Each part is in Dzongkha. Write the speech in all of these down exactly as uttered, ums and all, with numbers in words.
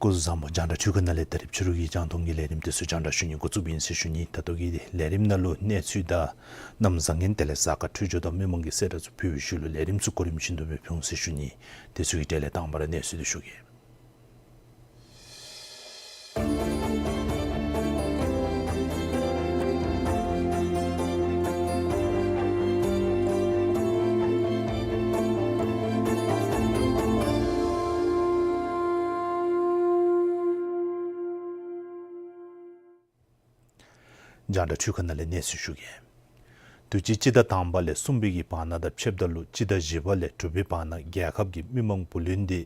སྐུ་གཟུགས་བཟང་པོ། རྒྱང་བསྒྲགས་འཕྲུལ་ཁང་ནང་ལས་ད་རིས་ཕྱི་རུ་གི་རྒྱང་མཐོང་གི་ལས་རིམ་དེ་ཚུ་རྒྱང་བསྒྲགས་ཞུ་ནི་འགོ་བཙུགསཔ་ཨིན་ཟེར་ཞུ་ནི། ད་ལྟོ་གི་ལས་རིམ་ནང་ལུ་གནས་ཚུལ་དང་གནམ་བཟང་ངན་དེ་ལས་གཟའ་སྐར་འཕྲོད་སྦྱོར་དང་མི་མང་གི་གསལ་བསྒྲགས་ཚུ་ཕུལ་བའི་ཤུལ་ལུ་ལས་རིམ་ཚུ་གོ་རིམ་བཞིན་དུ་སྦེ་ཕུལ་འོང་ཟེར་ཞུ་ནི། དེ་ཚུ་གི་གྲས་ལས་དང་པ་ར་གནས་ཚུལ་དེ་ཞུ་གེ། རྒྱང་བསྒྲགས་འཕྲུལ་ཁང་ནང་ལས་གནས་ཚུལ་ཞུ་གེ། དུས་ཅི་སྤྱི་ཟླ་དང་པ་ལས་གསུམ་པའི་གི་བར་ན་དང་ཕྱདཔ་ད་ལུ་སྤྱི་ཟླ་བཞི་པ་ལས་དྲུག་པའི་བར་ན་རྒྱལ་ཁབ་ཀྱི་མི་མང་བུ་ལོན་འདི་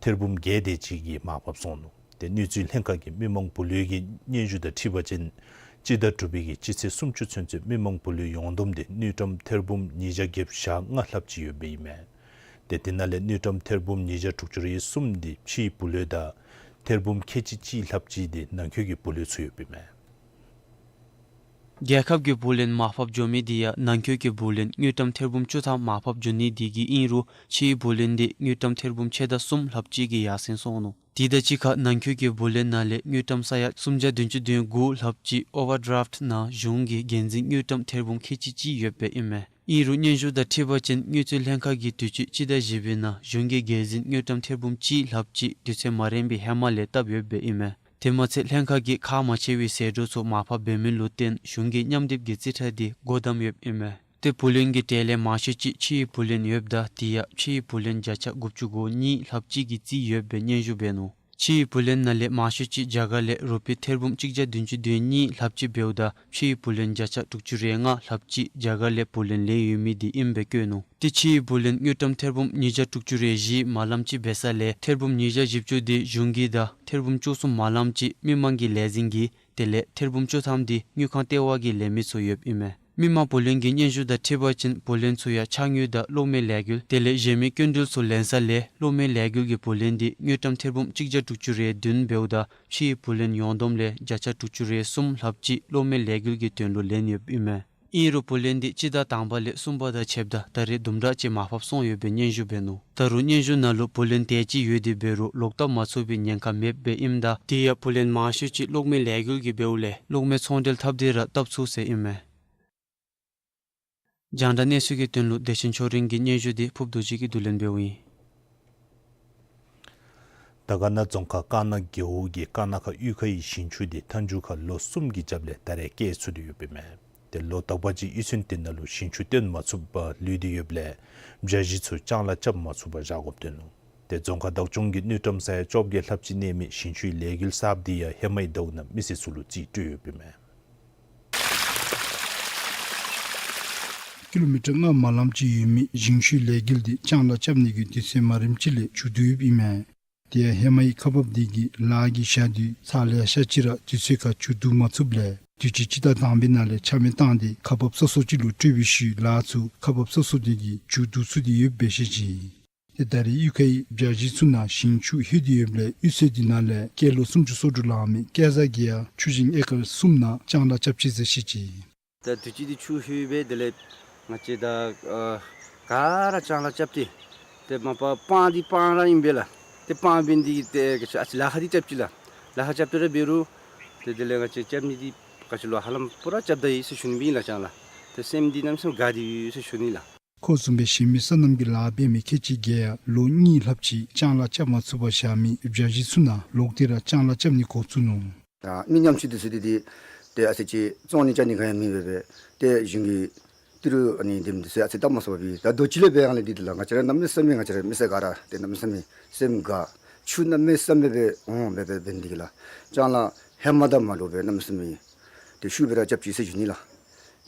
ཐེར་འབུམ་བརྒྱད་དེ་ཅིག་གིས་མར་ཕབ་སོང་ནུག། ཏེ་གནས་ཚུལ་ལྷན་ཁག་གིས་མི་མང་བུ་ལོན་གྱི་སྙན་ཞུ་དང་འཁྲིལ་བ་ཅིན་སྤྱི་ཟླ་དྲུག་པའི་གི་སྤྱི་ཚེས་སུམ་ཅུ་ཚུན་ཚོད་མི་མང་བུ་ལོན་ཡོངས་བསྡོམས་འདི་དངུལ་ཀྲམ་ཐེར་འབུམ་ཉིས་བརྒྱ་བརྒྱད་ཅུ་གྱ་ལྔ་ལྷགཔ་ཅིག་ཡོདཔ་ཨིན་མས། ཏེ་དེ་ནང་ལས་དངུལ་ཀྲམ་ཐེར་འབུམ་ཉིས་བརྒྱ་དྲུག་ཅུ་རེ་གསུམ་འདི་ཕྱིའི་བུ་ལོན་དང་ཐེར་འབུམ་ཁལ་གཅིག་གཅིག་ལྷགཔ་ཅིག་འདི་ནང་འཁོད་ཀྱི་བུ་ལོན་ཚུ་ཡོདཔ་ཨིན་མས། རྒྱལ་ཁབ་ཀྱི་བུ་ལོན་མར་ཕབ་འགྱོ་མི་འདི་ཡང་ནང་འཁོད་ཀྱི་བུ་ལོན་དངུལ་ཀྲམ་ཐེར་འབུམ་བཅུ་ཐམ་མར་ཕབ་འགྱོ་ནི་འདི་གིས་ཨིན་རུང་ཕྱིའི་བུ་ལོན་འདི་དངུལ་ཀྲམ་ཐེར་འབུམ་ཕྱེད་དང་གསུམ་ལྷགཔ་ཅིག་གིས་ཡར་སེང་སོང་ནུག། དེ་དང་གཅིག་ཁར་ནང་འཁོད་ཀྱི་བུ་ལོན་ནང་ལས་དངུལ་ཀྲམ་ས་ཡ་སུམ་བརྒྱ་བདུན་ཅུ་དོན་དགུ་ལྷགཔ་ཅིག་ཨོ་ཝར་ཌི་རཱཕཊ་ནང་གཞུང་གིས་འགན་འཛིན་དངུལ་ཀྲམ་ཐེར་འབུམ་ཁལ་གཅིག་གཅིག་ཡོདཔ་ཨིན་མས། ཨིན་རུང་སྙན་ཞུ་དང་འཁྲིལ་བ་ཅིན་དངུལ་རྩིས་ལྷན་ཁག་གིས་དུས་ཅི་སྤྱི་ཟླ་བཞི་པའི་ནང་གཞུང་གིས་འགན་འཛིན་དངུལ་ཀྲམ་ཐེར་འབུམ་གཅིག་ལྷགཔ་ཅིག་དུས་ཚོད་མ་རན་པའི་ཧེ་མ་ལས་བཏབ་ཡོདཔ་ཨིན་མས། དེ་མ་ཚད་ལྷན་ཁག་གིས་ཁག་མ་ཆེ་བའི་ཟད་འགྲོ་ཚུ་མར་ཕབ་འབད་མི་ལུ་བརྟེན་གཞུང་གིས་མཉམ་སྡེབ་ཀྱི་རྩིས་ཁྲ་འདི་སྒོ་བསྡམས་ཡོདཔ་ཨིན་མས། ཏེ་བུ་ལོན་གྱི་གྲས་ལས་མང་ཤོས་ཅིག་ཕྱིའི་བུ་ལོན་ཡོདཔ་ད་དེ་ཡང་ཕྱིའི་བུ་ལོན་བརྒྱ་ཆ་དགུ་བཅུ་གོ་གཉིས་ལྷགཔ་ཅིག་གིས་བརྩིས་ཡོདཔ་སྦེ་སྙན་ཞུ་འབད་ནུག། ཕྱིའི་བུ་ལོན་ནང་ལས་མང་ཤོས་ཅིག་རྒྱ་གར་ལས་རུ་པི་ཐེར་འབུམ་གཅིག་བརྒྱ་བདུན་ཅུ་དོན་གཉིས་ལྷགཔ་ཅིག་འབདཝ་ད་ཕྱིའི་བུ་ལོན་བརྒྱ་ཆ་དྲུག་ཅུ་རེ་ལྔ་ལྷགཔ་ཅིག་རྒྱ་གར་ལས་བུ་ལོན་ལེན་ཡོད་མི་འདི་ཨིནམ་སྦེ་བཀོད་ནུག། ཏེ་ཕྱིའི་བུ་ལོན་དངུལ་ཀྲམ་ཐེར་འབུམ་ཉིས་བརྒྱ་དྲུག་ཅུ་རེ་བཞི་མ་ལམ་ཅིག་འབད་ས་ལས་ཐེར་འབུམ་ཉིས་བརྒྱ་བཞི་བཅུ་འདི་གཞུང་གི་དང་ཐེར་འབུམ་བཅུ་གསུམ་མ་ལམ་ཅིག་མི་མང་གི་ལས་འཛིན་གྱི་དེ་ལས་ཐེར་འབུམ་བཅུ་ཐམ་འདི་དངུལ་ཁང་ལྟེ་བ་གིས་ལེན་མི་ཚུ་ཡོདཔ་ཨིན་མས། མི་མང་བུ་ལོན་གྱི་སྙན་ཞུ་དང་འཁྲིལ་བ་ཅིན་བུ་ལོན་ཚུ་ཡང་ཕྱགས་དངུལ་དང་གློག་མེ་ལས་འགུལ་དེ་ལས་གཞན་མི་སྐྱིན་འགྲུལ་ཚུ་ལེན་ས་ལས་གློག་མེ་ལས་འགུལ་གྱི་བུ་ལོན་འདི་དངུལ་ཀྲམ་ཐེར་འབུམ་གཅིག་བརྒྱ་དྲུག་ཅུ་རེ་བདུན་འབདཝ་ད་ཕྱིའི་བུ་ལོན་ཡོངས་བསྡོམས་ལས་བརྒྱ་ཆ་དྲུག་ཅུ་རེ་གསུམ་ལྷགཔ་ཅིག་གློག་མེ་ལས་འགུལ་གྱི་དོན་ལུ་ལེན་ཡོདཔ་ཨིན་མས། ཨིན་རུང་བུ་ལོན་འདི་སྤྱི་ཟླ་དང་པ་ལས་གསུམ་པ་དང་ཕྱདཔ་ད་ད་རེས་དུམ་གྲ་ཅིག་མར་ཕབ་སོང་ཡོདཔ་སྦེ་སྙན་ཞུ་འབད་ནུག། ད་རུང་སྙན་ཞུ་ནང་ལུ་བུ་ལོན་དེ་ཅིག་ཡོད་དེ་འབད་རུང་ལོག་བཏབ་མ་ཚུགས་པའི་ཉེན་ཁ་མེདཔ་སྦེ་ཨིནམ་ད་དེ་ཡང་བུ་ལོན་མང་ཤོས་ཅིག་གློག་མེ་ལས་འགུལ་གྱི་འབདཝ་ལས་གློག་མེ་ཚོང་འབྲེལ་འཐབ་སྟེ་ར་བཏབ་ཚུགས་ཟེར་ཨིན་མས། རྒྱང་བསྒྲགས་གནས་ཚུལ་གྱི་དོན་ལུ་བདེ་ཆེན་ཆོས་སྒྲོན་གྱི་སྙན་ཞུ་འདི་ཕུརཔ་རྡོ་རྗེ་གིས་བསྡུ་ལེན་འབདཝ་ཨིན། དར་དཀར་ན་རྫོང་ཁག་ཀ་ན་རྒེད་འོག་གི་ཀ་ན་ཁ་གཡུས་ཁའི་ཞིང་ཆུ་འདི་མཐའ་མཇུག་ཁར་ལོ་གསུམ་གྱི་རྒྱབ་ལས་ད་རེས་བསྐྱལ་ཚུགས་ཏེ་ཡོདཔ་ཨིན་མས། ཏེ་ལོ་དག་པ་ཅིག་གཡུས་ཚན་དེ་ནང་ལུ་ཞིང་ཆུ་བཏོན་མ་ཚུགས་པར་ལུས་ཏེ་ཡོདཔ་ལས་བྱ་བཞི་ཚུ་ལྕང་ལཱ་རྐྱབ་མ་ཚུགས་པར་བཞག་དགོཔ་ཐོན་ནུག། ཏེ་རྫོང་ཁག་བདག་སྐྱོང་གིས་དངུལ་ཀྲམ་ས་ཡ་བཅོ་བརྒྱད་ལྷགཔ་ཅིག་གནས་མི་ཞིང་ཆུའི་ལས་འགུལ་གསརཔ་འདི་ཡང་ཧེ་མའི་ཟླཝ་ནང་མི་སེར་ཚུ་ལུ་རྩིས་སྤྲོད་ཡོདཔ་ཨིན་མས། ཀི་ལོ་མི་ཊར་ལྔ་མ་ལམ་ཅིག་ཡོད་མི་ཞིང་ཆུའི་ལས་འགུལ་འདི་ལྕང་ལཱ་རྐྱབ་ནི་གི་དུས་ཚོད་མ་རནམ་ཅིག་ལས་མཇུག་བསྡུ་ཡོདཔ་ཨིན་མས། དེ་ཡང་ཧེ་མའི་ཁག་འབགཔ་འདི་གིས་ལཱ་གི་ཞག་དུས་ཚར་ལེ་ཤ་ཅིག་ར་དུས་ཚོད་ཁར་མཇུག་བསྡུ་མ་ཚུགསཔ་ལས་དུས་ཅི་སྤྱི་ཟླ་དང་པའི་ནང་ལས་ཆ་མེད་བཏང་སྟེ་ཁག་འབགཔ་སོ་སོ་ཅིག་ལུ་སྤྲོད་པའི་ཤུལ་ལཱ་ཚུ་ཁག་འབགཔ་སོ་སོ་དེ་གིས་མཇུག་བསྡུ་ཚུགས་ཏེ་ཡོདཔ་སྦེ་བཤད་ཅི། ཏེ་ད་རེས་གཡུས་ཁའི་བྱཱ་གཞིས་ཚུ་ནང་ཞིང་ཆུ་ལྷོད་དེ་ཡོདཔ་ལས་གཡུས་ཚན་འདི་ནང་ལས་སྐྱེས་ལོ་སུམ་ཅུ་སོ་དྲུག་ལང་མི་སྐལ་བཟང་གིས་ཡང་ཆུ་ཞིང་ཨེ་ཀར་གསུམ་ནང་ལྕང་ལཱ་རྐྱབ་ཅི་ཟེར་བཤད་ཅི། ད་དུས་ཅི་འདི་ཆུ་ལྷོད་སྦེ་དེ་ལས་ང་བཅས་ད་ཨ་ག་ར་ལྕང་ལཱ་རྐྱབ་སྟེ་ཏེ་མ་པ་སྤང་འདི་སྤང་ར་ཨིན་པས་ལགས། ཏེ་སྤང་འབད་ནི་འདི་གིས་ཏེ་ཨ་ཙི་ལཱ་ཁག་འདི་རྐྱབ་ཅི་ལགས། ལཱ་ཁག་རྐྱབ་སྟེ་ར་འབད་རུང་ཏེ་དེ་ལས་ང་བཅས་རྐྱབ་ནི་འདི་ག་ཅི་ལོ་ཧ་ལམ་པུ་ར་རྐྱབ་ད་ཡི་ཟེར་ཞུ་ནི་ཨིན་ལགས། ལྕང་ལཱ་ཏེ་སེམས་འདི་གནམ་མེད་ས་མེད་དགའ་སྟེ་ཡོད་ཟེར་ཞུ་ནི་ལགས། ཁོང་བཟུམ་སྦེ་གཞན་མི་སོ་ནམ་གྱི་ལཱ་འབད་མི་ཁལ་གཅིག་བརྒལ་ཡང་ལོ་གཉིས་ལྷགཔ་ཅིག་ལྕང་ལཱ་རྐྱབ་མ་ཚུགས་པར་བཞག་མི་བྱཱ་གཞིས་ཚུ་ནང་ལོག་སྟེ་ར་ལྕང་ལཱ་རྐྱབ་ནི་འགོ་བཙུགས་ནུག། ད་མི་ཉམ་ཆུང་འདི་ཚུ་འདི་འདི་ཏེ་ཨ་ཙི་ཅིག་བཙོང་ནི་རྐྱབ་ནི་ག་ཡང་མེད་པར་སྦེ་ཏེ་གཞུང་གི་ཏི་རུ་ཨ་ནི་འདེམས་ཏེ་ཟེར་ཨ་ཙི་བཏབ་མ་ཚུགས་པར་སྦེ་ད་དུས་ཅི་ལས་འབད་ཡང་ལས་འདི་འདི་ལགས། ང་བཅས་ར་གནམ་མེད་ས་མེད་ང་བཅས་ར་མི་སེར་ག་ར་ཏེ་གནམ་མེད་ས་མེད་སེམས་དགའ། ཆུ་གནམ་མེད་ས་མེད་སྦེ་འོང་སྦེ་སྦེ་འབད་ནི་འདི་གིས་ལགས། ལྕང་ལཱ་ཧེ་མ་དང་མ་འདྲཝ་སྦེ་གནམ་མེད་ས་མེད་ཏེ་ཤུགས་སྦེ་ར་རྐྱབ་ཅི་ཟེར་ཞུ་ནི་ལགས།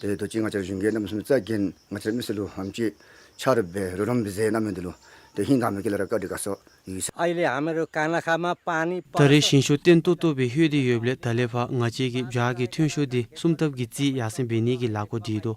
ཏེ་དུས་ཅི་ང་བཅས་ར་གཞུང་གིས་གནམ་མེད་ས་མེད་རྩ་འགེངས་ང་བཅས་ར་མི་སེར་ལུ་ཧམ་ཅིག་ཆ་རོགས་འབད་རོགས་རམ་འབད་ཟེར་གནམ་མེད་འདི་ལུ་ཏེ་ཧིང་དྭངས་མའི་དཀྱིལ་ལས་ར་བཀའ་དྲིན་དགའ་ཚོར་ཡོད་ཟེར། अहिले हामीहरू कहाँ कहाँमा पानी ད་རེས་ཞིང་ཆུ་བརྟན་ཏོག་ཏོ་སྦེ་ལྷོད་དེ་ཡོདཔ་ལས་ད་ལས་ཕར་ང་བཅས་ཀྱིས་བྱཱ་གི་ཐོན་ཤུགས་འདི་སུམ་ལྟབ་ཀྱིས་རྩིས་ཡར་སེང་འབད་ནི་གི་ལཱ་འགོ་འདྲེན་དོ།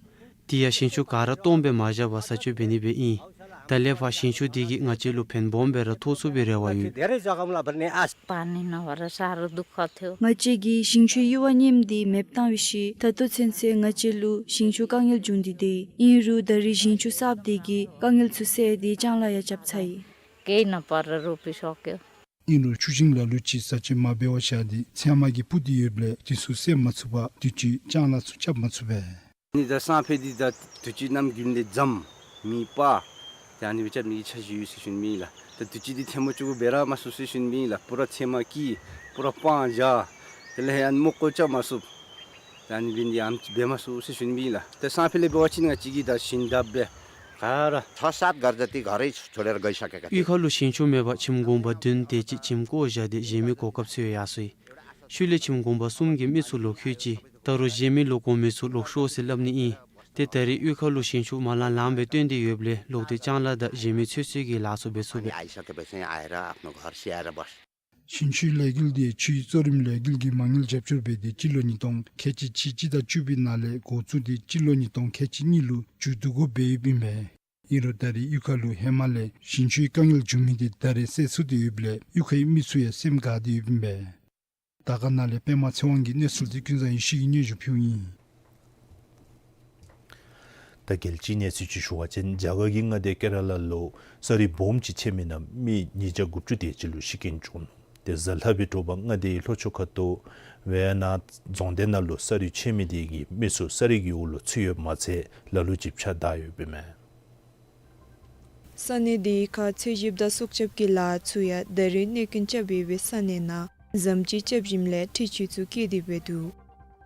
དེ་ཡང་ཞིང་ཆུ་ག་ར་སྟོངམ་སྦེ་མ་བཞག་པར་བཟའ་སྤྱོད་འབད་ནི་སྦེ་ཨིན། ད་ལས་ཕར་ཞིང་ཆུ་འདི་གིས་ང་བཅས་ལུ་ཕན་སྦོམ་སྦེ་ར་ཐོགས་ཚུགསཔ་སྦེ་རེ་བ་ཡོད། पानी नभएर साह्रो दुःख थियो। ང་བཅས་ཀྱིས་ཞིང་ཆུའི་གཡུར་བ་རྙིངམ་འདི་མེདཔ་བཏང་བའི་ཤུལ་ད་ལྟོ་ཚུན་ཚོད་ང་བཅས་ལུ་ཞིང་ཆུ་དཀའ་ངལ་བྱུང་སྟེ་འདུག། ཨིན་རུང་ད་རེས་ཞིང་ཆུ་གསརཔ་འདི་གིས་དཀའ་ངལ་ཚུ་བསལ་ཏེ་ལྕང་ལཱ་ཡང་རྐྱབ་ཚར་ཡི། केही नभएर रोपिसक्यो। ཨིན་རུང་ཆུ་ཞིང་ལ་ལུ་ཅིག་བཟའ་སྤྱོད་མ་འབད་བར་བཞག་སྟེ་ཚལ་མ་གིས་སྤུར་ཏེ་ཡོདཔ་ལས་དེ་ཚུ་བསལ་མ་ཚུགས་པར་དུས་ཅི་ལྕང་ལཱ་ཚུ་རྐྱབ་མ་ཚུགས་པས། ནི་ད་སང་ཕོད་འདི་ད་དུས་ཅི་གནམ་དགུན་ལས་འཇམ་མེ་སྤར་ཏེ་ཨ་ནི་སྦེ་རྐྱབ་ནི་གི་འཆར་གཞི་ཡོད་ཟེར་ཞུ་ནི་ཨིན་ལགས། ད་དུས་ཅི་འདི་ཐལ་མོ་ཅུག་འབད་ར་མ་ཚུགས་ཟེར་ཞུ་ནི་ཨིན་ལགས། པུ་ར་ཚལ་མ་སྐྱེས་པུ་ར་སྤང་བཞག། དེ་ལས་ཡང་མོ་ཀོ་རྐྱབ་མ་ཚུགས། ད་ཨ་ནི་འབད་ནི་འདི་ཨམ་ཅིག་འབད་མ་ཚུགས་ཟེར་ཞུ་ནི་ཨིན་ལགས། ད་སང་ཕོད་ལས་འབད་བ་ཅིན་ང་བཅས་ཀྱིས་ད་ཞིང་བརྡབས་སྦེ་ག་ར་छ सात घर जति घरै छोडेर गइसकेका थिए। གཡུས་ཁ་ལུ་ཞིང་ཆུ་མེད་པར་ཁྱིམ་གུང་པ་བདུན་དེ་ཅིག་ཁྱིམ་བཀོ་བཞག་སྟེ་གཞན་མི་གོ་སྐབས་ཚུ་ཡང་ཡར་སོ་ཡི། ཤུལ་ལས་ཁྱིམ་གུང་པ་གསུམ་གྱི་མི་ཚུ་ལོག་ལྷོད་ཅི། ད་རུང་གཞན་མི་ལོག་འོང་མི་ཚུ་ལོག་ཤོག་ཟེར་སླབ་ནི་ཨིན། ཏེ་ད་རེས་གཡུས་ཁ་ལུ་ཞིང་ཆུ་མ་ལང་ལངམ་སྦེ་སྟོན་ཏེ་ཡོདཔ་ལས་ལོག་སྟེ་ལྕང་ལཱ་དང་གཞན་མི་ཚོད་བསྲེ་གི་ལཱ་ཚུ་འབད་ཚུགས་པས། आइसकेपछि यहाँ आएर आफ्नो घर स्याहारेर बस्छ। ཞིང་ཆུའི་ལས་འགུལ་འདི་ཆུའི་གཙོ་རིམ་ལས་འགུལ་གྱི་མ་དངུལ་རྒྱབ་སྐྱོར་འབད་དེ་སྤྱི་ལོ་ཉིས་སྟོང་ཁལ་གཅིག་གཅིག་སྤྱི་ཟླ་བཅུ་པའི་ནང་ལས་འགོ་བཙུགས་ཏེ་སྤྱི་ལོ་ཉིས་སྟོང་ཁལ་གཅིག་གཉིས་ལུ་མཇུག་བསྡུ་དགོཔ་སྦེ་ཡོདཔ་ཨིན་པས། ཨིན་རུང་ད་རེས་གཡུས་ཁ་ལུ་ཧེ་མ་ལས་ཞིང་ཆུའི་དཀའ་ངལ་བྱུང་མི་འདི་ད་རེས་སེལ་ཚུགས་ཏེ་ཡོདཔ་ལས་གཡུས་ཁའི་མི་ཚུ་ཡང་སེམས་དགའ་སྟེ་ཡོདཔ་ཨིན་པས། དར་དཀར་ནང་ལས་པདྨ་ཚེ་དབང་གིས་གནས་ཚུལ་འདི་ཀུན་བཟང་ཡེ་ཤེས་ཀྱིས་སྙན་ཞུ་ཕུལཝ་ཨིན། ད་རྒྱལ་སྤྱིའི་གནས་ཚུལ་ཅིག་ཞུ་བ་ཅིན་རྒྱ་གར་གྱི་མངའ་སྡེ་ཀེ་ར་ལ་ལུ་ས་རུད་སྦོམ་ཅིག་ཆད་མི་ནང་མི་ཉིས་བརྒྱ་དགུ་བཅུ་དེ་ཅིག་ལུ་ཤི་རྐྱེན་བྱུང་ནུག། ཏེ་གཟའ་ལྷག་པའི་དྲོ་པ་མངའ་སྡེའི་ལྷོ་ཕྱོགས་ཁ་ཐུག་ཝེ་ཡ་ན་རྫོང་སྡེ་ནང་ལུ་ས་རུད་ཆད་མི་དེ་གིས་མི་ཚུ་ས་རུད་ཀྱི་འོག་ལུ་ཚུད་ཡོདཔ་མ་ཚད་ལ་ལུ་ཅིག་ཕྱགས་བདའ་ཡོདཔ་ཨིན་མས། ས་གནས་དེའི་ཁར་འཚོལ་ཞིབ་དང་སྲོག་སྐྱབས་ཀྱི་ལཱ་ཚུ་ཡང་ད་རེས་གནོད་སྐྱོན་རྐྱབ་ཡོད་པའི་ས་གནས་ནང་ཟམ་ཅིག་རྐྱབ་ཞིནམ་ལས་འཕྲུལ་ཆས་ཚུ་བསྐྱལ་ཏེ་འབད་འདུག།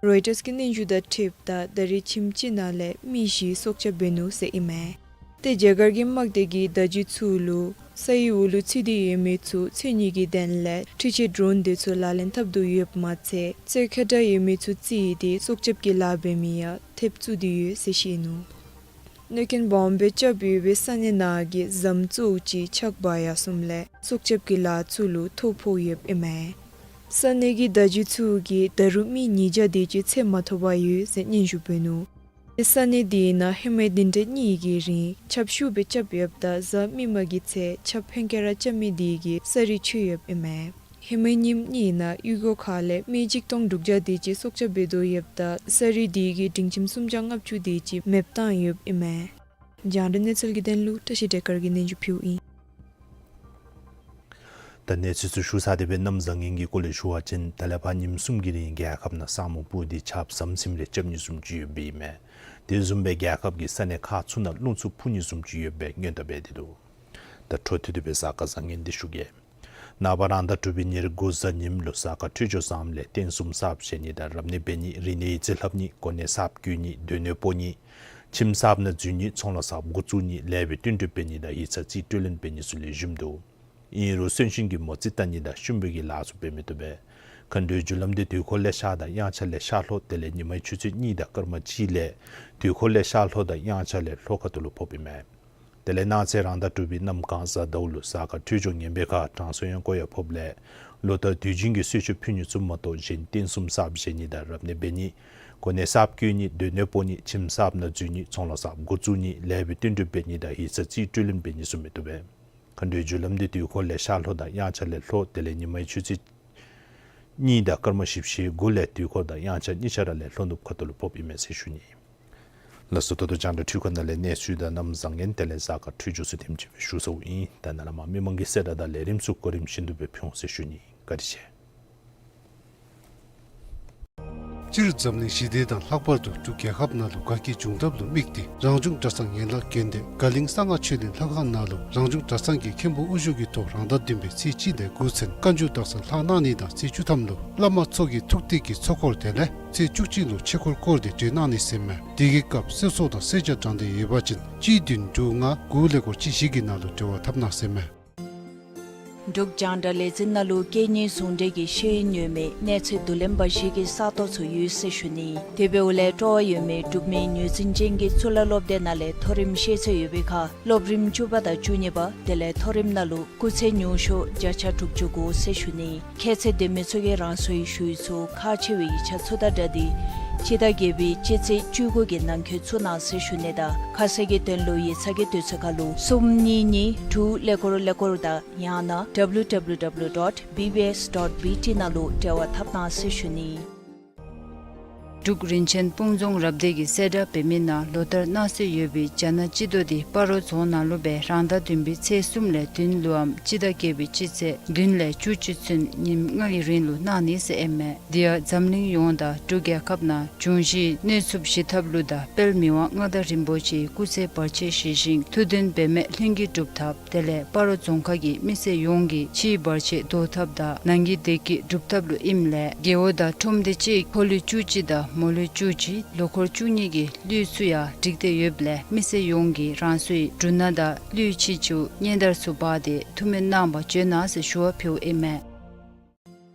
རོའི་ཊརསི་ཀྱི་སྙན་ཞུ་དང་འཁྲིལཝ་ད་ད་རེས་ཁྱིམ་གཅིག་ནང་ལས་མི་བཞི་སྲོག་སྐྱབས་འབད་ནུག་ཟེར་ཨིན་མས། ཏེ་རྒྱ་གར་གྱི་དམག་སྡེ་གིས་བརྡ་བརྒྱུད་ཚུ་ལུ་སའི་འོག་ལུ་ཚུད་དེ་ཡོད་མི་ཚུ་འཚོལ་ནི་གི་དོན་ལས་འཕྲུལ་ཆས་ཌྲོན་དེ་ཚུ་ལག་ལེན་འཐབ་དོ་ཡོདཔ་མ་ཚད་རྩོད་ཁ་དྲག་ཡོད་མི་ཚུ་བརྩིས་ཏེ་སྲོག་སྐྱབས་ཀྱི་ལཱ་འབད་མི་ཡང་ཐེབས་བཙུགས་ཏེ་ཡོད་ཟེར་བཤད་ནུག། གནོད་སྐྱོན་སྦོམ་སྦེ་རྐྱབ་ཡོད་པའི་ས་གནས་ནང་གི་ཟམ་གཙོ་བོ་ཅིག་ཆག་འབག་ཡར་སོངམ་ལས་སྲོག་སྐྱབས་ཀྱི་ལཱ་ཚུ་ལུ་ཐོ་ཕོག་ཡོདཔ་ཨིན་མས། ས་གནས་ཀྱི་བརྡ་བརྒྱུད་ཚུ་གིས་ད་རུང་མི་ཉིས་བརྒྱ་དེ་ཅིག་འཚོལ་མ་ཐོབ་པར་ཡོད་ཟེར་སྙན་ཞུ་འབད་ནུག། ཏེ་ས་གནས་དེའི་ནང་ཧེ་མའི་བདུན་ཕྲག་གཉིས་ཀྱི་རིང་ཆརཔ་ཤུགས་སྦེ་རྐྱབ་ཡོདཔ་ད་གཟའ་མིག་དམར་གྱི་ཚེ་ཆརཔ་ཧེང་སྐལ་ར་རྐྱབ་མི་དེ་གིས་ས་རུད་ཆད་ཡོདཔ་ཨིན་མས། ཧེ་མའི་ཉིནམ་གཉིས་ནང་གཡུས་སྒོ་ཁ་ལས་མི་གཅིག་སྟོང་དྲུག་བརྒྱ་དེ་ཅིག་སྲོག་སྐྱབས་འབད་དོ་ཡོདཔ་ད་ས་རུད་དེ་གིས་སྡིངས་ཁྱིམ་སུམ་བརྒྱ་ལྔ་བཅུ་དེ་ཅིག་མེདཔ་བཏང་ཡོདཔ་ཨིན་མས། རྒྱང་བསྒྲགས་གནས་ཚུལ་གྱི་དོན་ལུ་བཀྲ་ཤིས་བདེ་སྐར་གྱིས་སྙན་ཞུ་ཕུལཝ་ཨིན། ད་གནས་ཚུལ་ཚུ་ཞུ་ཚར་ཏེ་སྦེ་གནམ་བཟང་ངན་གྱི་སྐོར་ལས་ཞུ་བ་ཅིན་ད་ལས་ཕར་ཉིནམ་གསུམ་གྱི་རིང་རྒྱལ་ཁབ་ནང་ས་སྨུག་སྤུབས་ཏེ་ཆརཔ་ཟམ་ཟིམ་རེ་རྐྱབ་ནི་བཟུམ་ཅིག་ཡོདཔ་ཨིན་མས། དེ་བཟུམ་སྦེ་རྒྱལ་ཁབ་ཀྱི་ས་གནས་ཁག་ཚུ་ནང་རླུང་འཚུབ་འཕུ་ནི་བཟུམ་ཅིག་ཡོད་པའི་སྔོན་བརྡ་འབད་དེ་འདུག། ད་འཕྲོ་མཐུད་དེ་སྦེ་གཟའ་སྐར་བཟང་ངན་འདི་ཞུ་གེ། ནངས་པ་རང་ཟླ་དྲུག་པའི་ཉེར་དགུ་གཟའ་ཉིམ་ལུ་གཟའ་སྐར་འཕྲོད་སྦྱོར་བཟངམ་ལས་རྟེན་གསུམ་གསརཔ་བཞེངས་ནི་དང་རབ་གནས་འབད་ནི། རིག་གནས་ཡིག་རྩིས་ལྷབ་ནི། གོ་གནས་གསརཔ་བཀོད་ནི། སྡོད་གནས་སྤོ་ནི། ཁྱིམ་གསརཔ་ནང་འཛུལ་ནི། ཚོང་ལཱ་གསརཔ་འགོ་བཙུགས་ནི། ལེགས་པའི་བསྟུན་གྲོས་འབད་ནི་དང་ཡིག་ཚང་རྩིས་སྤྲོད་ལེན་འབད་ནི་ཚུ་ལེགས་ཤོམ་འདུག། ཨིན་རུང་གསོན་གཤིན་གྱི་མོ་རྩིས་བལྟ་ནི་དང་ཤུམ་བུ་གི་ལཱ་ཚུ་འབད་མི་བཏུབ་པས། མཁའ་འགྲོའི་རྒྱུ་ལམ་འདི་དུས་འཁོར་ལས་ཤར་དང་དབྱངས་འཆར་ལས་ཤར་ལྷོ་དེ་ལས་ཉི་མའི་ཆུ་ཚོད་གཉིས་དང་སྐར་མ་གཅིག་ལས་དུས་འཁོར་ལས་ཤར་ལྷོ་དང་དབྱངས་འཆར་ལས་ལྷོ་ཁ་ཐུག་ལུ་ཕོགཔ་ཨིན་མས། དེ་ལས་གནངས་ཚེ་རང་ཟླ་དྲུག་པའི་གནམ་གང་གཟའ་ཟླཝ་ལུ་གཟའ་སྐར་འཕྲོད་སྦྱོར་ངན་པའི་ཁར་དྲང་སྲོང་ཡང་སྐོར་ཡང་ཕོགཔ་ལས་ལོ་ལྟར་དུས་རྒྱུན་གྱི་གསོལ་མཆོད་ཕུལ་ནི་ཚུ་མ་གཏོགས་གཞན་རྟེན་གསུམ་གསརཔ་བཞེངས་ནི་དང་རབ་གནས་འབད་ནི། གོ་གནས་གསརཔ་བཀོད་ནི། སྡོད་གནས་སྤོ་ནི། ཁྱིམ་གསརཔ་ནང་འཛུལ་ནི། ཚོང་ལཱ་གསརཔ་འགོ་བཙུགས་ནི། ལེགས་པའི་བསྟུན་གྲོས་འབད་ནི་དང་ཡིག་ཚང་རྩིས་སྤྲོད་ལེན་འབད་ནི་ཚུ་མི་བཏུབ་པས། མཁའ་འགྲོའི་རྒྱུ་ལམ་འདི་དུས་འཁོར་ལས་ཤར་ལྷོ་དང་དབྱངས་འཆར་ལས་ལྷོ་དེ་ལས་ཉི་མའི་ཆུ་ཚོད་གཉིས་དང་སྐར་མ་བཞི་བཅུ་ཞེ་དགུ་ལས་དུས་འཁོར་དང་དབྱངས་འཆར་གཉིས་ཆ་ར་ལས་ལྷོ་ནུབ་ཁ་ཐུག་ལུ་ཕོགཔ་ཨིན་མས་ཟེར་ཞུ་ནི། ལགས་སོ། ད་ལྟོ་རྒྱང་བསྒྲགས་འཕྲུལ་ཁང་ནང་ལས་གནས་ཚུལ་དང་གནམ་བཟང་ངན་དེ་ལས་གཟའ་སྐར་འཕྲོད་སྦྱོར་ཚུ་དེམ་ཅིག་སྦེ་ཞུ་ཚརཝ་ཨིན། ད་ནཱ་ལས་མར་མི་མང་གི་གསལ་བསྒྲགས་དང་ལས་རིམ་ཚུ་གོ་རིམ་བཞིན་དུ་སྦེ་ཕུལ་འོང་ཟེར་ཞུ་ནི། བཀའ་དྲིན་ཆེ། སྤྱིར་འཛམ་གླིང་ཞི་བདེ་དང་ལྷག་པར་དུ་འབྲུག་རྒྱལ་ཁབ་ནང་ལུ་དགའ་སྐྱིད་འབྱུང་ཐབས་ལུ་དམིགས་ཏེ་རང་བྱུང་གྲྭ་ཚང་ཡན་ལག་དགོན་སྡེ་དགའ་གླིང་གསང་སྔགས་ཆོས་གླིང་ལྷ་ཁང་ནང་ལུ་རང་བྱུང་གྲྭ་ཚང་གི་མཁན་པོ་དབུ་བཞུགས་ཀྱི་ཐོག་རང་ཟླ་བདུན་པའི་ཚེས་གཅིག་ལས་དགུ་ཚུན་བཀའ་འགྱུར་དག་ས་ལྷག་གནང་ནི་དང་ཚེས་བཅུ་ཐམ་ལུ་བླ་མ་ཚོགས་ཀྱི་ཐུགས་ཏིག་གི་ཚོགས་འཁོར་དེ་ལས་ཚེས་བཅུ་གཅིག་ལུ་ཆོས་འཁོར་བསྐོར་ཏེ་གྲོལ་གནང་ནི་ཟེར་མས། དེ་གི་སྐབས་གསེར་སོགས་དང་གསེར་ཇ་དྲང་སྟེ་ཡོད་པ་ཅིན་གཅིག་བདུན་དྲུག་ལྔ་དགུ་ཀླད་ཀོར་གཅིག་བཞི་གི་ནང་ལུ་འབྲེལ་བ་འཐབ་གནང་ཟེར་མས། འབྲུག་རྒྱང་བསྒྲགས་ལས་འཛིན་ནང་ལུ་སྐད་གཉིས་ཟུང་འབྲེལ་གྱི་ཤེས་ཡོན་ཡོད་མི་གནས་ཚད་བསྡུ་ལེན་པ་ཞིག་གི་ས་སྟོང་ཚུ་ཡོད་ཟེར་ཞུ་ནི། དེ་འབདཝ་ལས་སྤྲོ་བ་ཡོད་མི་འབྲུག་མི་ངོས་འཛིན་ཅན་གྱི་གཙུག་ལག་སློབ་སྡེ་ནང་ལས་མཐོ་རིམ་ཤེས་ཚད་ཡོད་པའི་ཁར་སློབ་རིམ་བཅུ་པ་དང་བཅུ་གཉིས་པ་དེ་ལས་མཐོ་རིམ་ནང་ལུ་སྐུགས་ཚད་ཉུང་ཤོས་བརྒྱ་ཆ་དྲུག་ཅུ་དགུ་ཟེར་ཞུ་ནི། ཁྱད་ཚད་ལྡན་མི་ཚུ་གིས་རང་སོའི་ཞུ་ཡིག་ཚུ་ཁག་ཆེ་བའི་ཡིག་ཆ་ཚུ་དང་སྦྲགས་ཏེ་སྤྱི་ཟླ་བརྒྱད་པའི་སྤྱི་ཚེས་བཅུ་དགུ་གི་ནང་འཁོད་བཙུགས་གནང་ཟེར་ཞུ་ནི་དང་ཁ་གསལ་གྱི་དོན་ལུ་ཡིག་ཚང་གི་དུས་ཚོད་ཁར་ལུ་གསུམ་གཉིས་གཉིས་དྲུག་ཀླད་ཀོར་ཀླད་ཀོར་དང་ཡང་ན་W W W dot B B S dot B T ནང་ལུ་འབྲེལ་བ་འཐབ་གནང་ཟེར་ཞུ་ནི། འབྲུག་རིན་ཆེན་སྤུངས་རྫོང་རབ་སྡེ་གིས་གསལ་བསྒྲགས་འབད་མི་ནང་ལོ་ལྟར་གནང་སྲོལ་ཡོད་པའི་རྒྱ་ནག་སྤྱི་ཟླ་འདི་སྤ་རོ་རྫོང་ནང་ལུ་སྦེ་རང་ཟླ་བདུན་པའི་ཚེས་གསུམ་ལས་བདུན་ལུ་འམ་སྤྱི་ཟླ་བརྒྱད་པའི་སྤྱི་ཚེས་བདུན་ལས་བཅུ་གཅིག་ཚུན་ཉིནམ་ལྔ་གི་རིང་ལུ་གནང་ནི་ཟེར་ཨིན་མས། དེ་ཡང་འཛམ་གླིང་ཡོངས་དང་འབྲུག་རྒྱལ་ཁབ་ནང་འབྱུང་བཞི་གནོད་འཚུབ་ཞི་ཐབས་ལུ་དང་དཔལ་མི་དབང་མངའ་བདག་རིན་པོ་ཆེའི་སྐུ་ཚེ་བར་ཆད་ཞི་ཞིང་ཐུགས་འདུན་འབད་མེད་ལྷུན་གྱིས་གྲུབ་ཐབས། དེ་ལས་སྤ་རོ་རྫོང་ཁག་གི་མི་སེར་ཡོངས་ཀྱི་ཕྱིའི་བར་ཆད་བཟློག་ཐབས་དང་ནང་གི་བདེ་སྐྱིད་སྒྲུབ་ཐབས་ལུ་ཨིནམ་ལས་རྒེད་འོག་དང་ཁྲོམ་སྡེ་གཅིག་ཕོ་ལོ་བཅུ་གཅིག་དང་མོ་ལོ་བཅུ་གཅིག་ལོ་འཁོར་བཅུ་གཉིས་ཀྱི་གླུད་ཚུ་ཡང་བསྒྲིགས་ཏེ་ཡོདཔ་ལས་མི་སེར་ཡོངས་ཀྱིས་རང་སོའི་འབྲུ་སྣ་དང་གླུད་ཕྱི་ཆུ་གཉན་དར་ཚུ་འབག་སྟེ་ཐུགས་སྨོན་གནང་བར་བྱོན་གནང་ཟེར་ཞུ་བ་ཕུལཝ་ཨིན་མས།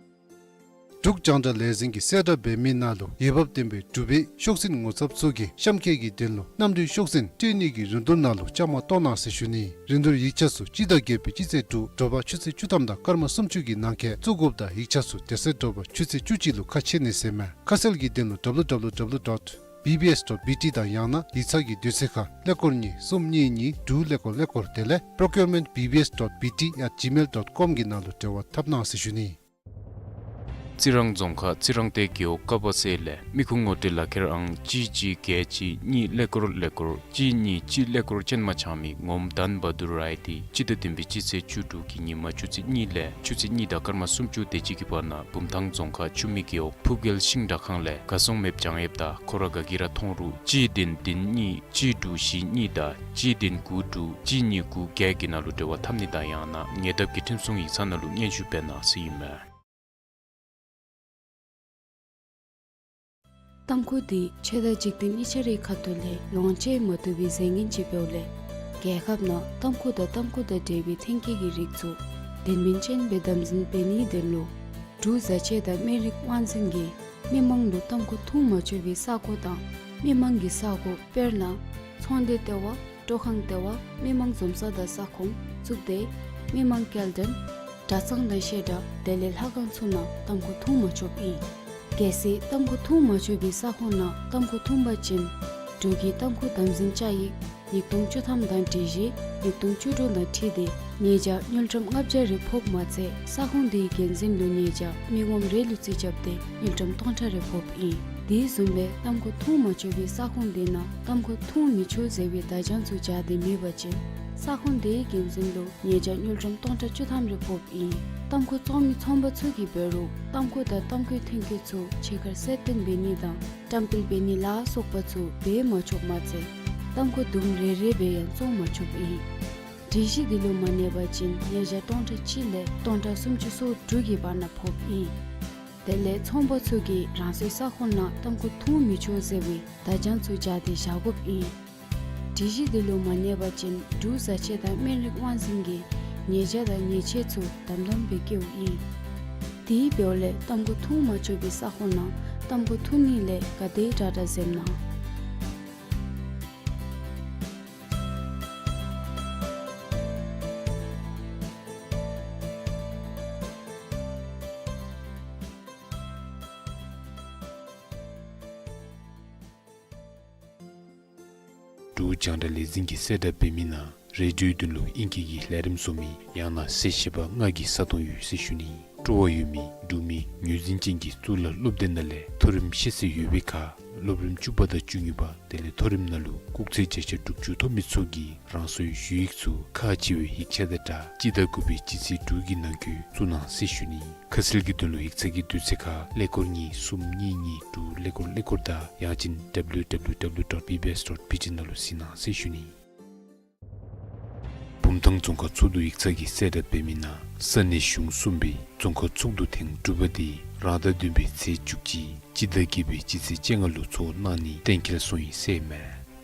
འབྲུག་རྒྱང་བསྒྲགས་ལས་འཛིན་གྱིས་གསལ་བསྒྲགས་འབད་མི་ནང་ལུ་འོས་འབབ་ལྡན་པའི་འབྲུག་པའི་ཤོག་འཛིན་ངོ་ཚབ་ཚུ་གིས་གཤམ་འཁོད་ཀྱི་དོན་ལུ་གནམ་གྲུའི་ཤོག་འཛིན་སྤྲོད་ནི་གི་རིན་བསྡུར་ནང་ལུ་བཅའ་མར་གཏོགས་གནང་ཟེར་ཞུ་ནི། རིན་བསྡུར་ཡིག་ཆ་ཚུ་སྤྱི་ཟླ་བརྒྱད་པའི་སྤྱི་ཚེས་དྲུག་དྲོ་པ་ཆུ་ཚོད་བཅུ་ཐམ་དང་སྐར་མ་སུམ་ཅུ་གི་ནང་འཁོད་བཙུགས་དགོཔ་དང་ཡིག་ཆ་ཚུ་དེ་ཚེ་དྲོ་པ་ཆུ་ཚོད་བཅུ་གཅིག་ལུ་ཁ་ཕྱེ་ནི་ཟེར་མས། ཁ་གསལ་གྱི་དོན་ལུ་W W W dot B B S dot B T དང་ཡང་ན་ཡིག་ཚང་གི་དུས་ཚོད་ཁར་ཀླད་ཀོར་གཉིས་གསུམ་གཉིས་གཉིས་དྲུག་ཀླད་ཀོར་ཀླད་ཀོར་དེ་ལས་procurement B B S dot B T at gmail dot com གི་ནང་ལུ་འབྲེལ་བ་འཐབ་གནང་ཟེར་ཞུ་ནི། རྩི་རང་རྫོང་ཁག་རྩི་རང་སྡེ་རྒེད་འོག་ཀ་བ་སེ་ལས་མི་ཁུངས་ངོ་སྤྲོད་ལག་ཁྱེར་ཨང་གཅིག་གཅིག་བརྒྱད་གཅིག་གཉིས་ཀླད་ཀོར་ཀླད་ཀོར་གཅིག་གཉིས་གཅིག་ཀླད་ཀོར་ཅན་མ་འཆང་མི་ངོམ་དཱན་བ་དུར་རའི་འདི་སྤྱི་ཟླ་བདུན་པའི་སྤྱི་ཚེས་བཅུ་དྲུག་གི་ཉིན་མ་ཆུ་ཚོད་གཉིས་ལས་ཆུ་ཚོད་གཉིས་དང་སྐར་མ་སུམ་ཅུ་དེ་ཅིག་གི་བར་ན་བུམ་ཐང་རྫོང་ཁག་ཆུ་སྨད་རྒེད་འོག་ཕུབ་རྒྱལ་ཤིང་དྲ་ཁང་ལས་ག་སོང་མེདཔ་བྱང་ཡོདཔ་ད་ཁོ་ར་ག་གིས་ར་མཐོང་རུང་གཅིག་བདུན་བདུན་གཉིས་གཅིག་དྲུག་བཞི་གཉིས་དང་གཅིག་བདུན་དགུ་དྲུག་གཅིག་གཉིས་དགུ་བརྒྱད་ཀྱི་ནང་ལུ་འབྲེལ་བ་འཐབ་ནི་དང་ཡང་ན་ཉེ་འདབས་ཀྱི་ཁྲིམས་སྲུང་ཡིག་ཚང་ནང་ལུ་སྙན་ཞུ་འབད་གནང་ཟེར་ཨིན་མས། ཏམ་ཁུ་འདི་ཆོས་དང་འཇིག་རྟེན་གཉིས་ཆ་རའི་ཁ་ཐུག་ལས་ལོངས་སྤྱོད་མ་བཏུབ་པའི་རྫས་ངན་ཅིག་འབདཝ་ལས་རྒྱལ་ཁབ་ནང་ཏམ་ཁུ་དང་ཏམ་ཁུ་དང་འབྲེལ་བའི་ཐོན་སྐྱེད་ཀྱི་རིགས་ཚུ་དོན་སྨིན་ཅན་སྦེ་དམ་འཛིན་འབད་ནིའི་དོན་ལུ་འབྲུག་བཟའ་ཆས་དང་སྨན་རིགས་དབང་འཛིན་གྱིས་མི་མང་ལུ་ཏམ་ཁུ་འཐུང་མ་ཆོག་པའི་ས་གོ་དང་མི་མང་གི་ས་གོ་དཔེར་ན་ཚོང་སྡེ་ལྟེ་བ། སྤྲོ་ཁང་ལྟེ་བ། མི་མང་འཛོམས་ས་དང་ས་ཁོངས་བཙུགས་ཏེ་མི་མང་སྐྱེལ་འདྲེན་གྲྭ་ཚང་དང་བཤད་གྲྭ་དེ་ལས་ལྷ་ཁང་ཚུ་ནང་ཏམ་ཁུ་འཐུང་མ་ཆོགཔ་ཨིན། གལ་སྲིད་ཏམ་ཁུ་འཐུང་མ་ཆོག་པའི་ས་ཁོངས་ནང་ཏམ་ཁུ་འཐུང་པ་ཅིན་འབྲུག་གི་ཏམ་ཁུ་དམ་འཛིན་བཅའ་ཡིག་ཉིས་སྟོང་བཅུ་ཐམ་དང་སྒྲིག་གཞི་ཉིས་སྟོང་བཅུ་དྲུག་དང་འཁྲིལ་ཏེ་ཉེས་བྱ་དངུལ་ཀྲམ་ལྔ་བརྒྱ་རེ་ཕོགཔ་མ་ཚད་ས་ཁོངས་དེའི་འགན་འཛིན་ལུ་ཉེས་བྱ་མི་ངོམ་རེ་ལུ་རྩིས་རྐྱབ་སྟེ་དངུལ་ཀྲམ་སྟོང་ཕྲག་རེ་ཕོགཔ་ཨིན། དེ་བཟུམ་སྦེ་ཏམ་ཁུ་འཐུང་མ་ཆོག་པའི་ས་ཁོངས་དེ་ནང་ཏམ་ཁུ་འཐུང་མི་ཆོག་ཟེར་བའི་བརྡ་བྱང་ཚུ་སྦྱར་ཏེ་མེད་པ་ཅིན་ས་ཁོངས་དེའི་འགན་འཛིན་ལུ་ཉེས་བྱ་དངུལ་ཀྲམ་སྟོང་ཕྲག་བཅུ་ཐམ་རེ་ཕོགཔ་ཨིན། ཏམ་ཁུ་བཙོང་མི་ཚོང་པ་ཚུ་གིས་འབད་རུང་ཏམ་ཁུ་དང་ཏམ་ཁུའི་ཐོན་སྐྱེད་ཚུ་ཕྱི་ཁར་གསལ་སྟོན་འབད་ནི་དང་བཀྲམ་སྤེལ་འབད་ནི་ལ་སོགས་པ་ཚུ་འབད་མ་ཆོགཔ་མ་ཚད་ཏམ་ཁུ་དུམ་རེ་རེ་སྦེ་ཡང་བཙོང་མ་ཆོགཔ་ཨིན། སྒྲིག་གཞི་འདི་ལུ་མ་གནས་པ་ཅིན་ཉེས་བྱ་སྟོང་ཕྲག་གཅིག་ལས་སྟོང་ཕྲག་སུམ་ཅུ་སོ་དྲུག་གི་བར་ན་ཕོགཔ་ཨིན། དེ་ལས་ཚོང་པ་ཚུ་གིས་རང་སོའི་ས་ཁོངས་ནང་ཏམ་ཁུ་འཐུང་མི་ཆོག་ཟེར་བའི་བརྡ་བྱང་ཚུ་སྦྱར་ཏེ་བཞག་དགོཔ་ཨིན། སྒྲིག་གཞི་འདི་ལུ་མ་གནས་པ་ཅིན་འབྲུག་བཟའ་ཆས་དང་སྨན་རིགས་དབང་འཛིན་གྱིས་ཉེས་བྱ་དང་ཉེས་ཆད་ཚུ་དམ་དམ་སྦེ་བཀལཝ་ཨིན། དེ་འབདཝ་ལས་ཏམ་ཁུ་འཐུང་མ་ཆོག་པའི་ས་ཁོངས་ནང་ཏམ་ཁུ་འཐུང་ནི་ལས་ག་དེ་དྲག་དྲག་འཛེམ་གནང་། འབྲུག་རྒྱང་བསྒྲགས་ལས་འཛིན་གྱིས་གསལ་བསྒྲགས་འབད་མི་ནང་ རེ་ཌིའོའི་དོན་ལུ་ཨིང་སྐད་ཀྱི་ལས་རིམ་བཟོ་མི་ཡང་ན་གསལ་བཤད་པ་ལྔ་གི་ས་སྟོང་ཡོད་ཟེར་ཞུ་ནི། སྤྲོ་བ་ཡོད་མི་འབྲུག་མི་ངོས་འཛིན་ཅན་གྱི་གཙུག་ལག་སློབ་སྡེ་ནང་ལས་མཐོ་རིམ་ཤེས་ཚད་ཡོད་པའི་ཁར་སློབ་རིམ་བཅུ་པ་དང་བཅུ་གཉིས་པ་དེ་ལས་མཐོ་རིམ་ནང་ལུ་སྐུགས་ཚད་བརྒྱ་ཆ་དྲུག་ཅུ་ཐོབ་མི་ཚུ་གིས་རང་སོའི་ཞུ་ཡིག་ཚུ་ཁག་ཆེ་བའི་ཡིག་ཆ་དང་སྦྲགས་སྤྱི་ཟླ་དགུ་པའི་སྤྱི་ཚེས་དྲུག་གི་ནང་འཁོད་བཙུགས་གནང་ཟེར་ཞུ་ནི། ཁ་གསལ་གྱི་དོན་ལུ་ཡིག་ཚང་གི་དུས་ཚོད་ཁར་ཀླད་ཀོར་གཉིས་གསུམ་གཉིས་གཉིས་དྲུག་ཀླད་ཀོར་ཀླད་ཀོར་དང་ཡང་ཅིན་W W W dot B B S dot B T ནང་ལུ་གཟིགས་གནང་ཟེར་ཞུ་ནི། བུམ་ཐང་རྫོང་ཁག་ཚོགས་འདུ་ཡིག་ཚང་གིས་གསལ་བསྒྲགས་འབད་མི་ནང་ས་གནས་གཞུང་གསུམ་པའི་རྫོང་ཁག་ཚོགས་འདུ་ཐེངས་དྲུག་པ་དེ་རང་ཟླ་བདུན་པའི་ཚེས་བཅུ་གཅིག་སྤྱི་ཟླ་བརྒྱད་པའི་སྤྱི་ཚེས་བཅོ་ལྔ་ལུ་ཚོགས་གནང་ནི་གཏན་འཁེལ་སོང་ཡི་ཟེར་མས།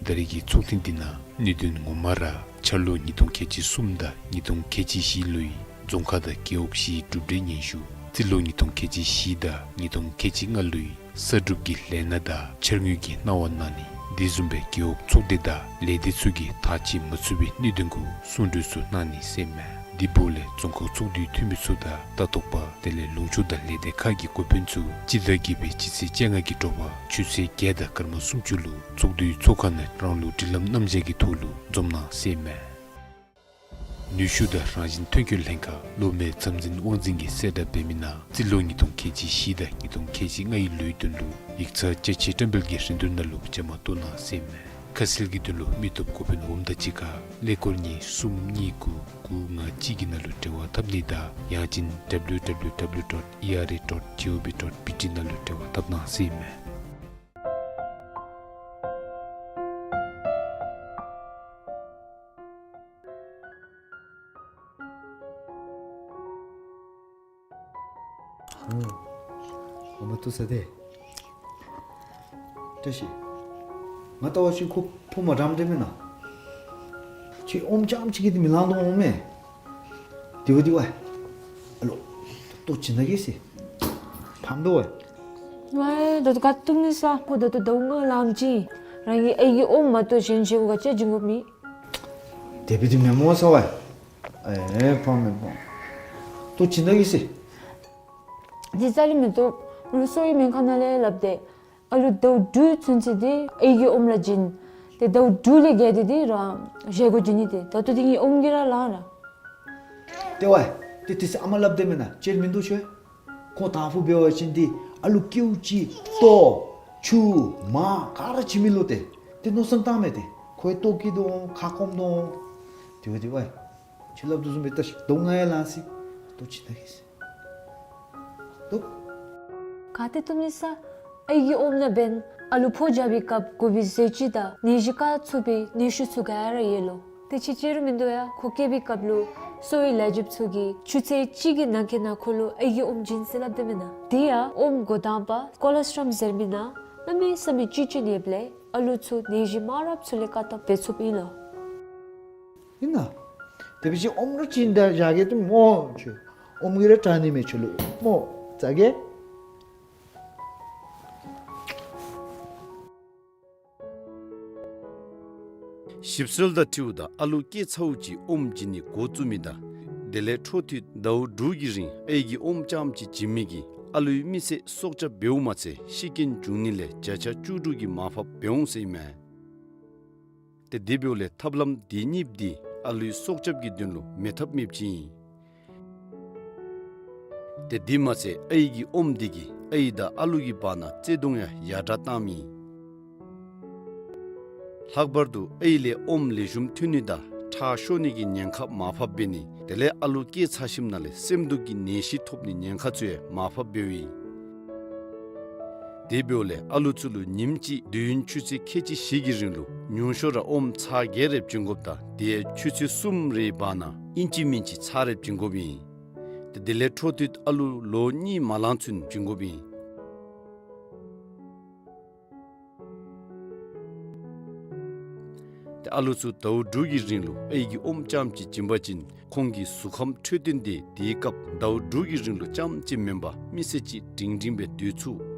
ད་རེས་ཀྱི་ཚོགས་ཐེངས་འདི་ནང་གནད་དོན་ངོ་མ་ར་འཆར་ལོ་ཉིས་སྟོང་ཁལ་གཅིག་གསུམ་དང་ཉིས་སྟོང་ཁལ་གཅིག་བཞི་ལོའི་རྫོང་ཁག་དང་རྒེད་འོག་བཞིའི་གྲུབ་འབྲས་སྙན་ཞུ། རྩིས་ལོ་ཉིས་སྟོང་ཁལ་གཅིག་བཞི་དང་ཉིས་སྟོང་ཁལ་གཅིག་ལྔ་ལོའི་གསར་སྒྲུབ་ཀྱི་ལས་སྣ་དང་འཆར་དངོས་ཀྱི་གནང་བ་གནང་ནི། དེ་བཟུམ་སྦེ་རྒེད་འོག་ཚོགས་སྡེ་དང་ལས་སྡེ་ཚུ་གིས་ཐག་བཅད་མ་ཚུགས་པའི་གནད་དོན་གུ་གསུང་གྲོས་ཚུ་གནང་ནི་ཟེར་མས། དེ་འབདཝ་ལས་རྫོང་ཁག་ཚོགས་འདུའི་འཐུས་མི་ཚུ་དང་ལྟ་རྟོག་པ་དེ་ལས་ལུང་ཕྱོགས་དང་ལས་སྡེ་ཁག་གི་འགོ་དཔོན་ཚུ་སྤྱི་ཟླ་བརྒྱད་པའི་སྤྱི་ཚེས་བཅོ་ལྔ་གི་དྲོ་པ་ཆུ་ཚོད་བརྒྱད་དང་སྐར་མ་སུམ་ཅུ་ལུ་ཚོགས་འདུའི་ཚོགས་ཁང་ནང་རང་ལུགས་སྒྲིག་ལམ་རྣམ་གཞག་གི་ཐོག་ལུ་འཛོམས་གནང་ཟེར་མས། ནུས་ཤུགས་དང་རང་བཞིན་ཐོན་སྐྱེད་ལྷན་ཁག་སློབ་མའི་འཚམས་འཛིན་དབང་འཛིན་གྱིས་གསལ་བསྒྲགས་འབད་མི་ནང་རྩིས་ལོ་ཉིས་སྟོང་ཁལ་གཅིག་བཞི་དང་ཉིས་སྟོང་ཁལ་གཅིག་ལྔའི་ལོའི་དོན་ལུ་ཡིག་ཚང་ཅ་ཆས་བཀྲམ་སྤེལ་གྱི་རིན་བསྡུར་ནང་ལུ་བཅའ་མར་གཏོགས་གནང་ཟེར་མས། ཁ་གསལ་གྱི་དོན་ལུ་མི་སྟོབས་འགོ་དཔོན་འོགམ་དང་གཅིག་ཁར་ཀླད་ཀོར་གཉིས་གསུམ་གཉིས་དགུ་དགུ་ལྔ་གཅིག་གི་ནང་ལུ་འབྲེལ་བ་འཐབ་ནི་དང་ཡང་ཅིན་W W W dot E R A dot G O V dot B T ནང་ལུ་འབྲེལ་བ་འཐབ་གནང་ཟེར་མས། ཨོ། ཨོ་མ་བཏུབ་ས་དེ། བཀྲ་ཤིས། ང་ལྟ་བ་ཅིན་ཁོ་ཕོ་མ་འདྲཝ་འདྲ་མེན་ན། ཁྱོད་ཨོམ་རྐྱངམ་ཅིག་གིས་འདི་མི་ལང་དོ་འོང་མས། དེ་བ་དེ་བ། ཨ་ལོ། ལྟོ་བྱིན་ད་གེ་ཟེར། ཕམ་དོ་བ། ཝའི་ད་ལྟོ་ག་བཏུབ་ནི་ས། ཁོ་ད་ལྟོ་ཟླཝ་ལྔ་ལང་ཅི། རང་གི་ཨའི་གི་ཨོམ་མ་གཏོགས་གཞན་ཅིག་གུ་ག་ཅི་བྱིན་དགོཔ་མེད། དེ་བ་དེ་མེན་མོ་ས་བ། ཨེ་ཕམ་མེན་ཕམ། ལྟོ་བྱིན་ད་གེ་ཟེར། ཅིག་རྩ་ལས་མི་བཏུབ། ང་གསོ་བའི་སྨན་ཁང་ནང་ལས་སླབ་སྟེ། ཨ་ལུ་ཟླཝ་དྲུག་ཚུན་ཚོད་འདི་ཨའི་གི་ཨོམ་ར་བྱིན། ཏེ་ཟླཝ་དྲུག་ལས་བརྒལ་ཏེ་འདི་རང་གཞན་གུ་བྱིན་ནི། ཏེ་ད་ལྟོ་འདི་ངེའི་ཨོམ་གྱིས་ར་ལང་ར། ཏེ་བ། ཏེ་ཏེ་ཟེར་ཨ་མ་སླབ་སྟེ་མེན་ན་ཅིག་མིན་འདུག་ཁྱོད། ཁོང་དང་ཕུ་འབད་བ་ཅིན་འདི་ཨ་ལུ་ཀེའུ་ཅིག་ལྟོ་ཆུ་མར་ག་ར་བྱིན་མི་ལོ་ཏེ། ཏེ་མནོ་བསམ་བཏངམ་མས་ཏེ། ཁོ་ཡང་ལྟོ་སྐྱེ་དོ་འོང་ཁ་སྐོམ་དོ་འོང་། དེ་བ་དེ་བ། ཁྱོད་སླབ་དོ་བཟུམ་སྦེ་ལྟ་ཤིག། ཟླཝ་ལྔ་ཡང་ལང་སོ་ཡི། ལྟོ་བྱིན་ད་གེ་ཟེར། ལྟོ། ག་ཏེ་བཏུབ་ནི་ས། ཨའི་གི་ཨོམ་ནང་འབདན་ཨ་ལུ་ཕོ་རྒྱབ་པའི་སྐབས་དགོ་པའི་ཟས་བཅུད་དང་ནད་གཞི་བཀག་ཚུགས་པའི་ནུས་ཤུགས་ཚུ་ག་ར་ཡོད་ལོ། ཏེ་ཅིག་ཅིག་རུང་མིན་འདུག་ཡ། ཁོ་སྐྱེས་པའི་སྐབས་ལུ་གསོ་བའི་ལས་བྱེདཔ་ཚུ་གིས་ཆུ་ཚོད་གཅིག་གི་ནང་འཁོད་ནང་ཁོ་ལུ་ཨའི་གི་ཨོམ་བྱིན་ཟེར་སླབ་སྟེ་མེན་ན། དེ་ཡང་ཨོམ་འགོ་དང་པ་ཀོ་ལོ་སི་ཊྲོམ་ཟེར་མི་ནང་གནམ་མེད་ས་མེད་བཅུད་ཅན་ཡོདཔ་ལས་ཨ་ལུ་ཚུ་ནད་གཞི་མང་རབས་ཚུ་ལས་བཀག་ཐབས་འབད་ཚུགསཔ་ཨིན་ལོ། ཨིན་ན། དེ་འབད་བ་ཅིན་ཨོམ་ར་བྱིན་ད་བཞག་གེ་ཏེ་མོ་ཁྱོད། ཨོམ་གྱིས་ར་དྲག་ནི་མས་ཁྱོད་ལུ་མོ། ཟ་གེ། ཞིབ་འཚོལ་དང་འཁྲིལཝ་ད་ཨ་ལུ་སྐྱེས་ཚརཝ་ཅིག་ཨོམ་བྱིན་ནི་འགོ་བཙུགས་མི་དང་དེ་ལས་འཕྲོ་མཐུད་ཟླཝ་དྲུག་གི་རིང་ཨའི་གི་ཨོམ་རྐྱངམ་ཅིག་བྱིན་མི་གིས་ཨ་ལུའི་མི་ཚེ་སྲོག་སྐྱབས་འབདཝ་མ་ཚད་ཤི་རྐྱེན་འབྱུང་ནི་ལས་བརྒྱ་ཆ་བཅུ་དྲུག་གི་མར་ཕབ་འབད་འོང་ཟེར་ཨིན་མས། ཏེ་དེ་འབདཝ་ལས་ཐབས་ལམ་དེ་གཉིས་འདི་ཨ་ལུའི་སྲོག་སྐྱབས་ཀྱི་དོན་ལུ་མེད་ཐབས་མེདཔ་ཅིག་ཨིན། ཏེ་དེ་མ་ཚད་ཨའི་གི་ཨོམ་འདི་གིས་ཨའི་དང་ཨ་ལུ་གི་བར་ན་བརྩེ་གདུང་ཡང་ཡར་དྲག་བཏངམ་ཨིན། ལྷག་པར་དུ་ཨའི་ལས་ཨོམ་ལེགས་ཤོམ་ཐོན་ནི་དང་ཁྲག་ཤོར་ནི་གི་ཉེན་ཁ་མར་ཕབ་འབད་ནི་དེ་ལས་ཨ་ལུ་སྐྱེས་ཚར་ཞིནམ་ལས་སེམས་སྡུག་གི་ནད་གཞི་ཐོབ་ནི་ཉེན་ཁ་ཚུ་ཡང་མར་ཕབ་འབདཝ་ཨིན། དེ་འབདཝ་ལས་ཨ་ལུ་ཚུ་ལུ་ཉིནམ་གཅིག་དུས་ཡུན་ཆུ་ཚོད་ཁལ་གཅིག་བཞི་གི་རིང་ལུ་ཉུང་ཤོས་ར་ཨོམ་ཚར་བརྒྱད་རེ་བྱིན་དགོཔ་དང་དེ་ཡང་ཆུ་ཚོད་གསུམ་རེའི་བར་ན་ཨིན་ཅི་མིན་ཅི་ཚར་རེ་བྱིན་དགོཔ་ཨིན། ཏེ་དེ་ལས་འཕྲོ་མཐུད་ཨ་ལུ་ལོ་གཉིས་མ་ལང་ཚུན་བྱིན་དགོཔ་ཨིན། ཏེ་ཨ་ལུ་ཚུ་ཟླཝ་དྲུག་གི་རིང་ལུ་ཨའི་གི་ཨོམ་རྐྱངམ་ཅིག་བྱིན་པ་ཅིན་ཁོང་གི་གཟུགས་ཁམས་འཕྲོད་བསྟེན་དེ་དེའི་སྐབས་ཟླཝ་དྲུག་གི་རིང་ལུ་རྐྱངམ་ཅིག་མེན་པར་མི་ཚེ་གཅིག་སྒྲིང་སྒྲིང་སྦེ་སྡོད་ཚུགས།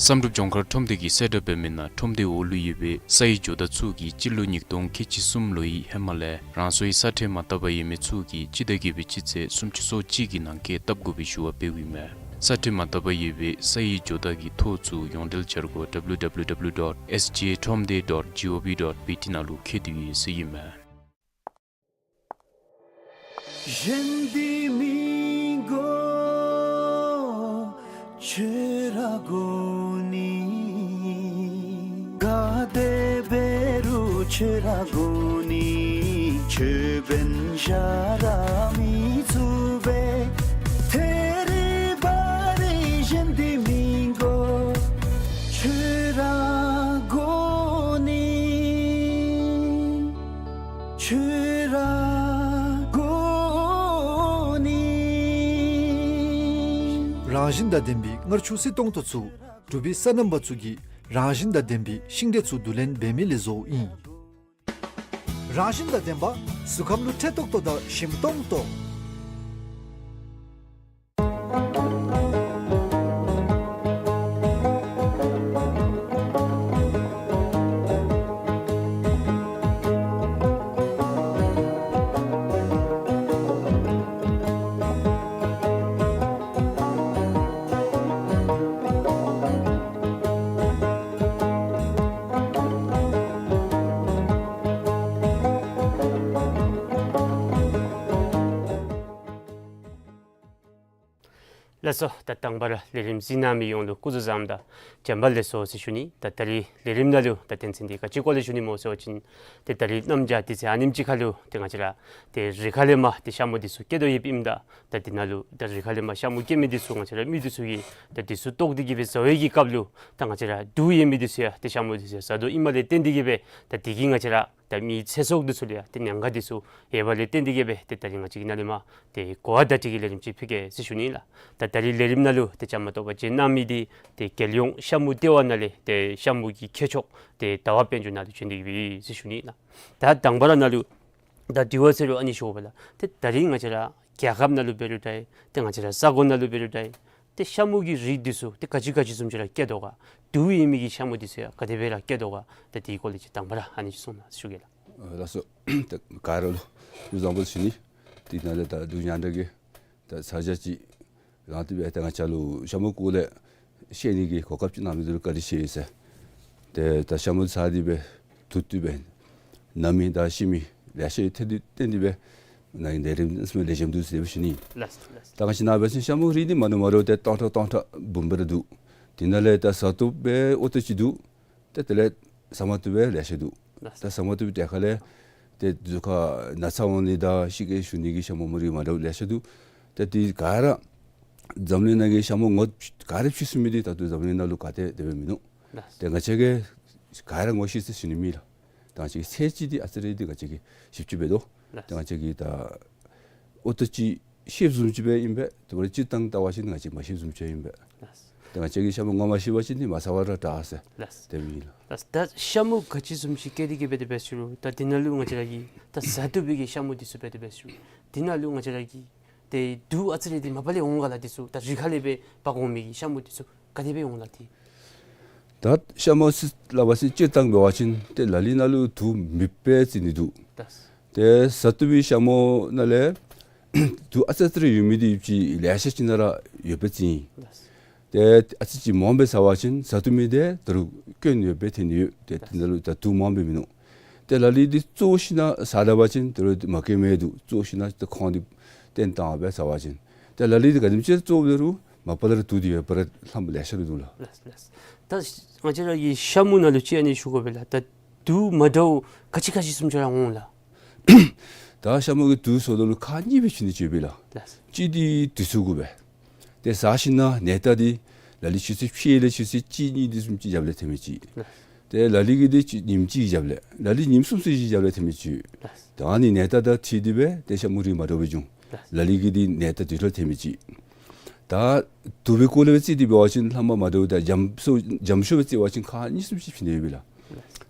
བསམ་གྲུབ་ལྗོངས་མཁར་ཁྲོམ་སྡེ་གིས་གསལ་བསྒྲགས་འབད་མི་ནང་ཁྲོམ་སྡེའི་འོག་ལུ་ཡོད་པའི་སའི་ཇོ་བདག་ཚུ་གིས་སྤྱི་ལོ་ཉིས་སྟོང་ཁལ་གཅིག་གསུམ་ལོའི་ཧེ་མ་ལས་རང་སོའི་ས་ཁྲལ་མ་བཏབ་པར་ཡོད་མི་ཚུ་གིས་སྤྱི་ཟླ་བརྒྱད་པའི་སྤྱི་ཚེས་སུམ་ཅུ་སོ་གཅིག་གི་ནང་འཁོད་བཏབ་དགོ་པའི་ཞུ་བ་འབདཝ་ཨིན་མས། ས་ཁྲིམས་མ་དག་པར་ཡོད་པའི་ས་ཡི་ཇོ་བདག་གི་ཐོ་ཚུ་ཡོངས་འབྲེལ་འཆར་སྒོ་W W W dot S G A Thromde dot G O V dot B T ནང་ལུ་འཁོད་དེ་ཡོད་ཟེར་ཨིན་མས། གཞན་འདི་མི་དགོ་ཁྱོད་ར་དགོ་ནི། ག་དེ་འབད་རུང་ཁྱོད་ར་དགོ་ནི། ཁྱོད་འབད་ན་ཞར་མི་ཚུགས་པས། ཐད་རི་བ་རི་གཞན་འདི་མི་དགོ་ཁྱོད་ར་དགོ་ནི། ཁྱོད་ར་དགོ་ནི། རང་བཞིན་དང་ལྡན་པའི་མངར་ཆུ་བསིལ་ཏོང་ཏོ་ཚུ་འབྲུག་པའི་སོ་ནམ་པ་ཚུ་གིས་རང་བཞིན་དང་ལྡན་པའི་ཤིང་འབྲས་ཚུ་བསྡུ་ལེན་འབད་མི་ལས་བཟོཝ་ཨིན། རང་བཞིན་དང་ལྡན་པ་གཟུགས་ཁམས་ལུ་འཕྲོད་ཏོག་ཏོ་དང་ཞིམ་ཏོང་ཏོ། ལགས་སོ། ད་དང་པ་ར་ལས་རིམ་གཟིགས་གནང་མི་ཡོངས་ལུ་སྐུ་གཟུགས་བཟང་དང་བྱོན་པ་ལེགས་སོ་ཟེར་ཞུ་ནི། ད་ད་རིས་ལས་རིམ་ནང་ལུ་ད་དོན་ཚན་འདི་ག་ཅི་སྐོར་ལས་ཞུ་ནི་སྨོ་ཟེར་བ་ཅིན་ཏེ་ད་རིས་གནམ་བྱཱར་དུས་ཚོད་ཨ་ནེམ་ཅིག་ཁར་ལུ་ཏེ་ང་བཅས་ར་ཏེ་རི་ཁ་ལས་མར་ཏེ་ཤ་མུ་འདི་ཚུ་སྐྱེ་དོ་ཡོདཔ་ཨིནམ་ད་ད་འདི་ནང་ལུ་ད་རི་ཁ་ལས་མར་ཤ་མུ་སྐྱེ་མི་འདི་ཚུ་ང་བཅས་ར་མི་འདི་ཚུ་གིས་ད་འདི་ཚུ་བཏོག་སྟེ་གི་སྦེ་བཟའ་བའི་གི་སྐབས་ལུ་ད་ང་བཅས་ར་དུག་ཡོད་མི་འདི་ཚུ་ཡང་ཏེ་ཤ་མུ་འདི་ཚུ་ཡང་བཟའ་དོ་ཨིནམ་ལས་བརྟེན་ཏེ་གི་སྦེ་ད་འདི་གིས་ང་བཅས་ར་ད་མིའི་ཚེ་སྲོག་འདི་ཚུ་ལུ་ཡང་ཏེ་ཉེན་ཁ་འདི་ཚུ་ཡོདཔ་ལས་བརྟེན་ཏེ་གི་སྦེ་ཏེ་ད་རིས་ང་བཅས་ཀྱིས་ནཱ་ལས་མར་ཏེ་གོ་བ་བརྡ་སྤྲོད་ཀྱི་ལས་རིམ་ཅིག་ཕུལ་གེ་ཟེར་ཞུ་ནི་ལགས། ད་ད་རིས་ལས་རིམ་ནང་ལུ་ཏེ་བཅའ་མར་གཏོགས་པར་བྱོན་གནང་མི་འདི་ཏེ་རྒྱལ་ཡོངས་ཤ་མུ་ལྟེ་བ་ནང་ལས་ཏེ་ཤ་མུ་གི་མཁས་མཆོག་ཏེ་ཟླ་བ་དཔལ་འབྱོར་ནཱ་ལུ་བྱོན་ཏེ་གི་སྦེ་ཟེར་ཞུ་ནི་ལགས། ད་དང་པ་ར་ནཱ་ལུ་ད་དུས་ཚོད་ཟེར་རུང་ཨ་ནི་ཞུ་དགོ་པས་ལགས། ཏེ་ད་རིས་ང་བཅས་ར་རྒྱལ་ཁབ་ནང་ལུ་འབད་རུང་འདྲ་ཏེ་ང་བཅས་ར་ས་གོ་ནང་ལུ་འབད་རུང་འདྲ་ཏེ་ཤ་མུ་གི་རིགས་འདི་ཚུ་ཏེ་ག་ཅི་ག་ཅི་བཟུམ་ཅིག་ར་སྐྱེ་དོ་ག། དུག་ཡོད་མི་གི་ཤ་མུ་འདི་ཚུ་ཡང་ག་དེ་སྦེ་ར་སྐྱེ་དོ་ག། ད་དེའི་སྐོར་ལས་ཅིག་དང་པ་ར་ཨ་ནི་ཅིག་གསུང་གནང་ཞུ་གེ་ལགས། ཨ་ལགས་སོ། ད་ག་ར་ལུ་སྐུ་གཟུགས་བཟང་པོ་ཟེར་ཞུ་ནི། དེ་ནང་ལས་ད་འབྲུག་ཉང་བྲག་གི་ད་ས་ཆ་ཅིག་རང་དུ་སྦེ་ད་ང་བཅས་ལུ་ཤ་མུ་སྐོར་ལས་ཤེས་ནི་གི་གོ་སྐབས་ཅིག་གནང་མི་འདི་ལུ་བཀའ་དྲིན་ཆེ་ཟེར། ཏེ་ད་ཤ་མུ་ཟ་སྟེ་སྦེ་དུག་བཏུབ་སྦེ་ན་མི་དང་ཤི་མི་ལེ་ཤ་ཡོད། ཏེ་དེ་འདི་སྦེ་ནཱ་ལས་རིམ་ལེགས་ཤོམ་འདུག་ཟེར་ཞུ་ནི། ལགས་ལགས། ད་ང་བཅས་ནཱ་འབད་བ་ཅིན་ཤ་མུ་རིགས་འདི་མ་འདྲཝ་མ་འདྲཝ་ཏེ་སྟོང་ཕྲག་སྟོང་ཕྲག་འབུམ་སྦེ་ར་འདུག། དེ་ནང་ལས་ད་བཟའ་བཏུབ་སྦེ་ཨོ་ཏོ་ཅིག་འདུག། ཏེ་དེ་ལས་བཟའ་མ་བཏུབ་སྦེ་ལེ་ཤ་འདུག། ལགས། ད་བཟའ་མ་བཏུབ་སྦེ་ཏེ་ཁ་ལས་ཏེ་གཟུགས་ཁར་ན་ཚ་འོང་ནི་དང་ཤི་གེ་ཞུ་ནི་གི་ཤ་མུ་མུ་རིགས་མ་འདྲཝ་ལེ་ཤ་འདུག། ཏེ་དེ་ག་ར་འཛམ་གླིང་ནང་གི་ཤ་མུ་ངོ་ག་ར་ཕྱེ་ཚུགས་མི་འདི་ད་ལྟོ་འཛམ་གླིང་ནང་ལུ་ག་ཏེ་དེ་སྦེ་མིན་ནུག། ལགས། ཏེ་ང་བཅས་ཀྱིས་ག་ར་ངོ་ཤེས་ཟེར་ཞུ་ནི་མེད་ལགས། ད་ང་བཅས་ཀྱིས་ཚད་ཅིག་འདི་ཨ་ཙི་རེ་འདི་ང་བཅས་ཀྱིས་ཞིབ་ཅིག་འབད་དོ། ལགས། ད་ང་བཅས་ཀྱིས་ད་ཨོ་ཏོ་ཅིག་ཤེསཔ་བཟུམ་ཅིག་སྦེ་ཨིན་པས། དེ་འབདཝ་ད་སྤྱིར་བཏང་བལྟ་བ་ཅིན་ང་བཅས་མ་ཤེསཔ་བཟུམ་ཅིག་ཨིན་པས། ལགས། ཏེ་ང་བཅས་ཀྱིས་ཤ་མུ་ངོ་མ་ཤེས་པ་ཅིན་འདི་མ་ཟ་བར་ར་དྲག་ཟེར། ལགས། དེ་སྦེ་ཨིན་ལགས། ལགས། ད་ཤ་མུ་ག་ཅི་བཟུམ་ཅིག་སྐྱེ་སྟེ་གི་སྦེ་དེ་སྦེ་ཞུ་རུང་ད་འདི་ནང་ལུ་ང་བཅས་ར་གི་ད་བཟའ་བཏུབ་པའི་གི་ཤ་མུ་འདི་ཚུ་སྦེ་དེ་སྦེ་ཞུ་རུང་འདི་ནང་ལུ་ང་བཅས་ར་གི་ཏེ་དུག་ཨ་ཙི་རེ་འདི་མ་པ་ལས་འོང་ག་ལགས། འདི་ཚུ་ད་རི་ཁ་ལས་སྦེ་འབག་འོང་མི་གི་ཤ་མུ་འདི་ཚུ་ག་དེ་སྦེ་འོང་ལགས་ཏེ། ད་ཤ་མུ་ཟེར་སླབ་པ་ཅིན་སྤྱིར་བཏང་འབད་བ་ཅིན་ཏེ་ལ་ལུ་ནང་ལུ་དུག་མེདཔ་སྦེ་བརྩི་ནི་འདུག། ལགས། ཏེ་བཟའ་བཏུབ་པའི་ཤ་མུ་ནང་ལས་དུག་ཨ་ཙི་ཨ་ཙི་རེ་ཡོད་མི་འདི་ཅིག་ལེ་ཤ་ཅིག་ནང་ར་ཡོདཔ་སྦེ་བརྩི་ཡི། ལགས། ཏེ་ཨ་ཙི་ཅིག་མངམ་སྦེ་ཟ་བ་ཅིན་བཟའ་བཏུབ་མི་འདི་ད་རུང་སྐྱོན་ཡོདཔ་སྦེ་ཐོན་ནི་ཡོད། ཏེ་ལགས། དེ་ནང་ལུ་ད་དུག་མངམ་སྦེ་མིན་ནུག། ཏེ་ལ་ལུ་འདི་བཙོ་ཞིན་ན་ཟ་ད་པ་ཅིན་ད་རུང་མ་སྐྱེ་མི་འདུག། བཙོ་ཞིན་ན་ཏེ་ཁོང་འདི་བཏོན་བཏང་སྦེ་ཟ་བ་ཅིན། ཏེ་ལ་ལུ་འདི་ག་དེམ་ཅིག་བཙོ་རུང་མ་པ་ལས་ར་དུག་འདི་ཡོད་པ་ར་ལྷམ་ལེ་ཤ་ར་འདུག་ལགས། ལགས་ལགས། ད་ང་བཅས་ར་གི་ཤ་མུ་ནང་ལུ་ཅིག་ཨ་ནི་ཞུ་དགོ་པས་ལགས། ད་དུག་མ་འདྲཝ་ག་ཅི་ག་ཅི་བཟུམ་ཅིག་ར་འོང་ལགས། ད་ཤ་མུ་གི་དུག་ཟེརཝ་ད་ལུ་ཁག་གཉིས་སྦེ་ཕྱེ་ནི་ཅིག་ཡོད་པས་ལགས། ལགས། གཅིག་འདི་དུས་ཚོད་གུ་སྦེ། ཏེ་ཟ་ཞིན་ན་ནད་རྟགས་འདི་ལ་ལུ་ཆུ་ཚོད་ཕྱེད་ལས་ཆུ་ཚོད་གཅིག་གཉིས་འདི་བཟུམ་ཅིག་རྒྱབ་ལས་ཐོན་མི་ཅིག། ལགས། ཏེ་ལ་ལུ་གི་འདི་གཅིག་ཉིནམ་གཅིག་རྒྱབ་ལས་ལ་ལུ་ཉིནམ་གསུམ་ཙམ་ཅིག་རྒྱབ་ལས་ཐོན་མི་ཅིག། ལགས། ད་ཨ་ནི་ནད་རྟགས་དང་འཁྲིལ་ཏེ་སྦེ་ཏེ་ཤ་མུ་རིགས་མ་འདྲཝ་སྦེ་འབྱུང་། ལགས། ལ་ལུ་གི་འདི་ནད་རྟགས་དུས་ལུ་ཐོན་མི་ཅིག། ད་དུག་པའི་སྐོར་ལས་སྦེ་བརྩི་སྟེ་འབད་བ་ཅིན་ལྷག་མ་མ་འདྲཝ་དང་འཇམ་སུ་འཇམ་ཤོས་སྦེ་བརྩི་བ་ཅིན་ཁག་གཉིས་གསུམ་ཅིག་ཕྱེ་ནི་ཡོད་པས་ལགས།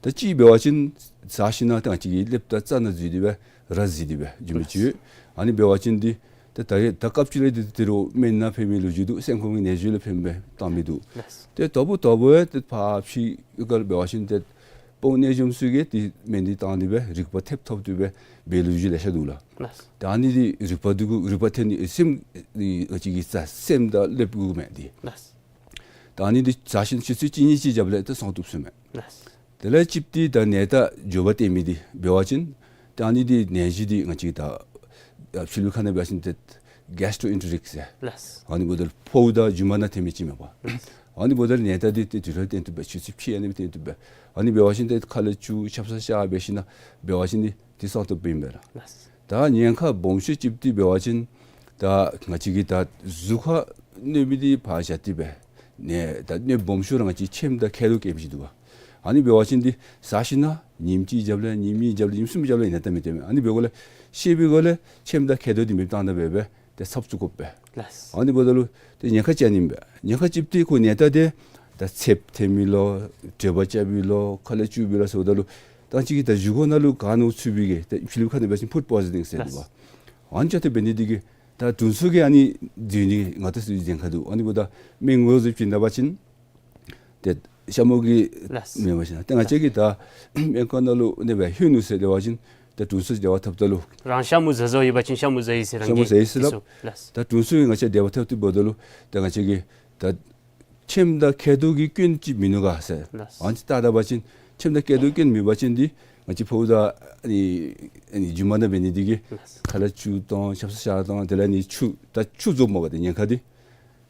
ད་གཅིག་འབད་བ་ཅིན་ཟ་ཞིན་ན་ད་ང་བཅས་ཀྱི་ཀླདཔ་དང་རྩ་ནང་འཛུལ་ཏེ་སྦེ་ར་འཛུལ་ཏེ་སྦེ་འབྱུང་མི་ཅིག་ཡོད། ཨ་ནི་འབད་བ་ཅིན་འདི་ཏེ་ད་རེས་ད་སྐབས་ཅིག་ར་འདི་ད་རུང་སྨན་ནང་ཕན་མི་ལོ་རྒྱུས་འདུག། སེམས་ཁོང་གི་ནད་གཞི་ལུ་ཕན་པའི་བཏང་མི་འདུག། ལགས། ཏེ་དོ་བུ་དོ་བུ་ཏེ་ཕར་ཕྱི་ཁར་འབད་བ་ཅིན་ཏེ་ དཔོན་གནས་འཇོམས་ཚུ་གིས་ཏེ་སྨན་འདི་བཏང་སྟེ་སྦེ་རིག་པ་ཐེབས་ཐོབ་སྟེ་སྦེ་འབད་ལུགས་ཅིག་ལེ་ཤ་འདུག་ལགས། ལགས། ད་ཨ་ནི་འདི་རིག་པ་འདི་གུ་རིག་པ་ཐོན་ནི་སེམས་འདི་ང་བཅས་ཀྱི་རྩ་སེམས་དང་ལྷོདཔ་དགོ་མས་འདི། ལགས། ད་ཨ་ནི་འདི་ཟ་ཞིནམ་ཆུ་ཚོད་གཅིག་གཉིས་ཅིག་རྒྱབ་ལས་ཏེ་སངས་བཏུབ་ཟེར་མས། ལགས། དེ་ལས་གཅིག་འདི་ད་ནད་རྟགས་འགྱོད་པ་སྟོན་མི་འདི་འབད་བ་ཅིན་ད་ཨ་ནི་འདི་ནད་གཞི་འདི་ང་བཅས་ད་ཨ་ཕྱི་ལུ་ཁ་ནང་འབད་བ་ཅིན་ཏེ་གེས་ཊོ་ཨེན་ཊེ་རིག་ཟེར། ལགས། ཨ་ནི་འབདཝ་ད་ཕོཝ་དང་རྒྱུ་མ་ནང་ཐོན་མི་ཅིག་མས་པ། ལགས། ཨ་ནི་འབདཝ་ད་ནད་རྟགས་འདི་ཏེ་དུས་ལུ་སྟོན་བཏུབ་པས། ཆུ་ཚོད་ཕྱེད་ཨ་ནི་སྦེ་སྟོན་བཏུབ་པས། ཨ་ནི་འབད་བ་ཅིན་ཏེ་ཁ་ལས་སྐྱུག་ཆབ་གསང་གཤག་འབད་ཞིནམ་འབད་བ་ཅིན་འདི་ཏེ་སངས་བཏུབ་ཨིན་པས་ལགས། ལགས། ད་ཉེན་ཁ་སྦོམ་ཤོས་ཅིག་འདི་འབད་བ་ཅིན་ད་ང་བཅས་ཀྱི་ད་གཟུགས་ཁར་གནོད་མི་འདི་ཕར་བཞག་སྟེ་སྦེ་ནི་ད་གནོད་སྦོམ་ཤོས་ར་ང་བཅས་ཁྱེམས་དང་མཁལ་རྡོག་སྐྱེ་མི་ཅིག་འདུག་པ། ཨ་ནི་འབད་བ་ཅིན་འདི་ཟ་ཞིནམ་ཉིནམ་གཅིག་རྒྱབ་ལས་ཉིནམ་གཉིས་རྒྱབ་ལས་ཉིནམ་གསུམ་རྒྱབ་ལས་ཨ་ནི་ད་མི་སྟོན་མས། ཨ་ནི་འབདཝ་ལས་ཤེས་པའི་སྒོ་ལས་ཁྱེམས་དང་མཁལ་རྡོག་འདི་མེདཔ་བཏང་ད་འབད་སྦེ་ཏེ་ཚབ་བཙུགས་དགོ་པས། ལགས། ཨ་ནི་འབདཝ་ད་ལུ་ཏེ་ཉེན་ཁ་ཅིག་ཨ་ནི་ཨིན་པས། ཉེན་ཁ་གཅིག་འདི་ཁོ་ནད་རྟགས་འདི་ད་ཚདཔ་ཐོན་མི་ལོ་དྲོད་འབར་རྐྱབ་པའི་ལོ་ཁ་ལས་སྐྱུག་པའི་ལོ་ཟེརཝ་ད་ལུ་ད་ཅིག་གིས་ད་བཞེས་སྒོ་ནང་ལུ་ག་ནོར་ཚུད་པའི་གི་ད་ཕྱི་ལུ་ཁ་ནང་འབད་བ་ཅིན་ཕུཌ་པོའི་ཛོན་ནིང་ཟེར་འདུག་པ། ལགས། ཨ་ནི་ཅིག་ཏེ་འབད་ནི་འདི་གིས་ད་དྲུང་འཚོ་གིས་ཨ་ནི་འདི་ནི་ང་བཅས་ཚུ་ཉེན་ཁ་འདུག། ཨ་ནི་འབདཝ་ད་སྨན་ངོས་བཟུང་བྱིན་ད་པ་ཅིན་ཏེ་ཤ་མུ་གིས་ལགས། མེན་པ་ཅིན་ཏེ་ང་བཅས་ཀྱིས་ད་སྨན་ཁང་ནང་ལུ་ཨ་ནི་སྦེ་ལྷོད་ནུག་ཟེར་འབད་བ་ཅིན་ད་དྲུང་འཚོ་འབྲེལ་བ་འཐབ་ད་ལུ་རང་ཤ་མུ་ཟ་བཟའཝ་ཡོད་པ་ཅིན་ཤ་མུ་ཟ་ཡི་ཟེར་ཤ་མུ་ཟ་ཡི་ཟེར་ར། ལགས། ད་དྲུང་འཚོ་གིས་ང་བཅས་འབྲེལ་བ་འཐབ་སྟེ་འབདཝ་ད་ལུ་ད་ང་བཅས་ཀྱིས་ད་ཁྱེམས་དང་མཁལ་རྡོག་གི་སྐྱོན་ཅིག་མིན་ནུག་ག་ཟེར། ལགས། ཨ་ནི་ཅིག་བལྟ་ད་པ་ཅིན་ཁྱེམས་དང་མཁལ་རྡོག་སྐྱོན་མེད་པ་ཅིན་འདི་ང་བཅས་ཕོཝ་དང་ཨ་ནི་ཨ་ནི་རྒྱུ་མ་ནང་འབད་ནི་འདི་གིས་ལགས། ཁ་ལས་སྐྱུག་དང་ཆབ་གསང་གཤག་དང་དེ་ལས་ཨ་ནི་ཆུ་ད་ཆུ་རྫོགས་མ་པ་ཏེ་ཉེན་ཁ་འདི་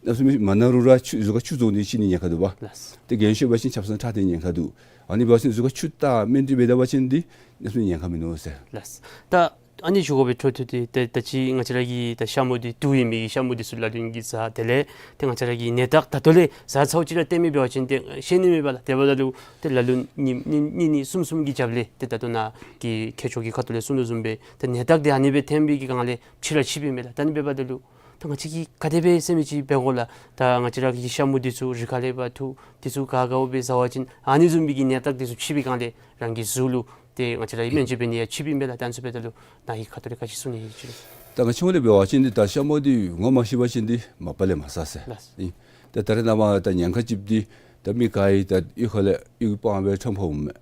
གནམ་མེད་ས་མེད་མ་ན་རུང་ར་ཆུ་གཟུགས་ཁར་ཆུ་རྫོགས་ནི་ཤི་ནི་ཉེན་ཁ་འདུག་པ། ལགས། ཏེ་རྒན་ཤོས་འབད་བ་ཅིན་ཆབ་གསང་ཁྲག་ཐོན་ཉེན་ཁ་འདུག། ཨ་ནི་འབད་བ་ཅིན་གཟུགས་ཁར་ཆུ་བཏགས་སྨན་འདི་འབད་ད་པ་ཅིན་འདི་གནམ་མེད་ས་མེད་ཉེན་ཁ་མིན་ནུག་ཟེར། ལགས། ད་ཨ་ནི་ཞུ་དགོ་པའི་འཕྲོ་མཐུད་དེ་ཏེ་ད་ཅི་ང་བཅས་ར་གི་ད་ཤ་མུ་འདི་དུག་ཡོད་མི་གི་ཤ་མུ་འདི་ཚུ་ལ་ལུ་གིས་ཟ། དེ་ལས་ཏེ་ང་བཅས་ར་གི་ནད་རྟགས་ད་ལྟོ་ལས་ཟ་ཚརཝ་ཅིག་ར་སྟོན་མི་འབད་བ་ཅིན་ཏེ་ཤེས་ནི་མེད་པས་ལགས། དེ་འབདཝ་ད་ལུ་ཏེ་ལ་ལུ་ཉིནམ་གཉིས་གཉིས་གཉིས་གསུམ་གསུམ་གྱི་རྒྱབ་ལས་ཏེ་ད་ལྟོ་ནཱ་གི་མཁས་མཆོག་གི་ཁ་ཐུག་ལས་གསུང་དོ་བཟུམ་སྦེ་ཏེ་ནད་རྟགས་འདི་ཨ་ནི་སྦེ་ཐོན་པའི་གི་སྒང་ལས་ཕྱི་ར་ཕྱི་པའི་མས་ལགས། ད་ཨ་ནི་འབདཝ་ད་ལུ་ད་ང་བཅས་ཀྱིས་ག་དེ་སྦེ་ཟེར་མི་ཅིག་འབད་དགོ་ལགས། ད་ང་བཅས་ར་གི་ཤ་མུ་འདི་ཚུ་རི་ཁ་ལས་འབག་འཐུ་འདི་ཚུ་ག་ག་འོ་སྦེ་ཟ་བ་ཅིན་ཨ་ནི་བཟུམ་མའི་གི་ནད་རྟགས་འདི་ཚུ་ཕྱི་པའི་སྒང་ལས་རང་གི་གཟུགས་ལུ་ཏེ་ང་བཅས་ར་གིས་སྨན་བཅོས་འབད་ནི་ཡང་ཕྱི་པའི་མས་ལགས། ད་ཨ་ནི་ཚུ་འབདཝ་ད་ལུ་ནཱ་གི་ཁ་ཐུག་ལས་ག་ཅི་གསུང་ནི་ཡོད་ཅི། ད་ང་བཅས་ལས་འབད་བ་ཅིན་འདི་ད་ཤ་མུ་འདི་ངོ་མ་ཤེས་པ་ཅིན་འདི་མ་པ་ལས་མ་ཟ་ཟེར། ལགས། ཨིན། ད་ད་རེས་ནངས་པ་ད་ཉེན་ཁ་ཅིག་འདི་ད་མི་ག་ཡང་ད་གཡུས་ཁ་ལས་གཡུས་སྤང་སྦེ་ཁྲོམ་ཁར་འོངམ་མས།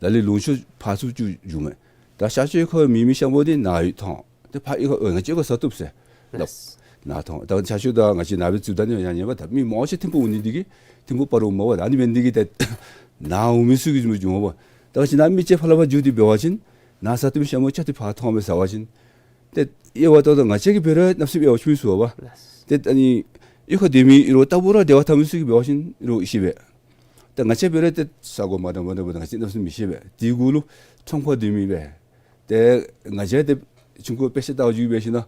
ད་ལས་ལུང་ཤོར་ཕར་ཚུར་བཅུག་འགྱོཝ་མས། ད་ཤར་ཕྱོགས་ཁར་མེད་མི་ཤ་མུ་འདི་ནཱ་ཡོད་ཐོན། ཏེ་ཕར་གཡུས་ཁར་ཨོ་ང་བཅས་ཁར་ཟ་བཏུབ་ཟེར་སླབ། ལགས། ནཱ་ཐོན། ད་ཤར་ཕྱོགས་ད་ང་བཅས་ནཱ་སྦེ་བཙུགས་ད་ནི་ཡང་ཉན་པས། ད་མི་མང་ཆེ་ཐིམ་ཕུག་འོང་ནི་འདི་གིས་ཐིམ་ཕུག་སྤ་རོ་འོངམ་མས་པ། ཨ་ནི་འབད་ནི་འདི་གིས་ཏེ་ནཱ་འོང་མི་ཚུ་གིས་འབྱུང་འབྱུངམ་མས་པ། ད་ང་བཅས་ནཱ་མི་ཅིག་ཕར་ལས་ཕར་འགྱོ་སྟེ་འབད་བ་ཅིན་ནཱ་ཟ་བཏུབ་མི་ཤ་མུ་ཅིག་ཏེ་ཕར་ཐོན་སྦེ་ཟ་བ་ཅིན་ཏེ་དབྱེ་བ་བལྟཝ་ད་ང་བཅས་ཀྱིས་འབད་རུང་གནམ་མེད་ས་མེད་དབྱེ་བ་ཆུང་སུ་བ། ལགས། ཏེ་ཨ་ནི་གཡུས་ཁར་སྡོད་མི་རོགས་ལྟ་བུ་ར་འབྲེལ་བ་འཐབ་མི་ཚུ་གིས་འབད་བ་ཅིན་རོགས་ཤེས་པས། ད་ང་བཅས་འབད་རུང་ཏེ་ས་གོ་མ་འདྲཝ་མ་འདྲཝ་འབདཝ་ད་ང་བཅས་གནམ་མེད་ས་མེད་མི་ཤེས་པས། དེ་གུ་ལུ་ཁྲོམ་ཁར་སྡོད་མི་སྦེ་ཏེ་ང་བཅས་ཏེ་ཆུང་ཀུ་དཔེ་ཆ་ལྟ་བར་འགྱོ་སྦེ་ཞིནམ་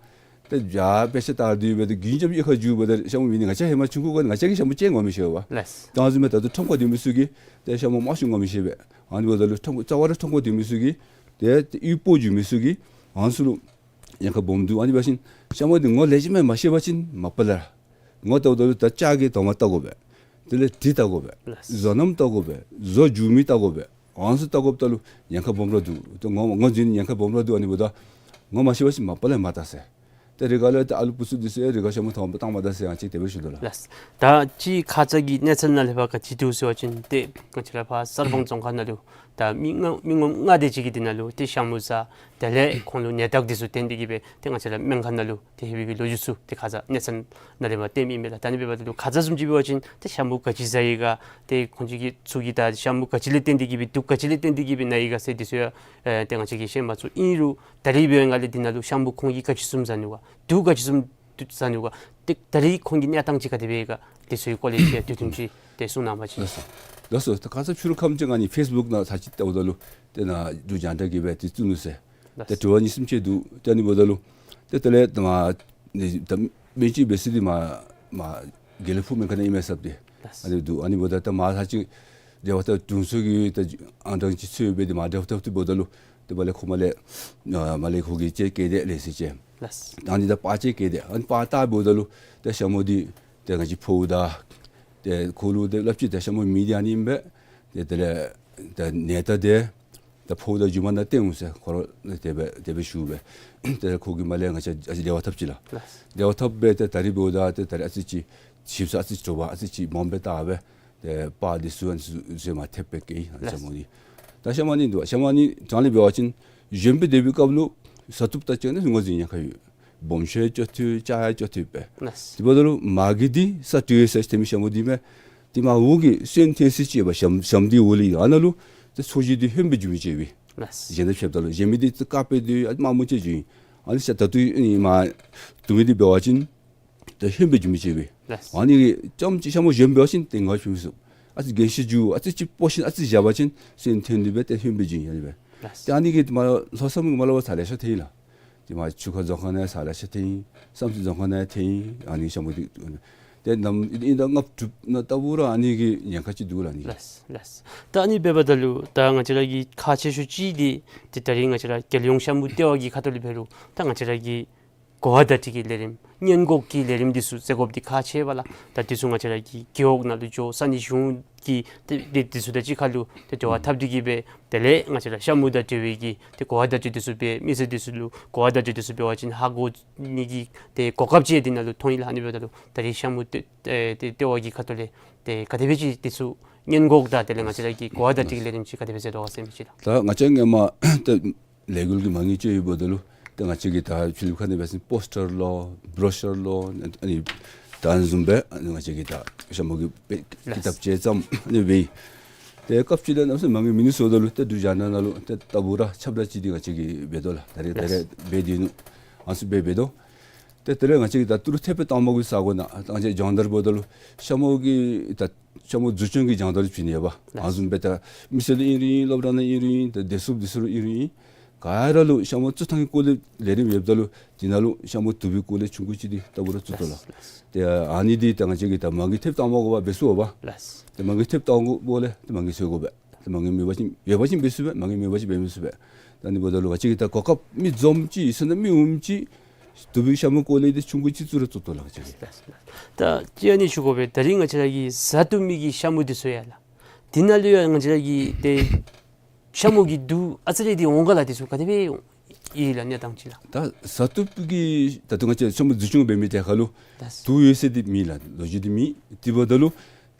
ཏེ་ཡར་དཔེ་ཆ་ལྟ་སྡོད་སྦེ་ཏེ་རྒྱུན་འབྱམས་གཡུས་ཁར་འགྱོཝ་ད་ཤ་མུ་མེད་ནི་ང་བཅས་ཧེ་མ་ཆུང་ཀུ་གུ་ང་བཅས་ཀྱིས་ཤ་མུ་ཅིག་ངོ་མི་ཤེས་པས། ལགས། ད་ཨ་ནི་བཟུམ་སྦེ་ད་ལྟོ་ཁྲོམ་ཁར་སྡོད་མི་ཚུ་གིས་ཏེ་ཤ་མུ་མང་ཤོས་ངོ་མི་ཤེས་པས། ཨ་ནི་འབདཝ་ད་ལུ་ཁྲོམ་རྩ་བ་ར་ཁྲོམ་ཁར་སྡོད་མི་ཚུ་གིས་ཏེ་ཏེ་གཡུས་སྤོ་འགྱོ་མི་ཚུ་གིས་ཨ་ནི་ཚུ་ལུ་ཉེན་ཁ་སྦོམ་འདུག། ཨ་ནི་འབད་བ་ཅིན་ཤ་མུ་འདི་ངོ་ལེགས་ཤོམ་སྦེ་མ་ཤེས་པ་ཅིན་མ་པ་ལས་ངོ་བལྟཝ་ད་ལུ་ད་ལྕགས་ཀྱི་དོང་པ་བལྟ་དགོ་པས། དེ་ལས་གྲི་བལྟ་དགོ་པས། ལགས། བཟོ་རྣམ་བལྟ་དགོ་པས། བཟོ་འགྱོ་མི་བལྟ་དགོ་པས། ཨ་ནི་ཚུ་བལྟ་དགོཔ་ད་ལུ་ཉེན་ཁ་སྦོམ་ར་འདུག། ཏེ་ངོ་ངོ་འཛིན་ཉེན་ཁ་སྦོམ་ར་འདུག། ཨ་ནི་འབདཝ་ད་ངོ་མ་ཤེས་པ་ཅིན་མ་པ་ལས་མ་བལྟ་ཟེར། ཏེ་རི་ཁ་ལས་ཏེ་ཨ་ལུ་བུ་ཚུ་འདི་ཚུ་ཡང་རི་ཁ་ཤ་མུ་ཐོན་སྦེ་བཏང་མ་ད་ཟེར་ཡང་ཅིག་དེ་སྦེ་ཞུ་དོ་ལགས། ལགས། ད་ཅི་ཁ་ཙ་གི་གནས་ཚུལ་ནང་ལས་ཕར་ག་ཅི་འདུག་ཟེར་བ་ཅིན་ཏེ་ང་བཅས་ར་ཕར་གསར་སྤང་རྫོང་ཁག་ནང་ལུ་ད་མི་ལྔ་མི་ངོམ་ལྔ་དེ་ཅིག་གིས་འདི་ནང་ལུ་ཏེ་ཤ་མུ་ཟ། དེ་ལས་ཁོང་ལུ་ནད་རྟགས་འདི་ཚུ་བསྟན་ཏེ་གིས་སྦེ་ཏེ་ང་བཅས་ར་སྨན་ཁང་ནང་ལུ་ཏེ་ལྷོད་པའི་གི་ལོ་རྒྱུས་ཚུ་ཏེ་ཁ་ཙ་གནས་ཚུལ་ནང་ལས་མར་བཏོན་མི་མས་ལགས། ད་ཨ་ནི་འབདཝ་ད་ལུ་ཁ་ཙ་བཟུམ་ཅིག་འབད་བ་ཅིན་ཏེ་ཤ་མུ་ག་ཅི་ཟ་ཡི་ག་ཏེ་ཁོང་ཅིག་གིས་ཚུ་གིས་ད་ཤ་མུ་ག་ཅི་ལས་བརྟེན་ཏེ་གིས་སྦེ་དུག་ག་ཅི་ལས་བརྟེན་ཏེ་གིས་སྦེ་ན་ཡི་ག་ཟེར་འདི་ཚུ་ཡང་ཨེ་ཏེ་ང་བཅས་ཀྱིས་ཤེས་མ་ཚུགས། ཨིན་རུང་ད་རིས་འབད་བའི་སྒང་ལས་འདི་ནང་ལུ་ཤ་མུ་ཁོང་གིས་ག་ཅི་བཟུམ་ཟ་ནུག་ག། དུག་ག་ཅི་བཟུམ་ཟ་ནུག་ག། ཏེ་ད་རིས་ཁོང་གི་གནས་སྟངས་ཅིག་ག་དེ་སྦེ་ཡོད་ག། དེ་ཚུ་གི་སྐོར་ལས་ཅིག་ཡང་དུས་ཐུང་ཅིག་ཏེ་གསུང་གནང་བ་ཅིན། ལགས་སོ། ལགས་སོ། ད་ཁ་ཙ་ཕྱི་རུ་ཁམས་ཅིག་ང་གཉིས་ཕེསི་བུཀ་ནང་ཚར་ཅིག་བལྟཝ་ད་ལུ་ཏེ་ནཱ་འབྲུག་རྒྱང་བསྒྲགས་ཀྱིས་སྦེ་ཏེ་བཙུགས་ནུག་ཟེར། ལགས། ཏེ་དྲི་བ་གཉིས་གསུམ་ཅིག་འདུག། ཏེ་ཨ་ནི་འབདཝ་ད་ལུ་ཏེ་དེ་ལས་ད་མར་ནི་ད་སྨན་བཅོས་འབད་ས་འདི་མར་མར་དགེ་ལེགས་ཕུག་སྨན་ཁང་ནང་ཨིན་མས་ཟེར་ཏེ། ལགས། ཨ་ནི་འདུག། ཨ་ནི་འབདཝ་ད་ད་མར་ཚར་ཅིག་འབྲེལ་བ་འཐབ་དྲུང་འཚོ་གིས་ད་ཨང་གྲངས་ཅིག་འཚོལ་སྦེ་ཏེ་མར་འབྲེལ་བ་འཐབ་སྟེ་འབདཝ་ད་ལུ་ཏེ་མར་ལས་ཁོ་མར་ལས་ཨ་མར་ལས་ཁོ་གིས་ཅིག་བཀལ་ཏེ་ལེ་ཤ་ཅིག། ལགས། ད་ཨ་ནི་ད་པར་ཅིག་བཀལ་ཏེ་ཨ་ནི་པར་བལྟ་འབདཝ་ད་ལུ་ཏེ་ཤ་མུ་འདི་ཏེ་ང་བཅས་ཕོཝ་དང་ཏེ་ཁོ་ལུ་ཏེ་སླབ་ཅི། ཏེ་ཤ་མུ་མེད་འདི་ཨ་ནི་ཨིན་པས། ཏེ་དེ་ལས་ད་ནད་རྟགས་འདི་ད་ཕོཝ་དང་རྒྱུ་མ་ནང་སྟོན་འོང་ཟེར་ཁོ་ར་དེ་སྦེ་དེ་སྦེ་ཞུ་སྦེ། ཏེ་ཁོ་གིས་མར་ལས་ང་བཅས་ཨ་ཙི་འབྲེལ་བ་འཐབ་ཅི་ལགས། ལགས། འབྲེལ་བ་འཐབ་སྦེ་ཏེ་ད་རིས་འབདཝ་ད་ཏེ་ད་རིས་ཨ་ཙི་ཅིག་ཞིབ་ས་ཨ་ཙི་ཅིག་དྲོ་པ་ཨ་ཙི་ཅིག་མངམ་སྦེ་བལྟ་སྦེ་ཏེ་པར་འདི་ཚུ་ཨ་ནི་ཚུ་ཚུ་མར་ཐེབས་སྦེ་བཀལ་ཡི། ལགས། ཤ་མུ་འདི་ ད་ཤ་མ་ནི་འདུག། ཤ་མ་ནི་ཐང་ལས་འབད་བ་ཅིན་གཞོནམ་སྦེ་སྡོད་པའི་སྐབས་ལུ་བཟའ་བཏུབ་ད་ཅིག་ནི་ངོ་འཛིན་ཉེན་ཁ་ཡོད། སྦོམ་ཤོས་ཡང་སྐྱོ་ཏེ་ཆ་ཡང་སྐྱོ་ཏེ་སྦེ། ལགས། དེ་འབདཝ་ད་ལུ་མ་གི་འདི་ས་སྤྲོད་ས་ཅིག་ཐོན་མི་ཤ་མུ་འདི་མས། དེ་མ་འོག་གི་སོན་འཐོན་ས་ཅིག་ཡོདཔ་ཤམ་ཤམ་འདི་འོག་ལས་ཨ་ནཱ་ལུ་ཏེ་ཚོས་གཞི་འདི་ཧོནམ་སྦེ་འགྱོ་མི་ཅིག་ཡོད་པས། ལགས། གཞན་དང་ཕྱདཔ་ད་ལུ་གཞན་མི་འདི་ཏེ་དཀརཔོ་སྦེ་སྡོད་ཡང་དམར་མོ་ཅིག་འགྱོ་ཡི། ཨ་ནི་ཤ་ད་ལྟོ་ཨ་ནི་མ་བཏུབ་མི་འདི་འབད་བ་ཅིན་ཏེ་ཧོནམ་སྦེ་འགྱོ་མི་ཅིག་ཡོད་པས། ལགས། ཨ་ནི་གིས་རྐྱངམ་ཅིག་ཤ་མུ་གཞོནམ་འབད་བ་ཅིན་ཏེ་ངོ་ཕྱེ་མི་ཚུགས། ཨ་ཙི་རྒན་ཤོས་འགྱོ་ཨ་ཙི་ཅིག་སྤོ་ཞིནམ་ཨ་ཙི་བཞག་པ་ཅིན་སོན་འཐོན་ཏེ་སྦེ་ཏེ་ཧོནམ་སྦེ་འགྱོ་ཡི་ཨ་ནི་སྦེ། ལགས། ཏེ་ཨ་ནི་གིས་མ་ལྷོ་མཚམས་མ་ལུ་ས་ལེ་ཤ་ཐོན་ཡི་ལགས། ཏེ་མ་ཆུ་ཁ་རྫོང་ཁག་ནང་ས་ལེ་ཤ་ཐོན་ཡི། བསམ་རྩེ་རྫོང་ཁག་ནང་ཐོན་ཡི། ཨ་ནི་ཤ་མུ་འདི་ཏེ་ནམ་ཨིན་ཨིན་ད་ལྔ་དྲུག་ནང་ལྟ་བུ་ར་ཨ་ནི་གི་ཉེན་ཁ་ཅིག་འདུག་ལགས་ཨ་ནི་གི། ལགས་ལགས། ད་ཨ་ནི་འབདཝ་ད་ལུ་ད་ང་བཅས་ར་གི་ཁག་ཆེ་ཤོས་ཅིག་འདི་ཏེ་ད་རིས་ང་བཅས་ར་རྒྱལ་ཡོངས་ཤ་མུ་ལྟེ་བ་གི་ཁ་ཐུག་ལས་འབད་རུང་ད་ང་བཅས་ར་གི་གོ་བ་བརྡ་སྤྲོད་ཀྱི་ལས་རིམ་སྔོན་འགོག་གི་ལས་རིམ་འདི་ཚུ་བྱེད་དགོཔ་འདི་ཁག་ཆེ་བས་ལགས། ད་འདི་ཚུ་ང་བཅས་ར་གི་རྒེད་འོག་ནང་ལུ་འགྱོ་ས་གནས་གཞུང་གི་ཏེ་ཏེ་འདི་ཚུ་དང་གཅིག་ཁར་ལུ་ཏེ་འབྲེལ་བ་འཐབ་སྟེ་གི་སྦེ་དེ་ལས་ང་བཅས་ར་ཤ་མུ་དང་འབྲེལ་བའི་གི་ཏེ་གོ་བ་བརྡ་སྤྲོད་འདི་ཚུ་འབད་མི་སེར་འདི་ཚུ་ལུ་གོ་བ་བརྡ་སྤྲོད་འདི་ཚུ་འབད་བ་ཅིན་ཧ་གོ་ནི་གི་ཏེ་གོ་སྐབས་ཅིག་འདི་ནང་ལུ་ཐོན་ཡི་ལགས། ཨ་ནི་འབདཝ་ད་ལུ་ད་རིས་ཤ་མུ་ལྟེ་ཨེ་ཏེ་ལྟེ་བ་གི་ཁ་ཐུག་ལས་ཏེ་ག་དེ་སྦེ་ཅིག་འདི་ཚུ་སྔོན་འགོག་དང་དེ་ལས་ང་བཅས་ར་གི་གོ་བ་བརྡ་སྤྲོད་ཀྱི་ལས་རིམ་ཅིག་ག་དེ་སྦེ་མཛད་དོ་ག་ཟེར་མི་ཅིག་ལགས། ད་ང་བཅས་སྔོན་མ་ཏེ་ལས་འགུལ་གྱི་མ་དངུལ་ཅིག་ཡོདཔ་ད་ལུ་ཏེ་ང་བཅས་ཀྱིས་ད་ཕྱི་ལུ་ཁ་ནང་འབད་བ་ཅིན་པོསི་ཊར་ལོ་བྲོ་ཤར་ལོ་ཨ་ནི་ད་ཨ་ནི་བཟུམ་སྦེ་ཨ་ནི་ང་བཅས་ཀྱིས་ད་ཤ་མུ་གི་དཔེ་ཀི་ཏབ་ཅིག་བརྩམས་ཨ་ནི་སྦེ། ཏེ་སྐབས་ཅིག་ལས་གནམ་མེད་ས་མེད་མ་དངུལ་མིན་ནུག་ཟེརཝ་ད་ལུ་ཏེ་འབྲུག་རྒྱལ་ནང་ན་ལུ་ཏེ་ལྟ་བུ་ར་ཁྱབ་བསྒྲགས་ཅིག་འདི་ང་བཅས་ཀྱིས་འབད་དོ་ལགས། ད་རེས་ད་རེས་འབད་དེ་ནུག། ཨ་ནི་ཚུ་སྦེ་འབད་དོ། ཏེ་དེ་ལས་ང་བཅས་ཀྱིས་ད་ཏི་རུ་ཐེབས་དང་པ་གི་ས་གོ་ནང་ད་ང་བཅས་སྦྱོང་བརྡར་འབདཝ་ད་ལུ་ཤ་མུ་གི་ད་ཤ་མུ་འཛུགས་སྐྱོང་གི་སྦྱོང་བརྡར་བྱིན་ནི་ཡོདཔ། ལགས། ཨ་ནི་བཟུམ་སྦེ་ད་མི་སེར་ལུ་ཨིན་རུང་ཨིན། སློབ་གྲྭ་ནང་ཨིན་རུང་ཨིན། ད་བདེ་སྲུངཔ་འདི་ཚུ་ལུ་ཨིན་རུང་ཨིན། ག་ར་ལུ་ཤ་མུ་བཙུགས་ཐངས་ཀྱི་སྐོར་ལས་ལས་རིམ་ཡོདཔ་ད་ལུ་དེ་ནང་ལུ་ཤ་མུ་བསྡུ་བའི་སྐོར་ལས་ཆུང་ཀུ་ཅིག་འདི་ལྟ་བུ་ར་བཙུགས་དོ་ལགས། ལགས། ཏེ་ཨ་ནི་འདི་ད་ང་བཅས་ཀྱིས་ད་མ་དངུལ་ཐེབས་དང་པ་གུ་འབད་ཚུགས་པས། ལགས། ཏེ་མ་དངུལ་ཐེབས་དང་པ་གུ་འབདཝ་ལས་ཏེ་མ་དངུལ་འཚོལ་དགོ་པས། ཏེ་མ་དངུལ་མེད་པ་ཅིན་ཡོད་པ་ཅིན་འབད་ཚུགས་པས། མ་དངུལ་མེད་པ་ཅིན་འབད་མི་ཚུགས་པས། ད་ཨ་ནི་འབདཝ་ད་ལུ་ང་བཅས་ཀྱིས་ད་གོ་སྐབས་མི་འཛོམས་ཅིག་ཟེར་ན་མི་འོངམ་ཅིག་བསྡུ་བའི་ཤ་མུ་སྐོར་ལས་འདི་ཆུང་ཀུ་ཅིག་བཙུགས་ར་བཙུགས་དོ་ལགས་ང་བཅས་ཀྱིས། ད་ཅི་ཨ་ནི་ཞུ་དགོ་པས། ད་རིས་ང་བཅས་ར་གིས་བཟའ་བཏུབ་མི་གི་ཤ་མུ་འདི་ཚུ་ཡོད་ལགས། དེ་ནང་ལུ་ཡང་ང་བཅས་ར་གི་ཏེ་ཤ་མུ་གི་དུག་ཨ་ཙི་རེ་འདི་འོང་ག་ལགས། འདི་ཚུ་ག་དེ་སྦེ་ཡོད་ལགས་གནས་སྟངས་ཅིག་ལགས། ད་བཟའ་བཏུབ་ཀྱི་ད་ལྟོ་ང་བཅས་ཤ་མུ་འཛུགས་སྐྱོང་འབད་མི་དེ་ཁར་ལུ་ལགས། དུག་ཡོད་ཟེར་འདི་མེད་ལགས། ལོ་རྒྱུས་འདི་མེད། དེ་འབདཝ་ད་ལུ་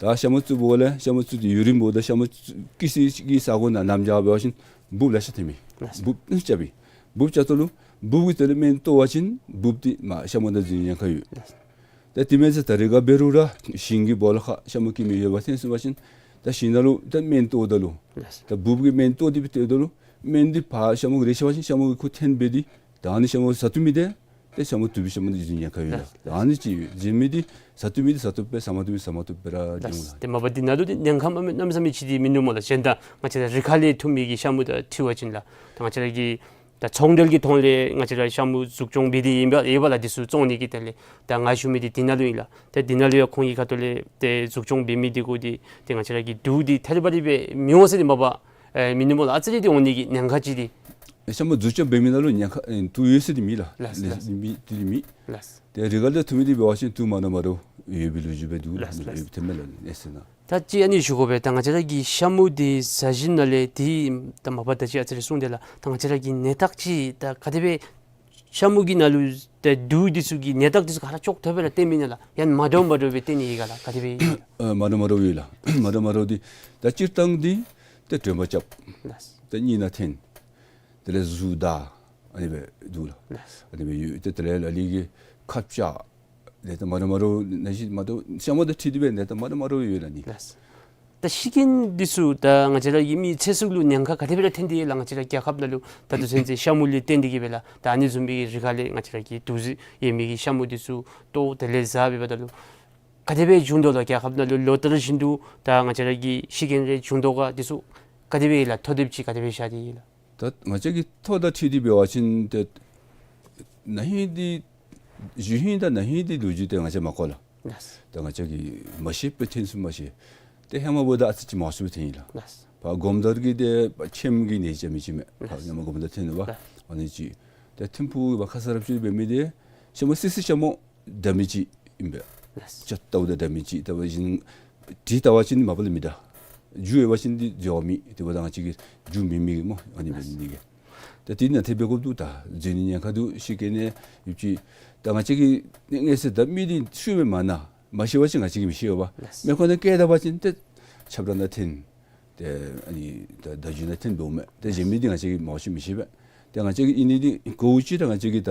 ད་ཤ་མུ་བཙུགས་པ་ལས་ཤ་མུ་བཙུགས་ཏེ་ཡུན་རིངམོ་ད་ཤ་མུ་བཙུགས་ཀྱི་སའི་གི་ས་གོ་ནང་གནམ་བྱཱར་འབད་བ་ཅིན་འབུཔ་ལེ་ཤ་ཐོན་མས། ལགས། འབུཔ་ཨ་ནི་རྐྱབ་པས། འབུཔ་རྐྱབ་ད་ལུ་འབུཔ་གི་དེ་ལས་སྨན་བཏོག་པ་ཅིན་འབུཔ་འདི་མ་ཤ་མུ་ནང་འཛུལ་ནི་ཉེན་ཁ་ཡོད། ལགས། ད་དེ་མེན་ཟེར་ད་རེས་ག་འབད་རུང་ར་ཞིང་གི་སྦོ་ལོགས་ཁར་ཤ་མུ་སྐྱེ་མི་ཡོདཔ་ཐོན་སོང་པ་ཅིན་ད་ཞིང་ནང་ལུ་ད་སྨན་བཏོགཔ་ད་ལུ་ལགས། ད་འབུཔ་གི་སྨན་བཏོག་སྟེ་སྦེ་བཏོགཔ་ད་ལུ་སྨན་འདི་ཕར་ཤ་མུ་གུ་རེག་ཤོར་བ་ཅིན་ཤ་མུ་གི་ཁུ་འཐོན་འབད་དེ་ད་ཨ་ནི་ཤ་མུ་བཟའ་བཏུབ་མི་འདི་ཏེ་ཤ་མུ་བསྡུ་བའི་ཤ་མུ་འདི་འཛུལ་ནི་ཉེན་ཁ་ཡོད་ལགས། ལགས། ད་ཨ་ནི་ཅིག་ཡོད། བཟའ་མི་འདི་བཟའ་བཏུབ་མི་འདི་བཟའ་བཏུབ་སྦེ་བཟའ་མ་བཏུབ་མི་བཟའ་མ་བཏུབ་སྦེ་ར་ལགས། འགྱོ་འོང་ལགས། ཏེ་མ་པ་འདི་ནང་ལུ་ཏེ་ཉེན་ཁ་མ་མེད་གནམ་མེད་ས་མེད་ཅིག་འདི་མིན་འདུག་སྨོ་ལགས། གཞན་དང་ང་བཅས་ར་རི་ཁ་ལས་འཐུ་མི་གི་ཤ་མུ་དང་འཁྲིལ་བ་ཅིན་ལགས། ད་ང་བཅས་ར་གི་ད་ཚོང་འབྲེལ་གྱི་ཐོག་ལས་ང་བཅས་ར་ཤ་མུ་འཛུགས་སྐྱོང་འབད་དེ་ཨིན་པས་ཨིན་པས་ལགས། འདི་ཚུ་བཙོང་ནི་གི་ཐད་ལས་ད་ང་ཞུ་མི་འདི་འདི་ནང་ལུ་ཨིན་ལགས། ཏེ་འདི་ནང་ལུ་ཡང་ཁོང་གི་ཁ་ཐུག་ལས་ཏེ་འཛུགས་སྐྱོང་འབད་མི་འདི་གུ་འདི་ཏེ་ང་བཅས་ར་གི་དུག་འདི་ཐད་རི་བ་རི་སྦེ་མི་འོང་ཟེར་འདི་མ་པ་ཨེ་མིན་འདུག་སྨོ་ལགས། ཨ་ཙི་རེ་འདི་འོང་ནི་གི་ཉེན་ཁ་ཅིག་འདི། ཤ་མུ་འཛུགས་སྐྱོང་འབད་མི་ནང་ལུ་ཉེན་ཁ་ཨེ་དུག་ཡོད་ཟེར་འདི་མེད་ལགས། ལགས་ལགས། མེད་འདི་མེད། ལགས། ཏེ་རི་ཁ་ལས་འཐུ་མི་འདི་འབད་བ་ཅིན་དུག་མ་འདྲཝ་མ་འདྲཝ་ཡོད་པའི་ལོ་རྒྱུས་སྦེ་འདུག་ལགས། ལགས་ལགས། ཡོད་པའི་ཐོན་མས་ལགས་གནས་ཚུལ་ནང་། ད་ཅི་ཨ་ནི་ཞུ་དགོ་པས། ད་ང་བཅས་ར་གི་ཤ་མུ་འདི་བཟའ་ཞིནམ་ལས་འདི་ད་མ་པ་ད་ཅི་ཨ་ཙི་རེ་གསུངས་ཏེ་ལགས། ད་ང་བཅས་ར་གི་ནད་རྟགས་ཅིག་ད་ག་དེ་སྦེ་ཤ་མུ་གི་ནང་ལུ་ད་དུག་འདི་ཚུ་གི་ནད་རྟགས་འདི་ཚུ་ག་ར་ཅོག་འཐདཔ་སྦེ་ར་སྟོན་མི་ཨིན་ན་ལགས། ཡང་མ་འདྲཝ་མ་འདྲཝ་སྦེ་སྟོན་ནི་ཨིན་ག་ལགས། ག་དེ་སྦེ་ཨིན། ཨ་མ་འདྲཝ་མ་འདྲཝ་ཡོད་ལགས། མ་འདྲཝ་མ་འདྲཝ་འདི་ད་སྤྱིར་བཏང་འདི་ད་དྲོད་འབར་རྐྱབ། ལགས། ད་གཉིད་ནང་འཐོན། དེ་ལས་གཟུགས་འདར། ཨ་ནི་སྦེ་འདུག་ལགས། ལགས། ཨ་ནི་སྦེ་ཡོད། ཏེ་དེ་ལས་ལ་ལུ་གིས་ཁ་བྱལ། ནད་རྟགས་མ་འདྲཝ་མ་འདྲཝ་ནང་བཞིན་མ་འདྲཝ་ཤ་མུ་དང་འཁྲིལ་ཏེ་སྦེ་ནད་རྟགས་མ་འདྲཝ་མ་འདྲཝ་ཡོད་ལགས་ཨ་ནི། ལགས། ད་ཤི་རྐྱེན་འདི་ཚུ་ད་ང་བཅས་ར་གི་མི་ཚེ་སྲོག་ལུ་ཉེན་ཁ་ག་དེ་སྦེ་ར་ཐོན་ཏེ་ཡོད་ལགས། ང་བཅས་ར་རྒྱལ་ཁབ་ནང་ལུ་ད་ལྟོ་ཚུན་ཚོད་ཤ་མུ་ལས་བརྟེན་ཏེ་གིས་སྦེ་ལགས། ད་ཨ་ནི་བཟུམ་སྦེ་རི་ཁ་ལས་ང་བཅས་ར་གི་དུག་རྫས་ཡོད་མི་གི་ཤ་མུ་འདི་ཚུ་བཏོག་དེ་ལས་བཟའ་འབདཝ་ད་ལུ་ག་དེ་སྦེ་བྱུང་དོ་ལགས། རྒྱལ་ཁབ་ནང་ལུ་ལོ་ལྟར་བཞིན་དུ་ད་ང་བཅས་ར་གི་ཤི་རྐྱེན་རེ་བྱུང་དོ་ག་འདི་ཚུ་ག་དེ་སྦེ་ལགས། ཐོ་དེབ་ཅིག་ག་དེ་སྦེ་བཞག་སྟེ་ཡོད་ལགས། ད་ང་བཅས་ཀྱི་ཐོ་དང་འཁྲིལ་ཏེ་འབད་བ་ཅིན་ཏེ་ན་ཧིང་འདི་གཞེས་ཧིང་དང་ན་ཧིང་འདི་ལོ་རྒྱུས་འདི་ང་བཅས་མ་གོ་ལགས། ལགས། ད་ང་བཅས་ཀྱིས་མ་ཤེས་པར་ཐོན་སོང་མ་ཤེས། ཏེ་ཧེ་མ་འབདཝ་ད་ཨ་ཙི་ཅིག་མང་སུ་སྦེ་ཐོན་ཡི་ལགས། ལགས། ཕར་སྒོམ་དར་གྱི་ཏེ་ཕར་ཁྱེམ་གྱི་ནད་ཅིག་མི་ཅིག་མས། ལགས། ཕར་ཧེ་མ་སྒོམ་དར་ཐོན་ནུག་པ། ལགས། ཨ་ནི་ཅིག། ཏེ་ཐིམ་ཕུག་ཕར་ཁ་སར་ར་ཅིག་འབད་མི་འདི་ཤ་མུ་སི་སི་ཤ་མུ་འདྲ་མི་ཅིག་ཨིན་པས། ལགས། ཅ་ཏའུ་དང་འདྲ་མི་ཅིག། ལྟ་བ་བཞིན་དྲི་ལྟ་བ་ཅིན་མ་པ་ལས་མི་འདྲ། རྒྱུ་ཡོད་པ་ཅིན་འདི་འཛོལ་མི་དེ་འབདཝ་ད་ང་བཅས་ཀྱིས་རྒྱུ་མེད་མི་གི་སྨོ། ཨ་ནི་འབད་ནི་གི། ད་དེ་ནང་ཐེབས་པའི་སྐབས་སུ་ད་འཛོལ་ནི་ཉེན་ཁ་འདུག། ཤི་རྐྱེན་ནི་ཡོད་ཅི། ད་ང་བཅས་ཀྱིས་མངོན་གསལ་ད་མི་འདི་ཤུལ་མའི་མ་ན་མ་ཤི་བ་ཅིན་ང་བཅས་ཀྱིས་མི་ཤེས་པས། ལགས། མེ་འཁོར་ནང་བཀལ་ད་པ་ཅིན་ཏེ་ཆབ་ར་ནང་འཐོན། ཏེ་ཨ་ནི་ད་བརྡ་བརྒྱུད་ནང་འཐེན་འདུག་མས། ཏེ་གཞན་མི་འདི་ང་བཅས་ཀྱིས་མང་ཤོས་མི་ཤེས་པས། ཏེ་ང་བཅས་ཀྱིས་ཨིན་ནི་འདི་གོ་ཅི་ད་ང་བཅས་ཀྱིས་ད་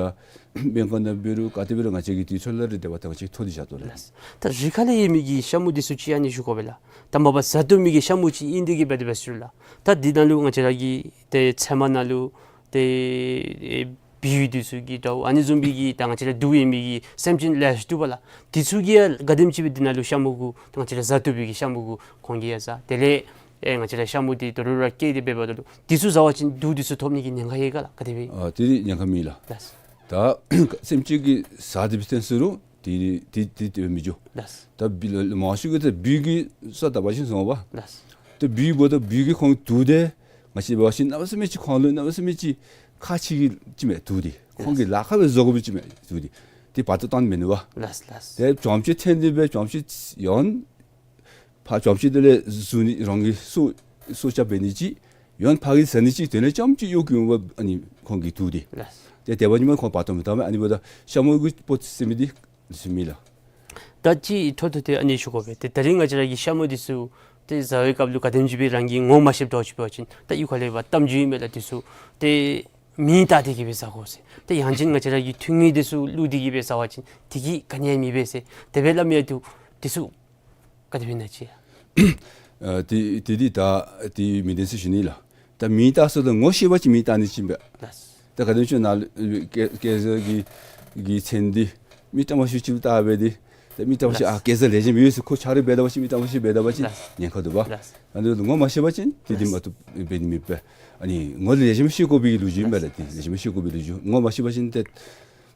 སྨན་ཁང་ནང་འབད་རུང་ག་ཏེ་འབད་རུང་ང་བཅས་ཀྱིས་དུས་ཚོད་ལ་རེ་དེ་བ་ད་ང་བཅས་ཐོག་འདི་བཞག་དོ་ལགས། ད་རི་ཁ་ལས་ཡོད་མི་གི་ཤ་མུ་འདི་ཚུ་ཅིག་ཨ་ནི་ཞུ་དགོ་པས་ལགས། ད་མ་པ་བཟའ་བཏུབ་མི་གི་ཤ་མུ་ཅིག་ཨིན་ཏེ་གི་འབད་དེ་འབད་ཟེར་ལགས། ད་འདི་ནང་ལུ་ང་བཅས་ར་གི་ཏེ་ཚལ་མ་ནང་ལུ་ཏེ་ཨེ་བི་འདི་ཚུ་གི་དྲཝ་ཨ་ནི་བཟུམ་མའི་གི་ད་ང་བཅས་ར་དུག་ཡོད་མི་གི་སེམས་ཅན་ལེ་ཤ་འདུག་པ་ལགས། འདི་ཚུ་གིས་ཡང་ག་དེམ་ཅིག་སྦེ་འདི་ནང་ལུ་ཤ་མུ་གུ་ད་ང་བཅས་ར་བཟའ་བཏུབ་པའི་གི་ཤ་མུ་གུ་ཁོང་གིས་ཡང་བཟའ། དེ་ལས་ཨེ་ང་བཅས་ར་ཤ་མུ་འདི་དོ་རུང་ར་སྐྱེས་ཏེ་འབད་བ་ད་ལུ་འདི་ཚུ་བཟའ་བ་ཅིན་དུག་འདི་ཚུ་ཐོབ་ནི་གི་ཉེན་ཁ་ཡོད་ག་ལགས། ག་དེ་སྦེ། ཨ་དེ་ཉེན་ཁ་མེད་ལགས། ལགས། ད་སེམས་ཅན་གྱིས་བཟའ་སྟེ་འབད་བ་ཅིན་ཟེར་རུང་དེ་དེ་དེ་དེ་མི་འགྱོ། ལགས། ད་བི་ལ་མང་ཤོས་ཀྱིས་ད་བི་གི་ས་ད་འབད་བ་ཅིན་སོང་པ། ལགས། ད་བི་འབདཝ་ད་བི་གིས་ཁོང་དུག་དེ་ང་བཅས་འབད་བ་ཅིན་གནམ་མེད་ས་མེད་ཅིག་ཁོང་ལུ་གནམ་མེད་ས་མེད་ཅིག་ཁག་ཆེ་གི་ཅིག་མས་དུག་འདི། ཁོང་གིས་ལཱ་ཁག་སྦེ་བཟོ་དགོ་པའི་ཅིག་མས་དུག་འདི། དེ་བར་དུ་བཏང་མི་ནུས་པ། ལགས་ལགས། དེ་བྱང་ཕྱེད་འཐེན་ཏེ་སྦེ་བྱང་ཕྱེད་ཡང་ཕར་བྱང་ཕྱེད་དེ་ལས་བཟུང་ནི་རང་གི་སྲོག་སྲོག་སྐྱབས་འབད་ནི་ཅིག་ཡང་ཕར་གྱི་བཟའ་ནི་ཅིག་དེ་ལས་རྐྱངམ་ཅིག་གཡོག་གི་འོང་པ། ཨ་ནི་ཁོང་གི་དུག་འདི། ལགས། དེ་དེ་འབད་ནི་མ་ཁོང་བར་དུ་མི་བཏང་མས། ཨ་ནི་འབདཝ་ད་ཤ་མུ་གི་སྤོ་ཟེར་མི་འདི་ཟེར་མི་ལགས། ད་ཅི་ཐོག་ཐོག་ཏེ་ཨ་ནི་ཞུ་དགོ་པས། ཏེ་ད་རིས་ང་བཅས་ར་གི་ཤ་མུ་འདི་ཚུ་ཏེ་བཟའ་བའི་སྐབས་ལུ་ག་དེམ་ཅིག་སྦེ་རང་གིས་ངོ་མ་ཤེསཔ་འདྲཝ་ཅིག་འབད་བ་ཅིན་ད་གཡུས་ཁ་ལས་འབད་གཏམ་རྒྱུད་ཨིན་མས་ལགས། འདི་ཚུ་ཏེ་མེ་བཏང་སྟེ་གི་སྦེ་བཟའ་དགོ་ཟེར། ཏེ་ཡང་ཅིན་ང་བཅས་ར་གི་ཐུང་ངུ་འདི་ཚུ་བླུགས་ཏེ་གི་སྦེ་བཟའ་བ་ཅིན་དེ་གིས་ག་ནི་ཡང་མི་འབད་ཟེར་དེ་སྦེ་སླབ་མི་ཡང་འདུག། འདི་ཚུ་ག་དེ་སྦེ་ཨིན་ན་ཅིག། ཨ་དེ་དེ་འདི་ད་དེ་མི་བདེན་ཟེར་ཞུ་ནི་ལགས། ད་མེ་བཏང་ཟེརཝ་ད་ངོ་ཤེས་པ་ཅིན་མེ་བཏང་ནི་ཅིག་ཨིན་པས། ལགས། ད་ག་དེམ་ཅིག་ནཱ་ལུ་སྐལ་སྐལ་བཟང་གི་གི་མཚན་འདི་མི་ལྟ་མ་ཤེས་ཅིག་བཏགས་སྦེ་འདི་ད་མི་ལྟ་མ་ཤེས། ལགས། ཨ་སྐལ་བཟང་ལེགས་ཤོམ་ཡོད་ཟེར་ཁོ་ཆ་རོགས་འབད་ད་པ་ཅིན་མི་ལྟ་མ་ཤེས་འབད་ད་པ་ཅིན། ལགས། ཉེན་ཁ་འདུག་པ། ལགས། ཨ་ནི་ངོ་མ་ཤེས་པ་ཅིན་དེ་འདི། ལགས། མ་བཏུབ་འབད་ནི་མེད་པས། ཨ་ནི་ངོ་ལེགས་ཤོམ་ཤེས་དགོ་པའི་ལོ་རྒྱུས་ཨིན་པས་ལགས། དེ་ལེགས་ཤོམ་ཤེས་དགོ་པའི་ལོ་རྒྱུས། ངོ་མ་ཤེས་པ་ཅིན་ཏེ་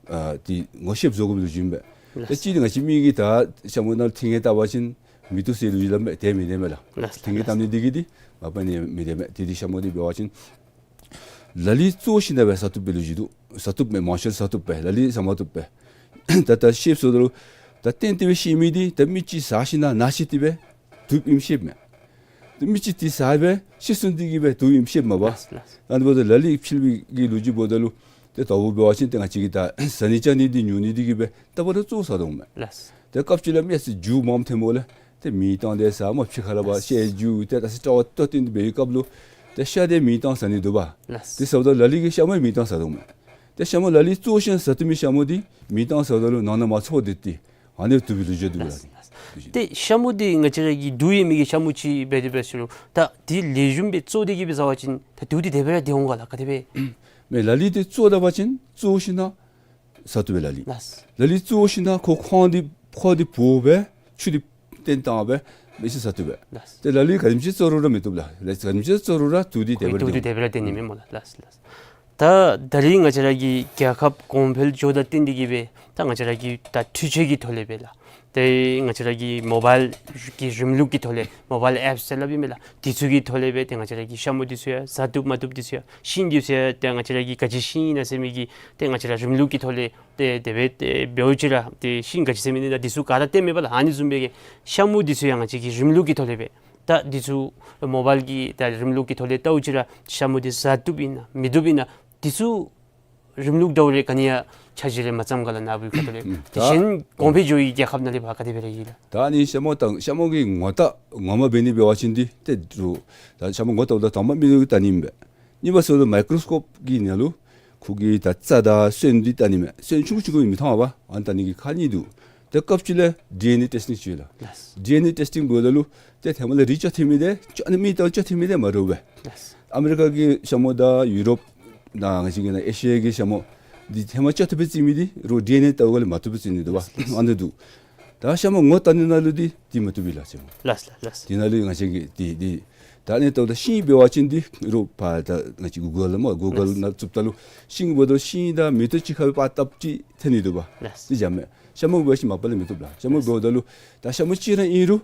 ཨ་དེ་ངོ་ཤེསཔ་བཟོ་དགོ་པའི་ལོ་རྒྱུས་ཨིན་པས། ལགས། ད་ཅི་ང་བཅས་མི་གིས་ད་ཤ་མུ་ནང་ལུ་ཐིང་ངེ་བཏབ་པ་ཅིན་མི་བཏུབ་ཟེར་ལོ་རྒྱུས་སླབ་མས། དེ་མི་བདེན་མས་ལགས། ལགས། ཐིང་ངེ་བཏབ་ནི་འདི་གིས་འདི་མ་པ་ནི་མི་བདེན་མས། དེ་འདི་ཤ་མུ་འདི་འབད་བ་ཅིན་ལ་ལུ་བཙོ་ཞིནམ་ལས་སྦེ་བཟའ་བཏུབ་པའི་ལོ་རྒྱུས་འདུག། བཟའ་བཏུབ་མས། མང་ཤོས་བཟའ་བཏུབ་པས། ལ་ལུ་བཟའ་མ་བཏུབ་པས། ད་ད་ཤེསཔ་ཟེརཝ་ད་ལུ་ད་གཏན་གཏན་སྦེ་ཤེས་མི་འདི་ད་མི་ཅིག་བཟའ་ཞིནམ་ལས་ན་ཤི་སྟེ་སྦེ་དུག་ཨིནམ་ཤེསཔ་མས། ད་མི་ཅིག་འདི་བཟའ་སྦེ་ཤི་སོང་སྟེ་གི་སྦེ་དུག་ཨིནམ་ཤེསཔ་མས་པ། ལགས་ལགས། ཨ་ནི་འབདཝ་ད་ལ་ལུ་ཕྱེ་བའི་གི་ལོ་རྒྱུས་འབདཝ་ད་ལུ་ཏེ་དང་པ་འབད་བ་ཅིན་ཏེ་ང་བཅས་ཀྱིས་ད་བཟའ་ནི་བཅའ་ནི་འདི་ཉོ་ནི་འདི་གིས་སྦེ་རྟག་བུ་ར་བཙོ་བཟའ་དོ་མས། ལགས། ཏེ་སྐབས་ཅིག་ལུ་མི་ཚུ་རྒྱུ་མངམ་ཐོནམ་ལས་ཏེ་མེ་བཏང་སྟེ་བཟའ། མ་ཕྱི་ཁ་ལས་ཕར་ཤ་རྒྱུ་ཏེ་ད་ཟེར་དྲག་པ་ཏོག་ཏོ་འདི་འབད་བའི་སྐབས་ལུ་ཏེ་ཤ་འདི་མེ་བཏང་བཟའ་ནི་འདུག་པ། ལགས། དེ་ཟེརཝ་ད་ལ་ལུ་གིས་ཤ་མུ་མེ་བཏང་བཟའ་དོ་མས། ཏེ་ཤ་མུ་ལ་ལུ་བཙོ་ཞིནམ་ལས་བཟའ་བཏུབ་མི་ཤ་མུ་འདི་མེ་བཏང་བཟའཝ་ད་ལུ་ནང་ན་མ་ཚོར་བར་སྡོད་དེ་ཨ་ནི་སྦེ་བཏུབ་པའི་ལོ་རྒྱུས་འདུག་ལགས་ལགས། ལགས། ཏེ་ཤ་མུ་འདི་ང་བཅས་ར་གི་དུག་ཡོད་མི་གི་ཤ་མུ་ཅིག་འབད་དེ་འབད་ཟེར་རུང་ད་འདི་ལེགས་ཤོམ་སྦེ་བཙོ་སྟེ་གི་སྦེ་བཟའ་བ་ཅིན་ད་དུག་འདི་དེ་སྦེ་ར་སྡོད་འོང་ག་ལགས། ག་དེ་སྦེ། མས། ལ་ལུ་འདི་བཙོ་ད་པ་ཅིན་བཙོ་ཞིནམ་ལས་བཟའ་བཏུབ་པས་ལ་ལུ། ལགས། ལ་ལུ་བཙོ་ཞིནམ་ལས་ཁོ་ཁོང་འདི་ཁོག་འདི་བོ་སྦེ་ཆུ་འདི་བཏོན་བཏང་སྦེ་མི་ཅིག་བཟའ་བཏུབ་པས། ལགས། ཏེ་ལ་ལུ་ག་དེམ་ཅིག་བཙོ་རུང་ར་མི་བཏུབ་ལགས། ལ་ལུ་ག་དེམ་ཅིག་བཙོ་རུང་ར་དུག་འདི་དེ་སྦེ་ར་སྡོད་འོང་། དུག་འདི་དེ་སྦེ་ར་སྡོད་ནི་མས་སྨོ་ལགས། ལགས་ལགས། ད་ད་རིས་ང་བཅས་ར་གི་རྒྱལ་ཁབ་གོང་འཕེལ་འགྱོཝ་དང་བསྟུན་ཏེ་གི་སྦེ་ད་ང་བཅས་ར་གི་ད་འཕྲུལ་ཆས་ཀྱི་ཐོག་ལས་སྦེ་ལགས། ཏེ་ང་བཅས་ར་གི་མོ་བཱའིལ་གི་རིམ་ལུགས་ཀྱི་ཐོག་ལས་མོ་བཱའིལ་ཨེཔསི་ཟེར་སླབ་ཨིན་མས་ལགས། འདི་ཚུ་གི་ཐོག་ལས་སྦེ་ཏེ་ང་བཅས་ར་གི་ཤ་མུ་འདི་ཚུ་ཡང་བཟའ་བཏུབ་མ་བཏུབ་འདི་ཚུ་ཡང་ཤིང་འདི་ཚུ་ཡང་ཏེ་ང་བཅས་ར་གི་ག་ཅི་ཤིང་ཨིན་ན་ཟེར་མི་གི་ཏེ་ང་བཅས་ར་རིམ་ལུགས་ཀྱི་ཐོག་ལས་ཏེ་དེ་སྦེ་ཏེ་འབདཝ་ཅིག་ར་ཏེ་ཤིང་ག་ཅི་ཟེར་མི་ཨིན་ན་འདི་ཚུ་ག་ར་སྟོནམ་མས་པ་ལགས། ཨ་ནི་བཟུམ་སྦེ་གི་ཤ་མུ་འདི་ཚུ་ཡང་ང་བཅས་ཀྱིས་རིམ་ལུགས་ཀྱི་ཐོག་ལས་སྦེ་ད་འདི་ཚུ་མོ་བཱའིལ་གྱི་ད་རིམ་ལུགས་ཀྱི་ཐོག་ལས་བལྟཝ་ཅིག་ར་ཤ་མུ་འདི་བཟའ་བཏུབ་ཨིན་ན་མི་བཏུབ་ཨིན་ན་འདི་ཚུ་རིམ་ལུགས་འདྲཝ་རེ་ག་ནི་ཡང་ཆ་ཤས་རེ་མ་བརྩམས་ག་ལགས། ནཱ་བུ་གི་ཁ་ཐུག་ལས། ཨུམ། དེ་ད་གཞན་གོང་འཕེལ་འགྱོ་བའི་རྒྱལ་ཁབ་ནང་ལས་ཕར་ག་དེ་སྦེ་ར་ཨིན་ལགས། ད་ཨ་ནི་ཤ་མུ་དང་ཤ་མུ་གི་ངོ་བལྟ་ངོ་མ་འབད་ནི་འབད་བ་ཅིན་འདི་ཏེ་རུང་ད་ཤ་མུ་ངོ་བལྟཝ་ད་དང་པ་མིག་ལུ་བལྟ་ནི་མས། གཉིས་པ་ཟེརཝ་ད་མའི་ཀྲོ་སི་ཀོབ་ཀྱི་ནང་ལུ་ཁོ་གི་ད་རྩ་དང་སོན་འདི་བལྟ་ནི་མས། སོན་ཆུང་ཀུ་ཆུང་ཀུ་མི་མཐོང་བ། ཨ་ནི་བལྟ་ནི་གི་ཁག་གཉིས་འདུག། ད་སྐབས་ཅིག་ལས་ཌི་ཨེན་ཨེ་ཊེསི་ཊིང་ཅིག་ཡོད་ལགས། ལགས། ཌི་ཨེན་ཨེ་ཊེསི་ཊིང་འབདཝ་ད་ལུ་ཏེ་ཐ་མ་ལས་རིགས་ཅིག་ཐོན་མི་འདི་ཅིག་ཨ་ནི་མི་དང་ཅིག་ཐོན་མི་འདི་མ་འདྲཝ་སྦེ། ལགས། ཨ་མི་རི་ཀ་གི་ཤ་མུ་དང་ཡུ་རོབ་དང་ང་བཅས་ཀྱི་ནཱ་ཨེ་ཤི་ཡ་གི་ཤ་མུ་འདི་ཧེ་མ་ཅིག་ཐོབ་སྦེ་བརྩི་མི་འདི་རོགས་ཌི་ཨེན་ཨེ་བལྟཝ་ལས་མ་ཐོབ་སྦེ་བརྩི་ནི་འདུག་པ། ལགས། ཨ་ནི་འདུག། ད་ཤ་མུ་ངོ་བལྟ་ནི་ནང་ལུ་འདི་འདི་མ་བཏུབ་པས་ལགས་ཤ་མུ། ལགས་ལགས་ལགས། འདི་ནང་ལུ་ང་བཅས་ཀྱིས་འདི་འདི་ད་ཨ་ནི་བལྟཝ་ད་ཤིང་འབད་བ་ཅིན་འདི་རོགས་ཕར་ད་ང་བཅས་གུ་གཱལ་ལུ་མ་གུ་གཱལ་ལགས། ནང་བཙུགསཔ་ད་ལུ་ཤིང་འབདཝ་ད་ཤིང་དང་མེ་ཏོག་གཅིག་ཁར་སྦེ་པར་བཏབ་ཅིག་ཐོན་ནི་འདུག་པ། ལགས། འདི་འཇམ་མས། ཤ་མུ་འབད་བ་ཅིན་མ་པ་ལས་མི་བཏུབ་ལགས། ཤ་མུ་ལགས། འབདཝ་ད་ལུ་ད་ཤ་མུ་གཅིག་ར་ཨིན་རུང་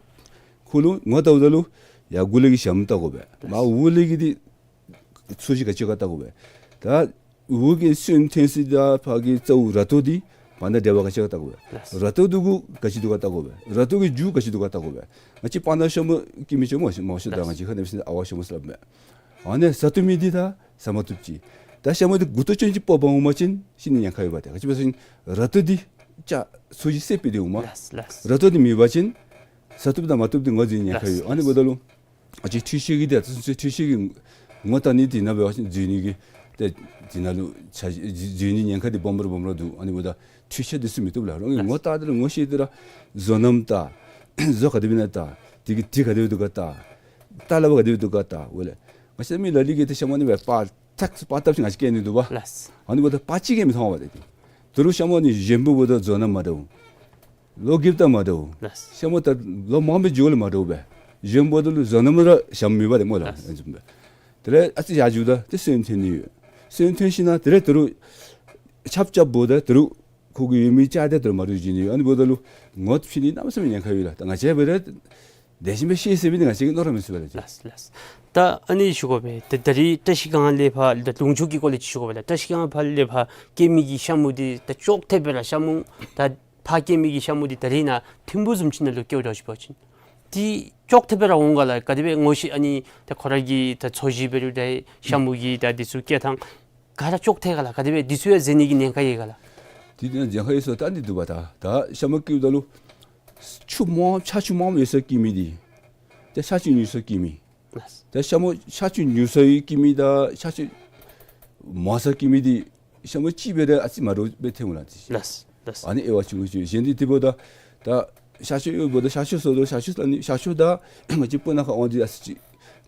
ཁོ་ལུ་ངོ་བལྟཝ་ད་ལུ་ཡར་མགུ་ལས་ཀྱི་ཞྭམོ་བལྟ་དགོ་པས། ལགས། མར་འོག་ལས་ཀྱི་འདི་ཚུ་གཞི་ག་ཅི་ག་བལྟ་དགོ་པས། ད་འོག་གི་སོན་ཐོན་ས་དང་ཕར་གྱི་རྩ་བོ་ར་ཏོ་འདི་བར་ན་འབྲེལ་བ་ག་ཅི་ག་བལྟ་དགོ་པས། ལགས། ར་ཏོ་འདི་གུ་ག་ཅི་འདུག་ག་བལྟ་དགོ་པས། ར་ཏོ་གི་རྒྱུ་ག་ཅི་འདུག་ག་བལྟ་དགོ་པས། ང་བཅས་སྤང་ཐང་ཤ་མུ་སྐྱེ་མི་ཆོག་སྨོ་ཤ་མུ་ཤ་ད། ལགས། ང་བཅས་ཁ་ནང་སྦེ་ཟེར་ན་ཨ་ཝ་ཤ་མུ་ཟེར་སླབ་མས། ཨ་ནི་བཟའ་བཏུབ་མི་འདི་ད་བཟའ་མ་བཏུབ་ཅིག། ད་ཤ་མུ་འདི་མགུ་ཏོ་ཅན་ཅིག་ཕོག་འབག་འོང་པ་ཅིན་ཤི་ནི་ཉེན་ཁ་ཡོད་པ་ཏེ། ག་ཅི་འབད་ཟེར་བ་ཅིན་ར་ཏོ་འདི་ཅིག་ཚུ་གཞི་སེལ་སྤེལ་ཏེ་འོང་མས། ལགས་ལགས། ར་ཏོ་འདི་མེད་པ་ཅིན་བཟའ་བཏུབ་དང་མ་བཏུབ་འདི་ངོ་འཛོལ་ཉེན་ཁ་ཡོད། ལགས་ལགས། ཨ་ནི་འབདཝ་ད་ལུ་ ང་བཅས་འཕྲུལ་ཆས་ཀྱིས་ཏེ་ཨ་ཙི་ཙི་འཕྲུལ་ཆས་ཀྱིས་ངོ་བལྟ་ནི་འདི་ནང་འབད་བ་ཅིན་འཛུལ་ནི་གི་ཏེ་འདི་ནང་ལུ་ཆ་འཛུལ་ནི་ཉེན་ཁ་འདི་སྦོམ་རུང་སྦོམ་རུང་འདུག། ཨ་ནི་འབདཝ་ད་འཕྲུལ་ཆས་འདི་ཚུ་མི་བཏུབ་ལགས། རང་གིས་ངོ་བལྟ་སྟེ་ར་ངོ་ཤེས་ཏེ་ར་བཟོ་རྣམ་བལྟ། བཟོ་ག་དེ་སྦེ་ཨིན་ན་བལྟ། དེ་གི་དེ་ག་དེ་སྦེ་འདུག་ག་བལྟ། ལྟ་ལས་པ་ག་དེ་སྦེ་འདུག་ག་བལྟ། འོ་ལགས། ང་བཅས་མི་ལ་ལུ་གིས་ཏེ་ཤ་མོ་ཨ་ནི་སྦེ་པར་ཐག་པར་བཏབ་ཞིནམ་ང་བཅས་སྐྱེལ་ནི་འདུག་པ། ལགས། ཨ་ནི་འབདཝ་ད་པར་ཅིག་གིས་མི་མཐོང་བས་ཏེ། ད་རུང་ཤ་མོ་ཨ་ནི་གཞོནམ་འབདཝ་ད་བཟོ་རྣམ་མ་འདྲཝ། ལོ་རྒསཔ་ད་མ་འདྲཝ། ལགས། ཤ་མོ་ད་ལོ་མང་པོའི་རྒྱུན་ལས་མ་འདྲཝ་སྦེ། གཞོནམ་འབདཝ་ད་ལུ་བཟོ་རྣམ་ར་ཞྭམོ་མེད་པ་དེ་སྨོ་ལགས། ལགས། དེ་ལས་ཨ་ཙི་ཡར་འགྱོཝ་ད་ཏེ་སོན་ཐོན་ནི་ཡོད། སོན་ཐོན་ཞིནམ་དེ་ལས་ད་རུང་ཆརཔ་རྐྱབ་འབདཝ་ད་ད་རུང་ཁོ་གི་ཡོད་མི་ཅིག་དེ་ད་རུང་མ་འདྲཝ་འགྱོ་ནི་ཡོད། ཨ་ནི་འབདཝ་ད་ལུ་ངོ་ཕྱེ་ནི་གནམ་མེད་ས་མེད་ཉེན་ཁ་ཡོད་ལགས། ད་ང་བཅས་འབད་རུང་དེ་བཞིན་སྦེ་ཤེས་ཟེར་མི་འདི་ང་བཅས་ཀྱིས་མནོ་ར་མི་ཚུགས་པས་ལགས། ལགས་ལགས། ད་ཨ་ནི་ཞུ་དགོ་པས། ད་ད་རིས་བཀྲ་ཤིས་སྒང་ལས་ཕར་ད་ལུང་ཕྱོགས་ཀྱི་སྐོར་ལས་ཅིག་ཞུ་དགོ་པས་ལགས། བཀྲ་ཤིས་སྒང་ཕར་ལས་ཕར་སྐྱེལ་མི་གི་ཤ་མོ་འདི་ད་ཅོག་འཐདཔ་སྦེ་ར་ཤ་མོ་ད་ཕར་སྐྱེལ་མི་གི་ཤ་མོ་འདི་ད་རིས་ནཱ་ཐིམ་ཕུག་བཟུམ་ཅིག་ནང་ལུ་སྐྱེལཝ་འདྲཝ་ཅིག་འབད་བ་ཅིན་ཏེ་ཅོག་འཐདཔ་སྦེ་ར་འོང་ག་ལགས། ག་དེ་སྦེ་ངོ་ཤེས་ཨ་ནི་ད་ཁོ་ར་གི་ད་ཚོས་གཞི་འབད་རུང་ད་ཤ་མོ་གི་ད་འདི་ཚུ་སྐྱེལ་ཐངས་ག་ར་ཅོག་འཐད་ག་ལགས། ག་དེ་སྦེ་འདི་ཚུ་ཡང་འཛེམ་ནི་གི་ཉེན་ཁ་ཡོད་ག་ལགས། དེ་ནང་ཉེན་ཁ་ཡོད་ཟེར་ད་འདི་འདུག་པ། ད་ད་ཤ་མོ་སྐྱེལཝ་ད་ལུ་ཆུ་མང་ཆར་ཆུ་མངམ་ཡོད་སར་སྐྱེལ་མི་འདི་ཏེ་ཆར་ཆུ་ཉུང་སར་སྐྱེལ་མི། ལགས། ད་ཤ་མོ་ཆར་ཆུ་ཉུང་སར་སྐྱེལ་མི་དང་ཆར་ཆུ་མང་སར་སྐྱེལ་མི་འདི་ཤ་མོ་གཅིག་འབད་རུང་ཨ་ཙི་མ་འདྲཝ་སྦེ་ཐོན་འོང་ལགས། ལགས་ལགས། ཨ་ནི་དབྱེ་བ་ཆུང་ཀུ་ཅིག། གཞན་འདི་དེ་འབདཝ་ད་ད་ཤ་ཆུ་ཡོདཔ་ད་ཤ་ཆུ་ཟེརཝ་ད་ཤ་ཆུ་ཟེར་ནི་ཤ་ཆུ་དང་ང་བཅས་སྤུ་ན་ཁ་དབང་འདི་ཨ་ཙི་ཅིག་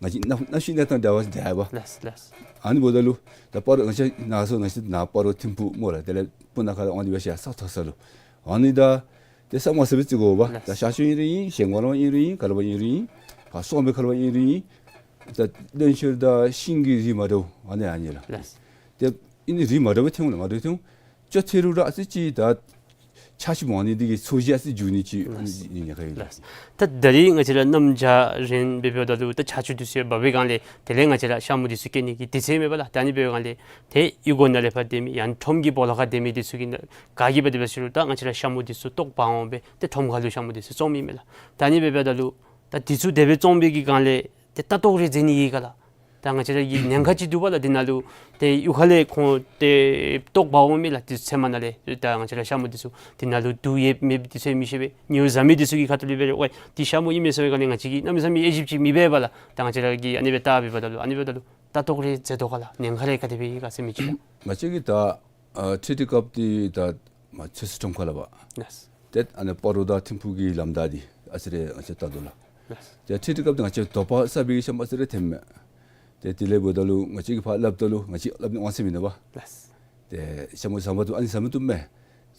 ང་བཅས་གནམ་གནམ་གཤིས་གནས་སྟངས་འདྲ་བ་འདྲ་བ། ལགས་ལགས། ཨ་ནི་འབདཝ་ད་ལུ་ད་སྤ་རོ་ང་བཅས་ནཱ་སོང་ང་བཅས་ནཱ་སྤ་རོ་ཐིམ་ཕུག་སྨོ་ལགས། དེ་ལས་སྤུ་ན་ཁ་དབང་འདི་འབད་ཞིནམ་ས་མཐོ་ས་ལུ་ཨ་ནི་ད་ཏེ་ས་མ་ས་སྦེ་བརྩི་དགོ་པ། ལགས། ད་ཤ་ཆུ་ཨིན་རུང་ཨིན། ཞིང་ཁར་ལུ་ཨིན་རུང་ཨིན། ག་ལུ་ཨིན་རུང་ཨིན། ཕར་སོང་པའི་ཁར་ལུ་ཨིན་རུང་ཨིན། ད་རློན་ཆུ་དང་ཤིང་གི་རིགས་མ་འདྲཝ་ཨ་ནི་ཨ་ནི་ལགས། ལགས། ཏེ་ཨ་ནི་རིགས་མ་འདྲཝ་སྦེ་ཐོན་འོང་ལགས། མ་འདྲཝ་ཐོན་འོང་། ཅོག་འཐད་རུང་ར་ཨ་ཙི་ཅིག་ད་ཆར་ཆུ་མང་ནི་འདི་གིས་ཚོས་གཞི་ཨ་ཙི་འགྱུར་ནི་ཅིག་ཨ་ནི་ཉེན་ཁ་ཡོད། ལགས། ད་ད་རིས་ང་བཅས་ར་གནམ་བྱཱར་རན་སྦེ་འབདཝ་ད་ལུ་ད་ཆར་ཆུ་འདི་ཚུ་ཡང་འབབ་པའི་སྒང་ལས་དེ་ལས་ང་བཅས་ར་ཤ་མོ་འདི་ཚུ་སྐྱེལ་ནི་གི་དུས་ཚོད་མེད་པ་ལགས། ད་ཨ་ནི་འབདཝ་སྒང་ལས་ཏེ་གཡུས་སྒོ་ནང་ལས་ཕར་སྡོད་མི་ཡང་ཁྲོམ་གྱི་སྦོ་ལོགས་ཁར་སྡོད་མི་འདི་ཚུ་གིས་ག་གིས་འབད་དེ་འབད་ཟེར་རུང་ད་ང་བཅས་ར་ཤ་མོ་འདི་ཚུ་ལྟོ་འབག་འོང་སྦེ་ཏེ་ཁྲོམ་ཁ་ལུ་ཤ་མོ་འདི་ཚུ་བཙོང་མི་མས་ལགས། ད་ཨ་ནི་འབདཝ་ད་ལུ་ད་འདི་ཚུ་དེ་སྦེ་བཙོང་པའི་གི་སྒང་ལས་ཏེ་ལྟ་རྟོག་རེ་མཛད་ནི་ཡོད་ག་ལགས། ད་ང་བཅས་ར་གི་ཉེན་ཁ་ཅིག་འདུག་པ་ལགས། འདི་ནང་ལུ་ཏེ་གཡུས་ཁ་ལས་ཁོང་ཏེ་ལྟོ་འབག་འོང་མི་ལགས། དེ་ཚུ་ཚལ་མ་ནང་ལས་ད་ང་བཅས་ར་ཤ་མོ་འདི་ཚུ་འདི་ནང་ལུ་དུག་ཡོད་མེད་འདི་ཚུ་མི་ཤེས་པས། ཉོ་བཟའ་མི་འདི་ཚུ་གི་ཁ་ཐུག་ལས་འབད་རུང་ཝའི་འདི་ཤ་མོ་ཨིན་མས་ཟེར་བའི་སྒང་ལས་ང་བཅས་ཀྱིས་གནམ་མེད་ས་མེད་དབྱེ་ཞིབ་ཅིག་མི་འབད་བས་ལགས། ད་ང་བཅས་ར་གིས་ཨ་ནི་སྦེ་བལྟ་འབདཝ་ད་ལུ་ཨ་ནི་འབདཝ་ད་ལུ་ལྟ་རྟོག་རེ་མཛད་དོ་ག་ལགས། ཉེན་ཁ་རེ་ག་དེ་སྦེ་ཡོད་ག་ཟེར་མི་ཅིག་ལགས། ང་བཅས་ཀྱིས་ད་ཨ་འཕྲུལ་དུས་སྐབས་འདི་ད་མ་ཚོད་ཚོད་ཁྲོམ་ཁ་ལགས་པ། ལགས། ཏེ་ཨ་ནི་སྤ་རོ་དང་ཐིམ་ཕུག་གི་ལམ་བདའ་འདི་ཨ་ཙི་རེ་ང་བཅས་བལྟ་དོ་ལགས། ལགས། ཏེ་འཕྲུལ་དུས་སྐབས་འདི་ང་བཅས་དོགས་པ་ཟ་བའི་གི་ཤ་མོ་ཨ་ཙི་རེ་ཐོནམ་མས། ཏེ་དེ་ལས་འབདཝ་ད་ལུ་ང་བཅས་ཀྱིས་ཕར་སླབ་ད་ལུ་ང་བཅས་སླབ་ནི་དབང་ཚད་མིན་འདུག་པ། ལགས། ཏེ་ཤ་མོ་ཟ་མ་བཏུབ་ཨ་ནི་ཟ་མ་བཏུབ་མས།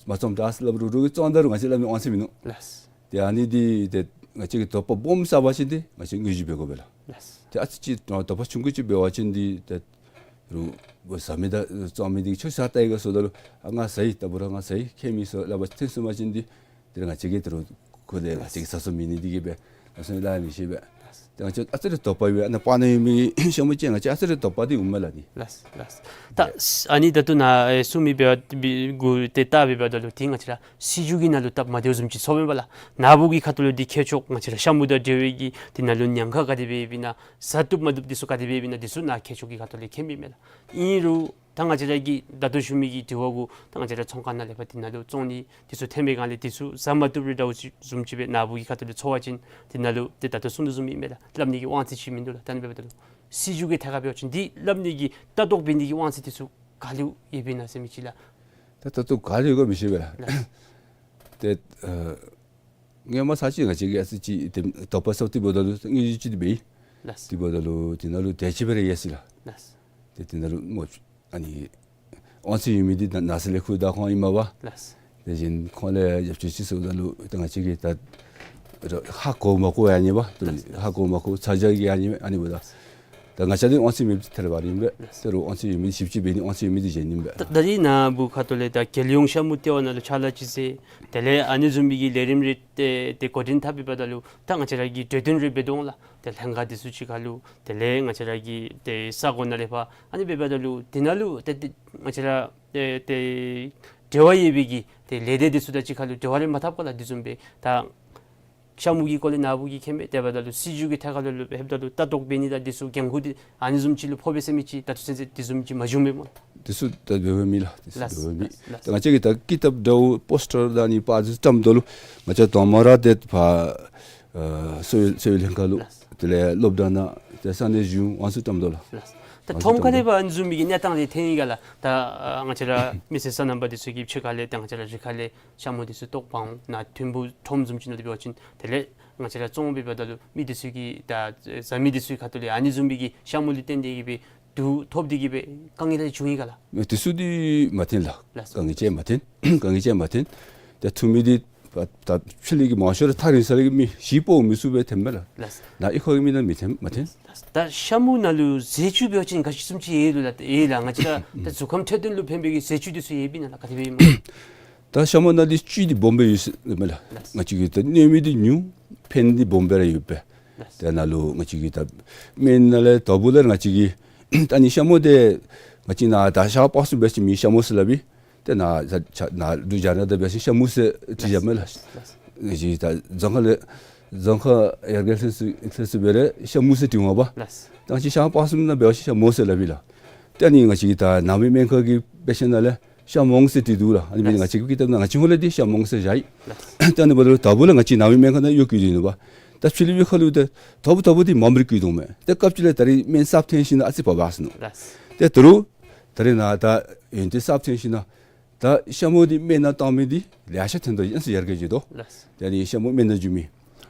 མ་བཙོངམ་ད་ཟེར་སླབ་རུང་རོགས་ཀྱིས་བཙོང་ད་རུང་ང་བཅས་སླབ་ནི་དབང་ཚད་མིན་འདུག། ལགས། ཏེ་ཨ་ནི་འདི་ཏེ་ང་བཅས་ཀྱིས་དོགས་པ་སྦོམ་ཟ་བ་ཅིན་ཏེ་ང་བཅས་དངོས་གཞི་འབད་དགོ་པས་ལགས། ལགས། ཏེ་ཨ་ཙི་ཅིག་དོགས་པ་ཆུང་ཀུ་ཅིག་འབད་བ་ཅིན་འདི་ཏེ་རུང་ཟ་མི་དང་བཙོང་མི་འདི་ཁྱོད་ཤ་བཏབ་ཡི་ག་ཟེརཝ་ད་ལུ་ཨ་ང་ཟ་ཡི། ད་འབད་རུང་ང་ཟ་ཡི། ཁྱད་མེད་ཟེར་སླབ་པ་ཐོན་སོང་པ་ཅིན་འདི་ཏེ་ང་བཅས་ཀྱིས་ཏེ་རུང་ཁོ་ལས་ང་བཅས་ཀྱིས་ཟ་སོང་མི་ནི་འདི་གིས་སྦེ་ང་བཅས་སླབ་མི་ཤེས་པས། ཏེ་ང་བཅས་ཨ་ཙི་རེ་དོགས་པ་ཡོད་པས། ཨ་ནཱ་སྤང་ནང་ཡོད་མི་ཤ་མོ་ཅིག་ང་བཅས་ཨ་ཙི་རེ་དོགས་པ་འདི་འོངམ་མས་ལགས་འདི། ལགས་ལགས། ད་ཨ་ནི་ད་ལྟོ་ནཱ་ཨེ་གསུང་མི་འབདཝ་འབད་གུ་ཏེ་བལྟ་འབདཝ་ད་ལུ་ཏེ་ང་བཅས་ར་སྲིད་བྱུས་ཀྱི་ནང་ལུ་སྟབས་མ་བདེཝ་བཟུམ་ཅིག་ཚོརཝ་མས་པ་ལགས། ནཱ་བུ་གི་ཁ་ཐུག་ལུ་འདི་ཁྱད་ཆོས་ང་བཅས་ར་ཤ་མོ་དང་འབྲེལ་བའི་གི་འདི་ནང་ལུ་ཉེན་ཁ་ག་དེ་སྦེ་ཡོདཔ་ཨིན་ན་ཟ་བཏུབ་མ་བཏུབ་འདི་ཚུ་ག་དེ་སྦེ་ཡོདཔ་ཨིན་ན་འདི་ཚུ་ནཱ་ཁྱད་ཆོས་ཀྱི་ཁ་ཐུག་ལས་མཁྱེན་མི་མས་ལགས། ཨིན་རུང་ད་ང་བཅས་ར་གིས་ད་ལྟོ་ཞུ་མི་གི་དྲི་བ་གུ་ད་ང་བཅས་ར་ཚོང་ཁང་ནང་ལས་ཕར་འདི་ནང་ལུ་བཙོང་ནི་འདི་ཚུ་ཐོན་པའི་སྒང་ལས་འདི་ཚུ་ཟ་མ་བཏུབ་རུང་འདྲཝ་ཅིག་བཟུམ་ཅིག་སྦེ་ནཱ་བུ་གི་ཁ་ཐུག་ལུ་ཚོར་བ་ཅིན་འདི་ནང་ལུ་ཏེ་ད་ལྟོ་གསུང་དོ་བཟུམ་ཨིན་མས་ལགས། སླབ་ནི་གི་དབང་ཚད་ཅིག་མིན་འདུག་ལགས། ད་ཨ་ནི་འབདཝ་ད་ལུ་སྲིད་བྱུས་ཀྱི་ཐད་ཁར་འབད་བ་ཅིན་འདི་སླབ་ནི་གི་ལྟ་རྟོག་འབད་ནི་གི་དབང་ཚད་འདི་ཚུ་ག་ལུ་ཡོདཔ་ཨིན་ན་ཟེར་མི་ཅིག་ལགས། ད་ད་ལྟོ་ག་ལུ་ཡོད་ག་མི་ཤེས་པས་ལགས། ལགས། ཏེ་ཨ་སྔོན་མ་ཚར་ཅིག་ང་བཅས་ཀྱིས་ཨ་ཙི་ཅིག་ཏེ་དོགས་པ་ཟ་སྟེ་འབདཝ་ད་ལུ་དངོས་གཞི་ཅིག་འབད་ཡི། ལགས། དེ་འབདཝ་ད་ལུ་དེ་ནང་ལུ་དེ་ཅིག་སྦེ་ར་ཡོད་ཟེར་ལགས། ལགས། ཏེ་དེ་ནང་ལུ་སྨོ་ཨ་ནི་དབང་ཚད་ཡོད་མི་འདི་ནཱ་ནཱ་ཟེར་ལས་ཁུངས་བདའ་ཁོང་ཨིན་མས་པ། ལགས། དེ་བཞིན་ཁོང་ལས་རྒྱབ་སྐྱོར་ཅིག་ཟེརཝ་ད་ལུ་ཏེ་ང་བཅས་ཀྱིས་ད་ཧ་གོ་མ་གོ་ཡང་ཨ་ནི་པ། ཏེ་ལགས། ཧ་གོ་མ་གོ་ཚ་གྱང་གིས་ཨ་ནི་ཨ་ནི་འབདཝ་ད། ད་ང་བཅས་འདི་དབང་ཚད་མེདཔ་འདི་ཐལ་བ་ར་ཨིན་པས། ལགས། ཏེ་རུང་དབང་ཚད་ཡོད་མི་ཞིབ་དཔྱད་འབད་ནི་དབང་ཚད་ཡོད་མི་འདི་བྱིན་ནི་ཨིན་པས། ད་ད་རིས་ནཱ་བུ་ཁ་ཐུག་ལས་ད་རྒྱལ་ཡོངས་ཤ་མོ་ལྟེ་བ་ནང་ལུ་ཕྱག་ལཱ་ཅིག་མཛད། དེ་ལས་ཨ་ནི་བཟུམ་མའི་གི་ལས་རིམ་རེ་ཏེ་ཏེ་འགོ་འདྲེན་འཐབ་འབདཝ་ད་ལུ་ད་ང་བཅས་ར་གི་གྲོས་བསྟུན་རེ་འབད་དོ་འོང་ལགས། ཏེ་ལྷན་ཁག་འདི་ཚུ་གཅིག་ཁར་ལུ་དེ་ལས་ང་བཅས་ར་གི་ཏེ་ས་གོ་ནང་ལས་ཕར་ཨ་ནི་འབདཝ་ད་ལུ་དེ་ནང་ལུ་ཏེ་ཏེ་ང་བཅས་ར་ཏེ་ཏེ་འབྲེལ་བ་ཡོད་པའི་གི་ཏེ་ལས་སྡེ་འདི་ཚུ་དང་གཅིག་ཁར་ལུ་འབྲེལ་བ་རེ་མ་འཐབ་ག་ལགས། འདི་བཟུམ་སྦེ་ད་ཤ་མོ་གི་སྐོར་ལས་ནཱ་བུ་གིས་མཁྱེན་མས། དེ་འབདཝ་ད་ལུ་སྲིད་བྱུས་ཀྱི་ཐད་ཁར་ལུ་ལུ་ལྷོདཔ་ད་ལུ་ལྟ་རྟོག་འབད་ནི་དང་འདི་ཚུ་འགན་ཁུར་འདི་ཨ་ནི་བཟུམ་ཅིག་ལུ་ཕོག་པས་ཟེར་མི་ཅིག་ད་ལྟོ་ཚུན་ཚོད་འདི་བཟུམ་ཅིག་མ་བྱུངམ་མས་སྨོ། འདི་ཚུ་ད་འབད་བའི་མེད་ལགས། འདི་ཚུ་ལགས། འབད་བའི་མེད། ལགས། ད་ང་བཅས་ཀྱིས་ད་ཀི་ཏབ་འདྲཝ་པོསི་ཊར་དང་ཨ་ནི་པར་འདི་ཚུ་བཀྲམ་དོ་ལུ་ང་བཅས་དང་པ་ར་ཏེ་ཕར་ ཨ་གསོ་བའི་གསོ་བའི་ལྷན་ཁག་ལུ། ལགས། དེ་ལས་སློབ་གྲྭ་ནང་ཏེ་ས་གནས་གཞུང་དབང་ཚད་བཏངམ་ད་ལུ། ལགས། ད་ཨ་ཐོགམ་ཁ་ལས་འབད་ཨ་ནི་བཟུམ་མའི་གི་གནས་སྟངས་དེ་ཐོན་ཡི་ག་ལགས། ད་ཨ་ང་བཅས་ར་མི་སེར་སོ་ནམ་པ་འདི་ཚུ་གིས་ཕྱི་ཁ་ལས་ད་ང་བཅས་ར་རི་ཁ་ལས་ཤ་མུ་འདི་ཚུ་བཏོག་འབག་འོང་ནཱ་ཐིམ་ཕུག་ཁྲོམ་བཟུམ་ཅིག་ནང་ལུ་འབད་བ་ཅིན་དེ་ལས་ང་བཅས་ར་བཙོང་འབད་འབདཝ་ད་ལུ་མི་འདི་ཚུ་གིས་ད་བཟའ་མི་འདི་ཚུའི་ཁ་ཐུག་ལས་ཨ་ནི་བཟུམ་མའི་གི་ཤ་མུ་ལུ་བརྟེན་ཏེ་གིས་སྦེ་དུག་ཐོབ་སྟེ་གིས་སྦེ་དཀའ་ངལ་རེ་བྱུང་ཡི་ག་ལགས། མེན་དེ་ཚུ་འདི་མ་ཐོན་ལགས། ལགས་སོ། དཀའ་ངལ་ཅིག་མ་ཐོན། དཀའ་ངལ་ཅིག་མ་ཐོན། ཏེ་ཐུག་མི་འདི་ད་ཕྱི་ལས་ཀྱི་མང་ཤོས་ར་ཐག་རིང་ས་ལས་ཀྱི་མི་གཞན་པོ་མི་ཚུ་སྦེ་ཐོནམ་མས་ལགས། ལགས་སོ། ནཱ་གཡུས་ཁ་གི་མི་ནང་མི་ཐོན་མ་ཐོན། ད་ཤ་མུ་ནང་ལུ་ཟས་བཅུད་འབད་བ་ཅིན་ག་ཅི་བཟུམ་ཅིག་ཡོད་ལོ་ལགས། ཡོད་ལགས། ང་བཅས་ར་ད་གཟུགས་ཁམས་འཕྲོད་བསྟེན་ལུ་ཕན་པའི་གི་ཟས་བཅུད་འདི་ཚུ་ཡོདཔ་ཨིན་ན་ལགས། ག་དེ་སྦེ་ཨིན་མས། ད་ཤ་མུ་ནང་འདི་བཅུད་འདི་སྦོམ་སྦེ་ཡོད་ཟེར་མས་ལགས། ལགས། ང་བཅས་ཀྱི་ད་གནོད་མི་འདི་ཉུང་ཕན་འདི་སྦོམ་སྦེ་ར་ཡོད་པས། ལགས། ཏེ་ནཱ་ལུ་ང་བཅས་ཀྱི་ད་སྨན་ནང་ལས་དོ་པོ་ལས་ང་བཅས་ཀྱིས་ད་ནི་ཤ་མུ་འདི་ང་བཅས་ནཱ་ད་ཤར་པ་སངས་སྦེ་ཅིག་མི་ཤ་མུ་ཟེར་སླབ་ཨིན། ཏེ་ནཱ་ད་ནཱ་འབྲུག་རྒྱ་ནག་དང་འབད་བ་ཅིན་ཤ་མུ་ཟེར་བྲིས་བཞག་མས་ལགས། ལགས། ང་བཅས་ད་རྫོང་ཁ་ལས་རྫོང་ཁ་ཡར་རྒྱས་ལྷན་ཚོགས་ལྷན་ཚོགས་འབད་རུང་ཤ་མུ་ཟེར་བྲིས་འོང་པ། ལགས། ད་ང་བཅས་ཤར་པ་སངས་ནང་འབད་བ་ཅིན་ཤ་མུ་ཟེར་སླབ་ཨིན་ལགས། ཏེ་ཨ་ནི་ང་བཅས་ཀྱི་ད་ནང་མི་སྨན་ཁང་གི་དཔེ་ཆ་ནང་ལས་ཤ་མོང་ཟེར་བྲིས་འདུག་ལགས། ཨ་ནི་འབད་ནི་ང་བཅས་ཀྱི་ཀི་ཏབ་ནང་ང་བཅས་ཧོང་ལས་འདི་ཤ་མོང་ཟེར་བཞག་ཡི། ལགས། ཏེ་ཨ་ནི་འབདཝ་ད་ལུ་དོ་པོ་ལས་ང་བཅས་ནང་མི་སྨན་ཁང་ནང་གཡོག་བཀོལ་ཏེ་ཨིན་ནུག་པ། ད་ཕྱི་ལུ་གཡུས་ཁ་ལུ་ཏེ་དོ་པོ་དོ་པོ་འདི་མངམ་ར་བཀོལ་དོ་མས། ཏེ་སྐབས་ཅིག་ལས་ད་རིས་སྨན་གསརཔ་ཐོན་ཞིནམ་ལས་ཨ་ཙི་བབས་བབས་སོ་ནུག། ལགས། ཏེ་ད་རུང་ད་རིས་ནཱ་ད་ཡོན་ཏན་གསརཔ་ཐོན་ཞིནམ་ལས་ད་ཤ་མུ་འདི་སྨན་ནང་བཏང་མི་འདི་ལེ་ཤ་ཐོན་དོ་ཡོད་ཟེར་ཡར་རྒྱས་འགྱོ་དོ། ལགས། ད་ཨ་ནི་ཤ་མུ་སྨན་ནང་འཇུ་མི་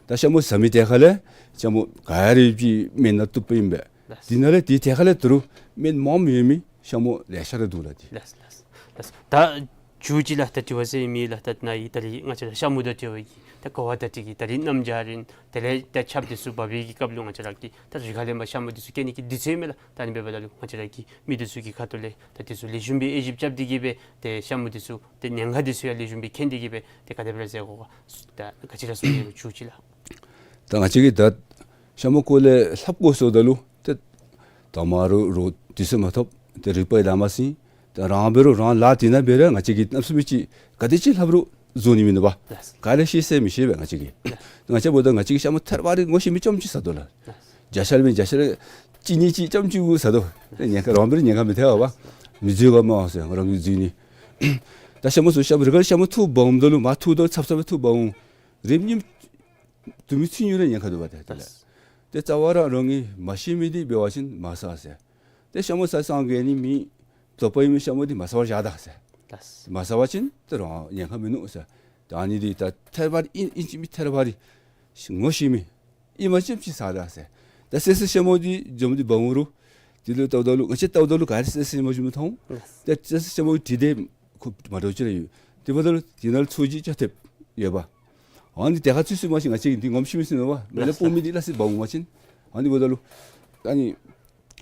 ད་ཤ་མུ་བཟའ་མི་ཏེ་ཁ་ལས་ཤ་མུ་ག་ར་ཡོད་པའི་སྨན་ནང་བཏུབ་པ་ཨིན་པས། ལགས། དེ་ནང་ལས་དེ་ཏེ་ཁ་ལས་ད་རུང་སྨན་མངམ་ཡོད་མི་ཤ་མུ་ལེ་ཤ་ར་འདུག་ལགས། ཏེ་ལགས་ལགས་ལགས། ད་མཇུག་ཅིག་ལགས་ད་དྲི་བ་ཟེར་མི་ལགས། ད་ནཱ་ཡི་ད་རིས་ང་བཅས་ར་ཤ་མུ་དང་འབྲེལ་བའི་གི་ད་གོ་བ་ད་དེ་གི་ད་རིས་གནམ་བྱཱར་ཨིན། དེ་ལས་ད་ཆརཔ་འདི་ཚུ་འབབ་པའི་གི་སྐབས་ལུ་ང་བཅས་ར་གི་ད་རི་ཁ་ལས་མར་ཤ་མུ་འདི་ཚུ་སྐྱེ་ནི་གི་དུས་ཚོད་མས་ལགས། ད་ཨ་ནི་འབདཝ་ད་ལུ་ང་བཅས་ར་གི་མི་འདི་ཚུ་གི་ཁ་ཐུག་ལས་ད་འདི་ཚུ་ལེགས་ཤོམ་སྦེ་དབྱེ་ཞིབ་རྐྱབ་སྟེ་གིས་སྦེ་ཏེ་ཤ་མུ་འདི་ཚུ་ཏེ་ཉེན་ཁ་འདི་ཚུ་ཡང་ལེགས་ཤོམ་སྦེ་མཁྱེན་ཏེ་གིས་སྦེ་ཏེ་ག་དེ་སྦེ་ར་མཛད་དགོ་ག། ད་ག་ཅི་ར་གསུང་ནི་ལགས། མཇུག་ཅིག་ལགས། ད་ང་བཅས་ཀྱིས་ད་ཤ་མུ་སྐོར་ལས་ལྷབ་དགོ་ཟེརཝ་ད་ལུ་ཏེ་དང་པ་ར་རོགས་དུས་ཚོད་མ་ཐོབ། ཏེ་རིག་པ་ཡང་ལམ་མ་ཟིན། ཏེ་རང་འབད་རུང་རང་ལཱ་འདི་ནང་འབད་རུང་ང་བཅས་ཀྱིས་གནམ་མེད་ས་མེད་ཅིག་ག་དེ་ཅིག་ལྷབ་རུང་བཟོ་ནི་མིན་འདུག་པ། ལགས། ག་ལས་ཤེས་ཟེར་མི་ཤེས་པས་ང་བཅས་ཀྱིས། ལགས། ང་བཅས་འབདཝ་ད་ང་བཅས་ཀྱིས་ཤ་མུ་ཐེར་པ་རེ་ངོ་ཤེས་མི་རྐྱངམ་ཅིག་ཟ་དོ་ལགས། ལགས། བརྒྱ་ཆ་ལས་མི་བརྒྱ་ཆ་ལས་གཅིག་གཉིས་ཅིག་རྐྱངམ་ཅིག་གུ་ཟ་དོ། ཏེ་ཉེན་ཁ་རང་འབད་རུང་ཉེན་ཁ་མི་ཐེག་པ། མི་འཛོལ་ག་མ་ཟེར་རང་གིས་འཛོལ་ནི། ད་ཤ་མུ་ཚུ་ཤ་མུ་རི་ཁ་ཤ་མུ་འཐུ་འབག་འོངམ་ད་ལུ་མར་འཐུཝ་ད་ཚབ་ཚབ་སྦེ་འཐུ་འབག་འོང་། རེ་གཉིས་དུ་མི་ཚུ་ཉུང་རུང་ཉེན་ཁ་འདུག་པ་ཏེ་དེ་ལས། ལགས། ཏེ་རྩ་བ་ར་རང་གིས་མ་ཤེས་མི་འདི་འབད་བ་ཅིན་མ་ཟ་ཟེར། ཏེ་ཤ་མུ་ཟ་སངས་རྒྱས་ནི་མེད། དོགས་པ་ཡོད་མི་ཤ་མུ་འདི་མ་ཟ་བར་བཞག་ད་ཟེར། ལགས། མ་ཟ་བ་ཅིན་ཏེ་རང་ཉེན་ཁ་མིན་ནུག་ཟེར། ད་ཨ་ནི་འདི་ད་ཐེར་པ་རེ་ཨིན་ཨིན་ཅི་མེན་ཐེར་པ་རེ་ངོ་ཤེས་མི་ཨིནམ་ཅིག་ཅིག་ཟ་ད་ཟེར། ད་སེར་སེར་ཤ་མུ་འདི་འཇམ་འདི་འབག་འོང་རུང་དེ་ལུ་བལྟཝ་ད་ལུ་ང་བཅས་བལྟཝ་ད་ལུ་ག་ར་སེར་སེར་ཤ་མུ་བཟུམ་མཐོང་། ལགས། ཏེ་སེར་སེར་ཤ་མུ་འདི་དེ་ཁོ་མ་འདྲཝ་ཅིག་ར་ཡོད། དེ་འབདཝ་ད་ལུ་དེ་ནང་ལུ་ཚོས་གཞི་ཅིག་ཐེབས་ཡོད་པ། ཨ་ནི་དེ་ཁར་ཚུད་ཚུདཔ་མ་གཞི་ང་བཅས་ཀྱིས་འདི་ངོམ་ཤེས་མི་ཚུགས་ནུག་པ། མེ་ལ་ལགས། སྤུ་མི་འདི་ལ་སི་འབག་འོང་པ་ཅིན། ཨ་ནི་འབདཝ་ད་ལུ་ཨ་ནི་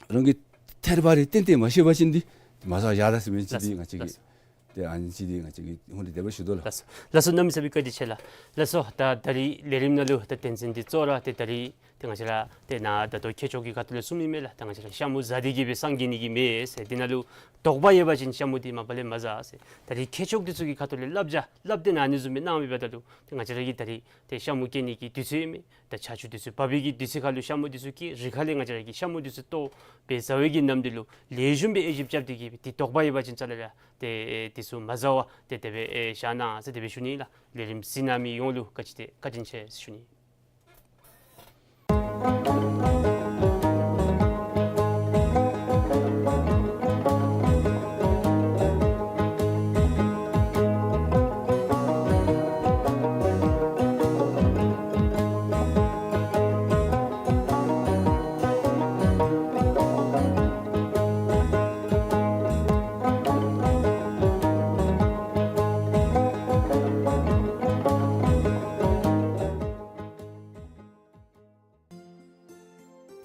རང་གིས་ཐེར་པ་རེ་ཏན་ཏན་མ་ཤེས་པ་ཅིན་འདི་མ་ཟ་བར་བཞག་ད་ཟེར་མི་ཅིག་འདི་ལགས། ང་བཅས་ཀྱིས། ལགས། ཏེ་ཨ་ནི་ཅིག་འདི་ང་བཅས་ཀྱིས་ཧོང་འདི་དེ་སྦེ་ཞུ་དོ་ལགས། ལགས་སོ། ལགས་སོ། གནམ་མེད་ས་མེད་བཀའ་དྲིན་ཆེ་ལགས། ལགས་སོ། ད་ད་རིས་ལས་རིམ་ནང་ལུ་ད་དོན་ཚན་འདི་གཙོ་བོ་ར་ཏེ་ད་རིས་ཏེ་ང་བཅས་ར་ཏེ་ནཱ་ད་ལྟོ་མཁས་མཆོག་གི་ཁ་ཐུག་ལས་གསུང་མི་མས་ལགས། ད་ང་བཅས་ར་ཤ་མུ་ཟ་སྟེ་གིས་སྦེ་སངས་རྒྱས་ནི་གི་མེད་ཟེར། འདི་ནང་ལུ་དོགས་པ་ཡོད་པ་ཅིན་ཤ་མུ་འདི་མ་པ་ལས་མ་ཟ་ཟེར། ད་རིས་མཁས་མཆོག་འདི་ཚུ་གི་ཁ་ཐུག་ལས་བསླབ་བྱ་བསླབ་སྟེ་ནཱ་ཨ་ནི་བཟུམ་སྦེ་གནང་མི་འབདཝ་ད་ལུ་ཏེ་ང་བཅས་ར་གིས་ད་རིས་ཏེ་ཤ་མུ་སྐྱེ་ནི་གི་དུས་ཚོད་མེད། ད་ཆར་ཆུ་དུས་ཚོད་བབས་པའི་གི་དུས་ཚོད་ཁར་ལུ་ཤ་མུ་འདི་ཚུ་སྐྱེ། རི་ཁ་ལས་ང་བཅས་ར་གིས་ཤ་མུ་འདི་ཚུ་བཏོག་སྦེ་ཟ་བའི་གི་ནམ་འདི་ལུ་ལེགས་ཤོམ་སྦེ་དབྱེ་ཞིབ་རྐྱབ་སྟེ་གིས་སྦེ་འདི་དོགས་པ་ཡོད་པ་ཅིན་རྩ་ལས་ར་ཏེ་འདི་ཚུ་མ་ཟ་བར་ཏེ་དེ་སྦེ་བཞག་གནང་ཟེར་དེ་སྦེ་ཞུ་ནི་ལགས། ལས་རིམ་གཟིགས་གནང་མི་ཡོངས་ལུ་བཀའ་དྲིན་ཆེ་ཟེར་ཞུ་ནི།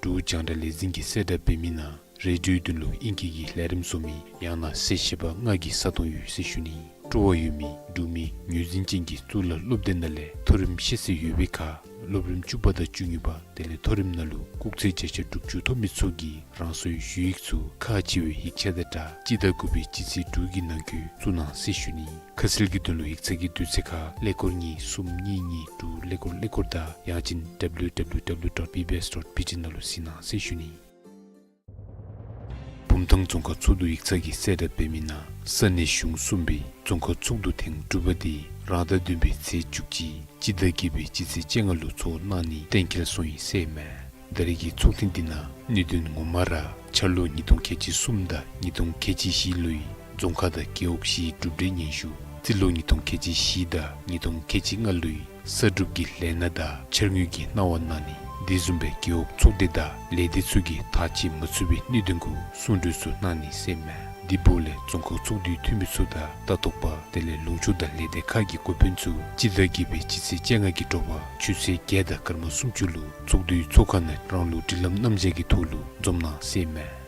འབྲུག་རྒྱང་བསྒྲགས་ལས་འཛིན་གྱིས་གསལ་བསྒྲགས་འབད་མི་ནང་རེ་ཌིའོའི་དོན་ལུ་ཨིང་སྐད་ཀྱི་ལས་རིམ་བཟོ་མི་ཡང་ན་གསལ་བཤད་པ་ལྔ་གི་ས་སྟོང་ཡོད་ཟེར་ཞུ་ནི། སྤྲོ་བ་ཡོད་མི་འབྲུག་མི་ངོས་འཛིན་ཅན་གྱི་གཙུག་ལག་སློབ་སྡེ་ནང་ལས་མཐོ་རིམ་ཤེས་ཚད་ཡོད་པའི་ཁར་སློབ་རིམ་བཅུ་པ་དང་བཅུ་གཉིས་པ་དེ་ལས་མཐོ་རིམ་ནང་ལུ་སྐུགས་ཚད་བརྒྱ་ཆ་དྲུག་ཅུ་ཐོབ་མི་ཚུ་གིས་རང་སོའི་ཞུ་ཡིག་ཚུ་ཁག་ཆེ་བའི་ཡིག་ཆ་དང་སྦྲགས་སྤྱི་ཟླ་དགུ་པའི་སྤྱི་ཚེས་དྲུག་གི་ནང་འཁོད་བཙུགས་གནང་ཟེར་ཞུ་ནི། ཁ་གསལ་གྱི་དོན་ལུ་ཡིག་ཚང་གི་དུས་ཚོད་ཁར་ཀླད་ཀོར་གཉིས་གསུམ་གཉིས་གཉིས་དྲུག་ཀླད་ཀོར་ཀླད་ཀོར་དང་ཡང་ཅིན་W W W dot B B S dot B T ནང་ལུ་གཟིགས་གནང་ཟེར་ཞུ་ནི། བུམ་ཐང་རྫོང་ཁག་ཚོགས་འདུ་ཡིག་ཚང་གིས་གསལ་བསྒྲགས་འབད་མི་ནང་ས་གནས་གཞུང་གསུམ་པའི་རྫོང་ཁག་ཚོགས་འདུ་ཐེངས་དྲུག་པ་འདི་ རང་ཟླ་བདུན་པའི་ཚེས་བཅུ་གཅིག་སྤྱི་ཟླ་བརྒྱད་པའི་སྤྱི་ཚེས་བཅོ་ལྔ་ལུ་ཚོགས་གནང་ནི་གཏན་འཁེལ་སོང་ཡི་ཟེར་མས། ད་རེས་ཀྱི་ཚོགས་ཐེངས་འདི་ནང་གནད་དོན་ངོ་མ་ར་འཆར་ལོ་ཉིས་སྟོང་ཁལ་གཅིག་གསུམ་དང་ཉིས་སྟོང་ཁལ་གཅིག་བཞི་ལོའི་རྫོང་ཁག་དང་རྒེད་འོག་བཞིའི་གྲུབ་འབྲས་སྙན་ཞུ། རྩིས་ལོ་ཉིས་སྟོང་ཁལ་གཅིག་བཞི་དང་ཉིས་སྟོང་ཁལ་གཅིག་ལྔ་ལོའི་གསར་སྒྲུབ་ཀྱི་ལས་སྣ་དང་འཆར་དངུལ་གྱི་གནང་བ་གནང་ནི། དེ་བཟུམ་སྦེ་རྒེད་འོག་ཚོགས་སྡེ་དང་ལས་སྡེ་ཚུ་གིས་ཐག་བཅད་མ་ཚུགས་པའི་གནད་དོན་གུ་གསུང་གྲོས་ཚུ་གནང་ནི་ཟེར་མས། དེ་འབདཝ་ལས་རྫོང་ཁག་ཚོགས་འདུའི་འཐུས་མི་ཚུ་དང་ལྟ་རྟོག་པ་དེ་ལས་ལུང་ཕྱོགས་དང་ལས་སྡེ་ཁག་གི་འགོ་དཔོན་ཚུ་སྤྱི་ཟླ་བརྒྱད་པའི་སྤྱི་ཚེས་བཅོ་ལྔ་གི་དྲོ་པ་ཆུ་ཚོད་བརྒྱད་དང་སྐར་མ་སུམ་ཅུ་ལུ་ཚོགས་འདུའི་ཚོགས་ཁང་ནང་རང་ལུགས་སྒྲིག་ལམ་རྣམ་གཞག་གི་ཐོག་ལུ་འཛོམས་གནང་ཟེར་མས།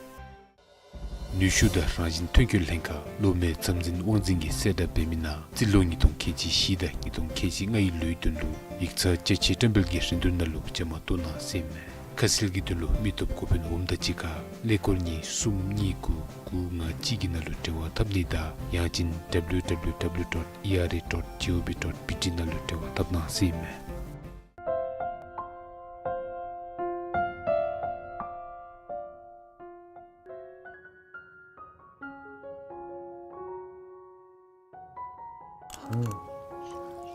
ནུས་ཤུགས་དང་རང་བཞིན་ཐོན་སྐྱེད་ལྷན་ཁག་སློབ་མའི་འཚམས་འཛིན་དབང་འཛིན་གྱིས་གསལ་བསྒྲགས་འབད་མི་ནང་རྩིས་ལོ་ཉིས་སྟོང་ཁལ་གཅིག་བཞི་དང་ཉིས་སྟོང་ཁལ་གཅིག་ལྔའི་ལོའི་དོན་ལུ་ཡིག་ཚང་ཅ་ཆས་བཀྲམ་སྤེལ་གྱི་རིན་བསྡུར་ནང་ལུ་བཅའ་མར་གཏོགས་གནང་ཟེར་མས། ཁ་གསལ་གྱི་དོན་ལུ་མི་སྟོབས་འགོ་དཔོན་འོགམ་དང་གཅིག་ཁར་ཀླད་ཀོར་གཉིས་གསུམ་གཉིས་དགུ་དགུ་ལྔ་གཅིག་གི་ནང་ལུ་འབྲེལ་བ་འཐབ་ནི་དང་ཡང་ཅིན་W W W dot E R A dot G O V dot B T ནང་ལུ་འབྲེལ་བ་འཐབ་གནང་ཟེར་མས། ཨོ།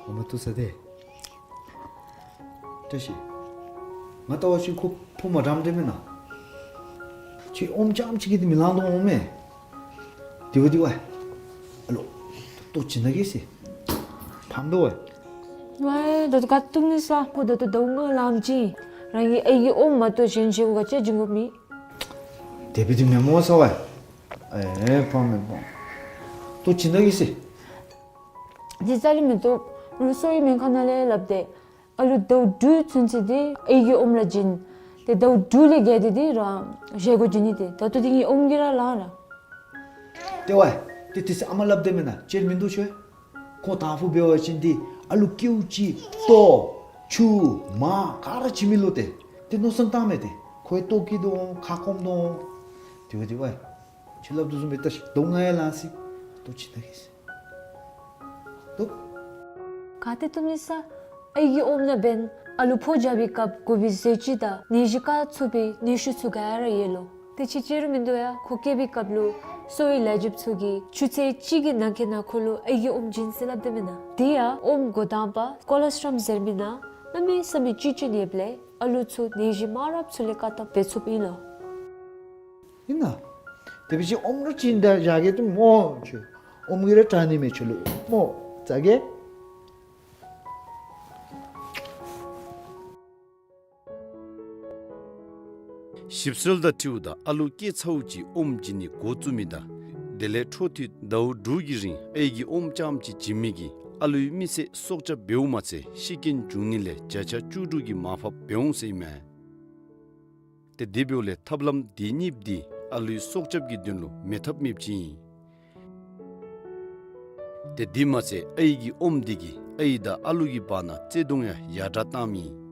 ཨོ་མ་ཏོ་ས་དེ། བཀྲ་ཤིས། ང་ལྟ་བ་ཅིན་ཁོ་ཕོ་མ་འདྲཝ་འདྲཝ་མེན་ན། ཁྱོད་ཨོམ་རྐྱངམ་ཅིག་གིས་འདི་མི་ལང་དོ་འོང་མས། དེ་བ་དེ་བ། ཨ་ལོ། ལྟོ་བྱིན་ན་གེ་ཟེར། ཕམ་དོ་བ། ཝའི་ད་ལྟོ་ག་བཏུབ་ནི་ས། ཁོ་ད་ལྟོ་ཟླཝ་ལྔ་ལངམ་ཅིག་རང་གི་ཨའི་གི་ཨོམ་མ་གཏོགས་གཞན་བཞེས་སྒོ་ག་ཅི་བྱིན་དགོཔ་མེད། དེ་སྦེ་འདི་མེན་མོ་ས་བ། ཨེ་ཕམ་མེན་ཕམ། ལྟོ་བྱིན་ན་གེ་ཟེར། འདི་རྩ་ལས་མི་བཏུབ། ལོ་གསོ་བའི་སྨན་ཁང་ནང་ལས་སླབ་སྟེ། ཨ་ལུ་ཟླཝ་དྲུག་ཚུན་ཚོད་འདི་ཨའི་གི་ཨོམ་ར་བྱིན། ཏེ་ཟླཝ་དྲུག་ལས་བརྒལ་ཏེ་འདི་རང་བཞེས་སྒོ་བྱིན་ནི་ཏེ། ད་ལྟོ་འདི་ངེའི་ཨོམ་གྱིས་ར་ལང་ར། ཏེ་ཝའི། ཏེ་དེ་ཚེ་ཨ་མ་སླབ་དེས་མེན་ན་ཅིག་མིན་འདུག་ཤོ། ཁོང་དང་ཕུ་འབད་བ་ཅིན་འདི་ཨ་ལུ་སྐྱེཝ་ཅིག་ལྟོ་ཆུ་མར་ག་ར་བྱིན་མི་ལོ་ཏེ། ཏེ་མནོ་བསམ་བཏངམ་མས་ཏེ། ཁོའི་ལྟོ་སྐྱིད་དོ་འོང་ཁ་སྐོམ་དོ་འོང་། དེ་བ་དེ་ཝའི། ཁྱོད་སླབ་དོ་བཟུམ་སྦེ་ལྟ་ཤིག། ཟླཝ་ལྔ་ཡང་ལང་སོ་ཡི། ལྟོ་བྱིན་ན་གེ་ཟེར། ལྟོ། ག་ཏེ་བཏུབ་ནི་ས། ཨའི་གི་ཨོམ་ནང་འབདན་ཨ་ལུ་ཕོ་རྒྱབ་པའི་སྐབས་དགོ་པའི་ཟས་བཅུད་དང་ནད་གཞི་བཀག་ཚུགས་པའི་ནུས་ཤུགས་ཚུ་ག་ར་ཡོད་ལོ། དེ་ཅིག་ཅིག་ར་མིན་འདུག་ཡ། ཁོ་སྐྱེ་བའི་སྐབས་ལུ་གསོ་བའི་ལས་བྱེདཔ་ཚུ་གིས་ཆུ་ཚོད་གཅིག་གི་ནང་འཁོད་ནང་ཁོ་ལུ་ཨའི་གི་ཨོམ་བྱིན་ཟེར་སླབ་དེས་མེན་ན། དེ་ཡང་ཨོམ་འགོ་དང་པ་ཀོ་ལོ་སི་ཊོམ་ཟེར་མི་ནང་གནམ་མེད་ས་མེད་བཅུད་ཅིག་ཡོདཔ་ལས་ཨ་ལུ་ཚུ་ནད་གཞི་མང་རབས་ཚུ་ལས་བཀག་ཐབས་འབད་ཚུགསཔ་ཨིན་ལོ། ཨིན་ན། དེ་འབད་བ་ཅིན་ཨོམ་ར་བྱིན་ད་བཞག་གེ་ཏེ་སྨོ་ཁྱོད། ཨོམ་གྱིས་ར་དྲག་ནི་མས་ཁྱོད་ལུ་སྨོ། བཟའ་གེ། ཞིབ་འཚོལ་དང་འཁྲིལཝ་ད་ཨ་ལུ་སྐྱེས་ཚརཝ་ཅིག་ཨོམ་བྱིན་ནི་འགོ་བཙུགས་མི་དང་དེ་ལས་འཕྲོ་མཐུད་ཟླཝ་དྲུག་གི་རིང་ཨའི་གི་ཨོམ་རྐྱངམ་ཅིག་བྱིན་མི་གིས་ཨ་ལུའི་མི་ཚེ་སྲོག་སྐྱབས་འབདཝ་མ་ཚད་ཤི་རྐྱེན་འབྱུང་ནི་ལས་བརྒྱ་ཆ་བཅུ་དྲུག་གི་མར་ཕབ་འབད་འོང་ཟེར་ཨིན་མས། ཏེ་དེ་འབདཝ་ལས་ཐབས་ལམ་དེ་གཉིས་འདི་ཨ་ལུའི་སྲོག་སྐྱབས་ཀྱི་དོན་ལུ་མེད་ཐབས་མེདཔ་ཅིག་ཨིན། ཏེ་དེ་མ་ཚད་ཨའི་གི་ཨོམ་འདི་གིས་ཨའི་དང་ཨ་ལུ་གི་བར་ན་བརྩེ་གདུང་ཡང་ཡར་དྲག་བཏངམ་ཨིན།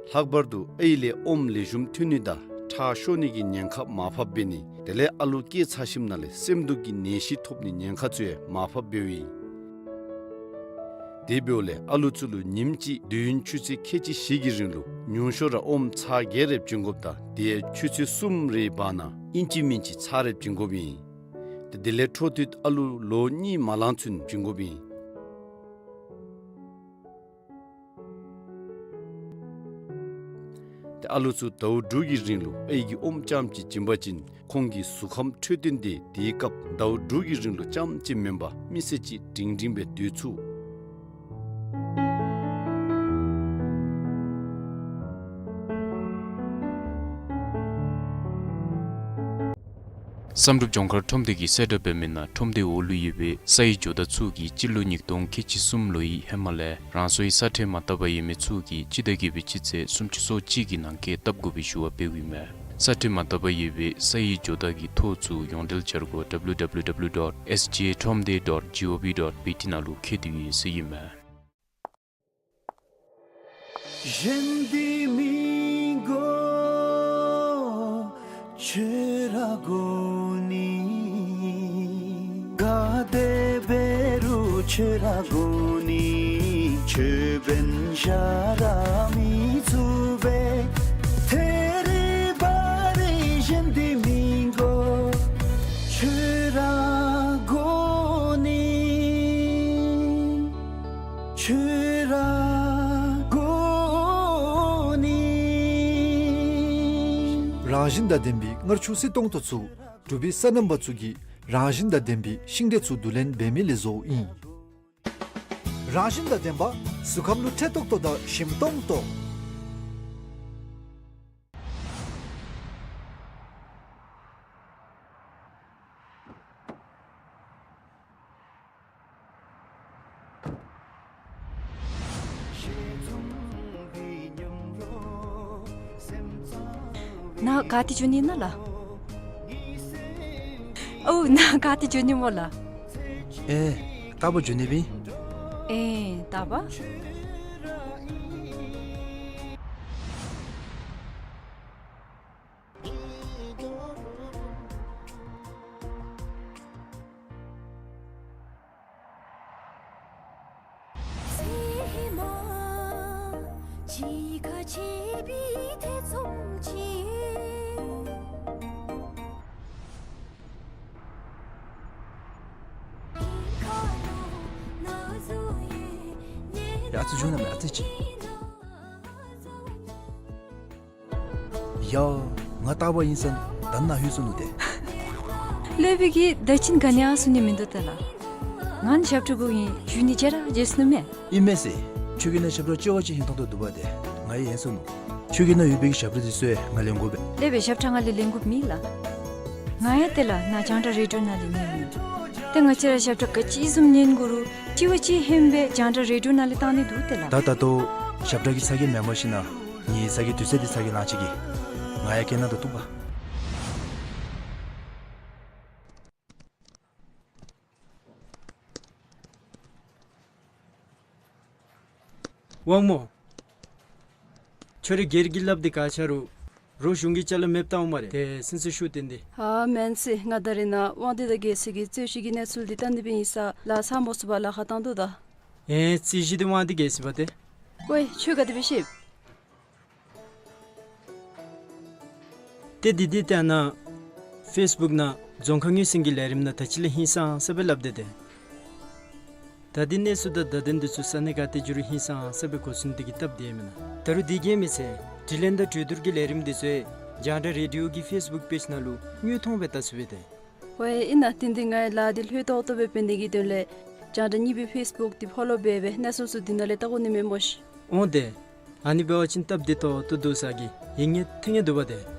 ལྷག་པར་དུ་ཨའི་ལས་ཨོམ་ལེགས་ཤོམ་ཐོན་ནི་དང་ཁྲག་ཤོར་ནི་གི་ཉེན་ཁ་མར་ཕབ་འབད་ནི་དེ་ལས་ཨ་ལུ་སྐྱེས་ཚར་ཞིནམ་ལས་སེམས་སྡུག་གི་ནད་གཞི་ཐོབ་ནི་ཉེན་ཁ་ཚུ་ཡང་མར་ཕབ་འབདཝ་ཨིན། དེ་འབདཝ་ལས་ཨ་ལུ་ཚུ་ལུ་ཉིནམ་གཅིག་དུས་ཡུན་ཆུ་ཚོད་ཁལ་གཅིག་བཞི་གི་རིང་ལུ་ཉུང་ཤོས་ར་ཨོམ་ཚར་བརྒྱད་རེ་བྱིན་དགོཔ་དང་དེ་ཡང་ཆུ་ཚོད་གསུམ་རེའི་བར་ན་ཨིན་ཅི་མིན་ཅི་ཚར་རེ་བྱིན་དགོཔ་ཨིན། ཏེ་དེ་ལས་འཕྲོ་མཐུད་ཨ་ལུ་ལོ་གཉིས་མ་ལང་ཚུན་བྱིན་དགོཔ་ཨིན། ཏེ་ཨ་ལུ་ཚུ་ཟླཝ་དྲུག་གི་རིང་ལུ་ཨའི་གི་ཨོམ་རྐྱངམ་ཅིག་བྱིན་པ་ཅིན་ཁོང་གི་གཟུགས་ཁམས་འཕྲོད་བསྟེན་དེ་དེའི་སྐབས་ཟླཝ་དྲུག་གི་རིང་ལུ་རྐྱངམ་ཅིག་མེན་པར་མི་ཚེ་གཅིག་སྒྲིང་སྒྲིང་སྦེ་སྡོད་ཚུགས། བསམ་གྲུབ་ལྗོངས་མཁར་ཁྲོམ་སྡེ་གིས་གསལ་བསྒྲགས་འབད་མི་ནང་ཁྲོམ་སྡེའི་འོག་ལུ་ཡོད་པའི་སའི་ཇོ་བདག་ཚུ་གིས་སྤྱི་ལོ་ཉིས་སྟོང་ཁལ་གཅིག་གསུམ་ལོའི་ཧེ་མ་ལས་རང་སོའི་ས་ཁྲལ་མ་བཏབ་པར་ཡོད་མི་ཚུ་གིས་སྤྱི་ཟླ་བརྒྱད་པའི་སྤྱི་ཚེས་སུམ་ཅུ་སོ་གཅིག་གི་ནང་འཁོད་བཏབ་དགོ་པའི་ཞུ་བ་འབདཝ་ཨིན་མས། ས་ཁྲལ་མ་བཏབ་པར་ཡོད་པའི་སའི་ཇོ་བདག་གི་ཐོ་ཚུ་ཡོངས་འབྲེལ་འཆར་སྒོ་W W W dot S G A Thromde dot G O V dot B T ནང་ལུ་འཁོད་དེ་ཡོད་ཟེར་ཨིན་མས། གཞན་འདི་མི་དགོ་ཁྱོད་ར་དགོ་ནི། ག་དེ་འབད་རུང་ཁྱོད་ར་དགོ་ནི། ཁྱོད་འབད་ན་ར་མི་ཚུགས་པས། ཐད་རི་བ་རི་གཞན་འདི་མི་དགོ་ཁྱོད་ར་དགོ་ནི། རང་བཞིན་དང་ལྡན་པའི་མངར་ཆུ་བསིལ་ཏོང་ཏོ་ཚུ་འབྲུག་པའི་སོ་ནམ་པ་ཚུ་གིས་རང་བཞིན་དང་ལྡན་པའི་ཤིང་འབྲས་ཚུ་བསྡུ་ལེན་འབད་མི་ལས་བཟོཝ་ཨིན། རང་བཞིན་དང་ལྡན་པ་གཟུགས་ཁམས་ལུ་འཕྲོད་ཏོག་ཏོ་དང་ཞིམ་ཏོང་ཏོ། ནཱ་ག་ཏེ་འགྱོ་ནི་ཨིན་ན་ལགས། ཨོ་ནཱ་ག་ཏེ་འགྱོ་ནི་སྨོ་ལགས། ཨེ་རྟག་པར་འགྱོ་ནི་སྦེ་ཨིན། ཨེ་རྟག་པར། ཡ་ཨ་ཙི་བྱོན་ན་མས། ཨ་ཙི་ཅིག། ཡ། ང་རྟག་པར་ཨིན་ས་ད་ནཱ་ལྷོད་སོ་ནུག་ཏེ། ལྷོད་པའི་གི་ད་ཅི་ག་ནི་ཡང་གསུང་ནི་མིན་འདུག་ཏེ་ལགས། ང་ནི་ཞབས་ཁྲ་གུ་ཨིན། ཞུ་ནི་ཅིག་ར་བརྗེད་སོ་ནུག་མས། ཨིན་མས་ཟེར། ཁྱོད་ཀྱི་ནང་ཞབས་ཁྲ་ལྕི་བ་ཅིག་ཧིང་ཐོང་ཐོང་འདུག་པ་ཏེ། ང་ཡང་ཡེངས་སོ་ནུག། ཁྱོད་ཀྱི་ནང་ཡོད་པའི་གི་ཞབས་ཁྲ་འདི་ཚུ་ཡང་ང་ལེན་དགོ་པས། ལྷོད་པའི་ཞབས་ཁྲ་ང་ལས་ལེན་དགོཔ་མེད་ལགས། ང་ཡང་ཏེ་ལགས་ནཱ་རྒྱང་བསྒྲགས་རེ་ཌི་ཡོ་ནང་ལས་ཉན་ནི། ཏེ་ང་བཅས་ར་ཞབས་ཁྲ་ག་ཅི་བཟུམ་ཉན་དགོ་རུང་ལྕི་བ་ཅིག་ཧན་སྦེ་རྒྱང་བསྒྲགས་རེ་ཌི་ཡོ་ནང་ལས་བཏང་ནི་འདུག་ཏེ་ལགས། ད་ད་ལྟོ་ཞབས་ཁྲ་གི་ཚ་གྱང་མེད་མ་ཤེས་ན་ངེའི་ཚ་གྱང་དུས་ཚོད་འདི་ཚ་གྱང་ལང་ཅི་གི། ང་ཡང་སྐད་ནང་དུ་གཏུགས་པ། དབང་མོ། ཁྱོད་རའི་སྒེར་གྱི་ལགཔ་འདི་ག་ཆགས་རུང་རོགས་གཞུང་གི་ཅ་ལ་མེདཔ་བཏང་འོང་སྨ་རེ། ཏེ་སེམས་སུ་ཤུགས་བཏོན་ཏེ། ཨ་མེན་ཟེར། ང་ད་རེས་ནཱ་དབང་འདུས་དང་རྒྱལ་སྲས་ཀྱི་རྩོད་གཞི་གི་གནས་ཚུལ་འདི་བལྟ་ནི་སྦེ་ཨིན་ས་ལགས། ཚར་མ་ཚུགས་པར་ལཱ་ཁག་བཏང་དོ་ད། ཨེ་རྩོད་གཞི་འདི་དབང་འདུས་རྒྱལ་སྲས་པ་ཏེ། ཝའེ་ཁྱོད་ག་དེ་སྦེ་ཤེས། ཏེ་འདི་འདི་ལྟ་ན་ཕེསི་བུཀ་ནང་རྫོང་ཁ་ངོས་ཟིན་གྱི་ལས་རིམ་ནང་ད་ཅི་ལས་ཧིང་སངས་ས་སྦེ་སླབ་སྟེ་ཏེ། ད་འདི་གནས་ཚུལ་དང་བརྡ་དོན་འདི་ཚུ་ས་གནས་ག་ཏེ་འགྱོ་རུང་ཧིང་སངས་ས་སྦེ་གོ་ཚུགས་ནི་དེ་གིས་སྟབས་བདེ་མེན་ན། ད་རུང་དེ་གིས་མི་ཚད་དྲི་ལན་དང་གྲོས་བསྡུར་གྱི་ལས་རིམ་འདི་ཚུ་རྒྱང་བསྒྲགས་རེ་ཌི་ཡོ་གི་ཕེསི་བུཀ་པེཇ་ནང་ལུ་དངོས་མཐོང་སྦེ་བལྟ་ཚུགས་པས་ཏེ། ཝའེ་ཨིན་ན་ཏེ་འདི་ངེའི་ལཱ་འདི་ལྷོད་ཏོག་ཏོ་སྦེ་འབད་ནི་གི་དོན་ལས་རྒྱང་བསྒྲགས་གཉིས་པའི་ཕེསི་བུཀ་འདི་ཕོ་ལོ་འབད་སྦེ་གནས་ཚུལ་ཚུ་འདི་ནང་ལས་བལྟ་དགོ་ནི་མས་སྨོ་ཤིག། འོང་ཏེ། ཨ་ནི་འབད་བ་ཅིན་སྟབས་བདེ་ཏོག་ཏོ་འདུག་ས་གི་ཡིད་ངེས་ཐིང་ངེ་འདུག་པ་ཏེ།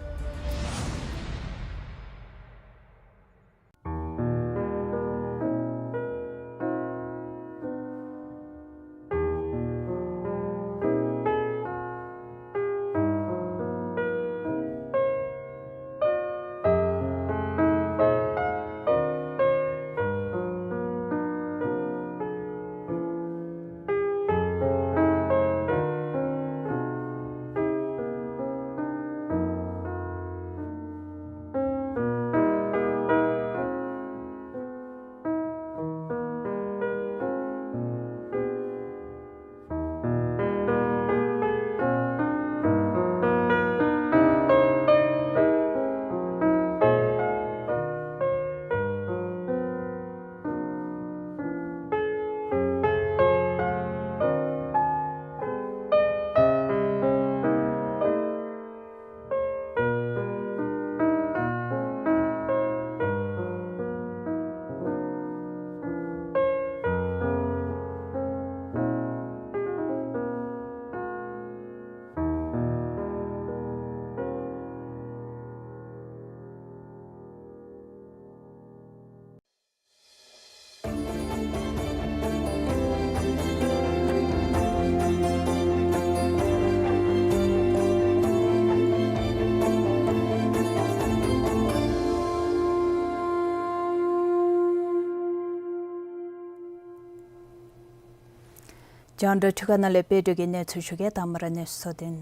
རྒྱང་བསྒྲགས་ཐད་ཀར་ནང་ལས་དཔལ་སྒྲོན་གྱིས་གནས་ཚུལ་ཞུ་གེ། དང་པ་ར་གནས་ཚུལ་གཙོ་དོན།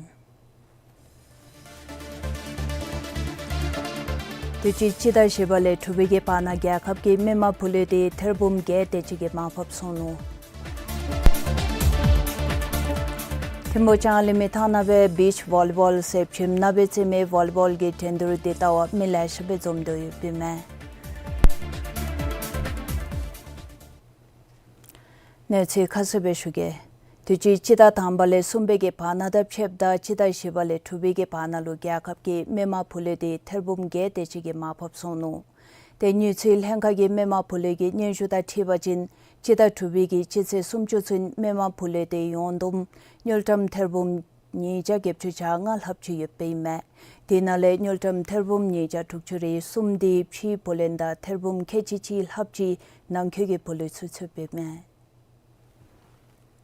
དུས་ཅི་སྤྱི་ཟླ་བཞི་པ་ལས་དྲུག་པའི་གི་བར་ན་རྒྱལ་ཁབ་ཀྱི་མི་མང་བུ་ལོན་དེ་ཐེར་འབུམ་བརྒྱད་དེ་ཅིག་གིས་མར་ཕབ་སོང་ནུག། ཐིམ་ཕུག་ལྕང་གླིང་མི་ཐང་ནང་སྦེ་བིཆ་ཝོ་ལི་བོལ་ཟེར་ཁྱིམ་ནང་སྦེ་རྩེད་མོའི་ཝོ་ལི་བོལ་གྱི་འགྲན་བསྡུར་དེ་ལྟ་བར་མི་ལེ་ཤ་སྦེ་འཛོམས་དོ་ཡོདཔ་ཨིན་མས། གནས་ཚུལ་ཁ་གསལ་སྦེ་ཞུ་གེ། དུས་ཅི་སྤྱི་ཟླ་དང་པ་ལས་གསུམ་པའི་གི་བར་ན་དང་ཕྱདཔ་ད་སྤྱི་ཟླ་བཞི་པ་ལས་དྲུག་པའི་གི་བར་ན་ལུ་རྒྱལ་ཁབ་ཀྱི་མི་དམངས་བུ་ལོན་འདི་ཐེར་འབུམ་བརྒྱད་དེ་ཅིག་གིས་མར་ཕབ་སོང་ནུག། ཏེ་དངུལ་རྩིས་ལྷན་ཁག་གིས་མི་དམངས་བུ་ལོན་གྱི་སྙན་ཞུ་དང་འཁྲིལ་བ་ཅིན་སྤྱི་ཟླ་དྲུག་པའི་གི་སྤྱི་ཚེས་སུམ་ཅུ་ཚུན་མི་དམངས་བུ་ལོན་འདི་ཡོངས་བསྡོམས་དངུལ་ཀྲམ་ཐེར་འབུམ་ཉིས་བརྒྱ་བརྒྱད་ཅུ་གྱ་ལྔ་ལྷགཔ་ཅིག་ཡོདཔ་ཨིན་མས། དེ་ནང་ལས་དངུལ་ཀྲམ་ཐེར་འབུམ་ཉིས་བརྒྱ་དྲུག་ཅུ་རེ་གསུམ་འདི་ཕྱིའི་བུ་ལོན་དང་ཐེར་འབུམ་ཁལ་གཅིག་གཅིག་ལྷགཔ་ཅིག་ནང་འཁོད་ཀྱི་བུ་ལོན་ཚུ་ཚུདཔ་ཨིན་མས།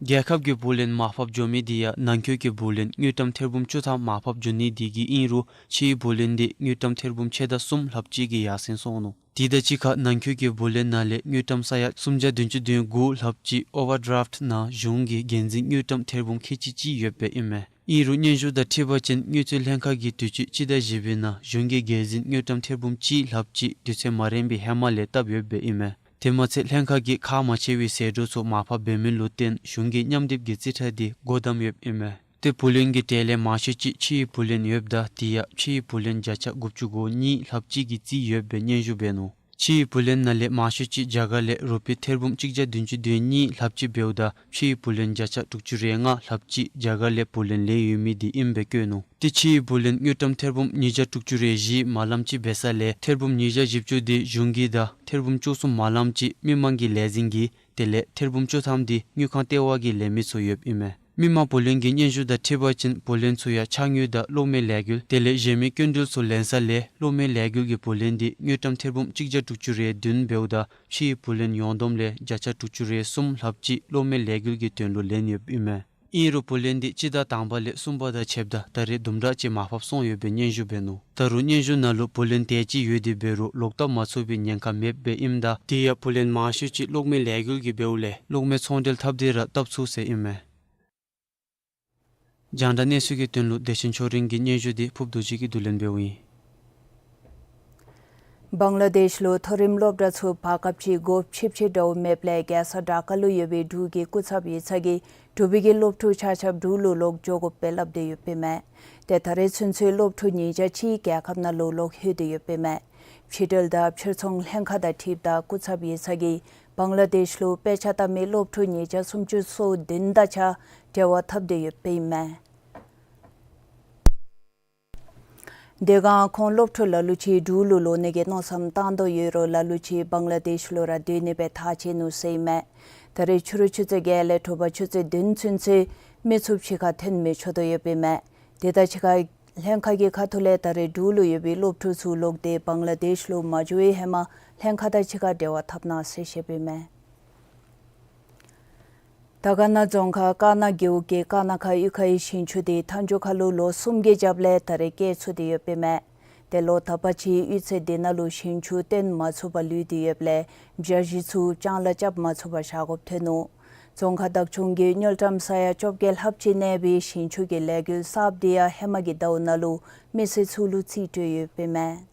རྒྱལ་ཁབ་ཀྱི་བུ་ལོན་མར་ཕབ་འགྱོ་མི་འདི་ཡང་ནང་འཁོད་ཀྱི་བུ་ལོན་དངུལ་ཀྲམ་ཐེར་འབུམ་བཅུ་ཐམ་མར་ཕབ་འགྱོ་ནི་འདི་གིས་ཨིན་རུང་ཕྱིའི་བུ་ལོན་འདི་དངུལ་ཀྲམ་ཐེར་འབུམ་ཕྱེད་དང་གསུམ་ལྷགཔ་ཅིག་གིས་ཡར་སེང་སོང་ནུག། དེ་དང་གཅིག་ཁར་ནང་འཁོད་ཀྱི་བུ་ལོན་ནང་ལས་དངུལ་ཀྲམ་ས་ཡ་སུམ་བརྒྱ་བདུན་ཅུ་དོན་དགུ་ལྷགཔ་ཅིག་ཨོ་ཝར་ཌི་རཱཕཊ་ནང་གཞུང་གིས་འགན་འཛིན་དངུལ་ཀྲམ་ཐེར་འབུམ་ཁལ་གཅིག་གཅིག་ཡོདཔ་ཨིན་མས། ཨིན་རུང་སྙན་ཞུ་དང་འཁྲིལ་བ་ཅིན་དངུལ་རྩིས་ལྷན་ཁག་གིས་དུས་ཅི་སྤྱི་ཟླ་བཞི་པའི་ནང་གཞུང་གི་འགན་འཛིན་དངུལ་ཀྲམ་ཐེར་འབུམ་གཅིག་ལྷགཔ་ཅིག་དུས་ཚོད་མ་རན་པའི་ཧེ་མ་ལས་བཏབ་ཡོདཔ་ཨིན་མས། དེ་མ་ཚད་ལྷན་ཁག་གིས་ཁག་མ་ཆེ་བའི་ཟད་འགྲོ་ཚུ་མར་ཕབ་འབད་མི་ལུ་བརྟེན་གཞུང་གིས་མཉམ་སྡེབ་ཀྱི་རྩིས་ཁྲ་འདི་སྒོ་བསྡམས་ཡོདཔ་ཨིན་མས། ཏེ་བུ་ལོན་གྱི་གྲས་ལས་མང་ཤོས་ཅིག་ཕྱིའི་བུ་ལོན་ཡོདཔ་ད་དེ་ཡང་ཕྱིའི་བུ་ལོན་བརྒྱ་ཆ་དགུ་བཅུ་གོ་གཉིས་ལྷགཔ་ཅིག་གིས་རྩིས་ཡོདཔ་སྦེ་སྙན་ཞུ་འབད་ནུག། ཕྱིའི་བུ་ལོན་ནང་ལས་མང་ཤོས་ཅིག་རྒྱ་གར་ལས་རུ་པི་ཐེར་འབུམ་གཅིག་བརྒྱ་བདུན་ཅུ་དོན་གཉིས་ལྷགཔ་ཅིག་འབདཝ་ད་ཕྱིའི་བུ་ལོན་བརྒྱ་ཆ་དྲུག་ཅུ་རེ་ལྔ་ལྷགཔ་ཅིག་རྒྱ་གར་ལས་བུ་ལོན་ལེན་ཡོད་མི་འདི་ཨིནམ་སྦེ་བཀོད་ནུག། ཏེ་ཕྱིའི་བུ་ལོན་དངུལ་ཀྲམ་ཐེར་འབུམ་ཉིས་བརྒྱ་དྲུག་ཅུ་རེ་བཞི་མ་ལམ་ཅིག་འབད་ས་ལས་ཐེར་འབུམ་ཉིས་བརྒྱ་བཞི་བཅུ་འདི་གཞུང་གི་དང་ཐེར་འབུམ་བཅུ་གསུམ་མ་ལམ་ཅིག་མི་དམངས་ཀྱི་ལས་འཛིན་གྱི་དེ་ལས་ཐེར་འབུམ་བཅུ་ཐམ་འདི་དངུལ་ཁང་ལྟེ་བ་གི་ལས་མི་ཚུ་ཡོདཔ་ཨིན་མས། མི་དམངས་བུ་ལོན་གྱི་སྙན་ཞུ་དང་འཁྲིལ་བ་ཅིན་བུ་ལོན་ཚུ་ཡང་ཕྱགས་དངུལ་དང་གློག་མེ་ལས་འགུལ་དེ་ལས་གཞན་མི་སྐྱིན་འགྲུལ་ཚུ་ལེན་ས་ལས་གློག་མེ་ལས་འགུལ་གྱི་བུ་ལོན་འདི་དངུལ་ཀྲམ་ཐེར་འབུམ་གཅིག་བརྒྱ་དྲུག་ཅུ་རེ་བདུན་འབདཝ་ད་ཕྱིའི་བུ་ལོན་ཡོངས་བསྡོམས་ལས་བརྒྱ་ཆ་དྲུག་ཅུ་རེ་གསུམ་ལྷགཔ་ཅིག་གློག་མེ་ལས་འགུལ་གྱི་དོན་ལུ་ལེན་ཡོདཔ་ཨིན་མས། ཨིན་རུང་བུ་ལོན་འདི་སྤྱི་ཟླ་དང་པ་ལས་གསུམ་པ་དང་ཕྱདཔ་ད་ད་རེས་དུམ་གྲ་ཅིག་མར་ཕབ་སོང་ཡོདཔ་སྦེ་སྙན་ཞུ་འབད་ནུག། ད་རུང་སྙན་ཞུ་ནང་ལུ་བུ་ལོན་དེ་ཅིག་ཡོད་དེ་འབད་རུང་ལོག་བཏབ་མ་ཚུགས་པའི་ཉེན་ཁ་མེདཔ་སྦེ་ཨིནམ་ད་དེ་ཡང་བུ་ལོན་མང་ཤོས་ཅིག་གློག་མེ་ལས་འགུལ་གྱི་འབདཝ་ལས་གློག་མེ་ཚོང་འབྲེལ་འཐབ་སྟེ་ར་བཏབ་ཚུགས་ཟེར་ཨིན་མས། རྒྱང་བསྒྲགས་གནས་ཚུལ་གྱི་དོན་ལུ་བདེ་ཆེན་ཆོས་སྒྲོན་གྱི་སྙན་ཞུ་འདི་ཕུབ་རྡོ་རྗེ་གིས་བསྡུ་ལེན་འབདཝ་ཨིན། བང་ལ་དེཤ་ལུ་མཐོ་རིམ་སློབ་གྲྭ་ཚུ་བར་སྐབས་ཅིག་སྒོ་ཕྱེ་ཕྱེ་འདྲཝ་མེདཔ་ལས་རྒྱལ་ས་ཌ་ཀ་ལུ་ཡོད་པའི་འབྲུག་གི་སྐུ་ཚབ་ཡིག་ཚང་གིས་འབྲུག་པའི་གི་སློབ་ཕྲུག་ཆ་ཁྱབ་འབྲུག་ལུ་ལོག་འགྱོ་དགོཔ་སྦེ་སླབ་སྟེ་ཡོདཔ་ཨིན་མས། ཏེ་ད་རེས་ཚུན་ཚོད་སློབ་ཕྲུག་ཉིས་བརྒྱ་གཅིག་རྒྱལ་ཁབ་ནང་ལུ་ལོག་ལྷོད་དེ་ཡོདཔ་ཨིན་མས། ཕྱི་འབྲེལ་དང་ཕྱིར་ཚོང་ལྷན་ཁག་དང་འཁྲིལཝ་ད་སྐུ་ཚབ་ཡིག་ཚང་གིས་བང་ལ་དེཤ་ལུ་དཔེ་ཆ་ལྟ་མི་སློབ་ཕྲུག་ཉིས་བརྒྱ་སུམ་ཅུ་སོ་བདུན་དང་གཅིག་ཁར་འབྲེལ་བ་འཐབ་སྟེ་ཡོདཔ་ཨིན་མས། དེ་སྒང་ཁོང་སློབ་ཕྲུག་ལ་ལུ་ཅིག་འབྲུག་ལུ་ལོག་ནི་གི་མནོ་བསམ་བཏང་དོ་ཡོད་རུང་ལ་ལུ་ཅིག་བང་ལ་དེཤ་ལུ་ར་སྡོད་ནི་སྦེ་ཐག་བཅད་ནུག་ཟེར་ཨིན་མས། ད་རེས་ཕྱི་རུ་ཆུ་ཚོད་བརྒྱད་ལས་དྲོ་པ་ཆུ་ཚོད་བདུན་ཚུན་ཚོད་མི་ཚུ་ཕྱི་ཁར་ཐོན་མི་ཆོག་དོ་ཡོདཔ་ཨིན་མས། དེ་དང་གཅིག་ཁར་ལྷན་ཁག་གི་ཁ་ཐུག་ལས་ད་རེས་འབྲུག་ལུ་ཡོད་པའི་སློབ་ཕྲུག་ཚུ་ལོག་སྟེ་བང་ལ་དེཤ་ལུ་མ་འགྱོ་བའི་ཧེ་མ་ལྷན་ཁག་དང་གཅིག་ཁར་འབྲེལ་བ་འཐབ་གནང་ཟེར་བཤདཔ་ཨིན་མས། དར་དཀར་ན་རྫོང་ཁག་དཀར་ན་རྒེད་འོག་གི་དཀར་ན་ཁ་གཡུས་ཁའི་ཞིང་ཆུ་དེ་མཐའ་མཇུག་ཁར་ལུ་ལོ་གསུམ་གྱི་རྒྱབ་ལས་ད་རེས་སྐྱེལ་ཚུགས་ཏེ་ཡོདཔ་ཨིན་མས། ཏེ་ལོ་ད་པ་ཅིག་གཡུས་ཚན་དེ་ནང་ལུ་ཞིང་ཆུ་བཏོན་མ་ཚུགས་པར་ལུས་ཏེ་ཡོདཔ་ལས་བྱ་བཞི་ཚུ་ལྕང་ལཱ་རྐྱབ་མ་ཚུགས་པར་བཞག་དགོཔ་ཐོན་ནུག། རྫོང་ཁག་བདག་སྐྱོང་གིས་དངུལ་ཀྲམ་ས་ཡ་བཅོ་བརྒྱད་ལྷགཔ་ཅིག་གནས་པའི་ཞིང་ཆུ་གི་ལས་འགུལ་གསརཔ་དེ་ཡང་ཧེ་མ་གི་ཟླཝ་ནང་ལུ་མི་སེར་ཚུ་ལུ་རྩིས་སྤྲོད་ཡོདཔ་ཨིན་མས།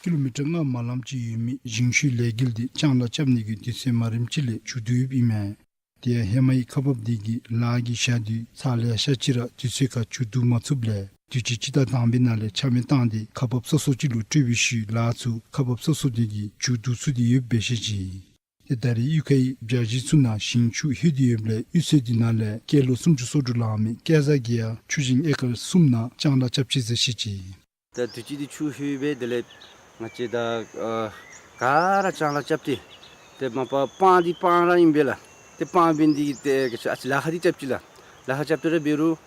ཀི་ལོ་མི་ཊར་ལྔ་མ་ལམ་ཅིག་ཡོད་མི་ཞིང་ཆུའི་ལས་འགུལ་འདི་ལྕང་ལཱ་རྐྱབ་ནི་གི་དུས་ཚོད་མ་རནམ་ཅིག་ལས་མཇུག་བསྡུ་ཡོདཔ་ཨིན་མས། དེ་ཡང་ཧེ་མའི་ཁག་འབགཔ་དེ་གིས་ལཱ་གི་ཞག་དུས་ཚར་ལེ་ཤ་ཅིག་ར་དུས་ཚོད་ཁར་མཇུག་བསྡུ་མ་ཚུགསཔ་ལས་དུས་ཅི་སྤྱི་ཟླ་དང་པའི་ནང་ལས་ཆ་མེད་བཏང་སྟེ་ཁག་འབགཔ་སོ་སོ་ཅིག་ལུ་སྤྲོད་པའི་ཤུལ་ལཱ་ཚུ་ཁག་འབགཔ་སོ་སོ་དེ་གིས་མཇུག་བསྡུ་ཚུགས་ཏེ་ཡོདཔ་སྦེ་བཤད་ཅི། ཏེ་ད་རེས་གཡུས་ཁའི་བྱ་བཞི་ཚུ་ནང་ཞིང་ཆུ་ལྷོད་དེ་ཡོདཔ་ལས་གཡུས་ཚན་དེ་ནང་ལས་སྐྱེས་ལོ་སུམ་ཅུ་སོ་དྲུག་ལང་མི་སྐལ་བཟང་གིས་ཡང་ཆུ་ཞིང་ཨེ་ཀར་གསུམ་ནང་ལྕང་ལཱ་རྐྱབ་ཅི་ཟེར་བཤད་ཅི། ད་དུས་ཅི་འདི་ཆུ་ལྷོད་སྦེ་དེ་ལས་ང་བཅས་ད་ཨ་ག་ར་ལྕང་ལཱ་རྐྱབ་སྟེ་ཏེ་མ་པ་སྤང་འདི་སྤང་ར་ཨིན་པས་ལགས། ཏེ་སྤང་འབད་ནི་འདི་ཏེ་ག་ཅི་ཨ་ཙི་ལཱ་ཁག་འདི་རྐྱབ་ཅི་ལགས། ལཱ་ཁག་རྐྱབ་སྟེ་ར་འབད་རུང་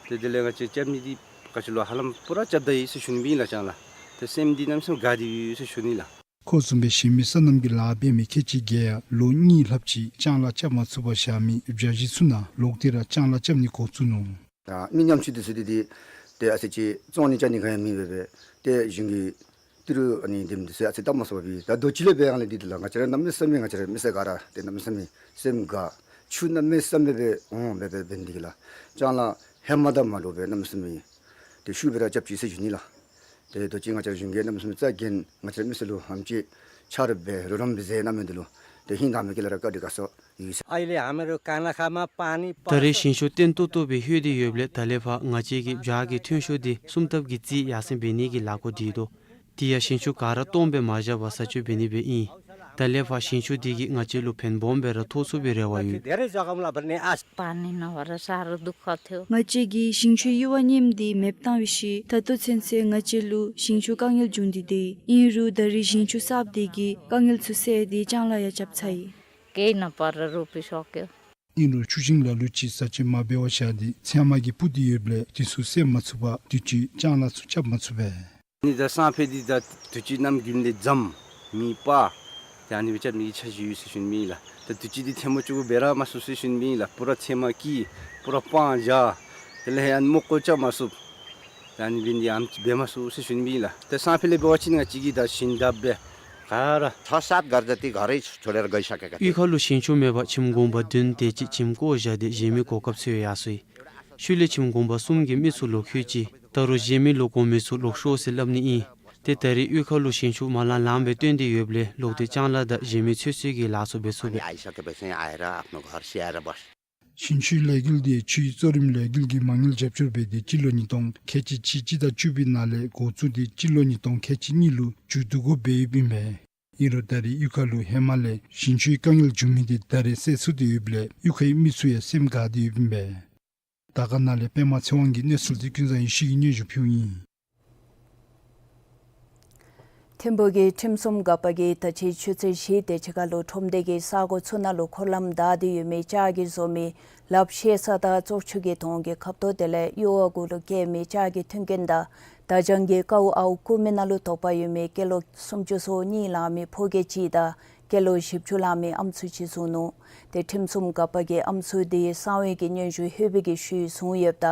ཏེ་དེ་ལས་ང་བཅས་རྐྱབ་ནི་འདི་ག་ཅི་ལོ་ཧ་ལམ་པུ་ར་རྐྱབ་ད་ཡི་ཟེར་ཞུ་ནི་སྦེ་ཨིན་ལགས་ལྕང་ལཱ། ཏེ་སེམས་འདི་གནམ་མེད་ས་མེད་དགའ་སྟེ་ཡོད་ཟེར་ཞུ་ནི་ལགས། ཁོ་བཟུམ་སྦེ་གཞན་མི་སོ་ནམ་གྱི་ལཱ་འབད་མི་ཁལ་གཅིག་བརྒལ་ཡང་ལོ་གཉིས་ལྷགཔ་ཅིག་ལྕང་ལཱ་རྐྱབ་མ་ཚུགས་པར་བཞག་མི་བྱ་བཞི་ཚུ་ནང་ལོག་སྟེ་ར་ལྕང་ལཱ་རྐྱབ་ནི་འགོ་བཙུགས་ནུག། ད་མི་ཉམ་ཆུང་འདི་ཚུ་འདི་འདི་ཏེ་ཨ་ཙི་ཅིག་བཙོང་ནི་བཅའ་ནི་ག་ཡང་མེད་པར་སྦེ་ཏེ་གཞུང་གི་ཏི་རུ་ཨ་ནི་འདེམས་འདི་ཚུ་ཨ་ཙི་བཏབ་མ་ཚུགས་པར་སྦེ་ད་རྡོ་གཅིག་ལས་འབད་ཡང་ལས་འདི་འདི་ལགས། ང་བཅས་ར་གནམ་མེད་ས་མེད་ང་བཅས་ར་མི་སེར་ག་ར་ཏེ་གནམ་མེད་ས་མེད་སེམས་དགའ། ཆུ་གནམ་མེད་ས་མེད་སྦེ་འོང་སྦེ་སྦེ་འབད་ནི་འདི་གིས་ལགས། ལྕང་ལཱ་ཧེ་མ་དང་མ་འདྲཝ་སྦེ་གནམ་མེད་ས་མེད་ཏེ་ཤུགས་སྦེ་ར་རྐྱབ་ཅི་ཟེར་ཞུ་ནི་ལགས། ཏེ་རྡོ་གཅིག་ང་བཅས་ར་གཞུང་གིས་གནམ་མེད་ས་མེད་རྩ་འགེངས་ང་བཅས་ར་མི་སེར་ལུ་ཧམ་ཅིག་ཆ་རོགས་འབད་རོགས་རམ་འབད་ཟེར་གནང་མི་འདི་ལུ་ཏེ་ཧིང་དྭངས་མའི་དཀྱིལ་ལས་ར་བཀའ་དྲིན་དགའ་ཚོར་ཡོད་ཟེར། ད་རེས་ཞིང་ཆུ་བརྟན་ཏོག་ཏོ་སྦེ་ལྷོད་དེ་ཡོདཔ་ལས་ད་ལས་ཕར་ང་བཅས་ཀྱིས་བྱཱ་གི་ཐོན་ཤུགས་འདི་སུམ་ལྡབ་ཀྱིས་རྩིས་ཡར་སེང་འབད་ནི་གི་ལཱ་འགོ་འདྲེན་དོ། དེ་ཡང་ཞིང་ཆུ་ག་ར་སྟོངམ་སྦེ་མ་བཞག་པར་བཟའ་སྤྱོད་འབད་ནི་སྦེ་ཨིན། ད་ལས་ཕར་ཞིང་ཆུ་འདི་གིས་ང་བཅས་ལུ་ཕན་སྦོམ་སྦེ་ར་ཐོགས་ཚུགས་པའི་རེ་བ་ཡོད། पानी नभएर साह्रो दुःख थियो। ང་བཅས་ཀྱིས་ཞིང་ཆུ་གཡུར་བ་ཉེནམ་འདི་མེདཔ་བཏང་བའི་ཤུལ་ད་ལྟོ་ཚུན་ཚོད་ང་བཅས་ལུ་ཞིང་ཆུ་དཀའ་ངལ་བྱུང་སྟེ་འདུག། ཨིན་རུང་ད་རེས་ཞིང་ཆུ་གསརཔ་འདི་གིས་དཀའ་ངལ་ཚུ་སེལ་ཏེ་ལྕང་ལཱ་ཡང་རྐྱབ་ཚར་ཡི། केही नभएर रोपिसक्यो। ཨིན་རུང་ཆུ་ཞིང་ལ་ལུ་ཅིག་བཟའ་སྤྱོད་མ་འབད་བར་བཞག་སྟེ་ཚལ་མ་གིས་སྤུར་ཏེ་ཡོདཔ་ལས་དེ་ཚུ་སེལ་མ་ཚུགས་པར་དུས་ཅི་ལྕང་ལཱ་ཚུ་རྐྱབ་མ་ཚུགས་པས། ནི་ད་སང་ཕོད་འདི་ད་དུས་ཅི་གནམ་དགུན་ལས་འཇམ་མེ་སྤར། ད་ཨ་ནི་སྦེ་རྐྱབ་ནི་གི་འཆར་གཞི་ཡོད་ཟེར་ཞུ་ནི་ཨིན་ལགས། ད་དུས་ཅི་འདི་ཐལ་མོ་ཅོག་འབད་ར་མ་ཚུགས་ཟེར་ཞུ་ནི་ཨིན་ལགས། པུ་ར་ཚལ་མ་གི་པུ་ར་སྤང་བཞག། དེ་ལས་ཡང་མོ་ཀོ་རྐྱབ་མ་ཚུགས། ད་ཨ་ནི་འབད་ནི་འདི་ཨམ་ཅིག་འབད་མ་ཚུགས་ཟེར་ཞུ་ནི་ཨིན་ལགས། ད་སང་ཕོད་ལས་འབད་བ་ཅིན་ང་བཅས་ཀྱིས་ད་ཞིང་བདའ་སྦེ་ག་ར་छः सात घर जति घरै छोडेर गइसकेका थिए। གཡུས་ཁ་ལུ་ཞིང་ཆུ་མེད་པར་ཁྱིམ་གུང་པ་བདུན་དེ་ཅིག་ཁྱིམ་བཀོ་བཞག་སྟེ་གཞན་མི་གོ་སྐབས་འཚོལ་ཡར་སོ་ཡི། ཤུལ་ལས་ཁྱིམ་གུང་པ་གསུམ་གྱིས་མི་ཚུ་ལོག་ཤོར་ཅི། ད་རུང་གཞན་མི་ལོག་གོ་མི་ཚུ་ལོག་ཤོག་ཟེར་སླབ་ནི་ཨིན། ཏེ་ད་རེས་གཡུས་ཁ་ལུ་ཞིང་ཆུ་མ་ལང་ལངམ་སྦེ་སྟོན་ཏེ་ཡོདཔ་ལས་ལོག་སྟེ་ལྕང་ལཱ་དང་གཞན་མི་ཚོད་བསྲེ་གི་ལཱ་ཚུ་འབད་ཚུགས་པས། ཞིང་ཆུའི་ལས་འགུལ་འདི་ཕྱིའི་གཙོ་རིམ་ལས་འགུལ་གྱིས་མ་དངུལ་རྒྱབ་སྐྱོར་འབད་དེ་སྤྱི་ལོ་ཉིས་སྟོང་ཁལ་གཅིག་གཅིག་གཅིག་དང་བཅུ་པའི་ནང་ལས་འགོ་བཙུགས་ཏེ་སྤྱི་ལོ་ཉིས་སྟོང་ཁལ་གཅིག་གཉིས་ལུ་མཇུག་བསྡུ་དགོཔ་སྦེ་ཡོདཔ་ཨིན་པས། ཨིན་རུང་ད་རེས་གཡུས་ཁ་ལུ་ཧེ་མ་ལས་ཞིང་ཆུའི་དཀའ་ངལ་བྱུང་མི་འདི་ད་རེས་སེལ་ཚུགས་ཏེ་ཡོདཔ་ལས་གཡུས་ཁའི་མི་ཚུ་ཡང་སེམས་དགའ་སྟེ་ཡོདཔ་ཨིན་པས། དར་དཀར་ནང་ལས་པདྨ་ཚེ་དབང་གི་གནས་ཚུལ་འདི་ཀུན་བཟང་ཡེ་ཤེས་ཀྱིས་སྙན་ཞུ་ཕུལཝ་ཨིན། ཐིམ་ཕུག་གི་ཁྲིམས་སྲུང་འགག་པ་གིས་ད་ཅི་ཆུ་ཚོད་བཞི་དེ་ཅིག་ཁར་ལུ་ཁྲོམ་སྡེ་གི་ས་གོ་ཚུ་ནང་ལུ་འཁོར་ལམ་བདའ་སྟེ་ཡོད་མི་ལྕགས་ཀྱིས་བཟོ་མི་ལགཔ་བཤེད་ས་དང་བཙོག་ཆུ་གི་དོང་གི་ཁབ་ཏོ་དེ་ལས་གཡུར་བ་གུ་ལུ་བཀལ་མི་ལྕགས་ཀྱི་མཐུན་རྐྱེན་དང་དར་ལྕང་གི་ཀཝ་ཨརཝ་བརྐུ་མི་ནང་ལུ་དོགས་པ་ཡོད་མི་སྐྱེས་ལོ་སུམ་ཅུ་སོ་གཉིས་ལང་མི་ཕོ་སྐྱེས་གཅིག་དང་སྐྱེས་ལོ་བཞི་བཅུ་ལང་མི་ཨམ་སྲུ་གཅིག་བཟུང་ནུག། ཏེ་ཁྲིམས་སྲུང་འགག་པ་གིས་ཨམ་སྲུ་དེ་གསང་བའི་གི་སྙན་ཞུ་ལྷོད་པའི་གི་ཤུལ་བཟུང་ཡོདཔ་ད་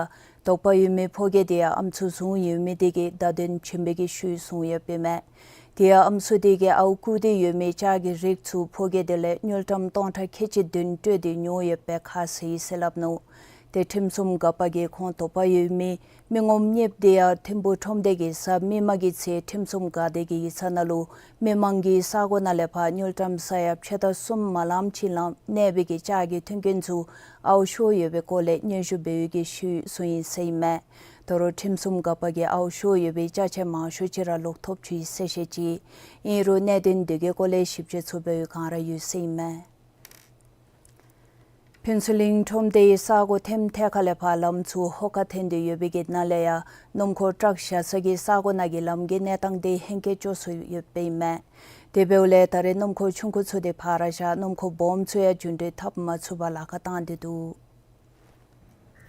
དོགས་པ་ཡོད་མི་ཕོ་སྐྱེས་དེ་ཡང་ཨམ་སྲུ་བཟུང་ཡོད་མི་དེ་གིས་བརྡ་དོན་བྱིན་པའི་གི་ཤུལ་བཟུང་ཡོདཔ་ཨིན་མས། དེ་ཡང་ཨམ་སྲུ་དེ་གིས་ཨརཝ་བརྐུ་སྟེ་ཡོད་མི་ལྕགས་ཀྱི་རིགས་ཚུ་ཕོ་སྐྱེས་དེ་ལས་དངུལ་ཀྲམ་སྟོང་ཕྲག་ཁལ་གཅིག་བདུན་སྤྲོད་དེ་ཉོ་ཡོདཔ་སྦེ་ཁ་བཟེད་ཡི་ཟེར་སླབ་ནུག། ཏེ་ཁྲིམས་སྲུང་འགག་པ་གིས་ཁོང་དོགས་པ་ཡོད་མི་མི་ངོམ་གཉིསཔོ་དེ་ཡང་ཐིམ་ཕུག་ཁྲོམ་སྡེ་གི་གཟའ་མིག་དམར་གྱི་ཚེ་ཁྲིམས་སྲུང་འགག་སྡེ་གི་ཡིག་ཚང་ནང་ལུ་མི་མང་གི་ས་གོ་ནང་ལས་ཕར་དངུལ་ཀྲམ་ས་ཡ་ཕྱེད་དང་གསུམ་མ་ལངམ་ཅིག་ལང་གནས་པའི་གི་ལྕགས་ཀྱི་མཐུན་རྐྱེན་ཚུ་ཨརཝ་ཤོར་ཡོད་པའི་སྐོར་ལས་སྙན་ཞུ་འབད་བའི་གི་ཤུལ་བཟུང་ཡི་ཟེར་ཨིན་མས། ད་རུང་ཁྲིམས་སྲུང་འགག་པ་གིས་ཨརཝ་ཤོར་ཡོད་པའི་ཅ་ཆས་མང་ཤོས་ཅིག་ར་ལོག་ཐོབ་ཚུགས་ཡི་ཟེར་བཤད་ཅི། ཨིན་རུང་གནད་དོན་དེ་གི་སྐོར་ལས་ཞིབ་དཔྱད་ཚུ་འབད་བའི་སྒང་ར་ཡོད་ཟེར་ཨིན་མས། ཕུན་ཚོགས་གླིང་ཁྲོམ་སྡེའི་ས་གོ་ཐེམ་ཐད་ཁ་ལས་ཕར་ལམ་ཚུ་ཧོ་ཀ་འཐེན་ཏེ་ཡོད་པའི་གི་ནང་ལས་ཡང་སྣུམ་འཁོར་ཊཱག་བཞག་ས་གི་ས་གོ་ནང་གི་ལམ་གྱི་གནས་སྟངས་དེ་ཧེང་སྐལ་སྐྱོ་སུ་ཡོདཔ་ཨིན་མས། དེ་འབདཝ་ལས་ད་རེས་སྣུམ་འཁོར་ཆུང་ཀུ་ཚུ་དེ་ཕར་ར་བཞག་སྣུམ་འཁོར་སྦོམ་ཚུ་ཡང་རྒྱུན་འགྲུལ་འཐབ་མ་ཚུགས་པར་ལཱ་ཁག་བཏང་སྟེ་འདུག།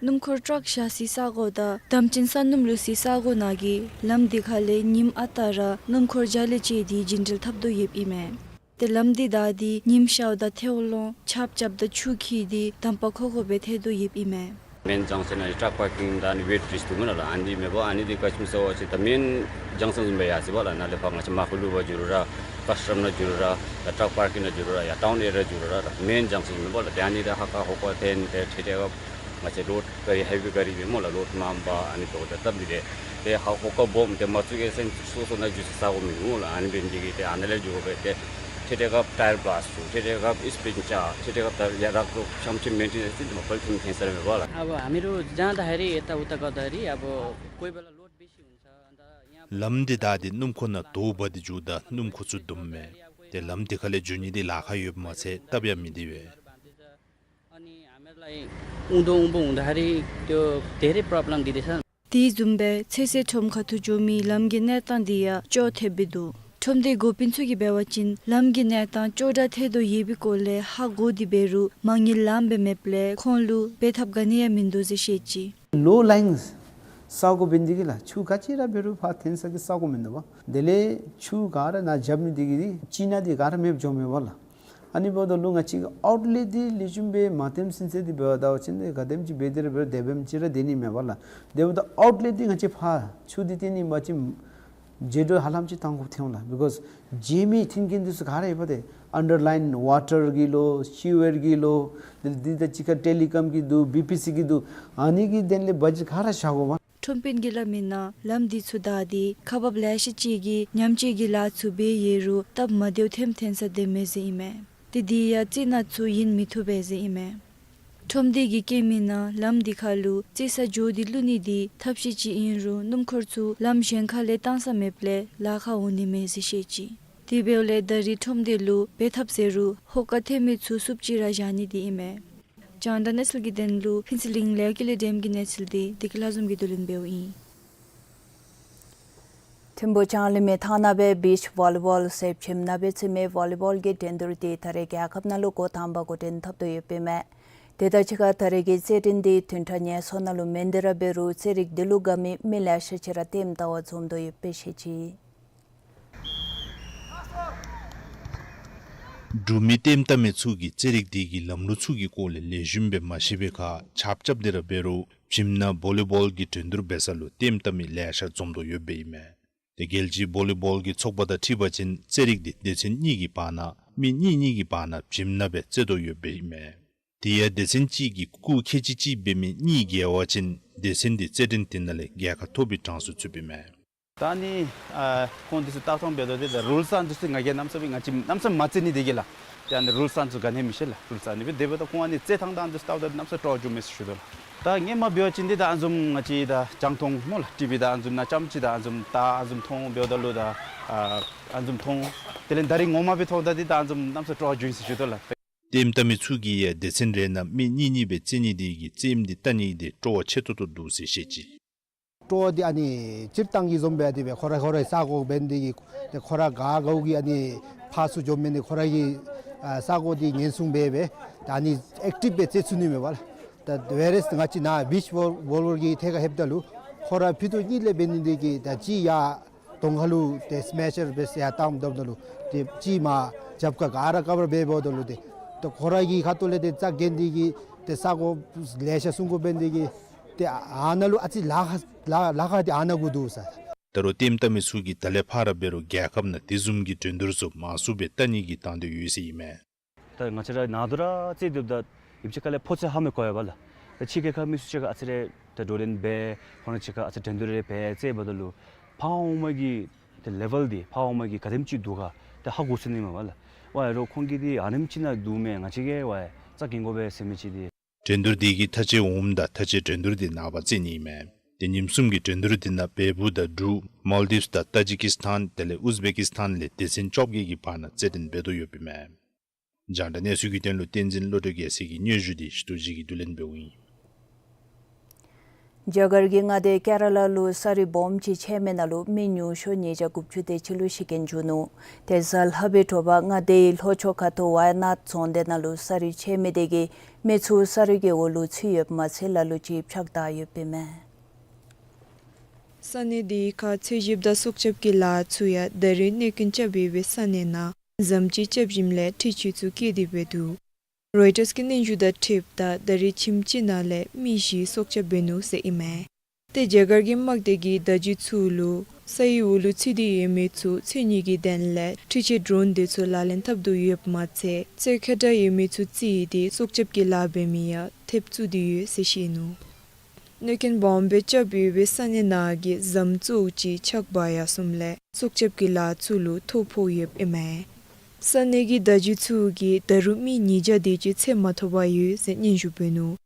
སྣུམ་འཁོར་ཊཱག་བཞག་སའི་ས་གོ་དང་དམ་ཅན་ས་སྣུམ་བླུག་སའི་ས་གོ་ནང་གི་ལམ་དེ་ཁ་ལས་ཉིནམ་ཨ་རྟག་ར་སྣུམ་འཁོར་རྒྱ་ལས་བཅད་དེ་རྒྱུན་འགྲུལ་འཐབ་དོ་ཡོདཔ་ཨིན་མས། ཏེ་ལམ་དེ་བདའ་སྟེ་ཉིནམ་ཤརཝ་ད་ཐལཝ་སློང་ཆརཔ་རྐྱབ་ད་ཆུ་འཁྱིལ་ཏེ་དམ་པ་ཁོག་ཁོག་སྦེ་ཐལ་དོ་ཡོདཔ་ཨིན་མས། མེན་ཇང་ཤཱན་ནང་ཊཱག་པར་ཀིང་དང་ཨ་ནི་ཝེཊ་ལིསཊ་འདུག་མེན་ན་ལགས། ཨ་ནི་མེད་པར་ཨ་ནི་འདི་ག་ཅི་སྨོ་ཟེར་བ་ཅིན་ད་མེན་ཇང་ཤཱན་བཟུམ་སྦེ་ཡར་སོ་བ་ལགས། ནཱ་ལས་ཕར་ང་བཅས་མར་ཁུ་ལུ་བ་འགྱོ་རུང་ར་ཀཱསི་ཊམ་ནང་འགྱོ་རུང་ར་ད་ཊཱག་པར་ཀིང་ནང་འགྱོ་རུང་ར་ཡར་ཊའུན་ཨེ་རི་ཡ་འགྱོ་རུང་ར་ད་མེན་ཇང་ཤཱན་མེན་པ་ལགས། ཏེ་ཨ་ནི་ད་ཧ་ཀ་ཧོ་ཀ་འཐེན་ཏེ་ཐད་ཐད་ཁར་ང་བཅས་ལོཌ་ག་རི་ཧེ་བི་ག་རི་སྦེ་སྨོ་ལགས་ལོཌ་མངམ་ཨ་ནི་ཐོག་ཏེ་སྟབས་མི་བདེ། ཏེ་ཧ་ཧོ་ཀ་སྦོམ་ཏེ་མ་བཙུགས་གེ་སེམས་སོ་སོ་ནང་འགྱོ་སའི་ས་གོ་མིན་འདུག་སྨོ་ལགས། ཨ་ནི་འབད་ནི་དེ་གིས་ཏེ་ཨ་ནཱ་ལས་འགྱོ་དགོ་པས། ཏེ་ཐད་ཐད་ཁར་ཊ་ཡར་བར་སུ་ཐད་ཐད་ཁར་སི་པིན་ཅར་ཐད་ཐད་ཁར་ད་ཡར་རག་ཏོ་ཤམ་ཆེ་མེན་ཊེ་ནེནསི་ཅིག་མ་པ་ལས་ཐོན་ཐོན་ས་ར་མེད་པ་ལགས། अब हामीहरू जहाँ जाँदाखेरि यताउता गर्दाखेरि अब कोही बेला लोड बेसी हुन्छ। अन्त यहाँ ལམ་འདི་བདའ་སྟེ་སྣུམ་འཁོར་ནང་དོས་འབག་སྟེ་འགྱོཝ་ད་སྣུམ་འཁོར་ཚུ་བརྡུངམ་མས། ཏེ་ལམ་འདི་ཁ་ལས་འགྱོ་ནི་འདི་ལཱ་ཁག་ཡོདཔ་མ་ཚད་སྟབས་ཡང་མི་བདེ་བས། अनि हामीहरूलाई उँधो उँभो हुँदाखेरि त्यो धेरै प्रब्लम दिँदैछ। དེ་བཟུམ་སྦེ་ཚེ་སྲས་ཁྲོམ་ཁ་ཐུག་འགྱོ་མི་ལམ་གྱི་གནས་སྟངས་འདི་ཡང་སྐྱོ་ཐེབས་སྦེ་འདུག། ཁྲོམ་སྡེའི་འགོ་དཔོན་ཚུ་གིས་འབད་བ་ཅིན་ལམ་གྱི་གནས་སྟངས་སྐྱོ་དྲགས་ཐལ་དོ་ཡོད་པའི་སྐོར་ལས་ཧ་གོ་སྟེ་འབད་རུང་མ་དངུལ་ལངམ་སྦེ་མེདཔ་ལས་ཁོང་ལུ་འབད་ཐབས་ག་ནི་ཡང་མིན་འདུག་ཟེར་བཤད་ཅི། ལོ་ལིང་ས་གོ་འབད་ནི་དེ་གིས་ལགས་ཆུ་ག་ཅི་ར་འབད་རུང་ཕར་འཐེན་ས་གི་ས་གོ་མིན་འདུག་པ། དེ་ལས་ཆུ་ག་ར་ནཱ་རྐྱབ་ནི་དེ་གིས་ཅིག་ནང་འདི་ག་ར་མེདཔ་འགྱོཝ་མས་པ་ལགས། ཨ་ནི་འབདཝ་ད་ལུ་ང་བཅས་ཀྱིས་ཨའུཊ་ལེཊ་འདི་ལེགས་ཤོམ་སྦེ་མ་འཐེནམ་ཚུན་ཚོད་འདི་འབདཝ་ད་ཅིན་ག་དེམ་ཅིག་འབད་དེ་ར་འབད་རུང་དེ་བཟུམ་ཅིག་ར་སྡོད་ནི་མས་པ་ལགས། དེ་འབདཝ་ད་ཨའུཊ་ལེཊ་འདི་ང་བཅས་ཕར་ཆུ་འདི་བཏོན་ནི་འབད་བ་ཅིན་འགྱེལ་འགྲོ་ཧ་ལམ་ཅིག་གཏང་དགོཔ་ཐོན་འོང་ལགས། བི་ཀོསི་རྒྱལ་མི་མཐུན་རྐྱེན་འདི་ཚུ་ག་ར་ཡོད་པ་ཏེ་ཨན་ཌར་ལའིན་ཝ་ཊར་གི་ལོ་སི་ཝེར་གི་ལོ་འདི་འདི་ད་ཅིག་ཁར་ཊེ་ལི་ཀོམ་གི་འདུག་བི་པི་སི་གི་འདུག། ཨ་ནི་གི་དོན་ལས་བ་ཇེཊ་ག་ར་བཞག་དགོ་པ། ཁྲོམ་དཔོན་གྱིས་སླབ་མིའི་ནང་ལམ་འདི་ཚུ་བདའ་སྟེ་ཁག་འབགཔ་ལེ་ཤ་ཅིག་གིས་ཉམས་བཅོས་ཀྱི་ལཱ་ཚུ་འབད་ཡོད་རུང་སྟབས་མ་བདེཝ་ཐོནམ་ཐོན་ས་དེ་མས་ཟེར་ཨིན་མས། ཏེ་འདི་ཡང་རྩི་ནག་ཚུ་ཨིན་མི་བཏུབ་པས་ཟེར་ཨིན་མས། ཁྲོམ་སྡེ་གིས་བཀོད་མིའི་ནང་ལམ་འདི་ཁ་ལུ་རྩི་ས་འགྱོ་སྟེ་བླུག་ནི་འདི་ཐབས་ཤེས་ཅིག་ཨིན་རུང་སྣུམ་འཁོར་ཚུ་ལམ་གཞན་ཁ་ལས་བཏང་ས་མེདཔ་ལས་ལཱ་ཁག་འོང་ནི་མས་ཟེར་བཤད་ཅི། དེ་འབདཝ་ལས་ད་རིས་ཁྲོམ་སྡེ་ལུ་འབད་ཐབས་ཟེར་རུང་ཧོ་ཀ་ཐེབས་མི་ཚུ་སུབ་ཅིག་ར་བཞག་ནི་དེ་ཨིན་མས། རྒྱང་བསྒྲགས་གནས་ཚུལ་གྱི་དོན་ལུ་ཕུན་ཚོགས་གླིང་ལེའུ་ཀི་ལི་ཌེམ་གྱི་གནས་ཚུལ་དེ་བདེ་སྐྱིད་ལྷ་འཛོམས་ཀྱིས་བསྡུ་ལེན་འབདཝ་ཨིན། ཐིམ་ཕུག་ལྕང་གླིང་མི་ཐང་ནང་སྦེ་བིཆ་བོ་ལི་བོལ་ཟེར་བྱེམ་ནང་སྦེ་རྩེད་མི་བོ་ལི་བོལ་གྱི་འགྲན་བསྡུར་དེ་ད་རེས་རྒྱལ་ཁབ་ནང་ལུ་འགོ་དང་པ་འགོ་འདྲེན་འཐབ་དོ་ཡོདཔ་ཨིན་མས། དེ་དང་གཅིག་ཁར་ད་རེས་ཀྱི་རྩེད་འགྲན་དེ་བདུན་ཕྲག་ངལ་གསོ་ནང་ལུ་མེན་ཏེ་ར་འབད་རུང་རྩེད་རིགས་དེ་ལུ་དགའ་མི་མི་ལེ་ཤ་ཅིག་ར་ལྟདམོ་བལྟ་བར་འཛོམས་དོ་ཡོདཔ་སྦེ་བཤད་ཅི། འབྲུག་མི་ལྟདམོ་བལྟ་མི་ཚུ་གིས་རྩེད་རིགས་དེ་གི་ལམ་ལུགས་ཚུ་གི་སྐོར་ལས་ལེགས་ཤོམ་སྦེ་མ་ཤེས་པའི་ཁར་ཆབ་རྐྱབ་སྟེ་ར་འབད་རུང་བྱེམ་ནང་བོ་ལི་བོལ་གྱི་འགྲན་བསྡུར་འབད་ས་ལུ་ལྟདམོ་བལྟ་མི་ལེ་ཤ་འཛོམས་དོ་ཡོདཔ་ཨིན་མས། དེ་རྒྱལ་སྤྱིའི་བོ་ལི་བོལ་གྱི་ཚོགས་པ་དང་འཁྲིལ་བ་ཅིན་རྩེད་རིགས་དེ་སྡེ་ཚན་གཉིས་ཀྱི་བར་ན་མི་གཉིས་གཉིས་ཀྱི་བར་ན་བྱེམ་ནང་སྦེ་རྩེད་དོ་ཡོདཔ་ཨིན་མས། དེ་ཡང་སྡེ་ཚན་གཅིག་གི་སྐུགས་ཁལ་གཅིག་གཅིག་འབད་མི་གཉིས་རྒྱལ་བ་ཅིན་སྡེ་ཚན་དེ་རྩེད་འགྲན་དེ་ནང་ལས་རྒྱལ་ཁ་ཐོབ་པའི་གྲངས་སུ་ཚུདཔ་ཨིན་མས། ད་ནི་ཨ་ཁོང་འདི་ཚུ་ལྟ་སྟངས་འབད་དོ་དེ་ད་རུལ་སི་ཨ་ནི་འདི་ཚུ་ང་གིས་གནམ་མེད་ས་མེད་ང་བཅས་གནམ་མེད་ས་མེད་མ་རྩེད་ནི་དེ་གིས་ལགས། ཏེ་ཨ་ནི་རུལ་སི་ཨ་ནི་འདི་ཚུ་ག་ནི་མི་ཤེས་ལགས། རུལ་སི་ཨ་ནི་སྦེ་དེ་འབདཝ་ད་ཁོང་ཨ་ནི་རྩེད་ཐངས་དང་འདི་ཚུ་ལྟཝ་ད་གནམ་མེད་ས་མེད་སྤྲོ་བ་འབྱུངམ་མས་ཟེར་ཞུ་དོ་ལགས། ད་ངོ་མ་འབད་བ་ཅིན་འདི་ད་ཨ་ནི་བཟུམ་ང་བཅས་ད་རྒྱང་མཐོང་སྨོ་ལགས། ཊི་བི་ད་ཨ་ནི་བཟུམ་ནང་རྐྱངམ་ཅིག་ད་ཨ་ནི་བཟུམ་ད་ཨ་ནི་བཟུམ་མཐོང་འབདཝ་ད་ལུ་ད་ཨ་ཨ་ནི་བཟུམ་མཐོང་། དེ་ལས་ད་རིས་ངོ་མ་སྦེ་མཐོངམ་ད་འདི་ད་ཨ་ནི་བཟུམ་གནམ་མེད་ས་མེད་སྤྲོ་བ་འབྱུང་ཡི་ཟེར་ཞུ་དོ་ལགས། ལྟདམོ་བལྟ་མི་ཚུ་གིས་ཡང་སྡེ་ཚན་རེ་ནང་མི་གཉིས་གཉིས་སྦེ་རྩེད་ནི་དེ་གིས་རྩེདམོ་འདི་བལྟ་ནི་དེ་སྤྲོ་བ་ཆེ་ཏོག་ཏོ་འདུག་ཟེར་བཤད་ཅི། སྤྲོ་བ་འདི་ཨ་ནི་སྤྱིར་བཏང་གི་བཟུམ་སྦེ་དེ་སྦེ་ཁོ་ར་ཁོ་རའི་ས་གོ་འབད་ནི་དེ་གིས་ཏེ་ཁོ་ར་ག་གའུ་གི་ཨ་ནི་ཕར་ཚུར་འཛོམས་མི་འདི་ཁོ་ར་གི་ཨ་ས་གོ་འདི་ཉེན་སྲུང་འབད་སྦེ་ད་ཨ་ནི་ཨེཀ་ཊིབ་སྦེ་རྩེད་ཚུགས་ནི་མས་པ་ལགས། ད་ཝེར་ཨེས་ང་བཅས་ནཱ་བིཆ་བོ་ལི་བོལ་གྱི་ཐད་ཁར་ལྷོདཔ་ད་ལུ་ཁོ་ར་ཕྱི་དོ་གཉིས་ལས་འབད་ནི་དེ་གིས་ད་གཅིག་ཡར་གདོང་ཁ་ལུ་ཏེ་སི་མེ་ཤར་སྦེ་ཡར་བཏངམ་ད་ལུ་ཏེ་གཅིག་མར་རྒྱབ་ཁར་ག་ར་ཀ་བར་འབད་འབདཝ་ད་ལུ་ཏེ་ད་ཁོ་ར་གི་ཁ་ཐུག་ལས་ཏེ་རྩ་འགེངས་ཏེ་གིས་ཏེ་ས་གོ་ལེ་ཤ་སྲུང་དགོཔ་འབད་ནི་དེ་གིས་ཏེ་ཨ་ནཱ་ལུ་ཨ་ཙི་ལཱ་ཁག་ལཱ་ལཱ་ཁག་འདི་ཨ་ནཱ་གུ་འདུག་ཟེར། ད་རུང་ལྟདམོ་བལྟ་མི་ཚུ་གིས་ད་ལས་ཕར་ར་འབད་རུང་རྒྱལ་ཁབ་ནང་དེ་བཟུམ་གྱི་འགྲན་བསྡུར་ཚུ་མང་སུ་སྦེ་བལྟ་ནི་གི་དང་འདོད་ཡོད་ཟེར་ཨིན་མས། ད་ང་བཅས་ར་ནཱ་དོ་ར་རྩེད་སྡོདཔ་ད་ཡུདཔ་ཅིག་ཁ་ལས་ཕོ་ཚོད་ཧ་མི་གོ་བས་པ་ལགས། ད་ཕྱི་རྒྱལ་ཁབ་མི་ཚུ་ཅིག་ཁར་ཨ་ཙི་རེ་ད་བགྲོ་གླེང་འབད་ཁོང་ར་ཅིག་ཁར་ཨ་ཙི་འགྲན་བསྡུར་རེ་འབད་རྩེད་འབདཝ་ད་ལུ་ཕར་འོང་མི་གི་ཏེ་ལེ་བཱལ་འདི་ཕར་འོང་མི་གི་ག་དེམ་ཅིག་འདུག་ག་ཏེ་ཧ་གོ་ཚུགས་ནི་མས་པ་ལགས། ཝའེ་རོགས་ཁོང་གི་འདི་ཨ་ནེམ་ཅིག་ནང་འདུག་མས། ང་བཅས་ཀྱིས་ཝའེ་རྩ་འགེངས་དགོ་པས་ཟེར་མི་ཅིག་འདི། འགྲན་བསྡུར་དེ་གིས་མཐའ་དཔྱད་འོངམ་ད་མཐའ་དཔྱད་འགྲན་བསྡུར་དེ་ནངས་པ་རྩེད་ནི་ཨིན་མས། ཏེ་ཉིནམ་གསུམ་གྱི་འགྲན་བསྡུར་དེ་ནང་བལ་པོ་དང་འབྲུག་མཱལ་ཌིབས་དང་ཏཱ་ཇི་ཀིས་ཐཱན་དེ་ལས་ཨུཛ་བེ་ཀིས་ཐཱན་ལས་སྡེ་ཚན་བཅོ་བརྒྱད་ཀྱི་བར་ན་རྩེད་འགྲན་འབད་དོ་ཡོདཔ་ཨིན་མས། རྒྱང་བསྒྲགས་གནས་ཚུལ་གྱི་དོན་ལུ་བསྟན་འཛིན་བློ་གྲོས་རྒྱལ་མཚན་གྱི་སྙན་ཞུ་དེ་ཞུ་དོ་ཅིག་གིས་བསྡུ་ལེན་འབདཝ་ཨིན། རྒྱ་གར་གྱི་མངའ་སྡེ་ཀེ་ར་ལ་ལུ་ས་རུད་སྦོམ་ཅིག་ཆད་མི་ནང་ལུ་མི་ཉུང་ཤོས་ཉིས་བརྒྱ་དགུ་བཅུ་དེ་ཅིག་ལུ་ཤི་རྐྱེན་བྱུང་ནུག། ཏེ་གཟའ་ལྷག་པའི་དྲོ་པ་མངའ་སྡེའི་ལྷོ་ཕྱོགས་ཁ་ཐུག་ཝ་ཡ་ནཱད་རྫོང་དེ་ནང་ལུ་ས་རུད་ཆད་མི་དེ་གིས་མི་ཚུ་ས་རུད་ཀྱི་འོག་ལུ་ཚུད་ཡོདཔ་མ་ཚད་ལ་ལུ་ཅིག་ཕྱགས་བཏང་ཡོདཔ་ཨིན་མས། ས་གནས་དེའི་ཁར་འཚོལ་ཞིབ་དང་སྲོག་སྐྱབས་ཀྱི་ལཱ་ཚུ་ཡང་ད་རེས་གནོད་སྐྱོན་རྐྱབ་ཡོད་པའི་ས་གནས་ནང་ཟམ་ཅིག་རྐྱབ་ཞིནམ་ལས་འཕྲུལ་ཆས་ཚུ་བསྐྱལ་ཏེ་འབད་འདུག། རོའི་ཊརས་ཀྱི་སྙན་ཞུ་དང་འཁྲིལཝ་ད་ད་རེས་ཁྱིམ་གཅིག་ནང་ལས་མི་བཞི་སྲོག་སྐྱབས་འབད་ནུག་ཟེར་ཨིན་མས། ཏེ་རྒྱ་གར་གྱི་དམག་སྡེ་གིས་བརྡ་བརྒྱུད་ཚུ་ལུ་ས་ཡི་འོག་ལུ་ཚུད་དེ་ཡོད་མི་ཚུ་འཚོལ་ནི་གི་དོན་ལས་འཕྲུལ་ཆས་ཌོ་རོན་དེ་ཚུ་ལག་ལེན་འཐབ་དོ་ཡོདཔ་མ་ཚད་རྩྭ་ཁ་དྲག་ཡོད་མི་ཚུ་བརྩིས་ཏེ་སྲོག་སྐྱབས་ཀྱི་ལཱ་འབད་མི་ཡང་ཐེབས་བཙུགས་ཏེ་ཡོད་ཟེར་བཤད་ནུག། གནོད་སྐྱོན་སྦོམ་སྦེ་རྐྱབ་ཡོད་པའི་ས་གནས་ནང་གི་ཟམ་ཚུ་ཅིག་ཕྱགས་འབག་ཡར་སོངམ་ལས་སྲོག་སྐྱབས་ཀྱི་ལཱ་ཚུ་ལུ་ཐོ་ཕོག་ཡོདཔ་ཨིན་མས། ས་གནས་ཀྱི་བརྡ་བརྒྱུད་ཚུ་གིས་ད་རུང་མི་ཉིས་བརྒྱ་དེ་ཅིག་འཚོལ་མ་ཐོབ་པར་ཡོད་ཟེར་སྙན་ཞུ་འབད་ནུག།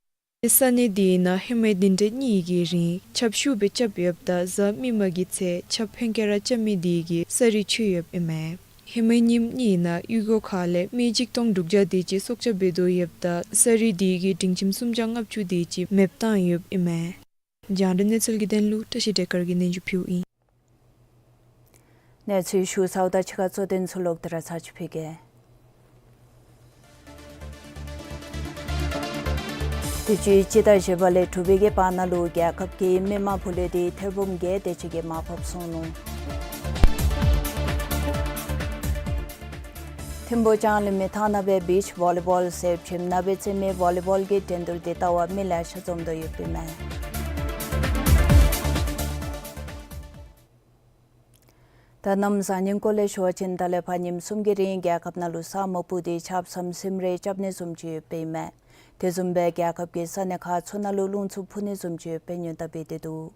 ཏེ་ས་གནས་དེ་ནང་ཧེ་མའི་བདུན་ཕྲག་གཉིས་ཀྱི་རིང་ཁྱབ་ཤུགས་སྦེ་རྐྱབ་ཡོདཔ་ད་གཟའ་མིག་དམར་གྱི་ཚེ་ཆརཔ་ཧེང་སྐལ་ར་རྐྱབ་མི་དེ་གིས་ས་རུད་ཆད་ཡོདཔ་ཨིན་མས། ཧེ་མའི་ཉིནམ་གཉིས་ནང་གཡུས་སྒོ་ཁ་ལས་མི་གཅིག་སྟོང་དྲུག་བརྒྱ་དེ་ཅིག་སྲོག་སྐྱབས་འབད་དོ་ཡོདཔ་ད་ས་རུད་དེ་གིས་སྒྲིང་ཁྱིམ་སུམ་བརྒྱ་ལྔ་བཅུ་དེ་ཅིག་མེདཔ་བཏང་ཡོདཔ་ཨིན་མས། རྒྱང་བསྒྲགས་གནས་ཚུལ་གྱི་དོན་ལུ་བཀྲ་ཤིས་བདེ་དཀར་གྱིས་སྙན་ཞུ་ཕུལཝ་ཨིན། གནས་ཚུལ་ཞུ་ཚརཝ་དང་གཅིག་ཁར་གཙོ་དོན་ཚུ་ལོག་སྟེ་ར་ཚར་ཅིག་ཕུལ་གེ། དུས་ཅི་སྤྱི་ཟླ་བཞི་པ་ལས་དྲུག་པའི་གི་བར་ན་ལུ་རྒྱལ་ཁབ་ཀྱི་མི་དམངས་ཕོགས་ལས་ཏེ་ཐེར་འབུམ་བརྒྱད་དེ་ཅིག་གིས་མར་ཕབ་སོང་ནུག། ཐིམ་ཕུག་ལྕང་གླིང་མི་ཐང་ནང་སྦེ་བིཆ་བོ་ལི་བོལ་ཟེར་བྱེམ་ནང་སྦེ་རྩེད་མི་བོ་ལི་བོལ་གྱི་འགྲན་བསྡུར་དེ་ལྟ་བར་མི་ལེ་ཤ་འཛོམས་དོ་ཡོདཔ་ཨིན་མས། ད་གནམ་བཟང་ངན་སྐོར་ལས་ཞུ་བ་ཅིན་ད་ལས་ཕར་ཉིནམ་གསུམ་གྱི་རིང་རྒྱལ་ཁབ་ནང་ལུ་ས་མ་ཕུ་སྟེ་ཆརཔ་ཟམ་ཟིམ་རེ་རྐྱབ་ནི་བཟུམ་ཅིག་ཡོདཔ་ཨིན་མས། དེ་བཟུམ་སྦེ་རྒྱལ་ཁབ་ཀྱི་ས་གནས་ཁག་ཚུ་ནང་ལུ་རླུང་འཚུབ་འཕུ་ནི་བཟུམ་ཅིག་ཡོདཔ་སྦེ་སྔོན་བརྡ་འབད་དེ་འདུག།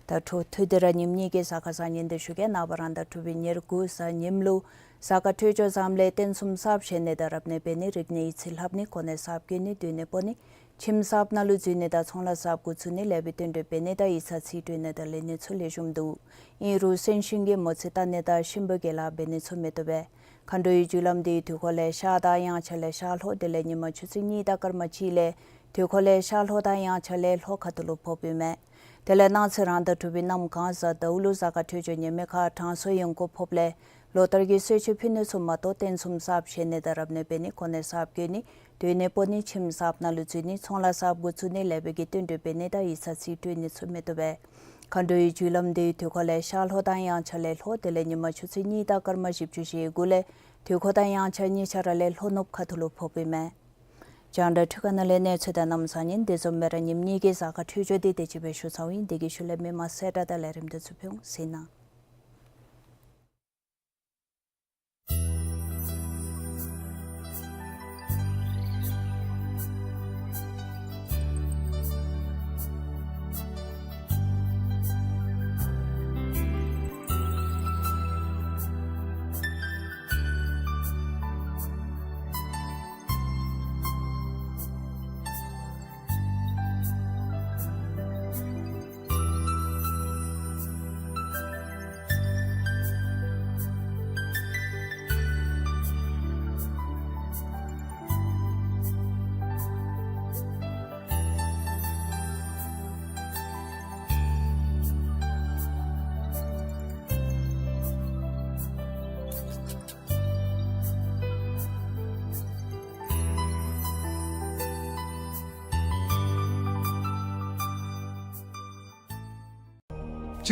ད་འཕྲོ་མཐུད་དེ་ར་ཉིནམ་གཉིས་ཀྱི་གཟའ་སྐར་གསར་བརྙན་དེ་ཞུ་གེ། ནངས་པ་རང་ཟླ་དྲུག་པའི་ཉེར་དགུ་གཟའ་ཉིམ་ལུ་གཟའ་སྐར་འཕྲོད་སྦྱོར་བཟངམ་ལས་རྟེན་གསུམ་གསརཔ་བཞེངས་ནི་དང་རབ་གནས་འབད་ནི། རིག་གནས་ཡིག་རྩིས་ལྷབ་ནི། གོ་གནས་གསརཔ་བསྐོ་ནི། སྡོད་གནས་སྤོ་ནི། ཁྱིམ་གསརཔ་ནང་ལུ་འཛུལ་ནི་དང་ཚོང་ལཱ་གསརཔ་འགོ་བཙུགས་ནི་ལེགས་པའི་དོན་དུ་འབད་ནི་དང་ཡིག་ཚང་རྩིས་སྤྲོད་ནི་དང་ལེན་ནི་ཚུ་ལེགས་ཤོམ་འདུག། ཨིན་རུང་གསོན་གཤིན་གྱི་མོ་རྩིས་བལྟ་ནི་དང་གཤིན་པོ་གྱེན་ལངས་འབད་ནི་ཚུ་མི་བཏུབ་པས། མཁའ་འགྲོའི་རྒྱུ་ལམ་དེ་དུས་འཁོར་ལས་ཤར་དང་དབྱངས་འཆར་ལས་ཤར་ལྷོ་དེ་ལས་ཉིན་མ་ཆུ་ཚོད་གཉིས་དང་སྐར་མ་གཅིག་ལས་དུས་འཁོར་ལས་ཤར་ལྷོ་དང་དབྱངས་འཆར་ལས་ལྷོ་ཁ་ཐུག་ལུ་ཕོགཔ་ཨིན་མས། དེ་ལས་གནངས་ཚེ་རང་ཟླ་དྲུག་པའི་གནམ་གང་གཟའ་ཟླཝ་ལུ་གཟའ་སྐར་འཕྲོད་སྦྱོར་ཉེས་མེད་ཁར་དྲང་སྲོང་ཡོན་སྐོར་ཕོགཔ་ལས་ལོ་ལྟར་གྱི་གསོལ་མཆོད་ཕུལ་ནི་ཚུ་མ་གཏོགས་རྟེན་གསུམ་གསརཔ་བཞེངས་ནི་དང་རབ་གནས་འབད་ནི་གོ་གནས་གསརཔ་བསྐོ་ནི་སྡོད་གནས་སྤོ་ནི་ཁྱིམ་གསརཔ་ནང་ལུ་འཛུལ་ནི་ཚོང་ལཱ་གསརཔ་འགོ་བཙུགས་ནི་ལེགས་པའི་གི་དོན་དུ་འབད་ནི་དང་ཡིག་ཚང་རྩིས་སྤྲོད་ནི་ཚུ་མི་བཏུབ་པས། མཁའ་འགྲོའི་རྒྱུ་ལམ་དེ་དུས་འཁོར་ལས་ཤར་ལྷོ་དང་དབྱངས་འཆར་ལས་ལྷོ་དེ་ལས་ཉིན་མ་ཆུ་ཚོད་གཉིས་དང་སྐར་མ་བཞི་བཅུ་ཞེ་དགུ་ལས་དུས་འཁོར་དང་དབྱངས་འཆར་གཉིས་ཆ་ར་ལས་ལྷོ་ནུབ་ཁ་ཐུག་ལུ་ཕོགཔ་ཨིན་མས། རྒྱང་བསྒྲགས་འཕྲུལ་ཁང་ནང་ལས་གནས་ཚུལ་དང་གནམ་གཤིས་ཉིནམ་དེ་བཟུམ་མེ་ར་ཉིནམ་གཉིས་ཀྱི་གཟའ་སྐར་འཕྲོད་སྦྱོར་དེ་དེ་ཅིག་སྦེ་ཞུ་ཚརཝ་ཨིན། དེ་གི་ཤུལ་ལས་མི་མང་གསལ་བསྒྲགས་དང་ལས་རིམ་དེ་ཚུ་ཕུལ་འོང་ཟེར་ན།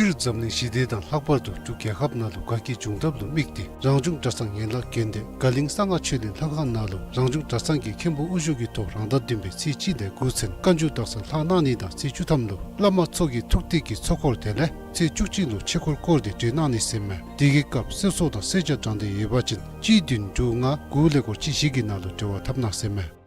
སྤྱིར་འཛམ་གླིང་ཞི་བདེ་དང་ལྷག་པར་དུ་འབྲུག་རྒྱལ་ཁབ་ནང་ལུ་དགའ་སྐྱིད་འབྱུང་ཐབས་ལུ་དམིགས་ཏེ་རང་བྱུང་གྲྭ་ཚང་ཡན་ལག་དགོན་སྡེ་དགའ་གླིང་གསང་སྔགས་ཆོས་གླིང་ལྷ་ཁང་ནང་ལུ་རང་བྱུང་གྲྭ་ཚང་གི་མཁན་པོ་དབུ་བཞུགས་ཀྱི་ཐོག་རང་ཟླ་བདུན་པའི་ཚེས་གཅིག་ལས་འགོ་བཙུགས་བཀའ་འགྱུར་དག་ས་ལྷག་གནང་ནི་དང་ཚེས་བཅུ་ཐམ་ལུ་བླ་མ་ཚོགས་ཀྱི་ཐུགས་གཏད་ཀྱི་ཚོགས་འཁོར་དེ་ལས་ཚེས་བཅུ་གཅིག་ལུ་ཆོས་འཁོར་བསྐོར་ཏེ་གྲོལ་གནང་ནི་ཟེར་མས། དེ་གི་སྐབས་གསོལ་ཚོགས་དང་གསོལ་ཇ་དྲང་སྟེ་ཡོད་པ་ཅིན་གཅིག་བདུན་དྲུག་ལྔ་དགུ་ཀླད་ཀོར་གཅིག་བཞི་གི་ནང་ལུ་འབྲེལ་བ་འཐབ་གནང་ཟེར་མས།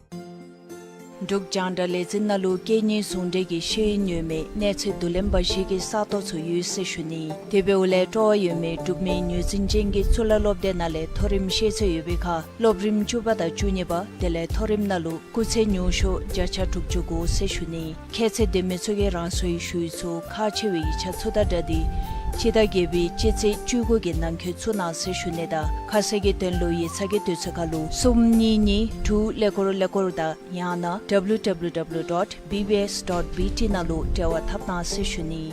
འབྲུག་རྒྱང་བསྒྲགས་ལས་འཛིན་ནང་ལུ་གད་སྙིགས་ཟུང་འབྲེལ་གྱི་ཤེས་ཡོན་ཡོད་མེད་གནས་ཚད་བསྡུ་ལེན་པ་ཞིག་གི་ས་སྟོང་ཚུ་ཡོད་ཟེར་ཞུ་ནི། དེ་འབདཝ་ལས་སྤྲོ་བ་ཡོད་མི་འབྲུག་མི་ངོས་འཛིན་ཅན་གྱི་གཙུག་ལག་སློབ་སྡེ་ནང་ལས་མཐོ་རིམ་ཤེས་ཚད་ཡོད་པའི་ཁར་སློབ་རིམ་བཅུ་པ་དང་བཅུ་གཉིས་པ་དེ་ལས་མཐོ་རིམ་ནང་ལུ་སྐུགས་ཚད་ཉུང་ཤོས་བརྒྱ་ཆ་དྲུག་ཅུ་དགུ་ཟེར་ཞུ་ནི། ཁྱད་ཚད་ལྡན་མི་ཚུ་གིས་རང་སོའི་ཞུ་ཡིག་ཚུ་ཁག་ཆེ་བའི་ཡིག་ཆ་ཚུ་དང་སྦྲགས་ཏེ་སྤྱི་ཟླ་བརྒྱད་པའི་སྤྱི་ཚེས་བཅུ་དགུ་གི་ནང་འཁོད་བཙུགས་གནང་ཟེར་ཞུ་ནི་དང་ཁ་གསལ་གྱི་དོན་ལུ་ཡིག་ཚང་གི་དུས་ཚོད་ཁར་ལུ་གསུམ་གཉིས་གཉིས་དྲུག་ཀླད་ཀོར་ཀླད་ཀོར་དང་ཡང་ན་W W W dot B B S dot B T ནང་ལུ་འབྲེལ་བ་འཐབ་གནང་ཟེར་ཞུ་ནི།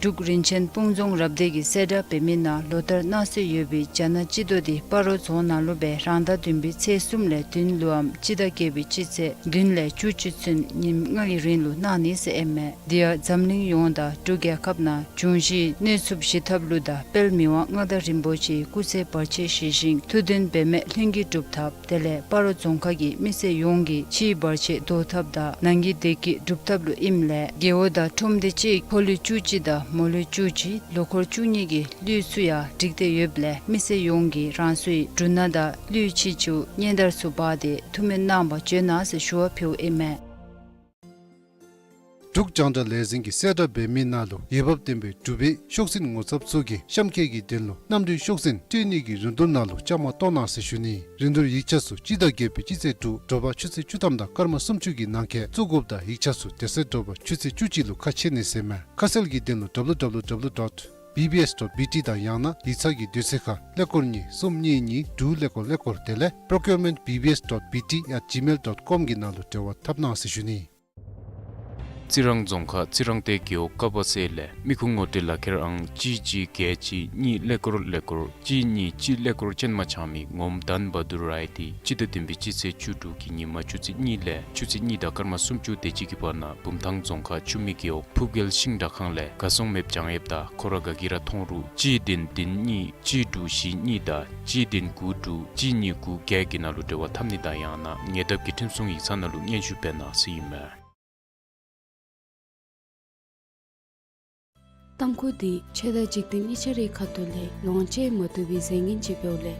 འབྲུག་རིན་ཆེན་སྤུངས་རྫོང་རབ་སྡེ་གིས་གསལ་བསྒྲགས་འབད་མི་ནང་ལོ་ལྟར་གནང་སྲོལ་ཡོད་པའི་རྒྱ་ནག་སྤྱི་ཟླ་དེ་སྤ་རོ་རྫོང་ནང་ལུ་སྦེ་རང་ཟླ་བདུན་པའི་ཚེས་གསུམ་ལས་བདུན་ལུ་འམ་སྤྱི་ཟླ་བརྒྱད་པའི་སྤྱི་ཚེས་བདུན་ལས་བཅུ་གཅིག་ཚུན་ཉིནམ་ལྔ་གི་རིང་ལུ་གནང་ནི་ཟེར་ཨིན་མས། དེ་ཡང་འཛམ་གླིང་ཡོངས་དང་འབྲུག་རྒྱལ་ཁབ་ནང་འབྱུང་བཞིའི་གནོད་འཚེ་ཞི་ཐབས་ལུ་དང་དཔལ་མི་དབང་མངའ་བདག་རིན་པོ་ཆེའི་སྐུ་ཚེ་བར་ཆད་ཞི་ཞིང་ཐུགས་འདུན་འབད་མེད་ལྷུན་གྱིས་འགྲུབ་ཐབས། དེ་ལས་སྤ་རོ་རྫོང་ཁག་གི་མི་སེར་ཡོངས་ཀྱི་ཕྱིའི་བར་ཆད་བཟློག་ཐབས་དང་ནང་གི་བདེ་སྐྱིད་སྒྲུབ་ཐབས་ལུ་ཨིནམ་ལས་རྒེད་འོག་དང་ཁྲོམ་སྡེ་གཅིག་ཕོ་ལུས་བཅུ་གཅིག་དང་མོ་ལུས་བཅུ་གཅིག་ལོ་འཁོར་བཅུ་གཉིས་ཀྱི་ལུས་ཚུ་ཡང་སྒྲིག་སྟེ་ཡོདཔ་ལས་མི་སེར་ཡོངས་ཀྱིས་རང་སོའི་འབྲུ་སྣ་དང་ལུས་ཕྱི་ཕྱོགས་སྙན་དར་ཚུ་འབག་སྟེ་ཐུགས་སྨོན་གནང་བར་བྱོན་གནང་ཟེར་ཞུ་བ་ཕུལཝ་ཨིན་མས། འབྲུག་རྒྱང་བསྒྲགས་ལས་འཛིན་གྱིས་གསལ་བསྒྲགས་འབད་མི་ནང་ལུ་འོས་འབབ་ལྡན་པའི་འབྲུག་པའི་ཤོག་འཛིན་ངོ་ཚབ་ཚུ་གིས་གཤམ་འཁོད་ཀྱི་དོན་ལུ་གནམ་གྲུའི་ཤོག་འཛིན་སྤྲོད་ནི་གི་རིན་བསྡུར་ནང་ལུ་བཅའ་མར་གཏོགས་གནང་ཟེར་ཞུ་ནི། རིན་བསྡུར་ཡིག་ཆ་ཚུ་སྤྱི་ཟླ་བརྒྱད་པའི་སྤྱི་ཚེས་དྲུག་དྲོ་པ་ཆུ་ཚོད་བཅུ་ཐམ་དང་སྐར་མ་སུམ་ཅུ་གི་ནང་འཁོད་བཙུགས་དགོཔ་དང་ཡིག་ཆ་ཚུ་དེ་ཚེ་དྲོ་པ་ཆུ་ཚོད་བཅུ་གཅིག་ལུ་ཁ་ཕྱེ་ནི་ཟེར་མས། ཁ་གསལ་གྱི་དོན་ལུ་W W W dot B B S dot B T དང་ཡང་ན་ཡིག་ཚང་གི་དུས་ཚོད་ཁར་ཀླད་ཀོར་གཉིས་གསུམ་གཉིས་གཉིས་དྲུག་ཀླད་ཀོར་ཀླད་ཀོར་དེ་ལས་procurement B B S dot B T at gmail dot com གི་ནང་ལུ་འབྲེལ་བ་འཐབ་གནང་ཟེར་ཞུ་ནི། རྩི་རང་རྫོང་ཁག་རྩི་རང་སྡེ་རྒེད་འོག་ཀ་བ་སེ་ལས་མི་ཁུངས་ངོ་སྤྲོད་ལག་ཁྱེར་ཨང་གཅིག་གཅིག་བརྒྱད་གཅིག་གཉིས་ཀླད་ཀོར་ཀླད་ཀོར་གཅིག་གཉིས་གཅིག་ཀླད་ཀོར་ཅན་མ་ཚང་མི་ངོམ་དྷན་བྷ་དུར་རའི་དེ་སྤྱི་ཟླ་བདུན་པའི་སྤྱི་ཚེས་བཅུ་དྲུག་གི་ཉིན་མ་ཆུ་ཚོད་གཉིས་ལས་ཆུ་ཚོད་གཉིས་དང་སྐར་མ་སུམ་ཅུ་དེ་ཅིག་གི་བར་ན་བུམ་ཐང་རྫོང་ཁག་ཆུ་སྨད་རྒེད་འོག་ཕུབ་རྒྱལ་ཤིང་དྲ་ཁང་ལས་ག་སོང་མེདཔ་བྱང་ཡོདཔ་དང་ཁོ་ར་ག་གིས་ར་མཐོང་རུང་གཅིག་བདུན་བདུན་གཉིས་གཅིག་དྲུག་བཞི་གཉིས་དང་གཅིག་བདུན་དགུ་དྲུག་གཅིག་གཉིས་དགུ་བརྒྱད་ཀྱི་ནང་ལུ་འབྲེལ་བ་འཐབ་ནི་དང་ཡང་ན་ཉེ་འདབས་ཀྱི་ཁྲིམས་སྲུང་ཡིག་ཚང་ནང་ལུ་སྙན་ཞུ་འབད་གནང་ཟེར་ཨིན་མས། ཏམ་ཁུ་དེ་ཆོས་དང་འཇིག་རྟེན་གཉིས་ཆ་རའི་ཁ་ཐུག་ལས་ལོངས་སྤྱོད་མ་བཏུབ་པའི་རྫས་ངན་ཅིག་འབདཝ་ལས་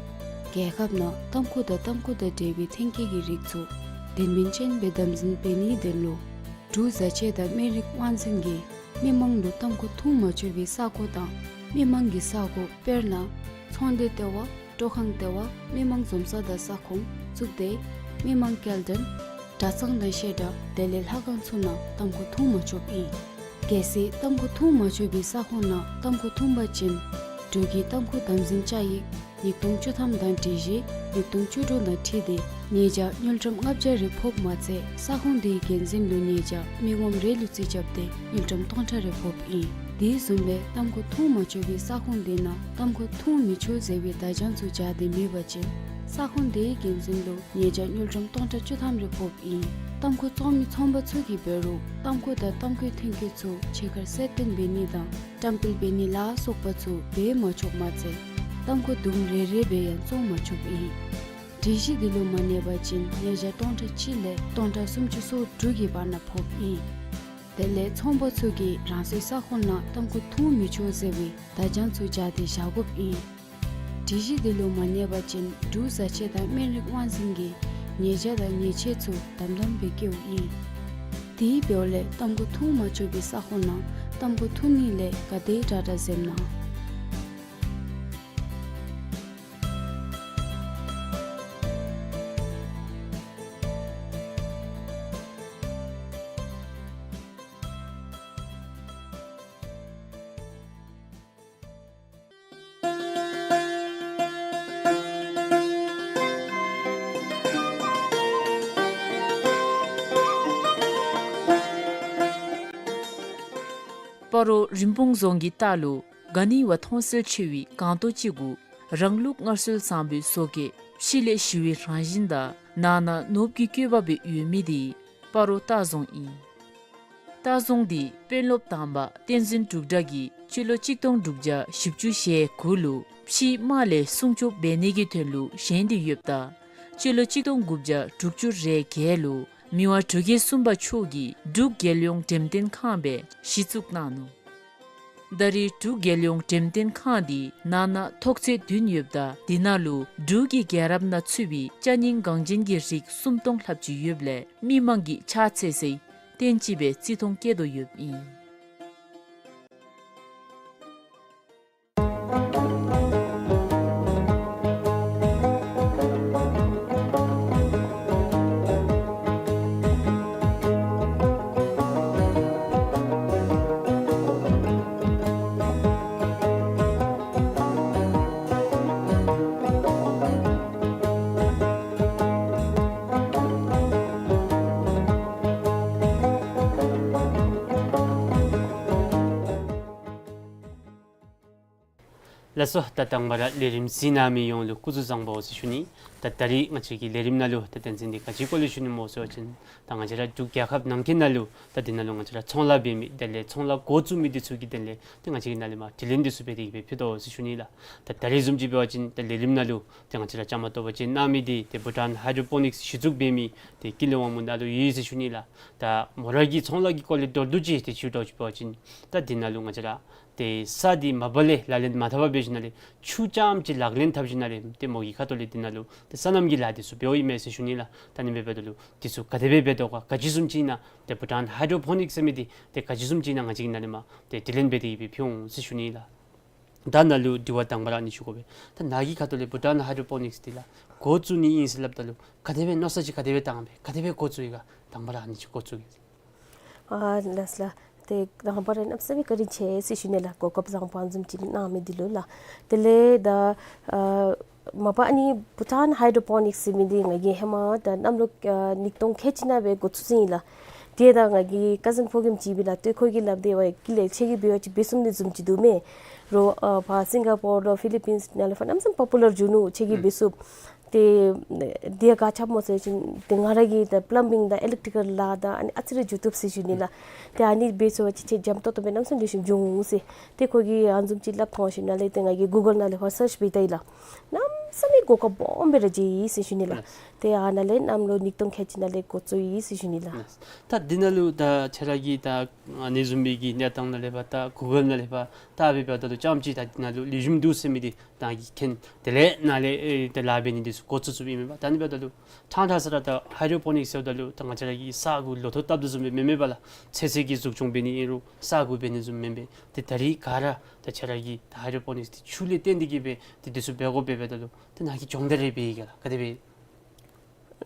རྒྱལ་ཁབ་ནང་ཏམ་ཁུ་དང་ཏམ་ཁུ་དང་འབྲེལ་བའི་ཐོན་སྐྱེད་ཀྱི་རིགས་ཚུ་དོན་སྨིན་ཅན་སྦེ་དམ་འཛིན་འབད་ནིའི་དོན་ལུ་འབྲུག་བཟའ་ཆས་དང་སྨན་རིགས་དབང་འཛིན་གྱིས་མི་མང་ལུ་ཏམ་ཁུ་འཐུང་མ་ཆོག་པའི་ས་གོ་དང་མི་མང་གི་ས་གོ་དཔེར་ན་ཚོང་སྡེ་ལྟེ་བ་སྤྲོ་ཁང་ལྟེ་བ་མི་མང་འཛོམས་ས་དང་ས་ཁོངས་བཙུགས་ཏེ་མི་མང་སྐྱེལ་འདྲེན་ གྲྭ་ཚང་དང་བཤད་གྲྭ་དེ་ལས་ལྷ་ཁང་ཚུ་ནང་ཏམ་ཁུ་འཐུང་མ་ཆོགཔ་ཨིན། གལ་སྲིད་ཏམ་ཁུ་འཐུང་མ་ཆོག་པའི་ས་ཁོངས་ནང་ཏམ་ཁུ་འཐུང་པ་ཅིན་འབྲུག་གི་ཏམ་ཁུ་དམ་འཛིན་བཅའ་ཡིག་ཉིས་སྟོང་བཅུ་ཐམ་དང་སྒྲིག་གཞི་ཉིས་སྟོང་བཅུ་དྲུག་དང་འཁྲིལ་ཏེ་ཉེས་བྱ་དངུལ་ཀྲམ་ལྔ་བརྒྱ་རེ་ཕོགཔ་མ་ཚད་ས་ཁོངས་དེའི་འགན་འཛིན་ལུ་ཉེས་བྱ་མི་ངོམ་རེ་ལུ་རྩིས་རྐྱབ་སྟེ་དངུལ་ཀྲམ་སྟོང་ཕྲག་རེ་ཕོགཔ་ཨིན། དེ་བཟུམ་སྦེ་ཏམ་ཁུ་འཐུང་མ་ཆོག་པའི་ས་ཁོངས་དེ་ནང་ཏམ་ཁུ་འཐུང་མི་ཆོག་ཟེར་བའི་བརྡ་བྱང་ཚུ་སྦྱར་ཏེ་མེད་པ་ཅིན་ས་ཁོངས་དེའི་འགན་འཛིན་ལུ་ཉེས་བྱ་དངུལ་ཀྲམ་སྟོང་ཕྲག་བཅུ་ཐམ་རེ་ཕོགཔ་ཨིན། ཏམ་ཁུ་བཙོང་མི་ཚོང་པ་ཚུ་གིས་འབད་རུང་ཏམ་ཁུ་དང་ཏམ་ཁུའི་ཐོན་སྐྱེད་ཚུ་ཕྱི་ཁར་གསལ་སྟོན་འབད་ནི་དང་བཀྲམ་སྤེལ་འབད་ནི་ལ་སོགས་པ་ཚུ་འབད་མ་ཆོགཔ་མ་ཚད་ཏམ་ཁུ་དུམ་རེ་རེ་སྦེ་ཡང་བཙོང་མ་ཆོགཔ་ཨིན། སྒྲིག་གཞི་འདི་ལུ་མ་གནས་པ་ཅིན་ཉེས་བྱ་སྟོང་ཕྲག་གཅིག་ལས་སྟོང་ཕྲག་སུམ་ཅུ་སོ་དྲུག་གི་བར་ན་ཕོགཔ་ཨིན། དེ་ལས་ཚོང་པ་ཚུ་གིས་རང་སོའི་ས་ཁོངས་ནང་ཏམ་ཁུ་འཐུང་མི་ཆོག་ཟེར་བའི་བརྡ་བྱང་ཚུ་སྦྱར་ཏེ་བཞག་དགོཔ་ཨིན། སྒྲིག་གཞི་འདི་ལུ་མ་གནས་པ་ཅིན་འབྲུག་བཟའ་ཆས་དང་སྨན་རིགས་དབང་འཛིན་གྱིས་ཉེས་བྱ་དང་ཉེས་ཆད་ཚུ་དམ་དམ་སྦེ་བཀལཝ་ཨིན། དེ་འབདཝ་ལས་ཏམ་ཁུ་འཐུང་མ་ཆོག་པའི་ས་ཁོངས་ནང་ཏམ་ཁུ་འཐུང་ནི་ལས་ག་དེ་དྲག་དྲག་འཛེམ་གནང་། སྤ་རོ་རིན་སྤུངས་རྫོང་གི་ལྟག་ལུ་ག་ནི་བ་མཐོང་གསལ་ཆེ་བའི་སྒང་ཏོ་ཅིག་གུ་རང་ལུགས་སྔར་སྲོལ་བཟང་པོའི་བཟོ་བཀོད་ཕྱི་ལས་ཞི་བའི་རང་བཞིན་དང་ནང་ན་ནོར་བུ་གི་བཀོད་པ་སྦེ་ཡོད་མི་དེ་སྤ་རོ་ལྟ་རྫོང་ཨིན། ལྟ་རྫོང་འདི་དཔོན་སློབ་དང་པ་བསྟན་འཛིན་འབྲུག་གྲགས་ཀྱིས་སྤྱི་ལོ་གཅིག་སྟོང་དྲུག་བརྒྱ་བཞི་བཅུ་ཞེ་དགུ་ལུ་ཕྱིའི་དམག་ལས་སྲུང་སྐྱོབ་འབད་ནི་གི་དོན་ལུ་བཞེངས་ཏེ་ཡོདཔ་ད་སྤྱི་ལོ་གཅིག་སྟོང་དགུ་བརྒྱ་དྲུག་ཅུ་རེ་བརྒྱད་ལུ་མི་དབང་འབྲུག་རྒྱལ་གསུམ་པ་མཆོག་གིས་འབྲུག་རྒྱལ་ཡོངས་འགྲེམས་སྟོན་ཁང་སྦེ་གཞི་བཙུགས་གནང་ནུག། ད་རེས་འབྲུག་རྒྱལ་ཡོངས་འགྲེམས་སྟོན་ཁང་འདི་ནང་ན་ཐོག་ཚད་བདུན་ཡོདཔ་ད་དེ་ནང་ལུ་འབྲུག་གི་རྒྱལ་རབས་ནང་ཚུད་པའི་ཅ་རྙིང་འགངས་ཅན་གྱི་རིགས་སུམ་སྟོང་ལྷགཔ་ཅིག་ཡོདཔ་ལས་མི་མང་གིས་ཕྱག་འཚལ་སའི་རྟེན་ཅིག་སྦེ་བརྩི་མཐོང་བསྐྱེད་དོ་ཡོདཔ་ཨིན། ལགས་སོ། ད་དང་པ་ར་ལས་རིམ་གཟིགས་གནང་མི་ཡོངས་ལུ་སྐུ་གཟུགས་བཟང་པོ་ཟེར་ཞུ་ནི། ད་ད་རིས་ང་བཅས་ཀྱི་ལས་རིམ་ནང་ལུ་ད་བསྟན་འཛིན་འདི་ག་ཅིའི་སྐོར་ལས་ཞུ་ནི་སྨོ་ཟེར་བ་ཅིན་ད་ང་བཅས་ར་འབྲུག་རྒྱལ་ཁབ་ནང་འཁོད་ནང་ལུ་ད་འདི་ནང་ལུ་ང་བཅས་ར་ཚོང་ལཱ་འབད་མི་དེ་ལས་ཚོང་ལཱ་འགོ་བཙུགས་མི་འདི་ཚུ་གི་དོན་ལས་ཏེ་ང་བཅས་ཀྱིས་ནཱ་ལས་མར་དྲི་ལན་འདི་ཚུ་འབད་དེ་གི་སྦེ་ཕུལ་དོ་ཟེར་ཞུ་ནི་ལགས། ད་ད་རིས་བཟུམ་ཅིག་འབད་བ་ཅིན་ད་ལས་རིམ་ནང་ལུ་ཏེ་ང་བཅས་ར་བཅའ་མར་གཏོགས་པ་ཅིན་གནང་མི་འདི་ཏེ་བྷུ་ཊཱན་ཧའི་ཌྲོ་པོ་ནིཀསི་གཞི་བཙུགས་འབད་མི་ཏེ་ཀུན་ལེགས་དབང་མོ་ནཱ་ལུ་ཡོད་ཟེར་ཞུ་ནི་ལགས། ད་མོ་ར་གི་ཚོང་ལཱ་གི་སྐོར་ལས་མདོར་བསྡུས་ཅིག་ཏེ་ཞུ་དོ་ཅིག་འབད་བ་ཅིན་ད་འདི་ནང་ལུ་ང་བཅས་ར་ཏེ་ས་འདི་མ་པ་ལས་ལག་ལེན་མ་འཐབ་པར་འབད་ཞིནམ་ལས་ཆུ་རྐྱངམ་ཅིག་ལག་ལེན་འཐབ་ཞིནམ་ལས་ཏེ་མོ་གི་ཁ་ཐུག་ལས་འདི་ནང་ལུ་ཏེ་སོ་ནམ་གྱི་ལཱ་འདི་ཚུ་འབདཝ་ཨིན་མས་ཟེར་ཞུ་ནི་ལགས། ད་ཨ་ནི་འབདཝ་ད་ལུ་འདི་ཚུ་ག་དེ་སྦེ་འབད་དོ་ག་ག་ཅི་བཟུམ་ཅིག་ཨིན་ན་ཏེ་བྷུ་ཊཱན་ཧའི་ཌྲོ་པོ་ནིཀསི་ཟེར་མི་འདི་ཏེ་ག་ཅི་བཟུམ་ཅིག་ཨིན་ན་ང་བཅས་ཀྱིས་ནཱ་ལས་མར་ཏེ་དྲི་ལན་འབད་དེ་གི་སྦེ་ཕུལ་འོང་ཟེར་ཞུ་ནི་ལགས། ད་ནཱ་ལུ་དྲི་བ་དང་པ་ར་ཨ་ནི་ཞུ་དགོ་པས། ད་ནཱ་གི་ཁ་ཐུག་ལས་བྷུ་ཊཱན་ཧའི་ཌྲོ་པོ་ནིཀསི་འདི་ལགས་འགོ་བཙུགས་ནི་ཨིན་ཟེར་སླབ་ད་ལུ་ག་དེ་སྦེ་མནོ་བསམ་ཅིག་ག་དེ་སྦེ་བཏང་སྦེ་ག་དེ་སྦེ་འགོ་བཙུགས་ཡི་ག་དང་པ་ར་ཨ་ནི་ཅིག་འགོ་བཙུགས་ཡི། ཨ་ལགས་ལགས། ཏེ་དང་པ་ར་གནམ་མེད་ས་མེད་བཀའ་དྲིན་ཆེ་ཟེར་ཞུ་ནི་ལགས། གོ་སྐབས་བཟང་པོ་ཨ་ནི་བཟུམ་ཅིག་གནང་མི་འདི་ལུ་ལགས། དེ་ལས་ད་ཨ་མ་པ་ཨ་ནི་བྷུ་ཊཱན་ཧའི་ཌྲོ་པོ་ནིཀསི་ཟེར་མི་འདི་ང་གིས་ཧེ་མ་ད་གནམ་ལོ་ཨ་ཉིས་སྟོང་ཁལ་གཅིག་ནང་སྦེ་འགོ་བཙུགས་ཅི་ཨིན་ལགས། ཏེ་ད་ང་གི་ཀ་ཟིན་ཕོ་རྒནམ་ཅིག་ཨིན་པས་ལགས། ཏེ་ཁོ་གིས་སླབ་སྟེ་འབདཝ་ཀུན་ལེགས་ཁྱོད་ཀྱིས་འབད་བ་ཅིན་འབད་ཚུགས་ནི་བཟུམ་ཅིག་འདུག་མས། རོགས་ཨ་ཕར་སིང་ག་པོར་ལུ་ཕི་ལི་པིནསི་ནང་ལས་ཕར་གནམ་མེད་ས་མེད་པོ་པུ་ལར་འགྱོ་ནུག། ཁྱོད་ཀྱིས་འབད་ཚུགས། ཏེ་དེ་ཡང་ག་ཅི་སྨོ་ཟེར་བ་ཅིན་ཏེ་ང་ར་གིས་ད་པླམ་བིང་དང་ཨི་ལེག་ཊི་ཀལ་ལཱ་དང་ཨ་ནི་ཨ་ཙི་རེ་འགྱོ་བཏུབ་ཟེར་ཞུ་ནི་ལགས། ཏེ་ཨ་ནི་འབད་ཚུགས་པ་ཅིན་ཁྱོད་འཇམ་ཏོང་ཏོ་སྦེ་གནམ་མེད་ས་མེད་ལེགས་ཤོམ་འགྱོ་འོང་ཟེར། ཏེ་ཁོ་གིས་ཨ་ནི་བཟུམ་ཅིག་སླབ་ཐོན་ཞིནམ་ལས་ཏེ་ང་གིས་གུ་གཱལ་ནང་ལས་ཕར་སརཆ་འབད་ད་ཡི་ལགས། གནམ་མེད་ས་མེད་གོ་སྐབས་སྦོམ་སྦེ་ར་མཇལ་ཡི་ཟེར་ཞུ་ནི་ལགས། ལགས། ཏེ་ཨ་ནཱ་ལས་གནམ་ལོ་ཉིས་སྟོང་ཁལ་གཅིག་ནང་ལས་འགོ་བཙུགས་ཡི་ཟེར་ཞུ་ནི་ལགས། ལགས། ད་འདི་ནང་ལུ་ད་ཁྱོད་ར་གིས་ད་ཨ་ནི་བཟུམ་མའི་གི་གནས་སྟངས་ནང་ལས་ཕར་ད་གུ་གཱལ་ནང་ལས་ཕར་ད་འབད་འབདཝ་ད་ལུ་རྐྱངམ་ཅིག་ད་འདི་ནང་ལུ་ལེགས་ཤོམ་འདུག་ཟེར་མི་འདི་ད་གིས་མཁྱེན། དེ་ལས་ནཱ་ལས་ཨེ་ད་ལཱ་འབད་ནི་འདི་ཚུ་འགོ་བཙུགས་བཙུགསཔ་ཨིན་མས་པ། ད་ཨ་ནི་འབདཝ་ད་ལུ་ཕྲང་ཕྲང་ས་ར་ད་ཧའི་ཌྲོ་པོ་ནིཀསི་ཟེརཝ་ད་ལུ་ད་ང་བཅས་ར་གི་ས་གུ་ལོ་ཐོག་བཏབ་དོ་བཟུམ་སྦེ་མེན་མས་པ་ལགས། ཚོད་བསྲེ་གི་འཛུགས་སྐྱོང་འབད་ནི་ཨིན་རུང་ས་གུ་འབད་ནི་བཟུམ་མེན་པས། ཏེ་ད་རིས་ག་ར་ད་ཁྱོད་ར་གིས་ད་ཧའི་ཌྲོ་པོ་ནིཀསི་འདི་ཆུ་ལས་བརྟེན་ཏེ་གི་སྦེ་ཏེ་འདི་ཚུ་འབད་དགོཔ་འབདཝ་ད་ལུ་ཏེ་ནཱ་གིས་སྦྱོང་བརྡར་རེ་འབད་ཡི་ག་ལགས། ག་དེ་སྦེ།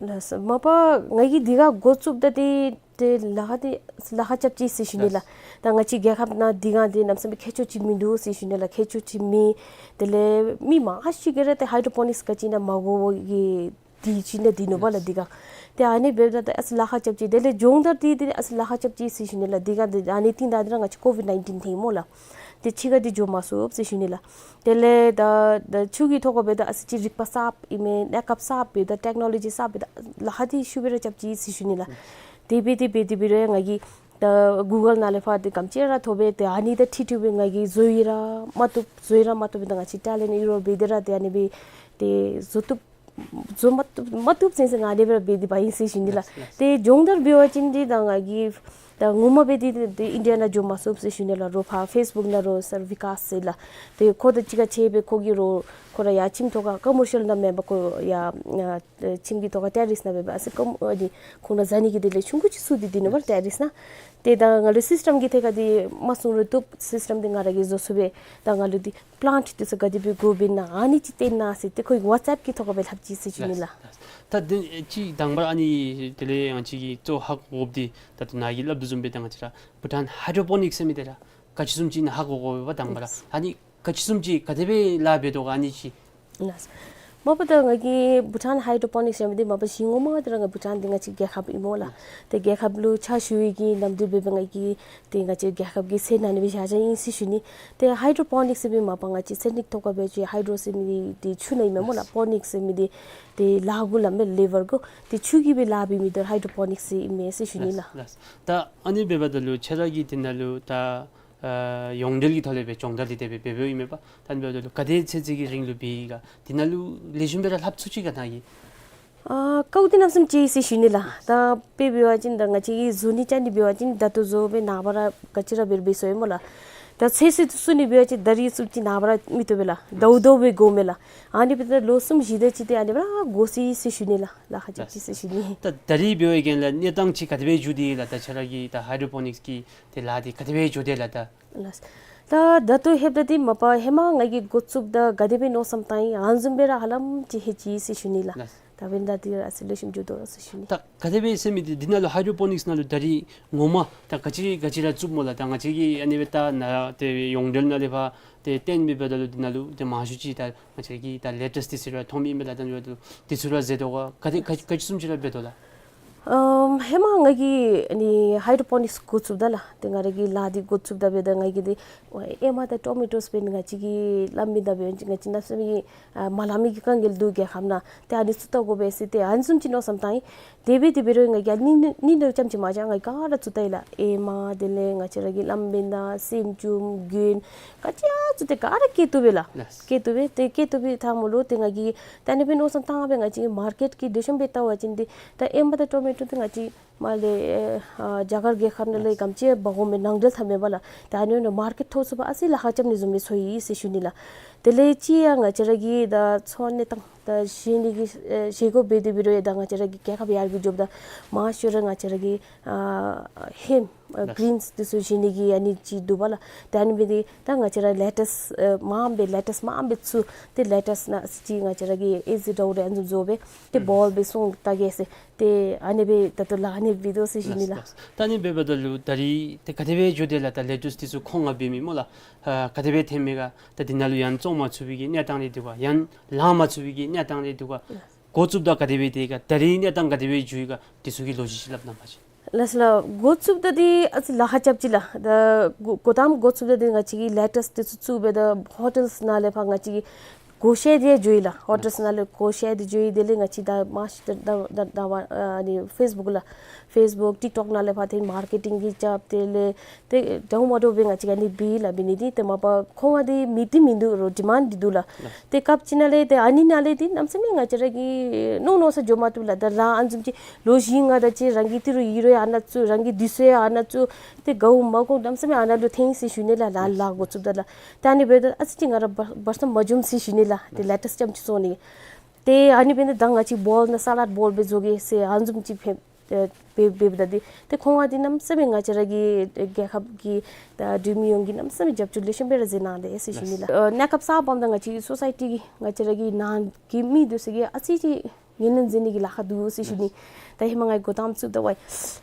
ལགས་སོ། མ་པ་ང་གིས་འདི་ག་འགོ་བཙུགསཔ་ད་འདི་ཏེ་ལཱ་ཁག་འདི་ལཱ་ཁག་རྐྱབ་ཅི་ཟེར་ཞུ་ནི་ལགས། ལགས། ད་ང་བཅས་རྒྱལ་ཁབ་ནང་འདི་ག་འདི་གནམ་མེད་ས་མེད་མཁས་མཆོག་ཅིག་མིན་འདུག་ཟེར་ཞུ་ནི་ལགས། མཁས་མཆོག་ཅིག་མེད། དེ་ལས་མི་མང་ཤོས་ཀྱིས་ར་ཏེ་ཧའི་ཌོ་པོ་ནིཀསི་ག་ཅི་ཨིན་ན་མ་གོ་བའི་དུས་ཅིག་ནང་འདི་ནུག་པ་ལགས། ལགས། འདི་ག་ཏེ་ཨ་ནི་འབདཝ་ད་ཏེ་ཨ་ཙི་ལཱ་ཁག་རྐྱབ་ཅི། དེ་ལས་སྦྱོང་བརྡར་འདི་འདི་ཨ་ཙི་ལཱ་ཁག་རྐྱབ་ཅི་ཟེར་ཞུ་ནི་ལགས། འདི་ག་འདི་ཨ་ནི་རྟིང་བདའ་འདི་ར་ང་བཅས་ཀོ་ཝིཌ་ནའིན་ཊིན་ཐོན་སྨོ་ལགས། ཏེ་ཕྱི་ཁར་འདི་འགྱོ་མ་ཚུགས་ཟེར་ཞུ་ནི་ལགས། དེ་ལས་ད་ད་ཆུ་གི་ཐོག་ཁར་འབདཝ་ད་ཨ་ཙི་ཅིག་རིག་པ་གསརཔ་ཨིན་མས། གནས་སྐབས་གསརཔ་འབདཝ་ད་ཊེཀ་ནོ་ལོ་ཇི་གསརཔ་འབདཝ་ད་ལཱ་ཁག་འདི་ཤུགས་སྦེ་ར་རྐྱབ་ཅི་ཟེར་ཞུ་ནི་ལགས། དེ་སྦེ་དེ་སྦེ་དེ་སྦེ་ར་ང་གིས་ད་གུ་གཱལ་ནང་ལས་ཕར་ཏེ་ག་དེམ་ཅིག་ར་ཐོབ་པས། ཏེ་ཨ་ནི་དང་འཁྲིལ་འཁྲིལ་སྦེ་ང་གིས་བཟོ་ཡི་ར་མ་བཏུབ་བཟོ་ཡི་ར་མ་བཏུབ་སྦེ་ད་ང་བཅས་ཊེ་ལེནཊ་ཨིན་རུང་འབད་དེ་ར་ཏེ་ཨ་ནི་སྦེ་ཏེ་བཟོ་བཏུབ་བཟོ་མ་བཏུབ་མ་བཏུབ་ཟེར་ཟེར་ང་ཨ་ནི་སྦེ་ར་འབད་དེ་འབག་ཡི་ཟེར་ཞུ་ནི་ལགས། ལགས། ལགས། ཏེ་སྦྱོང་བརྡར་འབད་བ་ཅིན་འདི་ད་ང་གིས་ད་ངོ་མ་འབད་དེ་ཏེ་ཨིན་ཌི་ཡ་ནང་འགྱོ་མ་ཚུགས་ཟེར་ཞུ་ནི་ལགས། རོགས་ཕར་ཕེསི་བུཀ་ནང་རོགས་སར་བི་ཀཱས་ཟེར་ལགས། ཏེ་ཁོ་དང་གཅིག་ཁར་ཕྱད་སྦེ་ཁོ་གིས་རོགས་ཁོ་ར་ཡར་ཁྱིམ་ཐོག་ཁར་ཀོ་མར་ཤལ་ནང་མེན་པར་ཁོ་ཡར་ཨ་ཁྱིམ་གྱི་ཐོག་ཁར་ཊེ་རེསི་ནང་འབད་སྦེ་ཨ་ཙི་ཀོ་མར་ཨ་འདི་ཁོང་ར་བཟའ་ནི་གི་དེ་ལས་ཆུང་ཀུ་ཅིག་བཙུགས་ཏེ་འདི་ནུག་པ་ཊེ་རེསི་ནང་། ཏེ་ད་ང་ལུ་སིསི་ཊེམ་གྱི་ཐད་ཁར་འདི་མ་གསུང་རུང་བཏུབ། སིསི་ཊེམ་འདི་ང་ར་གིས་བཟོ་ཚུགས་པས། ད་ང་ལུ་འདི་པི་ལཱནཊ་འདི་ཚུ་ག་དེ་སྦེ་དགོཔ་ཨིན་ན་ཨ་ནི་ཅིག་སྟོན་གནང་ཟེར་ཏེ་ཁོ་གིས་ཝཊསི་ཨེཔ་གི་ཐོག་ཁར་སྦེ་ལྷབ་ཅི་ཟེར་ཞུ་ནི་ལགས། ལགས། ད་འདི་ཅིག་དང་པ་ར་ཨ་ནི་དེ་ལས་ང་བཅས་ཀྱིས་གཙོ་བོ་ཧ་གོ་དགོཔ་འདི་ད་ལྟོ་ནཱ་གིས་སླབ་དོ་བཟུམ་སྦེ་ད་ང་བཅས་ར་བྷུ་ཊཱན་ཧའི་ཌོ་པོ་ནིཀསི་ཟེར་མི་འདི་ར་ག་ཅི་བཟུམ་ཅིག་ཨིན་ན་ཧ་གོ་དགོ་པས་དང་པ་ར། ལགས། ཨ་ནི་ག་ཅི་བཟུམ་ཅིག་ག་དེ་སྦེ་ལཱ་འབད་དོ་ག་ཨ་ནི་ཅིག། ལགས། མ་པ་ད་ང་གིས་བྷུ་ཊཱན་ཧའི་ཌོ་པོ་ནིཀསི་ཟེར་མི་འདི་མ་པ་གཞི་ངོ་མ་འདི་ར་ང་བྷུ་ཊཱན་འདི་ང་བཅས་རྒྱལ་ཁབ་ཨིན་སྨོ་ལགས། ལགས། ཏེ་རྒྱལ་ཁབ་ལུ་ཕྱག་ཞུ་བའི་གི་ནམ་དུས་འབད་སྦེ་ང་གིས་ཏེ་ང་བཅས་རྒྱལ་ཁབ་ཀྱི་སེམས་ནང་ནི་སྦེ་བཞག་བཞགཔ་ཨིན་ཟེར་ཞུ་ནི། ཏེ་ཧའི་ཌོ་པོ་ནིཀསི་ཟེར་མི་མ་པ་ང་བཅས་ཚན་རིག་ཐོག་ཁར་འབད་བ་ཅིན་ཧའི་ཌོ་ཟེར་མི་འདི་ཆུ་ནང་ཨིན་མས་སྨོ་ལགས། ལགས། པོ་ནིཀསི་ཟེར་མི་འདི་ཏེ་ལ་གུ་ལ་མེ་ལེ་བར་གུ་ཏེ་ཆུ་གིས་སྦེ་ལཱ་འབད་མི་འདི་ཧའི་ཌོ་པོ་ནིཀསི་ཟེར་ཨིན་མས་ཟེར་ཞུ་ནི་ལགས། ལགས། ད་ཨ་ནི་འབདཝ་ད་ལུ་ཁྱོད་ར་གིས་འདི་ནང་ལུ་ད་ཨ་ཡོངས་འབྲེལ་གྱི་ཐོག་ལས་སྦེ་སྦྱོང་བརྡར་འདི་དེ་སྦེ་འབད་འབདཝ་ཨིན་མས་པ། ད་ཨ་ནི་འབདཝ་ད་ལུ་ག་དེ་ཚུན་ཚོད་ཀྱི་རིང་ལུ་འབད་ཡི་ག། འདི་ནང་ལུ་ལེགས་ཤོམ་སྦེ་ར་ལྷབ་ཚུགས་ཅི་ག་ནཱ་གིས། ཨ་དཀའཝ་འདི་གནམ་མེད་ས་མེད་ཅིག་ཟེར་ཞུ་ནི་ལགས། ད་དཔེ་འབད་བ་ཅིན་ད་ང་བཅས་ཀྱིས་བཟོ་ནི་རྐྱབ་ནི་འབད་བ་ཅིན་ད་ལྟོ་བཟོ་སྦེ་ནངས་པ་ར་ག་ཅི་ར་འབད་རུང་འབད་ཚུགས་ཡི་སྨོ་ལགས། ད་ཚོད་བསྲེ་བཙུགས་ནི་འབད་བ་ཅིན་ད་རིས་བཙུགས་ཅི་ནངས་པ་ར་མི་བཏུབ་པས་ལགས། ཟླཝ་ཟླཝ་སྦེ་དགོ་མས་ལགས། ཨ་ནི་འབདཝ་ད་ལོ་གསུམ་བཞི་དེ་ཅིག་ཏེ་ཨ་ནི་སྦེ་ར་འགོར་སོ་ཡི་ཟེར་ཞུ་ནི་ལགས། ལཱ་ཁག་ཅིག་ཅིག་ཟེར་ཞུ་ནི། ད་ད་རིས་འབད་བའི་གི་ལགས་གནས་སྟངས་ཅིག་ག་དེ་སྦེ་འགྱོ་དེས་ལགས། ད་ཁྱོད་ར་གི་ད་ཧའི་ཌོ་པོ་ནིཀསི་གི་ཏེ་ལཱ་འདི་ག་དེ་སྦེ་འགྱོ་དེས་ལགས་ད། ལགས། ད་ད་ལྟོ་ལྷོདཔ་ད་འདི་མ་པ་ཧེ་མ་ང་གིས་འགོ་བཙུགསཔ་ད་ག་དེ་སྦེ་མནོ་བསམ་བཏང་ཡི་ཨ་ནི་བཟུམ་སྦེ་ར་ཧ་ལམ་ཅིག་ལྷོད་ཅི་ཟེར་ཞུ་ནི་ལགས། ལགས། ད་འབདན་ད་འདི་ར་ཨ་ཙི་ལེགས་ཤོམ་འགྱོ་དོ་ཟེར་ཞུ་ནི། ད་ག་དེ་སྦེ་ཟེར་མི་འདི་འདི་ནང་ལུ་ཧའི་ཌོ་པོ་ནིཀསི་ནང་ལུ་ད་རིས་ངོ་མ་ད་ག་ཅི་ག་ཅི་ར་བཙུགསཔ་སྨོ་ལགས། ད་ང་བཅས་ཀྱིས་ཨ་ནི་སྦེ་ད་ནཱ་ཏེ་ཡོངས་འབྲེལ་ནང་ལས་ཕར་ཏེ་སྟོན་མི་འབདཝ་ད་ལུ་འདི་ནང་ལུ་ཏེ་མང་ཤོས་ཅིག་ད་ང་བཅས་ཀྱིས་ད་ལེ་ཊས་འདི་ཚུ་ར་མཐོང་མི་ཨིན་པས་ལགས། ད་འདི་ཚུ་ར་མཛད་དོ་ག་ག་དེ་ག་ག་ཅི་བཟུམ་ཅིག་ར་འབད་དོ་ལགས། ཨམ་ཧེ་མ་ང་གིས་ཨ་ནི་ཧའི་ཌོ་པོ་ནིཀསི་འགོ་བཙུགསཔ་ད་ལགས། ཏེ་ང་ར་གིས་ལཱ་འདི་འགོ་བཙུགསཔ་ད་འབདཝ་ད་ང་གིས་འདི་ཨེ་མ་དང་ཊོ་མེ་ཊོསི་འབད་ང་བཅས་ཀྱིས་སླབ་མི་ད་འབདན་ང་བཅས་གནམ་མེད་ས་མེད་ཨ་མ་ལང་མི་གི་དཀའ་ངལ་འདུག་རྒྱལ་ཁབ་ནང་། ཏེ་ཨ་ནི་ཚུ་བལྟ་དགོ་པས་ཟེར་ཏེ་ཨ་ནི་བཟུམ་ཅིག་མནོ་བསམ་བཏང་ཡི། དེ་སྦེ་དེ་འབད་རུང་ང་གིས་ཨ་ནི་ནི་ནི་ལོ་རྐྱངམ་ཅིག་མ་བཞག་ང་གིས་ག་ར་བཙུགས་ད་ཡི་ལགས། ཨེ་མ་དེ་ལས་ང་བཅས་ར་གི་གླངམོ་དང་སྲནམ་ཅུང་དགུན་ག་ཅི་ཡང་བཙུགས་ཏེ་ག་ར་སྐྱེ་བཏུབ་པས་ལགས། ལགས། སྐྱེ་བཏུབ་པས། ཏེ་སྐྱེ་བཏུབ་པའི་ཐང་མོ་ལུ་ཏེ་ང་གིས་ད་ཨ་ནི་སྦེ་མནོ་བསམ་བཏང་སྦེ་ང་བཅས་མར་ཀེཊ་ཀྱི་ཌི་ཤོམ་སྦེ་བལྟ་བ་ཅིན་ཏེ་ད་ཨེ་མ་དང་ཊོ་མེ་ཊོ་འདི་ང་བཅས་མར་ལས་ཨ་རྒྱ་གར་རྒྱལ་ཁབ་ནང་ལས་ལགས། ག་དེམ་ཅིག་འབག་འོང་མས་ནང་འབྲེལ་འཐབ་མེན་པ་ལགས། ད་ཨ་ནི་ནང་མར་ཀེཊ་ཐོབ་ཚུགས་པར་ཨ་ཙི་ལཱ་ཁག་རྐྱབ་ནི་བཟུམ་སྦེ་ཚོར་ཡི་ཟེར་ཞུ་ནི་ལགས། དེ་ལས་ཅིག་ཡང་ང་བཅས་ར་གི་ད་འཚོ་གནས་སྟངས་ད་བཞེས་ནི་གི་ཨེ་བཞེས་སྒོ་འབད་དེ་འབད་རུང་ཡང་ད་ང་བཅས་ར་གི་རྒྱལ་ཁབ་ཡར་རྒྱས་འགྱོཝ་ད་མང་ཤོས་ར་ང་བཅས་ར་གི་ཨ་ཧེམ་ཨ་ལགས། གི་རིནསི་འདི་ཚུ་བཞེས་ནི་གི་ཨ་ནི་ཅིག་འདུག་པ་ལགས། ད་ཨ་ནི་འབད་དེ་ད་ང་བཅས་ར་ལེ་ཊས་ཨེ་མངམ་སྦེ་ལེ་ཊས་མངམ་སྦེ་བཙུགས་ཏེ་ལེ་ཊས་ནང་ཅིག་ང་བཅས་ར་གིས་ཨེ་ཟི་ཌའོ་རེ་ཨ་ནི་བཟུམ་བཟོ་སྦེ་ཏེ་ཨུམ་བཱོལ་སྦེ་སོང་ད་གེ་ཟེར། ཏེ་ཨ་ནི་སྦེ་ད་ལྟོ་ལཱ་ཨ་ནི་འབད་དོ་ཟེར་ཞུ་ནི་ལགས། ལགས། ད་ཨ་ནི་འབདཝ་ད་ལུ་ད་རིས་ཏེ་ག་དེ་སྦེ་འགྱོ་དེས་ལགས། ད་ལེ་ཊས་འདི་ཚུ་ཁོང་ང་འབད་མི་སྨོ་ལགས། ཨ་ག་དེ་སྦེ་ཐོན་མས་ག། ད་འདི་ནང་ལུ་ཡང་བཙོང་མ་ཚུགས་པའི་གི་གནས་སྟངས་རེ་འདུག་ག། ཡང་ལང་མ་ཚུགས་པའི་གི་གནས་སྟངས་རེ་འདུག་ག། ལགས། འགོ་བཙུགསཔ་ད་ག་དེ་སྦེ་དེ་ག་ད་རིས་གནས་སྟངས་ག་དེ་སྦེ་འགྱོ་ཡི་ག། འདི་ཚུ་གི་ལོ་རྒྱུས་ཅིག་སླབ་གནང་པ་ཅིན། ལགས་སོ་ལགས། འགོ་བཙུགསཔ་ད་འདི་ཨ་ཙི་ལཱ་ཁག་རྐྱབ་ཅི་ལགས། ད་འགོ་འགོ་དང་པ་འགོ་བཙུགསཔ་ད་འདི་ང་བཅས་ཀྱིས་ལེ་ཊས་འདི་ཚུ་བཙུགས་སྦེ་ད་ཧོ་ཊེལསི་ནང་ལས་ཕར་ང་བཅས་ཀྱིས་བགོ་བཤའ་འདི་འགྱོ་ཡི་ལགས། ཧོ་ཊེལསི་ནང་ལས་བགོ་བཤའ་འདི་འགྱོ་ཡི། དེ་ལས་ང་བཅས་ད་མ་ཤི་ད་ད་ད་ད་ཨ་ནི་ཕེསི་བུཀ་ལགས། ཕེསི་བུཀ་ཊིཀ་ཊོཀ་ནང་ལས་ཕར་ཏེ་མར་ཀེ་ཊིང་གི་རྐྱབ། དེ་ལས་ཏེ་འདྲཝ་མ་འདྲཝ་སྦེ་ང་བཅས་ཀྱིས་ཨ་ནི་འབད་ཡི་ལགས། འབད་ནི་འདི་ཏེ་མ་པ་ཁོང་ང་འདི་མི་འདི་མིན་འདུག་རོགས་ཌི་མཱནཌ་འདི་འདུག་ལགས། ཏེ་སྐབས་ཅིག་ནང་ལས་ཏེ་ཨ་ནི་ནང་ལས་ཏེ་གནམ་མེད་ས་མེད་ང་བཅས་ར་གིས་མནོ་མནོ་ས་འགྱོ་མ་བཏུབ་ལགས། ད་རང་ཨ་ནི་བཟུམ་ཅིག་ལོ་བཞི་ལྔ་དེ་ཅིག་རང་གི་ཏི་རུ་ཡི་རུ་ཡང་ཨ་ནཱ་བཙུགས། རང་གི་དུས་ཚོད་ཡང་ཨ་ནཱ་བཙུགས། ཏེ་དགའཝ་མ་དགའཝ་གནམ་མེད་ས་མེད་ཨ་ནཱ་ལུ་ཐོན་ཡི་ཟེར་ཞུ་ནི་ལགས། ལཱ་ལཱ་འགོ་བཙུགསཔ་ད་ལགས། ད་ཨ་ནི་འབདཝ་ད་ཨ་ཙི་ཅིག་ང་ར་བར་བར་མཚམས་མ་འཇོམས་ཟེར་ཞུ་ནི་ལགས། ཏེ་ལེ་ཊས་རྐྱངམ་ཅིག་བཙོང་ནི། ཏེ་ཨ་ནི་འབདཝ་ད་ད་ང་བཅས་བཱོལ་ནང་སཱ་ལཌ་བཱོལ་སྦེ་བཟོ་གེ་ཟེར་ཨ་ནི་བཟུམ་ཅིག་འབད་ཨེ་འབད་འབདཝ་ད་འདི་ཏེ་ཁོང་ང་འདི་གནམ་མེད་ས་མེད་ང་བཅས་ར་གི་རྒྱལ་ཁབ་ཀྱི་ད་འབྲུག་མི་ཡོངས་ཀྱིས་གནམ་མེད་ས་མེད་རྒྱབ་སྐྱོར་ལེགས་ཤོམ་སྦེ་ར་མཛད་གནང་དེས་ཟེར་ཞུ་ནི་ལགས། ཨ་གནས་སྐབས་གསརཔ་འབདཝ་ད་ང་བཅས་སོ་སའི་ཊི་གི་ང་བཅས་ར་གི་ནང་གི་མི་འདི་ཚུ་གིས་ཨ་ཙི་ཅིག་ ངོས་ལེན་མཛད་ནི་གི་ལཱ་ཁག་འདུག་ཟེར་ཞུ་ནི། ད་ཧེ་མ་ང་གིས་འགོ་དང་བཙུགས་ད་བ་ཡི་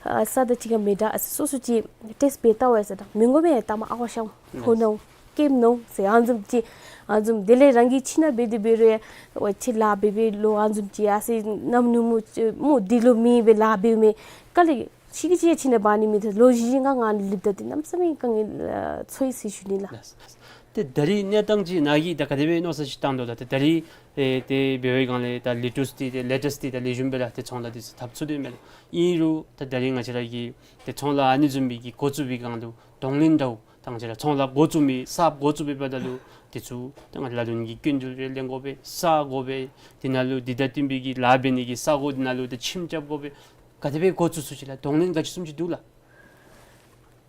ཨ་ས་དང་ཅིག་ཁར་མེད་དྲགས་ཨ་སོ་སོ་ཅིག་ཊེསཊ་འབད་བལྟ་བ་ཡི་ཟེར། ད་མི་དགོ་མེད་ད་མ་ཨ་ཝ་ཤང་ཕོ་ནོ་ཀེམ་ནོ་ཟེར་ཨ་ནི་བཟུམ་ཅིག་ཨ་ནི་བཟུམ་དེ་ལས་རང་གིས་ཕྱི་ནང་འབད་དེ་འབད་རུང་ཨ་ཅིག་ལཱ་འབད་འབད་ལོ་ཨ་ནི་བཟུམ་ཅིག་ཨ་ཟེར་ནམ་ནུབ་མོ་ཅིག་མོ་འདི་ལོ་མེད་པའི་ལཱ་འབདཝ་མས། ག་ལས་ཤི་གི་ཅིག་ཕྱི་ནང་འབག་ནི་མེད། ད་ལོ་བཞི་བཅུ་ང་ལྔ་ལུ་ལུསཔ་ད་འདི་གནམ་མེད་ས་མེད་དཀའ་ངལ་ཨ་ཚོར་ཡི་ཟེར་ཞུ་ནི་ལགས། ལགས། ཏེ་ད་རིས་གནས་སྟངས་ཅིག་ནཱ་གིས་ད་ག་དེ་སྦེ་མནོ་བསམ་ཅིག་བཏང་དོ་ལགས། ཏེ་ད་རིས་ཨེ་ཏེ་འབད་བའི་སྒང་ལས་ད་ལེ་ཊེསཊ་འདི་ཏེ་ལེགས་ཤོམ་སྦེ་ར་ཏེ་ཚོང་ལཱ་འདི་ཚུ་འཐབ་ཚུགས་དོ་མས་ལགས། ཨིན་རུང་ད་ད་རིས་ང་བཅས་ར་གིས་ཏེ་ཚོང་ལཱ་ཨ་ནི་བཟུམ་སྦེ་གི་འགོ་བཙུགས་པའི་སྒང་ལུ་གདོང་ལེན་འདྲཝ་ད་ང་བཅས་ར་ཚོང་ལཱ་འགོ་བཙུགས་མི་གསརཔ་འགོ་བཙུགས་པའི་བར་ན་ལུ་དེ་ཚུ་ད་ང་བཅས་ལ་ལུ་ནི་གི་སྐྱིན་འགྲུལ་རེ་ལེན་དགོ་པས། ས་དགོ་པས། དེ་ནང་ལུ་འདི་དང་བསྟུན་པའི་གི་ལཱ་འབད་ནི་གི་ས་གོ་དེ་ནང་ལུ་ད་ཁྱིམ་རྐྱབ་དགོ་པས། ག་དེ་སྦེ་འགོ་བཙུགས་ཚུགས་ཅི་ལགས། གདོང་ལེན་ག་ཅི་བཟུམ་ཅིག་འདུག་ལགས།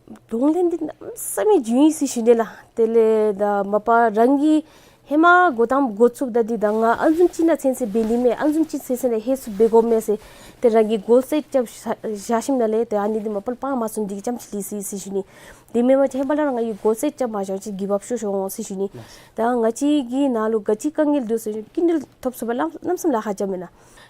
གདོང་ལེན་འདི་གནམ་མེད་ས་མེད་བྱུང་ཡི་ཟེར་ཞུ་ནི་ལགས། དེ་ལས་ད་མ་པ་རང་གིས་ཧེ་མ་འགོ་དང་འགོ་བཙུགསཔ་ད་འདི་ད་ང་ཨ་ནི་བཟུམ་ཅིག་ནང་ཚུན་ཚོད་འབད་ནི་མས། ཨ་ནི་བཟུམ་ཅིག་ཚུན་ཚོད་ནང་ཧེ་སུ་འབད་དགོ་མས་ཟེར་ཏེ་རང་གིས་གོལ་སེཊ་རྐྱབ་བཞག་བཞག་ཞིནམ་ལས་ཏེ་ཨ་ནི་འདི་མ་པ་ལུ་སྤང་མ་ཚུགས་ནི་འདི་གི་ཙམ་ཅིག་ལུས་སོ་ཡི་ཟེར་ཞུ་ནི། དེ་མེན་པ་ཅིན་ཧེ་མ་ལས་ར་ང་གིས་གོལ་སེཊ་རྐྱབ་མ་བཞག་པ་ཅིན་གིབ་ཨཔ་ཤོར་ཤོར་འོང་ཟེར་ཞུ་ནི། ད་ང་བཅས་ཀྱི་ནང་ལུ་ག་ཅི་དཀའ་ངལ་འདུག་ཟེར་ཞུ་སྐྱིན་འགྲུལ་ཐོབ་ཚུགས་པར་ལམ་ལམ་སང་ལཱ་ཁག་རྐྱབ་མེན་ན།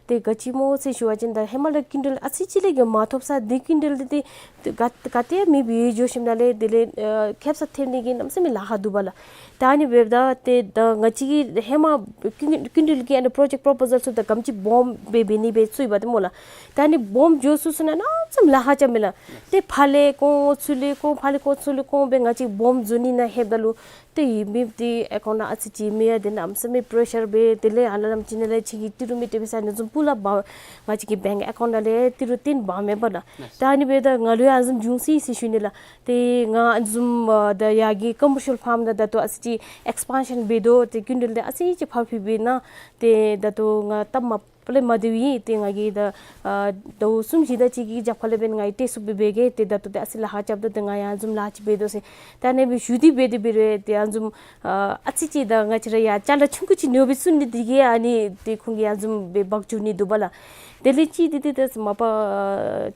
ཏེ་ག་ཅི་སྨོ་ཟེར་ཞུ་བ་ཅིན་ད་ཧེ་མ་ལས་སྐྱིན་འགྲུལ་ཨ་ཙི་ཅིག་ལས་ཀྱང་མ་ཐོབ་ས་འདི་སྐྱིན་འགྲུལ་འདི་ཏེ་ག་ག་ཏེ་མེདཔ་འགྱོ་ཞིནམ་ལས་དེ་ལས་ཨ་ཁེབ་ས་ཐེབས་ནི་གི་གནམ་མེད་ས་མེད་ལཱ་ཁག་འདུག་པ་ལགས། ད་ཨ་ནི་འབདཝ་ད་ཏེ་ད་ང་བཅས་ཀྱིས་ཧེ་མ་སྐྱིན་སྐྱིན་འགྲུལ་གྱི་ཨ་ནི་པྲོ་ཇེཀཊ་པོ་རོ་པོ་ཟལ་ཚུ་ད་ག་དེམ་ཅིག་སྦོམ་སྦེ་འབད་ནི་སྦེ་ཚུད་པ་ཏེ་སྨོ་ལགས། ད་ཨ་ནི་སྦོམ་འགྱོ་ཚུན་ཚོད་ནང་གནམ་མེད་ས་མེད་ལཱ་ཁག་རྐྱབ་མེན་ན། ཏེ་ཕར་ལས་བཀོ་ཚུར་ལས་བཀོ་ཕར་ལས་བཀོ་ཚུར་ལས་བཀོ་སྦེ་ང་བཅས་སྦོམ་བཟོ་ནི་ནང་ལྷོདཔ་ད་ལུ་ཏེ་ཡོད་མི་འདི་ཨེ་ཀའུནཊ་ནང་ཨ་ཙི་ཅིག་མེད་ཡ། དེ་གནམ་མེད་ས་མེད་པེ་རེ་ཤར་འབད། དེ་ལས་ཨ་ནཱ་ལམ་ཅིག་ནང་ལས་ཁྱོད་ཀྱིས་ཏི་རུ་མི་སྤྲོད་པའི་ས་ཨ་ནི་བཟུམ་པུལ་ཨཔ་འབག། ང་བཅས་ཀྱི་བེངཀ་ཨེ་ཀའུནཊ་ནང་ལས་ཏི་རུ་བཏོན་འབག་མེན་པ་ལགས། ད་ཨ་ནི་འབདཝ་ད་ང་ལུ་ཡང་ཨ་ནི་བཟུམ་འབྱུང་སོ་ཡི་ཟེར་ཞུ་ནི་ལགས། ཏེ་ང་ཨ་ནི་བཟུམ་ཨ་ད་ཡར་གྱི་ཀོ་མར་ཤལ་ཕཱརམ་ནང་ད་ལྟོ་ཨ་ཙི་ཅིག་ཨེགསི་པཱན་ཤཱན་འབད་དོ། ཏེ་སྐྱིན་འགྲུལ་འདི་ཨ་ཙི་ཅིག་ཕར་ཕུལ་འབད་ནི་ཏེ་ད་ལྟོ་ང་སྟབས་མ་པ་ལས་མ་བདེཝ་ཨིན། ཏེ་ང་གིས་ད་ཨ་ཟླཝ་གསུམ་བཞི་དེ་ཅིག་གི་རྒྱབ་ཁ་ལས་འབདན་ང་གིས་ཏེ་སུ་སྦེ་འབད་གེ། ཏེ་ད་ལྟོ་ཏེ་ཨ་ཙི་ལཱ་ཁག་རྐྱབ་དོ། ཏེ་ང་ཡང་ཨ་ནི་བཟུམ་ལཱ་ཅིག་འབད་དོ་ཟེར། ད་ཨ་ནི་སྦེ་ཞུ་སྟེ་འབད་དེ་འབད་རུང་ཏེ་ཨ་ནི་བཟུམ་ཨ་ཨ་ཙི་ཅིག་ད་ང་བཅས་ར་ཡང་ཅ་ལ་ཆུང་ཀུ་ཅིག་ཉོ་སྦེ་བཙུགས་ནི་འདི་གིས་ཨ་ནི་ཏེ་ཁོང་གིས་ཨ་ནི་བཟུམ་སྦེ་འབག་འགྱོ་ནི་འདུག་པ་ལགས། དེ་ལས་ཅིག་འདི་ཏེ་ད་མ་པ་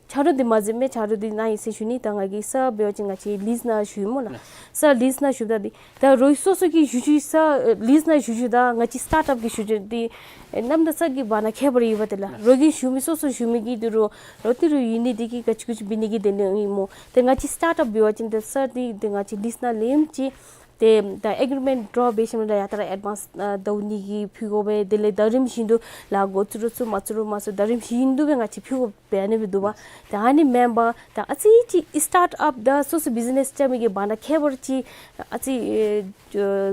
ཆ་རོགས་འདི་མ་ཟད་མི་ཆ་རོགས་འདི་གནང་ཡི་ཟེར་ཞུ་ནི། ད་ང་གིས་ས་འབད་བ་ཅིན་ང་བཅས་ལིསི་ནང་ཞུ་ཡི་སྨོ་ལགས། ས་ལིསི་ནང་ཞུཝ་ད་འདི་ད་རོགས་སོ་སོ་གི་ཞུ་ཞུ་ས་ལིསི་ནང་ཞུ་ཞུཝ་ད་ང་བཅས་སི་ཊཱཊ་ཨཔ་གི་ཞུ་ཞུཝ་འདི་ཨེ་གནམ་དང་ས་གི་བར་ན་ཁྱད་པར་ཡོདཔ་ཏེ་ལགས། རོགས་ཀྱིས་ཞུ་མི་སོ་སོ་ཞུ་མི་གི་འདི་རོགས་རོགས་ཏི་རུ་ཡོད་ནི་འདི་གིས་ག་ཅི་གུ་ཅི་འབད་ནི་གི་དེ་ནི་ཨིན་སྨོ། ཏེ་ང་བཅས་སི་ཊཱཊ་ཨཔ་འབད་བ་ཅིན་ཏེ་ས་འདི་ཏེ་ང་བཅས་ལིསི་ནང་ལེནམ་ཅིག་ཏེ་ད་ཨེ་གི་རི་མེནཊ་ཌོ་ར་འབད་ཞིནམ་ལས་ཡར་ད་ར་ཨེཌ་ཝཱནསི་ཨ་ཟླཝ་གཉིས་ཀྱི་ཕུལ་དགོ་པས། དེ་ལས་ཟླ་རིམ་བཞིན་དུ་ལཱ་འགོ་བཙུགས་རུང་བཙུགས་མ་བཙུགས་རུང་མ་བཙུགས་ཟླ་རིམ་བཞིན་དུ་སྦེ་ང་བཅས་ཕུལ་དགོ་པས། ཨ་ནི་སྦེ་འདུག་པ། ད་ཨ་ནི་མེན་པར་ད་ཨ་ཙི་ཅིག་སི་ཊཱཊ་ཨཔ་དང་སོ་སོ་བིཛི་ནེསི་རྐྱབ་མི་གི་བར་ན་ཁྱད་པར་ཅིག་ཨ་ཙི་ཨེ་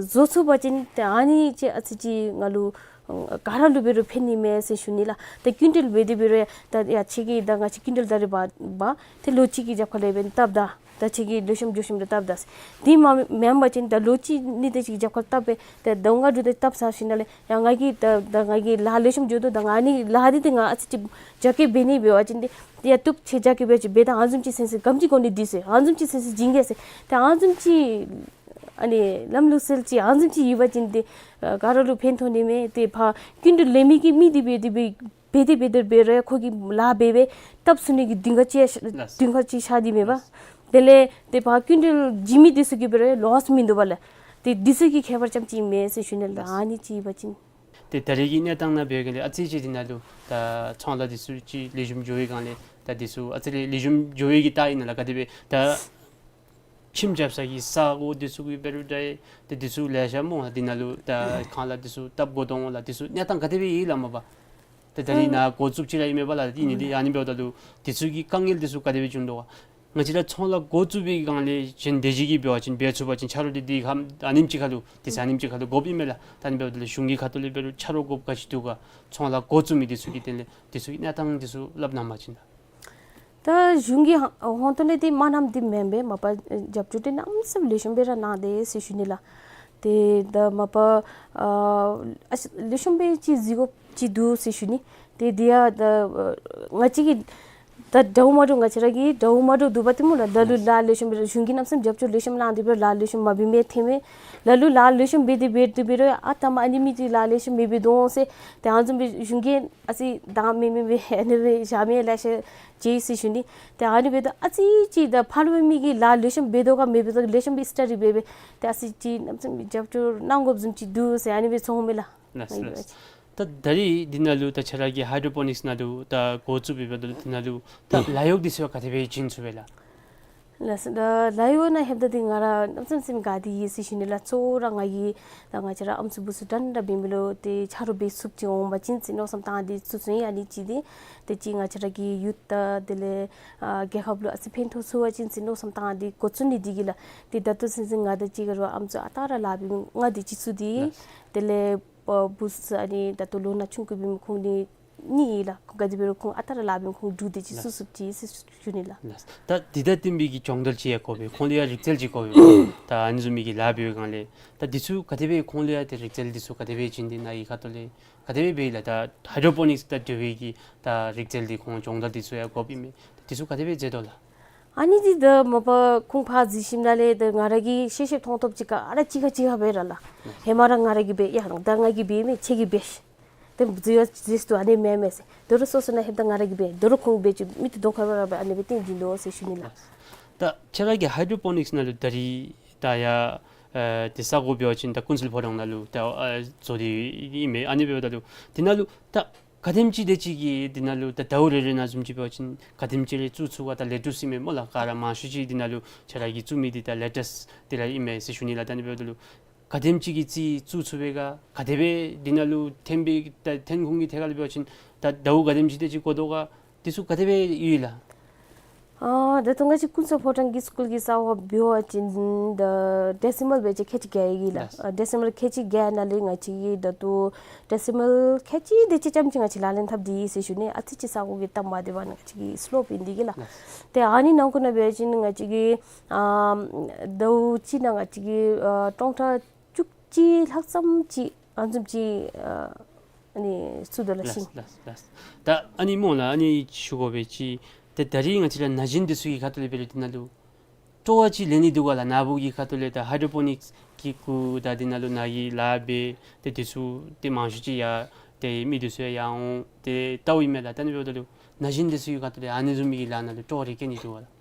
བཟོ་ཚུགས་པ་ཅིན་ཏེ་ཨ་ནི་ཅིག་ཨ་ཙི་ཅིག་ང་ལུ་ག་ར་ལུ་འབད་རུང་ཕན་ནི་མས་ཟེར་ཞུ་ནི་ལགས། ད་སྐྱིན་འགྲུལ་འབད་དེ་འབད་རུང་ད་ཡ་ཁྱོད་ཀྱིས་ད་ང་བཅས་སྐྱིན་འགྲུལ་ད་རེས་འབག་འབག་ཏེ་ལོ་གཅིག་གི་རྒྱབ་ཁ་ལས་འབདན་བཏབ་ད། ད་ཁྱོད་ཀྱིས་ལེགས་ཤོམ་འགྱོ་ཞིནམ་ལས་བཏབ་ད་ཟེར། དེ་མ་མེན་པ་ཅིན་ད་ལོ་གཅིག་གཉིས་དེ་ཅིག་རྒྱབ་ཁར་བཏབ་སྦེ་ཏེ་ཟླཝ་ལྔ་དྲུག་དེ་བཏབ་ཚར་ཞིནམ་ལས་ཡ་ང་གིས་ད་ད་ང་གིས་ལཱ་ལེགས་ཤོམ་འགྱོ་དོ། ད་ང་ཨ་ནི་ལཱ་འདི་ཏེ་ང་ཨ་ཙི་ཅིག་རྒྱ་སྐྱེད་འབད་ནི་འབད་བ་ཅིན་ཏེ་ཡ་བཏུབ་ཁྱོད་རྒྱ་སྐྱེད་འབད་ཅིག་འབད་ད་ཨ་ནི་བཟུམ་ཅིག་ཚུན་ཚོད་ག་དེམ་ཅིག་གོ་ནི་འདུག་ཟེར། ཨ་ནི་བཟུམ་ཅིག་ཚུན་ཚོད་བྱིན་གེ་ཟེར། ཏེ་ཨ་ནི་བཟུམ་ཅིག་ཨ་ནི་ལམ་ལུགས་སྲོལ་ཅིག་ཨ་ནི་བཟུམ་ཅིག་ཡོད་པ་ཅིན་ཏེ་ཨ་ག་ར་ལུ་ཕན་ཐོགས་ནི་མས། ཏེ་ཕར་སྐྱིན་འགྲུལ་ལེན་མི་གི་མི་འདི་འབད་དེ་འབད་འབད་དེ་འབད་དེ་འབད་རུང་ཁོ་གིས་ལཱ་འབད་སྦེ་བཏབ་ཚུགས་ནི་གི་གདེང་ཁ་ཅིག་ལགས། གདེང་ཁ་ཅིག་ཤར་ཏེ་མེད་པ། ལགས། དེ་ལས་ཏེ་ཕར་སྐྱིན་འགྲུལ་བྱིན་མི་འདི་ཚུ་གིས་འབད་རུང་ལོསི་མིན་འདུག་པ་ལགས། ཏེ་འདི་ཚུ་གི་ཁྱད་པར་ཙམ་ཅིག་མས་ཟེར་ཞུ་ནི་ལགས། ལགས། ཨ་ནི་ཅིག་ཡོད་པ་ཅིན། ཏེ་ད་རེས་ཀྱི་གནས་སྟངས་ནང་འབད་བའི་སྒང་ལས་ཨ་ཙི་ཅིག་འདི་ནང་ལུ་ད་ཚོང་ལཱ་འདི་ཚུ་ཅིག་ལེགས་ཤོམ་འགྱོ་བའི་སྒང་ལས་ད་འདི་ཚུ་ཨ་ཙི་ལེགས་ལེགས་ཤོམ་འགྱོ་བའི་གི་རྟགས་ཨིན་ན་ལགས། ག་དེ་སྦེ་ད་ཁྱིམ་རྐྱབ་ས་གི་ས་གོ་འདི་ཚུ་གི་འབད་རུང་འདྲ་ཏེ་འདི་ཚུ་ལེ་ཤ་སྨོ། འདི་ནང་ལུ་ད་ཁང་གླ་འདི་ཚུ་བཏབ་དགོ་དོ་འོང་ལགས། འདི་ཚུ་གནས་སྟངས་ག་དེ་སྦེ་ཨིན་ལགས་མ་པ། ད་ད་རེས་ཨུམ་ནཱ་འགོ་བཙུགས་ཅི་ར་ཨིན་མས་པ་ལགས། ཨིན་ནི་འདི་ཨུམ་ཨ་ནི་འབདཝ་ད་ལུ་འདི་ཚུ་གི་དཀའ་ངལ་འདི་ཚུ་ག་དེ་སྦེ་བྱུང་དོ་ག། ང་བཅས་ར་ཚོང་ལཱ་འགོ་བཙུགས་པའི་སྒང་ལས་གཞན་སྡེ་བཞི་གིས་འབད་བ་ཅིན་འབད་ཚུགས་པ་ཅིན་ཆ་རོགས་འདི་འདི་ཁམས་ཨ་ནེམ་ཅིག་ཁར་ལུ་དུས་ཚོད་ཨ་ནེམ་ཅིག་ཁར་ལུ་དགོཔ་ཨིན་མས་ལགས། ད་ཨ་ནི་འབདཝ་ད་ལུ་གཞུང་གི་ཁ་ཐུག་ལས་འབད་རུང་ཆ་རོགས་དགོཔ་ག་ཅི་འདུག་ག། ཚོང་ལཱ་འགོ་བཙུགས་མི་འདི་ཚུ་གི་དོན་ལས་འདི་ཚུ་གི་གནས་སྟངས་འདི་ཚུ་སླབ་གནང་བ་ཅིན་ད། ད་གཞུང་གི་ཧོང་ཏོ་ལས་འདི་མ་གནངམ་འདི་མེན་པས། མ་པ་རྒྱབ་སྐྱོར་འདི་གནམ་མེད་ས་མེད་ལེགས་ཤོམ་སྦེ་ར་གནང་དེས་ཟེར་ཞུ་ནི་ལགས། ཏེ་ད་མ་པ་ཨ་ཨ་ལེགས་ཤོམ་སྦེ་ཅིག་གཟིགས་དགོཔ་ཅིག་འདུག་ཟེར་ཞུ་ནི། ཏེ་འདི་ཡང་ད་ང་བཅས་ཀྱིས་ད་འདྲཝ་མ་འདྲཝ་ང་བཅས་ར་གིས་འདྲཝ་མ་འདྲཝ་འདུག་པ་ཏེ་སྨོ་ལགས། ལ་ལུ་ལཱ་ལེགས་ཤོམ་སྦེ་གཞུང་གིས་གནམ་མེད་ས་མེད་རྒྱབ་སྐྱོར་ལེགས་ཤོམ་གནང་སྟེ་འབད་ལཱ་ལེགས་ཤོམ་མ་འབད་མི་ཐོན་མས། ལ་ལུ་ལཱ་ལེགས་ཤོམ་འབད་དེ་འབད་དེ་འབད་རུང་ཨ་ད་མ་ཨ་ནི་མི་འདི་ལཱ་ལེགས་ཤོམ་མི་འབད་དོ་འོང་ཟེར་ཏེ་ཨ་ནི་བཟུམ་སྦེ་གཞུང་གིས་ཨ་ཙི་དང་མི་མི་སྦེ་ཨ་ནི་སྦེ་བཞག་མི་ལེ་ཤ་ཅིག་ཟེར་ཞུ་ནི། ཏེ་ཨ་ནི་འབདཝ་ད་ཨ་ཙི་ཅིག་ད་ཕར་ལུ་མི་གིས་ལཱ་ལེགས་ཤོམ་འབད་དོ་ག་མི་འབད་དོ་ག་ལེགས་ཤོམ་སྦེ་སི་ཊ་ཌི་འབད་སྦེ་ཏེ་ཨ་ཙི་ཅིག་གནམ་མེད་ས་མེད་རྒྱབ་སྐྱོར་གནང་དགོཔ་བཟུམ་ཅིག་འདུག་ཟེར་ཨ་ནི་སྦེ་ཚོར་མས་ལགས། ལགས་ལགས། ད་ད་རིས་འདི་ནང་ལུ་ད་ཁྱོད་ར་གིས་ཧའི་ཌྲོ་པོ་ནིཀསི་ནང་ལུ་ད་འགོ་བཙུགས་འབདཝ་ད་ལུ་འདི་ནང་ལུ་ད་ལཱ་གཡོག་འདི་ཚུ་ག་དེ་སྦེ་བྱིན་ཚུགས་པས་ལགས། ལགས་སོ། ད་ལཱ་གཡོག་ནང་ལྷོདཔ་ད་འདི་ང་ར་གནམ་མེད་ས་མེད་དགའ་སྟེ་ཡོད་ཟེར་ཞུ་ནི་ལགས། གཙོ་བོ་ར་ང་གིས་ད་ང་བཅས་ར་ཨམ་སྲུ་བུ་ཚུ་འདྲན་འདྲ་འབད་མི་ལུ་ཏེ་ཆ་རོགས་འབད་ཚུགསཔ་ཅིག་འོང་པ་ཅིན་ཟེར་མནོ་བསམ་བཏང་སྟེ་བཙུགས་བཙུགསཔ་ཨིན། ཨ་ནི་གཅིག་འདི་ཏེ་གཅིག་ང་བཅས་ར་གི་ཡུཐ་དང་དེ་ལས་ཨ་རྒྱལ་ཁབ་ལུ་ཨ་ཙི་ཕན་ཐོགས་ཚུགས་པ་ཅིན་ཟེར་མནོ་བསམ་བཏང་སྟེ་འགོ་བཙུགས་ནི་འདི་གིས་ལགས། ཏེ་ད་ལྟོ་ཚུན་ཚོད་ང་དང་གཅིག་ཁར་ཨམ་སྲུ་ཨ་རྟག་ར་ལཱ་འབད་མི་ལྔ་དེ་ཅིག་ཚུད་དེ་ལགས། དེ་ལས་ཨ་བུ་ཚུ་ཨ་ནི་ད་ལྟོ་ལོ་ན་ཆུང་ཀུ་འབད་མི་ཁོང་ནི་གཉིས་ལགས། ཁོང་ག་དེ་འབད་རུང་ཁོང་ཨ་རྟག་ར་ལཱ་འབད་མི་ཁོང་འབྲུག་དེ་ཅིག་ཚུད་ཚུགསཔ་ཅིག་ཟེར་ཞུ་ནི་ལགས། ལགས། ད་འདི་དང་བསྟུན་པའི་གི་སྦྱོང་བརྡར་ཅིག་ཡང་དགོ་པས། ཁོང་ལུ་ཡང་རིག་རྩལ་ཅིག་དགོ་པས། ད་ཨ་ནི་བཟུམ་མའི་གི་ལཱ་འབད་བའི་སྒང་ལས་ད་འདི་ཚུ་ག་དེ་སྦེ་ཁོང་ལུ་ཡང་ཏེ་རིག་རྩལ་འདི་ཚུ་ག་དེ་སྦེ་བྱིན་ཏེ་ནཱ་གི་ཁ་ཐུག་ལས་ག་དེ་སྦེ་འབད་ཡི་ལགས། ད་ཧའི་ཌྲོ་པོ་ནིཀསི་དང་འབྲེལ་བའི་གི་ད་རིག་རྩལ་འདི་ཁོང་སྦྱོང་བརྡར་འདི་ཚུ་ཡང་དགོཔ་ཨིན་མས། འདི་ཚུ་ག་དེ་སྦེ་མཛད་དོ་ལགས། ཨ་ནི་འདི་ད་མ་པ་ཁོང་ཕར་འཛུལ་ཞིནམ་ལས་ད་ང་ར་གིས་ཤེས་ཤེསཔ་མཐོང་ཐོབ་ཅིག་ཁར་ཨ་རྟག་གཅིག་ཁར་གཅིག་ཁར་འབད་ར་ལགས། ཧེ་མ་ར་ང་ར་གིས་འབད་ཡ་ད་ང་གིས་འབད་མི་ཁྱོད་ཀྱིས་འབད་ཤིག། ཏེ་འཛུལ་ཡར་འཛུལ་སྟེ་ཨ་ནི་མེན་མས་ཟེར། དོ་རུང་སོ་སོ་ནང་ལྷོདཔ་ད་ང་ར་གིས་འབད། དོ་རུང་ཁོང་འབད་ཅི་མི་ཏེ་གདོང་ཁར་ར་འབད་ཨ་ནི་སྦེ་སྟོན་བྱིན་དོ་ཟེར་ཞུ་ནི་ལགས། ད་ཁྱོད་ར་གི་ཧའི་ཌྲོ་པོ་ནིཀསི་ནང་ལུ་ད་རིས་ད་ཡར་ཨ་ཏེ་ས་གོ་འབད་བ་ཅིན་ད་ཀུན་གསལ་ཕོ་བྲང་ནང་ལུ་ད་ཨ་བཟོ་སྟེ་ཨིན་མས། ཨ་ནི་འབདཝ་ད་ལུ་འདི་ནང་ལུ་ད་ག་དེམ་ཅིག་དེ་ཅིག་གིས་འདི་ནང་ལུ་ད་ཟླཝ་རེ་རེ་ནང་བཟུམ་ཅིག་འབད་བ་ཅིན་ག་དེམ་ཅིག་རེ་བཙུགས་ཚུགས་པ། ད་ལེ་ཊུསི་ཨིན་མས་སྨོ་ལགས། ག་ར་མང་ཤོས་ཅིག་འདི་ནང་ལུ་ཁྱོད་ར་གིས་བཙུགས་མི་འདི་ད་ལེ་ཊུསི་འདི་ར་ཨིན་མས་ཟེར་ཞུ་ནི་ལགས། ད་ཨ་ནི་འབདཝ་ད་ལུ་ག་དེམ་ཅིག་གི་རྩིས་བཙུགས་ཚུགས་པས་ག། ག་དེ་སྦེ་འདི་ནང་ལུ་ཐོན་པའི་ད་ཐོན་ཁུངས་ཀྱི་ཐད་ཁར་ལུ་འབད་བ་ཅིན་ད་ཟླཝ་ག་དེམ་ཅིག་དེ་ཅིག་དགོ་དོ་ག། འདི་ཚུ་ག་དེ་སྦེ་ཡོད་ལགས། ཨ་ད་ལྟོ་ང་བཅས་ཀུན་གསལ་ཕོ་བྲང་གི་སི་ཀུལ་གྱི་ས་གོ་འབད་བ་ཅིན་ད་ཌེ་སི་མཱལ་འབད་བ་ཅིན་ཁལ་གཅིག་བརྒྱད་ཡོད་ལགས། ལགས། ཨ་ཌེ་སི་མཱལ་ཁལ་གཅིག་བརྒྱད་ནང་ལས་ང་བཅས་ཀྱིས་ད་ལྟོ་ཌེ་སི་མཱལ་ཁལ་གཅིག་དེ་ཅིག་ཙམ་ཅིག་ང་བཅས་ལག་ལེན་འཐབ་སྟེ་ཡོད་ཟེར་ཞུ་ནི། ཨ་ཙི་ཅིག་ས་གོ་གི་ལྟབ་མ་བདེཝ་ང་བཅས་ཀྱི་སི་ལོབ་ཨིན་འདི་གིས་ལགས། ལགས། ཏེ་ཨ་ནི་ནང་འཁོད་ནང་འབད་བ་ཅིན་ང་བཅས་ཀྱིས་ཨ་ཟླཝ་གཅིག་ནང་ང་བཅས་ཀྱིས་ཨ་སྟོང་ཕྲག་བཅུ་གཅིག་ལྷག་ཙམ་ཅིག་ཨ་བཟུམ་ཅིག་ཨ་ཨ་ནི་ཚུད་དོ་ལགས། ལགས་ཤིང་། ལགས་ལགས། ད་ཨ་ནི་སྨོ་ལགས། ཨ་ནི་ཞུ་དགོ་པའི་ཅིག་ཏེ་ད་རིས་ང་བཅས་ར་ན་གཞོན་འདི་ཚུ་གི་ཁ་ཐུག་ལས་འབད་རུང་འདི་ནང་ལུ་སྤྲོ་བ་ཅིག་ལེན་ནི་འདུག་ག་ལགས། ནཱ་བུ་གི་ཁ་ཐུག་ལས་ད་ཧའི་ཌྲོ་པོ་ནིཀསི་གི་གུ་ད་འདི་ནང་ལུ་ནཱ་གིས་ལཱ་འབད་ཏེ་འདི་ཚུ་ཏེ་མང་ཤོས་ཅིག་ཡར་ཏེ་མི་འདི་ཚུ་ཡར་འོང་ཏེ་ལྟཝ་ཨིན་མས་ལགས། ད་ཨ་ནི་འབདཝ་ད་ལུ་ན་གཞོན་འདི་ཚུ་གི་ཁ་ཐུག་ལས་ཨ་ནི་བཟུམ་མའི་གི་ལཱ་ནང་ལུ་སྤྲོ་བ་རེ་བསྐྱེད་ནི་འདུག་ག་ལགས།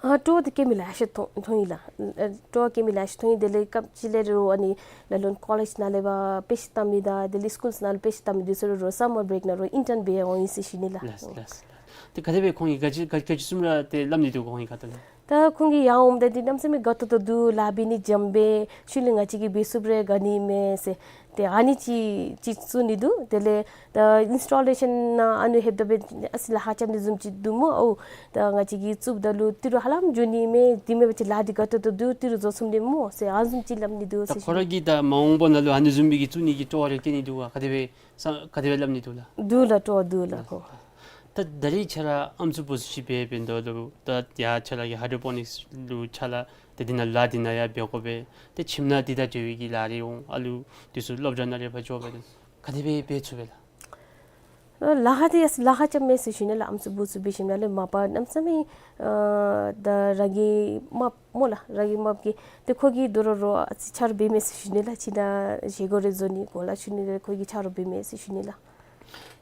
ཨ་སྤྲོ་བ་དེ་བསྐྱེད་མི་ལེ་ཤ་མཐོང་མཐོང་ཡི་ལགས། ཨ་སྤྲོ་བ་བསྐྱེད་མི་ལེ་ཤ་མཐོང་ཡི། དེ་ལས་སྐབས་ཅིག་ལས་རུང་ཨ་ནི་ལ་ལུ་ཀོ་ལེཇ་ནང་ལས་ཕར་དཔེ་ཆ་ལྟ་མི་དང་དེ་ལས་སི་ཀུལ་ནང་ལུ་དཔེ་ཆ་ལྟ་མི་འདི་ཚུ་རུང་སམ་མར་བེ་རེཀ་ནང་རུང་ཨིན་ཊརན་འབད་འོང་ཡི་ཟེར་ཞུ་ནི་ལགས། ལགས་ལགས། ཏེ་ག་དེ་སྦེ་ཁོང་གིས་ག་ཅི་ག་ག་ཅི་བཟུམ་ར་ཏེ་སླབ་ནི་འདུག་ག། ཁོང་གི་ཁ་ཐུག་ལས། ད་ཁོང་གིས་ཡར་འོངམ་ད་འདི་གནམ་མེད་ས་མེད་དགའ་ཏོག་ཏོ་འདུག། ལཱ་འབད་ནི་འཇམ་པས། ཤུལ་ལས་ང་བཅས་ཀྱིས་འབད་ཚུགསཔ་རེ་དགའ་ནི་མས་ཟེར། ཏེ་ཨ་ནི་ཅིག་ཅིག་བཙུགས་ནི་འདུག། དེ་ལས་ད་ཨིནསི་ཊོ་ལེ་ཤཱན་ནང་ཨ་ནི་ལྷོདཔ་ད་འབད་ཨ་ཙི་ལཱ་ཁག་རྐྱབ་ནི་བཟུམ་ཅིག་འདུག་སྨོ། ཨོ་ད་ང་བཅས་ཀྱིས་བཙུགསཔ་ད་ལུ་ཏི་རུ་ཧ་ལམ་འགྱོ་ནི་མས། དེ་མེན་པ་ཅིན་ལཱ་འདི་དགའ་ཏོག་ཏོ་འདུག། ཏི་རུ་རྫོགས་སོང་ནི་སྨོ་ཟེར་ཨ་བཟུམ་ཅིག་སླབ་ནི་འདུག་ཟེར་ཞུ་ནི། ད་ཁོ་ར་གིས་ད་མ་འོངས་པ་ནང་ལུ་ཨ་ནི་བཟུམ་མའི་གི་བཙུགས་ནི་གི་སྤྲོ་བ་རེ་བསྐྱེད་ནི་འདུག་ག། ག་དེ་སྦེ་ས་ག་དེ་སྦེ་སླབ་ནི་འདུག་ལགས། འདུག་ལགས། སྤྲོ་བ་འདུག་ལགས་ཁོ། ད་ད་རིས་ཁྱོད་ར་ཨམ་སྲུ་བུཚ་ཅིག་འབད་འབདཝ་ད་ལུ་ད་ཡར་ཁྱོད་ར་གི་ཧའི་ཌྲོ་པོ་ནིཀསི་ལུ་ཕྱག་ལཱ་ཏེ་འདི་ནང་ལཱ་འདི་ནང་ཡང་འབད་དགོ་པས། ཏེ་ཁྱིམ་ནང་འདི་དང་འབྲེལ་བའི་གི་ལཱ་རེ་འོང་། ཨ་ལུ་འདི་ཚུ་སློབ་གྲྭ་ནང་རེ་ཕར་འགྱོ་འབདཝ་ད་ག་དེ་སྦེ་འབད་ཚུགས་པས་ལགས། ཨ་ལཱ་ཁག་འདི་ཡང་ལཱ་ཁག་རྐྱབ་མས་ཟེར་ཞུ་ནི་ལགས། ཨམ་སྲུ་བུཚ་འབད་ཞིནམ་ལས་མ་པ་གནམ་མེད་ས་མེད་ཨ་ད་རང་གི་རྨགཔ་སྨོ་ལགས། རང་གི་རྨགཔ་གིས་ཏེ་ཁོ་གིས་དོ་རུང་རོགས་ཨ་ཙི་ཆ་རོགས་འབད་མས་ཟེར་ཞུ་ནི་ལགས། ཁྱིམ་ནང་བཞེས་སྒོ་རེ་བཟོ་ནི་གོ་ལ་ཕྱུག་ནི་རེ་ཁོ་གིས་ཆ་རོགས་འབད་མས་ཟེར་ཞུ་ནི་ལགས།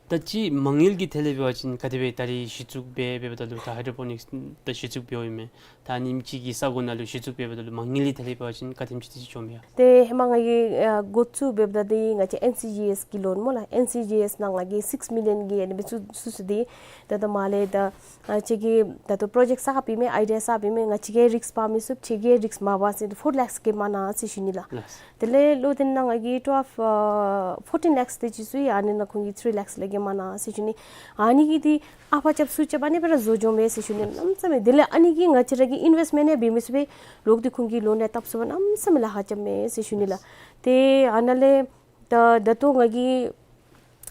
ད་ཅི་མ་དངུལ་གྱི་ཐད་ལས་འབད་བ་ཅིན་ག་དེ་སྦེ་ད་རིས་གཞི་བཙུགས་འབད་འབདཝ་ད་ལུ་ད་ཧའི་ཌྲོ་པོ་ནིཀསི་ད་གཞི་བཙུགས་འབདཝ་ཨིན་མས། ད་ཨ་ནེམ་ཅིག་གི་ས་གོ་ནང་ལུ་གཞི་བཙུགས་འབད་འབདཝ་ད་ལུ་མ་དངུལ་གྱི་ཐད་ལས་འབད་བ་ཅིན་ག་དེམ་ཅིག་དེ་ཅིག་བྱུང་མས། ཏེ་ཧེ་མ་ང་གིས་ཨ་འགོ་བཙུགས་འབདཝ་ད་འདི་ང་བཅས་ཨེན་སི་ཇི་ཨེསི་གི་ལོན་སྨོ་ལགས། ཨེན་སི་ཇི་ཨེསི་ནང་ང་གིས་སིཀསི་མི་ལི་ཡཱན་གྱི་ཨ་ནི་སྦེ་བཙུགས་བཙུགས་ཏེ་ད་ད་མར་ལས་ད་ཨ་ཁྱོད་ཀྱིས་ད་ལྟོ་པྲོ་ཇེཀཊ་གསརཔ་ཨིན་མས། ཨའི་ཌི་ཡ་གསརཔ་ཨིན་མས། ང་བཅས་ཀྱིས་རིསཀ་འབག་མི་ཚུགས། ཁྱོད་ཀྱིས་རིསཀ་མ་འབག་ཟེར་ཏེ་ཕོར་ལེཀསི་གིས་མ་གནང་ཟེར་ཞུ་ནི་ལགས། ལགས། དེ་ལས་ལོ་དེ་ནང་ང་གིས་ཊུ་ཝེལབ་ཨ་ཕོར་ཊིན་ལེཀསི་དེ་ཅིག་བཙུགས་ཡི། ཨ་ནི་ནང་ཁོང་གིས་ཐི་རི་ལེཀསི་ལས་བརྒལ་མ་གནང་ཟེར་ཞུ་ནི། ཨ་ནི་གིས་འདི་ཨ་ཕར་རྐྱབ་ཚུར་རྐྱབ་ཨ་ནི་སྦེ་ར་བཟོ་འགྱོཝ་མས་ཟེར་ཞུ་ནི། གནམ་མེད་ས་མེད་དེ་ལས་ཨ་ནི་གིས་ང་བཅས་ར་གིས་ཨིན་ཝེསཊ་མེནཊ་ཡང་འབད་མི་ཚུགས་པས། ལོག་སྟེ་ཁོང་གི་ལོན་ཡང་བཏབ་ཚུགས་པར་གནམ་མེད་ས་མེད་ལཱ་ཁག་རྐྱབ་མས་ཟེར་ཞུ་ནི་ལགས། ཏེ་ཨ་ནཱ་ལས་ད་ད་ལྟོ་ང་གིས་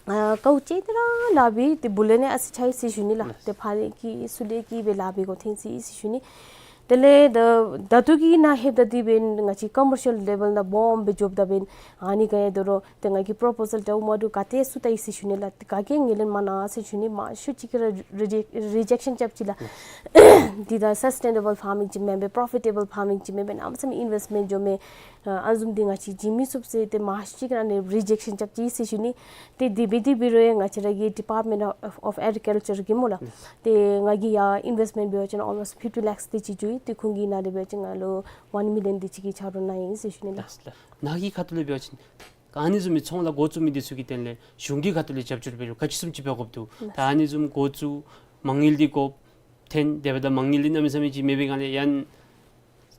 ཨ་དཀའཝ་སྤྱད་དེ་ར་ལཱ་འབད་དེ་བུ་ལོན་ཡང་ཨ་ཙི་ཆགས་ཡི་ཟེར་ཞུ་ནི་ལགས། ཏེ་ཕར་ལས་ཀྱི་ཚུར་ལས་ཀྱི་སྦེ་ལཱ་འབད་དགོཔ་ཐོན་ཅི་ཟེར་ཞུ་ནི། དེ་ལས་ད་ད་ལྟོ་གི་ནང་ལྷོདཔ་ད་འདི་འབདན་ང་བཅས་ཀོ་མར་ཤལ་ལེ་བཱལ་ནང་སྦོམ་སྦེ་འགྱོཝ་ད་འབདན་ཨ་ནི་ག་ཡང་དོ་རུང་ཏེ་ང་གིས་པྲོ་པོ་ཟལ་ལྟཝ་མ་འདྲཝ་ག་ཏེ་ཚུ་བལྟ་ཡི་ཟེར་ཞུ་ནི་ལགས། ཏེ་ག་གིས་ངོས་ལེན་མ་གནང་ཟེར་ཞུ་ནི། མང་ཤོས་ཅིག་གིས་ར་རི་ཇེཀ་རི་ཇེཀ་ཤཱན་རྐྱབ་ཅི་ལགས། འདི་ད་སཱས་ཊེ་ནེ་བཱལ་ཕཱར་མིང་ཅིག་མེན་པས། པྲོ་ཕི་ཊེ་བཱལ་ཕཱར་མིང་ཅིག་མེན་པས། གནམ་མེད་ས་མེད་ཨིན་ཝེསཊ་མེནཊ་འགྱོཝ་མས། ཨ་ཨ་ནི་བཟུམ་འདི་ང་བཅས་བྱིན་མི་ཚུགས་ཟེར་ཏེ་མང་ཤོས་ཅིག་གིས་ཨ་ནི་རི་ཇེཀ་ཤཱན་རྐྱབ་ཅི་ཟེར་ཞུ་ནི། ཏེ་དེ་འབད་དེ་འབད་རུང་ཡང་ང་བཅས་ར་གི་ཌི་པཱརཊ་མེནཊ་ཨོཕ་ཨེག་རི་ཀལ་ཅར་གིས་སྨོ་ལགས། ཏེ་ང་གིས་ཡར་ཨིན་ཝེསཊ་མེནཊ་འབད་བ་ཅིན་ཨོལ་མོསཊ་ཕིཕ་ཊི་ལེཀསི་དེ་ཅིག་འགྱོ་ཡི། ཏེ་ཁོང་གིས་ནཱ་ལས་འབད་བ་ཅིན་ང་ལུ་ཝན་མི་ལི་ཡཱན་དེ་ཅིག་གི་ཆ་རོགས་གནང་ཡི་ཟེར་ཞུ་ནི་ལགས། ལགས་ལགས། ནཱ་གི་ཁ་ཐུག་ལས་འབད་བ་ཅིན་ ཨ་ནི་བཟུམ་མའི་ཚོང་ལཱ་འགོ་བཙུགས་མི་འདི་ཚུ་གི་དོན་ལས་གཞུང་གི་ཁ་ཐུག་ལས་རྒྱབ་སྐྱོར་འབད་རུང་ག་ཅི་བཟུམ་ཅིག་འབད་དགོཔ་འདུག། ད་ཨ་ནི་བཟུམ་འགོ་བཙུགས་མ་དངུལ་འདི་དགོཔ་འཐོན་དེ་འབདཝ་ད་མ་དངུལ་འདི་གནམ་མེད་ས་མེད་ཅིག་མེད་པའི་སྒང་ལས་ཡང་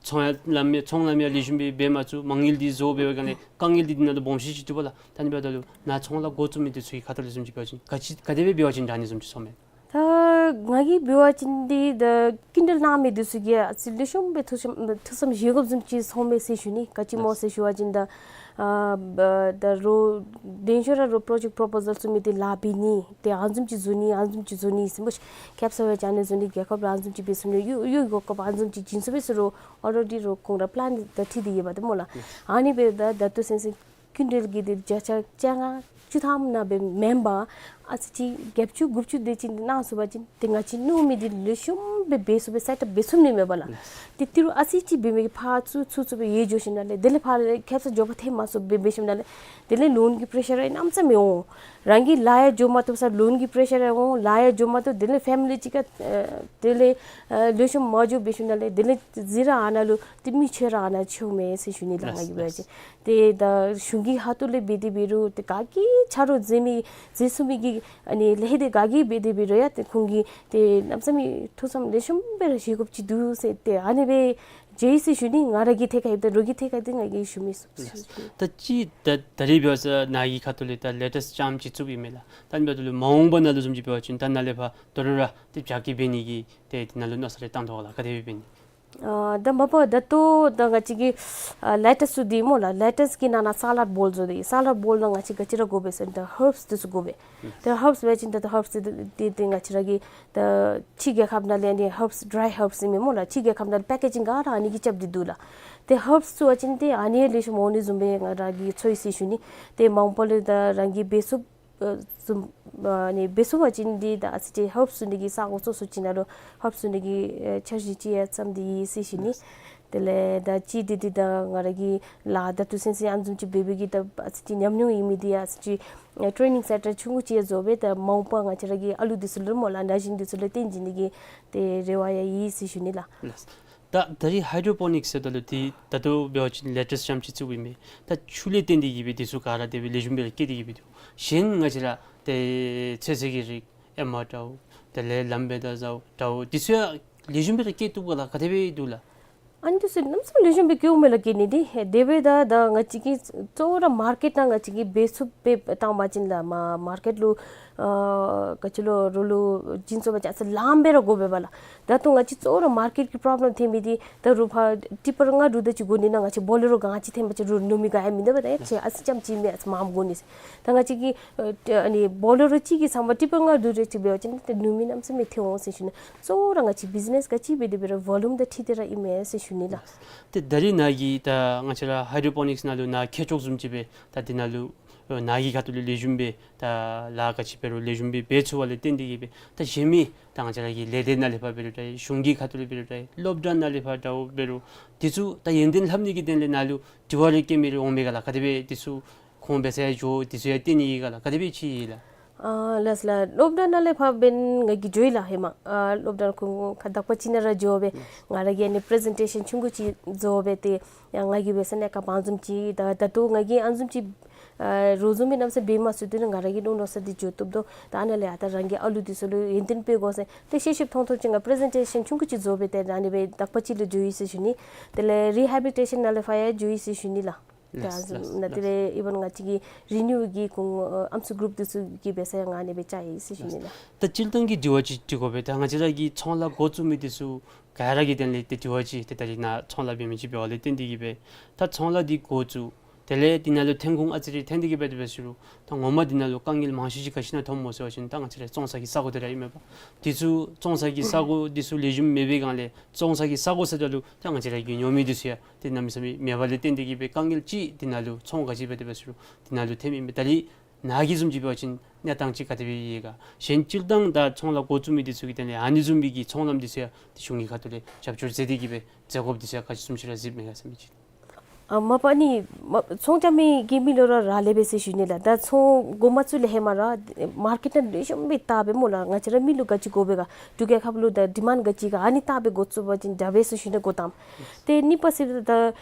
ཚོང་ཡང་ལམ་ཡང་ཚོང་ལམ་ཡང་ལེགས་ཤོམ་སྦེ་འབད་མ་ཚུགས། མ་དངུལ་འདི་བཟོ་འབད་བའི་སྒང་ལས་དཀའ་ངལ་འདི་འདི་ནང་ལུ་སྦོམ་ཤོས་ཅིག་འདུག་པ་ལགས། ད་ཨ་ནི་འབདཝ་ད་ལུ་ནཱ་ཚོང་ལཱ་འགོ་བཙུགས་མི་འདི་ཚུ་གི་ཁ་ཐུག་ལས་བཟུམ་ཅིག་འབད་བ་ཅིན་ག་ཅི་ག་དེ་སྦེ་འབད་བ་ཅིན་ད་ཨ་ནི་བཟུམ་ཅིག་ཚོརཝ་མས། ད་ང་གིས་འབད་བ་ཅིན་འདི་ད་སྐྱིན་འགྲུལ་གནང་མི་འདི་ཚུ་གིས་ཨ་ཙི་ལེགས་ཤོམ་སྦེ་ཐུགས་བསམ་ཐུགས་བསམ་བཞེས་དགོཔ་བཟུམ་ཅིག་ཚོརཝ་མས་ཟེར་ཞུ་ནི། ག་ཅི་སྨོ་ཟེར་ཞུ་བ་ཅིན་ད་ཨ་ད་རུང་དེ་ཤུལ་ར་རུང་པྲོ་ཇེཀཊ་པོ་རོ་པོ་ཟལ་བཙུགས་མི་འདི་ལཱ་འབད་ནི་ཏེ་ཨ་ནི་བཟུམ་ཅིག་བཟོ་ནི་ཨ་ནི་བཟུམ་ཅིག་བཟོ་ནི་ཟེར་སྨོ་ཤིག། ཁེབ་ས་སྦེ་ཅིག་ཨ་ནི་བཟོ་ནི་རྒྱལ་ཁབ་ལུ་ཨ་ནི་བཟུམ་ཅིག་འབད་ཚུགས་ནི་གཡུག་གཡུག་དགོཔ་ཨ་ནི་བཟུམ་ཅིག་བྱིན་ཚུགས་པས་ཟེར་རུང་ཨོ་རེ་ཌི་རུང་ཁོང་ར་པི་ལེན་ད་འཁྲིད་དེ་ཡོདཔ་འདི་སྨོ་ལགས། ཨ་ནི་འབདཝ་ད་ད་ལྟོ་ཚུན་ཚོད་སྐྱིན་འགྲུལ་གྱི་འདི་བརྒྱ་ཆ་བཅོ་ལྔ་བཅུ་ཐམ་ནང་སྦེ་མེན་པར་ཨ་ཙི་ཅིག་བརྒྱད་ཅུ་དགུ་བཅུ་དེ་ཅིག་གནང་ཚུགས་པ་ཅིན་ཏེ་ང་བཅས་མནོ་མི་འདི་ལེགས་ཤོམ་སྦེ་འབད་ཚུགས་པས། སེཊ་ཨཔ་འབད་ཚུགས་ནི་མས་པ་ལགས། ཏེ་ཏི་རུ་ཨ་ཙི་ཅིག་འབད་མི་གིས་ཕར་ཚུར་ཚུར་ཚུར་སྦེ་ཡར་འགྱོ་ཞིནམ་ལས་དེ་ལས་ཕར་ལས་ཁེབ་ས་མགྱོགས་པ་ཐོན་མ་ཚུགས་སྦེ་འབད་ཞིནམ་ལས་དེ་ལས་ལོན་གྱི་པེ་རེ་ཤར་ར་གནམ་མེད་ས་མེད་འོང་། རང་གི་ལཱ་ཡང་འགྱོ་མ་བཏུབ་ས་ལོན་གྱི་པེ་རེ་ཤར་ར་འོང་། ལཱ་ཡང་འགྱོ་མ་བཏུབ། དེ་ལས་ཕེ་མི་ལི་ཅིག་ཁར་ཨ་དེ་ལས་ཨ་ལེགས་ཤོམ་མ་འགྱོ་འབད་ཞིནམ་ལས་དེ་ལས་གཟིགས་ར་ཨ་ནཱ་ལུ་ཏེ་མི་འཆོལ་ར་ཨ་ནཱ་འཆོལཝ་མས་ཟེར་ཞུ་ནི་ལགས། ལགས་ང་གིས་འབད་བ་ཅིན། ལགས། ཏེ་ད་གཞུང་གི་ཁ་ཐུག་ལས་འབད་དེ་འབད་རུང་ཏེ་ག་གིས་ཆ་རོགས་མཛད་མི་མཛད་ཚུགས་མི་གི་ཨ་ནི་ལས་དེ་ག་གིས་འབད་དེ་འབད་རུང་ཡང་ཏེ་ཁོང་གིས་ཏེ་གནམ་མེད་ས་མེད་ཐུགས་བསམ་ལེགས་ཤོམ་སྦེ་ར་བཞེས་དགོཔ་ཅིག་འདུག་ཟེར་ཏེ་ཨ་ནི་སྦེ་བརྗོད་ཡི་ཟེར་ཞུ་ནི། ང་ར་གི་ཐད་ཁར་ཡོདཔ་ད་རོགས་ཀྱི་ཐད་ཁར་ཏེ་ང་གིས་ཞུ་མི་ཚུགས་ཟེར་ཞུ་ནི། ད་ཅི་ད་ད་རིས་འབད་བ་ཅིན་ནཱ་གི་ཁ་ཐུག་ལས་ད་ལེ་ཊེསི་ལྕངམ་ཅིག་བཙུགསཔ་ཨིན་མས་ལགས། ད་ཨ་ནི་འབདཝ་ད་ལུ་མ་འོངས་པ་ནང་ལུ་བཟུམ་ཅིག་འབད་བ་ཅིན་ད་ནཱ་ལས་ཕར་ད་རུང་ར་ཏེ་རྒྱ་སྐྱེད་འབད་ནི་གི་ཏེ་དེ་ནང་ལུ་མནོ་བསམ་རེ་བཏང་དོ་ག་ལགས། ག་དེ་སྦེ་འབད་ནི། ཨ་ད་མ་པ་ད་ལྟོ་ད་ང་བཅས་ཀྱི་ཨ་ལེ་ཊེསི་ཚུ་འདི་སྨོ་ལགས། ལེ་ཊེསི་གི་ནང་ན་སཱ་ལཌ་བོལ་བཟོ་སྟེ། སཱ་ལཌ་བོལ་ནང་ང་བཅས་ག་ཅི་ར་དགོ་པས་ཟེར་ན་ད་ཧརབསི་འདི་ཚུ་དགོ་པས། ད་ཧརབསི་འབད་བ་ཅིན་ད་ད་ཧརབསི་འདི་འདི་ང་བཅས་ར་གི་ད་ཕྱི་རྒྱལ་ཁབ་ནང་ལས་ཨ་ནི་ཧརབསི་ཌི་རའི་ཧརབསི་ཨིན་མས་སྨོ་ལགས། ཕྱི་རྒྱལ་ཁབ་ནང་ལས་པེ་ཀེ་ཇིང་ག་ར་ཨ་ནི་གིས་རྐྱབ་སྟེ་འདུག་ལགས། ཏེ་ཧརབསི་བཙུགས་པ་ཅིན་ཏེ་ཨ་ནི་ལེགས་ཤོམ་འོང་ནི་བཟུམ་སྦེ་ང་ར་གིས་ཚོར་ཡི་ཟེར་ཞུ་ནི། ཏེ་མ་འོངས་པ་ལུ་ད་རང་གིས་འབད་ཚུགས་ཨ་བཟུམ་ཨ་ནི་འབད་ཚུགས་པ་ཅིན་འདི་ད་ཨ་ཙི་ཅིག་ཧརབསི་བཙུགས་ནི་གི་ས་གོ་སོ་སོ་ཅིག་ནང་ལུ་ཧརབསི་བཙུགས་ནི་གི་ཨེ་འཆར་གཞི་ཅིག་ཡང་བརྩམས་ཏེ་ཡོད་ཟེར་ཞུ་ནི། དེ་ལས་ད་ཅི་འདི་འདི་ད་ང་ར་གིས་ལཱ་ད་ལྟོ་ཚུན་ཚོད་ཨ་ནི་བཟུམ་ཅིག་འབད་འབད་གི་ད་ཨ་ཙི་ཅིག་ཉམས་མྱོང་ཡོད་མི་འདི་ཨ་ཙི་ཅིག་ཨེ་ཊེ་ནིང་སེན་ཊར་ཆུང་ཀུ་ཅིག་ཡང་བཟོ་སྦེ་ད་མ་འོངས་པ་ང་བཅས་ར་གི་ཨ་ལུ་འདི་ཚུ་ལུ་སྨོ་ལགས་ན་གཞོན་འདི་ཚུ་ལུ་སྟོན་བྱིན་ནི་གི་ཏེ་རེ་བ་ཡང་ཡོད་ཟེར་ཞུ་ནི་ལགས། ལགས། ད་ད་རིས་ཧའི་ཌྲོ་པོ་ནིཀསི་ཟེརཝ་ད་ལུ་འདི་ད་ལྟོ་འབད་བ་ཅིན་ལེ་ཊེསི་ལྕངམ་ཅིག་བཙུགསཔ་ཨིན་མས། ད་ཆུ་ལས་བརྟེན་ཏེ་གི་སྦེ་འདི་ཚུ་ག་ར་དེ་སྦེ་ལེགས་ཤོམ་སྦེ་ར་སྐྱེད་དེ་གི་སྦེ་འདུག། གཞན་ང་བཅས་ར་ཏེ་ཚོད་བསྲེ་གི་རིགས་ཨེ་མ་འདྲཝ་དེ་ལས་ལམ་བེ་ད་ཟཝ་འདྲཝ་འདི་ཚུ་ཡང་ལེགས་ཤོམ་སྦེ་ར་སྐྱེད་བཏུབ་ག་ལགས། ག་དེ་སྦེ་འདུག་ལགས། ཨ་ནི་འདི་ཚུ་གནམ་མེད་ས་མེད་ལེགས་ཤོམ་སྦེ་སྐྱེཝ་མས་ལགས་སྐྱེད་ནི་འདི། དེ་སྦེ་ད་ད་ང་བཅས་ཀྱིས་གཙོ་བོ་ར་མར་ཀེཊ་ནང་ང་བཅས་ཀྱིས་འབད་ཚུགསཔ་སྦེ་བཏང་པ་ཅིན་ལགས་མ་མར་ཀེཊ་ལུ་ཨ་ག་ཅི་ལོ་རོགས་ལུ་བྱིན་ཚུགས་པ་ཅིན་ཨ་ཙི་ལངམ་སྦེ་ར་དགོ་པས་པ་ལགས། ད་ལྟོ་ང་བཅས་གཙོ་བོ་ར་མར་ཀེཊ་ཀྱི་པོརོབ་ལེམ་ཐོན་མི་འདི་ད་རུང་ཕར་ཊི་པར་ལྔ་དྲུག་དེ་ཅིག་དགོ་ནི་ནང་ང་བཅས་བོ་ལེ་རོ་གང་ཅིག་ཐོན་པ་ཅིན་རོགས་ནུབ་མི་ག་ཡང་མིན་འདུག་པ། ད་ཡ་ཅིག་ཨ་ཙི་ཙམ་ཅིག་མེན་ཨ་ཙི་མངམ་དགོ་ནི་ཟེར། ད་ང་བཅས་ཀྱིས་ཨ་ཨ་ནི་བོ་ལེ་རོ་གཅིག་གི་ཚབ་མ་ཊི་པར་ལྔ་དྲུག་རེ་ཅིག་འབད་བ་ཅིན་ཏེ་ནུབ་མི་གནམ་མེད་ས་མེད་ཐོན་འོང་ཟེར་ཞུ་ནི། གཙོ་བོ་ར་ང་བཅས་བིཛི་ནེསི་ག་ཅི་འབད་དེ་འབད་རུང་བོ་ལུམ་དང་འཁྲིལ་ཏེ་ར་ཨིན་མས་ཟེར་ཞུ་ནི་ལགས། ཏེ་ད་རིས་ནཱ་གིས་ད་ང་བཅས་ར་ཧའི་ཌྲོ་པོ་ནིཀསི་ནང་ལུ་ནཱ་མཁས་མཆོག་བཟུམ་ཅིག་སྦེ་ད་འདི་ནང་ལུ་ནཱ་གི་ཁ་ཐུག་ལས་ལེགས་ཤོམ་སྦེ་ད་ལཱ་ག་ཅི་འབད་རུང་ལེགས་ཤོམ་སྦེ་འབད་ཚུགས་པ་ལས་བརྟེན་ཏེ་གི་སྦེ་ད་གཞན་མི་ད་ང་བཅས་ར་གི་ལས་སྡེ་ནང་ལས་ཕར་འབད་རུང་ད་གཞུང་གི་ཁ་ཐུག་ལས་འབད་རུང་ད་སློབ་གྲྭ་ནང་ལས་ཕར་འདྲཝ་འབད་རུང་འདི་ཚུ་ད་ཡོན་ཏན་ལྷབ་ནི་གི་དོན་ལས་ནཱ་ལུ་དྲི་བ་རེ་བཀོད་མི་རེ་འོང་མས་ག་ལགས། ག་དེ་སྦེ་འདི་ཚུ་ཁོང་འབད་ས་ཡང་འགྱོ་འདི་ཚུ་ཡང་སྟོན་ནི་ཨིན་ག་ལགས། ག་དེ་སྦེ་ཅིག་ཨིན་ལགས། ཨ་ལགས་ལགས། སློབ་གྲྭ་ནང་ལས་ཕར་འབདན་ང་གིས་འགྱོ་ཡི་ལགས་ཧེ་མ། ཨ་སློབ་གྲྭ་ཁོང་ཁ་དག་པ་ཅིག་ནང་ར་འགྱོ་སྦེ་ང་ར་གིས་ཨ་ནི་པེ་རེ་ཛེན་ཊེ་ཤཱན་ཆུང་ཀུ་ཅིག་བཟོ་སྦེ་ཏེ་ཡང་ང་གིས་འབད་ས་ནཱ་ག་བང་བཟུམ་ཅིག་ད་ད་ལྟོ་ང་གིས་ཨ་ནི་བཟུམ་ཅིག་ཨ་རོགས་བཟུམ་མའི་གནམ་མེད་ས་མེད་འབད་མ་ཚུགས། དེ་ནི་ང་ར་གི་མནོ་མནོ་ས་འདི་འགྱོ་བཏུབ་དོ། ད་ཨ་ནཱ་ལས་ཡར་ད་རང་གི་ཨ་ལུ་འདི་ཚུ་ལུ་ཡོན་ཏན་སྤེལ་དགོ་ཟེར་ཏེ་ཤེས་ཤེསཔ་མཐོང་མཐོངམ་ཅིག་ང་པེ་རེ་ཛེན་ཊེ་ཤཱན་ཆུང་ཀུ་ཅིག་བཟོ་སྦེ་ཏེ་ཨ་ནི་སྦེ་དག་པ་ཅིག་ལུ་འགྱོ་ཡི་ཟེར་ཞུ་ནི། དེ་ལས་རི་ཧེ་བི་ལི་ཊེ་ཤཱན་ནང་ལས་ཕར་ཡང་འགྱོ་ཡི་ཟེར་ཞུ་ནི་ལགས། ལགས་ལགས་ལགས། ད་ནཱ་དེ་ལས་ཨི་བཱན་ང་བཅས་ཀྱི་རི་ནིའུ་གི་ཁོང་ཨམ་སྲུ་གུ་རུབ་འདི་ཚུ་གིས་འབད་ས་ཡང་ང་ཨ་ནི་སྦེ་བཅར་ཡི་ཟེར་ཞུ་ནི་ལགས། ད་སྤྱིར་བཏང་གི་དྲི་བ་ཅིག་དྲི་དགོ་པས། ད་ང་བཅས་ར་གི་ཚོང་ལཱ་འགོ་བཙུགས་མི་འདི་ཚུ་ག་ར་གི་དོན་ལས་ཏེ་དྲི་བ་ཅིག་ཏེ་ད་རིས་ནཱ་ཚོང་ལཱ་འབད་མི་ཅིག་འབདཝ་ལས་བརྟེན་ཏེ་གི་སྦེ་ད་ཚོང་ལཱ་འདི་འགོ་བཙུགས་དེ་ལས་འདི་ནང་ལུ་ཐོན་ཁུངས་ཨ་ཙི་རེ་ཐོན་ཏེ་གི་སྦེ་དེ་སྦེ་ཟེར་རུང་ད་ངོ་མ་འདི་ནང་ལུ་དཀའ་ངལ་མང་ཤོས་ཅིག་ག་ཅི་ནང་ཐོནམ་སྨོ་ཟེར་བ་ཅིན་ད་ང་བཅས་ར་བཙོང་ས་གི་ས་གོ་དེ་ར་ཨིན་མས་པ། འདི་ཚུ་བཙོང་ས་གི་ས་གོ་འདི་ཚུ་ལེགས་ཤོམ་མེད་པའི་སྒང་ལས་བཙོང་ས་གི་ས་གོ་ཟེརཝ་ད་ལུ་ད་ང་བཅས་ར་གི་ཉོ་མི་འདི་ཚུ་ཡང་ཏེ་གནམ་མེད་ས་མེད་མེད་པ་ལས་བརྟེན་ཏེ་གི་སྦེ་དཀའ་ངལ་ཅིག་འདི་ནང་ལུ་ཚོང་ག་ཅི་འབད་དེ་སྦེ་ཟེར་རུང་འདི་ནང་ལུ་ཐོནམ་ཨིན་པས། ད་རིས་ནཱ་གི་བཟུམ་ཅིག་འབད་བ་ཅིན་གནས་སྟངས་ཅིག་ག་དེ་སྦེ་ཡོད་ག། གཞན་སྤྱིར་བཏང་ད་ཚོང་ལཱ་འགོ་བཙུགས་མི་འདི་ཚུ་གི་དོན་ལས་ཨ་ནི་བཟུམ་མའི་གི་ཚོང་ལམ་འདི་ཚུ་ཡང་ཏེ་གཞུང་གི་ཁ་ཐུག་ལས་རྒྱབ་སྐྱོར་མཛད་དེ་གི་སྦེ་མཛད་དགོཔ་འདི་ཚུ་ཡང་ག་ཅི་བཟུམ་ཅིག་ར་གཟིགསཔ་མས་ག་ཟེར་མི་ཅིག། ཨ་མ་པ་ནི་མ་ཚོང་རྐྱབ་མི་གི་མི་ལུ་ར་རག་ལས་པས་ཟེར་ཞུ་ནི་ལགས། ད་ཚོང་འགོ་མ་བཙུགས་ལས་ཧེ་མ་ར་མར་ཀེཊ་ནང་ལེགས་ཤོམ་སྦེ་བལྟ་སྦེ་སྨོ་ལགས། ང་བཅས་ར་མི་ལུ་ག་ཅི་དགོ་པས་ག། འབྲུག་རྒྱལ་ཁབ་ལུ་ད་ཌི་མཱནཌ་ག་ཅི་ག་ཨ་ནི་བལྟ་སྦེ་འགོ་བཙུགས་པ་ཅིན་དྲག་པས་ཟེར་ཞུ་ནི། འགོ་དང་པ་ཏེ་གཉིས་པ་ཟེར་ད་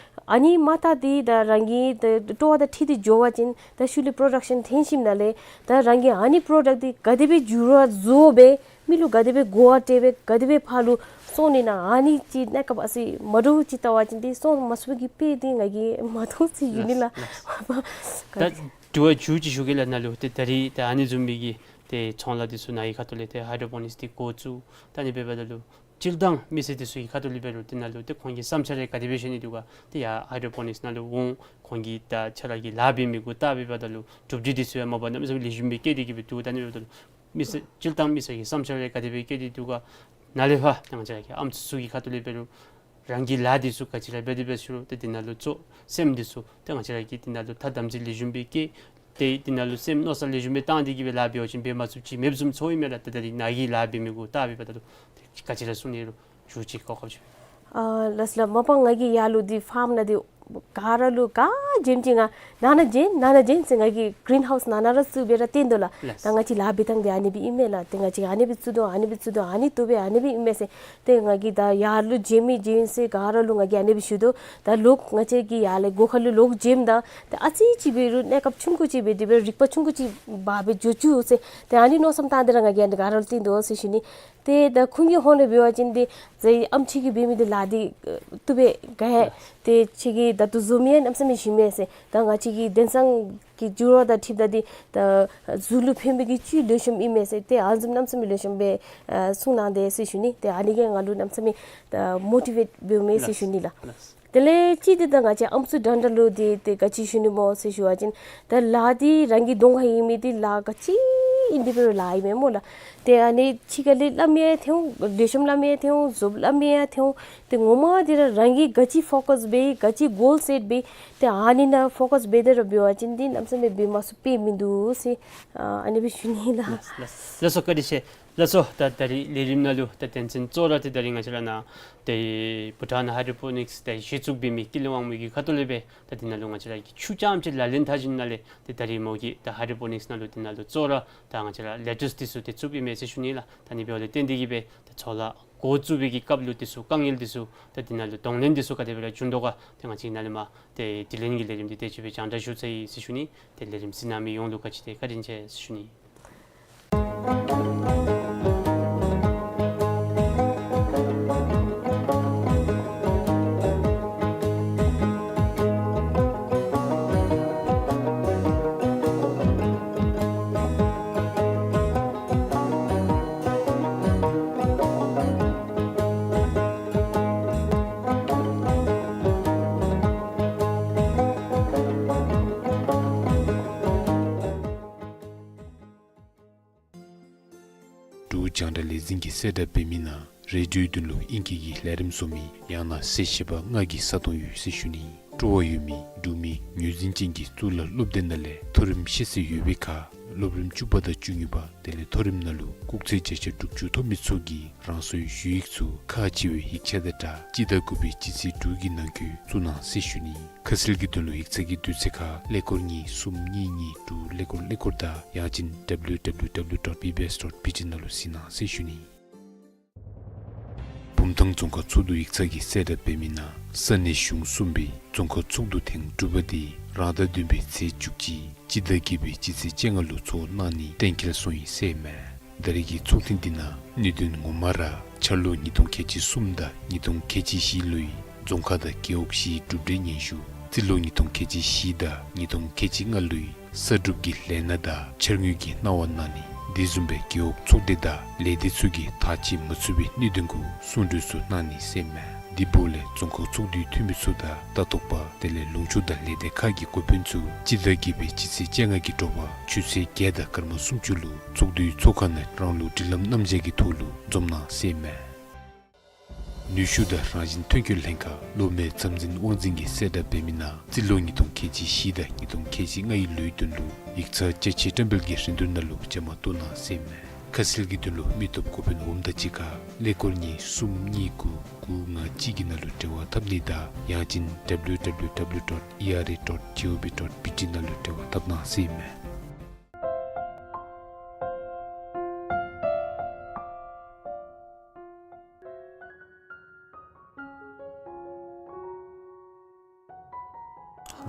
ཨ་ནི་མ་བལྟ་སྟེ་ད་རང་གི་ད་སྤྲོ་བ་དང་འཁྲིལ་ཏེ་འགྱོ་བ་ཅིན་ད་ཤུལ་ལས་པྲོ་ཌག་ཤཱན་འཐོན་ཞིནམ་ལས་ད་རང་གིས་ཨ་ནི་པྲོ་ཌག་འདི་ག་དེ་སྦེ་འགྱུར་བ་བཟོ་སྦེ་མི་ལུ་ག་དེ་སྦེ་གོ་བ་སྤྲོད་སྦེ་ག་དེ་སྦེ་ཕར་ལུ་སོང་ནི་ན་ཨ་ནི་ཅིག་གནས་སྐབས་ཨ་ཙི་མ་འདྲཝ་ཅིག་བལྟ་བ་ཅིན་ཏེ་སོང་མ་ཚུགས་པའི་གི་དཔེ་འདི་ང་གིས་མ་མཐོང་ཟེར་ཞུ་ནི་ལགས། ལགས། ད་དྲི་བ་མཇུག་ཅིག་ཞུ་གེ་ལགས། ནཱ་ལུ་ཏེ་ད་རིས་ད་ཨ་ནི་བཟུམ་མའི་གི་ཏེ་ཚོང་ལཱ་འདི་ཚུ་ནཱ་གི་ཁ་ཐུག་ལས་ཏེ་ཧའི་ཌོ་པོ་ནིགསི་འདི་འགོ་བཙུགས་ད་ཨ་ནི་འབད་བ་ད་ལུ་སྤྱིར་བཏང་མི་སེར་འདི་ཚུ་གི་ཁ་ཐུག་ལས་འབད་རུང་ཏེ་ནཱ་ལུ་ཏེ་ཁོང་གི་བསམ་འཆར་རེ་ག་དེ་སྦེ་བཤད་ནི་འདུག་ག། ཏེ་ཡར་ཧའི་ཌོ་པོ་ནིགསི་ནང་ལུ་འོང་ཁོང་གིས་ད་ཁྱོད་ར་གིས་ལཱ་འབད་མི་གུ་བལྟ་འབད་བ་ད་ལུ་གྲུབ་འབྲས་འདི་ཚུ་ཡང་མ་པ་གནམ་མེད་ས་མེད་ལེགས་ཤོམ་སྦེ་བསྐྱེད་དེ་གི་སྦེ་འདུག། ད་ཨ་ནི་འབད་བ་ད་ལུ་མི་སེར་སྤྱིར་བཏང་མི་སེར་གྱི་བསམ་འཆར་རེ་ག་དེ་སྦེ་བསྐྱེད་དེ་འདུག་ག། ནཱ་ལས་ཕར་ད་ང་བཅས་ར་གི་ཨམ་སྲུ་ཚུ་གི་ཁ་ཐུག་ལས་འབད་རུང་རང་གི་ལཱ་འདི་ཚུ་ག་ཅི་ར་འབད་དེ་འབད་ཟེར་རུང་ཏེ་འདི་ནང་ལུ་གཙོ་སེམས་འདི་ཚུ་ཏེ་ང་བཅས་ར་གིས་འདི་ནང་ལུ་ཐ་དམ་ཚིག་ལེགས་ཤོམ་སྦེ་བསྐྱེད་དེ་འདི་ནང་ལུ་སེམས་མནོ་བསམ་ལེགས་ཤོམ་སྦེ་བཏང་སྟེ་གི་སྦེ་ལཱ་འབད་བ་ཅིན་འབད་མ་ཚུགསཔ་ཅིག་མེདཔ་བཟུམ་ཚོར་ཡི་མས་ལགས། ཏེ་ད་རིས་ནཱ་གི་ལཱ་འབད་མི་གུ་བལྟ་འབད་བ་ད་ལུ་ཏེ་ག་ཅི་ར་གསུང་ནི་རུང་མཇུག་ཅིག་གོ་སྐབས་ཅིག། ཨ་ལགས་ལགས། མ་པ་ང་གིས་ཡར་ལུ་འདི་ཕཱརམ་ནང་འདི་ག་ར་ལུ་ག་བྱིནམ་ཅིག་ང་ནང་ན་བྱིན་ནང་ན་བྱིན་ཟེར་ང་གིས་གི་རིན་ཧའུསི་ནང་ན་ར་བཙུགས་སྦེ་ར་བསྟན་དོ་ལགས། ལགས། ད་ང་བཅས་ལཱ་འབད་ཐངས་འདི་ཨ་ནི་སྦེ་ཨིན་མས་ལགས། ཏེ་ང་བཅས་ཨ་ནི་སྦེ་བཙུགས་དོ་ཨ་ནི་སྦེ་བཙུགས་དོ་ཨ་ནི་བཏུབ་པས་ཨ་ནི་སྦེ་ཨིན་མས་ཟེར་ཏེ་ང་གིས་ད་ཡར་ལུ་བྱིན་མི་བྱིན་ཟེར་ག་ར་ལུ་ང་གིས་ཨ་ནི་སྦེ་ཞུ་དོ། ད་ལོག་ང་བཅས་ཀྱིས་ཡར་ལས་སྒོ་ཁ་ལུ་ལོག་བྱིནམ་ད་ཏེ་ཨ་ཙི་ཅིག་འབད་རུང་གནས་སྐབས་ཆུང་ཀུ་ཅིག་འབད་དེ་སྦེ་རིག་པ་ཆུང་ཀུ་ཅིག་འབག་སྦེ་འགྱོ་བཅུག་ཟེར་ཏེ་ཨ་ནི་མནོ་བསམ་བཏང་སྟེ་ར་ང་གིས་ཨ་ནི་ག་ར་ལུ་བསྟན་དོ་ཟེར་ཞུ་ནི། ཏེ་ད་ཁོང་གི་ཧོང་ལས་འབད་བ་ཅིན་ཏེ་ཟེར་ཨམ་ཆི་གིས་འབད་མི་འདི་ལཱ་འདི་བཏུབ་པས་ག་ཡ། ཏེ་ཁྱོད་ཀྱིས་ད་ལྟོ་བཟོ་མི་ཡང་གནམ་མེད་ས་མེད་ཞིམ་མས་ཟེར། ད་ང་བཅས་ཀྱི་དེང་སང་གི་འགྱུར་བ་དང་འཁྲིལཝ་ད་འདི་ད་གཟུགས་ལུ་ཕན་པའི་གི་བཅུད་ལེགས་ཤོམ་ཨིན་མས་ཟེར། ཏེ་ཨ་ནི་བཟུམ་གནམ་མེད་ས་མེད་ལེགས་ཤོམ་སྦེ་ཨ་གསུང་གནང་དེས་ཟེར་ཞུ་ནི། ཏེ་ཨ་ནི་གིས་ང་ལུ་གནམ་མེད་ས་མེད་ད་མོ་ཊི་ཝེཊ་འབདཝ་མས་ཟེར་ཞུ་ནི་ལགས། ལགས། དེ་ལས་གཅིག་འདི་ད་ང་བཅས་ཨམ་སྲུ་འདྲ་འདྲ་ལུ་འདི་ཏེ་ག་ཅི་ཞུ་ནི་སྨོ་ཟེར་ཞུ་བ་ཅིན་ད་ལཱ་འདི་རང་གི་གདོང་ཁར་ཡོད་མི་འདི་ལཱ་ག་ཅི་ཨིན་དེ་འབད་རུང་ལཱ་ཨིན་མས་སྨོ་ལགས། ཏེ་ཨ་ནི་ཕྱི་ཁ་ལས་སླབ་མི་ཡང་ཐོན་འོང་ལེགས་ཤོམ་སླབ་མི་ཡང་ཐོན་འོང་རྫོབ་སླབ་མི་ཡང་ཐོན་འོང་། ཏེ་ངོ་མ་འདི་ར་རང་གིས་ག་ཅི་ཕོ་ཀསི་འབད་ག་ཅི་གོལ་སེཊ་འབད་ཏེ་ཨ་ནི་ནང་ཕོ་ཀསི་འབད་དེ་ར་འབད་བ་ཅིན་འདི་གནམ་མེད་ས་མེད་འབད་མ་ཚུགས་པའི་མིན་འདུག་ཟེར་ཨ་ནི་སྦེ་ཞུ་ནི་ལགས། ལགས་སོ། ལགས་སོ་བཀའ་དྲིན་ཆེ། ལགས་སོ། ད་ད་རིས་ལས་རིམ་ནང་ལུ་ད་དོན་ཚན་གཙོ་བོ་ར་ཏེ་ད་རིས་ང་བཅས་ར་ནཱ་ཏེ་བྷུ་ཊཱན་ཧའི་ཌོ་པོ་ནིགསི་ཏེ་གཞི་བཙུགས་འབད་མི་ཀུན་ལེགས་དབང་མོ་གི་ཁ་ཐུག་ལས་སྦེ་ད་འདི་ནང་ལུ་ང་བཅས་ར་གིས་ཆུ་རྐྱངམ་ཅིག་ལག་ལེན་འཐབ་ཞིནམ་ལས་ཏེ་ད་རིས་མོ་གིས་ད་ཧའི་ཌོ་པོ་ནིགསི་ནང་ལུ་འདི་ནང་ལུ་གཙོ་བོ་ར་ད་ང་བཅས་ར་ལེ་ཊུསི་འདི་ཚུ་ཏེ་བཙུགས་འབད་མས་ཟེར་ཞུ་ནི་ལགས། ད་ཨ་ནི་འབདཝ་ལས་བརྟེན་ཏེ་གི་སྦེ་ད་ཚོང་ལཱ་འགོ་བཙུགས་པའི་གི་སྐབས་ལུ་འདི་ཚུ་དཀའ་ངལ་འདི་ཚུ་ད་འདི་ནང་ལུ་གདོང་ལེན་འདི་ཚུ་ག་དེ་སྦེ་ར་བྱུང་དོ་ག་ཏེ་ང་བཅས་ནཱ་ལས་མར་ཏེ་དྲི་ལན་གྱི་ལས་རིམ་འདི་དེ་ཅིག་སྦེ་རྒྱང་བསྒྲགས་ཞུ་ཚར་ཡི་ཟེར་ཞུ་ནི། ཏེ་ལས་རིམ་གཟིགས་གནང་མི་ཡོངས་ལུ་ག་ཅི་ཏེ་བཀའ་དྲིན་ཆེ་ཟེར་ཞུ་ནི། འབྲུག་རྒྱང་བསྒྲགས་ལས་འཛིན་གྱིས་གསལ་བསྒྲགས་འབད་མི་ནང་རེ་ཌིའོའི་དོན་ལུ་ཨིང་སྐད་ཀྱི་ལས་རིམ་བཟོ་མི་ཡང་ན་གསལ་བཤད་པ་ལྔ་གི་ས་སྟོང་ཡོད་ཟེར་ཞུ་ནི། སྤྲོ་བ་ཡོད་མི་འབྲུག་མི་ངོས་འཛིན་ཅན་གྱི་གཙུག་ལག་སློབ་སྡེ་ནང་ལས་མཐོ་རིམ་ཤེས་ཚད་ཡོད་པའི་ཁར་སློབ་རིམ་བཅུ་པ་དང་བཅུ་གཉིས་པ་དེ་ལས་མཐོ་རིམ་ནང་ལུ་སྐུགས་ཚད་བརྒྱ་ཆ་དྲུག་ཅུ་ཐོབ་མི་ཚུ་གིས་རང་སོའི་ཞུ་ཡིག་ཚུ་ཁག་ཆེ་བའི་ཡིག་ཆ་དང་སྦྲགས་སྤྱི་ཟླ་དགུ་པའི་སྤྱི་ཚེས་དྲུག་གི་ནང་འཁོད་བཙུགས་གནང་ཟེར་ཞུ་ནི། ཁ་གསལ་གྱི་དོན་ལུ་ཡིག་ཚང་གི་དུས་ཚོད་ཁར་ཀླད་ཀོར་གཉིས་གསུམ་གཉིས་གཉིས་དྲུག་ཀླད་ཀོར་ཀླད་ཀོར་དང་ཡང་ཅིན་W W W dot B B S dot B T ནང་ལུ་གཟིགས་གནང་ཟེར་ཞུ་ནི། བུམ་ཐང་རྫོང་ཁག་ཚོགས་འདུ་ཡིག་ཚང་གིས་གསལ་བསྒྲགས་འབད་མི་ནང་ས་གནས་གཞུང་གསུམ་པའི་རྫོང་ཁག་ཚོགས་འདུ་ཐེངས་དྲུག་པ་འདི་རང་ཟླ་བདུན་པའི་ཚེས་བཅུ་གཅིག་སྤྱི་ཟླ་བརྒྱད་པའི་སྤྱི་ཚེས་བཅོ་ལྔ་ལུ་ཚོགས་གནང་ནི་གཏན་འཁེལ་སོང་ཡི་ཟེར་མས། ད་རེས་ཀྱི་ཚོགས་ཐེངས་འདི་ནང་གནད་དོན་ངོ་མ་ར་འཆར་ལོ་ཉིས་སྟོང་ཁལ་གཅིག་གསུམ་དང་ཉིས་སྟོང་ཁལ་གཅིག་བཞི་ལོའི་རྫོང་ཁག་དང་རྒེད་འོག་བཞིའི་གྲུབ་འབྲས་སྙན་ཞུ། རྩིས་ལོ་ཉིས་སྟོང་ཁལ་གཅིག་བཞི་དང་ཉིས་སྟོང་ཁལ་གཅིག་ལྔ་ལོའི་གསར་སྒྲུབ་ཀྱི་ལས་སྣ་དང་འཆར་དངོས་ཀྱི་གནང་བ་གནང་ནི། དེ་བཟུམ་སྦེ་རྒེད་འོག་ཚོགས་སྡེ་དང་ལས་སྡེ་ཚུ་གིས་ཐག་བཅད་མ་ཚུགས་པའི་གནད་དོན་གུ་གསུང་གྲོས་ཚུ་གནང་ནི་ཟེར་མས། དེ་འབདཝ་ལས་རྫོང་ཁག་ཚོགས་འདུའི་འཐུས་མི་ཚུ་དང་ལྟ་རྟོག་པ་དེ་ལས་ལུང་ཕྱོགས་དང་ལས་སྡེ་ཁག་གི་འགོ་དཔོན་ཚུ་སྤྱི་ཟླ་བརྒྱད་པའི་སྤྱི་ཚེས་བཅོ་ལྔ་གི་དྲོ་པ་ཆུ་ཚོད་བརྒྱད་དང་སྐར་མ་སུམ་ཅུ་ལུ་ཚོགས་འདུའི་ཚོགས་ཁང་ནང་རང་ལུགས་སྒྲིག་ལམ་རྣམ་གཞག་གི་ཐོག་ལུ་འཛོམས་གནང་ཟེར་མས། ནུས་ཤུགས་དང་རང་བཞིན་ཐོན་སྐྱེད་ལྷན་ཁག་སློབ་མའི་འཚམས་འཛིན་དབང་འཛིན་གྱིས་གསལ་བསྒྲགས་འབད་མི་ནང་རྩིས་ལོ་ཉིས་སྟོང་ཁལ་གཅིག་བཞི་དང་ཉིས་སྟོང་ཁལ་གཅིག་ལྔའི་ལོའི་དོན་ལུ་ཡིག་ཚང་ཅ་ཆས་བཀྲམ་སྤེལ་གྱི་རིན་བསྡུར་ནང་ལུ་བཅའ་མར་གཏོགས་གནང་ཟེར་མས། ཁ་གསལ་གྱི་དོན་ལུ་མི་སྟོབས་གོ་ཕན་འོངམ་དང་གཅིག་ཁར་ཀླད་ཀོར་གཉིས་གསུམ་གཉིས་དགུ་དགུ་ལྔ་གཅིག་གི་ནང་ལུ་འབྲེལ་བ་འཐབ་ནི་དང་ཡང་ཅིན་W W W dot E R A dot G O V dot B T ནང་ལུ་འབྲེལ་བ་འཐབ་གནང་ཟེར་ཨིན་མས།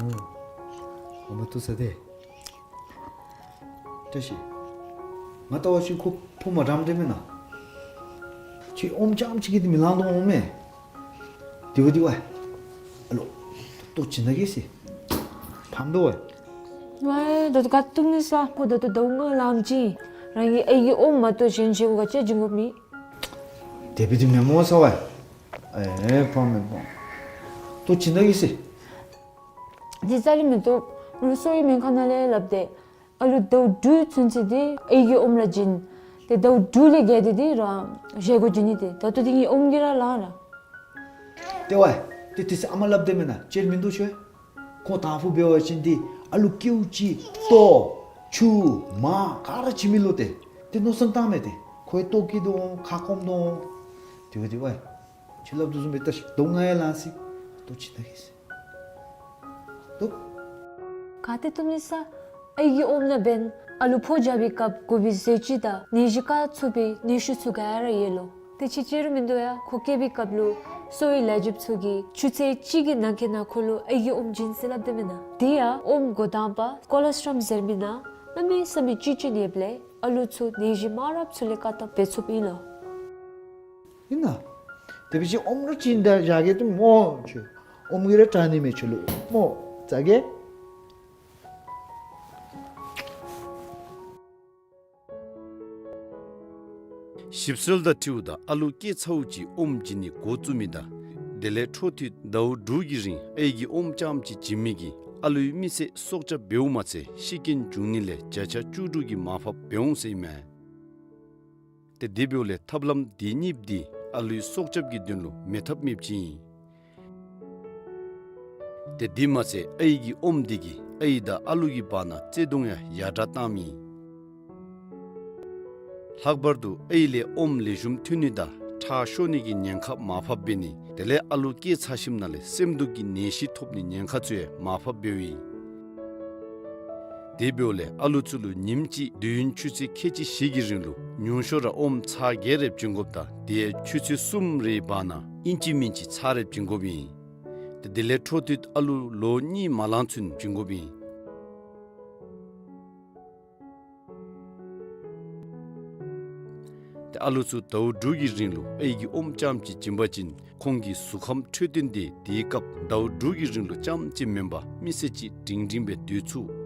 ཨོ། ཨ་མ་ཐུག་ས་ཏེ། བཀྲ་ཤིས། ང་བལྟ་བ་ཅིན་ཁོ་ཕོ་མ་འདྲཝ་འདྲ་མེན་ན། ཁྱོད་ཨོམ་རྐྱངམ་ཅིག་གིས་འདི་མི་ལང་དོ་འོང་མས། དེ་བ་དེ་བ། ཨ་ལོ། ལྟོ་བྱིན་ད་གེ་ཟེར། ཕམ་དོ་བ། ཝའི་ད་ལྟོ་ག་བཏུབ་ནི་ས་ཁོ་ད་ལྟོ་ཟླཝ་ལྔ་ལངམ་ཅིག་རང་གི་ཨའི་གི་ཨོམ་མ་གཏོགས་གཞན་བཞེས་སྒོ་ག་ཅི་བྱིན་དགོཔ་མེད། དེ་སྦེ་འདི་མེན་མོ་ས་བ། ཨེ་ཕམ་མེན་ཕམ། ལྟོ་བྱིན་ད་གེ་ཟེར། འདི་རྩ་ལས་མི་བཏུབ། ང་གསོ་བའི་སྨན་ཁང་ནང་ལས་སླབ་སྟེ། ཨ་ལུ་ཟླཝ་དྲུག་ཚུན་ཚོད་འདི་ཨའི་གི་ཨོམ་ར་བྱིན། ཏེ་ཟླཝ་དྲུག་ལས་བརྒལ་ཏེ་འདི་རང་བཞེས་སྒོ་བྱིན་ནི་ཏེ། ད་ལྟོ་འདི་ངེའི་ཨོམ་གྱིས་ར་ལང་ར། ཏེ་ཝའི། ཏེ་དེ་ཚེ་ཨ་མ་སླབ་དེས་མེན་ན། ཅིག་མིན་འདུག་ཤོ། ཁོང་དང་ཕུ་འབད་བ་ཅིན་འདི་ཨ་ལུ་ཀེའུ་ཅིག་ལྟོ་ཆུ་མར་ག་ར་བྱིན་མི་ལོ་ཏེ། ཏེ་མནོ་བསམ་བཏངམ་མས་ཏེ། ཁོའི་ལྟོ་སྐྱེ་དོ་འོང་ཁ་སྐོམ་དོ་འོང་། དེ་བ་དེ་བ། ཁྱོད་སླབ་དོ་བཟུམ་སྦེ་བལྟ་ཤིག། ཟླཝ་ལྔ་ཡང་ལང་ཅི། ལྟོ་བྱིན་ད་གེ་ཟེར། ལྟོ། ག་ཏེ་བཏུབ་ནི་ས། ཨའི་གི་ཨོམ་ནང་འབདན་ཨ་ལུ་ཕོ་རྒྱག་པའི་སྐབས་དགོ་པའི་ཟས་བཅུད་དང་ནད་གཞི་བཀག་ཚུགས་པའི་ནད་ཤུགས་ཚུ་ག་ར་ཡོད་ལོ། དེ་ཅིག་ཅིག་ར་མིན་འདུག་ཡ། ཁོ་སྐྱེ་བའི་སྐབས་ལུ་གསོ་བའི་ལས་བྱེདཔ་ཚུ་གིས་ཆུ་ཚོད་གཅིག་གི་ནང་འཁོད་ནང་ཁོ་ལུ་ཨའི་གི་ཨོམ་བྱིན་ཟེར་སླབ་དེས་མེན་ན། དེ་ཡང་ཨོམ་འགོ་དང་པ་ཀོ་ལོ་སི་ཊྲོམ་ཟེར་མི་ནང་གནམ་མེད་ས་མེད་བཅུད་ཅིག་ཡོདཔ་ལས་ཨ་ལུ་ཚུ་ནད་གཞི་མང་རབས་ཚུ་ལས་བཀག་ཐབས་འབད་ཚུགསཔ་ཨིན་ལོ། ཨིན་ན། དེ་འབད་བ་ཅིན་ཨོམ་ར་བྱིན་ད་བཞག་གེ་ཏེ་སྨོ་ཁྱོད། ཨོམ་གྱིས་ར་དྲག་ནི་མས་ཁྱོད་ལུ་སྨོ། ཙ་གེ། ཞིབ་འཚོལ་དང་འཁྲིལཝ་ད་ཨ་ལུ་སྐྱེས་ཚརཝ་ཅིག་ཨོམ་བྱིན་ནི་འགོ་བཙུགས་མི་དང་དེ་ལས་འཕྲོ་མཐུད་ཟླཝ་དྲུག་གི་རིང་ཨའི་གི་ཨོམ་རྐྱངམ་ཅིག་བྱིན་མི་གིས་ཨ་ལུའི་མི་ཚེ་སྲོག་སྐྱབས་འབདཝ་མ་ཚད་ཤི་རྐྱེན་འབྱུང་ནི་ལས་བརྒྱ་ཆ་བཅུ་དྲུག་གི་མར་ཕབ་འབད་འོང་ཟེར་ཨིན་མས། ཏེ་དེ་འབདཝ་ལས་ཐབས་ལམ་དེ་གཉིས་འདི་ཨ་ལུའི་སྲོག་སྐྱབས་ཀྱི་དོན་ལུ་མེད་ཐབས་མེདཔ་ཅིག་ཨིན། ཏེ་དེ་མ་ཚད་ཨའི་གི་ཨོམ་འདི་གིས་ཨའི་དང་ཨ་ལུ་གི་བར་ན་བརྩེ་གདུང་ཡང་ཡར་དྲག་བཏངམ་ཨིན། ལྷག་པར་དུ་ཨའི་ལས་ཨོམ་ལེགས་ཤོམ་ཐོན་ནི་དང་ཁྲག་ཤོར་ནི་གི་ཉེན་ཁ་མར་ཕབ་འབད་ནི་དེ་ལས་ཨ་ལུ་སྐྱེས་ཚར་ཞིནམ་ལས་སེམས་སྡུག་གི་ནད་གཞི་ཐོབ་ནི་ཉེན་ཁ་ཚུ་ཡང་མར་ཕབ་འབདཝ་ཨིན། དེ་འབདཝ་ལས་ཨ་ལུ་ཚུ་ལུ་ཉིནམ་གཅིག་དུས་ཡུན་ཆུ་ཚོད་ཁལ་གཅིག་བཞི་གི་རིང་ལུ་ཉུང་ཤོས་ར་ཨོམ་ཚར་བརྒྱད་རེ་བྱིན་དགོཔ་དང་དེ་ཡང་ཆུ་ཚོད་གསུམ་རེའི་བར་ན་ཨིན་ཅི་མིན་ཅི་ཚར་རེ་བྱིན་དགོཔ་ཨིན། ཏེ་དེ་ལས་འཕྲོ་མཐུད་ཨ་ལུ་ལོ་གཉིས་མ་ལང་ཚུན་བྱིན་དགོཔ་ཨིན། ཏེ་ཨ་ལུ་ཚུ་ཟླཝ་དྲུག་གི་རིང་ལུ་ཨའི་གི་ཨོམ་རྐྱངམ་ཅིག་བྱིན་པ་ཅིན་ཁོང་གི་གཟུགས་ཁམས་འཕྲོད་བསྟེན་དེ་དེའི་སྐབས་ཟླཝ་དྲུག་གི་རིང་ལུ་རྐྱངམ་ཅིག་མེན་པར་མི་ཚེ་གཅིག་སྒྲིང་སྒྲིང་སྦེ་སྡོད་ཚུགས།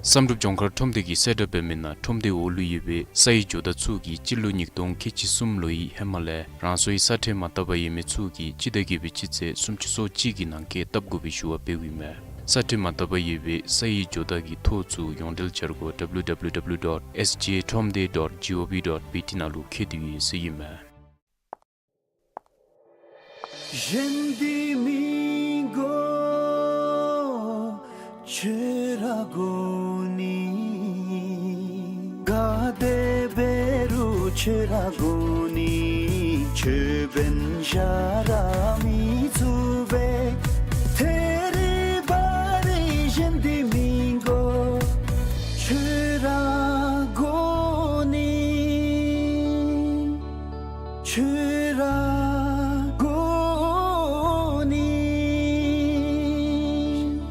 བསམ་གྲུབ་ལྗོངས་མཁར་ཁྲོམ་སྡེ་གིས་གསལ་བསྒྲགས་འབད་མི་ནང་ཁྲོམ་སྡེའི་འོག་ལུ་ཡོད་པའི་སའི་ཇོ་བདག་ཚུ་གིས་སྤྱི་ལོ་ཉིས་སྟོང་ཁལ་གཅིག་གསུམ་ལོའི་ཧེ་མ་ལས་རང་སོའི་ས་ཁྲལ་མ་བཏབ་པར་ཡོད་མི་ཚུ་གིས་སྤྱི་ཟླ་བརྒྱད་པའི་སྤྱི་ཚེས་སུམ་ཅུ་སོ་གཅིག་གི་ནང་འཁོད་བཏབ་དགོ་པའི་ཞུ་བ་འབདཝ་ཨིན་མས། ས་ཁྲལ་མ་བཏབ་པར་ཡོད་པའི་སའི་ཇོ་བདག་གི་ཐོ་ཚུ་ཡོངས་འབྲེལ་འཆར་སྒོ་W W W dot S J thromde dot G O V dot B T ནང་ལུ་འཁོད་དེ་ཡོད་ཟེར་ཨིན་མས། གཞན་འདི་མི་དགོ་ཁྱོད་ར་དགོ་ནི། ག་དེ་འབད་རུང་ཁྱོད་ར་དགོ་ནི། ཁྱོད་འབདན་གཞན་ར་མི་ཚུགས་པས། ཐད་རི་བ་རི་གཞན་འདི་མི་དགོ་ཁྱོད་ར་དགོ་ནི། ཁྱོད་ར་དགོ་ནི།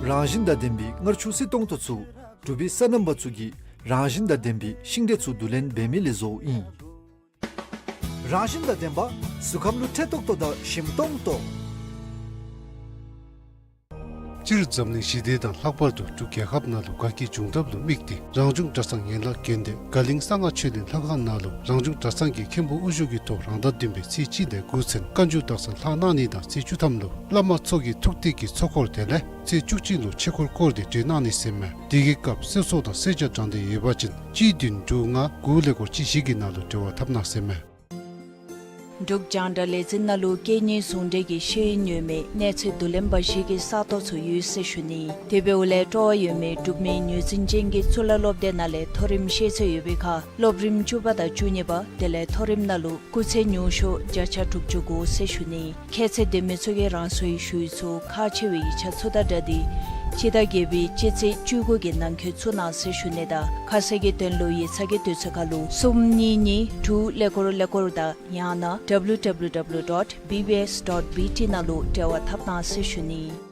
རང་བཞིན་དང་ལྡན་པའི་མངར་ཆུ་བསིལ་ཏོང་ཏོ་ཚུ་འབྲུག་པའི་སོ་ནམ་པ་ཚུ་གིས་རང་བཞིན་དང་ལྡན་པའི་ཤིང་འབྲས་ཚུ་བསྡུ་ལེན་འབད་མི་ལས་བཟོཝ་ཨིན། རང་བཞིན་དང་ལྡན་པ་གཟུགས་ཁམས་ལུ་ཁྲེག་ཏོག་ཏོ་དང་ཞིམ་ཏོང་ཏོ། སྤྱིར་འཛམ་གླིང་ཞི་བདེ་དང་ལྷག་པར་དུ་འབྲུག་རྒྱལ་ཁབ་ནང་ལུ་དགའ་སྐྱིད་འབྱུང་ཐབས་ལུ་དམིགས་ཏེ་རང་བྱུང་གྲྭ་ཚང་ཡན་ལག་དགོན་སྡེ་དགའ་གླིང་གསང་སྔགས་ཆོས་གླིང་ལྷ་ཁང་ནང་ལུ་རང་བྱུང་གྲྭ་ཚང་གི་མཁན་པོ་དབུ་བཞུགས་ཀྱི་ཐོག་རང་ཟླ་བདུན་པའི་ཚེས་གཅིག་ལས་དགུ་ཚུན་བཀའ་འགྱུར་དག་ས་ལྷག་གནང་ནི་དང་ཚེས་བཅུ་ཐམ་ལུ་བླ་མ་ཚོགས་ཀྱི་ཐུགས་གཏད་ཀྱི་ཚོགས་འཁོར་དེ་ལས་ཚེས་བཅུ་གཅིག་ལུ་ཆོས་འཁོར་བསྐོར་ཏེ་གྲོལ་གནང་ནི་ཟེར་མས། དེ་གི་སྐབས་གསོལ་ཚོགས་དང་གསོལ་ཇ་དྲང་འདོད་ཡོད་པ་ཅིན་གཅིག་བདུན་དྲུག་ལྔ་དགུ་ཀླད་ཀོར་གཅིག་བཞི་གི་ནང་ལུ་འབྲེལ་བ་འཐབ་གནང་ཟེར་མས། འབྲུག་རྒྱང་བསྒྲགས་ལས་འཛིན་ནང་ལུ་སྐད་གཉིས་ཟུང་འབྲེལ་གྱི་ཤེས་ཡོན་ཡོད་མི་གནས་ཚད་བསྡུ་ལེན་འབའ་ཞིག་གི་ས་སྟོང་ཚུ་ཡོད་ཟེར་ཞུ་ནི། དེ་འབདཝ་ལས་སྤྲོ་བ་ཡོད་མི་འབྲུག་མི་ངོས་འཛིན་ཅན་གྱི་གཙུག་ལག་སློབ་སྡེ་ནང་ལས་མཐོ་རིམ་ཤེས་ཚད་ཡོད་པའི་ཁར་སློབ་རིམ་བཅུ་པ་དང་བཅུ་གཉིས་པ་དེ་ལས་མཐོ་རིམ་ནང་ལུ་སྐུགས་ཚད་ཉུང་ཤོས་བརྒྱ་ཆ་དྲུག་ཅུ་དགུ་ཟེར་ཞུ་ནི། ཁྱད་ཚད་ལྡན་མི་ཚུ་གིས་རང་སོའི་ཞུ་ཡིག་ཚུ་ཁག་ཆེ་བའི་ཡིག་ཆ་ཚུ་དང་སྦྲགས་ཏེ་སྤྱི་ཟླ་བརྒྱད་པའི་སྤྱི་ཚེས་བཅུ་དགུ་གི་ནང་འཁོད་བཙུགས་གནང་ཟེར་ཞུ་ནི་དང་ཁ་གསལ་གྱི་དོན་ལུ་ཡིག་ཚང་གི་དུས་ཚོད་ཁར་ལུ་གསུམ་གཉིས་གཉིས་དྲུག་ཀླད་ཀོར་ཀླད་ཀོར་དང་ཡང་ན་W W W dot B B S dot B T ནང་ལུ་འབྲེལ་བ་འཐབ་གནང་ཟེར་ཞུ་ནི།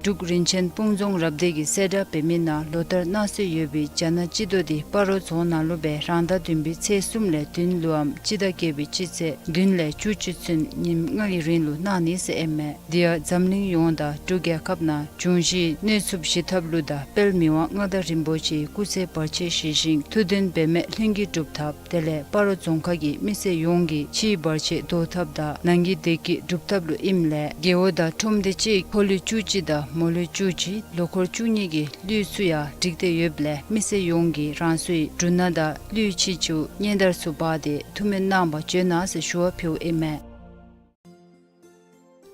འབྲུག་རིན་ཆེན་སྤུངས་རྫོང་རབ་སྡེ་གིས་གསལ་བསྒྲགས་འབད་མི་ནང་ལོ་ལྟར་གནང་སྲོལ་ཡོད་པའི་རྒྱ་ནག་སྤྱི་ཏོག་འདི་སྤ་རོ་རྫོང་ནང་ལུ་སྦེ་རང་ཟླ་བདུན་པའི་ཚེས་གསུམ་ལས་བདུན་ལུ་འམ་སྤྱི་ཟླ་བརྒྱད་པའི་སྤྱི་ཚེས་བདུན་ལས་བཅུ་གཅིག་ཚུན་ཉིནམ་ལྔ་གི་རིང་ལུ་གནང་ནི་ཟེར་ཨིན་མས། དེ་ཡང་འཛམ་གླིང་ཡོངས་དང་འབྲུག་རྒྱལ་ཁབ་ནང་འབྱུང་བཞིའི་གནོད་འཚེ་ཞི་ཐབས་ལུ་དང་དཔལ་མི་དབང་མངའ་བདག་རིན་པོ་ཆེའི་སྐུ་ཚེ་བར་ཆད་ཞི་ཞིང་ཐུགས་འདུན་འབད་མེད་ལྷུན་གྱིས་འགྲུབ་ཐབས། དེ་ལས་སྤ་རོ་རྫོང་ཁག་གི་མི་སེར་ཡོངས་ཀྱི་ཕྱིའི་བར་ཆད་བཟློག་ཐབས་དང་ནང་གི་བདེ་སྐྱིད་སྒྲུབ་ཐབས་ལུ་ཨིནམ་ལས་རྒེད་འོག་དང་ཁྲོམ་སྡེ་གཅིག་ཕོ་ལུས་བཅུ་གཅིག་དང་མོ་ལུས་བཅུ་གཅིག་ལོ་འཁོར་བཅུ་གཉིས་ཀྱི་ལུས་ཚུ་ཡང་བསྒྲིགས་ཏེ་ཡོདཔ་ལས་མི་སེར་ཡོངས་ཀྱིས་རང་སོའི་འབྲུ་སྣ་དང་ལུས་ཕྱི་ཚུ་སྙན་དར་ཚུ་འབག་སྟེ་ཐུགས་སྨོན་གནང་བར་བྱོན་གནང་ཟེར་ཞུ་བ་ཕུལཝ་ཨིན་མས།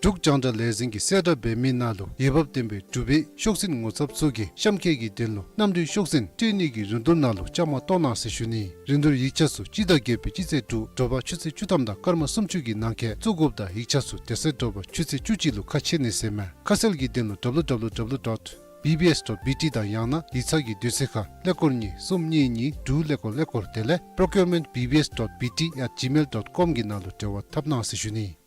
འབྲུག་རྒྱང་བསྒྲགས་ལས་འཛིན་གྱིས་གསལ་བསྒྲགས་འབད་མི་ནང་ལུ་འོས་འབབ་ལྡན་པའི་འབྲུག་པའི་ཤོག་འཛིན་ངོ་ཚབ་ཚུ་གིས་གཤམ་འཁོད་ཀྱི་དོན་ལུ་གནམ་གྲུའི་ཤོག་འཛིན་སྤྲོད་ནི་གི་རིན་བསྡུར་ནང་ལུ་བཅའ་མར་གཏོགས་གནང་ཟེར་ཞུ་ནི། རིན་བསྡུར་ཡིག་ཆ་ཚུ་སྤྱི་ཟླ་བརྒྱད་པའི་སྤྱི་ཚེས་དྲུག་དྲོ་པ་ཆུ་ཚོད་བཅུ་ཐམ་དང་སྐར་མ་སུམ་ཅུ་གི་ནང་འཁོད་བཙུགས་དགོཔ་དང་ཡིག་ཆ་ཚུ་དེ་ཚེ་དྲོ་པ་ཆུ་ཚོད་བཅུ་གཅིག་ལུ་ཁ་ཕྱེ་ནི་ཟེར་མས། ཁ་གསལ་གྱི་དོན་ལུ་W W W dot B B S dot B T དང་ཡང་ན་ཡིག་ཚང་གི་དུས་ཚོད་ཁར་ཀླད་ཀོར་གཉིས་གསུམ་གཉིས་གཉིས་དྲུག་ཀླད་ཀོར་ཀླད་ཀོར་དེ་ལས་procurement B B S dot B T at gmail dot com གི་ནང་ལུ་འབྲེལ་བ་འཐབ་གནང་ཟེར་ཞུ་ནི།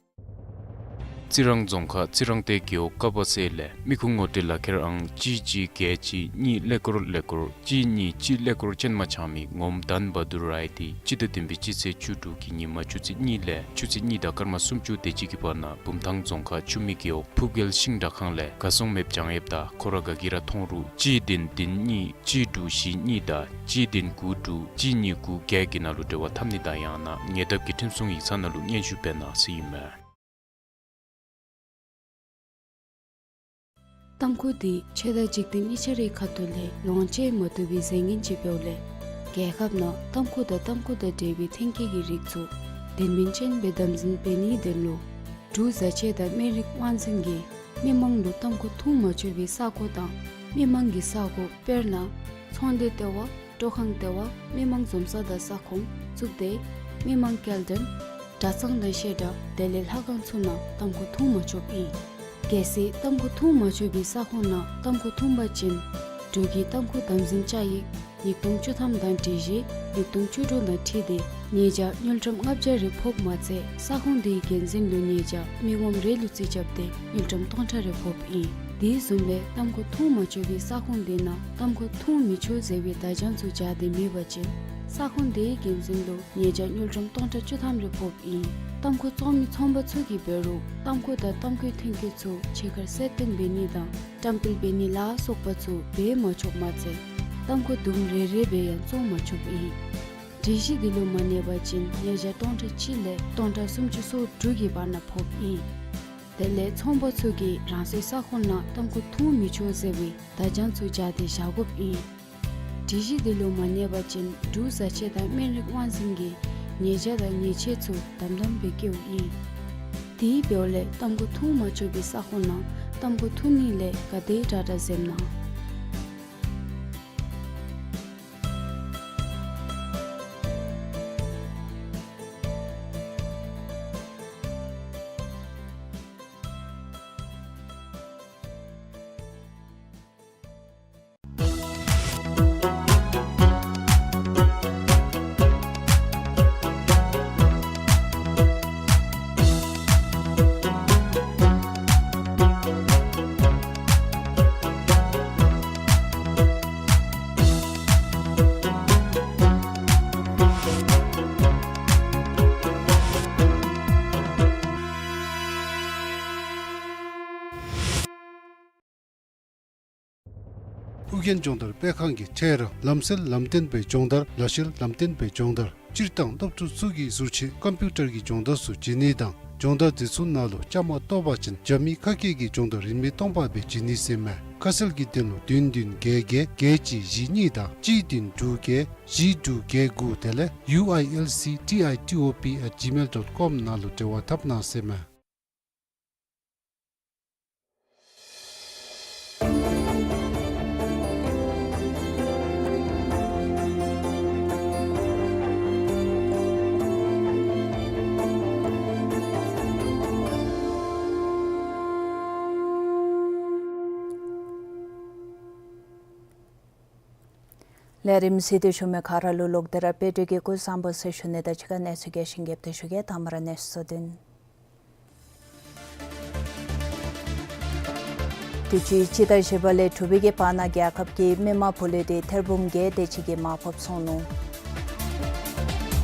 རྩི་རང་རྫོང་ཁག་རྩི་རང་སྡེ་རྒེད་འོག་ཀ་པ་སེ་ལས་མི་ཁུངས་ངོ་སྤྲོད་ལག་ཁྱེར་ཨང་གཅིག་གཅིག་བརྒྱད་གཅིག་གཉིས་ཀླད་ཀོར་ཀླད་ཀོར་གཅིག་གཉིས་གཅིག་ཀླད་ཀོར་ཅན་མ་འཆང་མི་ངོམ་དཱན་བ་དུར་རའི་དེ་སྤྱི་ཟླ་བདུན་པའི་སྤྱི་ཚེས་བཅུ་དྲུག་གི་ཉིནམ་ཆུ་ཚོད་གཉིས་ལས་ཆུ་ཚོད་གཉིས་དང་སྐར་མ་སུམ་ཅུ་དེ་ཅིག་གི་བར་ན་བུམ་ཐང་རྫོང་ཁག་ཆུ་མིག་རྒེད་འོག་ཕུབ་རྒྱལ་ཤིང་དྲ་ཁང་ལས་ག་སོང་མེདཔ་བྱང་ཡོདཔ་དང་ཁོ་ར་ག་གིས་ར་མཐོང་རུང་གཅིག་བདུན་བདུན་གཉིས་གཅིག་དྲུག་བཞི་གཉིས་དང་གཅིག་བདུན་དགུ་དྲུག་གཅིག་གཉིས་དགུ་བརྒྱད་ཀྱི་ནང་ལུ་འབྲེལ་བ་འཐབ་ནི་དང་ཡང་ན་ཉེ་འདབས་ཀྱི་ཁྲིམས་སྲུང་ཡིག་ཚང་ནང་ལུ་སྙན་ཞུ་འབད་གནང་ཟེར་ཨིན་མས། ཏམ་ཁུ་འདི་ཆོས་དང་འཇིག་རྟེན་གཉིས་ཆ་རའི་ཁ་ཐུག་ལས་ལོངས་སྤྱོད་མ་བཏུབ་པའི་རྫས་ངན་ཅིག་འབདཝ་ལས་རྒྱལ་ཁབ་ནང་ཏམ་ཁུ་དང་ཏམ་ཁུ་དང་འབྲེལ་བའི་ཐོན་སྐྱེད་ཀྱི་རིགས་ཚུ་དོན་སྨིན་ཅན་སྦེ་དམ་འཛིན་འབད་ནིའི་དོན་ལུ་འབྲུག་བཟའ་ཆས་དང་སྨན་རིགས་དབང་འཛིན་གྱིས་མི་མང་ལུ་ཏམ་ཁུ་འཐུང་མ་ཆོག་པའི་ས་གོ་དང་མི་མང་གི་ས་གོ་དཔེར་ན་ཚོང་སྡེ་ལྟེ་བ་སྤྲོ་ཁང་ལྟེ་བ་མི་མང་འཛོམས་ས་དང་ས་ཁོངས་བཙུགས་ཏེ་མི་མང་སྐྱེལ་འདྲེན་གྲྭ་ཚང་དང་བཤད་གྲྭ་དེ་ལས་ལྷ་ཁང་ཚུ་ནང་ཏམ་ཁུ་འཐུང་མ་ཆོགཔ་ཨིན། གལ་སྲིད་ཏམ་ཁུ་འཐུང་མ་ཆོག་པའི་ས་ཁོངས་ནང་ཏམ་ཁུ་འཐུང་པ་ཅིན་འབྲུག་གི་ཏམ་ཁུ་དམ་འཛིན་བཅའ་ཡིག་ཉིས་སྟོང་བཅུ་ཐམ་དང་སྒྲིག་གཞི་ཉིས་སྟོང་བཅུ་དྲུག་དང་འཁྲིལ་ཏེ་ཉེས་བྱ་དངུལ་ཀྲམ་ལྔ་བརྒྱ་རེ་ཕོགཔ་མ་ཚད་ས་ཁོངས་དེའི་འགན་འཛིན་ལུ་ཉེས་བྱ་མི་ངོམ་རེ་ལུ་རྩིས་རྐྱབ་སྟེ་དངུལ་ཀྲམ་སྟོང་ཕྲག་རེ་ཕོགཔ་ཨིན། དེ་བཟུམ་སྦེ་ཏམ་ཁུ་འཐུང་མ་ཆོག་པའི་ས་ཁོངས་དེ་ནང་ཏམ་ཁུ་འཐུང་མི་ཆོག་ཟེར་བའི་བརྡ་བྱང་ཚུ་སྦྱར་ཏེ་མེད་པ་ཅིན་ས་ཁོངས་དེའི་འགན་འཛིན་ལུ་ཉེས་བྱ་དངུལ་ཀྲམ་སྟོང་ཕྲག་བཅུ་ཐམ་རེ་ཕོགཔ་ཨིན། ཏམ་ཁུ་བཙོང་མི་ཚོང་པ་ཚུ་གིས་འབད་རུང་ཏམ་ཁུ་དང་ཏམ་ཁུའི་ཐོན་སྐྱེད་ཚུ་ཕྱི་ཁར་གསལ་སྟོན་འབད་ནི་དང་བཀྲམ་སྤེལ་འབད་ནི་ལ་སོགས་པ་ཚུ་འབད་མ་ཆོགཔ་མ་ཚད་ཏམ་ཁུ་དུམ་རེ་རེ་སྦེ་ཡང་བཙོང་མ་ཆོགཔ་ཨིན། སྒྲིག་གཞི་འདི་ལུ་མ་གནས་པ་ཅིན་ཉེས་བྱ་སྟོང་ཕྲག་གཅིག་ལས་སྟོང་ཕྲག་སུམ་ཅུ་སོ་དྲུག་གི་བར་ན་ཕོགཔ་ཨིན། དེ་ལས་ཚོང་པ་ཚུ་གིས་རང་སོའི་ས་ཁོངས་ནང་ཏམ་ཁུ་འཐུང་མི་ཆོག་ཟེར་བའི་བརྡ་བྱང་ཚུ་སྦྱར་ཏེ་བཞག་དགོཔ་ཨིན། སྒྲིག་གཞི་འདི་ལུ་མ་གནས་པ་ཅིན་འབྲུག་བཟའ་ཆས་དང་སྨན་རིགས་དབང་འཛིན་གྱིས་ཉེས་བྱ་དང་ཉེས་ཆད་ཚུ་དམ་དམ་སྦེ་བཀལཝ་ཨིན། དེ་འབདཝ་ལས་ཏམ་ཁུ་འཐུང་མ་ཆོག་པའི་ས་ཁོངས་ནང་ཏམ་ཁུ་འཐུང་ནི་ལས་ག་དེ་དྲག་དྲག་འཛེམ་གནང་། ཨོ་རྒྱན་སྦྱོང་བརྡར་སྤེལ་ཁང་གིས་འཕྲལ་ར་ལམ་སེལ་ལམ་སྟོན་པའི་སྦྱོང་བརྡར་ལ་བཤལ་ལམ་སྟོན་པའི་སྦྱོང་བརྡར་སྤྱིར་བཏང་སློབ་ཕྲུག་ཚུ་གིས་ཟུར་ཆེན་ཀམ་པིའུ་ཊར་གྱི་སྦྱོང་བརྡར་ཚུ་བྱིན་ནི་དང་སྦྱོང་བརྡར་དེ་ཚུ་ནང་ལུ་བཅའ་མར་གཏོགས་པ་ཅིན་རྒྱ་མི་ཁ་སྐད་ཀྱི་སྦྱོང་བརྡར་རིན་མེད་སྟོང་པ་སྦེ་བྱིན་ནི་ཟེར་མས། ཁ་གསལ་གྱི་དོན་ལུ་བདུན་བདུན་བརྒྱད་བརྒྱད་བརྒྱད་གཅིག་བཞི་གཉིས་དང་གཅིག་བདུན་དྲུག་བརྒྱད་བཞི་དྲུག་བརྒྱད་དགུ་དེ་ལས་ཡུ་ཨའི་ཨེལ་སི་ཊི་ཨའི་ཊི་ཨོ་པི་ཨེཊ་ཇི་མེལ་ཌོཊ་ཀོམ་ནང་ལུ་འབྲེལ་བ་འཐབ་གནང་ཟེར་མས། ལས་རིམ་གཟིགས་ཏེ་བཞུགས་མི་ག་ར་ལུ་ལོག་སྟེ་ར་དཔལ་སྒྲོན་གྱིས་སྐུ་གཟུགས་བཟང་པོ་ཟེར་ཞུ་ནི་དང་གཅིག་ཁར་གནས་ཚུལ་རྒྱས་ཤིང་རྒྱསཔ་སྦེ་ཞུ་གེ། དང་པ་ར་གནས་ཚུལ་གཙོ་དོན། དུས་ཅི་སྤྱི་ཟླ་བཞི་པ་ལས་དྲུག་པའི་གི་བར་ན་རྒྱལ་ཁབ་ཀྱི་མི་དམངས་བུ་ལོན་དེ་ཐེར་འབུམ་བརྒྱད་དེ་ཅིག་གིས་མར་ཕབ་སོང་ནུག།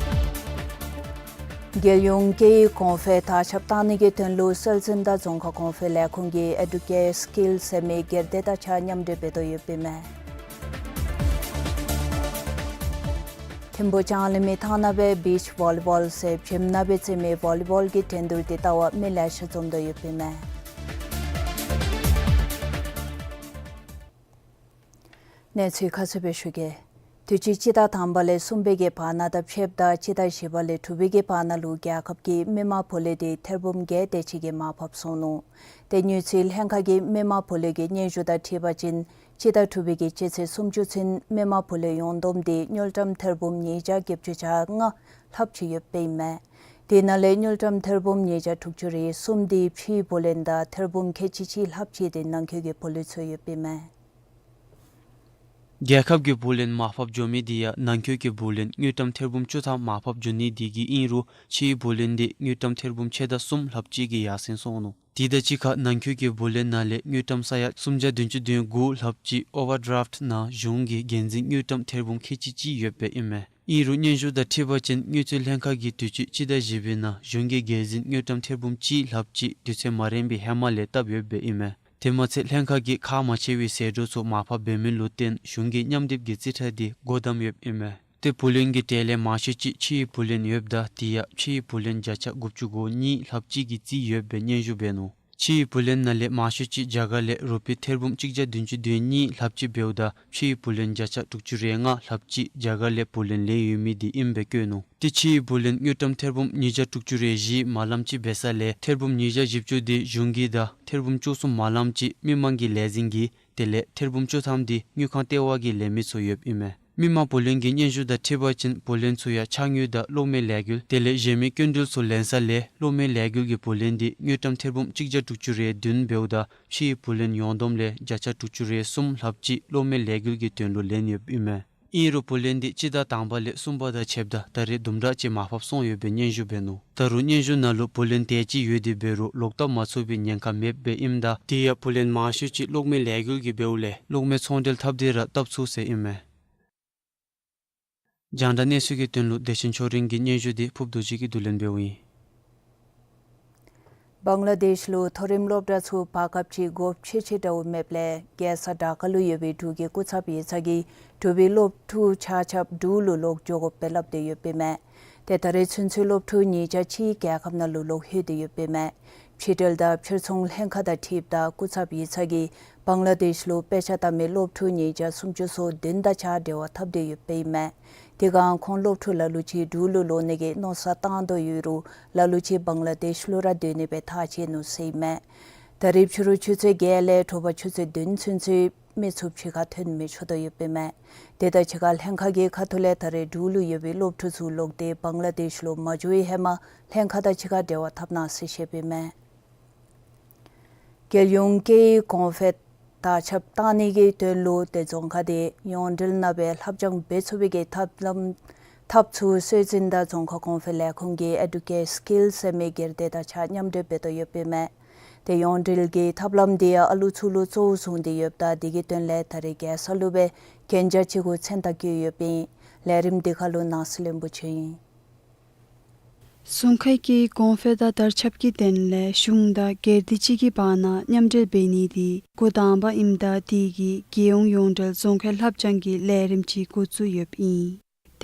རྒྱལ་ཡོངས་སྐད་ཡིག་གོང་འཕེལ་དར་ཁྱབ་བཏང་ནི་གི་དོན་ལུ་སྲོལ་འཛིན་དང་རྫོང་ཁ་གོང་འཕེལ་ལས་ཁུངས་ཀྱིས་ཨེ་ཌུ་ཀེཊ་སི་ཀིལ་ཟེར་མི་སྒེར་སྡེ་དང་གཅིག་ཁར་མཉམ་འབྲེལ་འབད་དོ་ཡོདཔ་ཨིན་མས། ཐིམ་ཕུག་ལྕང་གླིང་མི་ཐང་ནང་སྦེ་བིཆ་ཝོ་ལི་བོལ་ཟེར་བྱེམ་ནང་སྦེ་རྩེད་མི་ཝོ་ལི་བོལ་གྱི་འགྲན་བསྡུར་དེ་བལྟ་བར་མི་ལེ་ཤ་འཛོམས་དོ་ཡོདཔ་ཨིན་མས། གནས་ཚུལ་ཁ་གསལ་སྦེ་ཞུ་གེ། དུས་ཅི་སྤྱི་ཟླ་དང་པ་ལས་གསུམ་པའི་གི་བར་ན་དང་ཕྱདཔ་ད་སྤྱི་ཟླ་བཞི་པ་ལས་དྲུག་པའི་གི་བར་ན་ལུ་རྒྱལ་ཁབ་ཀྱི་མི་དམངས་བུ་ལོན་དེ་ཐེར་འབུམ་བརྒྱད་དེ་ཅིག་གིས་མར་ཕབ་སོང་ནུག། དེ་དངུལ་རྩིས་ལྷན་ཁག་གིས་མི་དམངས་བུ་ལོན་གྱི་སྙན་ཞུ་དང་འཁྲིལ་བ་ཅིན་སྤྱི་ཟླ་དྲུག་པའི་གི་སྤྱི་ཚེས་སུམ་ཅུ་ཚུན་མི་དམངས་བུ་ལོན་ཡོངས་བསྡོམས་དེ་དངུལ་ཀྲམ་ཐེར་འབུམ་ཉིས་བརྒྱ་བརྒྱད་ཅུ་གྱ་ལྔ་ལྷགཔ་ཅིག་ཡོདཔ་ཨིན་མས། དེ་ནང་ལས་དངུལ་ཀྲམ་ཐེར་འབུམ་ཉིས་བརྒྱ་དྲུག་ཅུ་རེ་གསུམ་དེ་ཕྱིའི་བུ་ལོན་དང་ཐེར་འབུམ་ཁལ་གཅིག་གཅིག་ལྷགཔ་ཅིག་དེ་ནང་འཁོད་ཀྱི་བུ་ལོན་ཚུ་ཡོདཔ་ཨིན་མས། རྒྱལ་ཁབ་ཀྱི་བུ་ལོན་མར་ཕབ་འགྱོ་མི་དེ་ཡང་ནང་འཁོད་ཀྱི་བུ་ལོན་དངུལ་ཀྲམ་ཐེར་འབུམ་བཅུ་ཐམ་མར་ཕབ་འགྱོ་ནི་དེ་གིས་ཨིན་རུང་ཕྱིའི་བུ་ལོན་དེ་དངུལ་ཀྲམ་ཐེར་འབུམ་ཕྱེད་དང་གསུམ་ལྷགཔ་ཅིག་གིས་ཡར་སེང་སོང་ནུག། དེ་དང་གཅིག་ཁར་ནང་འཁོད་ཀྱི་བུ་ལོན་ནང་ལས་དངུལ་ཀྲམ་ས་ཡ་སུམ་བརྒྱ་བདུན་ཅུ་དོན་དགུ་ལྷགཔ་ཅིག་ཨོ་ཝར་ཌི་རཱཕཊ་ནང་གཞུང་གིས་འགན་འཛིན་དངུལ་ཀྲམ་ཐེར་འབུམ་ཁལ་གཅིག་གཅིག་ཡོདཔ་ཨིན་མས། ཨིན་རུང་སྙན་ཞུ་དང་འཁྲིལ་བ་ཅིན་དངུལ་རྩིས་ལྷན་ཁག་གིས་དུས་ཅི་སྤྱི་ཟླ་བཞི་པའི་ནང་གཞུང་གི་འགན་འཛིན་དངུལ་ཀྲམ་ཐེར་འབུམ་གཅིག་ལྷགཔ་ཅིག་དུས་ཚོད་མ་རན་པའི་ཧེ་མ་ལས་བཏབ་ཡོདཔ་ཨིན་མས། དེ་མ་ཚད་ལྷན་ཁག་གིས་ཁག་མ་ཆེ་བའི་ཟད་འགྲོ་ཚུ་མར་ཕབ་འབད་མི་ལུ་བརྟེན་གཞུང་གིས་མཉམ་སྡེབ་ཀྱི་རྩིས་ཁྲ་དེ་སྒོ་བསྡམས་ཡོདཔ་ཨིན་མས། ཏེ་བུ་ལོན་གྱི་གྲས་ལས་མང་ཤོས་ཅིག་ཕྱིའི་བུ་ལོན་ཡོདཔ་ད་དེ་ཡང་ཕྱིའི་བུ་ལོན་བརྒྱ་ཆ་དགུ་བཅུ་གོ་གཉིས་ལྷགཔ་ཅིག་གིས་རྩིས་ཡོདཔ་སྦེ་སྙན་ཞུ་འབད་ནུག། ཕྱིའི་བུ་ལོན་ནང་ལས་མང་ཤོས་ཅིག་རྒྱ་གར་ལས་རུ་པི་ཐེར་འབུམ་གཅིག་བརྒྱ་བདུན་ཅུ་དོན་གཉིས་ལྷགཔ་ཅིག་འབདཝ་ད་ཕྱིའི་བུ་ལོན་བརྒྱ་ཆ་དྲུག་ཅུ་རེ་ལྔ་ལྷགཔ་ཅིག་རྒྱ་གར་ལས་བུ་ལོན་ལེན་ཡོད་མི་དེ་ཨིནམ་སྦེ་བཀོད་ནུག། ཏེ་ཕྱིའི་བུ་ལོན་དངུལ་ཀྲམ་ཐེར་འབུམ་ཉིས་བརྒྱ་དྲུག་ཅུ་རེ་བཞི་མ་ལམ་ཅིག་འབད་ས་ལས་ཐེར་འབུམ་ཉིས་བརྒྱ་བཞི་བཅུ་དེ་གཞུང་གི་དང་ཐེར་འབུམ་བཅུ་གསུམ་མ་ལམ་ཅིག་མི་དམངས་ཀྱི་ལས་འཛིན་གྱི་དེ་ལས་ཐེར་འབུམ་བཅུ་ཐམ་དེ་དངུལ་ཁང་ལྟེ་བ་གིས་ལེན་མི་ཚུ་ཡོདཔ་ཨིན་མས། མི་དམངས་བུ་ལོན་གྱི་སྙན་ཞུ་དང་འཁྲིལ་བ་ཅིན་བུ་ལོན་ཚུ་ཡང་ཕྱགས་དངུལ་དང་གློག་མེ་ལས་འགུལ་དེ་ལས་གཞན་མི་སྐྱིན་འགྲུལ་ཚུ་ལེན་ས་ལས་གློག་མེ་ལས་འགུལ་གྱི་བུ་ལོན་དེ་དངུལ་ཀྲམ་ཐེར་འབུམ་གཅིག་བརྒྱ་དྲུག་ཅུ་རེ་བདུན་འབདཝ་ད་ཕྱིའི་བུ་ལོན་ཡོངས་བསྡོམས་ལས་བརྒྱ་ཆ་དྲུག་ཅུ་རེ་གསུམ་ལྷགཔ་ཅིག་གློག་མེ་ལས་འགུལ་གྱི་དོན་ལུ་ལེན་ཡོདཔ་ཨིན་མས། ཨིན་རུང་བུ་ལོན་དེ་སྤྱི་ཟླ་དང་པ་ལས་གསུམ་པ་དང་ཕྱདཔ་ད་ད་རེས་དུམ་གྲ་ཅིག་མར་ཕབ་སོང་ཡོདཔ་སྦེ་སྙན་ཞུ་འབད་ནུག། ད་རུང་སྙན་ཞུ་ནང་ལུ་བུ་ལོན་དེ་ཅིག་ཡོད་དེ་འབད་རུང་ལོག་བཏབ་མ་ཚུགས་པའི་ཉེན་ཁ་མེདཔ་སྦེ་ཨིནམ་ད་དེ་ཡང་བུ་ལོན་མང་ཤོས་ཅིག་གློག་མེ་ལས་འགུལ་གྱིས་འབདཝ་ལས་གློག་མེ་ཚོང་འབྲེལ་འཐབ་སྟེ་ར་བཏབ་ཚུགས་ཟེར་ཨིན་མས། རྒྱང་བསྒྲགས་གནས་ཚུལ་གྱི་དོན་ལུ་བདེ་ཆེན་ཆོས་སྒྲོན་གྱི་སྙན་ཞུ་དེ་ཕུབ་རྡོ་རྗེ་གིས་བསྡུ་ལེན་འབདཝ་ཨིན། བང་ལ་དེཤ་ལུ་མཐོ་རིམ་སློབ་གྲྭ་ཚུ་བར་སྐབས་ཅིག་སྒོ་ཕྱེ་ཕྱེ་འདྲཝ་མེདཔ་ལས་རྒྱལ་ས་ཌ་ཀ་ལུ་ཡོད་པའི་འབྲུག་གི་སྐུ་ཚབ་ཡིག་ཚང་གིས་འབྲུག་པའི་སློབ་ཕྲུག་ཆ་ཁྱབ་འབྲུག་ལུ་ལོག་འགྱོ་དགོཔ་སྦེ་སླབ་སྟེ་ཡོདཔ་ཨིན་མས། ཏེ་ད་རེས་ཚུན་ཚོད་སློབ་ཕྲུག་ཉིས་བརྒྱ་གཅིག་རྒྱལ་ཁབ་ནང་ལུ་ལོག་ལྷོད་དེ་ཡོདཔ་ཨིན་མས། ཕྱི་འབྲེལ་དང་ཕྱིར་ཚོང་ལྷན་ཁག་དང་འཁྲིལཝ་ད་སྐུ་ཚབ་ཡིག་ཚང་གིས་བང་ལ་དེཤ་ལུ་དཔེ་ཆ་ལྟ་མི་སློབ་ཕྲུག་ཉིས་བརྒྱ་སུམ་ཅུ་སོ་བདུན་དང་གཅིག་ཁར་འབྲེལ་བ་འཐབ་སྟེ་ཡོདཔ་ཨིན་མས། དེ་སྒང་ཁོང་སློབ་ཕྲུག་ལ་ལུ་ཅིག་འབྲུག་ལུ་ལོག་ནི་གི་མནོ་བསམ་བཏང་དོ་ཡོད་རུང་ལ་ལུ་ཅིག་བང་ལ་དེཤ་ལུ་ར་སྡོད་ནི་སྦེ་ཐག་བཅད་ནུག་ཟེར་ཨིན་མས། ད་རིས་ཕྱི་རུ་ཆུ་ཚོད་བརྒྱད་ལས་དྲོ་པ་ཆུ་ཚོད་བདུན་ཚུན་ཚོད་མི་ཚུ་ཕྱི་ཁར་ཐོན་མི་ཆོག་དོ་ཡོདཔ་ཨིན་མས། དེ་དང་གཅིག་ཁར་ལྷན་ཁག་གི་ཁ་ཐུག་ལས་ད་རེས་འབྲུག་ལུ་ཡོད་པའི་སློབ་ཕྲུག་ཚུ་ལོག་སྟེ་བང་ལ་དེཤ་ལུ་མ་འགྱོ་བའི་ཧེ་མ་ལྷན་ཁག་དང་གཅིག་ཁར་འབྲེལ་བ་འཐབ་གནང་ཟེར་བཤདཔ་ཨིན་མས། རྒྱལ་ཡོངས་སྐད་ཡིག་གོང་འཕེལ་དར་ཁྱབ་བཏང་ནི་གི་དོན་ལུ་ཏེ་རྫོང་ཁག་དེ་ཡོངས་འབྲེལ་ནང་སྦེ་ལྷབ་སྦྱང་འབད་ཚུགས་པའི་གི་ཐབས་ལམ་ཐབས་ཚུ་སྲོལ་འཛིན་དང་རྫོང་ཁ་གོང་འཕེལ་ལས་ཁུངས་ཀྱི་ཨེ་ཌུ་ཀེཊ་སི་ཀིལ་ཟེར་མི་སྒེར་སྡེ་དང་གཅིག་ཁར་མཉམ་འབྲེལ་འབད་དོ་ཡོདཔ་ཨིན་མས། ཏེ་ཡོངས་འབྲེལ་གྱི་ཐབས་ལམ་དེ་ཡང་ཨ་ལུ་ཚུ་ལུ་གཙོ་བོ་བཟུང་སྟེ་ཡོདཔ་ད་དེ་གི་དོན་ལས་ད་རེས་རྒྱལ་ས་ལུ་སྦེ་གན་རྒྱ་བཅུ་དགུ་མཚན་རྟགས་བཀོད་ཡོདཔ་ཨིན། ལས་རིམ་དེ་ཁར་ལུ་ནང་གསེས་བློན་པོ་ཆོས་ཨིན། རྫོང་ཁའི་སྐད་ཡིག་གོང་འཕེལ་དང་དར་ཁྱབ་ཀྱི་དོན་ལས་གཞུང་དང་སྒེར་སྡེ་ཅིག་གི་བར་ན་མཉམ་འབྲེལ་འབད་ནི་དེ་འགོ་དང་པ་ཨིནམ་ད་དེ་གིས་རྒྱལ་ཡོངས་ཡོངས་འབྲེལ་རྫོང་ཁའི་ལྷབ་སྦྱང་གི་ལས་རིམ་ཅིག་འགོ་བཙུགས་ཡོདཔ་ཨིན།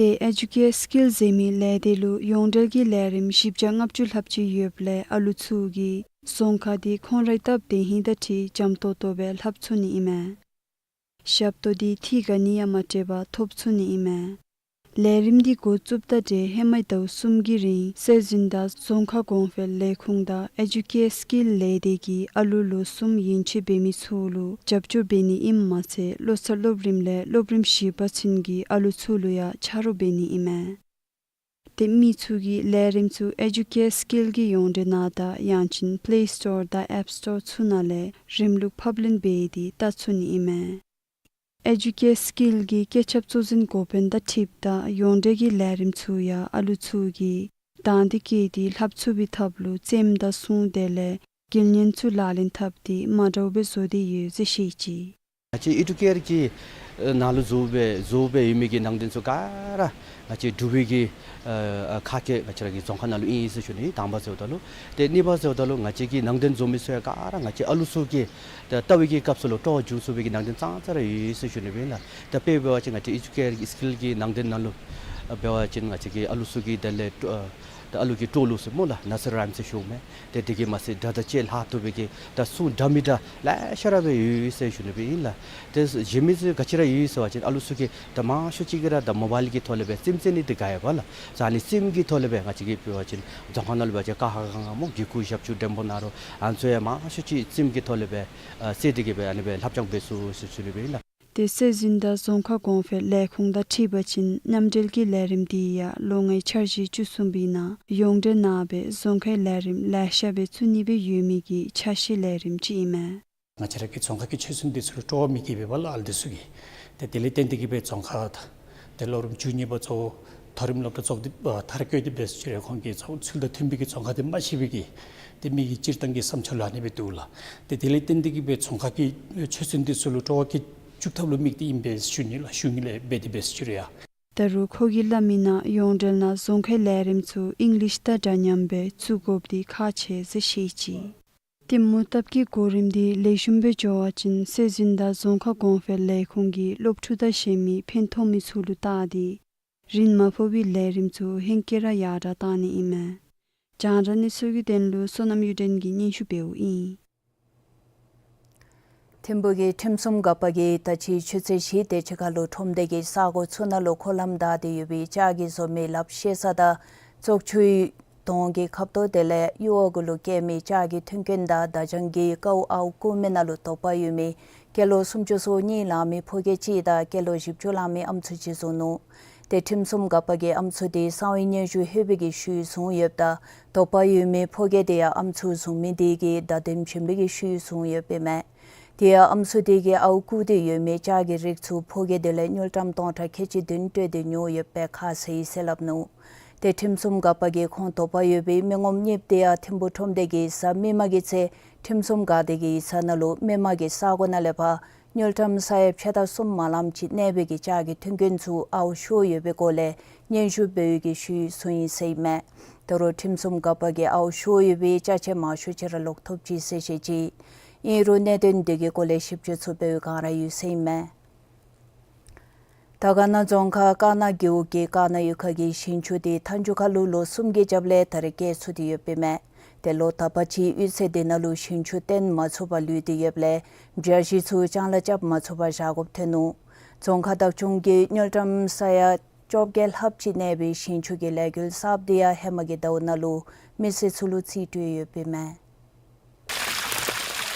ཏེ་ཨེ་ཌུ་ཀེཊ་སི་ཀིལ་ཟེར་མི་ལས་སྡེ་ལུ་ཡོངས་འབྲེལ་གྱི་ལས་རིམ་བཞི་བརྒྱ་ལྔ་བཅུ་ལྷགཔ་ཅིག་ཡོདཔ་ལས་ཨ་ལུ་ཚུ་གིས་ རྫོང་ཁག་འདི་ཁོང་རའི་སྟབས་བདེ་ཧིང་དང་འཁྲིལ་འཇམ་ཏོང་ཏོ་སྦེ་ལྷབ་ཚུགས་ནི་ཨིན་མས། ཞབས་ཏོག་འདི་ཐིག་ག་ནི་ཡང་མ་སྤྲོད་པར་ཐོབ་ཚུགས་ནི་ཨིན་མས། ལས་རིམ་འདི་འགོ་བཙུགསཔ་དང་འབྲེལ་ཧེ་མའི་ཟླཝ་གསུམ་གྱི་རིང་སྲོལ་འཛིན་དང་རྫོང་ཁ་གོང་འཕེལ་ལས་ཁུངས་དང་ཨེ་ཌུ་ཀེར་སི་ཀིལ་ལས་སྡེ་གིས་ཨ་ལུ་ལོ་གསུམ་ཡན་ཆད་འབད་མི་ཚུ་ལུ་རྒྱབ་སྐྱོར་འབད་ནི་ཨིནམ་མ་ཚད་ལོ་གསར་སློབ་རིམ་ལས་སློབ་རིམ་བཞི་པ་ཚུན་གྱི་ཨ་ལུ་ཚུ་ལུ་ཡང་ཆ་རོགས་འབད་ནི་ཨིན་མས། ཏེ་མི་ཚུ་གིས་ལས་རིམ་ཚུ་ཨེ་ཌུ་ཀེར་སི་ཀིལ་གྱི་ཡོངས་འབྲེལ་ནང་དང་ཡང་ཅིན་པེ་ལེ་སི་ཊོར་དང་ཨེཔ་སི་ཊོར་ཚུ་ནང་ལས་རིམ་ལུགས་ཕབ་ལེན་འབད་དེ་བལྟ་ཚུགས་ནི་ཨིན་མས། ཨེ་ཌུ་ཀེར་སི་ཀིལ་གྱི་བཀོད་ཁྱབ་གཙོ་འཛིན་འགོ་དཔོན་དང་འཁྲིལཝ་ད་ཡོངས་འབྲེལ་གྱི་ལས་རིམ་ཚུ་ཡང་ཨ་ལུ་ཚུ་གིས་དང་འདོད་བསྐྱེད་དེ་ལྷབ་ཚུགས་པའི་ཐབས་ལུ་རྩེདམོ་དང་གཟུངས་དེ་ལས་དགེ་བསྙེན་ཚུ་ལག་ལེན་འཐབ་སྟེ་མ་འདྲཝ་སྦེ་བཟོ་སྟེ་ཡོད་ཟེར་བཤད་ཅི། ང་བཅས་ཨེ་ཌུ་ཀེར་གྱི་ཨ་ནང་ལུ་བཟོ་སྦེ་བཟོ་སྦེ་ཡོད་མི་གི་ནང་དོན་ཚུ་ག་ར་ང་བཅས་འབྲུག་པའི་གི་ཨ་ཨ་ཁ་སྐད་ང་བཅས་ར་གི་རྫོང་ཁ་ནང་ལུ་ཨིན་ཟེར་ཞུ་ནི། དང་པ་ཟེརཝ་ད་ལུ། ཏེ་གཉིས་པ་ཟེརཝ་ད་ལུ་ང་བཅས་ཀྱི་ནང་དོན་བཟོ་མི་ཚུ་ཡང་ག་ར་ང་བཅས་ཨ་ལུ་ཚུ་གིས་ད་ལྟ་བའི་གི་སྐབས་སུ་ལུ་སྤྲོ་བ་འབྱུང་ཚུགས་པའི་གི་ནང་དོན་ཙང་ཙ་ར་ཡོད་ཟེར་ཞུ་ནི་སྦེ་ཨིན་ལགས། ད་དཔེ་འབད་བ་ཅིན་ང་བཅས་ཨེ་ཌུ་ཀེར་གྱི་སི་ཀིལ་གྱི་ནང་དོན་ནང་ལུ་ཨ་འབད་བ་ཅིན་ང་བཅས་ཀྱི་ཨ་ལུ་ཚུ་གི་དེ་ལས་ཨ་ད་ཨ་ལུ་གི་སྤྲོ་ལོ་ཟེར་སྨོ་ལགས། ནར་སི་རི་རའིམ་ཟེར་ཞུཝ་མས། ཏེ་དེ་གིས་མ་ཚད་སྒྲ་དང་བཅས་ལྷག་ཐུབ་པའི་གི་ད་གཟུངས་འདྲ་མི་འདྲ་ལེ་ཤ་ར་སྦེ་ཡོད་ཟེར་ཞུ་ནི་སྦེ་ཨིན་ལགས། ཏེ་གཞན་མི་ཚུ་ག་ཅི་ར་ཡོད་ཟེར་བ་ཅིན་ཨ་ལུ་ཚུ་གིས་ད་མང་ཤོས་ཅིག་གིས་ར་ད་མོ་བཱའིལ་གྱི་ཐོག་ལས་སྦེ་རྩེདམོ་རྩེ་ནི་འདི་ག་ཡོད་པ་ལགས། ཨ་ནི་རྩེདམོ་གི་ཐོག་ལས་སྦེ་ང་བཅས་ཀྱིས་འབད་བ་ཅིན་རྫོང་ཁ་ནང་ལུ་འབད་བ་ཅིན་ཀ་ཁ་ག་ང་སྨོ་གི་གུ་ཞབས་ཀྱུ་འགྲེང་བུ་ནང་རོ་ཨ་ནི་ཚུ་ཡང་མང་ཤོས་ཅིག་རྩེདམོ་གི་ཐོག་ལས་སྦེ་ཨ་རྩེ་སྟེ་གིས་སྦེ་ཨ་ནི་སྦེ་ལྷབ་སྦྱང་འབད་ཚུགས་ཟེར་ཞུ་ནི་སྦེ་ཨིན་ལགས། ཏེ་སྲོལ་འཛིན་དང་རྫོང་ཁ་གོང་འཕེལ་ལས་ཁུངས་དང་འཁྲིལ་བ་ཅིན་མཉམ་འབྲེལ་གྱི་ལས་རིམ་འདི་ཡང་ལོ་ལྔའི་འཆར་གཞི་བཅུ་གསུམ་པའི་ནང་ཡོངས་འབྲེལ་ནང་སྦེ་རྫོང་ཁའི་ལས་རིམ་ལེ་ཤ་སྦེ་བཙུགས་ནི་སྦེ་ཡོད་མི་གི་ཆ་ཤས་ལས་རིམ་ཅིག་ཨིན་མས། ང་བཅས་ར་གི་རྫོང་ཁ་གི་ཆོས་སྲུང་འདི་ཚུ་ལུ་སྤྲོ་བ་མེད་གི་འབད་བ་ལགས་ཨ་ལུ་འདི་ཚུ་གིས། ཏེ་དེ་ལས་བརྟེན་ཏེ་གིས་སྦེ་རྫོང་ཁ་ད་ཏེ་སློབ་རིམ་བཅུ་གཉིས་པ་ཚུ་མཐོ་རིམ་སློབ་གྲྭ་ཚུ་འདི་ཨ་མཐར་འཁྱོལ་ཏེ་འབད་ཟེར་ཅི་རུང་ཁོང་གིས་ཚུལ་དང་མཐུན་པའི་གི་རྫོང་ཁ་འདི་མ་ཤེས་པའི་གི་ཏེ་མི་གི་སྤྱིར་བཏང་གི་བསམ་འཆར་ལུ་ཨ་ནི་སྦེ་འདུག་ལགས། ཏེ་དེ་ལས་བརྟེན་ཏེ་གིས་སྦེ་རྫོང་ཁ་གི་ཆོས་སྲུང་འདི་ཚུ་ལུ་སྤྲོ་བ་སྐྱེ་བཅུག་ཐབས་ལུ་དམིགས་ཏེ་ཨིན་པས་ཞུ་ནི་ལགས། ཞུ་ནི་ལས་འབད་དེ་འབད་ཟེར་ཅི་རུང་ཡ། ད་རུང་ཁོ་གིས་སླབ་མི་ནང་ཡོངས་འབྲེལ་ནང་རྫོང་ཁའི་ལས་རིམ་ཚུ་ཨིང་ལིཤ་དང་འདྲ་མཉམ་སྦེ་བཙུགས་དགོཔ་འདི་ཁག་ཆེ་ཟེར་བཤད་ཅི། ཏེ་མུ་སྟེགས་ཀྱི་གོ་རིམ་འདི་ལེགས་ཤོམ་སྦེ་འགྱོ་བ་ཅིན་སྲོལ་འཛིན་དང་རྫོང་ཁ་གོང་འཕེལ་ལས་ཁུངས་ཀྱིས་སློབ་ཕྲུག་དང་གཞན་མི་ཕན་ཐོགས་མི་ཚུ་ལུ་བལྟ་སྟེ་རིན་མ་ཕོག་པའི་ལས་རིམ་ཚུ་ཧེང་སྐལ་ར་ཡར་དྲག་བཏང་ནི་ཨིན་མས། རྒྱང་བསྒྲགས་གནས་ཚུལ་གྱི་དོན་ལུ་བསོད་ནམས་གཡུ་སྒྲོན་གྱིས་སྙན་ཞུ་འབདཝ་ཨིན། ཐིམ་ཕུག་གི་ཁྲིམས་སྲུང་འགག་པ་གིས་ད་ཅི་ཆུ་ཚོད་བཞི་དེ་ཅིག་ཁར་ལུ་ཁྲོམ་སྡེ་གི་ས་གོ་ཚུ་ནང་ལུ་འཁོར་ལམ་བདའ་སྟེ་ཡོད་པའི་ལྕགས་ཀྱི་བཟོ་མའི་ལགཔ་བཤེད་ས་དང་བཙོག་ཆུའི་དོང་གི་ཁབ་ཏོ་དེ་ལས་གཡུར་བ་གུ་ལུ་བཀལ་མི་ལྕགས་ཀྱི་མཐུན་རྐྱེན་དང་བརྡ་བྱང་གི་ཀཝ་ཨརཝ་བརྐུ་མི་ནང་ལུ་དོགས་པ་ཡོད་མི་སྐྱེས་ལོ་སུམ་ཅུ་སོ་གཉིས་ལང་མི་ཕོ་སྐྱེས་གཅིག་དང་སྐྱེས་ལོ་བཞི་བཅུ་ལང་མི་ཨམ་སྲུ་གཅིག་བཟུང་ནུག། ཏེ་ཁྲིམས་སྲུང་འགག་པ་གིས་ཨམ་སྲུ་དེ་གསང་བའི་སྙན་ཞུ་ལྷོད་པའི་གི་ཤུལ་བཟུང་ཡོདཔ་ད་དོགས་པ་ཡོད་མི་ཕོ་སྐྱེས་དེ་ཡང་ཨམ་སྲུ་བཟུང་མི་དེ་གིས་བརྡ་དོན་བྱིན་པའི་གི་ཤུལ་བཟུང་ཡོདཔ་ཨིན་མས། དེ་ཡང་ཨམ་སྲུ་དེ་གིས་ཨརཝ་བརྐུ་སྟེ་ཡོད་མི་ལྕགས་ཀྱི་རིགས་ཚུ་ཕོ་སྐྱེས་དེ་ལས་དངུལ་ཀྲམ་སྟོང་ཕྲག་ཁལ་གཅིག་བདུན་སྤྲོད་དེ་ཉོ་ཡོདཔ་སྦེ་ཁ་གསལ་ཡི་ཟེར་སླབ་ནུག། ཏེ་ཁྲིམས་སྲུང་འགག་པ་གིས་ཁོང་དོགས་པ་ཡོད་པའི་མི་ངོམ་གཉིསཔ་དེ་ཡང་ཐིམ་ཕུག་ཁྲོམ་སྡེ་གི་གཟའ་མིག་དམར་གྱི་ཚེ་ཁྲིམས་སྲུང་འགག་སྡེ་གི་ཡིག་ཚང་ནང་ལུ་མི་དམངས་ཀྱི་ས་གོ་ནང་ལས་ཕར་དངུལ་ཀྲམ་ས་ཡ་ཕྱེད་དང་གསུམ་མ་ལངམ་ཅིག་གནས་པའི་གི་ལྕགས་ཀྱི་མཐུན་རྐྱེན་ཚུ་ཨརཝ་ཤོར་ཡོད་པའི་སྐོར་ལས་སྙན་ཞུ་འབད་བའི་གི་ཤུལ་བཟུང་ཡི་ཟེར་ཨིན་མས། ད་རུང་ཁྲིམས་སྲུང་འགག་པ་གིས་ཨརཝ་ཤོར་ཡོད་པའི་ཅ་ཆས་མང་ཤོས་ཅིག་ར་ལོག་ཐོབ་ཅི་ཟེར་བཤད་ཅི། ཨིན་རུང་གནད་དོན་དེ་གི་སྐོར་ལས་ཞིབ་དཔྱད་ཚུ་འབད་བའི་བསྒང་ར་ཡོད་ཟེར་ཨིན་མས། དར་དཀར་ན་རྫོང་ཁག་དཀར་ན་རྒེད་འོག་གི་དཀར་ན་གཡུས་ཁ་གི་ཞིང་ཆུ་དེ་མཐའ་མཇུག་ཁར་ལུ་ལོ་གསུམ་གྱི་རྒྱབ་ལས་ད་རེས་བསྐྱལ་ཚུགས་ཏེ་ཡོདཔ་ཨིན་མས། ཏེ་ལོ་དག་པ་ཅིག་གཡུས་ཚན་དེ་ནང་ལུ་ཞིང་ཆུ་བཏོན་མ་ཚུགས་པར་ལུས་ཏེ་ཡོདཔ་ལས་བྱ་བཞི་ཚུ་ལྕང་ལཱ་རྐྱབ་མ་ཚུགས་པར་བཞག་དགོཔ་ཐོན་ནུག། རྫོང་ཁག་བདག་སྐྱོང་གིས་དངུལ་ཀྲམ་ས་ཡ་བཅོ་བརྒྱད་ལྷགཔ་ཅིག་གནས་པའི་ཞིང་ཆུ་གི་ལས་འགུལ་གསརཔ་དེ་ཡང་ཧེ་མ་གི་ཟླཝ་ནང་ལུ་མི་སེར་ཚུ་ལུ་རྩིས་སྤྲོད་ཡོདཔ་ཨིན་མས།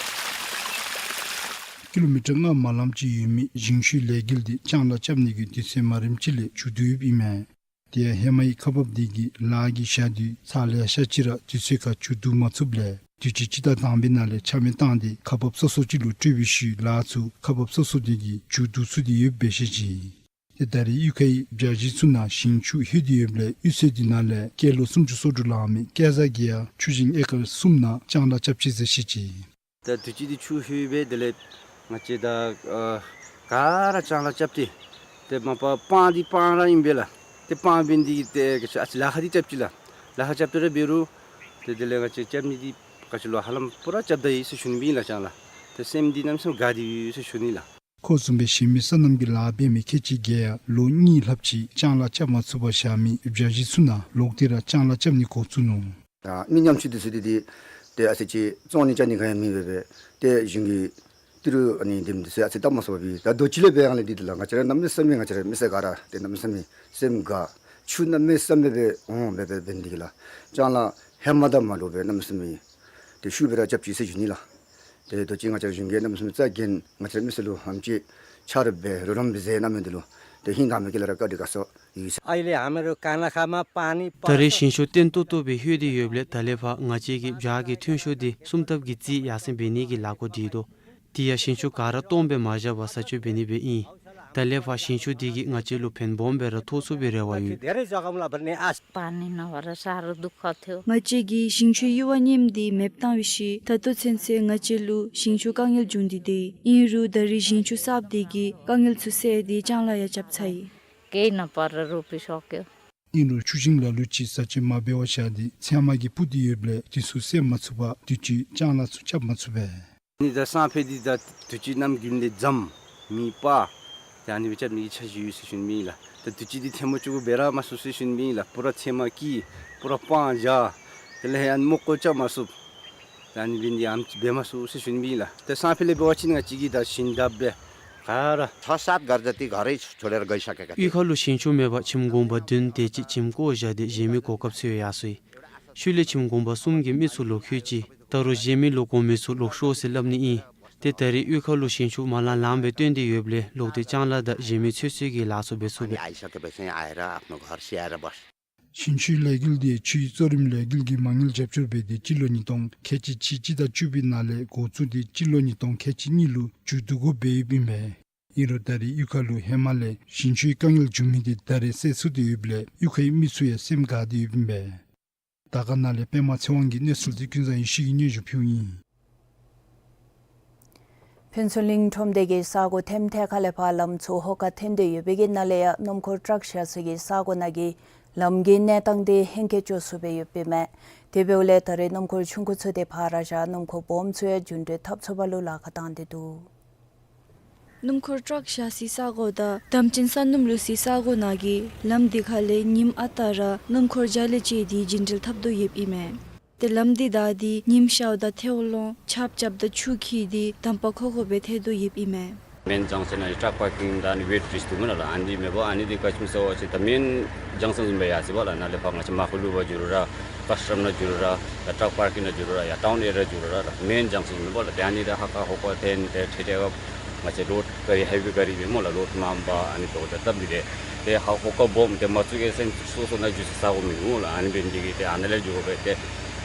ཀི་ལོ་མི་ཊར་ལྔ་མ་ལངམ་ཅིག་ཡོད་མི་ཞིང་ཆུའི་ལས་འགུལ་དེ་ལྕང་ལཱ་རྐྱབ་ནི་གི་དུས་ཚོད་མ་རནམ་ཅིག་ལས་མཇུག་བསྡུ་ཡོདཔ་ཨིན་མས། དེ་ཡང་ཧེ་མའི་ཁག་འབགཔ་དེ་གིས་ལཱ་གི་ཞག་དུས་ཚར་ལེ་ཤ་ཅིག་ར་དུས་ཚོད་ཁར་མཇུག་བསྡུ་མ་ཚུགསཔ་ལས་དུས་ཅི་སྤྱི་ཟླ་དང་པའི་ནང་ལས་ཆ་མེད་བཏང་སྟེ་ཁག་འབགཔ་སོ་སོ་ཅིག་ལུ་སྤྲོད་པའི་ཤུལ་ལཱ་ཚུ་ཁག་འབགཔ་སོ་སོ་དེ་གིས་མཇུག་བསྡུ་ཚུགས་ཏེ་ཡོདཔ་སྦེ་བཤད་ཅི། ཏེ་ད་རེས་གཡུས་ཁའི་བྱ་བཞི་ཚུ་ནང་ཞིང་ཆུ་ལྷོད་དེ་ཡོདཔ་ལས་གཡུས་ཚན་དེ་ནང་ལས་སྐྱེས་ལོ་སུམ་ཅུ་སོ་དྲུག་ལང་མི་སྐལ་བཟང་གིས་ཡང་ཆུ་ཞིང་ཨེ་ཀར་གསུམ་ནང་ལྕང་ལཱ་རྐྱབ་ཅི་ཟེར་བཤད་ཅི། ད་དུས་ཅི་འདི་ཆུ་ལྷོད་སྦེ་དེ་ལས་ང་བཅས་ད་ཨ་ག་ར་ལྕང་ལཱ་རྐྱབ་སྟེ་ཏེ་མ་པ་སྤང་འདི་སྤང་ར་ཨིན་པས་ལགས། ཏེ་སྤང་འབད་ནི་འདི་གིས་ཏེ་ག་ཅི་ཨ་ཙི་ལཱ་ཁག་འདི་རྐྱབ་ཅི་ལགས། ལཱ་ཁག་རྐྱབ་སྟེ་ར་འབད་རུང་ཏེ་དེ་ལས་ང་བཅས་རྐྱབ་ནི་འདི་ག་ཅི་ལོ་ཧ་ལམ་པུ་ར་རྐྱབ་ད་ཡི་ཟེར་ཞུ་ནི་ཨིན་ལགས། ལྕང་ལཱ་ཏེ་སེམས་འདི་གནམ་མེད་ས་མེད་དགའ་སྟེ་ཡོད་ཟེར་ཞུ་ནི་ལགས། ཁོ་བཟུམ་སྦེ་གཞན་མི་སོ་ནམ་གྱི་ལཱ་འབད་མི་ཁལ་གཅིག་བརྒལ་ཡང་ལོ་གཉིས་ལྷགཔ་ཅིག་ལྕང་ལཱ་རྐྱབ་མ་ཚུགས་པར་བཞག་མི་བྱ་བཞི་ཚུ་ནང་ལོག་སྟེ་ར་ལྕང་ལཱ་རྐྱབ་ནི་འགོ་བཙུགས་ནུག། ཨ་མི་ཉམ་ཆུང་འདི་ཚུ་འདི་ཏེ་ ཏེ་ཨ་ཙི་ཅིག་བཙོང་ནི་རྐྱབ་ནི་ག་ཡང་མེད་པར་སྦེ་ཏེ་གཞུང་གི་ཏི་རུ་ཨ་ནི་དེམ་འདི་ཚུ་ཨ་ཙི་སྟབས་མ་བདེཝ་སྦེ་ད་དུས་ཅི་ལས་འབད་ཡང་ལས་འདི་འདི་ལགས། ང་བཅས་ར་གནམ་མེད་ས་མེད་ང་བཅས་ར་མི་སེར་ག་ར་ཏེ་གནམ་མེད་ས་མེད་སེམས་དགའ། ཆུ་གནམ་མེད་ས་མེད་སྦེ་འོང་སྦེ་སྦེ་འབད་ནི་འདི་གིས་ལགས། ཅ་ལ་ཧེ་མ་དང་མ་འདྲཝ་སྦེ་གནམ་མེད་ས་མེད་ཏེ་ཤུགས་སྦེ་ར་རྐྱབ་ཅི་ཟེར་ཞུ་ནི་ལགས། ཏེ་དུས་ཅི་ང་བཅས་ར་གཞུང་གིས་གནམ་མེད་ས་མེད་རྩ་འགེངས་ང་བཅས་ར་མི་སེར་ལུ་ཧམ་ཅིག་ཆ་རོགས་འབད་རོགས་རམ་འབད་ཟེར་གནང་མི་འདི་ལུ་ཏེ་ཧིང་དྭངས་མའི་དཀྱིལ་ལས་ར་བཀའ་དྲིན་དགའ་ཚོར་ཡོད་ཟེར། अहिले हाम्रो कानाखामा पानी ད་རེས་ཞིང་ཆུ་བརྟན་ཏོག་ཏོ་སྦེ་ལྷོད་དེ་ཡོདཔ་ལས་ད་ལས་ཕར་ང་བཅས་ཀྱི་བྱག་གི་ཐོན་ཤུགས་འདི་སྲུང་ཐབས་ཀྱི་རྩིས་ཡར་སེང་འབད་ནི་གི་ལཱ་འགོ་འདྲེན་དོ། དེ་ཡང་ཞིང་ཆུ་ག་ར་སྟོངམ་སྦེ་མ་བཞག་པར་ས་ཆུ་འབད་ནི་སྦེ་ཨིན། ད་ལས་ཕར་ཞིང་ཆུ་འདི་གིས་ང་བཅས་ལུ་ཕན་སྦོམ་སྦེ་ར་ཐོགས་ཚུགས་པའི་རེ་བ་ཡོད། धेरै जग्गामा पनि आज पानी नभएर साह्रो दुःख थियो। ང་བཅས་ཀྱིས་ཞིང་ཆུའི་གཡུར་བ་རྙིངམ་འདི་མེདཔ་བཏང་བའི་ཤུལ་ད་ལྟོ་ཚུན་ཚོད་ང་བཅས་ལུ་ཞིང་ཆུ་དཀའ་ངལ་བྱུང་སྟེ་འདུག། ཨིན་རུང་ད་རེས་ཞིང་ཆུ་གསརཔ་འདི་གིས་དཀའ་ངལ་ཚུ་སེལ་ཏེ་ཅ་ལ་ཡང་རྐྱབ་ཚར་ཡི། केही नपारेर रोपिसक्यो। ཨིན་རུང་ཆུ་ཤིང་ལ་ལུ་ཅིག་ས་ཆ་མ་འབད་བར་བཞག་སྟེ་ཚལ་མ་གིས་སྤུར་ཏེ་ཡོདཔ་ལས་དེ་ཚུ་སེལ་མ་ཚུགས་པར་དུས་ཅི་ཅ་ལ་ཚུ་རྐྱབ་མ་ཚུགས་པས། ཨ་ནི་ད་སང་ཕོད་འདི་ད་དུས་ཅི་གནམ་དགུན་ལས་འཇམ་མེ་སྤར་ཏེ་ཨ་ནི་སྦེ་རྐྱབ་ནི་གི་འཆར་གཞི་ཡོད་ཟེར་ཞུ་ནི་ཨིན་ལགས། ད་དུས་ཅི་འདི་ཐལ་མོ་ཅུག་འབད་ར་མ་ཚུགས་ཟེར་ཞུ་ནི་ཨིན་ལགས། པུ་ར་ཚལ་མ་སྐྱེས་པུ་ར་སྤང་བཞག། དེ་ལས་ཡང་མོག་ཀོ་རྐྱབ་མ་ཚུགས། ད་ཨ་ནི་འབད་ནི་འདི་ཨམ་འབད་མ་ཚུགས་ཟེར་ཞུ་ནི་ཨིན་ལགས། ད་སང་ཕོད་ལས་འབད་བ་ཅིན་ང་བཅས་ཀྱིས་ད་ཞིང་བརྡབ་སྦེ་ག་ར་छ सात घर जति घरै छोडेर गइसकेका कति। གཡུས་ཁ་ལུ་ཞིང་ཆུ་མེད་པར་ཁྱིམ་གུང་པ་བདུན་དེ་ཅིག་ཁྱིམ་བཀོ་བཞག་སྟེ་གཞན་མི་གོ་སྐབས་འཚོལ་ཡར་སོ་ཡི། ཤུལ་ལས་ཁྱིམ་གུང་པ་གསུམ་གྱི་མི་ཚུ་ལོག་ཤོར་ཅི། ད་རུང་གཞན་མི་ལོག་གོ་མི་ཚུ་ལོག་ཤོར་ཟེར་སླབ་ནི་ཨིན། ཏེ་ད་རེས་གཡུས་ཁ་ལུ་ཞིང་ཆུ་མ་ལང་ལངམ་སྦེ་སྟོན་ཏེ་ཡོདཔ་ལས་ལོག་སྟེ་ཅ་ལ་དང་གཞན་མི་འཚོལ་སྲོལ་གྱི་ལཱ་ཚུ་འབད་ཚུགས་པས། आइसकेपछि यहाँ आएर आफ्नो घर सियाएर बस। ཞིང་ཆུའི་ལས་འགུལ་འདི་ཆུའི་གཙོ་རིམ་ལས་འགུལ་གྱིས་མ་དངུལ་རྒྱབ་སྐྱོར་འབད་དེ་སྤྱི་ལོ་ཉིས་སྟོང་ཁལ་གཅིག་གཅིག་དང་བཅུ་པའི་ནང་ལས་འགོ་བཙུགས་ཏེ་སྤྱི་ལོ་ཉིས་སྟོང་ཁལ་གཅིག་གཉིས་ལུ་མཇུག་བསྡུ་དགོཔ་སྦེ་ཡོདཔ་ཨིན་པས། ཨིན་རུང་ད་རེས་གཡུས་ཁ་ལུ་ཧེ་མ་ལས་ཞིང་ཆུའི་དཀའ་ངལ་བྱུང་མི་འདི་ད་རེས་སེལ་ཚུགས་ཏེ་ཡོདཔ་ལས་གཡུས་ཁའི་མི་ཚུ་ཡང་སེམས་དགའ་སྟེ་ཡོདཔ་ཨིན་པས། དར་དཀར་ནང་ལས་པདྨ་ཚེ་དབང་གི་གནས་ཚུལ་འདི་ཀུན་བཟང་ཡེ་ཤེས་ཀྱིས་སྙན་ཞུ་ཕུལཝ་ཨིན། ཕུན་ཚོགས་གླིང་ཁྲོམ་སྡེ་གི་ས་གོ་ཐེམ་ཐད་ཁ་ལས་ཕར་ལམ་ཚུ་ཧོ་ཀ་འཐོན་ཏེ་ཡོད་པའི་གི་ནང་ལས་ཡང་སྣུམ་འཁོར་ཊཱག་བཞག་ས་གི་ས་གོ་ནང་གི་ལམ་གྱི་གནས་སྟངས་འདི་ཧེང་སྐལ་ལྕོགས་སུ་སྦེ་ཡོདཔ་ཨིན་མས། དེ་འབདཝ་ལས་ད་རེས་སྣུམ་འཁོར་ཆུང་ཀུ་ཚུ་འདི་ཕར་ར་བཞག་སྣུམ་འཁོར་སྦོམ་ཚུ་ཡང་རྒྱུན་འགྲུལ་འཐབ་ཚུགས་པ་ལུ་ལཱ་ཁག་བཏང་སྟེ་འདུག། སྣུམ་འཁོར་ཊཱག་བཞག་སའི་ས་གོ་དང་དམ་ཅན་ས་སྣུམ་བླུག་སའི་ས་གོ་ནང་གི་ལམ་འདི་ཁ་ལས་ཉིནམ་ཨ་རྟག་ར་སྣུམ་འཁོར་རྒྱ་ལས་བཅད་དེ་རྒྱུན་འགྲུལ་འཐབ་དོ་ཡོདཔ་ཨིན་མས། ཏེ་ལམ་འདི་བདའ་སྟེ་ཉིམ་ཤརཝ་ད་མཐེཝ་ལོང་ཆརཔ་རྐྱབ་ད་ཆུ་འཁྱིལ་ཏེ་དམ་པ་ཁོག་ཁོག་སྦེ་ཐལ་དོ་ཡོདཔ་ཨིན་མས། མེན་ཇང་ཤཱན་ནང་ཊཱག་པར་ཀིང་དང་ཨ་ནི་ཝེཊ་རིས་འདུག་མེན་ན་ལགས། ཨ་ནི་འདི་མེན་པར་ཨ་ནི་འདི་ག་ཅི་སྨོ་ཟེར་བ་ཅིན་ད་མེན་ཇང་ཤཱན་བཟུམ་སྦེ་ཡར་སོ་བ་ལགས། ནཱ་ལས་ཕར་ང་བཅས་མར་ཁུ་ལུ་བ་འགྱོ་རུང་ར་ཀཱསི་ཊམ་ནང་འགྱོ་རུང་ར་ཡ་ཊའུན་ཨེ་རི་ཡ་འགྱོ་རུང་ར་ཡ་ཊའུན་ཨེ་རི་ཡ་འགྱོ་རུང་ར་མེན་ཇང་ཤཱན་མེན་པར་ལགས། ཏེ་ཨ་ནི་འདི་ཧ་ཀ་ཧོ་ཀ་འཐོན་ཏེ་ཁྲིག་ཁྲི་ཁར་ང་བཅས་ལོཌ་ག་རི་ཧེ་བི་ག་རི་སྦེ་སྨོ་ལགས། ལོཌ་མངམ་པ་ཨ་ནི་འདི་ད་སྟབས་མི་བདེ། ཏེ་ཧ་ཧོ་ཀ་སྦོམ་ཏེ་མ་བཙུགས་གེ་སེམས་སོ་སོ་ནང་འགྱོ་ས་ས་གོ་མིན་འདུག་ལགས། ཨ་ནི་འབད་ནི་འདི་གིས་ཏེ་ཨ་ནཱ་ལས་འགྱོ་དགོ་པས། ཏེ་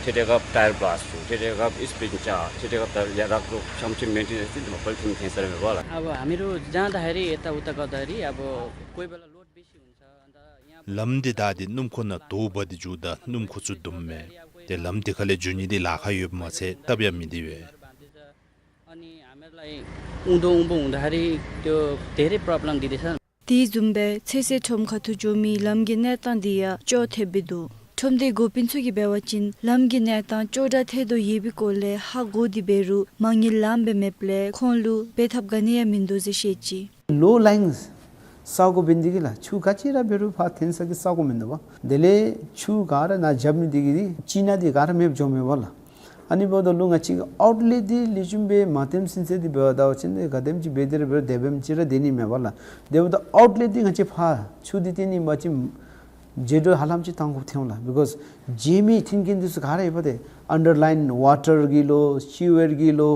ཁྲིག་ཁྲི་ཁར་ཊ་ཡར་བླཱསཊ་ཚུགས། ཁྲིག་ཁྲི་ཁར་སི་པིན་ཅར། ཁྲིག་ཁྲི་ཁར་ད་ཡར་རག་ལུ་ཤམ་ཆེ་མེན་ཊེ་ནེནསི་འདི་མ་པ་ལས་ཐིམ་ཐིམ་ས་ར་མེན་པར་ལགས། अब हामीहरू जाँदाखेरि यताउता गर्दाखेरि अब कोही बेला लोड बेसी हुन्छ। अन्त यहाँ ལམ་འདི་བདའ་སྟེ་སྣུམ་འཁོར་ནང་དོག་འབག་སྟེ་འགྱོཝ་ད་སྣུམ་འཁོར་ཚུ་བརྡུངམ་མས། ཏེ་ལམ་འདི་ཁ་ལས་འགྱོ་ནི་འདི་ལཱ་ཁག་ཡོདཔ་མ་ཚད་སྟབས་ཡང་མི་བདེ་བས། अनि हामीहरूलाई उँधो उँभो हुँदाखेरि त्यो धेरै प्रब्लम दिँदैछ। དེ་བཟུམ་སྦེ་ཚེ་སྲས་ཁྲོམ་ཁ་ཐུག་འགྱོ་མི་ལམ་གྱི་གནས་སྟངས་འདི་ཡང་ཅོག་འཐདཔ་སྦེ་འདུག། ཁྲོམ་སྡེའི་འགོ་དཔོན་ཚུ་གིས་འབད་བ་ཅིན་ལམ་གྱི་གནས་སྟངས་ཅོག་འཐདཔ་ཐལ་དོ་ཡོད་པའི་སྐོར་ལས་ཧ་གོ་སྟེ་འབད་རུང་མ་དངུལ་ལངམ་སྦེ་མེདཔ་ལས་ཁོང་ལུ་འབད་ཐབས་ག་ནི་ཡང་མིན་འདུག་ཟེར་བཤད་ཅི། ལོ་ལཱའིནསི་ས་གོ་འབད་ནི་འདི་གིས་ལགས་ཆུ་ག་ཅི་ར་འབད་རུང་ཕར་འཐོན་ས་གི་ས་གོ་མིན་འདུག་པ། དེ་ལས་ཆུ་ག་ར་ནཱ་རྐྱབ་ནི་འདི་གིས་འདི་གཅིག་ནང་འདི་ག་ར་མེདཔ་འགྱོཝ་མས་པ་ལགས། ཨ་ནི་འབདཝ་ད་ལུ་ང་བཅས་ཀྱི་ཨའུཊ་ལེཊ་འདི་ལེགས་ཤོམ་སྦེ་མ་འཐོན་ཚུན་ཚོད་འདི་འབདཝ་ད་འབད་བ་ཅིན་ག་དེམ་ཅིག་འབད་དེ་ར་འབད་རུང་དེ་བཟུམ་ཅིག་ར་སྡོད་ནི་མས་པ་ལགས། དེ་འབདཝ་ད་ཨའུཊ་ལེཊ་འདི་ང་བཅས་ཕར་ཆུ་འདི་འཐོན་ནི་འབད་བ་ཅིན་འགྱེལ་འགྲོ་ཧ་ལམ་ཅིག་བཏང་དགོཔ་ཐོན་འོང་ལགས། བི་ཀོསི་འགྱེལ་མི་འཐོན་མཁན་འདི་ཚུ་ག་ར་ཡོད་པ། ཏེ་ཨན་ཌར་ལཱའིན་ཝ་ཊར་གི་ལོ་སི་ཝེར་གི་ལོ་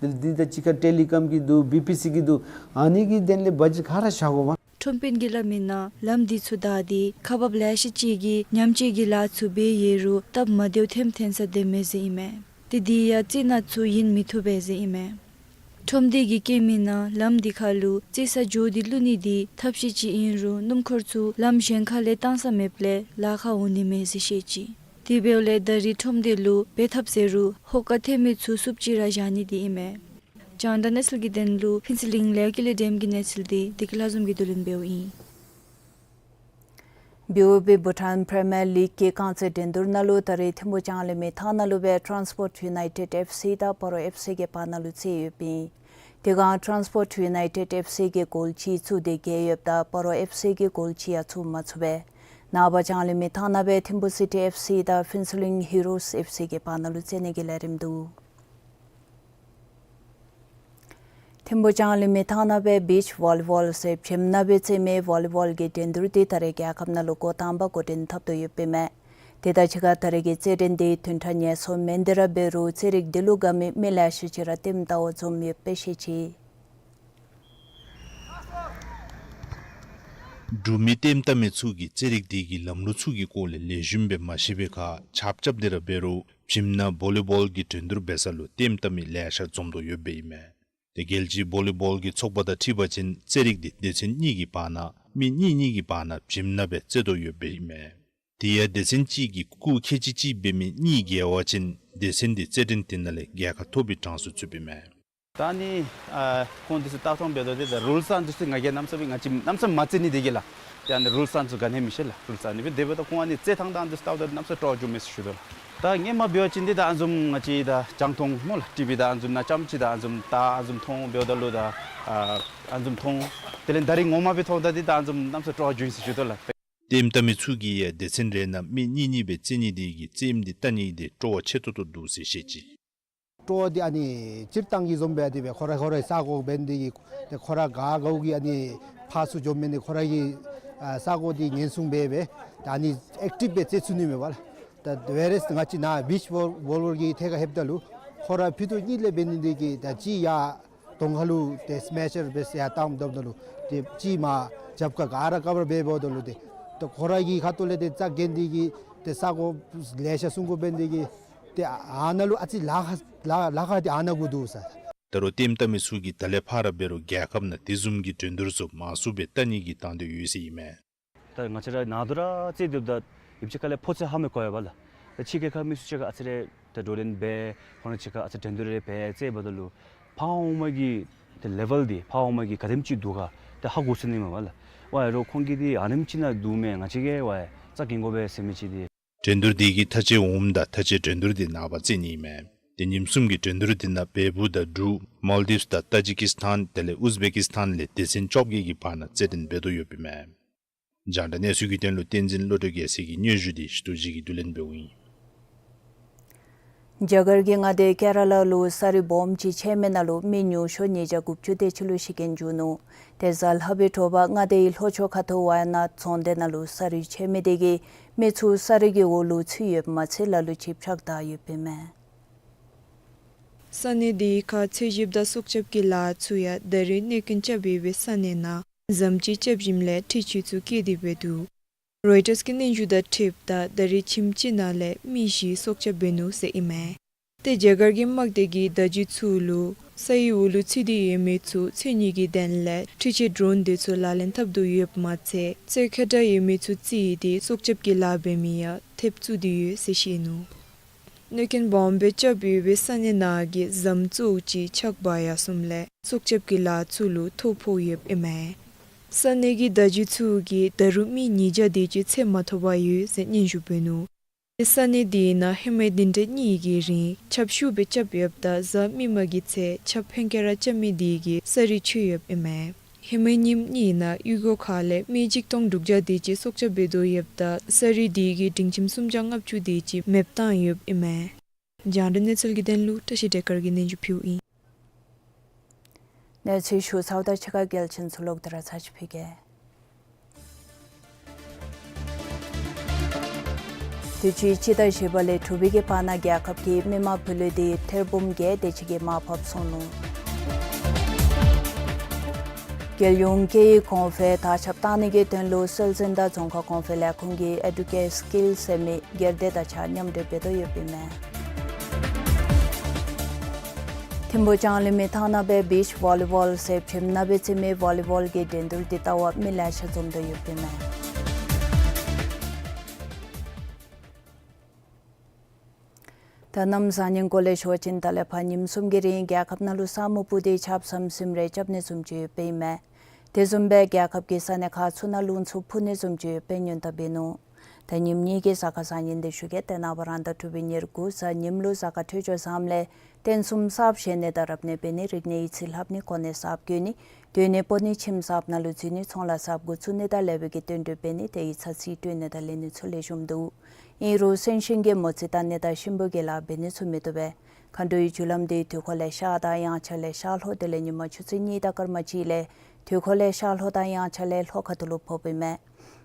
འདི་འདི་དང་གཅིག་ཁར་ཊེ་ལི་ཀོམ་གི་འདུག། བི་པི་སི་གི་འདུག། ཨ་ནི་གི་དོན་ལས་བ་ཇེཊ་ག་ར་བཞག་དགོ་པ། ཁྲོམ་དཔོན་གྱིས་སླབ་མིའི་ནང་ལམ་འདི་ཚུ་བདའ་སྟེ་ཁག་འབགཔ་ལེ་ཤ་ཅིག་གིས་ཉམས་བཅོས་ཀྱི་ལཱ་ཚུ་འབད་ཡོད་རུང་སྟབས་མ་བདེཝ་ཐེམ་ཐོན་ས་དེ་མས་ཟེར་ཨིན་མས། ཏེ་འདི་ཡང་རྩི་ནག་ཚུ་ཨིན་མི་བཏུབ་པས་ཟེར་ཨིན་མས། ཁྲོམ་སྡེ་གིས་བཀོད་མིའི་ནང་ལམ་འདི་ཁ་ལུ་རྩི་ས་འགྱོ་སྟེ་བླུག་ནི་འདི་ཐབས་ཤེས་ཅིག་ཨིན་རུང་སྣུམ་འཁོར་ཚུ་ལམ་གཞན་ཁ་ལས་བཏང་ས་མེདཔ་ལས་ལཱ་ཁག་འོང་ནི་མས་ཟེར་བཤད་ཅི། དེ་འབདཝ་ལས་ད་རེས་ཁྲོམ་སྡེ་ལུ་འབད་ཐབས་ཟེར་རུང་ཧོ་ཀ་འཐོན་མི་ཚུ་སུབ་ཅིག་ར་བཞག་ནི་འདི་ཨིན་མས། རྒྱང་བསྒྲགས་གནས་ཚུལ་གྱི་དོན་ལུ་ཕུན་ཚོགས་གླིང་ལས་ཀི་ལི་ཌེམ་གྱི་གནས་ཚུལ་འདི་བདེ་སྐྱིད་ལྷ་འཛོམས་ཀྱིས་བསྡུ་ལེན་འབདཝ་ཨིན། བི་ཨོ་བི་བྷུ་ཊཱན་པི་རི་མི་ཡར་ལིག་གི་རྐང་རྩེད་འགྲན་བསྡུར་ནང་ལུ་ད་རེས་ཐིམ་ཕུག་ལྕང་གླིང་མི་ཐང་ནང་ལུ་སྦེ་ཊཱན་སི་པོརཊ་ཡུ་ནའི་ཊེཌ་ཨེཕ་སི་དང་སྤ་རོ་ཨེཕ་སི་གི་བར་ན་ལུ་རྩེད་ཡོདཔ་ཨིན། དེ་སྒང་ཊཱན་སི་པོརཊ་ཡུ་ནའི་ཊེཌ་ཨེཕ་སི་གིས་གོལ་གཅིག་ཚུགས་ཏེ་རྒྱལ་ཡོདཔ་ད་སྤ་རོ་ཨེཕ་སི་གིས་གོལ་གཅིག་ཡང་ཚུགས་མ་ཚུགས་པས། ནངས་པ་ལྕང་གླིང་མི་ཐང་ནང་སྦེ་ཐིམ་ཕུ་སི་ཊི་ཨེཕ་སི་དང་ཕུན་ཚོགས་གླིང་ཧི་རོས་ཨེཕ་སི་གི་བར་ན་ལུ་རྩེད་ནི་གི་ལས་རིམ་འདུག། ཐིམ་ཕུ་ལྕང་གླིང་མི་ཐང་ནང་སྦེ་བིཆ་ཝོ་ལི་བོལ་ཟེར་བྱེམ་ནང་སྦེ་རྩེད་མི་ཝོ་ལི་བོལ་གྱི་འགྲན་བསྡུར་འདི་ད་རེས་རྒྱལ་ཁབ་ནང་ལུ་འགོ་དང་པ་འགོ་འདྲེན་འཐབ་དོ་ཡོདཔ་ཨིན་མས། དེ་དང་གཅིག་ཁར་ད་རེས་ཀྱི་རྩེད་འགྲན་འདི་བདུན་ཕྲག་ཉེར་གསུམ་མན་འདི་ར་འབད་རུང་རྩེད་རིགས་འདི་ལུ་དགའ་མི་མི་ལེ་ཤ་ཅིག་ར་ལྟདམོ་བལྟ་བར་འཛོམས་ཡོདཔ་སྦེ་བཤད་ཅི། འབྲུག་མི་ལྟདམོ་བལྟ་མི་ཚུ་གིས་རྩེད་རིགས་འདི་གི་ལམ་ལུགས་ཚུ་གི་སྐོར་ལས་ལེགས་ཤོམ་སྦེ་མ་ཤེས་པའི་ཁར་ཆབ་རྐྱབ་སྟེ་ར་འབད་རུང་བྱེམ་ནང་བོ་ལི་བོལ་གྱི་འགྲན་བསྡུར་འབད་ས་ལུ་ལྟདམོ་བལྟ་མི་ལེ་ཤ་འཛོམས་དོ་ཡོདཔ་ཨིན་མས། ཏེ་རྒྱལ་སྤྱིའི་བོ་ལི་བོལ་གྱི་ཚོགས་པ་དང་འཁྲིལ་བ་ཅིན་རྩེད་རིགས་འདི་སྡེ་ཚན་གཉིས་ཀྱི་བར་ན་མི་གཉིས་གཉིས་ཀྱི་བར་ན་བྱེམ་ནང་སྦེ་རྩེད་དོ་ཡོདཔ་ཨིན་མས། དེ་ཡང་སྡེ་ཚན་གཅིག་གི་སྐུགས་ཁལ་གཅིག་གཅིག་འབད་མི་གཉིས་རྒྱལ་བ་ཅིན་སྡེ་ཚན་འདི་རྩེད་འགྲན་འདི་ནང་ལས་རྒྱལ་ཁ་ཐོབ་པའི་གྲངས་སུ་ཚུདཔ་ཨིན་མས། ད་ནི་ཨ་ཁོང་འདི་ཚུ་ལྟ་སྟངས་འབད་དོ་འདི་ད་རུལ་སི་ཨ་ནི་འདི་ཚུ་ང་གིས་གནམ་མེད་ས་མེད་ང་བཅས་གནམ་མེད་ས་མེད་མ་རྩེད་ནི་འདི་གིས་ལགས། ཏེ་ཨ་ནི་རུལ་སི་ཨ་ནི་འདི་ཚུ་ག་ནི་མི་ཤེས་ལགས། རུལ་སི་ཨ་ནི་སྦེ་དེ་འབདཝ་ད་ཁོང་ཨ་ནི་རྩེད་ཐངས་དང་འདི་ཚུ་ལྟཝ་ད་གནམ་མེད་ས་མེད་སྤྲོ་བ་འབྱུངམ་མས་ཟེར་ཞུ་དོ་ལགས། ད་སྔོན་མ་འབད་བ་ཅིན་འདི་ད་ཨ་བཟུམ་ང་བཅས་ད་རྒྱང་མཐོང་སྨོ་ལགས། ཊི་ཝི་ད་ཨ་བཟུམ་ནང་རྐྱངམ་ཅིག་ད་ཨ་བཟུམ་ད་ཨ་བཟུམ་མཐོང་འབདཝ་ད་ལུ་ད་ཨ་ཨ་བཟུམ་མཐོང་། དེ་ལས་ད་རིས་ངོ་མ་སྦེ་མཐོངམ་ད་འདི་ད་ཨ་བཟུམ་གནམ་མེད་ས་མེད་སྤྲོ་བ་འབྱུང་ཡི་ཟེར་ཞུ་དོ་ལགས། ལྟདམོ་བལྟ་མི་ཚུ་གིས་ཡང་སྡེ་ཚན་རེ་ནང་མི་གཉིས་གཉིས་སྦེ་རྩེད་ནི་འདི་གིས་རྩེདམོ་འདི་བལྟ་ནི་འདི་སྤྲོ་བ་ཆེ་ཏོག་ཏོ་འདུག་ཟེར་བཤད་ཅི། སྤྲོ་བ་འདི་ཨ་ནི་སྤྱིར་བཏང་གི་བཟུམ་སྦེ་དེ་སྦེ་ཁོ་ར་ཁོ་རའི་ས་གོ་འབད་ནི་འདི་གིས་ཏེ་ཁོ་ར་ག་ག་གི་ཨ་ནི་ཕར་ཚུར་འཛོམས་མི་འདི་ཁོ་ར་གི་ཨ་ས་གོ་འདི་ཉེན་སྲུང་འབད་སྦེ་ད་ཨ་ནི་ཨེཀ་ཊིབ་སྦེ་རྩེད་ཚུགས་ནི་མས་པ་ལགས། ད་ཝེར་ཨེས་ང་བཅས་ནཱ་བིཆ་ཝོ་ཝོལ་ལི་བོལ་གྱི་ཐད་ཁར་ལྷོདཔ་ད་ལུ་ཁོ་ར་ཕུད་རྡོག་གཉིས་ལས་འབད་ནི་འདི་གིས་ད་གཅིག་ཡར་གདོང་ཁ་ལུ་ཏེ་སི་མེ་ཤར་སྦེ་ཡར་བཏངམ་ད་ལུ་ཏེ་གཅིག་མར་རྒྱབ་ཁར་ག་ར་ག་བར་འབད་འབདཝ་ད་ལུ་ཏེ་ཏེ་ཁོ་ར་གི་ཁ་ཐུག་ལས་ཏེ་རྩ་འགེངས་འདི་གིས་ཏེ་ས་གོ་ལེ་ཤ་སྲུང་དགོ་པས་འདི་གིས་ཏེ་ཨ་ནཱ་ལུ་ཨ་ཙི་ལཱ་ཁག་ལཱ་ལཱ་ཁག་འདི་ཨ་ནཱ་གུ་འདུག་ཟེར། ད་རུང་ལྟདམོ་བལྟ་མི་ཚུ་གིས་ད་ལས་ཕར་ར་འབད་རུང་རྒྱལ་ཁབ་ནང་དེ་བཟུམ་གྱི་འགྲན་བསྡུར་ཚུ་མང་སུ་སྦེ་བལྟ་ནི་གི་དང་འདོད་ཡོད་ཟེར་ཨིན་མས། ད་ང་བཅས་ར་ནང་དོ་ར་རྩེད་སྡོདཔ་ད་ཡུདཔ་ཅིག་ཁ་ལས་ཕོ་ཚོད་ཧ་མི་གོ་བས་པ་ལགས། ད་ཕྱི་རྒྱལ་ཁབ་མི་ཚུ་ཅིག་ཁར་ཨ་ཙི་རེ་ད་བགྲོ་གླེང་འབད་ཁོང་ར་ཅིག་ཁར་ཨ་ཙི་འགྲན་བསྡུར་རེ་འབད་རྩེདཔ་ད་ལུ་ཕར་འོང་མི་གི་ཏེ་ལེ་ཝེལ་འདི་ཕར་འོང་མི་གི་ག་དེམ་ཅིག་འདུག་ག་ཏེ་ཧ་གོ་ཚུགས་ནི་མས་པ་ལགས། ཝའི་རོགས་ཁོང་གིས་འདི་ཨ་ནེམ་ཅིག་ནང་འདུག་མས། ང་བཅས་ཀྱིས་ཝའི་རྩ་འགེངས་དགོ་པས་ཟེར་མི་ཅིག་འདི། འགྲན་བསྡུར་འདི་གི་མཐའ་དཔྱད་འོངམ་ད་མཐའ་དཔྱད་འགྲན་བསྡུར་འདི་ནངས་པ་རྩེད་ནི་ཨིན་མས། ཏེ་ཉིནམ་གསུམ་གྱི་འགྲན་བསྡུར་འདི་ནང་བལ་པོ་དང་འབྲུག་མཱལ་དིབས་དང་ཏཱ་ཇི་ཀིས་ཐཱན་དེ་ལས་ཨུས་བེ་ཀིས་ཐཱན་ལས་སྡེ་ཚན་བཅོ་བརྒྱད་ཀྱི་བར་ན་རྩེད་འགྲན་འབད་དོ་ཡོདཔ་ཨིན་མས། རྒྱང་བསྒྲགས་གནས་ཚུལ་གྱི་དོན་ལུ་བསྟན་འཛིན་བློ་གྲོས་རྒྱལ་མཚན་གྱི་སྙན་ཞུ་འདི་ཞུ་དོ་ཅིག་གིས་བསྡུ་ལེན་འབདཝ་ཨིན། རྒྱ་གར་གྱི་མངའ་སྡེ་ཀེ་ར་ལ་ལུ་ས་རུད་སྦོམ་ཅིག་ཆད་མི་ནང་ལུ་མི་ཉུང་ཤོས་ཉིས་བརྒྱ་དགུ་བཅུ་དེ་ཅིག་ལུ་ཤི་རྐྱེན་བྱུང་ནུག། ཏེ་གཟའ་ལྷག་པའི་དྲོ་པ་མངའ་སྡེའི་ལྷོ་ཕྱོགས་ཁ་ཐུག་ཝ་ཡ་ནཱད་རྫོང་སྡེ་ནང་ལུ་ས་རུད་ཆད་མི་དེ་གིས་མི་ཚུ་ས་རུད་ཀྱི་འོག་ལུ་ཚུད་ཡོདཔ་མ་ཚད་ལ་ལུ་ཅིག་ཕྱགས་བདའ་ཡོདཔ་ཨིན་མས། ས་གནས་དེའི་ཁར་འཚོལ་ཞིབ་དང་སྲོག་སྐྱབས་ཀྱི་ལཱ་ཚུ་ཡང་ད་རིས་གནོད་སྐྱོན་རྐྱབ་ཡོད་པའི་ས་གནས་ནང་ཟམ་ཅིག་རྐྱབ་ཞིནམ་ལས་འཕྲུལ་ཆས་ཚུ་བསྐྱལ་ཏེ་འབད་འདུག། རོའི་ཊརསི་གི་སྙན་ཞུ་དང་འཁྲིལཝ་ད་ད་རིས་ཁྱིམ་གཅིག་ནང་ལས་མི་བཞི་སྲོག་སྐྱབས་འབད་ནུག་ཟེར་ཨིན་མས། ཏེ་རྒྱ་གར་གྱི་དམག་སྡེ་གིས་བརྡ་བརྒྱུད་ཚུ་ལུ་ས་ཡི་འོག་ལུ་ཚུད་དེ་ཡོད་མི་ཚུ་འཚོལ་ནི་གི་དོན་ལས་འཕྲུལ་ཆས་ཌྲོན་དེ་ཚུ་ལག་ལེན་འཐབ་དོ་ཡོདཔ་མ་ཚད་འཚོལ་ཁ་དྲག་ཡོད་མི་ཚུ་བརྩིས་ཏེ་སྲོག་སྐྱབས་ཀྱི་ལཱ་འབད་མི་ཡང་ཐེབས་བཙུགས་ཏེ་ཡོད་ཟེར་བཤད་ནུག། གནོད་སྐྱོན་སྦོམ་སྦེ་རྐྱབ་ཡོད་པའི་ས་གནས་ནང་གི་ཟམ་ཚུ་ཅིག་ཕྱགས་འབག་ཡར་སོངམ་ལས་སྲོག་སྐྱབས་ཀྱི་ལཱ་ཚུ་ལུ་ཐོ་ཕོག་ཡོདཔ་ཨིན་མས། ས་གནས་ཀྱི་བརྡ་བརྒྱུད་ཚུ་གིས་ད་རུང་མི་ཉིས་བརྒྱ་དེ་ཅིག་འཚོལ་མ་ཐོབ་པར་ཡོད་ཟེར་སྙན་ཞུ་འབད་ནུག། ཏེ་ས་གནས་དེའི་ནང་ཧེ་མའི་བདུན་ཕྲག་གཉིས་ཀྱི་རིང་ཆརཔ་ཤུགས་སྦེ་རྐྱབ་ཡོདཔ་ད་གཟའ་མིག་དམར་གྱི་ཚེ་ཆརཔ་ཧེང་སྐལ་ར་རྐྱབ་མི་དེ་གིས་ས་རུད་ཆད་ཡོདཔ་ཨིན་མས། ཧེ་མའི་ཉིནམ་གཉིས་ནང་གཡུས་སྒོ་ཁ་ལས་མི་གཅིག་སྟོང་དྲུག་བརྒྱ་དེ་ཅིག་སྲོག་སྐྱབས་འབད་དོ་ཡོདཔ་ད་ས་རུད་དེ་གིས་སྡིངས་ཁྱིམ་སུམ་བརྒྱ་ལྔ་བཅུ་དེ་ཅིག་མེདཔ་བཏང་ཡོདཔ་ཨིན་མས། རྒྱང་བསྒྲགས་གནས་ཚུལ་གྱི་དོན་ལུ་བཀྲ་ཤིས་བདེ་སྐར་གྱིས་སྙན་ཞུ་ཕུལཝ་ཨིན། གནས་ཚུལ་ཞུ་ཚརཝ་དང་གཅིག་ཁར་གལ་ཆེན་ཚུ་ལོག་སྟེ་ར་ཚར་ཅིག་ཕུལ་གེ། དུས་ཅི་སྤྱི་ཟླ་བཞི་པ་ལས་དྲུག་པའི་གི་བར་ན་རྒྱལ་ཁབ་ཀྱི་མི་དམངས་བུ་ལོན་འདི་ཐེར་འབུམ་བརྒྱད་དེ་ཅིག་གིས་མར་ཕབ་སོང་ནུག། རྒྱལ་ཡོངས་སྐད་ཡིག་གོང་འཕེལ་དར་ཁྱབ་གཏང་ནི་གི་དོན་ལུ་སྲོལ་འཛིན་དང་རྫོང་ཁ་གོང་འཕེལ་ལས་ཁུངས་ཀྱིས་ཨེ་ཌུ་ཀེཊ་སི་ཀིལ་ཟེར་མི་སྒེར་སྡེ་དང་གཅིག་ཁར་མཉམ་འབྲེལ་འབད་དོ་ཡོདཔ་ཨིན་མས། ཐིམ་ཕུ་ལྕང་གླིང་མི་ཐང་ནང་སྦེ་བིཆ་ཝོ་ལི་བོལ་ཟེར་བྱེམ་ནང་སྦེ་རྩེད་མི་ཝོ་ལི་བོལ་གྱི་འགྲན་བསྡུར་འདི་ལྟ་བར་མི་ལེ་ཤ་འཛོམས་དོ་ཡོདཔ་ཨིན་མས། ད་གནམ་བཟང་ངན་སྐོར་ལས་ཞུ་བ་ཅིན་ད་ལས་ཕར་ཉིནམ་གསུམ་གྱི་རིང་རྒྱལ་ཁབ་ནང་ལུ་ས་སྨུག་སྤུབས་ཏེ་ཆརཔ་ཟམ་ཟིམ་རེ་རྐྱབ་ནི་བཟུམ་ཅིག་ཡོདཔ་ཨིན་མས། དེ་བཟུམ་སྦེ་རྒྱལ་ཁབ་ཀྱི་ས་གནས་ཁག་ཚུ་ནང་རླུང་འཚུབ་འཕུ་ནི་བཟུམ་ཅིག་ཡོདཔ་སྦེ་སྔོན་བརྡ་འབད་ནུག། ད་ཉིནམ་གཉིས་ཀྱི་གཟའ་སྐར་བཟང་ངན་འདི་ཞུ་གེ། ཏེ་ནངས་པ་རང་ཟླ་དྲུག་པའི་ཉེར་དགུ་གཟའ་ཉིམ་ལུ་གཟའ་སྐར་འཕྲོད་སྦྱོར་བཟངམ་ལས་ རྟེན་གསུམ་གསརཔ་བཞེངས་ནི་དང་རབ་གནས་འབད་ནི། རིག་གནས་ཡིག་རྩིས་ལྷབ་ནི། གོ་གནས་གསརཔ་བསྐོ་ནི། སྡོད་གནས་སྤོ་ནི། ཁྱིམ་གསརཔ་ནང་ལུ་འཛུལ་ནི། ཚོང་ལཱ་གསརཔ་འགོ་བཙུགས་ནི་དང་ལེགས་པའི་གི་རྟེན་འབྲེལ་འབད་ནི་དེ་ཡིག་ཚང་རྩིས་སྤྲོད་ནི་དང་ལེན་ནི་ཚུ་ལེགས་ཤོམ་འདུག། ཨིན་རུང་གསོན་གཤིན་གྱི་མོ་རྩིས་བལྟ་ནི་དང་གཤིན་པོ་གི་ལཱ་འབད་ནི་ཚུ་མི་བཏུབ་པས། མཁའ་འགྲོའི་རྒྱུ་ལམ་འདི་དུས་འཁོར་ལས་ཤར་དང་དབྱངས་འཆར་ལས་ཤར་ལྷོ། དེ་ལས་ཉི་མ་ཆུ་ཚོད་གཉིས་དང་སྐར་མ་གཅིག་ལས་དུས་འཁོར་ལས་ཤར་ལྷོ་དང་དབྱངས་འཆར་ལས་ལྷོ་ཁ་ཐུག་ལུ་ཕོགཔ་ཨིན་མས།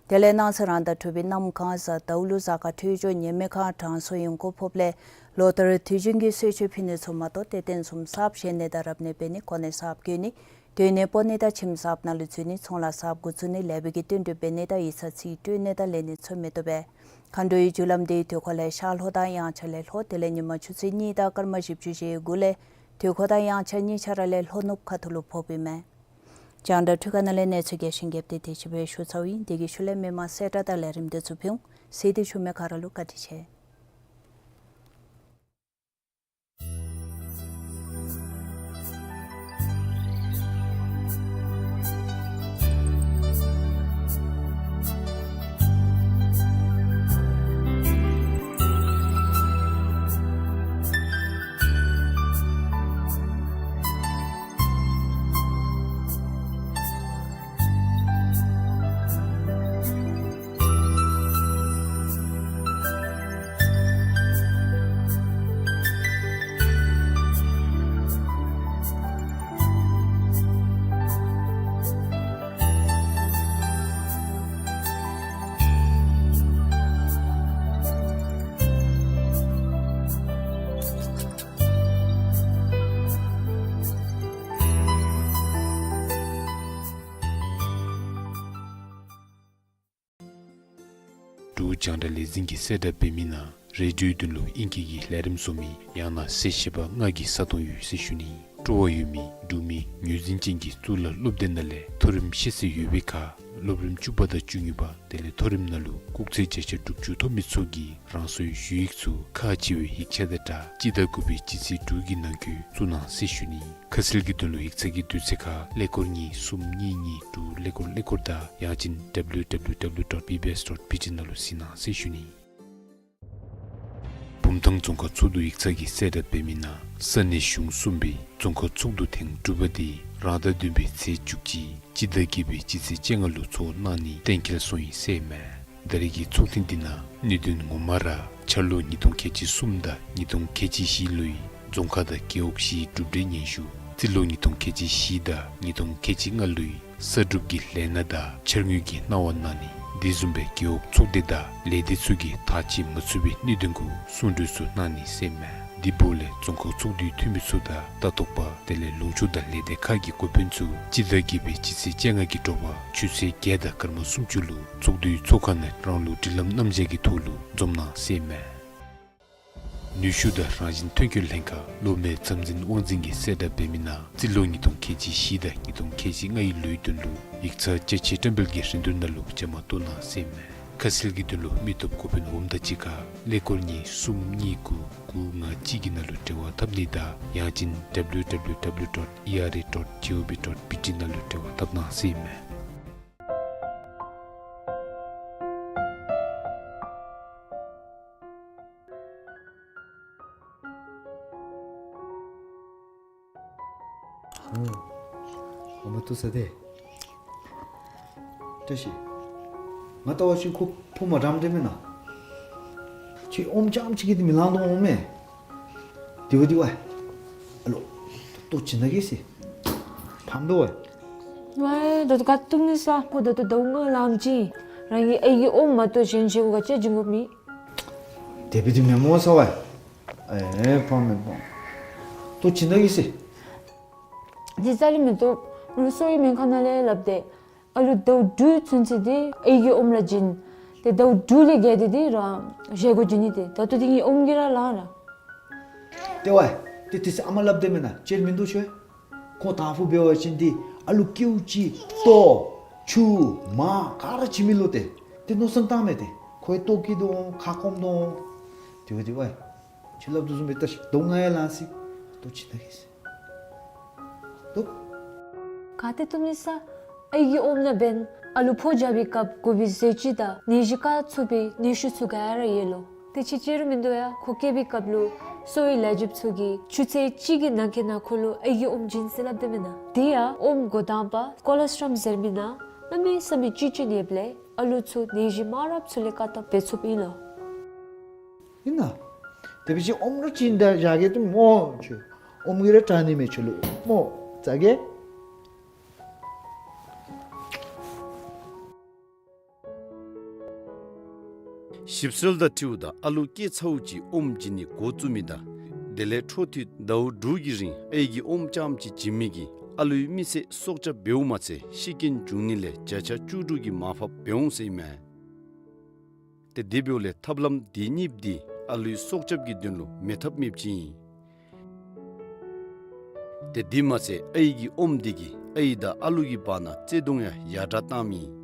དེ་ལས་སྣང་གསལ་རང་དང་འཁྲུལ་པའི་གནམ་གང་གཟའ་ཟླཝ་ལུ་གཟའ་སྐར་འཕྲོད་སྦྱོར་ཉེས་མེད་ཁར་གྲངས་སུ་ཡོང་སྒོ་ཕོགཔ་ལས་ལོ་ལྟར་དུས་རྒྱུན་གྱི་གསོལ་མཆོད་ཕུལ་ནི་ཚུ་མ་གཏོགས་ཏེ་རྟེན་གསུམ་གསརཔ་བཞེངས་ནི་དང་རབ་གནས་འབད་ནི། གོ་གནས་གསརཔ་བསྐོ་ནི། སྡོད་གནས་སྤོ་ནི་དང་ཁྱིམ་གསརཔ་ནང་ལུ་འཛུལ་ནི། ཚོང་ལཱ་གསརཔ་འགོ་བཙུགས་ནི། ལེགས་པའི་གི་རྟེན་འབྲེལ་འབད་ནི་དང་ཡིག་ཚང་རྩིས་སྤྲོད་ནི་དང་ལེན་ནི་ཚུ་མི་བཏུབ་པས། མཁའ་འགྲོའི་རྒྱུ་ལམ་འདི་དུས་འཁོར་ལས་ཤར་ལྷོ་དང་དབྱངས་འཆར་ལས་ལྷོ། དེ་ལས་ཉི་མ་ཆུ་ཚོད་གཉིས་དང་སྐར་མ་བཞི་བཅུ་ཞེ་དགུ་ལས་དུས་འཁོར་དང་དབྱངས་འཆར་གཉིས་ཆ་ར་ལས་ལྷོ་ནུབ་ཁ་ཐུག་ལུ་ཕོགཔ་ཨིན་མས། རྒྱང་བསྒྲགས་འཕྲུལ་ཁང་ནང་ལས་གནས་ཚུལ་རྒྱས་ཤིང་རྒྱསཔ་འདི་དེ་ཅིག་སྦེ་ཞུ་ཚརཝ་ཨིན། དེ་གི་ཤུལ་ལས་མི་མང་གསལ་བསྒྲགས་དང་ལས་རིམ་འདི་ཚུ་ཕུལ་འོང་། གཟིགས་ཏེ་བཞུགས་མི་ག་ར་ལུ་བཀའ་དྲིན་ཆེ། འབྲུག་རྒྱང་བསྒྲགས་ལས་འཛིན་གྱིས་གསལ་བསྒྲགས་འབད་མི་ནང་རེ་ཌིའོའི་དོན་ལུ་ཨིང་སྐད་ཀྱི་ལས་རིམ་བཟོ་མི་ཡང་ན་གསལ་བཤད་པ་ལྔ་གི་ས་སྟོང་ཡོད་ཟེར་ཞུ་ནི། སྤྲོ་བ་ཡོད་མི་འབྲུག་མི་ངོས་འཛིན་ཅན་གྱི་གཙུག་ལག་སློབ་སྡེ་ནང་ལས་མཐོ་རིམ་ཤེས་ཚད་ཡོད་པའི་ཁར་སློབ་རིམ་བཅུ་པ་དང་བཅུ་གཉིས་པ་དེ་ལས་མཐོ་རིམ་ནང་ལུ་སྐུགས་ཚད་བརྒྱ་ཆ་དྲུག་ཅུ་ཐོབ་མི་ཚུ་གིས་རང་སོའི་ཞུ་ཡིག་ཚུ་ཁག་ཆེ་བའི་ཡིག་ཆ་དང་སྦྲགས་སྤྱི་ཟླ་དགུ་པའི་སྤྱི་ཚེས་དྲུག་གི་ནང་འཁོད་བཙུགས་གནང་ཟེར་ཞུ་ནི། ཁ་གསལ་གྱི་དོན་ལུ་ཡིག་ཚང་གི་དུས་ཚོད་ཁར་ཀླད་ཀོར་གཉིས་གསུམ་གཉིས་གཉིས་དྲུག་ཀླད་ཀོར་ཀླད་ཀོར་དང་ཡང་ཅིན་W W W dot B B S dot B T ནང་ལུ་གཟིགས་གནང་ཟེར་ཞུ་ནི། བུམ་ཐང་རྫོང་ཁག་ཚོགས་འདུ་ཡིག་ཚང་གིས་གསལ་བསྒྲགས་འབད་མི་ནང་ས་གནས་གཞུང་གསུམ་པའི་རྫོང་ཁག་ཚོགས་འདུ་ཐེངས་དྲུག་པ་འདི་རང་ཟླ་བདུན་པའི་ཚེས་བཅུ་གཅིག་སྤྱི་ཟླ་བརྒྱད་པའི་སྤྱི་ཚེས་བཅོ་ལྔ་ལུ་ཚོགས་གནང་ནི་གཏན་འཁེལ་སོང་ཡི་ཟེར་མས། ད་རེས་ཀྱི་ཚོགས་ཐེངས་འདི་ནང་གནད་དོན་ངོ་མ་ར་འཆར་ལོ་ཉིས་སྟོང་ཁལ་གཅིག་གསུམ་དང་ཉིས་སྟོང་ཁལ་གཅིག་བཞི་ལོའི་རྫོང་ཁག་དང་རྒེད་འོག་བཞིའི་གྲུབ་འབྲས་སྙན་ཞུ། རྩིས་ལོ་ཉིས་སྟོང་ཁལ་གཅིག་བཞི་དང་ཉིས་སྟོང་ཁལ་གཅིག་ལྔ་ལོའི་གསར་སྒྲུབ་ཀྱི་ལས་སྣ་དང་འཆར་དངུལ་གྱི་གནང་བ་གནང་ནི། དེ་བཟུམ་སྦེ་རྒེད་འོག་ཚོགས་སྡེ་དང་ལས་སྡེ་ཚུ་གིས་ཐག་བཅད་མ་ཚུགས་པའི་གནད་དོན་གུ་གསུང་གྲོས་ཚུ་གནང་ནི་ཟེར་མས། དེ་འབདཝ་ལས་རྫོང་ཁག་ཚོགས་འདུའི་འཐུས་མི་ཚུ་དང་ལྟ་རྟོག་པ་དེ་ལས་ལུང་ཕྱོགས་དང་ལས་སྡེ་ཁག་གི་འགོ་དཔོན་ཚུ་སྤྱི་ཟླ་བརྒྱད་པའི་སྤྱི་ཚེས་བཅོ་ལྔ་གི་དྲོ་པ་ཆུ་ཚོད་བརྒྱད་དང་སྐར་མ་སུམ་ཅུ་ལུ་ཚོགས་འདུའི་ཚོགས་ཁང་ནང་རང་ལུགས་སྒྲིག་ལམ་རྣམ་གཞག་གི་ཐོག་ལུ་འཛོམས་གནང་ཟེར་མས། ནུས་ཤུགས་དང་རང་བཞིན་ཐོན་སྐྱེད་ལྷན་ཁག་སློབ་མའི་འཚམས་འཛིན་དབང་འཛིན་གྱིས་གསལ་བསྒྲགས་འབད་མི་ནང་རྩིས་ལོ་ཉིས་སྟོང་ཁལ་གཅིག་བཞི་དང་ཉིས་སྟོང་ཁལ་གཅིག་ལྔའི་ལོའི་དོན་ལུ་ཡིག་ཚང་བཅའ་ཆས་བཀྲམ་སྤེལ་གྱི་རིན་བསྡུར་ནང་ལུ་བཅའ་མར་གཏོགས་གནང་ཟེར་མས། ཁ་གསལ་གྱི་དོན་ལུ་མི་སྟོབས་འགོ་དཔོན་འོགམ་དང་གཅིག་ཁར་ཀླད་ཀོར་གཉིས་གསུམ་གཉིས་དགུ་དགུ་ལྔ་གཅིག་གི་ནང་ལུ་འབྲེལ་བ་འཐབ་ནི་དང་ཡང་ཅིན་W W W dot E R A dot G O V dot B T ནང་ལུ་འབྲེལ་བ་འཐབ་གནང་ཟེར་མས། ཨོ། ཨོ་མ་ཏོ་ས་དེ། བཀྲ་ཤིས། ང་ལྟ་བ་ཅིན་ཁོ་ཕོ་མ་འདྲཝ་འདྲཝ་མེན་ན། ཁྱོད་ཨོམ་རྐྱངམ་ཅིག་གིས་འདི་མི་ལང་དོ་འོང་མས། དེ་བ་དེ་བ། ཨ་ལོ། ལྟོ་བྱིན་ན་གེ་སི། ཕམ་དོ་བ། ཝའི་ད་ལྟོ་ག་བཏུབ་ནི་ས་ཁོ་ད་ལྟོ་ཟླཝ་ལྔ་ལངམ་ཅིག་རང་གི་ཨའི་གི་ཨོམ་མ་གཏོགས་གཞན་བཞེས་སྒོ་ག་ཅི་བྱིན་དགོཔ་མེད། དེ་བ་དེ་མེན་མོ་ས་བ། ཨེ་ཕམ་མེན་ཕམ། ལྟོ་བྱིན་ན་གེ་སི། དེ་རྩ་ལས་མི་བཏུབ། ལུགས་སྲོལ་ཨིན་མེན་ཁ་ནང་ལས་སླབ་སྟེ། ཨ་ལུ་ཟླཝ་དྲུག་ཚུན་ཚོད་འདི་ཨའི་གི་ཨོམ་ལུ་བྱིན། ཏེ་ཟླཝ་དྲུག་ལས་བརྒལ་ཏེ་འདི་རང་བཞེས་སྒོ་བྱིན་ནི་ཏེ། ད་ལྟོ་འདི་ངེའི་ཨོམ་གྱིས་ར་ལང་ར། ཏེ་ཝའི་ཏེ་དེ་ཚེ་ཨ་མ་སླབ་དེས་མེན་ན་ཅིག་མིན་འདུག་ཤོད། ཁོ་དང་ཕུ་འབད་བ་ཅིན་འདི་ཨ་ལུ་ཀེའུ་ཅིག་ལྟོ་ཆུ་མར་ག་ར་བྱིན་མི་ལོ་ཏེ། ཏེ་མནོ་བསམ་བཏངམ་མས་ཏེ། ཁོའི་ལྟོ་བཀྱེས་དོ་འོང་ཁ་སྐོམ་དོ་འོང་། དེ་བ་དེ་ཝའི་ཁྱོད་སླབ་དོ་བཟུམ་སྦེ་ལྟ་ཤིག། ཟླཝ་ལྔ་ཡང་ལང་སི། ལྟོ་བྱིན་ན་གེ་སི། ལྟོ། ག་ཏེ་བཏུབ་ནི་ས། ཨའི་གི་ཨོམ་ནང་འབདན་ཨ་ལུ་ཕོ་རྒྱབ་པའི་སྐབས་དགོ་པའི་ཟས་བཅུད་དང་ནད་གཞི་བཀག་ཚུགས་པའི་ནུས་ཤུགས་ཚུ་ག་ར་ཡོད་ལོ། དེ་ཅིག་ཅིག་ར་མིན་འདུག་ཡ། ཁོ་སྐྱེ་བའི་སྐབས་ལུ་གསོ་བའི་ལས་བྱེདཔ་ཚུ་གིས་ཆུ་ཚོད་གཅིག་གི་ནང་འཁོད་ནང་ཁོ་ལུ་ཨའི་གི་ཨོམ་བྱིན་ཟེར་སླབ་དེས་མེན་ན། དེ་ཡང་ཨོམ་འགོ་དང་པ་ཀོ་ལོ་སི་ཊོམ་ཟེར་མི་ནང་གནམ་མེད་ས་མེད་བཅུད་ཅན་ཡོདཔ་ལས་ཨ་ལུ་ཚུ་ནད་གཞི་མང་རབས་ཚུ་ལས་བཀག་ཐབས་འབད་ཚུགསཔ་ཨིན་ལོ། ཨིན་ན། དེ་འབད་བ་ཅིན་ཨོམ་ར་བྱིན་ད་བཞག་གེ་ཏེ་སྨོ་ཁྱོད། ཨོམ་གྱིས་ར་དྲག་ནི་མས་ཁྱོད་ལུ་སྨོ། བཟའ་གེ། ཞིབ་འཚོལ་དང་འཁྲིལཝ་ད་ཨ་ལུ་སྐྱེས་ཚརཝ་ཅིག་ཨོམ་བྱིན་ནི་འགོ་བཙུགས་མི་དང་དེ་ལས་འཕྲོ་མཐུད་ཟླཝ་དྲུག་གི་རིང་ཨའི་གི་ཨོམ་རྐྱངམ་ཅིག་བྱིན་མི་གིས་ཨ་ལུའི་མི་ཚེ་སྲོག་སྐྱབས་འབདཝ་མ་ཚད་ཤི་རྐྱེན་འབྱུང་ནི་ལས་བརྒྱ་ཆ་བཅུ་དྲུག་གི་མར་ཕབ་འབད་འོང་ཟེར་ཨིན་མས། ཏེ་དེ་འབདཝ་ལས་ཐབས་ལམ་དེ་གཉིས་འདི་ཨ་ལུའི་སྲོག་སྐྱབས་ཀྱི་དོན་ལུ་མེད་ཐབས་མེདཔ་ཅིག་ཨིན། ཏེ་དེ་མ་ཚད་ཨའི་གི་ཨོམ་འདི་གིས་ཨའི་དང་ཨ་ལུ་གི་བར་ན་བརྩེ་གདུང་ཡང་ཡར་དྲག་བཏངམ་ཨིན།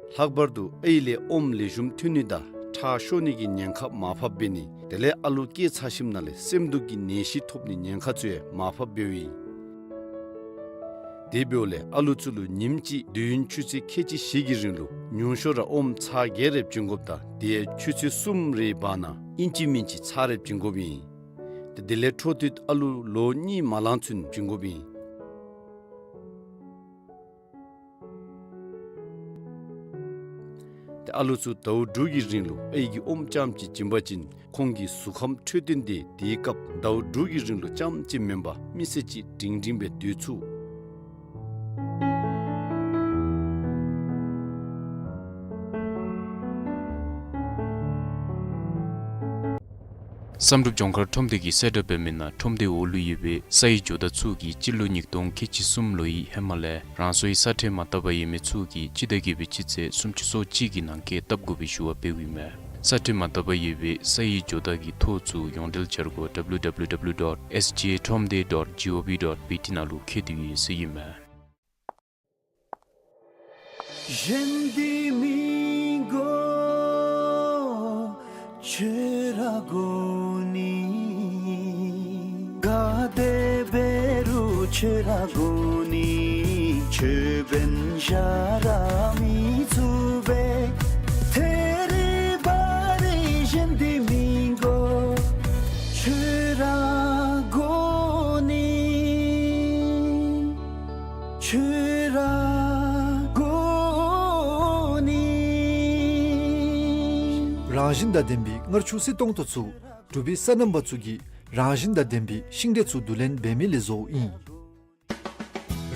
ལྷག་པར་དུ་ཨའི་ལས་ཨོམ་ལེགས་ཤོམ་ཐོན་ནི་དང་ཁྲག་ཤོར་ནི་གི་ཉེན་ཁ་མར་ཕབ་འབད་ནི་དེ་ལས་ཨ་ལུ་སྐྱེས་ཚར་ཞིནམ་ལས་སེམས་སྡུག་གི་ནད་གཞི་ཐོབ་ནི་ཉེན་ཁ་ཚུ་ཡང་མར་ཕབ་འབདཝ་ཨིན། དེ་འབདཝ་ལས་ཨ་ལུ་ཚུ་ལུ་ཉིནམ་གཅིག་དུས་ཡུན་ཆུ་ཚོད་ཁལ་གཅིག་བཞི་གི་རིང་ལུ་ཉུང་ཤོས་ར་ཨོམ་ཚར་བརྒྱད་རེ་བྱིན་དགོཔ་དང་དེ་ཡང་ཆུ་ཚོད་གསུམ་རེའི་བར་ན་ཨིན་ཅི་མིན་ཅི་ཚར་རེ་བྱིན་དགོཔ་ཨིན། ཏེ་དེ་ལས་འཕྲོ་མཐུད་ཨ་ལུ་ལོ་གཉིས་མ་ལང་ཚུན་བྱིན་དགོཔ་ཨིན། ཏེ་ཨ་ལུ་ཚུ་ཟླཝ་དྲུག་གི་རིང་ལུ་ཨའི་གི་ཨོམ་རྐྱངམ་ཅིག་བྱིན་པ་ཅིན་ཁོང་གི་གཟུགས་ཁམས་འཕྲོད་བསྟེན་དེ་དེའི་སྐབས་ཟླཝ་དྲུག་གི་རིང་ལུ་རྐྱངམ་ཅིག་མེན་པར་མི་ཚེ་གཅིག་སྒྲིང་སྒྲིང་སྦེ་སྡོད་ཚུགས། བསམ་གྲུབ་ལྗོངས་མཁར་ཁྲོམ་སྡེ་གིས་གསལ་བསྒྲགས་འབད་མི་ནང་ཁྲོམ་སྡེ་འོག་ལུ་ཡོད་པའི་སའི་ཇོ་བདག་ཚུ་གིས་སྤྱི་ལོ་ཉིས་སྟོང་ཁལ་གཅིག་གསུམ་ལོའི་ཧེ་མ་ལས་རང་སོའི་ས་ཁྲལ་མ་བཏབ་པར་ཡོད་མི་ཚུ་གིས་སྤྱི་ཟླ་བརྒྱད་པའི་སྤྱི་ཚེས་སུམ་ཅུ་སོ་གཅིག་གི་ནང་འཁོད་བཏབ་དགོ་པའི་ཞུ་བ་འབདཝ་ཨིན་མས། ས་ཁྲལ་མ་བཏབ་པར་ཡོད་པའི་སའི་ཇོ་བདག་གི་ཐོ་ཚུ་ཡོངས་འབྲེལ་འཆར་སྒོ་W W W dot S G A Thromde dot G O V dot B T ནང་ལུ་འཁོད་དེ་ཡོད་ཟེར་ཨིན་མས། གཞན་འདི་མི་དགོ་ཁྱོད་ར་དགོ་ནི། ག་དེ་འབད་རུང་ཁྱོད་ར་དགོ་ནི། ཁྱོད་འབདན་གཞན་ར་མི་ཚུགས་པས། ཐད་རི་བ་རི་གཞན་འདི་མི་དགོ་ཁྱོད་ར་དགོ་ནི། ཁྱོད་ར་དགོ་ནི། རང་བཞིན་དང་ལྡན་པའི་མངར་ཆུ་བསིལ་ཏོང་ཏོ་ཚུ་འབྲུག་པའི་སོ་ནམ་པ་ཚུ་གིས་རང་བཞིན་དང་ལྡན་པའི་ཤིང་འབྲས་ཚུ་བསྡུ་ལེན་འབད་མི་ལས་བཟོཝ་ཨིན།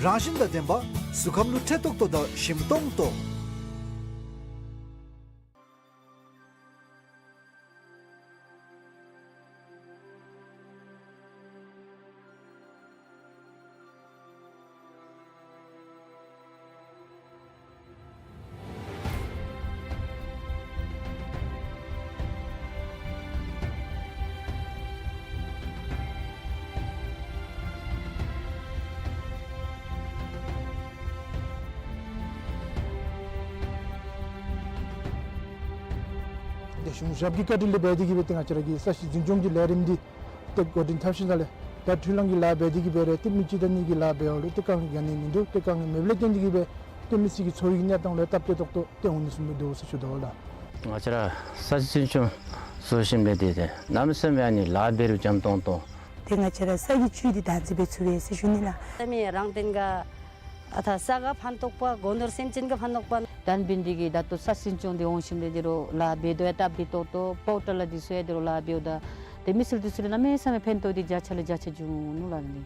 རང་བཞིན་དང་ལྡན་པ་གཟུགས་ཁམས་ལུ་འཕྲོད་ཏོག་ཏོ་དང་ཞིམ་ཏོང་ཏོ། ཏེ་གཞུང་ཞབས་ཀྱི་བཀའ་དྲིན་ལས་འབད་དེ་གིས་སྦེ་ཏེ་ང་བཅས་ར་གི་ས་གཞི་འཛིན་སྐྱོང་གི་ལས་རིམ་འདི་ཏེ་འགོ་འདྲེན་འཐབ་ཞིནམ་ལས་ད་འཕྲུལ་གླང་གི་ལཱ་འབད་དེ་གིས་སྦེ་ར་ཏེ་མི་གཅིག་དང་གཉིས་ཀྱི་ལཱ་འབདཝ་ལུ་ཏེ་དཀའ་ངལ་ག་ནི་མིན་འདུག། ཏེ་དཀའ་ངལ་མེདཔ་ལས་བརྟེན་ཏེ་གིས་སྦེ་ཏེ་མི་སེར་གྱི་འཚོ་བའི་གནས་སྟངས་ལུ་སྟབས་བདེ་ཏོག་ཏོ་ཏེ་འོང་ནི་བཟུམ་སྦེ་འདུག་ཟེར་ཞུ་དོ་ལགས། ང་བཅས་ར་ས་གཞི་འཛིན་སྐྱོང་བཟོ་ཞིནམ་ལས་ཏེ་ཏེ་གནམ་མེད་ས་མེད་ཨ་ནི་ལཱ་འབད་རུང་འཇམ་ཏོང་ཏོ། ཏེ་ང་བཅས་ར་ས་གི་བཅུད་འདི་བདག་འཛིན་འབད་ཚུགས་པས་ཟེར་ཞུ་ནི་ལགས། ས་མི་རང་བརྟེན་ག་ཨ་ཐ་ས་ག་ཕན་ཐོགས་པ་སྒོ་ནོར་སེམས་ཅན་ག་ཕན་ཐོགས་པ། དང་འབད་ནི་དེ་གིས་ད་ལྟོ་ས་གཞི་འཛིན་སྐྱོང་འདི་འོང་ཞིནམ་ལས་ཏེ་རོགས་ལཱ་འབད་དོ་ཡང་སྟབས་བདེ་ཏོག་ཏོ། པའུ་ཊར་ལཱ་འདི་ཚུ་ཡང་ཏེ་རོགས་ལཱ་འབདཝ་ད་ཏེ་མི་སེར་འདི་ཚུ་ལུ་གནམ་མེད་ས་མེད་ཕན་ཐོགས་འདི་བརྒྱ་ཆ་ལས་བརྒྱ་ཆ་འབྱུང་ནུག་ལགས་ནི།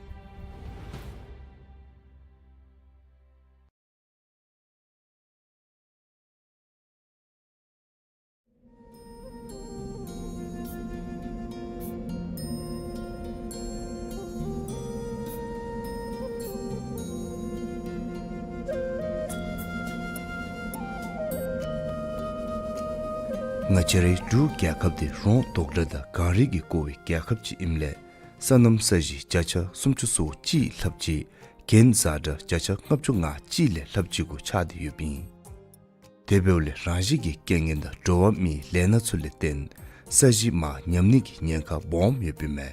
ང་བཅས་རའི་འབྲུག་རྒྱལ་ཁབ་འདི་རོང་དོག་ར་དང་གངས་རི་གིས་བསྐོར་བའི་རྒྱལ་ཁབ་ཅིག་ཨིནམ་ལས་སོ་ནམ་ས་གཞི་བརྒྱ་ཆ་སུམ་ཅུ་སོ་གཅིག་ལྷགཔ་ཅིག་གྱེན་འཛེགས་དྲགས་བརྒྱ་ཆ་ལྔ་བཅུ་ང་གཅིག་ལས་ལྷགཔ་ཅིག་གུ་ཆགས་ཏེ་ཡོདཔ་ཨིན། དེ་འབདཝ་ལས་རང་བཞིན་གྱི་རྐྱེན་ངན་དང་འགྲོ་བ་མིའི་ལས་སྣ་ཚུ་ལས་བརྟེན་ས་གཞི་མར་ཉམས་ནི་གི་ཉེན་ཁ་སྦོམ་ཡོདཔ་ཨིན་མས།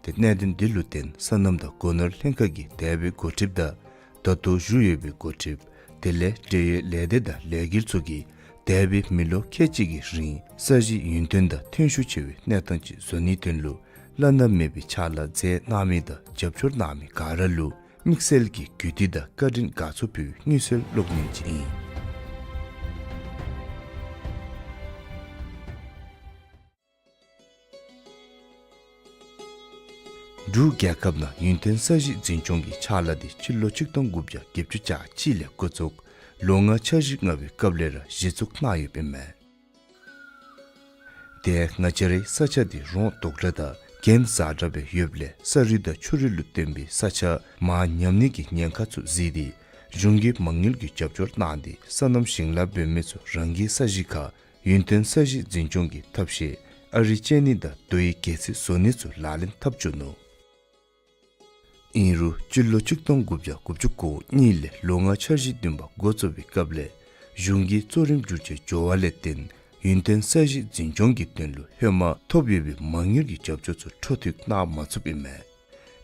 ཏེ་གནད་དོན་འདི་ལུ་བརྟེན་སོ་ནམ་དང་སྒོ་ནོར་ལྷན་ཁག་གི་འདས་པའི་འགོ་ཁྲིདཔ་དང་ད་ལྟོ་བཞུགས་ཡོད་པའི་འགོ་ཁྲིདཔ་དེ་ལས་འབྲེལ་ཡོད་ལས་སྡེ་དང་ལས་འགུལ་ཚུ་གིས་ འདས་པའི་མི་ལོ་ཁལ་གཅིག་གི་རིང་ས་གཞི་ཡུན་བརྟན་དང་ཐོན་ཤུགས་ཆེ་བའི་གནས་སྟངས་ཅིག་བཟོ་ནིའི་དོན་ལུ་བླ་ན་མེད་པའི་ཕྱག་ལཱ་མཛད་གནང་མི་དང་རྒྱབ་སྐྱོར་གནང་མི་ག་ར་ལུ་དམིགས་བསལ་གྱི་གུས་བཏུད་དང་བཀའ་དྲིན་དགའ་ཚོར་ཕུལ་བའི་མངོན་གསལ་གློག་བརྙན་ཅིག་ཨིན། འབྲུག་རྒྱལ་ཁབ་ནང་ཡུན་བརྟན་ས་གཞི་འཛིན་སྐྱོང་གི་ཕྱག་ལཱ་དེ་སྤྱི་ལོ་ཆིག་སྟོང་དགུ་བརྒྱ་བརྒྱད་ཅུ་གྱ་གཅིག་ལས་འགོ་བཙུགས། ལོ་ལྔ་འཆར་གཞི་ལྔ་པའི་སྐབས་ལས་ར་གཞི་བཙུགས་གནང་ཡོདཔ་ཨིན་མས། དེ་ང་བཅས་རའི་ས་ཆ་དེ་རོང་དོག་དྲགས་དང་གངས་འཛག་དྲགས་སྦེ་ཡོདཔ་ལས་ས་རུད་དང་ཆུ་རུད་ལུ་བརྟེན་པའི་ས་ཆ་མར་ཉམས་ནི་གི་ཉེན་ཁ་ཚུ་གཟིགས་ཏེ་གཞུང་གིས་མ་དངུལ་གྱི་རྒྱབ་སྐྱོར་གནང་སྟེ་སོ་ནམ་ཞིང་ལཱ་འབད་མི་ཚུ་རང་གི་ས་གཞི་ཁར་ཡུན་བརྟན་ས་གཞི་འཛིན་སྐྱོང་གི་ཐབས་ཤེས་ཨ་རི་ཅན་ནི་དང་རྡོ་ཡི་སྒལ་ཚིགས་བཟོ་ནི་ཚུ་ལག་ལེན་འཐབ་བཅུག་ནུག། ཨིན་རུང་སྤྱི་ལོ་ཆིག་སྟོང་དགུ་བརྒྱ་དགུ་བཅུ་གོ་གཉིས་ལས་ལོ་ལྔ་འཆར་གཞི་བདུན་པ་འགོ་བཙུགས་པའི་སྐབས་ལས་གཞུང་གིས་གཙོ་རིམ་བསྒྱུར་བཅོས་འགྱོ་བ་ལས་བརྟེན་ཡུན་བརྟན་ས་གཞི་འཛིན་སྐྱོང་གི་དོན་ལུ་ཧེ་མ་ཐོབ་ཡོད་པའི་མ་དངུལ་གྱི་རྒྱབ་སྐྱོར་ཚུ་འཕྲོ་མཐུད་གནང་མ་ཚུགསཔ་ཨིན་མས།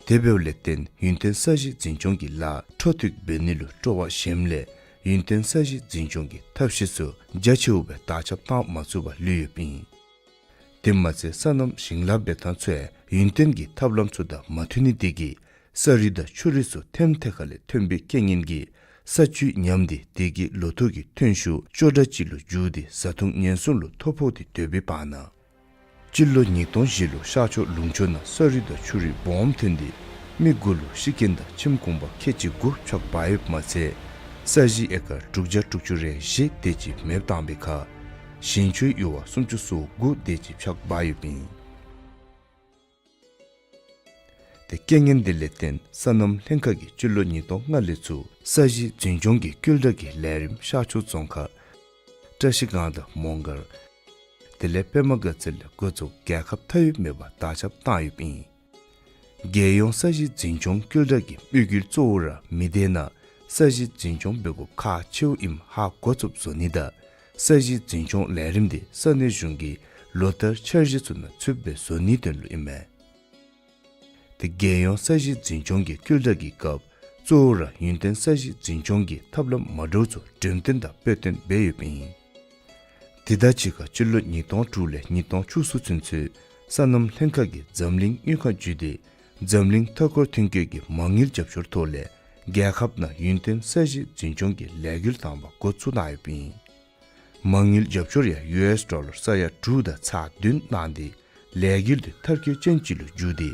དེ་འབདཝ་ལས་བརྟེན་ཡུན་བརྟན་ས་གཞི་འཛིན་སྐྱོང་གི་ལཱ་འཕྲོ་མཐུད་འབད་ནི་ལུ་སྤྲོ་བ་ཞནམ་ལས་ཡུན་བརྟན་ས་གཞི་འཛིན་སྐྱོང་གི་ཐབས་ཤེས་ཚུ་རྒྱ་ཆེཝ་སྦེ་དར་ཁྱབ་བཏང་མ་ཚུགས་པར་ལུས་ཡོདཔ་ཨིན། དེ་མ་ཚད་སོ་ནམ་ཞིང་ལཱ་འབད་ཐངས་ཚུ་ཡང་ཡུན་བརྟན་གྱི་ཐབས་ལམ་ཚུ་དང་མ་མཐུན་ནི་དེ་གིས་ས་རུད་དང་ཆུ་རུད་ཚུ་ཐེམ་ཐེ་ཁ་ལས་ཐོན་པའི་རྐྱེན་ངན་གྱིས་ས་བཅུད་ཉམས་ཏེ་དེ་གིས་ལོ་ཐོག་གི་ཐོན་ཤུགས་སྐྱོ་དྲགས་ཅིག་ལུ་འགྱུར་ཏེ་བཟའ་འཐུང་ཉེན་སྲུང་ལུ་ཐོ་ཕོག་སྟེ་སྡོད་པའི་བར་ན། སྤྱི་ལོ་ཉིས་སྟོང་བཞི་ལུ་ཤར་ཕྱོགས་ལུང་ཕྱོགས་ནང་ས་རུད་དང་ཆུ་རུད་སྦོམ་ཐོན་ཏེ་མི་དགུ་ལུ་ཤི་རྐྱེན་དང་ཁྱིམ་གུང་པ་ཁལ་གཅིག་དགུ་ཕྱག་འབག་ཡོདཔ་མ་ཚད་ས་གཞི་ཨེ་ཀར་དྲུག་བརྒྱ་དྲུག་ཅུ་རེ་བཞི་དེ་ཅིག་མེདཔ་བཏང་པའི་ཁར་ཞིང་ཆུའི་ཡུར་བ་སུམ་ཅུ་སོ་དགུ་དེ་ཅིག་ཕྱག་འབག་ཡོདཔ་ཨིན། དེ་རྐྱེན་ངན་དེ་ལས་བརྟེན་སོ་ནམ་ལྷན་ཁག་གིས་སྤྱི་ལོ་ཉིས་སྟོང་ལྔ་ལས་ཚུར་ས་གཞི་འཛིན་སྐྱོང་གི་སྐུལ་དྲགས་ཀྱི་ལས་རིམ་ཤར་ཕྱོགས་རྫོང་ཁག་བཀྲ་ཤིས་སྒང་དང་མོང་སྒར་དེ་ལས་པདྨ་དགའ་ཚལ་ལས་འགོ་བཙུགས་རྒྱལ་ཁབ་མཐའ་དབུས་མེད་པར་དར་ཁྱབ་བཏང་ཡོདཔ་ཨིན། རྒྱལ་ཡོངས་ས་གཞི་འཛིན་སྐྱོང་སྐུལ་དྲགས་ཀྱི་དམིགས་ཡུལ་གཙོ་བོ་ར་མི་སྡེ་ནང་ས་གཞི་འཛིན་སྐྱོང་འབད་དགོཔ་ཁག་ཆེཝ་ཨིནམ་ཧ་གོ་ཚུགསཔ་བཟོ་ནི་དང་ས་གཞི་འཛིན་སྐྱོང་ལས་རིམ་དེ་ས་གནས་གཞུང་གི་ལོ་ལྟར་འཆར་གཞི་ཚུ་ནང་ཚུདཔ་སྦེ་བཟོ་ནིའི་དོན་ལུ་ཨིན་མས། དེ་རྒྱལ་ཡོངས་ས་གཞི་འཛིན་སྐྱོང་གི་སྐུལ་དྲགས་ཀྱི་སྐབས་གཙོ་བོ་ར་ཡུན་བརྟན་ས་གཞི་འཛིན་སྐྱོང་གི་ཐབས་ལམ་མ་འདྲཝ་ཚུ་འགྲེམས་སྟོན་དང་དཔེ་སྟོན་འབད་ཡོདཔ་ཨིན། དེ་དང་གཅིག་ཁར་སྤྱི་ལོ་ཉིས་སྟོང་དྲུག་ལས་ཉིས་སྟོང་བཅུ་གསུམ་ཚུན་ཚོད་སོ་ནམ་ལྷན་ཁག་གིས་འཛམ་གླིང་དངུལ་ཁང་བརྒྱུད་དེ་འཛམ་གླིང་མཐའ་འཁོར་ཐོན་སྐྱེད་ཀྱི་མ་དངུལ་རྒྱབ་སྐྱོར་ཐོག་ལས་རྒྱལ་ཁབ་ནང་ཡུན་བརྟན་ས་གཞི་འཛིན་སྐྱོང་གི་ལས་འགུལ་དང་པ་འགོ་བཙུགས་གནང་ཡོདཔ་ཨིན། མ་དངུལ་རྒྱབ་སྐྱོར་ཡང་ཡུ་ཨེསི་ཌོ་ལར་ས་ཡ་དྲུག་དང་ཚག་བདུན་གནང་སྟེ་ལས་འགུལ་དེ་མཐར་འཁྱོལ་ཅན་ཅིག་ལུ་འགྱུར་ཏེ་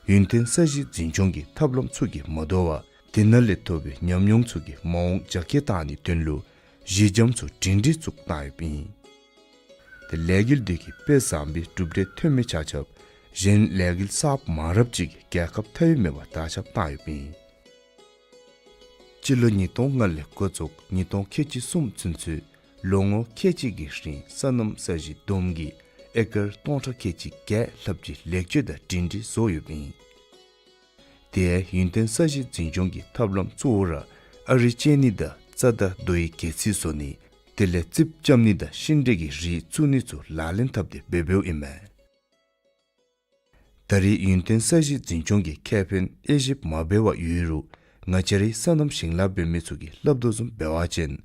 ཡུན་བརྟན་ས་གཞི་འཛིན་སྐྱོང་གི་ཐབས་ལམ་ཚུ་གིས་མ་དོ་བར་དེ་ནང་ལས་ཐོབ་པའི་ཉམས་མྱོང་ཚུ་གིས་མ་འོངས་རྒྱ་སྐྱེད་གཏང་ནིའི་དོན་ལུ་གཞི་འགྱམ་ཚུ་སྒྲིང་སྒྲི་བཙུགས་གནང་ཡོདཔ་ཨིན། དེ་ལས་འགུལ་དེ་གིས་དཔེ་བཟང་པོའི་གྲུབ་འབྲས་ཐོན་མི་ཆ་ཁྱབ་གཞན་ལས་འགུལ་གསརཔ་མང་རབས་ཅིག་གིས་རྒྱལ་ཁབ་མཐའ་དབུས་མེད་པར་དར་ཁྱབ་གཏང་ཡོདཔ་ཨིན། སྤྱི་ལོ་ཉིས་སྟོང་ལྔ་ལས་འགོ་བཙུགས་ཉིས་སྟོང་ཁལ་གཅིག་གསུམ་ཚུན་ཚོད་ལོ་ངོ་ཁལ་གཅིག་གི་རིང་སོ་ནམ་ས་གཞི་བསྡོམས་ཀྱིས་ཨེ་ཀར་སྟོང་ཕྲག་ཁལ་གཅིག་བརྒྱད་ལྷགཔ་ཅིག་ལེགས་བཅོས་དང་སྒྲིང་སྒྲི་བཟོ་ཡོདཔ་ཨིན། དེ་ཡང་ཡུན་བརྟན་ས་གཞི་འཛིན་སྐྱོང་གི་ཐབས་ལམ་གཙོ་བོ་ར་ཨ་རི་ཅན་ནི་དང་རྩྭ་དང་རྡོ་ཡི་སྒལ་ཚིགས་བཟོ་ནི་དེ་ལས་རྩིགཔ་རྐྱབ་ནི་དང་ཤིང་འབྲས་ཀྱི་རིགས་བཙུགས་ནི་ཚུ་ལག་ལེན་འཐབ་སྟེ་འབད་འབདཝ་ཨིན་མས། ད་རེས་ཡུན་བརྟན་ས་གཞི་འཛིན་སྐྱོང་གི་ཁེ་ཕན་དབྱེ་ཞིབ་མ་འབད་བར་ཡོད་རུང་ང་བཅས་རའི་སོ་ནམ་ཞིང་ལཱ་འབད་མི་ཚུ་གིས་སླབ་དོ་བཟུམ་འབད་བ་ཅིན།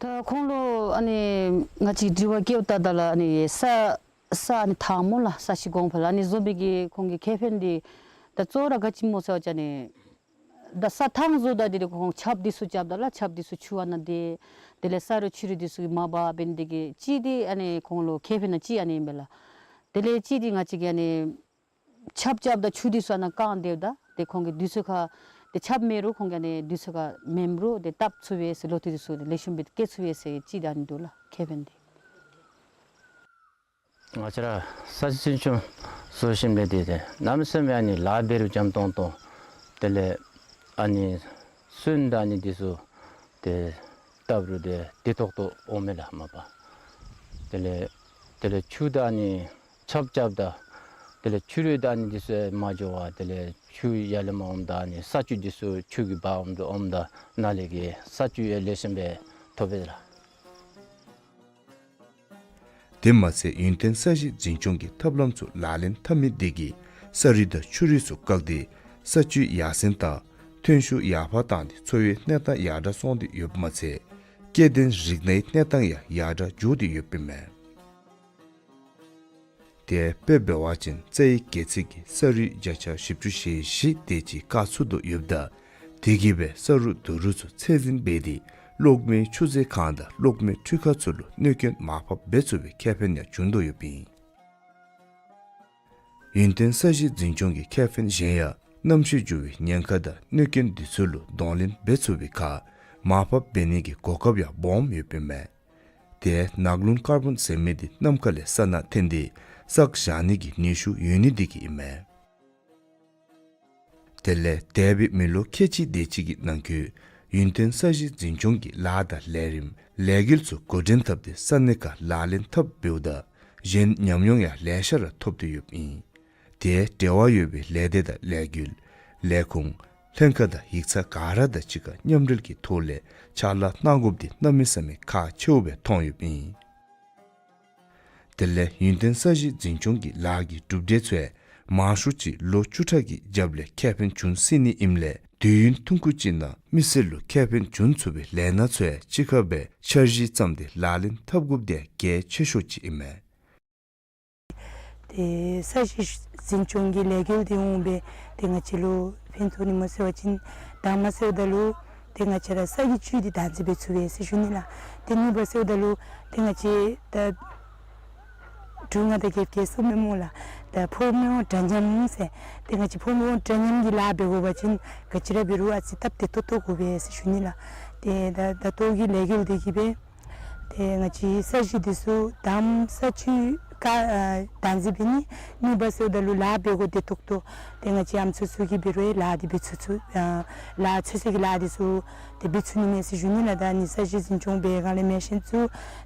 ད་ཁོང་ལུ་ཨ་ནི་ང་བཅས་དྲི་བ་བཀོདཔ་ད་ད་ལུ་ཨ་ནི་ས་ས་ཨ་ནི་དང་པ་ལགས་ས་གཞི་གོང་འཕེལ་ཨ་ནི་བཟོ་མི་གི་ཁོང་གི་ཁེ་ཕན་འདི་ད་གཙོ་བོ་ར་ག་ཅི་སྨོ་ཟེར་བ་ཅིན་ཨ་ནི་ད་ས་ཐང་བཟོཝ་ད་འདི་ཁོང་ཆརཔ་འདི་ཚུ་རྐྱབ་ད་ལགས། ཆརཔ་འདི་ཚུ་ཆུ་ཨ་ནཱ་དེ་དེ་ལས་ས་རུད་ཆུ་རུད་འདི་ཚུ་གིས་མ་འབག་འབད་ནི་དེ་གིས་གཅིག་འདི་ཨ་ནི་ཁོང་ལུ་ཁེ་ཕན་ནང་གཅིག་ཨ་ནི་ཨིན་པས་ལགས། དེ་ལས་གཅིག་འདི་ང་བཅས་ཀྱིས་ཨ་ནི་ཆརཔ་རྐྱབ་ད་ཆུ་འདི་ཚུ་ཨ་ནཱ་བཀང་སྡོདཔ་ད་དེ་ཁོང་གི་དུས་ཚོད་ཁར་དེ་ཆརཔ་མེད་རུང་ཁོང་གིས་ཨ་ནི་དུས་ཚོད་ཁར་མེནམ་རུང་དེ་བཏབ་ཚུགས་པས་ཟེར་ལོ་ཐོག་འདི་ཚུ་དེ་ལེགས་ཤོམ་སྦེ་སྐྱེ་ཚུགས་པས་ཟེར་གཅིག་ད་ཨ་ནི་འདུག་ལགས་ཁེ་ཕན་འདི། ང་བཅས་ར་ས་གཞི་འཛིན་སྐྱོང་བཟོ་ཞིནམ་ལས་དེ་དེ་གནམ་མེད་ས་མེད་ཨ་ནི་ལཱ་འབད་རུང་འཇམ་ཏོང་ཏོ་དེ་ལས་ཨ་ནི་སོན་དང་ཨ་ནི་འདི་ཚུ་དེ་བཏབ་རུང་དེ་བདེ་ཏོག་ཏོ་འོང་མས་ལགས་མ་པ། དེ་ལས་དེ་ལས་ཆུ་དང་ཨ་ནི་ཆརཔ་རྐྱབ་ད་དེ་ལས་ཆུ་རུད་དང་ཨ་ནི་འདི་ཚུ་མ་འགྱོ་བར་དེ་ལས་ཆུ་ཡར་ལས་མར་འོངམ་ད་ཨ་ནི་ས་བཅུད་འདི་ཚུ་ཆུ་གིས་འབག་འོངམ་ད་འོངམ་ད་ནཱ་ལས་ཀྱི་ས་བཅུད་ཡང་ལེགས་ཤོམ་སྦེ་ཐོབ་པས་ལགས། དེ་མ་ཚད་ཡུན་བརྟན་ས་གཞི་འཛིན་སྐྱོང་གི་ཐབས་ལམ་ཚུ་ལག་ལེན་འཐབ་མི་དེ་གིས་ས་རུད་དང་ཆུ་རུད་ཚུ་བཀག་སྟེ་ས་བཅུད་ཡར་སེང་དང་ཐོན་ཤུགས་ཡར་འཕར་བཏང་སྟེ་འཚོ་བའི་གནས་སྟངས་ཡར་དྲག་སོང་སྟེ་ཡོདཔ་མ་ཚད་ སྐྱེ་ལྡན་རིགས་སྣའི་གནས་སྟངས་ཡང་ཡར་དྲག་འགྱོ་སྟེ་ཡོདཔ་ཨིན་མས། དེ་སྦེ་འབད་བ་ཅིན་རྩ་བའི་སྒལ་ཚིགས་ཀྱི་ས་རུད་བརྒྱ་ཆ་བཞི་བཅུ་ཞེ་བཞི་དེ་ཅིག་བཀག་ཚུགས་དོ་ཡོདཔ་ད། དེ་གིས་སྦེ་ས་རུད་རྡོ་རུད་ཚུ་ཚད་འཛིན་འབད་དེ་གློག་མེའི་ཆུ་རྫས་ཁང་དང་གློག་མེའི་འཕྲུལ་ཁང་ཚུ་ལུ་གནོད་སྐྱོན་མར་ཕབ་འབད་ཚུགས་པའི་ཁེ་ཕན་ཡང་བྱུང་དོ་ཡོདཔ་ཨིན། ཡུན་བརྟན་ས་གཞི་འཛིན་སྐྱོང་གི་ཁེ་ཕན་གཞན་ཡང་གནམ་གཤིས་འགྱུར་བའི་ཉེན་ཁ་དང་གནོད་སྐྱོན་འདི་ཚུ་ལུ་གདོང་ལེན་འབད་ཚུགས་པའི་ཁར་མར་ཕབ་འབད་ནི་གི་གོ་སྐབས་ཡང་སྦོམ་ཡོདཔ་ཨིན་མས། དེ་ནགས་རླུང་ཀར་བོན་ཟེར་མི་འདི་ནམ་མཁའ་ལས་ས་ནང་འཐེན་ཏེ་བསགས་བཞག་ནི་གི་ནུས་ཤུགས་ཡོད་ནི་འདི་གིས་ཨིན་མས། དེ་ལས་འདས་པའི་མི་ལོ་ཁལ་གཅིག་དེ་ཅིག་གི་ནང་འཁོད་ཡུན་བརྟན་ས་གཞི་འཛིན་སྐྱོང་གི་ལཱ་དང་ལས་རིམ་ལས་འགུལ་ཚུ་འགོ་འདྲེན་འཐབ་སྟེ་ས་གནས་ཁར་ལག་ལེན་འཐབ་འབདཝ་ད་གཞན་ཉམས་མྱོང་ཡང་ལེ་ཤ་ར་ཐོབ་སྟེ་ཡོདཔ་ཨིན། དེ་འབྲེལ་བ་ཡོད་པའི་ལས་སྡེ་དང་ལས་འགུལ་ལས་ཁུངས་ལྷན་ཁག་དང་ཡིག་ཚང་ག་ར་དང་གཅིག་ཁར་མཉམ་འབྲེལ་གྱི་ཐོག་ལས་ཕྱག་ལཱ་གནང་དགོཔ་འདི་གནམ་མེད་ས་མེད་ཁག་ཆེཝ་སྦེ་མཐོང་ཡོདཔ་ཨིན། དེ་ལས་ཡུན་བརྟན་ས་གཞི་འཛིན་སྐྱོང་གི་ལཱ་གི་གྲུབ་འབྲས་ཚུ་ཡང་མང་ཤོས་ཅིག་ལོ་བཅུ་ཕྲག་གི་རྒྱབ་ལས་ཁེ་ཕན་བྱུང་སྲིད་ནི་ཨིནམ་ལས་དུས་ཡུན་ཐུང་ཀུ་ཅིག་ནང་མི་སེར་ལུ་ཁེ་ཕན་བྱུང་ཚུགས་པའི་ལས་སྣ་ཚུ་ཡང་གཅིག་ཁར་སྦེ་འཆར་གཞི་བརྩམས་ཏེ་ལག་ལེན་འཐབ་དགོཔ་འདི་ཡང་གལ་ཆེ་ཤོས་ཅིག་ཨིན་མས། ཏེ་ས་གཞི་འཛིན་སྐྱོང་གི་ལས་འགུལ་འདི་འོང་སྦེ་ཏེ་ང་བཅས་ལུ་ཕན་ཐོགས་ནི་སྨོ་ཟེར་བ་ཅིན་དང་པ་ཟེརཝ་ད་ལུ་ཏེ་ང་བཅས་ར་ས་གི་བཅུད་འདི་བདག་འཛིན་འབད་ཚུགས་པས་ཟེར་ཞུ་ནི་ལགས། ཏེ་གཉིས་པ་ཟེརཝ་ད་ལུ་ཏེ་ང་བཅས་ད་འབྲུག་མངའ་བདག་རྒྱལཔོ་གིས་གསུངམ་མས་སྨོ་ལགས། ད་ཕོ་མི་དབང་འདྲ་མཉམ་ཟེར། ཏེ་ང་བཅས་ཕོ་མི་དབང་འདྲ་མཉམ་གྱི་ལཱ་འབད་དགོ་པ་ཅིན་ག་ཅི་ར་འབད་རུང་ཨ་ཙི་སྟབས་བདེ་ཏོག་ཏོ་དགོ་པས་ཟེར་ཞུ་ནི་ལགས། ཏེ་ད་ད་ལྟོ་གི་ལས་འགུལ་འདི་གིས་སྦེ་ཏེ་ང་བཅས་ས་གཞི་འདི་ཚུ་དང་པ་ས་བཅུད་བཀག་བདག་འཛིན་འབད་ནི། གཉིས་པ་ཟེརཝ་ད་ལུ་ལཱ་འབད་དགོཔ་བདེ་ཏོག་ཏོ། ཏེ་ང་བཅས་ཨམ་སྲུ་ཚུ་གིས་འབད་རུང་ལཱ་འདི་འབད་ཚུགས་ཚུགས། ཨ་ལཱ་ཚོད་བསྲེ་གི་ལཱ་འདི་ཚུ་ཏེ་འབད་ཚུགས་ནི་མས་ཟེར་ཞུ་ནི་ལགས། ད་ནི་ས་གཞི་འཛིན་སྐྱོང་འབད་སྒང་ལས་མེ་ཤིན་ཚུ་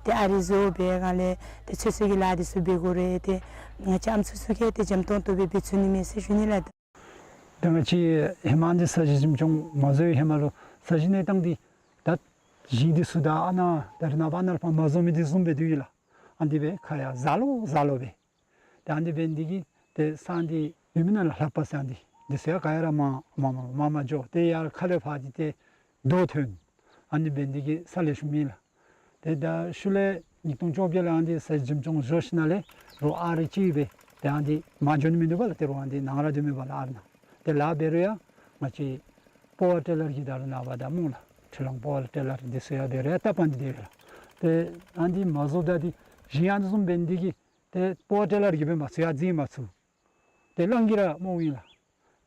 ཏེ་ཨ་རི་བཟོ་འབད་སྒང་ལས་ཏེ་ཚོད་བསྲེ་གི་ལཱ་འདི་ཚུ་འབད་དགོ་རུང་ཏེ་ང་བཅས་ཨམ་སྲུ་ཚུ་གིས་ཏེ་འཇམ་ཏོང་ཏོ་སྦེ་འབད་ཚུགས་ནི་མས་ཟེར་ཞུ་ནི་ལགས། ད་ང་བཅས་ཧེ་མ་འདི་ས་གཞི་འཛིན་སྐྱོང་མ་བཟོ་བའི་ཧེ་མ་ལུ་ས་གཞི་གནས་སྟངས་འདི་ད་ཞིང་འདི་ཚུ་ད་ཨ་ནཱ་ད་རེས་ནངས་པ་ཨ་ནཱ་ལས་ཕར་མ་བཟོ་མི་འདི་བཟུམ་སྦེ་འདུག་ཡོད་ལགས། ཨ་ནི་སྦེ་ཁ་ཡར་ཟག་ལོ་ཟག་ལོ་སྦེ། ཏེ་ཨ་ནི་སྦེ་འདི་གིས་ཏེ་ས་འདི་ཡུལ་མི་ནང་ལུ་ལྷག་པ་ས་འདི་འདི་ཚུ་ཡང་ག་ཡ་ར་མ་མ་མ་མ་མ་འགྱོ། ཏེ་ཡར་ཁ་ལས་ཕར་འདི་ཏེ་རྡོ་ཐོན། ཨ་ནི་སྦེ་འདི་གིས་ས་ལེགས་ཤོམ་མེད་ལགས། ཏེ་ད་ཤུལ་ལས་ཉིས་སྟོང་བཅོ་བརྒྱད་ལུ་ཨ་ནི་ས་གཞི་འཛིན་སྐྱོང་བཟོ་ཞིནམ་ལས་རོགས་ཨ་རི་ཅིག་སྦེ་ཏེ་ཨ་ནི་མ་འགྱོ་ནི་མིན་འདུག་པ་ལགས། ཏེ་རོགས་ཨ་ནི་ནང་ར་སྡོད་མི་པ་ལགས་ཨ་རི་ནང་། ཏེ་ལཱ་འབད་རུང་ཡང་ང་བཅས་པ་ཝར་ཊི་ལར་གྱི་ད་རེས་ནངས་པ་ད་སྨོ་ལགས། འཕྲུལ་གླང་པ་ཝར་ཊི་ལར་འདི་ཚུ་ཡང་འབད་རུང་ཡང་ཏ་པ་འདི་དེ་སྦེ་ལགས། ཏེ་ཨ་ནི་མ་བཟོཝ་ད་འདི་ཞིང་ཨ་ནི་བཟུམ་སྦེ་འདི་གིས་ཏེ་པ་ཝར་ཊི་ལར་གྱིས་འབད་མ་ཚུགས་ཡར་འཛིང་མ་ཚུགས། ཏེ་གླང་གིས་ར་རྨོ་ཡི་ལགས།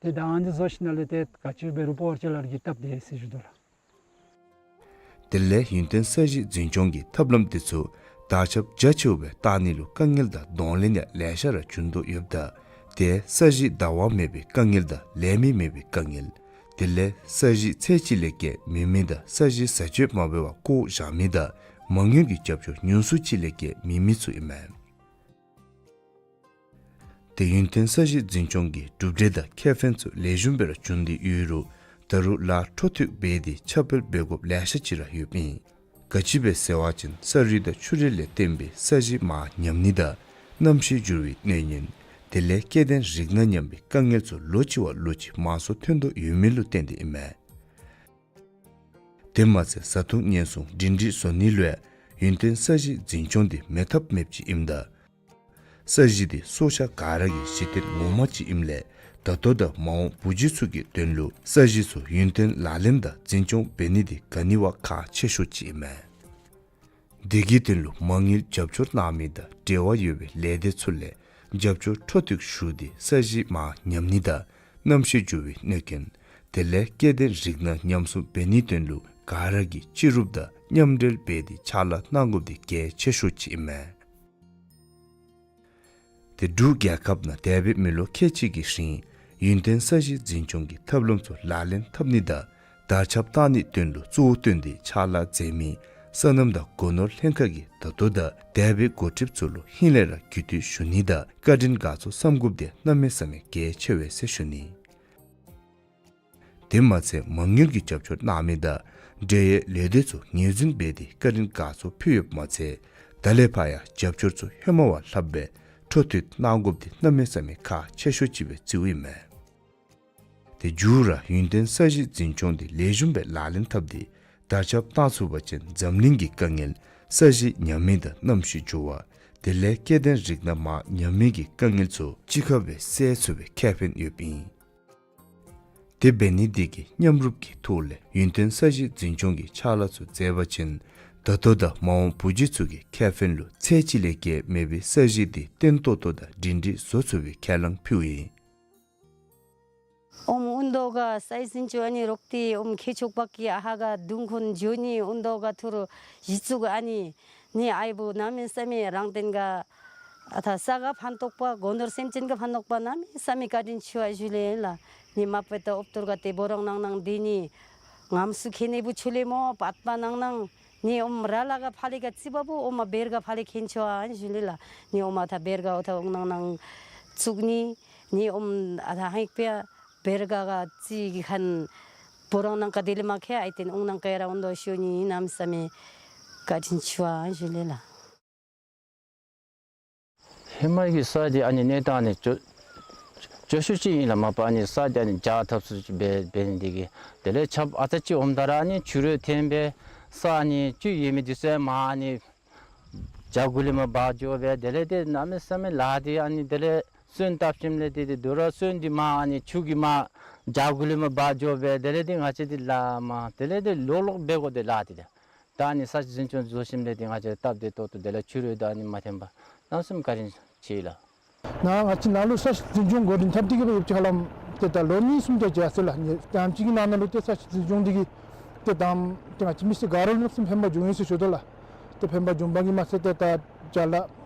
ཏེ་ད་ཨ་ནི་བཟོ་ཞིནམ་ལས་ཏེ་ག་ཅི་འབད་རུང་པ་ཝར་ཊི་ལར་གྱིས་སྟབས་བདེ་ཟེར་ཞུ་དོ་ལགས། དེ་ལས་ཡུན་བརྟན་ས་གཞི་འཛིན་སྐྱོང་གི་ཐབས་ལམ་འདི་ཚུ་དར་ཁྱབ་རྒྱ་ཆེཝ་སྦེ་བཏང་ནི་ལུ་དཀའ་ངལ་དང་གདོང་ལེན་ཡང་ལེ་ཤ་ར་བྱུང་དོ་ཡོདཔ་ད། ཏེ་ས་གཞི་བདའ་བ་མེད་པའི་དཀའ་ངལ་དང་ལས་མི་མེད་པའི་དཀའ་ངལ། དེ་ལས་ས་གཞི་ཚད་ཅིག་ལས་བརྒལ་མེད་མི་དང་ས་གཞི་བཟའ་སྤྱོད་མ་འབད་བར་བཀོ་བཞག་མི་དང་མ་དངུལ་གྱི་རྒྱབ་སྐྱོར་ཉུང་སུ་ཅིག་ལས་བརྒལ་མེད་མི་ཚུ་ཨིན་མས། ཏེ་ཡུན་བརྟན་ས་གཞི་འཛིན་སྐྱོང་གི་གྲུབ་འབྲས་དང་ཁེ་ཕན་ཚུ་ལེགས་ཤོམ་སྦེ་ར་བྱུང་སྟེ་ཡོད་རུང་ད་རུང་ལཱ་འཕྲོ་མཐུད་འབད་དེ་ཁྱབ་སྤེལ་འབད་དགོཔ་ལེ་ཤ་ཅིག་ར་ཡོདཔ་ཨིན། ག་ཅི་སྦེ་ཟེར་བ་ཅིན་ས་རུད་དང་ཆུ་རུད་ལས་བརྟེན་པའི་ས་གཞི་མར་ཉམས་ནི་དང་གནམ་གཤིས་འགྱུར་བའི་གནོད་ཉེན། དེ་ལས་སྐྱེ་ལྡན་རིགས་སྣ་ཉམས་པའི་དཀའ་ངལ་ཚུ་ལོ་གཅིག་བ་ལོ་གཅིག་མང་སུ་ཐོན་དོ་ཡོད་མི་ལུ་བརྟེན་ཏེ་ཨིན་མས། དེ་མ་ཚད་བཟའ་འཐུང་ཉེན་སྲུང་སྒྲིང་སྒྲིང་བཟོ་ནི་ལུ་ཡང་ཡུན་བརྟན་ས་གཞི་འཛིན་སྐྱོང་འདི་མེད་ཐབས་མེདཔ་ཅིག་ཨིནམ་ད། ས་གཞི་འདི་སྲོག་ཆགས་ག་ར་གི་གཞི་རྟེན་ངོ་མ་ཅིག་ཨིནམ་ལས་ད་ལྟོ་དང་མ་འོངས་བུ་རྒྱུད་ཚུ་གི་དོན་ལུ་ས་གཞི་ཚུ་ཡུན་བརྟན་ལག་ལེན་དང་འཛིན་སྐྱོང་འབད་ནི་འདི་ག་ནི་བ་ཁག་ཆེ་ཤོས་ཅིག་ཨིན་མས། དེ་གི་དོན་ལུ་མ་དངུལ་རྒྱབ་སྐྱོར་གནང་མི་དང་འབྲེལ་བ་ཡོད་པའི་ལས་སྡེ་ཚུ་ལས་རྒྱབ་སྐྱོར་འཕྲོ་མཐུད་ཞུ་སྟེ་ས་གཞི་མར་ཉམས་ནི་དང་གནམ་གཤིས་འགྱུར་བའི་གནོད་སྐྱོན། དེ་ལས་སྐྱེ་ལྡན་རིགས་སྣ་ཉམས་སྲུང་འབད་ནིའི་དོན་ལུ་ག་ར་གིས་སྤྱི་རུབ་དང་མཉམ་འབྲེལ་འབད་དེ་ཕྱག་ལཱ་གནང་དགོཔ་འདི་གལ་ཆེ་ཤོས་ཅིག་ཨིན་མས། ཏེ་འབྲུག་རྒྱལ་ཁབ་ནང་འདས་པའི་མི་ལོ་ཁལ་གཅིག་གི་རིང་ཡུན་བརྟན་ས་གཞི་འཛིན་སྐྱོང་གི་ཐབས་ལམ་ཚུ་ལག་ལེན་འཐབ་ནི་དང་དར་ཁྱབ་བཏང་ནིའི་དོན་ལུ་གཙོ་བོ་བཏོན་ཏེ་ཕྱག་ལཱ་མཛད་མི་སོ་ནམ་དང་སྒོ་ནོར་ལྷན་ཁག་གིས་ད་ལྟོ་དང་འདས་པའི་འགོ་ཁྲིདཔ་ཚུ་ལུ་ཧིང་ལས་ར་གུས་བཏུད་ཞུ་ནི་དང་བཀའ་དྲིན་དགའ་ཚོར་བསམ་དགོཔ་འདི་གནམ་མེད་ས་མེད་གལ་ཆེ་བས་ཟེར་ཞུ་ནི། དེ་མ་ཚད་མ་དངུལ་གྱི་རྒྱབ་སྐྱོར་གནང་མི་དང་འབྲེལ་ཡོད་ལས་སྡེ་ཚུ་ངོས་འཛིན་འབད་དེ་བཀའ་དྲིན་དགའ་ཚོར་ཕུལ་ཡོདཔ་མ་ཚད་ད་ལས་ཕར་ཡང་རྒྱབ་སྐྱོར་ཚུ་ཧེ་མ་བ་ལྷགཔ་སྦེ་འཕྲོ་མཐུད་གནང་དགོཔ་འདི་གནམ་མེད་ས་མེད་ཁག་ཆེ་ཤོས་ཅིག་སྦེ་བརྩིཝ་ཨིན་མས། ཏེ་མཇུག་ར་ཡུན་བརྟན་ས་གཞི་འཛིན་སྐྱོང་འདི་ལེགས་ཤོམ་སྦེ་ལག་ལེན་འཐབ་སྟེ་ དར་ཁྱབ་བཏང་ཚུགས་པ་ཅིན་འཛམ་གླིང་གི་དཀའ་ངལ་ས་གཞི་ཉམས་མེད་དང་གནམ་གཤིས་འགྱུར་བ་དེ་ལས་སྐྱེ་ལྡན་རིགས་སྣ་མར་ཉམས་མེད་ཀྱི་དཀའ་ངལ་ཚུ་གཅིག་ཁར་སྦེ་སེལ་ཚུགས་པའི་ཁེ་ཕན་ཡོདཔ་ཨིན། དེ་འབད་ནི་དེ་གིས་མཉམ་རུབ་ཀྱི་ཐོག་ལས་ཡུན་བརྟན་ས་གཞི་འཛིན་སྐྱོང་གི་ཕྱག་ལཱ་ཚུ་མཛད་པ་ཅིན་ད་ལྟོ་དང་མ་འོངས་བུ་བརྒྱུད་ཚུ་གི་ཁེ་ཕན་ལུ་ཚད་གཅིག་ལས་བརྒལ་མེད་པའི་ས་གཞི་དེ་བརྟན་ཏོག་ཏོ་དང་སྒྲིང་སྒྲིང་བཟོ་ཚུགས་པའི་ཁས་བླངས་ཕུལཝ་ཨིན། ཨོམ་ཨུན་དོ་ག་ས་གཞི་འཛིན་སྐྱོང་ཨ་ནི་རོག་ཏེ་ཨོམ་ཁྱེ་ཆོག་པ་གི་ཨ་ཧ་ག་དུང་ཁོན་འགྱོ་ནི་ཨུན་དོ་ག་ཐུར་གཞི་བཙུགས་ཨ་ནི་ནི་ཨའི་བུ་གནམ་མེད་ས་མེད་རང་བཙན་ག་ཨ་ཐ་ས་ག་ཕན་ཐོགས་པ་སྒོ་ནོར་སེམས་ཅན་ག་ཕན་ཐོགས་པ་གནམ་མེད་ས་མེད་བཀའ་དྲིན་ཆེ་བ་ཞུ་ལེ་ལགས། ནི་མ་པ་ད་ཨོབ་ཏོར་ག་ཏེ་བོ་རོང་ནང་ནང་དེ་ནི་ངམ་སུ་ཁེ་ནི་བུ་ཆུ་ལེ་མོ་པད་པ་ནང་ནང་ནི་ཨོམ་ར་ལ་ག་ཕ་ལེ་ག་ཙི་བ་བུ་ཨོམ་བེར་ག་ཕ་ལེ་ཁེན་ཆོ་ཨན་ཞུ་ལེ་ལགས། ནི་ཨོམ་ཨ་ཐ་བེར་ག་ཨོ་ཐ་ཨོང་ནང་ནང་བཙུགས་ནི་ནི་ཨོམ་ཨ་ཐ་ཧང་པེ་བེར་ག་ག་ཙི་གི་ཁན་བོ་རོང་ནང་ག་དེ་ལེ་མ་ཁེ་ཨའི་ཏེན་ཨོང་ནང་ག་ཡ་ར་ཨོང་དོ་ཤོ་ནི་གནམ་མེད་ས་མེད་བཀའ་དྲིན་ཆེ་བ་ཨན་ཞུ་ལེ་ལགས། ཧེ་མ་གི་ས་འདི་ཨ་ནི་གནས་སྟངས་ནི་སྐྱོ་སྐྱོ་ཤོས་ཅིག་ཨིན་ལགས། མ་པ་ཨ་ནི་ས་འདི་ཨ་ནི་འཇག་ཐབས་སུ་ཅིག་འབད་འབད་ནི་འདི་གིས་དེ་ལས་ཆརཔ་ཨ་ཙི་ཅིག་འོངམ་ད་ར་ཨ་ནི་ཆུ་རུད་འཐེན་སྦེ་ས་ཨ་ནི་ཅིག་ཡོད་མི་འདི་ཚུ་མར་ཨ་ནི་བྱག་གུ་ལས་མར་འབག་འགྱོ་སྦེ་དེ་ལས་ཏེ་གནམ་མེད་ས་མེད་ལཱ་འདི་ཨ་ནི་དེ་ལས་སོན་བཏབ་ཞིནམ་ལས་ཏེ་ཏེ་དོ་རུང་སོན་འདི་མར་ཨ་ནི་ཆུ་གིས་མར་བྱག་གུ་ལས་མར་འབག་འགྱོ་སྦེ་དེ་ལས་ཏེ་ང་བཅས་འདི་ལཱ་མར་དེ་ལས་ཏེ་ལོག་ལོག་འབད་དགོ་དེ་ལཱ་འདི་ཏེ། ད་ཨ་ནི་ས་གཞི་འཛིན་སྐྱོང་བཟོ་ཞིནམ་ལས་ཏེ་ང་བཅས་སྟབས་བདེ་ཏོག་ཏོ་དེ་ལས་ཆུ་རུད་ད་ཨ་ནི་མ་འཐེན་པར་གནམ་མེད་ས་མེད་བཀའ་དྲིན་ཆེ་ལགས། ནཱ་ང་བཅས་ནཱ་ལུ་ས་གཞི་འཛིན་སྐྱོང་འགོ་འདྲེན་འཐབ་སྟེ་གི་སྦེ་ཡོདཔ་ཅིག་ཧ་ལམ་ཏེ་ད་ལོ་གཉིས་གསུམ་དེ་ཅིག་ཡར་སོང་ལགས། ནི་དེམ་ཅིག་གི་ནང་ན་ལུ་ཏེ་ས་གཞི་འཛིན་སྐྱོང་འདི་གིས་ཏེ་དང་ཏེ་ང་བཅས་མི་སེར་ག་ར་ལུ་གནམ་མེད་ས་མེད་ཕན་པ་བྱུང་ཡི་ཟེར་ཞུ་དོ་ལགས། ཏེ་ཕན་པ་བྱུང་པ་གིས་མ་ཚད་ཏེ་ད་ཅ་ལ་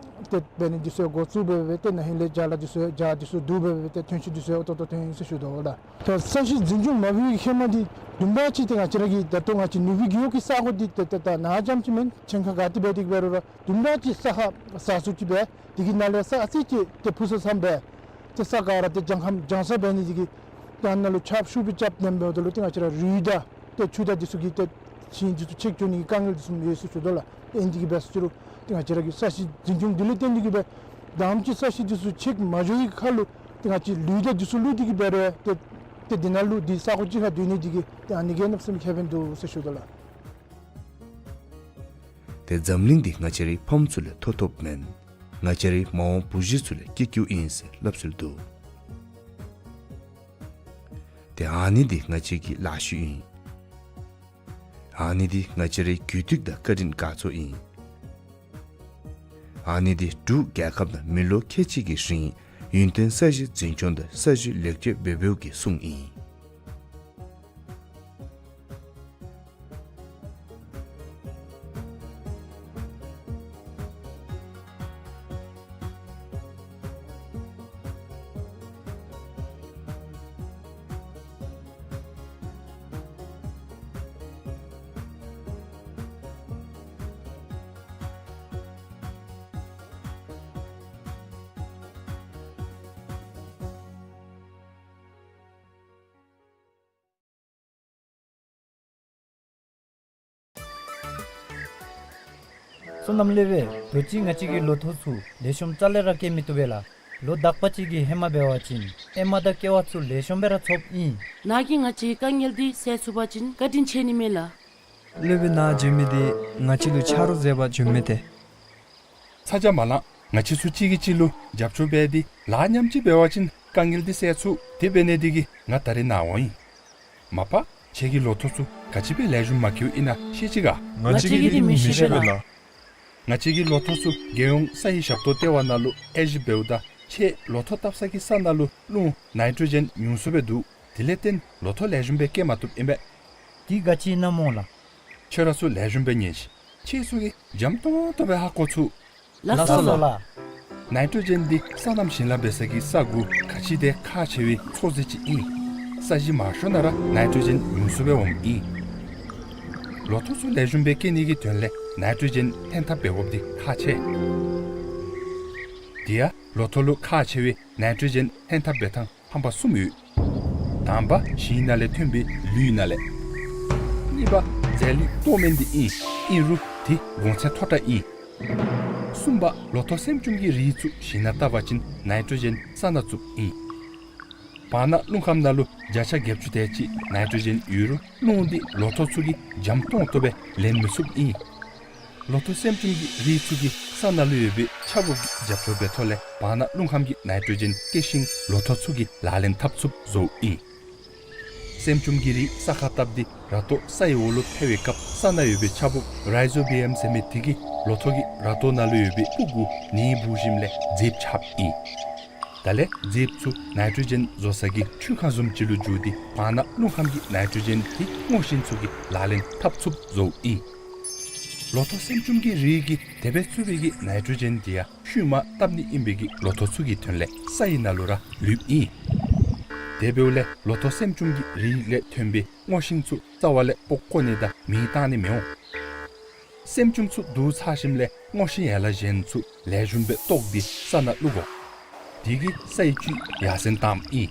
ཏེ་འབད་ནི་འདི་ཚུ་འགོ་བཙུགས་འབད་འབད་ཏེ་ན་ཧིང་ལས་ཅ་ལ་འདི་ཚུ་ཇ་འདི་ཚུ་བསྡུ་འབད་འབད་ཏེ་ཐོན་ཤུགས་འདི་ཚུ་ཏོག་ཏོ་ཐོན་ཡི་ཟེར་ཞུ་དོ་ལགས། ད་ས་གཞི་འཛིན་སྐྱོང་མ་འབད་བའི་ཧེ་མ་འདི་བདུན་ཕྲག་གཅིག་ཏེ་ང་བཅས་ར་གི་ད་ལྟོ་ང་བཅས་ནུབ་སྦིས་རྒེད་འོག་གི་ས་གོ་འདི་ཏེ་ཏེ་ད་ནཱ་རྐྱངམ་ཅིག་མེན། ཆེན་ཁ་ག་ཏེ་འབད་དེ་འབད་རུང་ར་བདུན་ཕྲག་གཅིག་ས་ཁར་ཟ་ཚུགས་ཅིག་འབད་དེ་གི་ནང་ལས་ས་ཨ་ཙི་ཅིག་ཏེ་ཕུ་ས་ཚངམ་འབད་ཏེ་ས་ག་ར་ཏེ་གྱང་ཁམ་གྱང་ས་འབད་ནི་འདི་གིས་ཏེ་ཨ་ནཱ་ལུ་ཆརཔ་ཤུགས་སྦེ་རྐྱབ་ནེམ་འབདཝ་ད་ལུ་ཏེ་ང་བཅས་ར་རུད་དང་ཏེ་ཆུ་དང་འདི་ཚུ་གིས་ཏེ་ཞིང་འདི་ཚུ་འཁྱིད་འགྱོ་ནི་གི་དཀའ་ངལ་འདི་ཚུ་ཡོད་ཟེར་ཞུ་དོ་ལགས། ཨིན་འདི་གིས་འབད་ཟེར་ཅི་རུང་ཏེ་ང་བཅས་ར་གི་ས་གཞི་འཛིན་སྐྱོང་འདི་ལུ་བརྟེན་ཏེ་གི་སྦེ་དེམ་ཅིག་ས་གཞི་འདི་ཚུ་འཁྱིད་མ་འགྱོ་བའི་ཁར་ལུ་ཏེ་ང་བཅས་ལུད་དང་འདི་ཚུ་བླུགས་ཏེ་གི་འབད་རུང་ཏེ་ཏེ་འདི་ནང་ལུ་འདི་ས་གོ་གཅིག་ཁར་སྡོད་ནི་འདི་གིས་ཏེ་ཨ་ནི་གིས་གནམ་མེད་ས་མེད་ཁེ་ཕན་འདུག་ཟེར་ཞུ་དོ་ལགས། ཏེ་འཛམ་གླིང་འདི་ང་བཅས་རའི་ཕམ་ཚུ་ལས་ཐོབ་ཐོབཔ་མེན། ང་བཅས་རའི་མ་འོངས་བུ་བརྒྱུད་ཚུ་ལས་སྐྱེ་རྒྱུ་ཨིན་ཟེར་སླབ་སྲོལ་འདུག། ཏེ་ཨ་ནི་འདི་ང་བཅས་ཀྱི་ལཱ་ཤུལ་ཨིན། ཨ་ནི་འདི་ང་བཅས་རའི་རྒྱུད་ཐིག་དང་བཀའ་དྲིན་དགའ་ཚོར་ཨིན། ཨ་ནི་འདི་འབྲུག་རྒྱལ་ཁབ་ནང་མི་ལོ་ཁལ་གཅིག་གི་རིང་ཡུན་བརྟན་ས་གཞི་འཛིན་སྐྱོང་དང་ས་གཞི་ལེགས་བཅོས་འབད་འབདཝ་གི་སྲུང་ཨིན། བསོད་ནམས་ལེགས་པས། དུས་ཅི་ང་བཅས་ཀྱི་ལོ་ཐོག་ཚུ་ལེགས་ཤོམ་རྩ་ལས་ར་སྐྱེ་མི་བཏུབ་པས་ལགས། ལོ་དག་པ་ཅིག་གི་ཧེ་མ་འབད་བ་ཅིན་ཨེ་མ་དང་ཀེ་བ་ཚུ་ལེགས་ཤོམ་སྦེ་ར་ཚོགསཔ་ཨིན། ནཱ་གིས་ང་བཅས་དཀའ་ངལ་འདི་སེལ་ཚུགས་པ་ཅིན་བཀའ་དྲིན་ཆེ་ནི་མས་ལགས། སློབ་དཔོན་ནཱ་བྱོན་མི་འདི་ང་བཅས་ལུ་ཆ་རོགས་མཛད་པར་བྱོནམ་མས་ཏེ། ཚ་གྱང་མ་ལང་། ང་བཅས་ཚུ་གཅིག་གིས་གཅིག་ལུ་རྒྱབ་སྐྱོར་འབད་དེ་ལཱ་མཉམ་གཅིག་འབད་བ་ཅིན་དཀའ་ངལ་འདི་སེལ་ཚུགས། དེ་འབད་ནི་འདི་གིས་ང་ད་རིས་ནཱ་འོང་ཡི། མ་པ་ཁྱེད་ཀྱི་ལོ་ཐོག་ཚུ་ག་ཅི་སྦེ་ལེགས་ཤོམ་མ་ཁེཝ་ཨིན་ན་ཤེས་ཅི་ག། ང་བཅས་ཀྱིས་འདི་མི་ཤེས་པས་ལགས། ང་བཅས་ཀྱིས་ལོ་ཐོག་ཚུ་རྒྱལ་ཡོངས་ས་ཡི་ཞབས་ཏོག་ལྟེ་བ་ནང་ལུ་དབྱེ་ཞིབ་འབདཝ་ད་ཁྱེད་ལོ་ཐོག་བཏབ་ས་གི་ས་ནང་ལུ་རླུང་ནའི་ཊྲོ་ཇེན་ཉུང་སུ་སྦེ་འདུག། དེ་ལས་བརྟེན་ལོ་ཐོག་ལེགས་ཤོམ་སྦེ་སྐྱེ་མ་བཏུབ་ཨིན་པས། འདི་ག་ཅི་ཨིན་ན་སྨོ་ལགས། ཁྱོད་ར་ཚུ་ལེགས་ཤོམ་སྦེ་ཉན་ཤིག། ཁྱེད་ཚུ་གིས་འཇམ་ཏོང་ཏོ་སྦེ་ཧ་གོ་ཚུགས། ལགས་སོ་ལགས། ནའི་ཊྲོ་ཇེན་འདི་སོ་ནམ་ཞིང་ལཱ་འབད་ས་གི་ས་གུ་ག་ཅི་དེ་ཁག་ཆེ་བའི་ཚོད་བསྲེ་ཅིག་ཨིན། ས་གཞི་མང་ཤོས་ནང་ར་ནའི་ཊྲོ་ཇེན་ཉུང་སུ་སྦེ་འོངམ་ཨིན། ལོ་ཐོག་ཚུ་ལེགས་ཤོམ་སྦེ་སྐྱེ་ནི་གི་དོན་ལས་ནའི་ཊྲོ་ཇེན་འཐེན་ཐབས་འབད་དགོཔ་འདི་ཁག་ཆེ། དེ་ཡང་ལོ་ཐོག་ལུ་ཁག་ཆེ་བའི་ནའི་ཊྲོ་ཇེན་འཐེན་ཐབས་འབད་ཐངས་ཕམ་པ་གསུམ་ཡོད། དང་པ་ཞིང་ནང་ལས་ཐོན་པའི་ལུད་ནང་ལས། གཉིས་པ་རྫས་ལུད་སྟོང་མེན་འདི་ཨིན། ཨིན་རུང་དེ་གོང་ཚད་མཐོ་དྲགས་ཨིན། གསུམ་པ་ལོ་ཐོག་སྲནམ་ཅུང་གི་རིགས་ཚུ་ཞིང་ནང་བཏབ་པ་ཅིན་ནའི་ཊྲོ་ཇེན་ས་ནང་བཙུགསཔ་ཨིན། བར་ན་རླུང་ཁམས་ནང་ལུ་བརྒྱ་ཆ་བརྒྱད་ཅུ་དེ་ཅིག་ནའི་ཊྲོ་ཇེན་ཡོད་རུང་རླུང་འདི་ལོ་ཐོག་ཚུ་གིས་འཇམ་ཏོང་ཏོ་སྦེ་ལེན་མི་ཚུགསཔ་ཨིན། ལོ་ཐོག་སེམ་ཅུང་གི་རིགས་ཚུ་གིས་ས་ནང་ལུ་ཡོད་པའི་ཆརཔ་གི་རྒྱབ་སྐྱོར་འབད་ཐོག་ལས་བར་ན་རླུང་ཁམས་ཀྱི་ནའི་ཊྲོ་ཇེན་སྐྱེད་ཤིང་ལོ་ཐོག་ཚུ་གིས་ལག་ལེན་འཐབ་ཚུགསཔ་བཟོཝ་ཨིན། སེམ་ཅུང་གི་རིགས་ས་ཁར་བཏབ་སྟེ་ར་ཏོ་སའི་འོག་ལུ་འཕེལ་བའི་སྐབས་ས་ནང་ཡོད་པའི་ཆརཔ་རའི་ཛོ་བི་ཡམ་ཟེར་མི་དེ་གིས་ལོ་ཐོག་གི་ར་ཏོ་ནང་ལུ་ཡོད་པའི་སྤུ་གུ་ནི་འབུ་ཞིནམ་ལས་ཛེསཔ་ཆགསཔ་ཨིན། དེ་ལས་ཛེསཔ་ཚུ་ནའི་ཊྲོ་ཇེན་བཟོ་ས་གི་འཕྲུལ་ཁང་བཟུམ་ཅིག་ལུ་འགྱུར་ཏེ་བར་ན་རླུང་ཁམས་ཀྱི་ནའི་ཊྲོ་ཇེན་དེ་སྔོ་ཤིང་ཚུ་གིས་ལག་ལེན་འཐབ་ཚུགསཔ་བཟོཝ་ཨིན། ལོ་ཐོག་སེམ་ཅུང་གི་རིགས་ཀྱིས་དེ་སྦེ་བཙུགས་པའི་གི་ནའི་ཊྲོ་ཇེན་དེ་ཡང་ཤུལ་མ་བཏབ་ནི་ཨིན་པའི་གི་ལོ་ཐོག་ཚུ་གི་དོན་ལས་སའི་ནང་ལུ་ར་ལུསཔ་ཨིན། དེ་འབདཝ་ལས་ལོ་ཐོག་སེམ་ཅུང་གི་རིགས་ལས་ཐོན་པའི་སྔོ་ཤིང་ཚུ་རྩ་བ་ལས་སྤོ་བཀོ་ནི་དང་མེ་བཏང་ནི་མི་འོང་། སེམ་ཅུང་ཚུ་བསྡུ་ཚར་ཞིནམ་ལས་སྔོ་ཤིང་ཡན་ལག་གཞན་ཚུ་ལེགས་ཤོམ་སྦེ་བཏོག་སྟེ་ས་ནང་བླུག་དགོ། དེ་གིས་སའི་བཅུད་ཡར་སེང་བཏངམ་ཨིན།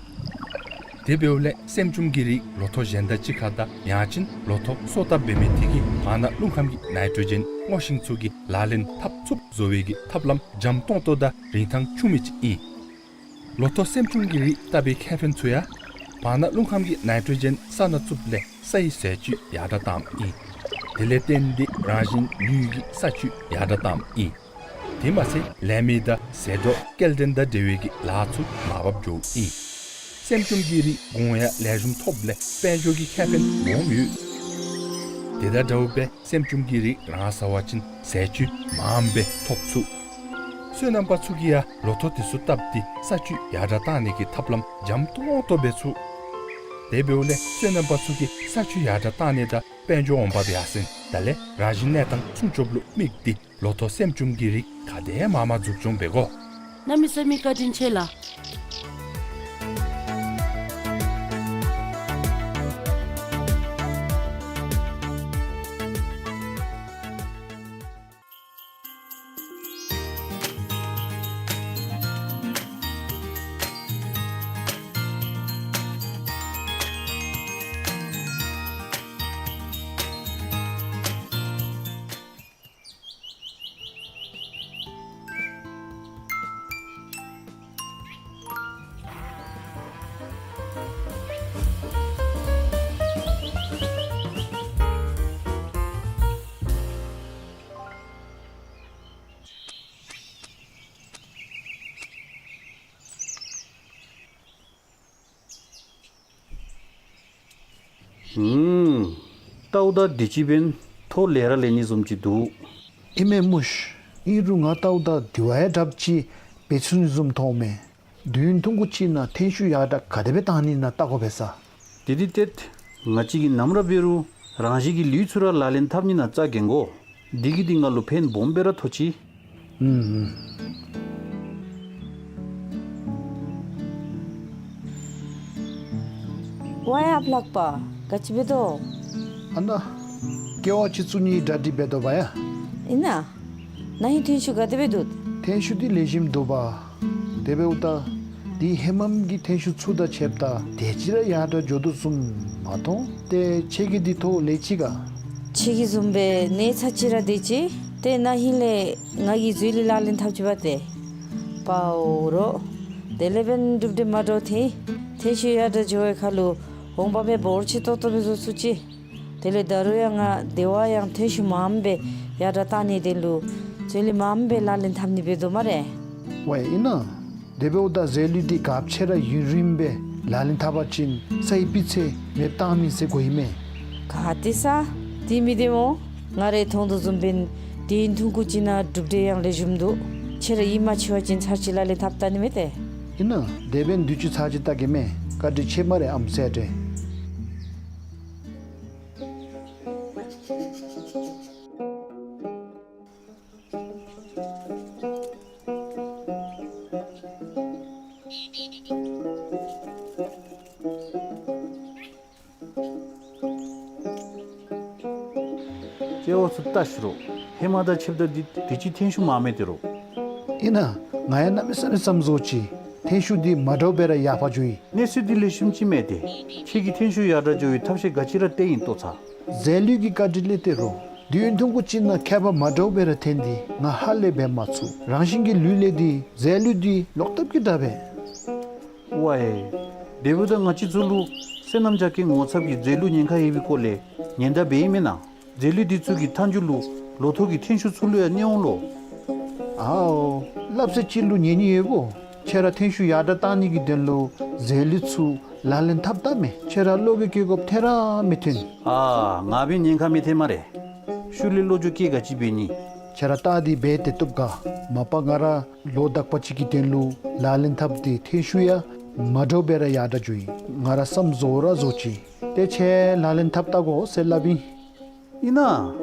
དེ་འབདཝ་ལས་སེམ་ཅུང་གི་རིགས་ལོ་ཐོག་གཞན་དང་གཅིག་ཁར་དང་ཡང་ཅིན་ལོ་ཐོག་སོ་བཏབ་འབད་མི་དེ་གིས་བར་ན་རླུང་ཁམས་ཀྱི་ནའི་ཊྲོ་ཇེན་སྔོ་ཤིང་ཚུ་གིས་ལག་ལེན་འཐབ་ཚུགསཔ་བཟོ་བའི་གི་ཐབས་ལམ་འཇམ་ཏོང་ཏོ་དང་རིན་ཐང་ཆུང་མི་ཅིག་ཨིན། ལོ་ཐོག་སེམ་ཅུང་གི་རིགས་བཏབ་པའི་ཁེ་ཕན་ཚུ་ཡང་བར་ན་རླུང་ཁམས་ཀྱི་ནའི་ཊྲོ་ཇེན་ས་ནང་བཙུགསཔ་ལས་སའི་ཟས་བཅུད་ཡར་དྲག་བཏངམ་ཨིན། དེ་ལས་བརྟེན་ཏེ་རང་བཞིན་ལུས་ཀྱི་ས་བཅུད་ཡར་དྲག་བཏངམ་ཨིན། དེ་མ་ཚད་ལས་མི་དང་ཟས་གྲོགས་སྐྱེལ་འདྲེན་དང་འབྲེལ་བའི་གི་ལཱ་ཚུ་མར་བབས་འགྱོཝ་ཨིན། སེམ་ཅུང་གི་རིགས་གོང་ཡང་ལེགས་ཤོམ་ཐོབ་ལས་དཔལ་འབྱོར་གྱི་ཁེ་ཕན་སྦོམ་ཡོད། དེ་དང་འདྲཝ་སྦེ་སེམ་ཅུང་གི་རིགས་རང་ཟ་བ་ཅིན་ཟས་བཅུད་མངམ་སྦེ་ཐོབ་ཚུགས། སོ་ནམ་པ་ཚུ་གིས་ཡང་ལོ་ཐོག་དེ་ཚུ་བཏབ་སྟེ་ས་བཅུད་ཡར་དྲག་བཏང་ནི་གི་ཐབས་ལམ་འཇམ་ཏོང་ཏོ་འབད་ཚུགས། དེ་འབདཝ་ལས་སོ་ནམ་པ་ཚུ་གིས་ས་བཅུད་ཡར་དྲག་བཏང་ནི་དང་དཔལ་འབྱོར་འོང་འབབ་ཡར་སེང་དང་ལས་རང་བཞིན་གནས་སྟངས་སྲུང་སྐྱོབ་ལུ་དམིགས་ཏེ་ལོ་ཐོག་སེམ་ཅུང་གི་རིགས་ག་དེ་མང་མང་འཛུགས་སྐྱོང་འབད་དགོ། གནམ་མེད་ས་མེད་བཀའ་དྲིན་ཆེ་ལགས། ཨུམ། ལྟཝ་ད་དུས་ཅི་འབདན་ཐོག་ལེ་ར་ལེན་ནི་བཟུམ་ཅིག་འདུག། ཨིན་མས་མོ་ཤིག། ཨིན་རུང་ང་ལྟཝ་ད་དུས་ཡང་དྲགཔ་ཅིག་འབད་ཚུགས་ནི་བཟུམ་མཐོངམ་མས། དུས་ཡུན་ཐུང་ཀུ་ཅིག་ནང་ཐོན་ཤུགས་ཡར་དྲག་ག་དེ་སྦེ་བཏང་ནི་ན་བལྟ་དགོ་པས་ས། དེ་འདི་ཏེ་ང་བཅས་ཀྱིས་ནམ་ར་འབད་རུང་རང་བཞིན་གྱི་ལུས་ཚུ་ར་ལག་ལེན་འཐབ་ནི་ནང་རྩ་འགེངས་དགོ། འདི་གིས་འདི་ང་ལུ་ཕན་སྦོམ་སྦེ་ར་ཐོགས་ཅི། ཨུམ་ཨུམ། ཝའི་ཨཔ་ལགས་པ། ག་ཅི་འབད་དོ། ཨ་ནཱ་ཀེ་བ་ཅིག་བཙུགས་ནིའི་གྲ་སྒྲིག་འབད་དོ་བ་ཡ། ཨིན་ན། ན་ཧིང་ཐོན་ཤུགས་ག་དེ་སྦེ་འདུག། ཐོན་ཤུགས་འདི་ལེགས་ཤོམ་འདུག་པ། དེ་འབདཝ་ད་འདི་ཧེ་མམ་གྱི་ཐོན་ཤུགས་ཚུ་དང་ཕྱདཔ་ད་དེ་ཅིག་ར་ཡར་དྲག་འགྱོ་དོ་བཟུམ་མ་མཐོང་། ཏེ་ཁྱེད་ཀྱི་འདི་ཐོག་ལེགས་ཅི་ག། ཁྱེད་ཀྱི་བཟུམ་སྦེ་གནས་ཚད་ཅིག་ར་དེ་ཅིག། ཏེ་ན་ཧིང་ལས་ང་གིས་མཛོད་ལས་ལག་ལེན་འཐབ་ཅི་བ་ཏེ། པའོ་རོ། དེ་ལས་འབདན་གྲུབ་འབྲས་མ་འདྲཝ་ཐོན། ཐོན་ཤུགས་ཡར་དྲག་འགྱོ་བའི་ཁར་ལུ་འོང་འབབ་སྦེ་འབོར་ཆེ་ཏོག་ཏོ་སྦེ་བཟོ་ཚུགས་ཅི། དེ་ལས་ད་རུང་ཡང་ང་དེ་བ་ཡང་ཐོན་ཤུགས་མངམ་སྦེ་ཡར་དྲག་བཏང་ནིའི་དོན་ལུ་མཛོད་ལས་མངམ་སྦེ་ལག་ལེན་འཐབ་ནི་འབད་དོ་སྨ་རེ། ཝའི་ཨིན་ན། དེ་འབདཝ་ད་མཛོད་ལས་འདི་ག་ཅི་ར་ཡུན་རིངམོ་སྦེ་ལག་ལེན་འཐབ་པ་ཅིན་སའི་སྤུས་ཚད་མེདཔ་བཏང་མི་ཟེར་གོ་ཡི་མས། ག་ཏེ་ས། དེ་མི་བདེན་མོ། ང་རའི་མཐོང་དོ་བཟུམ་འབདན་དུས་ཡུན་ཐུང་ཀུ་ཅིག་ནང་གྲུབ་འབྲས་ཡང་ལེགས་ཤོམ་འདུག། ཁྱེད་ར་ཡིད་མ་ཆེས་པ་ཅིན་ཚར་གཅིག་ལག་ལེན་འཐབ་བལྟ་ནི་མས་ཏེ། ཨིན་ན། དེ་འབདན་དུས་ཅི་ཚར་གཅིག་བལྟ་གེ་མས། བཀའ་དྲིན་ཆེ་སྨ་རེ་ཨམ་སྲས་ཏེ། ཅེ་འོ་ཚུ་བལྟ་ཤིག་རོ། ཧེ་མ་དང་ཕྱདཔ་ད་འདི་དུས་ཅི་ཐོན་ཤུགས་མངམ་མས་ཏེ་རོ། ཨིན་ན། ང་ཡང་གནམ་མེད་ས་མེད་བསམ་བཟོ་ཅི། ཐོན་ཤུགས་འདི་མ་འདྲཝ་སྦེ་ར་ཡར་འཕར་འགྱོ་ཡི། གནས་ཚུལ་འདི་ལེགས་ཤོམ་ཅིག་མས་ཏེ། ཁྱེད་ཀྱིས་ཐོན་ཤུགས་ཡར་དྲག་འགྱོ་བའི་ཐབས་ཤེས་ག་ཅི་ར་བཏོན་ཡི་ལྟོ་ཚང་། མཛོད་ལས་ཀྱི་བཀའ་དྲིན་ལས་ཏེ་རོ། དུས་ཡུན་ཐུང་ཀུ་ཅིག་ནང་ཁྱད་པར་མ་འདྲཝ་སྦེ་ར་ཐོན་ཏེ་ང་ཧ་ལས་འབད་མ་ཚུགས། རང་བཞིན་གྱི་ལུས་ལས་འདི་མཛོད་ལས་འདི་ལོག་ལྟབ་ཀྱི་དྲག་པས། ཝའི། དེ་འབདཝ་ད་ང་བཅས་ཚུ་ལུ་སོ་ནམ་རྒྱ་སྐྱེད་ངོ་ཚབ་ཀྱིས་རྫས་ལུད་ཉེན་ཁ་ཡོད་པའི་སྐོར་ལས་ཉེན་བརྡ་འབད་ཡི་མེན་ན། རྫས་ལུད་འདི་ཚུ་གི་མཐའ་མཇུག་ལུ་ལོ་ཐོག་གི་ཐོན་ཤུགས་ཚུ་ལུ་ཡང་གནོད་འོང་ལོ། ཨའོ། སླབ་ས་ཅིག་ལུ་ཉན་ནི་ཡོདཔ་འོང་། ཁྱེད་ར་ཐོན་ཤུགས་ཡར་དྲག་གཏང་ནི་གི་དོན་ལུ་རྫས་ལུད་ཚུ་ལག་ལེན་འཐབ་ད་མས། ཁྱེད་ར་བློ་འགྱོད་བསྐྱེད་དགོཔ་ཐད་ར་མི་ཐོན། ཨ་ང་འབདན་ཉེན་ཁ་མི་ཐོན་སྨ་རེ། ཤུལ་ལས་བློ་འགྱོད་བསྐྱེད་ག་ཅི་འབད་ནི། ཁྱེད་ར་ལྟ་སྟེ་འབད་དེ་བཏུབ་ག། མ་པ་ང་ར་ལོ་དག་པ་ཅིག་གི་དོན་ལུ་ལག་ལེན་འཐབ་སྟེ་ཐོན་ཤུགས་ཡང་མ་འདྲཝ་སྦེ་ར་ཡར་དྲག་འགྱོ་ཡི། ང་ར་བསམ་བཟོ་ར་བཟོ་ཅི། ཏེ་ཁྱེད་ལག་ལེན་འཐབ་ད་དགོ་ཟེར་སླབ་ཨིན། ཨིན་ན།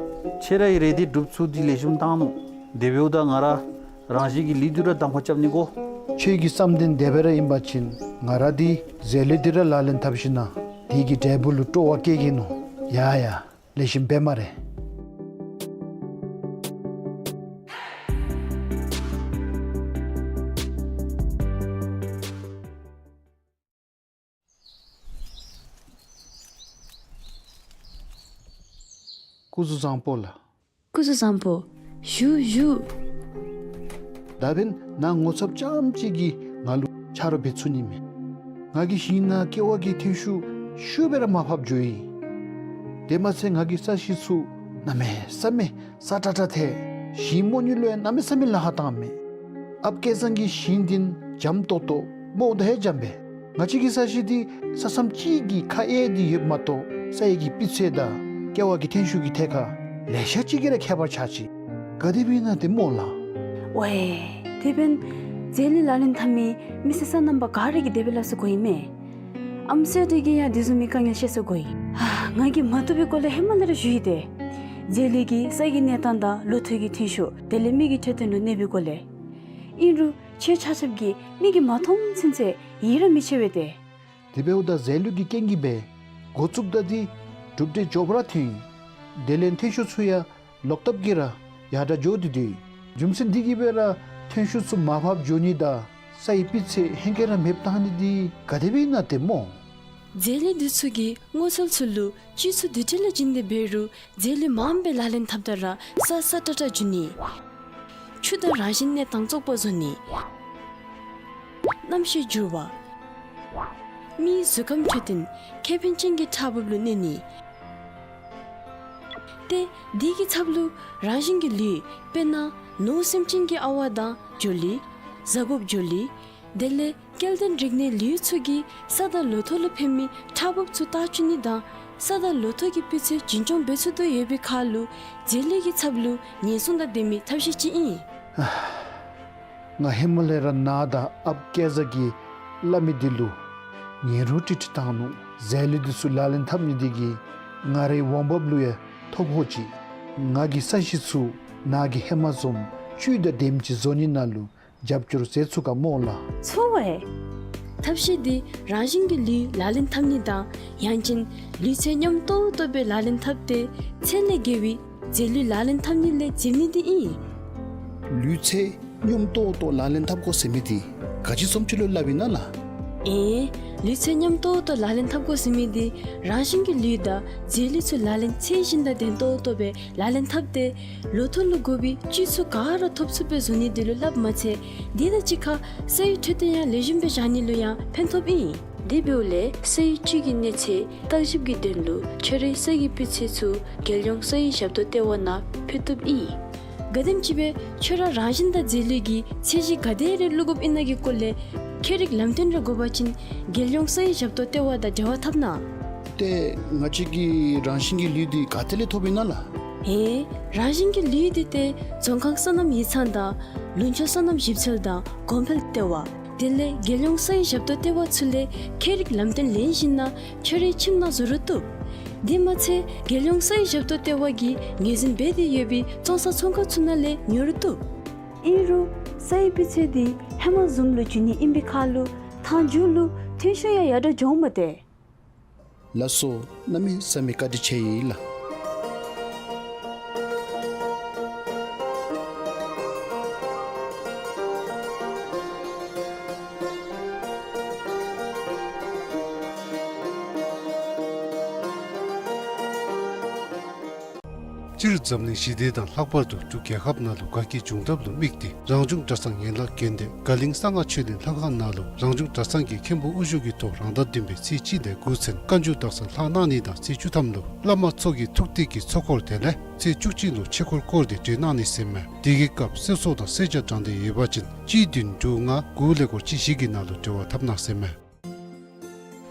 ཁྱེད་རའི་རེ་འདོད་སྒྲུབ་ཚུགས་འདི་ལེགས་ཤོམ་བཏང་ནུག། དེ་འབདཝ་ད་ང་ར་རང་བཞིན་གྱི་ལུད་འདི་ར་གདམ་ཁ་རྐྱབ་ནི་དགོ། ཁྱོད་ཀྱི་བསམ་དོན་དེ་སྦེ་ར་ཨིན་པ་ཅིན་ང་ར་འདི་རྫས་ལུད་འདི་ར་ལག་ལེན་འཐབ་ཞིན་ན་དེ་གི་འབྲས་བུ་ལུ་སྤྲོ་བ་བསྐྱེད་གེ་ནོ། ཡ་ཡ། ལེགས་ཤོམ་འབད་སྨ་རེ། སྐུ་གཟུགས་བཟང་པོ་ལགས། སྐུ་གཟུགས་བཟང་པོ། བཞུགས་བཞུགས། ད་འབདན་ནཱ་ངོ་ཚབ་རྐྱངམ་གཅིག་གིས་ང་ལུ་ཆ་རོགས་འབད་ཚུགས་ནི་མས། ང་གི་ཞིང་ནང་ཀེ་བ་གི་ཐོན་ཤུགས་ཤུགས་སྦེ་ར་མར་ཕབ་འགྱོ་ཡི། དེ་མ་ཚད་ང་གི་ས་གཞི་ཚུ་གནམ་མེད་ས་མེད་སྲ་ཀྲག་ཀྲ་ཐལ། ཞིང་རྨོ་ནི་ལུ་ཡང་གནམ་མེད་ས་མེད་ལཱ་ཁག་བཏངམ་མས། ཨཔ་སྐལ་བཟང་གི་ཞིང་འདི་འཇམ་ཏོག་ཏོ་རྨོཝ་ད་ཧེ་འཇམ་པས། ང་བཅས་ཀྱི་ས་གཞི་འདི་ས་མཚམས་གཅིག་གི་ཁ་གཡས་འདི་ཡོདཔ་མ་གཏོགས་ས་ཡི་གི་སྤུས་ཚད་དང་ཀེ་བ་གི་ཐོན་ཤུགས་ཀྱི་ཐད་ཁར་ལེ་ཤ་ཅིག་གིས་ར་ཁྱད་པར་ཆགས་ཅི། ག་དེ་སྦེ་ཨིན་ན་ཏེ་སྨོ་ལགས། ཝའེ། དེ་འབདན་རྫས་ལུད་ལག་ལེན་འཐབ་མི་མི་སེར་སོ་ནམ་པ་ག་ར་གིས་དེ་སྦེ་སླབ་ས་གོ་ཨིན་མས། ཨམ་སྲུ་དེ་གིས་ཡང་དེ་བཟུམ་མའི་དཀའ་ངལ་བཤད་ས་གོ་ཡི། ཧ། ང་གིས་མ་བཏུབ་པའི་སྐོར་ལས་ཧེ་མ་ལས་ར་ཞུ་ཡི་ཏེ། རྫས་ལུད་ཀྱིས་ས་ཡི་གནས་སྟངས་དང་ལོ་ཐོག་གི་ཐོན་ཤུགས་དེ་ལས་མི་གི་འཕྲོད་བསྟེན་ལུ་གནོད་པའི་སྐོར་ལས། ཨིན་རུང་ཁྱེད་ཆ་ཁྱབ་ཀྱིས་མིག་གིས་མ་མཐོང་ཚུན་ཚོད་ཡིད་ར་མི་ཆེས་པས་ཏེ། དེ་འབདཝ་ད་རྫས་ལུད་ཀྱི་རྐྱེན་གྱིས་སྦེ་འགོ་བཙུགསཔ་ད་འདི་གྲུབ་འབྲས་མགྱོགས་པ་ར་ཐོན་ཡི། དེ་ལས་ཐོན་ཤུགས་ཚུ་ཡང་ལོག་ལྟབ་ཀྱིས་ར་ཡར་དྲག་འགྱོ་སྟེ་འདུག། རྒྱུ་མཚན་འདི་གིས་སྦེ་ར་ཐོན་ཤུགས་ཚུ་མར་ཕབ་འགྱོ་ནི་དང་ས་ཡི་སྤུས་ཚད་ཧེང་སྐལ་ར་མེདཔ་བཏང་ནི་འདི་ག་དེ་སྦེ་ཨིན་ན་ཏེ་སྨོ། རྫས་ལུད་འདི་ཚུ་གིས་སྔོ་ཚལ་ཚུ་ལུ་བཅུད་ཚུ་དེ་འདྲ་ལས་བྱིན་ཏེ་འབད་རུང་རྫས་ལུད་མངམ་སྦེ་ལག་ལེན་འཐབ་ད་ར་ས་སྲ་ཀྲག་ཀྲ་འགྱོ་ནི། ཆུ་དང་རང་བཞིན་གནས་སྟངས་བཙོག་པ་བཟོ་ནི། གནམ་གཤིས་འགྱུར་བ། མིའི་གཟུགས་ཁམས་འཕྲོད་བསྟེན་ཁེ་ཕན་ཅན་གྱི་ཕྲག་འབབ་ལུ་གནོད་ནི། ཏེ་དེ་གི་ཚབ་ལུ་རང་བཞིན་གྱི་ལུད་དཔེར་ན་ནོར་སེམས་ཅན་གྱི་ཨ་ཝ་དང་འབྱོར་ལི། གཟའ་སྐོར་འབྱོར་ལི། དེ་ལས་སྐྱེ་ལྡན་རིགས་སྣའི་ལུད་ཚུ་གིས་ས་དང་ལོ་ཐོག་ལུ་ཕན་མི་ཕྲག་འབབ་ཚུ་བཏགས་བཅུག་ནི་དང་ས་དང་ལོ་ཐོག་གི་སྤུས་ཚད་རྒྱུན་འཁྱོངས་འབད་ཚུགས་དོ་ཡོད་པའི་ཁར་ལུ་རྫས་ལུད་ཀྱི་ཚབ་ལུ་ཉེན་སྲུང་དང་ལྡན་མི་ཐབས་ཤེས་ཅིག་ཨིན། ང་ཧེ་མ་ལས་ར་ནཱ་དང་ཨཔ་སྐལ་བཟང་གིས་སླབ་མི་འདི་ལུ་ཉན་རུང་ཀྲིག་ཀྲི་བཏང་ནུག། རྫས་ལུད་འདི་ཚུ་ལག་ལེན་འཐབ་ནི་འདི་གིས་ང་རའི་འོང་འབབ་ལུ་ཡང་ཐོ་ཕོག་ཅི། ང་གི་ས་གཞི་ཚུ་ནཱ་གིས་ཧེ་མ་བཟུམ་བཅུད་དང་ལྡནམ་ཅིག་བཟོ་ནི་ནང་ལུ་རྒྱབ་སྐྱོར་མཛད་ཚུགས་ག་སྨོ་ལགས། ཚུགས་པས། ཐབས་ཤེས་འདི་རང་བཞིན་གྱི་ལུད་ལག་ལེན་འཐབ་ནི་དང་ཡང་ཅིན་ལུད་ཚད་སྙོམས་ཏོག་ཏོ་སྦེ་ལག་ལེན་འཐབ་སྟེ་ཚད་ལས་བརྒལ་བའི་རྫས་ལུད་ལག་ལེན་འཐབ་ནི་ལས་འཛེམ་ནི་འདི་ཨིན། ལུད་ཚད་སྙོམས་ཏོག་ཏོ་ལག་ལེན་འཐབ་དགོ་ཟེར་མི་འདི་ག་ཅི་བཟུམ་ཅིག་ལུ་སླབ་ཨིན་ན་ལགས། ཨེ། ལུད་ཚད་སྙོམས་ཏོག་ཏོ་ལག་ལེན་འཐབ་དགོ་ཟེར་མི་འདི་རང་བཞིན་གྱི་ལུད་དང་རྫས་ལུད་ཚུ་ལག་ལེན་ཚད་བཞིན་དང་ལྡན་ཏོག་ཏོ་སྦེ་ལག་ལེན་འཐབ་སྟེ་ལོ་ཐོག་ལུ་དགོ་པའི་བཅུད་ཚུ་ག་ར་ཐོབ་ཚུགསཔ་སྦེ་བཟོ་ནི་འདི་ལུ་སླབ་མ་ཚད་དེ་དང་གཅིག་ཁར་ས་ཡི་འཕྲོད་བསྟེན་ཡང་ལེགས་ཤོམ་སྦེ་བཞག་ནི་ལུ་ཡང་ཕན་ཐོགསཔ་ཨིན། དེ་འབདཝ་ལས་ས་ཡི་བཅུད་ཀྱི་གནས་ཚད་བརྟག་ཞིབ་ཀྱི་དོན་ལུ་ཁྱོད་རའི་ས་གི་སྤུས་ཚད་ཚུ་རྒྱལ་ཡོངས་ས་ཡི་ཞབས་ཏོག་ལྟེ་བ་ནང་ཕུལ་བཏུབ་ཨིན། ག་དེམ་ཅིག་སྦེ་ཁྱོད་ར་རང་བཞིན་དང་རྫས་ལུད་ཀྱི་ཚད་གཞི་ག་དེ་རེ་བླུག་དགོཔ་ཨིན་ན་གི་སྐོར་ལས་ཁྱད་རིག་ལམ་སྟོན་རེ་དགོ་པ་ཅིན་རྒྱལ་ཡོངས་ས་ཡི་ཞབས་ཏོག་ལྟེ་བ་དང་འབྲེལ་བ་འཐབ་གནང་། ཏེ་ང་བཅས་ཀྱི་རང་བཞིན་གྱི་ལུད་འདི་ག་ཏེ་ལས་ཐོབ་ཨིན་ན་ལགས། ཧེ། རང་བཞིན་གྱི་ལུད་འདི་ཏེ་རྫོང་ཁག་སོ་ནམ་ཡིག་ཚང་དང་ལུང་ཕྱོགས་སོ་ནམ་ཞིབ་འཚོལ་དང་གོང་འཕེལ་ལྟེ་བ་དེ་ལས་རྒྱལ་ཡོངས་ས་ཡི་ཞབས་ཏོག་ལྟེ་བ་ཚུ་ལས་ཁྱད་རིག་ལམ་སྟོན་ལེན་ཞིན་ན་ཁྱོད་རའི་ཁྱིམ་ནང་བཟོ་རུང་བཏུབ། དེ་མ་ཚད་རྒྱལ་ཡོངས་ས་ཡི་ཞབས་ཏོག་ལྟེ་བ་གིས་ངོས་འཛིན་འབད་དེ་ཡོད་པའི་བཙོང་ས་ཚོང་ཁང་ཚུ་ནང་ལས་ཉོ་རུང་བཏུབ། ཨིན་རུང་ས་ཡི་སྤུས་ཚད་འདི་ཧེ་མ་བཟུམ་ལུ་འགྱུར་ནི་ཨིན་པའི་ཁར་ལུ་མཐའ་མཇུག་ལུ་ཐོན་ཤུགས་ཡང་ཡར་དྲག་འགྱོཝ་མས་ཏེ། ལགས་སོ། གནམ་མེད་ས་མེད་བཀའ་དྲིན་ཆེ་ཡི་ལགས། སྤྱིར་འཛམ་གླིང་ཞི་བདེ་དང་ལྷག་པར་དུ་འབྲུག་རྒྱལ་ཁབ་ནང་ལུ་དགའ་སྐྱིད་འབྱུང་ཐབས་ལུ་དམིགས་ཏེ་རང་བྱུང་གྲྭ་ཚང་ཡན་ལག་བརྒྱད་ལྡན་དགའ་གླིང་གསང་སྔགས་ཆོས་གླིང་ལྷ་ཁང་ནང་ལུ་རང་བྱུང་གྲྭ་ཚང་གི་མཁན་པོ་དབུ་བཞུགས་ཀྱི་ཐོག་རང་ཟླ་བདུན་པའི་ཚེས་གཅིག་ལས་འགོ་བཙུགས་བཀའ་འགྱུར་དག་ས་ལྷག་གནང་ནི་དང་ཚེས་བཅུ་ཐམ་ལུ་བླ་མ་ཚོགས་ཀྱི་ཐུགས་གཏད་ཀྱི་ཚོགས་འཁོར་དེ་ལས་ཚེས་བཅུ་གཅིག་ལུ་ཆོས་འཁོར་བསྐོར་ཏེ་གྲོལ་གནང་ནི་ཟེར་མས། དེ་གི་སྐབས་གསེར་སོགས་དང་གསེར་ཇ་དྲང་སྟེ་ཡོད་པ་ཅིན་གཅིག་བདུན་དྲུག་ལྔ་དགུ་ཀླད་ཀོར་གཅིག་བཞི་གི་ནང་ལུ་འབྲེལ་བ་འཐབ་གནང་ཟེར་མས།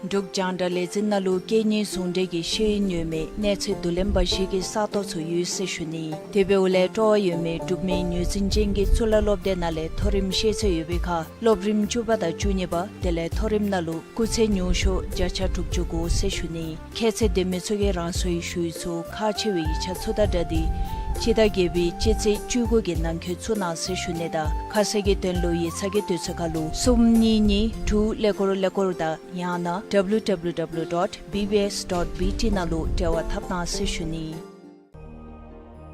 འབྲུག་རྒྱང་བསྒྲགས་ལས་འཛིན་ནང་ལུ་སྐད་གཉིས་ཟུང་འབྲེལ་གྱི་ཤེས་ཡོན་ཡོད་མེད་གནས་ཚད་བསྡུ་ལེན་འབའ་ཞིག་གི་ས་སྟོང་ཚུ་ཡོད་ཟེར་ཞུ་ནི། དེ་འབདཝ་ལས་སྤྲོ་བ་ཡོད་མི་འབྲུག་མི་ངོས་འཛིན་ཅན་གྱི་གཙུག་ལག་སློབ་སྡེ་ནང་ལས་མཐོ་རིམ་ཤེས་ཚད་ཡོད་པའི་ཁར་སློབ་རིམ་བཅུ་པ་དང་བཅུ་གཉིས་པ་དེ་ལས་མཐོ་རིམ་ནང་ལུ་སྐུགས་ཚད་ཉུང་ཤོས་བརྒྱ་ཆ་དྲུག་ཅུ་དགུ་ཟེར་ཞུ་ནི། ཁྱད་ཚད་ལྡན་མི་ཚུ་གིས་རང་སོའི་ཞུ་ཡིག་ཚུ་ཁག་ཆེ་བའི་ཡིག་ཆ་ཚུ་དང་སྦྲགས་ཏེ་སྤྱི་ཟླ་བརྒྱད་པའི་སྤྱི་ཚེས་བཅུ་དགུ་གི་ནང་འཁོད་བཙུགས་གནང་ཟེར་ཞུ་ནི་དང་ཁ་གསལ་གྱི་དོན་ལུ་ཡིག་ཚང་གི་དུས་ཚོད་ཁར་ལུ་གསུམ་གཉིས་གཉིས་དྲུག་ཀླད་ཀོར་ཀླད་ཀོར་དང་ཡང་ན་W W W dot B B S dot B T ནང་ལུ་འབྲེལ་བ་འཐབ་གནང་ཟེར་ཞུ་ནི།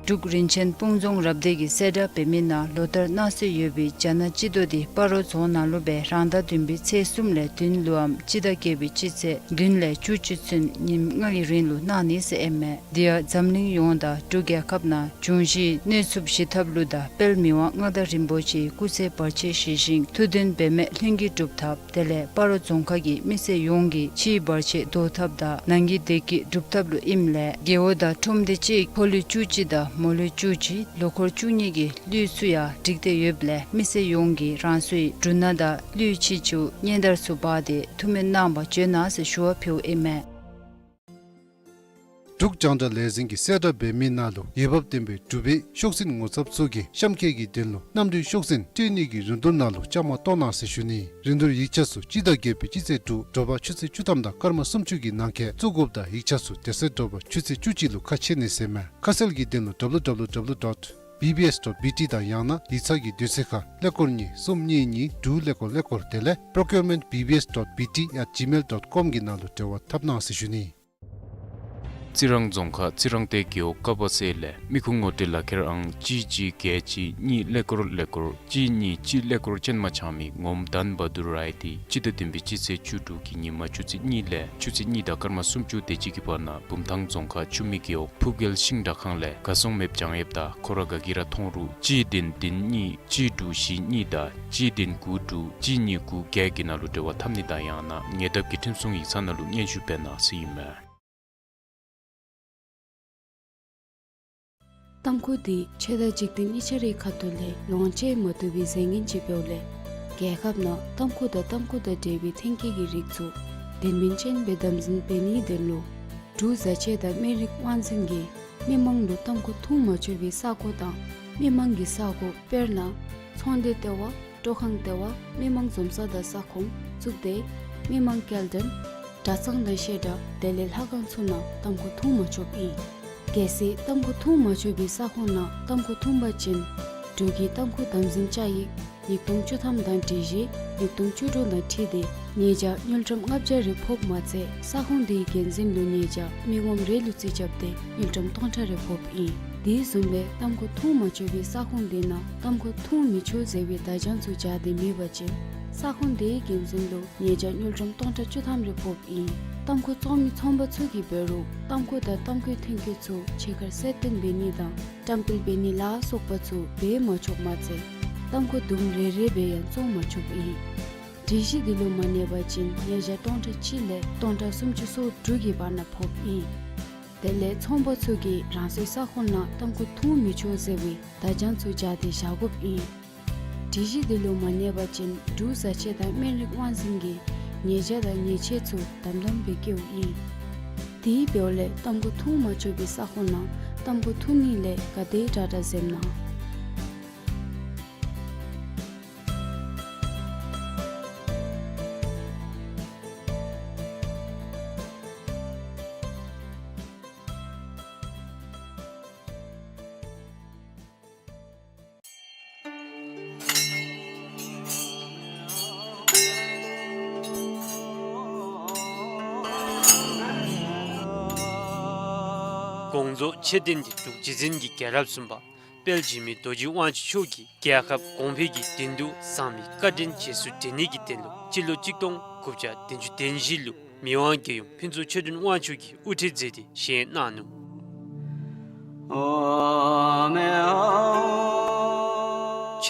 འབྲུག་རིན་ཆེན་སྤུངས་རྫོང་རབ་སྡེ་གིས་གསལ་བསྒྲགས་འབད་མི་ནང་ལོ་ལྟར་གནང་སྲོལ་ཡོད་པའི་རྒྱ་ནག་སྤྱི་ཟླ་འདི་སྤ་རོ་རྫོང་ནང་ལུ་སྦེ་རང་ཟླ་བདུན་པའི་ཚེས་གསུམ་ལས་བདུན་ལུའམ་སྤྱི་ཟླ་བརྒྱད་པའི་སྤྱི་ཚེས་བདུན་ལས་བཅུ་གཅིག་ཚུན་ཉིནམ་ལྔའི་རིང་ལུ་གནང་ནི་ཟེར་ཨིན་མས། དེ་ཡང་འཛམ་གླིང་ཡོངས་དང་འབྲུག་རྒྱལ་ཁབ་ནང་འབྱུང་བཞིའི་གནོད་འཚེ་ཞི་ཐབས་ལུ་དང་དཔལ་མི་དབང་མངའ་བདག་རིན་པོ་ཆེའི་སྐུ་ཚེ་བར་ཆད་ཞི་ཞིང་ཐུགས་འདུན་འབད་མེད་ལྷུན་གྱིས་འགྲུབ་ཐབས། དེ་ལས་སྤ་རོ་རྫོང་ཁག་གི་མི་སེར་ཡོངས་ཀྱི་ཕྱིའི་བར་ཆད་བཟློག་ཐབས་དང་ནང་གི་བདེ་སྐྱིད་སྒྲུབ་ཐབས་ལུ་ཨིནམ་ལས་རྒེད་འོག་དང་ཁྲོམ་སྡེ་གཅིག་ཁོར་ལོ་བཅུ་གཅིག་དང་མོ་ལོ་བཅུ་གཅིག་ལོ་འཁོར་བཅུ་གཉིས་ཀྱི་གླུད་ཚུ་ཡང་བསྒྲིགས་ཏེ་ཡོདཔ་ལས་མི་སེར་ཡོངས་ཀྱིས་རང་སོའི་འབྲུ་སྣ་དང་གླུད་ཆིབས་ཆུ་སྙན་དར་ཚུ་འབག་སྟེ་ཐུགས་སྨོན་གནང་བར་བྱོན་གནང་ཟེར་ཞུ་བ་ཕུལཝ་ཨིན་མས། འབྲུག་རྒྱང་བསྒྲགས་ལས་འཛིན་གྱིས་གསལ་བསྒྲགས་འབད་མི་ནང་ལུ་འོས་འབབ་ལྡན་པའི་འབྲུག་པའི་ཤོག་འཛིན་ངོ་ཚབ་ཚུ་གིས་གཤམ་འཁོད་ཀྱི་དོན་ལུ་གནམ་གྲུའི་ཤོག་འཛིན་སྤྲོད་ནི་གི་རིན་བསྡུར་ནང་ལུ་བཅའ་མར་གཏོགས་གནང་ཟེར་ཞུ་ནི། རིན་བསྡུར་ཡིག་ཆ་ཚུ་སྤྱི་ཟླ་བརྒྱད་པའི་སྤྱི་ཚེས་དྲུག་དྲོ་པ་ཆུ་ཚོད་བཅུ་ཐམ་དང་སྐར་མ་སུམ་ཅུ་གི་ནང་འཁོད་བཙུགས་དགོཔ་དང་ཡིག་ཆ་ཚུ་དེ་ཚེ་དྲོ་པ་ཆུ་ཚོད་བཅུ་གཅིག་ལུ་ཁ་ཕྱེ་ནི་ཟེར་མས། ཁ་གསལ་གྱི་དོན་ལུ་W W W dot B B S dot B T དང་ཡང་ན་ཡིག་ཚང་གི་དུས་ཚོད་ཁར་ཀླད་ཀོར་གཉིས་གསུམ་གཉིས་གཉིས་དྲུག་ཀླད་ཀོར་ཀླད་ཀོར་དེ་ལས་procurement B B S dot B T at gmail dot com གི་ནང་ལུ་འབྲེལ་བ་འཐབ་གནང་ཟེར་ཞུ་ནི། རྩི་རང་རྫོང་ཁག་རྩི་རང་སྡེ་རྒེད་འོག་ཀ་བ་སེ་ལས་མི་ཁུངས་ངོ་སྤྲོད་ལག་ཁྱེར་ཨང་གཅིག་གཅིག་བརྒྱད་གཅིག་གཉིས་ཀླད་ཀོར་ཀླད་ཀོར་གཅིག་གཉིས་གཅིག་ཀླད་ཀོར་ཅན་མ་ཆགས་མི་ངོམ་དཱན་བ་དུར་རའི་དེ་སྤྱི་ཟླ་བདུན་པའི་སྤྱི་ཚེས་བཅུ་དྲུག་གི་ཉིན་མ་ཆུ་ཚོད་གཉིས་ལས་ཆུ་ཚོད་གཉིས་དང་སྐར་མ་སུམ་ཅུ་དེ་ཅིག་གི་བར་ན་བུམ་ཐང་རྫོང་ཁག་ཆུ་སྨད་རྒེད་འོག་ཕུབ་རྒྱལ་ཤིང་དྲ་ཁང་ལས་ག་སོང་མེདཔ་བྱང་ཡོདཔ་དང་ཁོ་ར་ག་གིས་ར་མཐོང་རུང་གཅིག་བདུན་བདུན་གཉིས་གཅིག་དྲུག་བཞི་གཉིས་དང་གཅིག་བདུན་དགུ་དྲུག་གཅིག་གཉིས་དགུ་བརྒྱད་ཀྱི་ནང་ལུ་འབྲེལ་བ་འཐབ་ནི་དང་ཡང་ན་ཉེ་འདབས་ཀྱི་ཁྲིམས་སྲུང་ཡིག་ཚང་ནང་ལུ་སྙན་ཞུ་འབད་གནང་ཟེར་ཨིན་མས། ཏམ་ཁུ་འདི་ཆོས་དང་འཇིག་རྟེན་གཉིས་ཆ་རའི་ཁ་ཐུག་ལས་ལོངས་སྤྱོད་མ་བཏུབ་པའི་རྫས་ངན་ཅིག་འབདཝ་ལས་རྒྱལ་ཁབ་ནང་ཏམ་ཁུ་དང་ཏམ་ཁུ་དང་འབྲེལ་བའི་ཐོན་སྐྱེད་ཀྱི་རིགས་ཚུ་དོན་སྨིན་ཅན་སྦེ་དམ་འཛིན་འབད་ནིའི་དོན་ལུ་འབྲུག་བཟའ་ཆས་དང་སྨན་རིགས་དབང་འཛིན་གྱིས་མི་མང་ལུ་ཏམ་ཁུ་འཐུང་མ་ཆོག་པའི་ས་གོ་དང་མི་མང་གི་ས་གོ་དཔེར་ན་ཚོང་སྡེ་ལྟེ་བ་སྤྲོ་ཁང་ལྟེ་བ་མི་མང་འཛོམས་ས་དང་ས་ཁོངས་གཙུག་སྡེ་མི་མང་སྐྱེལ་འདྲེན་གྲྭ་ཚང་དང་བཤད་གྲྭ་དེ་ལས་ལྷ་ཁང་ཚུ་ནང་ཏམ་ཁུ་འཐུང་མ་ཆོགཔ་ཨིན། གལ་སྲིད་ཏམ་ཁུ་འཐུང་མ་ཆོག་པའི་ས་ཁོངས་ནང་ཏམ་ཁུ་འཐུང་པ་ཅིན་འབྲུག་གི་ཏམ་ཁུ་དམ་འཛིན་བཅའ་ཡིག་ཉིས་སྟོང་བཅུ་ཐམ་དང་སྒྲིག་གཞི་ཉིས་སྟོང་བཅུ་དྲུག་དང་འཁྲིལ་ཏེ་ཉེས་བྱ་དངུལ་ཀྲམ་ལྔ་བརྒྱ་རེ་ཕོགཔ་མ་ཚད་ས་ཁོངས་དེའི་འགན་འཛིན་ལུ་ཉེས་བྱ་མི་ངོམ་རེ་ལུ་རྩིས་རྐྱབ་སྟེ་དངུལ་ཀྲམ་སྟོང་ཕྲག་རེ་ཕོགཔ་ཨིན། དེ་བཟུམ་སྦེ་ཏམ་ཁུ་འཐུང་མ་ཆོག་པའི་ས་ཁོངས་དེ་ནང་ཏམ་ཁུ་འཐུང་མི་ཆོག་ཟེར་བའི་བརྡ་བྱང་ཚུ་སྦྱར་ཏེ་མེད་པ་ཅིན་ས་ཁོངས་དེའི་འགན་འཛིན་ལུ་ཉེས་བྱ་དངུལ་ཀྲམ་སྟོང་ཕྲག་བཅུ་ཐམ་རེ་ཕོགཔ་ཨིན། ཏམ་ཁུ་བཙོང་མི་ཚོང་པ་ཚུ་གིས་འབད་རུང་ཏམ་ཁུ་དང་ཏམ་ཁུའི་ཐོན་སྐྱེད་ཚུ་ཕྱི་ཁར་གསལ་སྟོན་འབད་ནི་དང་བཀྲམ་སྤེལ་འབད་ནི་ལ་སོགས་པ་ཚུ་འབད་མ་ཆོགཔ་མ་ཚད་ཏམ་ཁུ་དུམ་རེ་རེ་སྦེ་ཡང་བཙོང་མ་ཆོགཔ་ཨིན། སྒྲིག་གཞི་འདི་ལུ་མ་གནས་པ་ཅིན་ཉེས་བྱ་སྟོང་ཕྲག་གཅིག་ལས་སྟོང་ཕྲག་སུམ་ཅུ་སོ་དྲུག་གི་བར་ན་ཕོགཔ་ཨིན། དེ་ལས་ཚོང་པ་ཚུ་གིས་རང་སོའི་ས་ཁོངས་ནང་ཏམ་ཁུ་འཐུང་མི་ཆོག་ཟེར་བའི་བརྡ་བྱང་ཚུ་སྦྱར་ཏེ་བཞག་དགོཔ་ཨིན། སྒྲིག་གཞི་འདི་ལུ་མ་གནས་པ་ཅིན་འབྲུག་བཟའ་ཆས་དང་སྨན་རིགས་དབང་འཛིན་གྱིས་ཉེས་བྱ་དང་ཉེས་ཆད་ཚུ་དམ་དམ་སྦེ་བཀལཝ་ཨིན། དེ་འབདཝ་ལས་ཏམ་ཁུ་འཐུང་མ་ཆོག་པའི་ས་ཁོངས་ནང་ཏམ་ཁུ་འཐུང་ནི་ལས་ག་དེ་དྲག་དྲག་འཛེམ་གནང་། དགོངས་རྫོགས་ཆེ་བསྟན་འདི་འབྲུག་རྗེ་བཙུན་གྱི་རྒྱལ་རབས་གསུམ་པ་དཔལ་འཇིགས་མེད་རྡོ་རྗེ་དབང་ཕྱུག་མཆོག་གིས་རྒྱལ་ཁབ་གོང་འཕེལ་གྱི་དོན་དུ་བཟང་མི་བཀའ་དྲིན་རྗེས་སུ་དྲན་ནི་གི་དོན་ལུ་སྤྱི་ལོ་གཅིག་སྟོང་དགུ་བརྒྱ་བདུན་ཅུ་དོན་བཞི་ལུ་མི་དབང་རྒྱལ་ཡུམ་ཕུན་ཚོགས་ཆོས་སྒྲོན་དབང་ཕྱུག་གིས་དབུ་ཁྲིད་མཛད་དེ་བཞེངས་གནང་ནུག། མཆོད་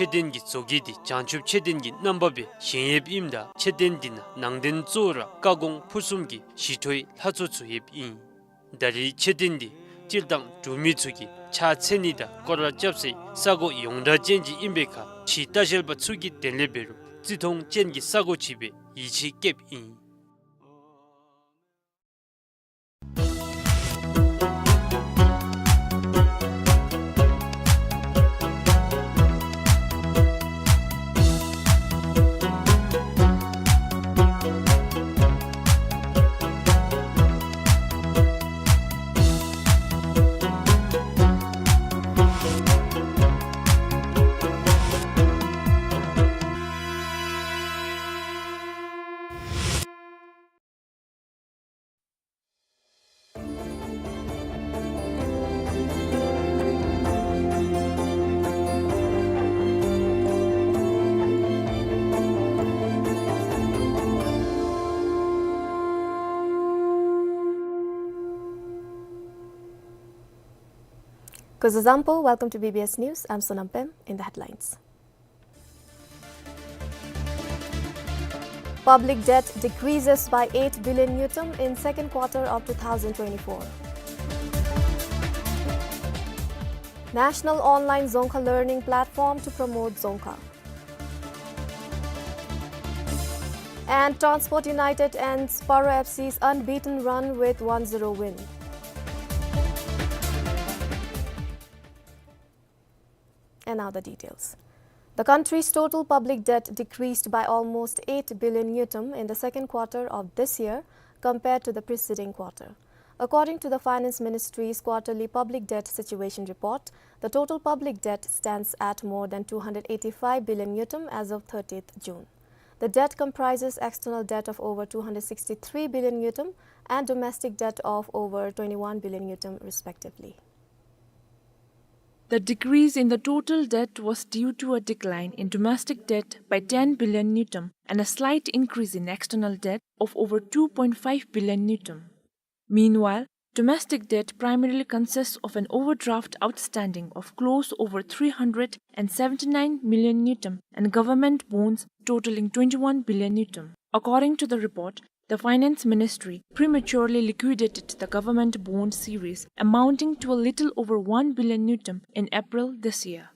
རྟེན་གྱི་བཟོ་བཀོད་འདི་བྱང་ཆུབ་མཆོད་རྟེན་གྱི་རྣམ་པ་སྦེ་བཞེངས་ཡོདཔ་ཨིནམ་ད་མཆོད་རྟེན་འདི་ནང་ནང་རྟེན་གཙོ་བོ་ར་བཀའ་དགོངས་ཕུར་གསུམ་གྱི་ཞི་ཁྲོའི་ལྷ་ཚོགས་ཚུ་ཡོདཔ་ཨིན། ད་རེས་མཆོད་རྟེན་འདི་སྤྱིར་བཏང་འབྲུག་མི་ཚུ་གིས་ཕྱག་འཚལ་ནི་དང་སྐོར་ར་རྐྱབ་སའི་ས་གོ་ཡོངས་གྲགས་ཅན་ཅིག་ཨིན་པའི་ཁར་ཕྱི་ལྟ་བཤལ་པ་ཚུ་གི་དོན་ལས་འབད་རུང་བརྩི་མཐོང་ཅན་གྱི་ས་གོ་ཅིག་སྦེ་ཡིད་ཆེས་བསྐྱེདཔ་ཨིན། Kuzuzangpo, welcome to B B S News. I'm Sonam Pem. In the headlines. Public debt decreases by eight billion ngultrum in second quarter of two thousand twenty-four. National online Dzongkha learning platform to promote Dzongkha. And Transport United ends Paro F C's unbeaten run with one zero win. And now the details. The country's total public debt decreased by almost eight billion ngultrum in the second quarter of this year compared to the preceding quarter. According to the Finance Ministry's quarterly public debt situation report, the total public debt stands at more than two hundred eighty-five billion ngultrum as of thirtieth June. The debt comprises external debt of over two hundred sixty-three billion ngultrum and domestic debt of over twenty-one billion ngultrum, respectively. The decrease in the total debt was due to a decline in domestic debt by ten billion ngultrum and a slight increase in external debt of over two point five billion ngultrum. Meanwhile, domestic debt primarily consists of an overdraft outstanding of close over three hundred and seventy-nine million ngultrum and government bonds totaling twenty-one billion ngultrum. According to the report, the Finance Ministry prematurely liquidated the government bond series amounting to a little over one billion ngultrum in April this year.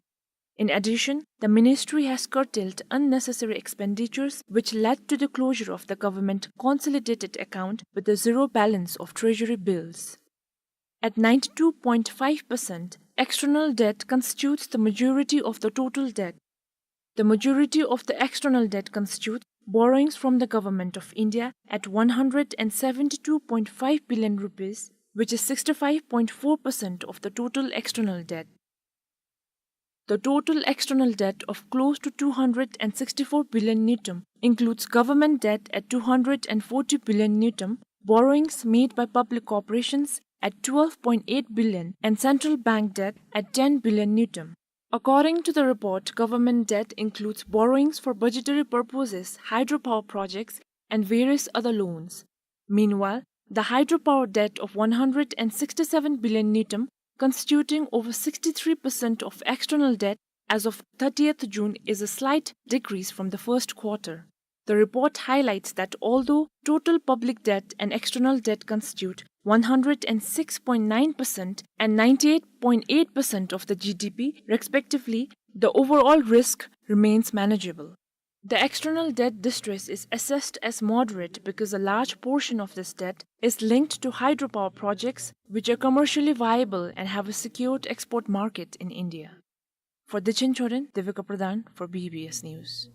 In addition, the ministry has curtailed unnecessary expenditures, which led to the closure of the government consolidated account with a zero balance of treasury bills. At ninety-two point five percent, external debt constitutes the majority of the total debt. The majority of the external debt constitutes borrowings from the Government of India at one hundred and seventy-two point five billion rupees, which is sixty-five point four percent of the total external debt. The total external debt of close to two hundred and sixty-four billion ngultrum includes government debt at two hundred and forty billion ngultrum, borrowings made by public corporations at twelve point eight billion, and central bank debt at ten billion ngultrum. According to the report, government debt includes borrowings for budgetary purposes, hydropower projects, and various other loans. Meanwhile, the hydropower debt of one hundred and sixty-seven billion ngultrum, constituting over sixty-three percent of external debt as of thirtieth June, is a slight decrease from the first quarter. The report highlights that although total public debt and external debt constitute one hundred and six point nine percent and ninety-eight point eight percent of the G D P respectively, the overall risk remains manageable. The external debt distress is assessed as moderate because a large portion of this debt is linked to hydropower projects, which are commercially viable and have a secured export market in India. For Dichen Choden, Devika Pradhan for B B S News.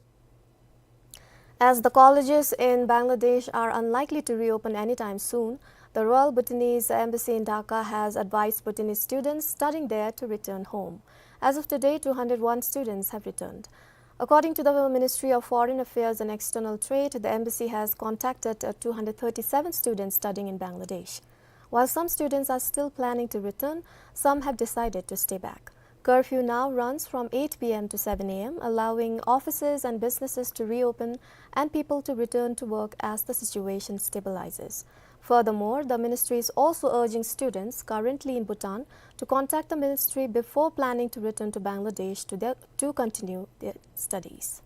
As the colleges in Bangladesh are unlikely to reopen anytime soon, the Royal Bhutanese Embassy in Dhaka has advised Bhutanese students studying there to return home. As of today, two hundred one students have returned. According to the Ministry of Foreign Affairs and External Trade, the embassy has contacted, uh, two hundred thirty-seven students studying in Bangladesh. While some students are still planning to return, some have decided to stay back. Curfew now runs from eight P M to seven A M, allowing offices and businesses to reopen and people to return to work as the situation stabilizes. Furthermore, the ministry is also urging students currently in Bhutan to contact the ministry before planning to return to Bangladesh to their, to continue their studies.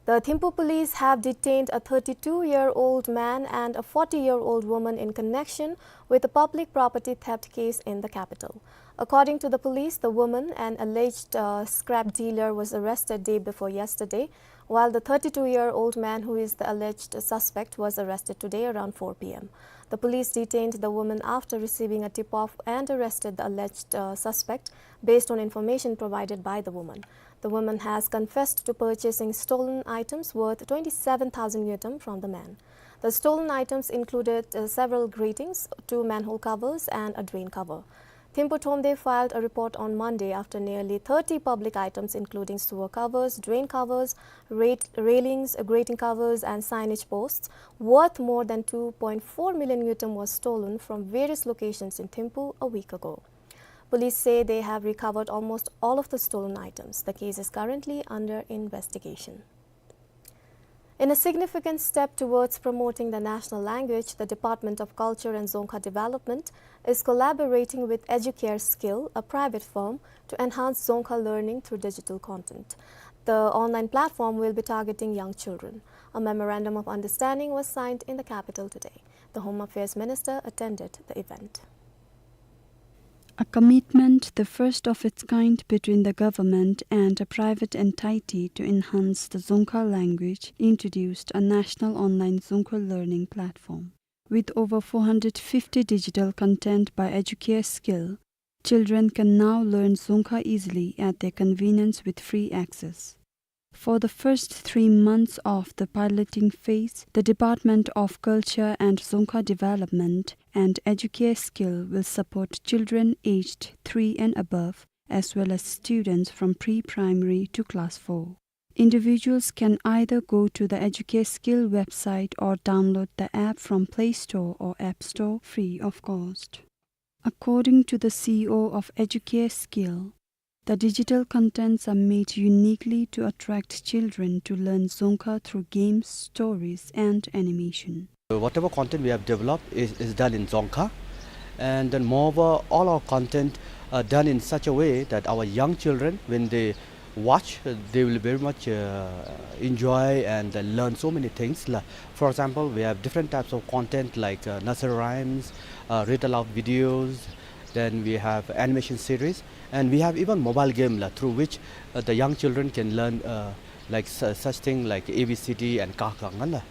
The Thimphu police have detained a thirty-two-year-old man and a forty-year-old woman in connection with a public property theft case in the capital. According to the police, the woman, an alleged, uh, scrap dealer, was arrested day before yesterday, while the thirty-two-year-old man, who is the alleged suspect, was arrested today around four p m. The police detained the woman after receiving a tip-off and arrested the alleged, uh, suspect based on information provided by the woman. The woman has confessed to purchasing stolen items worth twenty-seven thousand ngultrum from the man. The stolen items included, uh, several gratings, two manhole covers, and a drain cover. Thimphu Thromde filed a report on Monday after nearly thirty public items, including sewer covers, drain covers, rate, railings, grating covers, and signage posts, worth more than two point four million ngultrum, was stolen from various locations in Thimphu a week ago. Police say they have recovered almost all of the stolen items. The case is currently under investigation. In a significant step towards promoting the national language, the Department of Culture and Dzongkha Development is collaborating with Educare Skill, a private firm, to enhance Dzongkha learning through digital content. The online platform will be targeting young children. A memorandum of understanding was signed in the capital today. The Home Affairs Minister attended the event. A commitment, the first of its kind between the government and a private entity, to enhance the Dzongkha language, introduced a national online Dzongkha learning platform. With over four hundred fifty digital content by Educare Skill, children can now learn Dzongkha easily at their convenience with free access. For the first three months of the piloting phase, the Department of Culture and Dzongkha Development and Educare Skill will support children aged three and above, as well as students from pre-primary to class four. Individuals can either go to the Educare Skill website or download the app from Play Store or App Store free of cost. According to the C E O of Educare Skill, the digital contents are made uniquely to attract children to learn Dzongkha through games, stories, and animation. Whatever content we have developed is, is done in Dzongkha. And then moreover, all our content are done in such a way that our young children, when they watch, uh, they will very much, uh, enjoy and, uh, learn so many things. La-, for example, we have different types of content like, uh, nursery rhymes, uh, read aloud videos, then we have animation series, and we have even mobile game la, through which, uh, the young children can learn, uh, like, su-, such thing like A B C D and ka kha nga la.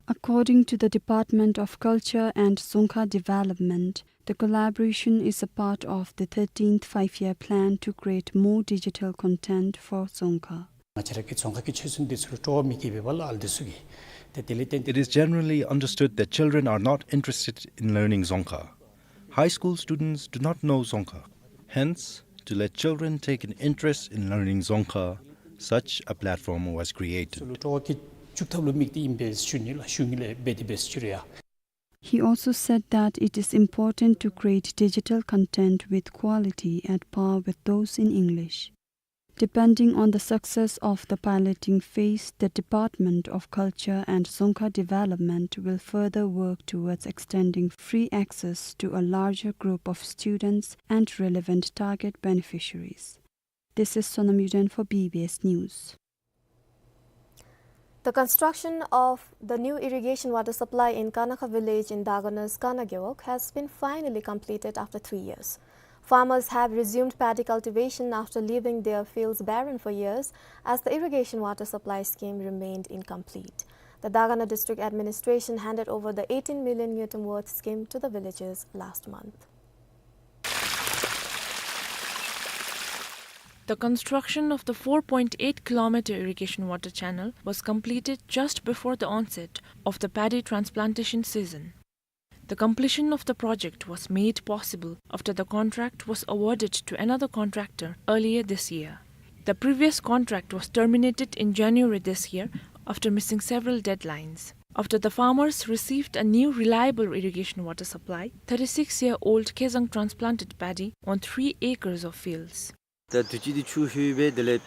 According to the Department of Culture and Dzongkha Development, the collaboration is a part of the thirteenth Five-Year Plan to create more digital content for Dzongkha. ང་བཅས་ར་གི་རྫོང་ཁ་གི་ཆོས་སྲུང་འདི་ཚུ་སྤྲོ་བ་མི་སྐྱེ་བས་པ་ལ་ཨ་ལ་འདི་ཚུ་གིས། ཏེ་དེ་ལས་བརྟེན་ཏེ། It is generally understood that children are not interested in learning Dzongkha. High school students do not know Dzongkha. Hence, to let children take an interest in learning Dzongkha, such a platform was created. ཚུ་ལུ་སྤྲོ་བ་སྐྱེ་བཅུག་ཐབས་ལུ་དམིགས་ཏེ་ཨིན་པས་ཞུ་ནི་ལགས། ཞུ་ནི་ལས་འབད་དེ་འབད་ཞུ་རེ་ཡ། He also said that it is important to create digital content with quality at par with those in English. Depending on the success of the piloting phase, the Department of Culture and Dzongkha Development will further work towards extending free access to a larger group of students and relevant target beneficiaries. This is Sonam Yuden for B B S News. The construction of the new irrigation water supply in Kanakha village in Dagana's Kana Gewog has been finally completed after three years. Farmers have resumed paddy cultivation after leaving their fields barren for years, as the irrigation water supply scheme remained incomplete. The Dagana District Administration handed over the eighteen million ngultrum worth scheme to the villagers last month. The construction of the four point eight kilometer irrigation water channel was completed just before the onset of the paddy transplantation season. The completion of the project was made possible after the contract was awarded to another contractor earlier this year. The previous contract was terminated in January this year after missing several deadlines. After the farmers received a new reliable irrigation water supply, thirty-six-year-old Khezang transplanted paddy on three acres of fields. ད་དུས་ཅི་འདི་ཆུ་ལྷོད་སྦེ་དེ་ལས་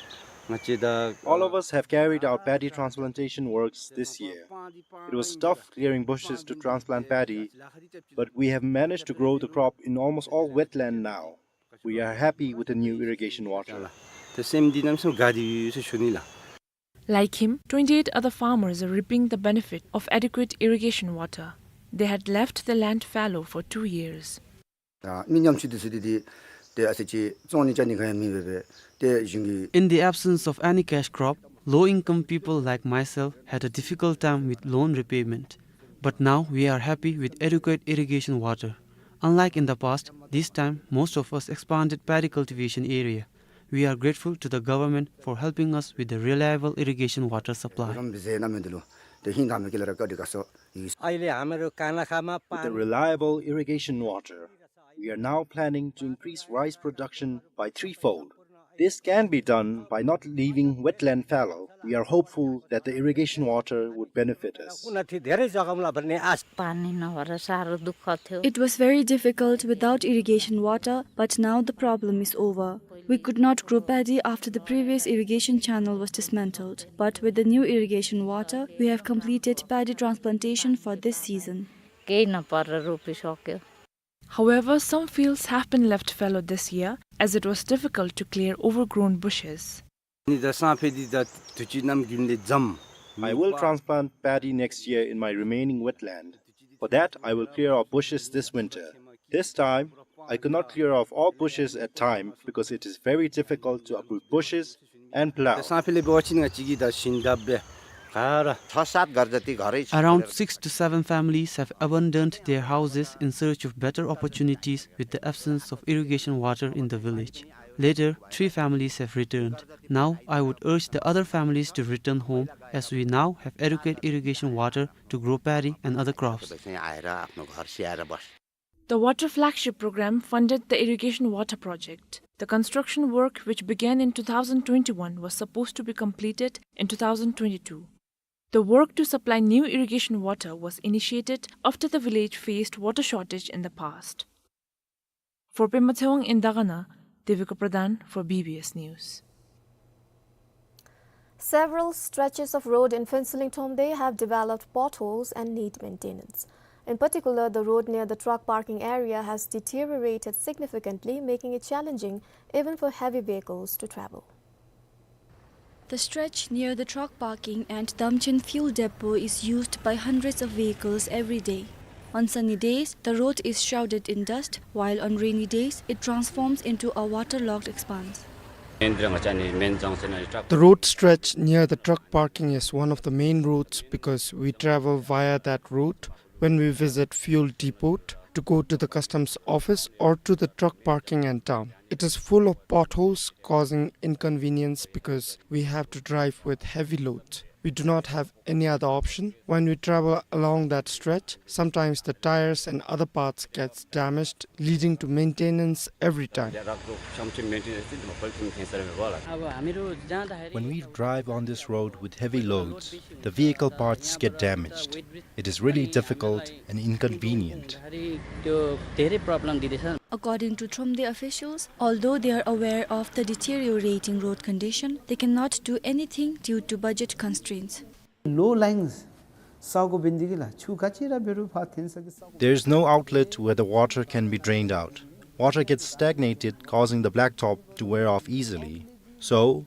All of us have carried out paddy transplantation works this year. It was tough clearing bushes to transplant paddy, but we have managed to grow the crop in almost all wetland now. We are happy with the new irrigation water. Like him, twenty-eight other farmers are reaping the benefit of adequate irrigation water. They had left the land fallow for two years. ཨ་མི་ཉམ་ཆུང་འདི་ཚུ་འདི་འདི་ཏེ་ཨ་ཙི་ཅིག་བཙོང་ནི་བཅའ་ནི་ག་ཡང་མེད་པས། ཏེ་གཞུང་གི In the absence of any cash crop, low-income people like myself had a difficult time with loan repayment. But now we are happy with adequate irrigation water. Unlike in the past, this time most of us expanded paddy cultivation area. We are grateful to the government for helping us with the reliable irrigation water supply. རམ་བཟེ་ན་མི་འདི་ལུ་ཏེ་ཧིང་ག་མི་ཀི་ལ་ར་ཀ་འདི་ག་སོ་ཡི། With the reliable irrigation water, we are now planning to increase rice production by threefold. This can be done by not leaving wetland fallow. We are hopeful that the irrigation water would benefit us. पानी नभएर साह्रो दुःख थियो। It was very difficult without irrigation water, but now the problem is over. We could not grow paddy after the previous irrigation channel was dismantled, but with the new irrigation water, we have completed paddy transplantation for this season. केही नपरेर रोपिसक्यो। However, some fields have been left fallow this year, as it was difficult to clear overgrown bushes. I will transplant paddy next year in my remaining wetland. For that, I will clear our bushes this winter. This time, I could not clear off all bushes at time because it is very difficult to uproot bushes and plow. Around six to seven families have abandoned their houses in search of better opportunities with the absence of irrigation water in the village. Later, three families have returned. Now, I would urge the other families to return home, as we now have adequate irrigation water to grow paddy and other crops. The Water Flagship Program funded the irrigation water project. The construction work, which began in two thousand twenty-one, was supposed to be completed in two thousand twenty-two. The work to supply new irrigation water was initiated after the village faced water shortage in the past. For Pema Tshewang in Dagana, Devika Pradhan for B B S News. Several stretches of road in Phuentsholing Thromde have developed potholes and need maintenance. In particular, the road near the truck parking area has deteriorated significantly, making it challenging even for heavy vehicles to travel. The stretch near the truck parking and Damchen fuel depot is used by hundreds of vehicles every day. On sunny days, the road is shrouded in dust, while on rainy days, it transforms into a waterlogged expanse. The road stretch near the truck parking is one of the main roads because we travel via that route when we visit fuel depot to go to the customs office or to the truck parking and town. It is full of potholes, causing inconvenience because we have to drive with heavy loads. We do not have any other option. When we travel along that stretch, sometimes the tires and other parts gets damaged, leading to maintenance every time. When we drive on this road with heavy loads, the vehicle parts get damaged. It is really difficult and inconvenient. According to Thromde officials, although they are aware of the deteriorating road condition, they cannot do anything due to budget constraints. Low lines, There is no outlet where the water can be drained out. Water gets stagnated, causing the blacktop to wear off easily. So,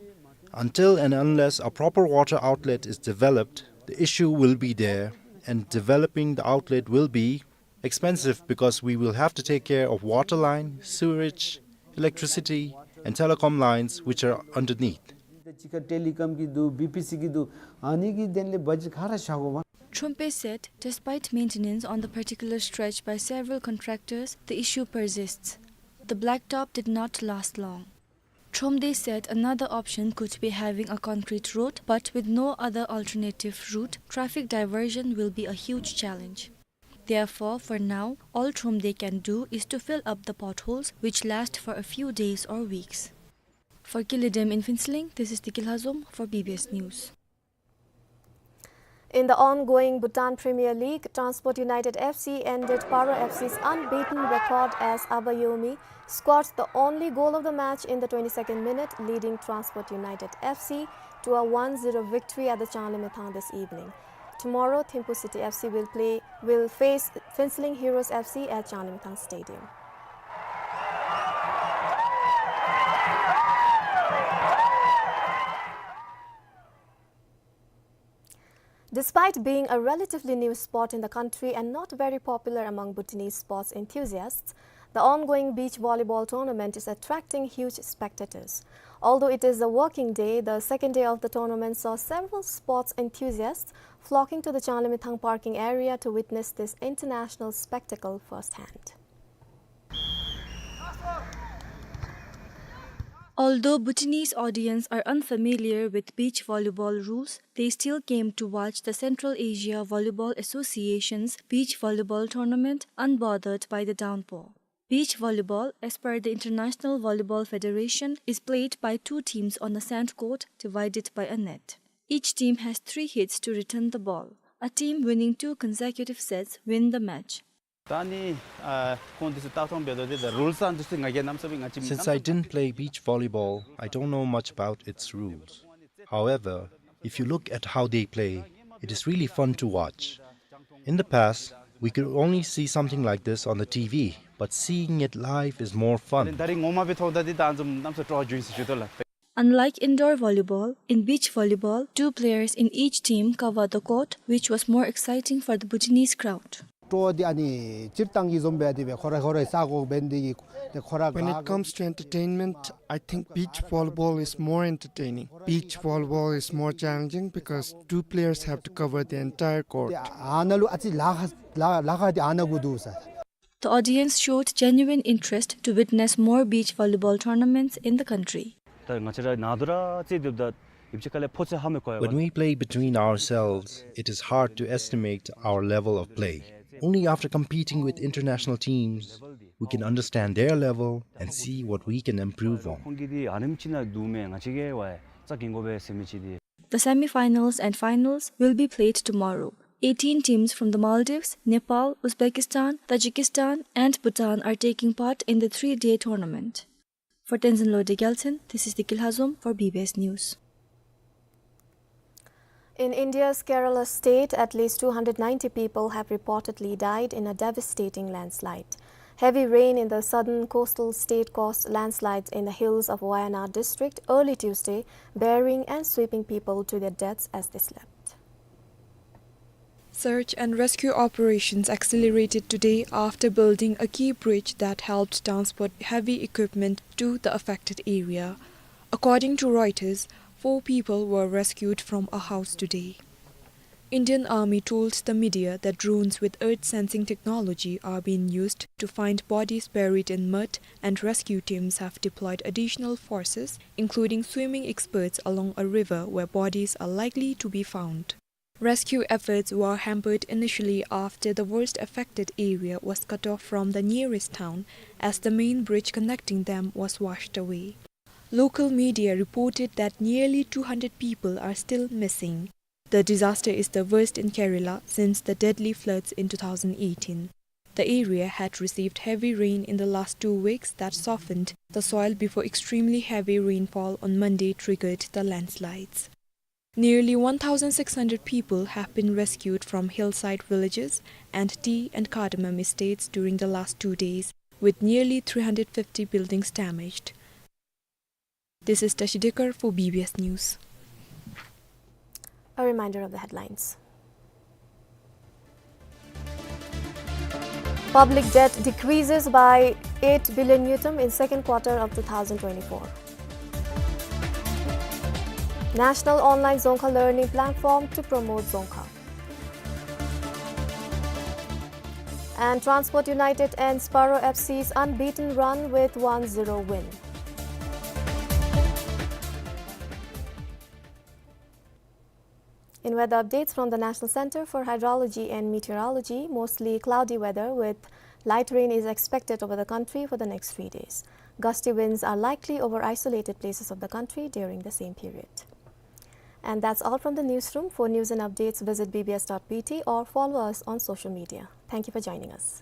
until and unless a proper water outlet is developed, the issue will be there, and developing the outlet will be expensive because we will have to take care of water line, sewerage, electricity, and telecom lines which are underneath. Trompe said, despite maintenance on the particular stretch by several contractors, the issue persists. The blacktop did not last long. Tromde said another option could be having a concrete road, but with no other alternative route, traffic diversion will be a huge challenge. Therefore, for now, all Tromde can do is to fill up the potholes, which last for a few days or weeks. For Killidem in Phuentsholing, this is Tiki Lhazom for B B S News. In the ongoing Bhutan Premier League, Transport United F C ended Paro F C's unbeaten record as Abayomi scored the only goal of the match in the twenty-second minute, leading Transport United F C to a one zero victory at the Changlimithang this evening. Tomorrow, Thimphu City F C will play, will face Phuentsholing Heroes F C at Changlimithang Stadium. Despite being a relatively new sport in the country and not very popular among Bhutanese sports enthusiasts, the ongoing beach volleyball tournament is attracting huge spectators. Although it is a working day, the second day of the tournament saw several sports enthusiasts flocking to the Changlimithang parking area to witness this international spectacle firsthand. Although Bhutanese audience are unfamiliar with beach volleyball rules, they still came to watch the Central Asia Volleyball Association's beach volleyball tournament unbothered by the downpour. Beach volleyball, as per the International Volleyball Federation, is played by two teams on a sand court divided by a net. Each team has three hits to return the ball. A team winning two consecutive sets win the match. ད་ནི་ཨ་ཁོང་འདི་ཚུ་ལྟ་སྟངས་འབད་དོ་དེ་ད་རུལ་སི་ཨ་འདི་ཚུ་ང་གིས་གནམ་མེད་ས་མེད་ང་བཅས་མི་Since I didn't play beach volleyball, I don't know much about its rules. However, if you look at how they play, it is really fun to watch. In the past, we could only see something like this on the T V, but seeing it live is more fun. ད་རིས་ངོ་མ་སྦེ་མཐོངམ་ད་འདི་ད་ཨ་ནི་བཟུམ་གནམ་མེད་ས་མེད་སྤྲོ་བ་བྱུང་ཡི་ཟེར་ཞུ་དོ་ལགས། Unlike indoor volleyball, in beach volleyball, two players in each team cover the court, which was more exciting for the Bhutanese crowd. སྤྲོ་བ་འདི་ཨ་ནི་སྤྱིར་བཏང་གི་བཟུམ་སྦེ་དེ་སྦེ་ཁོ་ར་ཁོ་རའི་ས་གོ་འབད་ནི་དེ་གིས་ཏེ་ཁོ་ར། When it comes to entertainment, I think beach volleyball is more entertaining. Beach volleyball is more challenging because two players have to cover the entire court. ཏེ་ཨ་ནཱ་ལུ་ཨ་ཙི་ལཱ་ཁག་ལཱ་ཁག་འདི་ཨ་ནཱ་གུ་འདུག་ཟེར། The audience showed genuine interest to witness more beach volleyball tournaments in the country. ད་ང་བཅས་ར་ནང་དུ་ར་རྩེད་སྡོདཔ་ད་ཡུདཔ་ཅིག་ཁ་ལས་ཕོ་ཚོད་ཧ་མི་གོ་ཡ། When we play between ourselves, it is hard to estimate our level of play. Only after competing with international teams, we can understand their level and see what we can improve on. ཁོང་གིས་འདི་ཨ་ནེམ་ཅིག་ནང་འདུག་མས། ང་བཅས་ཀྱིས་ཝའི་རྩ་འགེངས་དགོ་པས་ཟེར་མི་ཅིག་འདི། The semi-finals and finals will be played tomorrow. Eighteen teams from the Maldives, Nepal, Uzbekistan, Tajikistan, and Bhutan are taking part in the three-day tournament. For Tenzin Lode Gyaltshen, this is Dikil Hazom for B B S News. In India's Kerala state, at least two hundred ninety people have reportedly died in a devastating landslide. Heavy rain in the southern coastal state caused landslides in the hills of Wayanad district early Tuesday, burying and sweeping people to their deaths as they slept. Search and rescue operations accelerated today after building a key bridge that helped transport heavy equipment to the affected area. According to Reuters, four people were rescued from a house today. Indian Army told the media that drones with earth-sensing technology are being used to find bodies buried in mud, and rescue teams have deployed additional forces, including swimming experts, along a river where bodies are likely to be found. Rescue efforts were hampered initially after the worst affected area was cut off from the nearest town, as the main bridge connecting them was washed away. Local media reported that nearly two hundred people are still missing. The disaster is the worst in Kerala since the deadly floods in two thousand eighteen. The area had received heavy rain in the last two weeks that softened the soil before extremely heavy rainfall on Monday triggered the landslides. Nearly one thousand six hundred people have been rescued from hillside villages and tea and cardamom estates during the last two days, with nearly three hundred fifty buildings damaged. This is Tashi Dekar for B B S News. A reminder of the headlines. Public debt decreases by eight billion ngultrum in second quarter of two thousand twenty-four. National online Dzongkha learning platform to promote Dzongkha. And Transport United ends Paro F C's unbeaten run with one zero win. In weather updates from the National Center for Hydrology and Meteorology, mostly cloudy weather with light rain is expected over the country for the next three days. Gusty winds are likely over isolated places of the country during the same period. And that's all from the newsroom. For news and updates, visit B B S dot B T or follow us on social media. Thank you for joining us.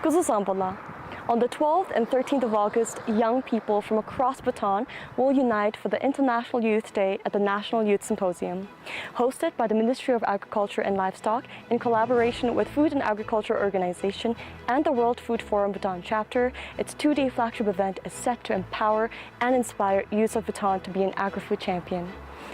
སྐུ་གཟུགས་བཟང་པོ་ལགས། On the twelfth and thirteenth of August, young people from across Bhutan will unite for the International Youth Day at the National Youth Symposium. Hosted by the Ministry of Agriculture and Livestock in collaboration with Food and Agriculture Organization and the World Food Forum Bhutan Chapter, its two-day flagship event is set to empower and inspire youths of Bhutan to be an agri-food champion.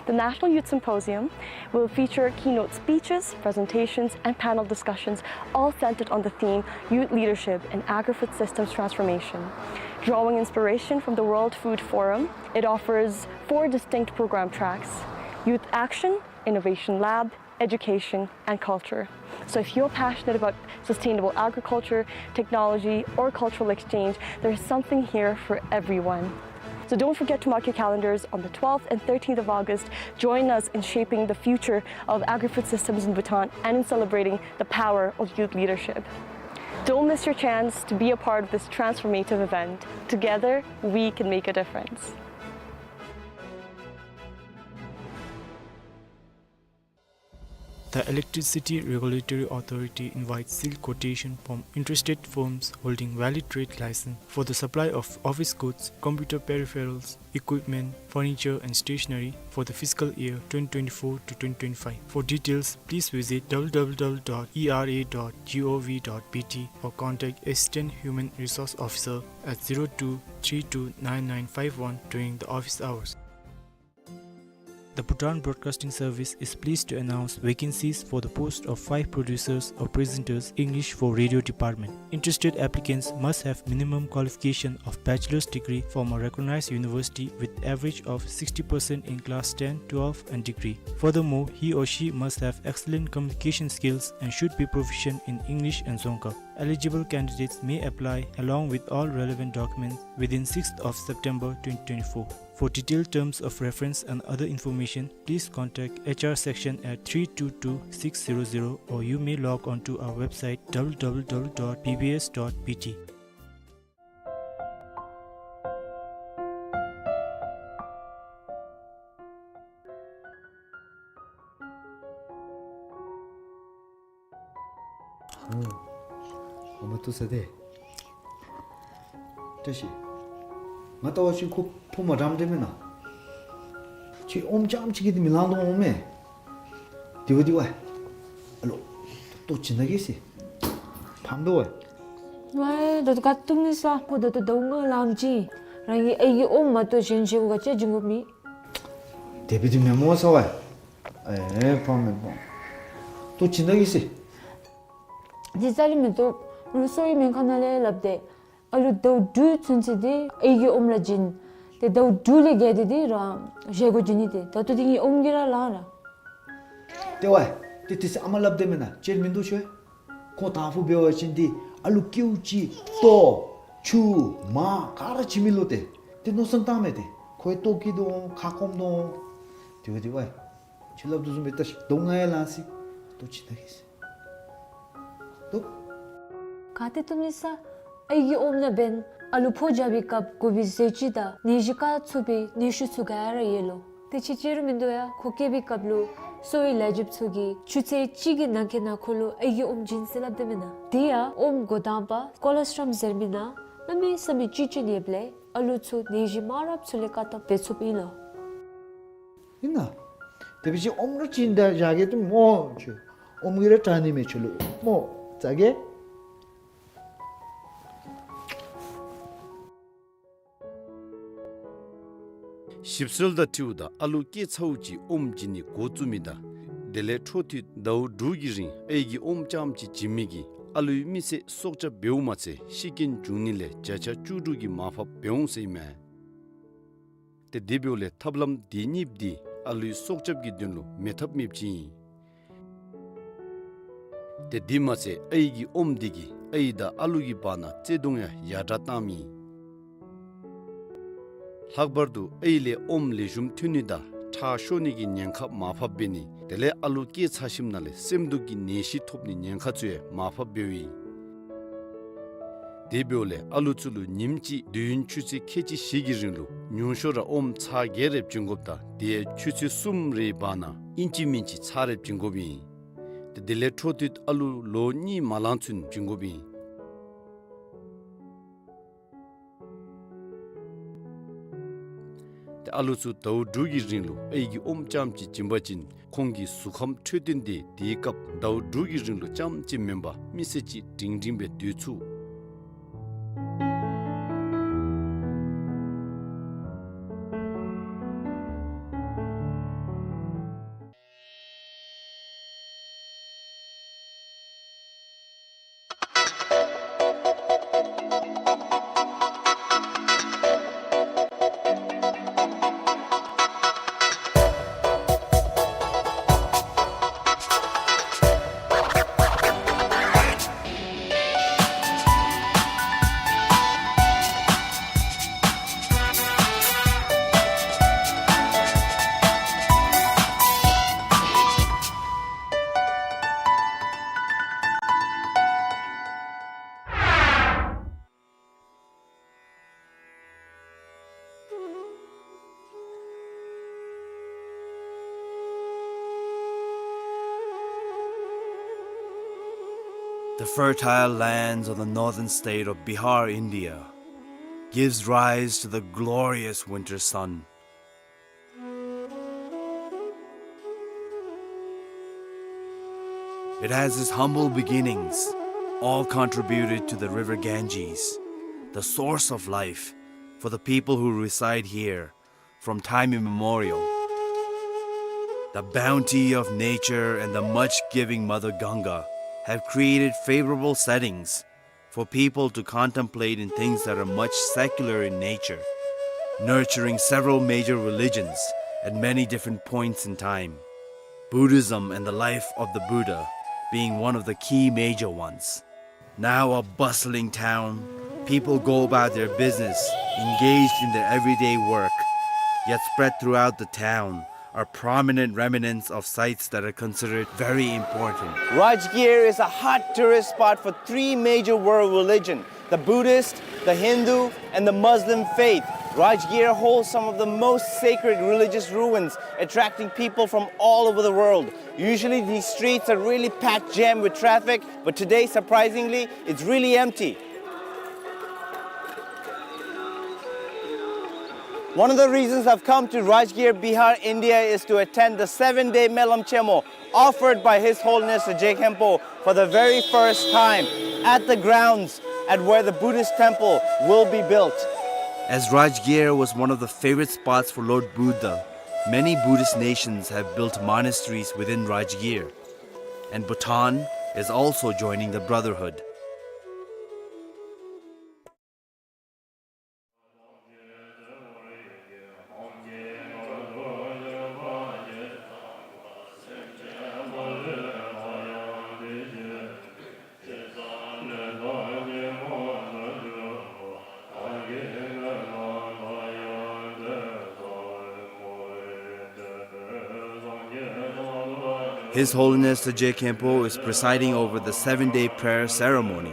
The National Youth Symposium will feature keynote speeches, presentations, and panel discussions, all centered on the theme Youth Leadership in Agri-Food Systems Transformation. Drawing inspiration from the World Food Forum, it offers four distinct program tracks: Youth Action, Innovation Lab, Education, and Culture. So if you're passionate about sustainable agriculture, technology, or cultural exchange, there's something here for everyone. So don't forget to mark your calendars on the twelfth and thirteenth of August. Join us in shaping the future of agri-food systems in Bhutan and in celebrating the power of youth leadership. Don't miss your chance to be a part of this transformative event. Together, we can make a difference. The Electricity Regulatory Authority invites sealed quotation from interested firms holding valid trade license for the supply of office goods, computer peripherals, equipment, furniture and stationery for the fiscal year twenty twenty-four to twenty twenty-five. For details, please visit W W W dot E R A dot G O V dot B T or contact Assistant Human Resource Officer at zero two three two nine nine five one during the office hours. The Bhutan Broadcasting Service is pleased to announce vacancies for the post of five producers or presenters, English for radio department. Interested applicants must have minimum qualification of bachelor's degree from a recognized university with average of sixty percent in class ten, twelve and degree. Furthermore, he or she must have excellent communication skills and should be proficient in English and Dzongkha. Eligible candidates may apply along with all relevant documents within sixth of September twenty twenty-four. For detailed terms of reference and other information, please contact H R section at three two two six zero zero, or you may log on to our website W W W dot B B S dot B T. ཨོ། ཨོ་མ་ཏུ་ས་དེ། བཀྲ་ཤིས། ང་ལྟ་བ་ཅིན་ཁོ་ཕོ་མ་འགྲམ་དེ་མེན་ན། ཁྱོད་ཨོམ་རྐྱངམ་ཅིག་གིས་དེ་མི་ལང་དོ་འོང་མས། དེ་བ་དེ་བ། ཨ་ལོ། ལྟོ་བྱིན་ན་གེ་ཟེར། ཕམ་དོ་བ། ཝའེ་ད་ལྟོ་ག་བཏུབ་ནི་ས། ཁོ་ད་ལྟོ་ཟླཝ་ལྔ་ལངམ་ཅིག་རང་གི་ཨའི་གི་ཨོམ་མ་གཏོགས་གཞན་གཞན་ག་ཅི་བྱིན་དགོཔ་མེད། དེ་བ་དེ་མེན་མོ་ས་བ། ཨེ་ཕམ་མེན་ཕམ། ལྟོ་བྱིན་ན་གེ་ཟེར། ཇི་ཙམ་ལས་མི་བཏུབ། རུ་སོ་ཡི་སྨན་ཁང་ནང་ལས་སླབ་སྟེ། ཨ་ལུ་ཟླཝ་དྲུག་ཚུན་ཚོད་དེ་ཨའི་གི་ཨོམ་ར་བྱིན། ཏེ་ཟླཝ་དྲུག་ལས་བརྒལ་ཏེ་དེ་རང་བཞེས་སྒོ་བྱིན་ནི་ཏེ། ད་ལྟོ་དེ་ངེའི་ཨོམ་གྱིས་ར་ལང་ར། ཏེ་ཝའེ། ཏེ་དེ་ཚེ་ཨ་མ་སླབ་དེ་མེན་ན། ཅིག་མིན་འདུག་ཤོད། ཁོང་དང་ཕུ་འབད་བ་ཅིན་དེ་ཨ་ལུ་ཀེའུ་ཅིག་ལྟོ་ཆུ་མར་ག་ར་བྱིན་མི་ལོ་ཏེ། ཏེ་མནོ་བསམ་བཏང་མས་ཏེ། ཁོའི་ལྟོ་སྐྱིད་དོ་ཁ་སྐོམ་དོ། དེ་བ་དེ་བ། ཁྱོད་སླབ་དོ་བཟུམ་སྦེ་ལྟ་ཤིག། ཟླཝ་ལྔ་ཡང་ལང་སི། ལྟོ་བྱིན་ན་གེ་ཟེར། ལྟོ། ག་ཏེ་བཏུབ་ནི་ས། ཨའི་གི་ཨོམ་ནང་འབདན་ཨ་ལུ་ཕོ་རྒྱབ་པའི་སྐབས་དགོ་པའི་ཟས་བཅུད་དང་ནད་གཞི་བཀག་ཚུགས་པའི་ནུས་ཤུགས་ཚུ་ག་ར་ཡོད་ལོ། དེ་ཅིག་ཅིག་རུང་མིན་འདུག་ཡ། ཁོ་སྐྱེས་པའི་སྐབས་ལུ་གསོ་བའི་ལས་བྱེདཔ་ཚུ་གིས་ཆུ་ཚོད་གཅིག་གི་ནང་འཁོད་ནང་ཁོ་ལུ་ཨའི་གི་ཨོམ་བྱིན་ཟེར་སླབ་དེ་མེན་ན། དེ་ཡང་ཨོམ་འགོ་དང་པ་ཀོ་ལེ་སི་ཊོལ་ཟེར་མི་ནང་གནམ་མེད་ས་མེད་བཅུད་ཅན་ཡོདཔ་ལས་ཨ་ལུ་ཚུ་ནད་གཞི་མང་རབས་ཚུ་ལས་བཀག་ཐབས་འབད་ཚུགསཔ་ཨིན་ལོ། ཨིན་ན། དེ་བ་ཅིན་ཨོམ་ར་བྱིན་ད་བཞག་གེ་ཏེ་མོ་ཁྱོད། ཨོམ་གྱིས་ར་དྲག་ནི་མས་ཁྱོད་ལུ་སྨོ། ཙ་གེ། ཞིབ་འཚོལ་དང་འཁྲིལཝ་ད་ཨ་ལུ་སྐྱེས་ཚརཝ་ཅིག་ཨོམ་བྱིན་ནི་འགོ་བཙུགས་མི་དང་དེ་ལས་འཕྲོ་མཐུད་ཟླཝ་དྲུག་གི་རིང་ཨའི་གིས་ཨོམ་རྐྱངམ་ཅིག་བྱིན་མི་གིས་ཨ་ལུའི་མི་ཚེ་སྲོག་སྐྱབས་འབདཝ་མ་ཚད་ཤི་རྐྱེན་འབྱུང་ནི་ལས་བརྒྱ་ཆ་བཅུ་དྲུག་གི་མར་ཕབ་འབད་འོང་ཟེར་ཨིན་མས། ཏེ་དེ་འབདཝ་ལས་ཐབས་ལམ་དེ་གཉིས་འདི་ཨ་ལུའི་སྲོག་སྐྱབས་ཀྱི་དོན་ལུ་མེད་ཐབས་མེདཔ་ཅིག་ཨིན། ཏེ་དེ་མ་ཚད་ཨའི་གི་ཨོམ་དེ་གིས་ཨའི་དང་ཨ་ལུ་གི་བར་ན་བརྩེ་གདུང་ཡང་ཡར་དྲག་བཏངམ་ཨིན། ལྷག་པར་དུ་ཨའི་ལས་ཨོམ་ལེགས་ཤོམ་ཐོན་ནི་དང་ཁྲག་ཤོར་ནི་གི་ཉེན་ཁ་མར་ཕབ་འབད་ནི་དེ་ལས་ཨ་ལུ་སྐྱེས་ཚར་ཞིནམ་ལས་སེམས་སྡུག་གི་ནད་གཞི་ཐོབ་ནི་ཉེན་ཁ་ཚུ་ཡང་མར་ཕབ་འབདཝ་ཨིན། དེ་འབདཝ་ལས་ཨ་ལུ་ཚུ་ལུ་ཉིནམ་གཅིག་དུས་ཡུན་ཆུ་ཚོད་ཁལ་གཅིག་བཞི་གི་རིང་ལུ་ཉུང་ཤོས་ར་ཨོམ་ཚར་བརྒྱད་རེ་བྱིན་དགོཔ་དང་དེ་ཡང་ཆུ་ཚོད་གསུམ་རེའི་བར་ན་ཨིན་ཅི་མིན་ཅི་ཚར་རེ་བྱིན་དགོཔ་ཨིན། ཏེ་དེ་ལས་འཕྲོ་མཐུད་ཨ་ལུ་ལོ་གཉིས་མ་ལང་ཚུན་བྱིན་དགོཔ་ཨིན། ཏེ་ཨ་ལུ་ཚུ་ཟླཝ་དྲུག་གི་རིང་ལུ་ཨའི་གི་ཨོམ་རྐྱངམ་ཅིག་བྱིན་པ་ཅིན་ཁོང་གི་གཟུགས་ཁམས་འཕྲོད་བསྟེན་དེ་དེའི་སྐབས་ཟླཝ་དྲུག་གི་རིང་ལུ་རྐྱངམ་ཅིག་མེན་པར་མི་ཚེ་གཅིག་སྒྲིང་སྒྲིང་སྦེ་སྡོད་ཚུགས། The fertile lands of the northern state of Bihar, India, gives rise to the glorious winter sun. It has its humble beginnings, all contributed to the river Ganges, the source of life for the people who reside here from time immemorial. The bounty of nature and the much-giving Mother Ganga have created favorable settings for people to contemplate in things that are much secular in nature, nurturing several major religions at many different points in time, Buddhism and the life of the Buddha being one of the key major ones. Now a bustling town, people go about their business, engaged in their everyday work, yet spread throughout the town are prominent remnants of sites that are considered very important. Rajgir is a hot tourist spot for three major world religion, the Buddhist, the Hindu, and the Muslim faith. Rajgir holds some of the most sacred religious ruins, attracting people from all over the world. Usually these streets are really packed, jammed with traffic, but today, surprisingly, it's really empty. One of the reasons I've come to Rajgir, Bihar, India is to attend the seven-day Melam Chemo offered by His Holiness the Je Khenpo for the very first time at the grounds at where the Buddhist temple will be built. As Rajgir was one of the favorite spots for Lord Buddha, many Buddhist nations have built monasteries within Rajgir, and Bhutan is also joining the brotherhood. His Holiness the Je Khenpo is presiding over the seven-day prayer ceremony,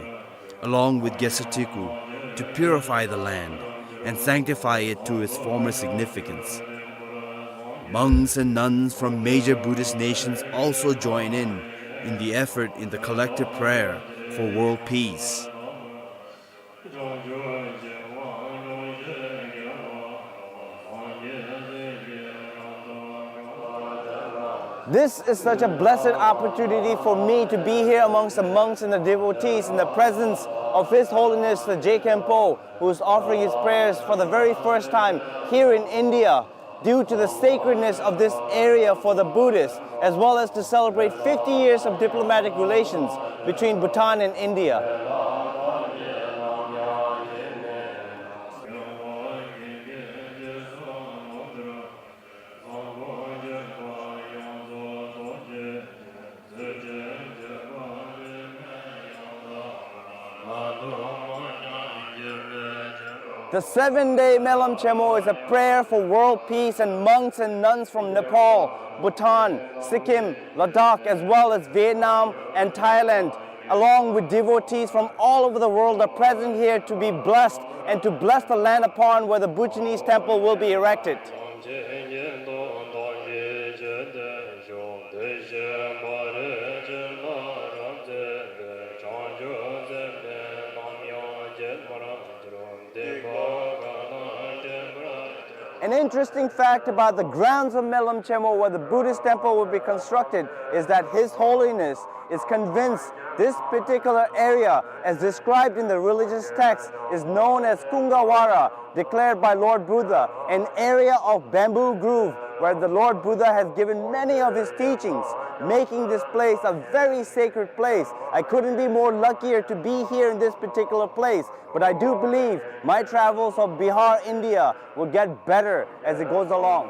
along with Gesatiku, to purify the land and sanctify it to its former significance. Monks and nuns from major Buddhist nations also join in, in the effort in the collective prayer for world peace. This is such a blessed opportunity for me to be here amongst the monks and the devotees in the presence of His Holiness the Je Khenpo, who is offering his prayers for the very first time here in India, due to the sacredness of this area for the Buddhists, as well as to celebrate fifty years of diplomatic relations between Bhutan and India. The seven-day Melam Chenmo is a prayer for world peace, and monks and nuns from Nepal, Bhutan, Sikkim, Ladakh, as well as Vietnam and Thailand, along with devotees from all over the world, are present here to be blessed and to bless the land upon where the Bhutanese temple will be erected. An interesting fact about the grounds of Melam Chenmo, where the Buddhist temple will be constructed, is that His Holiness is convinced this particular area, as described in the religious text, is known as Kungawara, declared by Lord Buddha, an area of bamboo grove where the Lord Buddha has given many of his teachings, making this place a very sacred place. I couldn't be more luckier to be here in this particular place, but I do believe my travels of Bihar, India will get better as it goes along.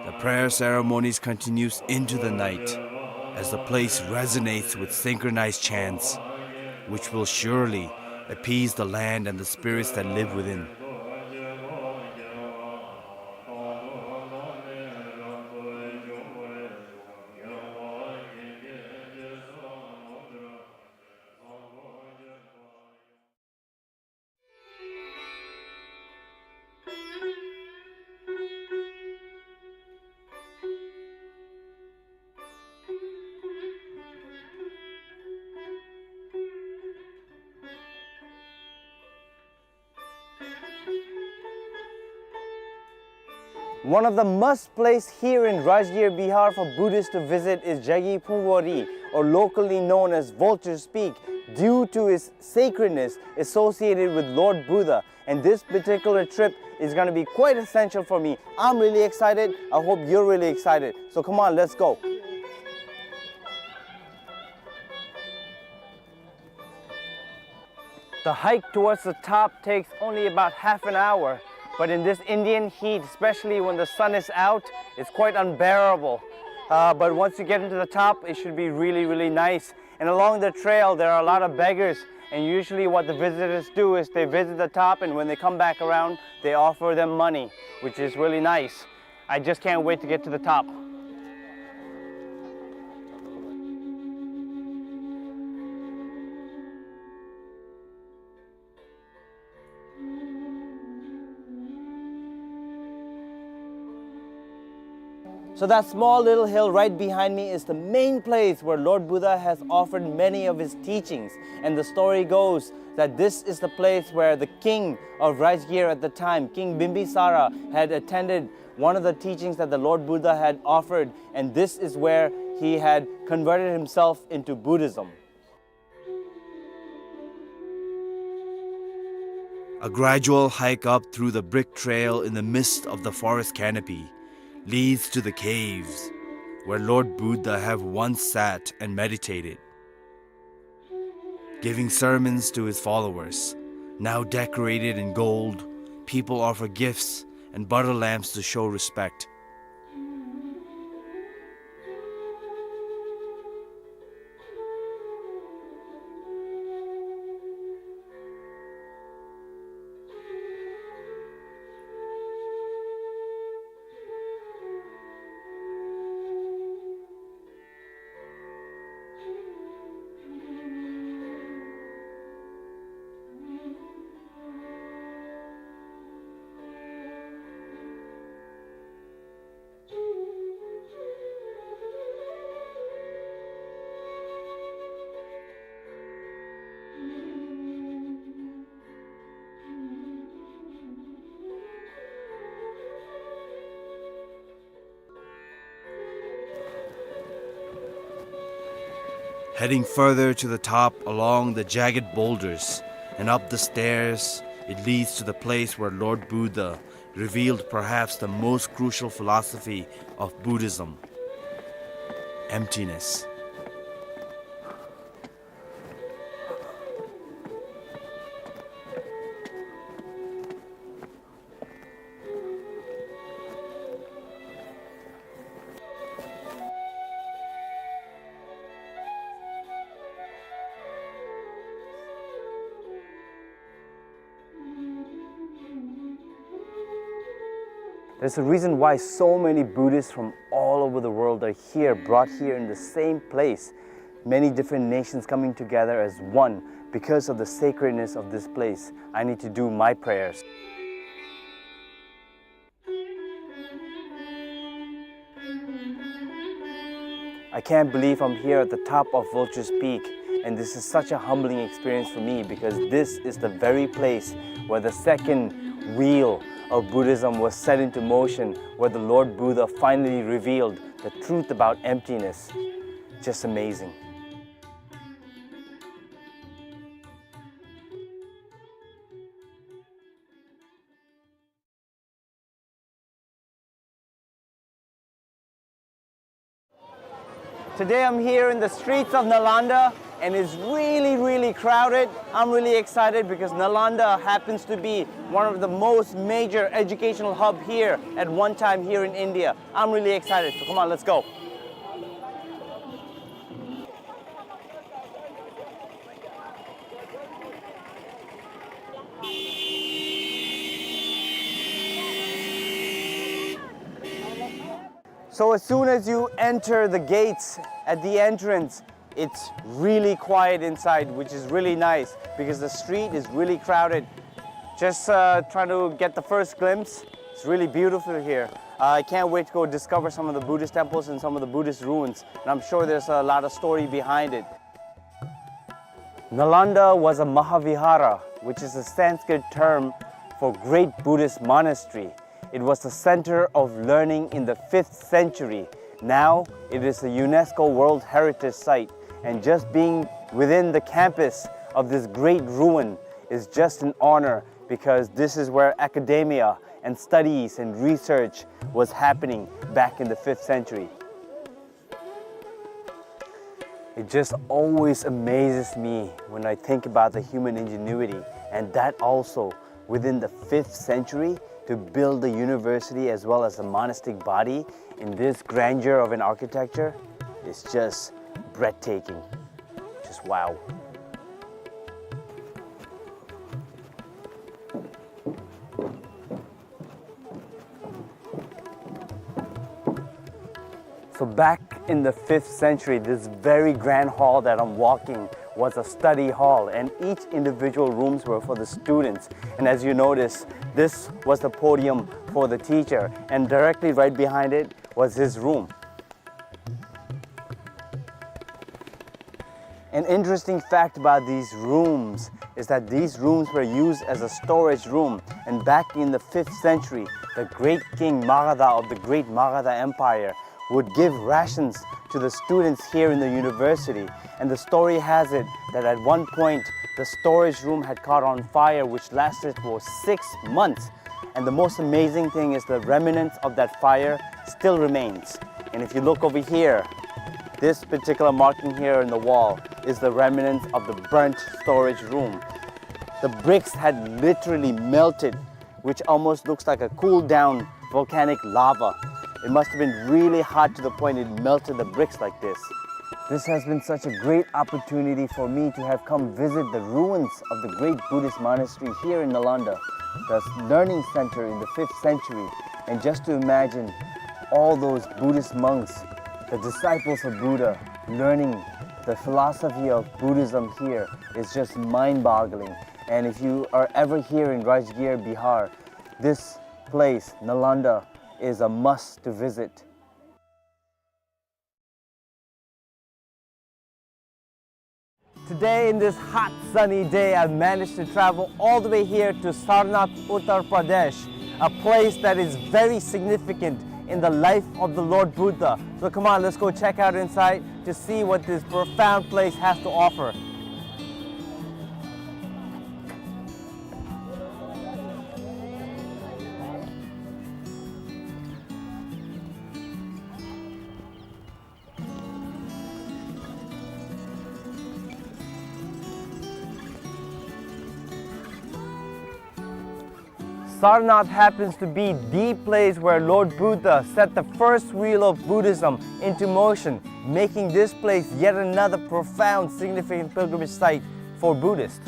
The prayer ceremonies continues into the night as the place resonates with synchronized chants, which will surely appease the land and the spirits that live within. One of the must place here in Rajgir, Bihar for Buddhists to visit is Jagi Phungwari, or locally known as Vulture's Peak, due to its sacredness associated with Lord Buddha. And this particular trip is gonna be quite essential for me. I'm really excited. I hope you're really excited. So come on, let's go. The hike towards the top takes only about half an hour, but in this Indian heat, especially when the sun is out, it's quite unbearable. Uh, but once you get into the top, it should be really, really nice. And along the trail, there are a lot of beggars, and usually what the visitors do is they visit the top, and when they come back around, they offer them money, which is really nice. I just can't wait to get to the top. So that small little hill right behind me is the main place where Lord Buddha has offered many of his teachings. And the story goes that this is the place where the king of Rajgir at the time, King Bimbisara, had attended one of the teachings that the Lord Buddha had offered, and this is where he had converted himself into Buddhism. A gradual hike up through the brick trail in the midst of the forest canopy leads to the caves where Lord Buddha have once sat and meditated. Giving sermons to his followers, now decorated in gold, people offer gifts and butter lamps to show respect. Heading further to the top along the jagged boulders and up the stairs, it leads to the place where Lord Buddha revealed perhaps the most crucial philosophy of Buddhism: emptiness. There's a reason why so many Buddhists from all over the world are here, brought here in the same place. Many different nations coming together as one because of the sacredness of this place. I need to do my prayers. I can't believe I'm here at the top of Vulture's Peak, and this is such a humbling experience for me because this is the very place where the second wheel of Buddhism was set into motion, where the Lord Buddha finally revealed the truth about emptiness. Just amazing. Today I'm here in the streets of Nalanda and it's really, really crowded. I'm really excited because Nalanda happens to be one of the most major educational hub here at one time here in India. I'm really excited. So come on, let's go. So as soon as you enter the gates at the entrance, it's really quiet inside, which is really nice because the street is really crowded. Just, uh, trying to get the first glimpse. It's really beautiful here. Uh, I can't wait to go discover some of the Buddhist temples and some of the Buddhist ruins. And I'm sure there's a lot of story behind it. Nalanda was a Mahavihara, which is a Sanskrit term for great Buddhist monastery. It was the center of learning in the fifth century. Now it is a UNESCO World Heritage Site, and just being within the campus of this great ruin is just an honor, because this is where academia and studies and research was happening back in the fifth century. It just always amazes me when I think about the human ingenuity, and that also within the fifth century, to build the university as well as the monastic body in this grandeur of an architecture is just breathtaking. Just wow. So back in the fifth century, this very grand hall that I'm walking was a study hall, and each individual rooms were for the students. And as you notice, this was the podium for the teacher, and directly right behind it was his room. An interesting fact about these rooms is that these rooms were used as a storage room, and back in the fifth century, the great king Magadha of the great Magadha Empire would give rations to the students here in the university. And the story has it that at one point, the storage room had caught on fire, which lasted for six months. And the most amazing thing is the remnants of that fire still remains. And if you look over here, this particular marking here in the wall is the remnants of the burnt storage room. The bricks had literally melted, which almost looks like a cooled down volcanic lava. It must have been really hot to the point it melted the bricks like this. This has been such a great opportunity for me to have come visit the ruins of the great Buddhist monastery here in Nalanda, the learning center in the fifth century, and just to imagine all those Buddhist monks, the disciples of Buddha, learning the philosophy of Buddhism here is just mind-boggling. And if you are ever here in Rajgir, Bihar, this place, Nalanda, is a must to visit. Today, in this hot sunny day, I managed to travel all the way here to Sarnath, Uttar Pradesh, a place that is very significant in the life of the Lord Buddha. So come on, let's go check out inside to see what this profound place has to offer. Sarnath happens to be the place where Lord Buddha set the first wheel of Buddhism into motion, making this place yet another profound, significant pilgrimage site for Buddhists.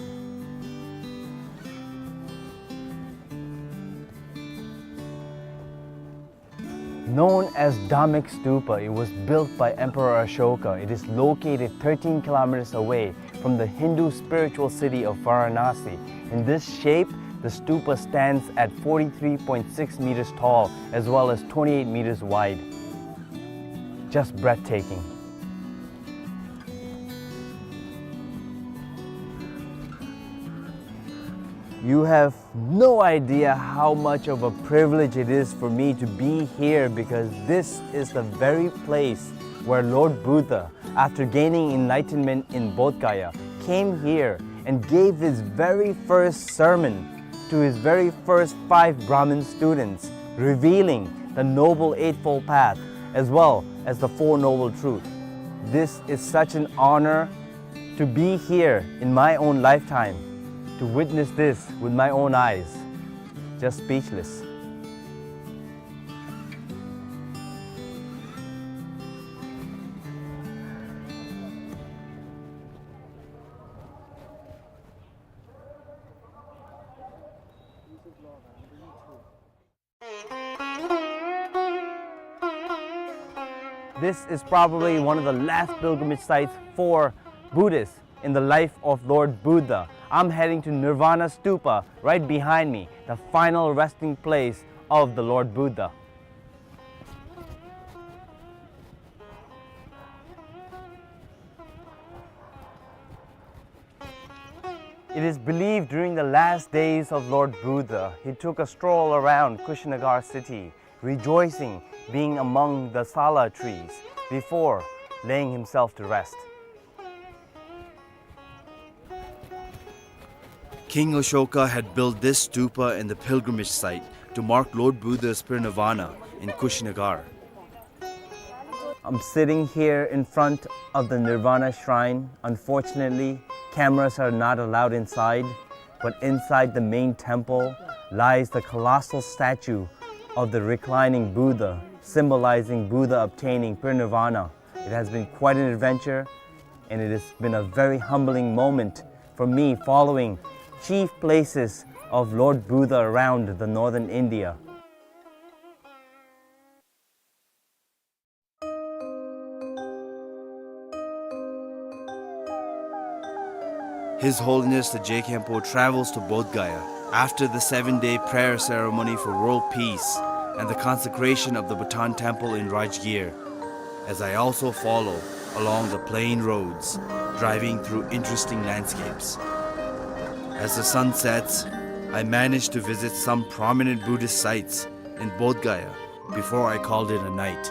Known as Dhammek Stupa, it was built by Emperor Ashoka. It is located thirteen kilometers away from the Hindu spiritual city of Varanasi. In this shape, the stupa stands at forty-three point six meters tall as well as twenty-eight meters wide. Just breathtaking. You have no idea how much of a privilege it is for me to be here, because this is the very place where Lord Buddha, after gaining enlightenment in Bodh Gaya, came here and gave his very first sermon to his very first five Brahmin students, revealing the Noble Eightfold Path as well as the Four Noble Truths. This is such an honor to be here in my own lifetime, to witness this with my own eyes. Just speechless. This is probably one of the last pilgrimage sites for Buddhists in the life of Lord Buddha. I'm heading to Nirvana Stupa right behind me, the final resting place of the Lord Buddha. It is believed during the last days of Lord Buddha, he took a stroll around Kushinagar city, rejoicing being among the sala trees, before laying himself to rest. King Ashoka had built this stupa in the pilgrimage site to mark Lord Buddha's parinirvana in Kushinagar. I'm sitting here in front of the Nirvana Shrine. Unfortunately, cameras are not allowed inside, but inside the main temple lies the colossal statue of the reclining Buddha, symbolizing Buddha obtaining parinirvana. It has been quite an adventure, and it has been a very humbling moment for me, following chief places of Lord Buddha around the northern India. His Holiness the Je Khenpo travels to Bodh Gaya after the seven-day prayer ceremony for world peace and the consecration of the Bhutan Temple in Rajgir, as I also follow along the plain roads, driving through interesting landscapes. As the sun sets, I manage to visit some prominent Buddhist sites in Bodh Gaya before I called it a night.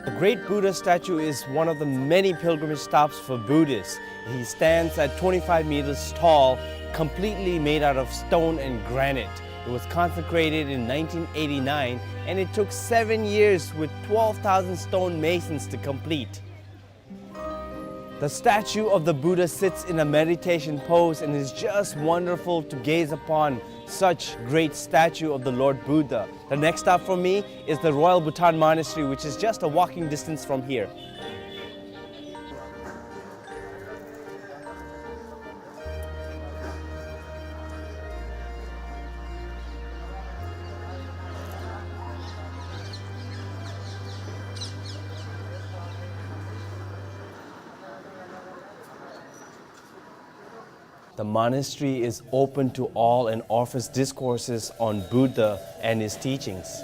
The great Buddha statue is one of the many pilgrimage stops for Buddhists. He stands at twenty-five meters tall, completely made out of stone and granite. It was consecrated in nineteen eighty-nine, and it took seven years with twelve thousand stone masons to complete. The statue of the Buddha sits in a meditation pose, and it's just wonderful to gaze upon such great statue of the Lord Buddha. The next stop for me is the Royal Bhutan Monastery, which is just a walking distance from here. The monastery is open to all and offers discourses on Buddha and his teachings.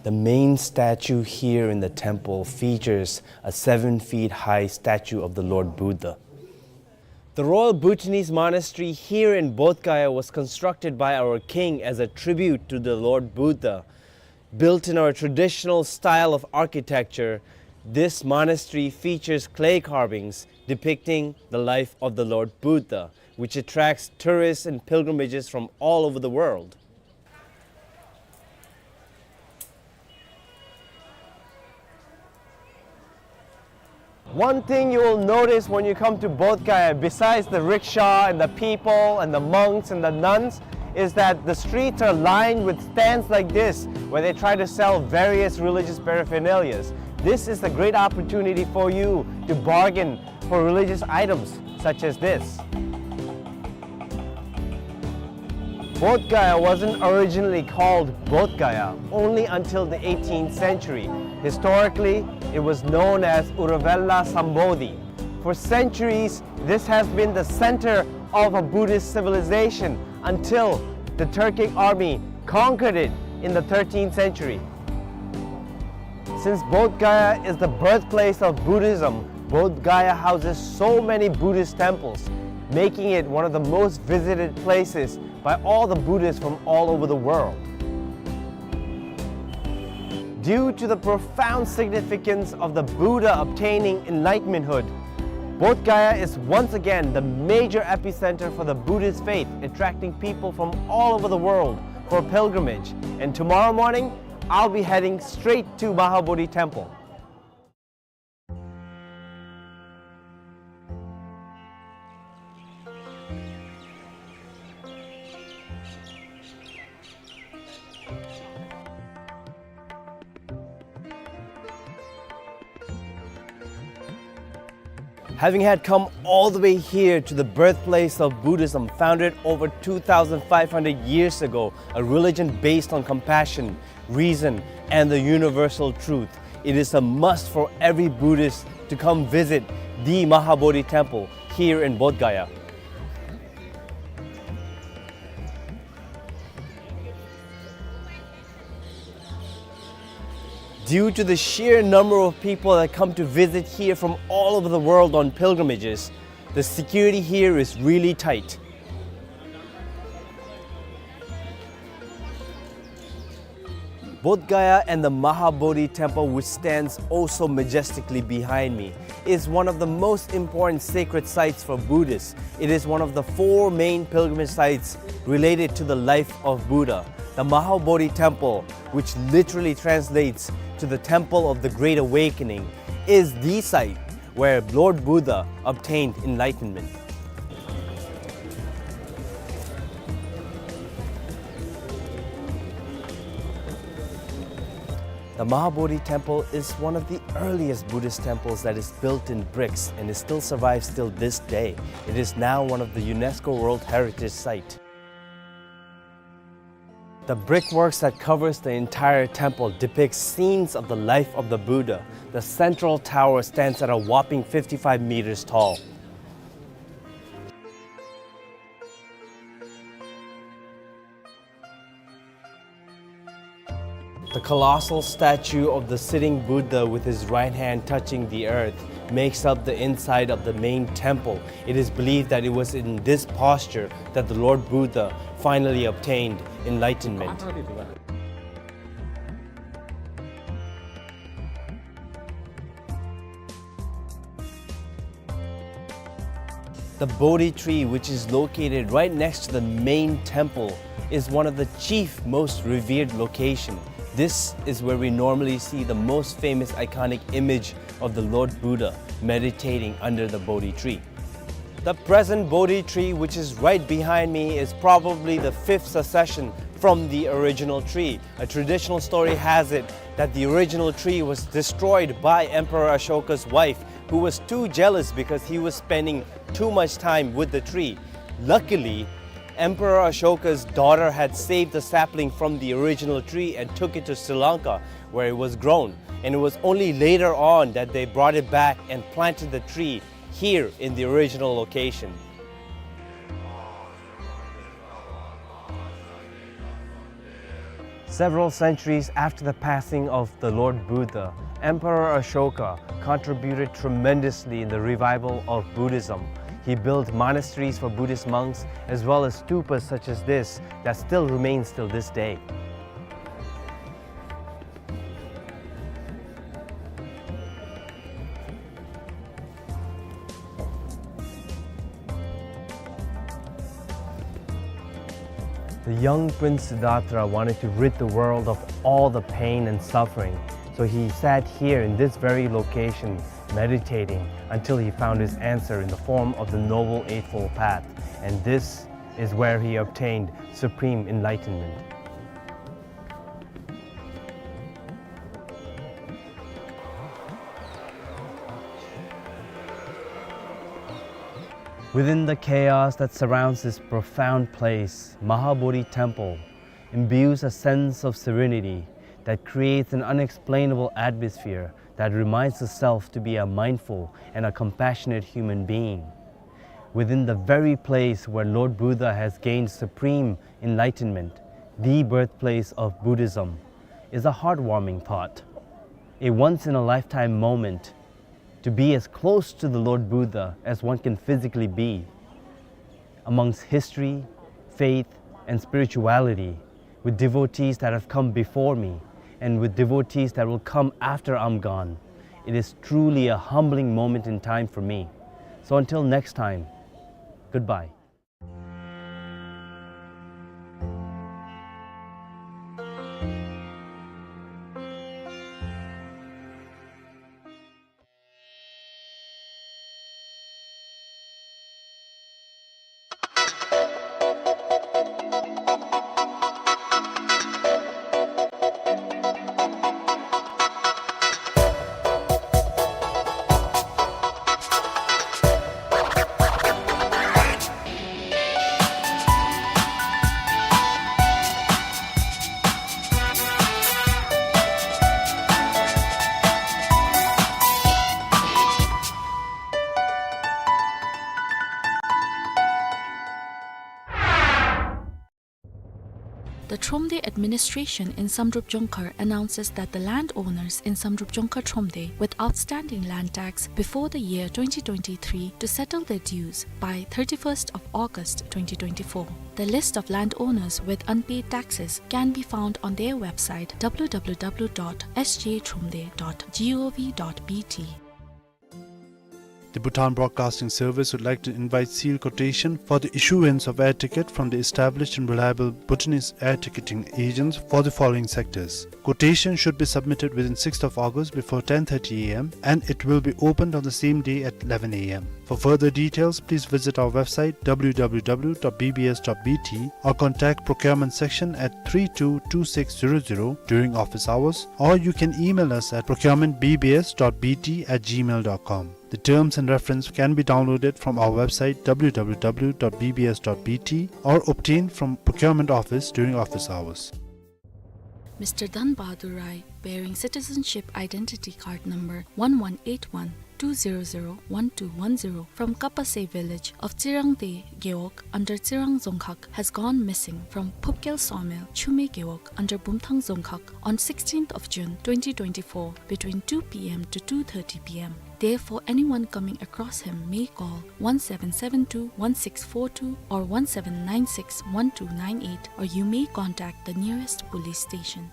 The main statue here in the temple features a seven feet high statue of the Lord Buddha. The Royal Bhutanese Monastery here in Bodh Gaya was constructed by our king as a tribute to the Lord Buddha. Built in our traditional style of architecture, this monastery features clay carvings depicting the life of the Lord Buddha, which attracts tourists and pilgrimages from all over the world. One thing you will notice when you come to Bodh Gaya, besides the rickshaw and the people and the monks and the nuns, is that the streets are lined with stands like this, where they try to sell various religious paraphernalias. This is a great opportunity for you to bargain for religious items such as this. Bodh Gaya wasn't originally called Bodh Gaya only until the eighteenth century. Historically, it was known as Uruvela Sambodhi. For centuries, this has been the center of a Buddhist civilization until the Turkic army conquered it in the thirteenth century. Since Bodh Gaya is the birthplace of Buddhism, Bodh Gaya houses so many Buddhist temples, making it one of the most visited places by all the Buddhists from all over the world. Due to the profound significance of the Buddha obtaining enlightenmenthood, Bodh Gaya is once again the major epicenter for the Buddhist faith, attracting people from all over the world for pilgrimage. And tomorrow morning, I'll be heading straight to Mahabodhi Temple. Having had come all the way here to the birthplace of Buddhism, founded over two thousand five hundred years ago, a religion based on compassion, reason, and the universal truth, it is a must for every Buddhist to come visit the Mahabodhi Temple here in Bodh Gaya. Due to the sheer number of people that come to visit here from all over the world on pilgrimages, the security here is really tight. Bodh Gaya and the Mahabodhi Temple, which stands also majestically behind me, is one of the most important sacred sites for Buddhists. It is one of the four main pilgrimage sites related to the life of Buddha. The Mahabodhi Temple, which literally translates to the Temple of the Great Awakening, is the site where Lord Buddha obtained enlightenment. The Mahabodhi Temple is one of the earliest Buddhist temples that is built in bricks, and it still survives till this day. It is now one of the UNESCO World Heritage Site. The brickworks that covers the entire temple depicts scenes of the life of the Buddha. The central tower stands at a whopping fifty-five meters tall. The colossal statue of the sitting Buddha with his right hand touching the earth makes up the inside of the main temple. It is believed that it was in this posture that the Lord Buddha finally obtained enlightenment. The Bodhi tree, which is located right next to the main temple, is one of the chief most revered location. This is where we normally see the most famous iconic image of the Lord Buddha meditating under the Bodhi tree. The present Bodhi tree, which is right behind me, is probably the fifth succession from the original tree. A traditional story has it that the original tree was destroyed by Emperor Ashoka's wife, who was too jealous because he was spending too much time with the tree. Luckily, Emperor Ashoka's daughter had saved the sapling from the original tree and took it to Sri Lanka, where it was grown. And it was only later on that they brought it back and planted the tree here in the original location. Several centuries after the passing of the Lord Buddha, Emperor Ashoka contributed tremendously in the revival of Buddhism. He built monasteries for Buddhist monks, as well as stupas such as this that still remains till this day. The young Prince Siddhartha wanted to rid the world of all the pain and suffering, so he sat here in this very location, meditating until he found his answer in the form of the Noble Eightfold Path, and this is where he obtained supreme enlightenment. Within the chaos that surrounds this profound place, Mahabodhi Temple imbues a sense of serenity that creates an unexplainable atmosphere that reminds the self to be a mindful and a compassionate human being. Within the very place where Lord Buddha has gained supreme enlightenment, the birthplace of Buddhism, is a heartwarming thought. A once-in-a-lifetime moment to be as close to the Lord Buddha as one can physically be, amongst history, faith, and spirituality, with devotees that have come before me and with devotees that will come after I'm gone. It is truly a humbling moment in time for me. So until next time, goodbye. The Thromde administration in Samdrup Jongkhar announces that the landowners in Samdrup Jongkhar Thromde with outstanding land tax before the year twenty twenty-three to settle their dues by thirty-first of August twenty twenty-four. The list of landowners with unpaid taxes can be found on their website, w w w dot s j thromde dot g o v dot b t. The Bhutan Broadcasting Service would like to invite sealed quotation for the issuance of air ticket from the established and reliable Bhutanese air ticketing agents for the following sectors. Quotation should be submitted within sixth of August before ten thirty a m and it will be opened on the same day at eleven a m. For further details, please visit our website w w w dot b b s dot b t or contact procurement section at three two two six zero zero during office hours, or you can email us at procurement b b s dot b t at gmail dot com. The terms and reference can be downloaded from our website w w w dot b b s dot b t or obtained from procurement office during office hours. Mister Dhan Bahadur Rai, bearing citizenship identity card number one one eight one two zero zero one two one zero from Kapase village of Tsirangde Gewog under Tsirang Dzongkhag, has gone missing from Phupkel sawmill, Chume Gewog under Bumthang Dzongkhag on sixteenth of June twenty twenty-four between two p m to two thirty p m. Therefore, anyone coming across him may call one seven seven two one six four two or one seven nine six one two nine eight, or you may contact the nearest police station.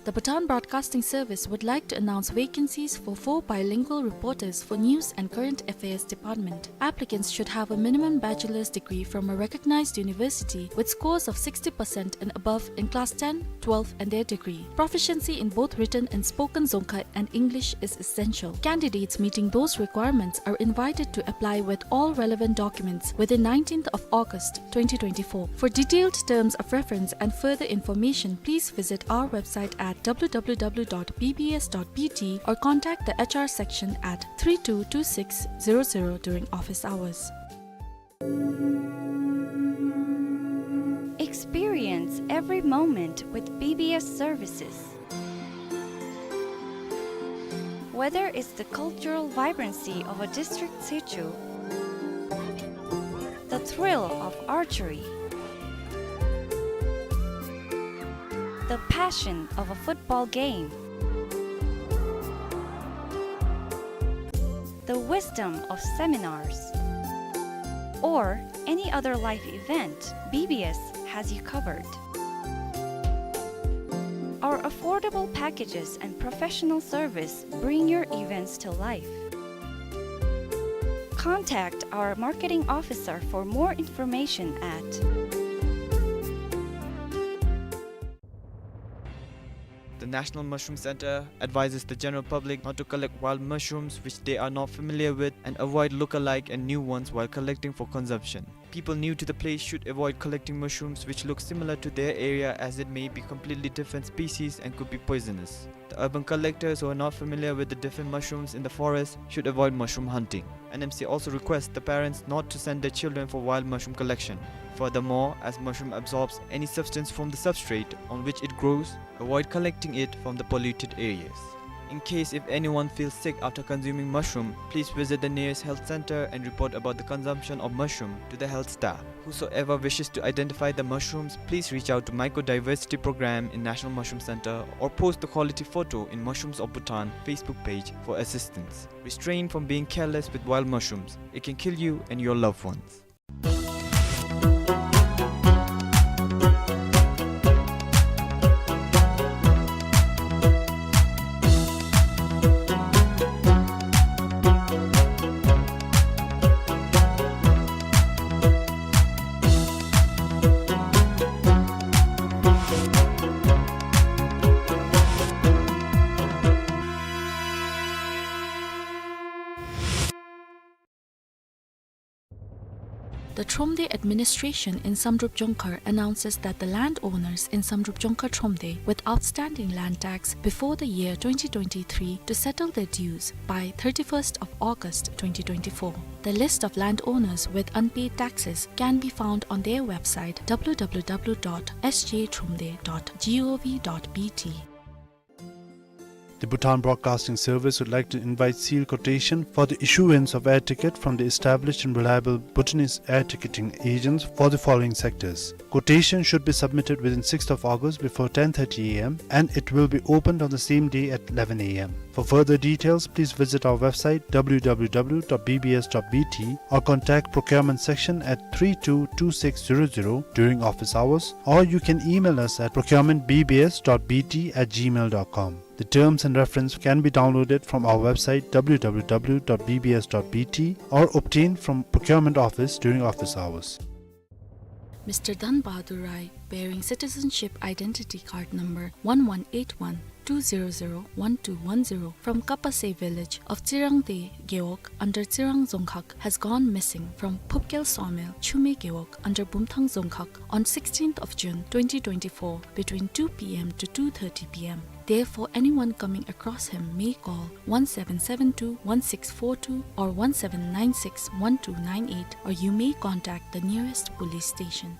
The Bhutan Broadcasting Service would like to announce vacancies for four bilingual reporters for News and Current Affairs Department. Applicants should have a minimum bachelor's degree from a recognized university with scores of sixty percent and above in class ten, twelve and their degree. Proficiency in both written and spoken Dzongkha and English is essential. Candidates meeting those requirements are invited to apply with all relevant documents within nineteenth of August twenty twenty-four. For detailed terms of reference and further information, please visit our website at w w w dot b b s dot b t or contact the h r section at three two two six zero zero during office hours. Experience every moment with B B S services. Whether it's the cultural vibrancy of a district situ, the thrill of archery, the passion of a football game, the wisdom of seminars, or any other life event, B B S has you covered. Our affordable packages and professional service bring your events to life. Contact our marketing officer for more information at The National Mushroom Center advises the general public not to collect wild mushrooms which they are not familiar with and avoid look-alike and new ones while collecting for consumption. People new to the place should avoid collecting mushrooms which look similar to their area, as it may be completely different species and could be poisonous. The urban collectors who are not familiar with the different mushrooms in the forest should avoid mushroom hunting. N M C also requests the parents not to send their children for wild mushroom collection. Furthermore, as mushroom absorbs any substance from the substrate on which it grows, avoid collecting it from the polluted areas. In case if anyone feels sick after consuming mushroom, please visit the nearest health center and report about the consumption of mushroom to the health staff. Whosoever wishes to identify the mushrooms, please reach out to Mycodiversity Program in National Mushroom Center or post the quality photo in Mushrooms of Bhutan Facebook page for assistance. Restrain from being careless with wild mushrooms. It can kill you and your loved ones. The Thromde administration in Samdrup Jongkhar announces that the landowners in Samdrup Jongkhar Thromde with outstanding land tax before the year twenty twenty-three to settle their dues by thirty-first of August twenty twenty-four. The list of landowners with unpaid taxes can be found on their website w w w dot s j thromde dot g o v dot b t. The Bhutan Broadcasting Service would like to invite sealed quotation for the issuance of air ticket from the established and reliable Bhutanese air ticketing agents for the following sectors. Quotation should be submitted within sixth of August before ten thirty a m and it will be opened on the same day at eleven a m. For further details, please visit our website w w w dot b b s dot b t or contact procurement section at three two two six zero zero during office hours, or you can email us at procurement b b s dot b t at gmail dot com. The terms and reference can be downloaded from our website w w w dot b b s dot b t or obtained from procurement office during office hours. Mister Dhan Bahadur Rai, bearing citizenship identity card number one one eight one two zero zero one two one zero from Kapase village of Tsirangde Gewog under Tsirang Dzongkhag, has gone missing from Phupkel Sawmill, Chume Gewog under Bumthang Dzongkhag on sixteenth of June twenty twenty-four between two p m to two thirty p m. Therefore, anyone coming across him may call one seven seven two one six four two or one seven nine six one two nine eight, or you may contact the nearest police station.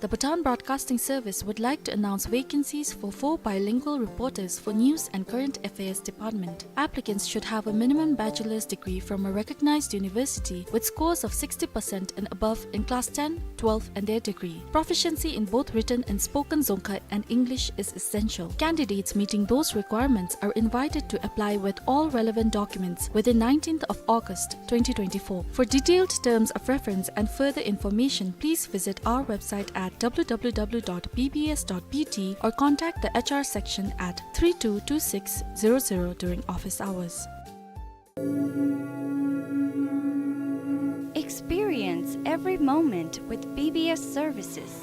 The Bhutan Broadcasting Service would like to announce vacancies for four bilingual reporters for News and Current Affairs Department. Applicants should have a minimum bachelor's degree from a recognized university with scores of sixty percent and above in class ten, twelve and their degree. Proficiency in both written and spoken Dzongkha and English is essential. Candidates meeting those requirements are invited to apply with all relevant documents within nineteenth of August twenty twenty-four. For detailed terms of reference and further information, please visit our website at w w w dot b b s dot b t or contact the H R section at three two two six zero zero during office hours. Experience every moment with B B S services.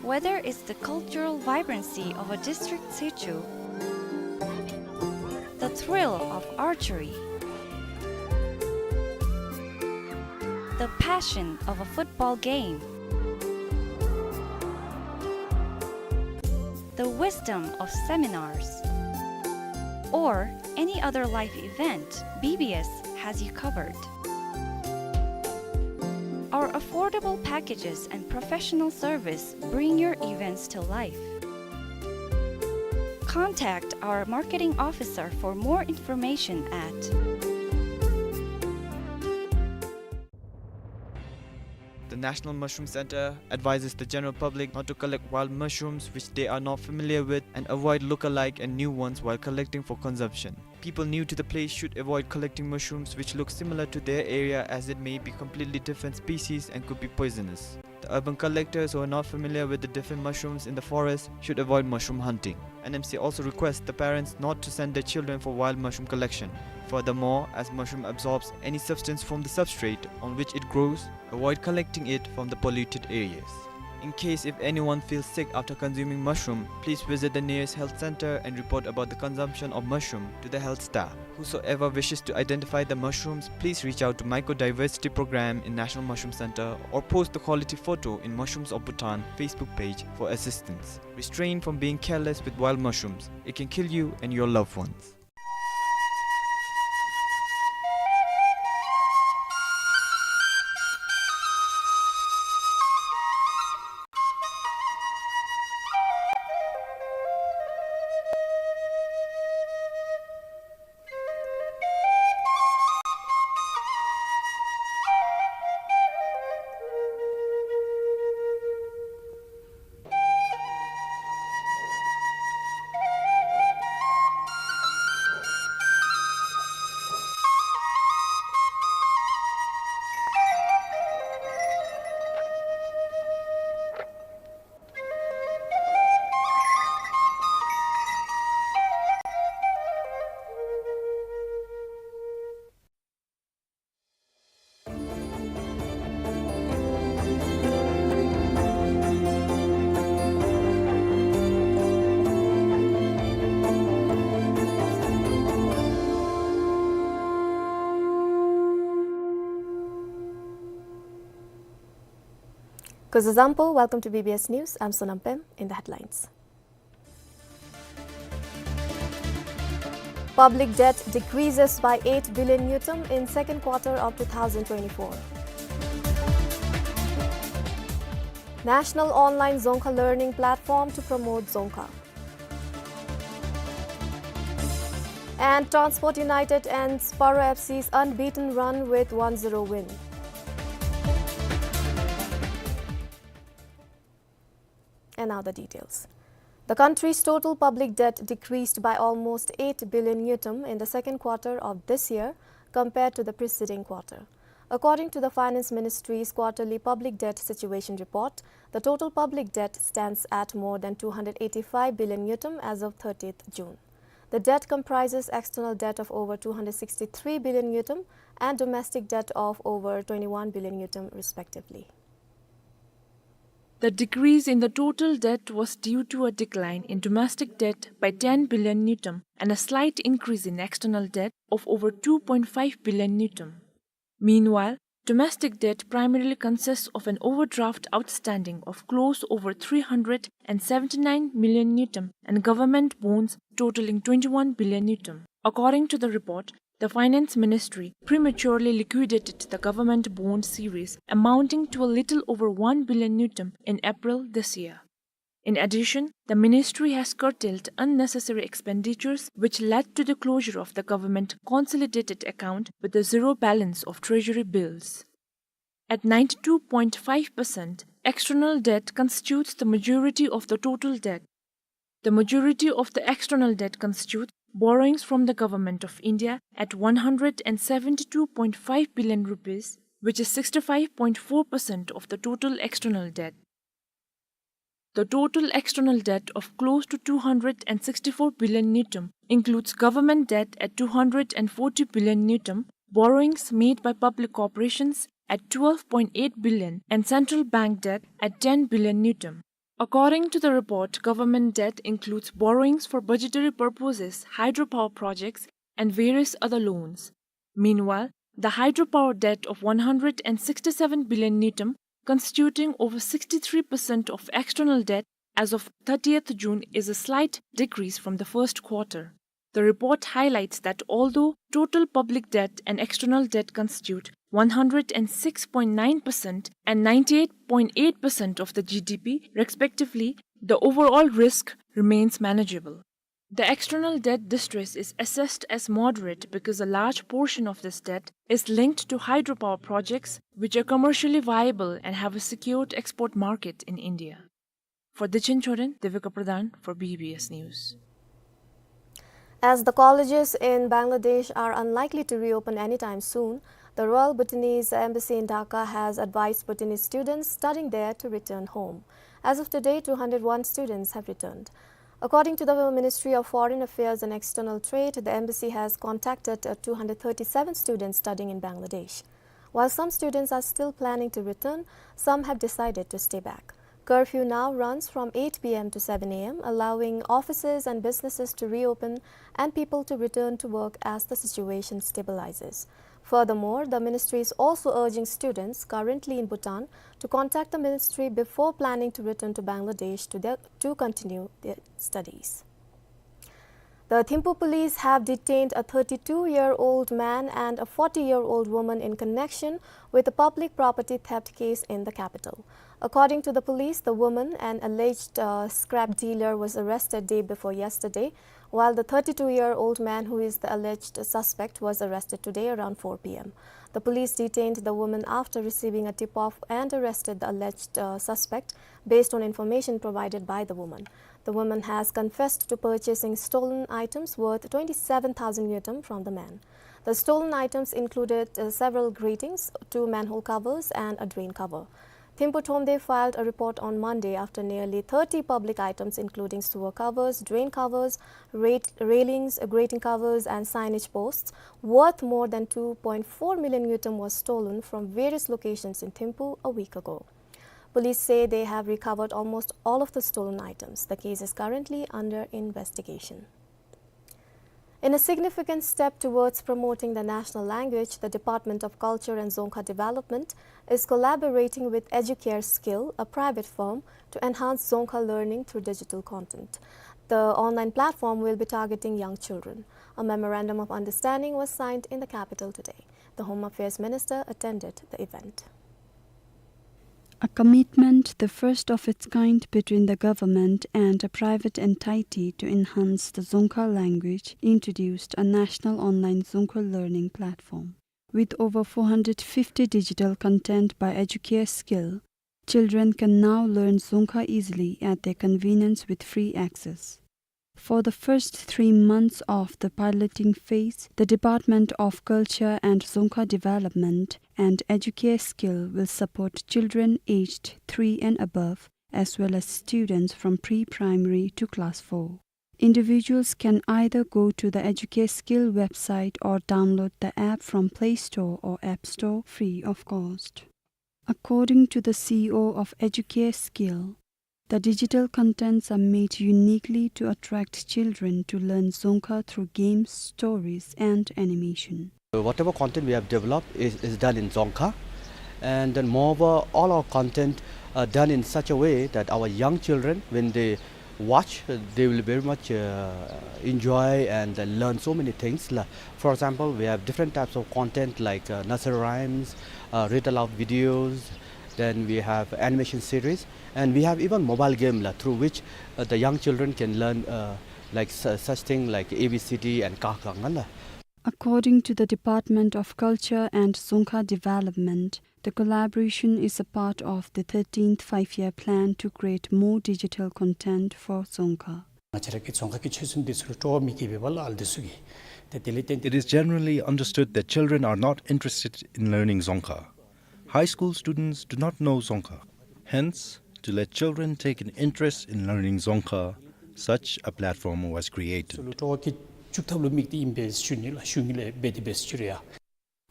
Whether it's the cultural vibrancy of a district situ, the thrill of archery, the passion of a football game, the wisdom of seminars, or any other life event, B B S has you covered. Our affordable packages and professional service bring your events to life. Contact our marketing officer for more information at The National Mushroom Center advises the general public not to collect wild mushrooms which they are not familiar with and avoid look-alike and new ones while collecting for consumption. People new to the place should avoid collecting mushrooms which look similar to their area, as it may be completely different species and could be poisonous. The urban collectors who are not familiar with the different mushrooms in the forest should avoid mushroom hunting. N M C also requests the parents not to send their children for wild mushroom collection. Furthermore, as mushroom absorbs any substance from the substrate on which it grows, avoid collecting it from the polluted areas. In case if anyone feels sick after consuming mushroom, please visit the nearest health center and report about the consumption of mushroom to the health staff. Whosoever wishes to identify the mushrooms, please reach out to Mycodiversity Program in National Mushroom Center or post the quality photo in Mushrooms of Bhutan Facebook page for assistance. Restrain from being careless with wild mushrooms. It can kill you and your loved ones. Kuzuzangpo, welcome to B B S News. I'm Sonam Pem. In the headlines. Public debt decreases by eight billion ngultrum in second quarter of two thousand twenty-four. National online Dzongkha learning platform to promote Dzongkha. And Transport United ends Paro F C's unbeaten run with one zero win. And now the details. The country's total public debt decreased by almost eight billion ngultrum in the second quarter of this year compared to the preceding quarter. According to the Finance Ministry's quarterly public debt situation report, the total public debt stands at more than two hundred eighty-five billion ngultrum as of thirtieth June. The debt comprises external debt of over two hundred sixty-three billion ngultrum and domestic debt of over twenty-one billion ngultrum, respectively. The decrease in the total debt was due to a decline in domestic debt by ten billion ngultrum and a slight increase in external debt of over two point five billion ngultrum. Meanwhile, domestic debt primarily consists of an overdraft outstanding of close over three hundred and seventy-nine million ngultrum and government bonds totaling twenty-one billion ngultrum. According to the report, the Finance Ministry prematurely liquidated the government bond series amounting to a little over one billion ngultrum in April this year. In addition, the ministry has curtailed unnecessary expenditures, which led to the closure of the government consolidated account with a zero balance of treasury bills. At ninety-two point five percent, external debt constitutes the majority of the total debt. The majority of the external debt constitutes borrowings from the Government of India at one hundred and seventy-two point five billion rupees, which is sixty-five point four percent of the total external debt. The total external debt of close to two hundred and sixty-four billion ngultrum includes government debt at two hundred and forty billion ngultrum, borrowings made by public corporations at twelve point eight billion, and central bank debt at ten billion ngultrum. According to the report, government debt includes borrowings for budgetary purposes, hydropower projects, and various other loans. Meanwhile, the hydropower debt of one hundred and sixty-seven billion ngultrum, constituting over sixty-three percent of external debt as of thirtieth June, is a slight decrease from the first quarter. The report highlights that although total public debt and external debt constitute one hundred and six point nine percent and ninety-eight point eight percent of the G D P, respectively, the overall risk remains manageable. The external debt distress is assessed as moderate because a large portion of this debt is linked to hydropower projects, which are commercially viable and have a secured export market in India. For Dichin Choden, Devika Pradhan for B B S News. As the colleges in Bangladesh are unlikely to reopen anytime soon, the Royal Bhutanese Embassy in Dhaka has advised Bhutanese students studying there to return home. As of today, two hundred one students have returned. According to the Ministry of Foreign Affairs and External Trade, the embassy has contacted, uh, two hundred thirty-seven students studying in Bangladesh. While some students are still planning to return, some have decided to stay back. Curfew now runs from eight P M to seven A M, allowing offices and businesses to reopen and people to return to work as the situation stabilizes. Furthermore, the ministry is also urging students currently in Bhutan to contact the ministry before planning to return to Bangladesh to their, to continue their studies. The Thimphu police have detained a thirty-two-year-old man and a forty-year-old woman in connection with a public property theft case in the capital. According to the police, the woman, an alleged, uh, scrap dealer, was arrested day before yesterday, while the thirty-two-year-old man, who is the alleged suspect, was arrested today around four P M. The police detained the woman after receiving a tip-off and arrested the alleged, uh, suspect based on information provided by the woman. The woman has confessed to purchasing stolen items worth twenty-seven thousand ngultrum from the man. The stolen items included, uh, several gratings, two manhole covers, and a drain cover. Thimphu Thromde filed a report on Monday after nearly thirty public items, including sewer covers, drain covers, ra-, railings, grating covers, and signage posts, worth more than two point four million ngultrum, was stolen from various locations in Thimphu a week ago. Police say they have recovered almost all of the stolen items. The case is currently under investigation. In a significant step towards promoting the national language, the Department of Culture and Dzongkha Development is collaborating with Educare Skill, a private firm, to enhance Dzongkha learning through digital content. The online platform will be targeting young children. A memorandum of understanding was signed in the capital today. The Home Affairs Minister attended the event. A commitment the first of its kind between the government and a private entity to enhance the Dzongkha language introduced a national online Dzongkha learning platform. With over four hundred fifty digital content by Educare Skill, children can now learn Dzongkha easily at their convenience with free access. For the first three months of the piloting phase, the Department of Culture and Dzongkha Development and Educare Skill will support children aged three and above, as well as students from pre-primary to class four. Individuals can either go to the Educare Skill website or download the app from Play Store or App Store free of cost. According to the C E O of Educare Skill, the digital contents are made uniquely to attract children to learn Dzongkha through games, stories, and animation. Whatever content we have developed is, is done in Dzongkha. And then moreover, all our content are done in such a way that our young children, when they watch, uh, they will very much, uh, enjoy and, uh, learn so many things. La-, for example, we have different types of content like, uh, nursery rhymes, uh, read aloud videos, then we have animation series, and we have even mobile game la, through which, uh, the young children can learn, uh, like, su-, such thing like A B C D and ka kha nga la. According to the Department of Culture and Dzongkha Development, the collaboration is a part of the thirteenth Five-Year Plan to create more digital content for Dzongkha. ང་བཅས་ར་གི་རྫོང་ཁ་གི་ཆོས་སྲུང་འདི་ཚུ་ལུ་སྤྲོ་བ་མེད་པས་ལགས་ཨ་ལུ་འདི་ཚུ་གིས། ཏེ་དེ་ལས་བརྟེན་It is generally understood that children are not interested in learning Dzongkha. High school students do not know Dzongkha. Hence, to let children take an interest in learning Dzongkha, such a platform was created. ཚུ་ལུ་སྤྲོ་བ་སྐྱེ་བཅུག་ཐབས་ལུ་དམིགས་ཏེ་ཨིན་པས་ཞུ་ནི་ལགས། ཞུ་ནི་ལས་འབད་དེ་འབད་ཞུ་རེ་ཡ།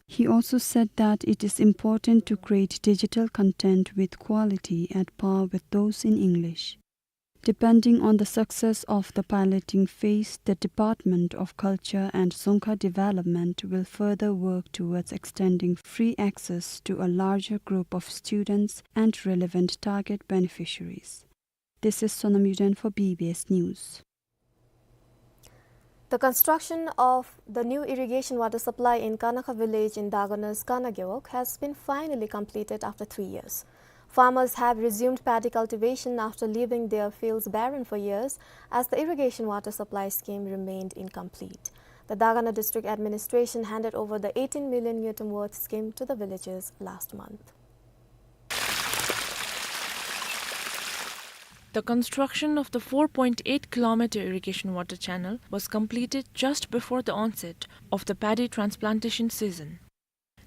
He also said that it is important to create digital content with quality at par with those in English. Depending on the success of the piloting phase, the Department of Culture and Dzongkha Development will further work towards extending free access to a larger group of students and relevant target beneficiaries. This is Sonam Yuden for B B S News. The construction of the new irrigation water supply in Kanakha village in Dagana's Kana Gewog has been finally completed after three years. Farmers have resumed paddy cultivation after leaving their fields barren for years, as the irrigation water supply scheme remained incomplete. The Dagana District Administration handed over the eighteen million ngultrum worth scheme to the villagers last month. The construction of the four point eight kilometer irrigation water channel was completed just before the onset of the paddy transplantation season.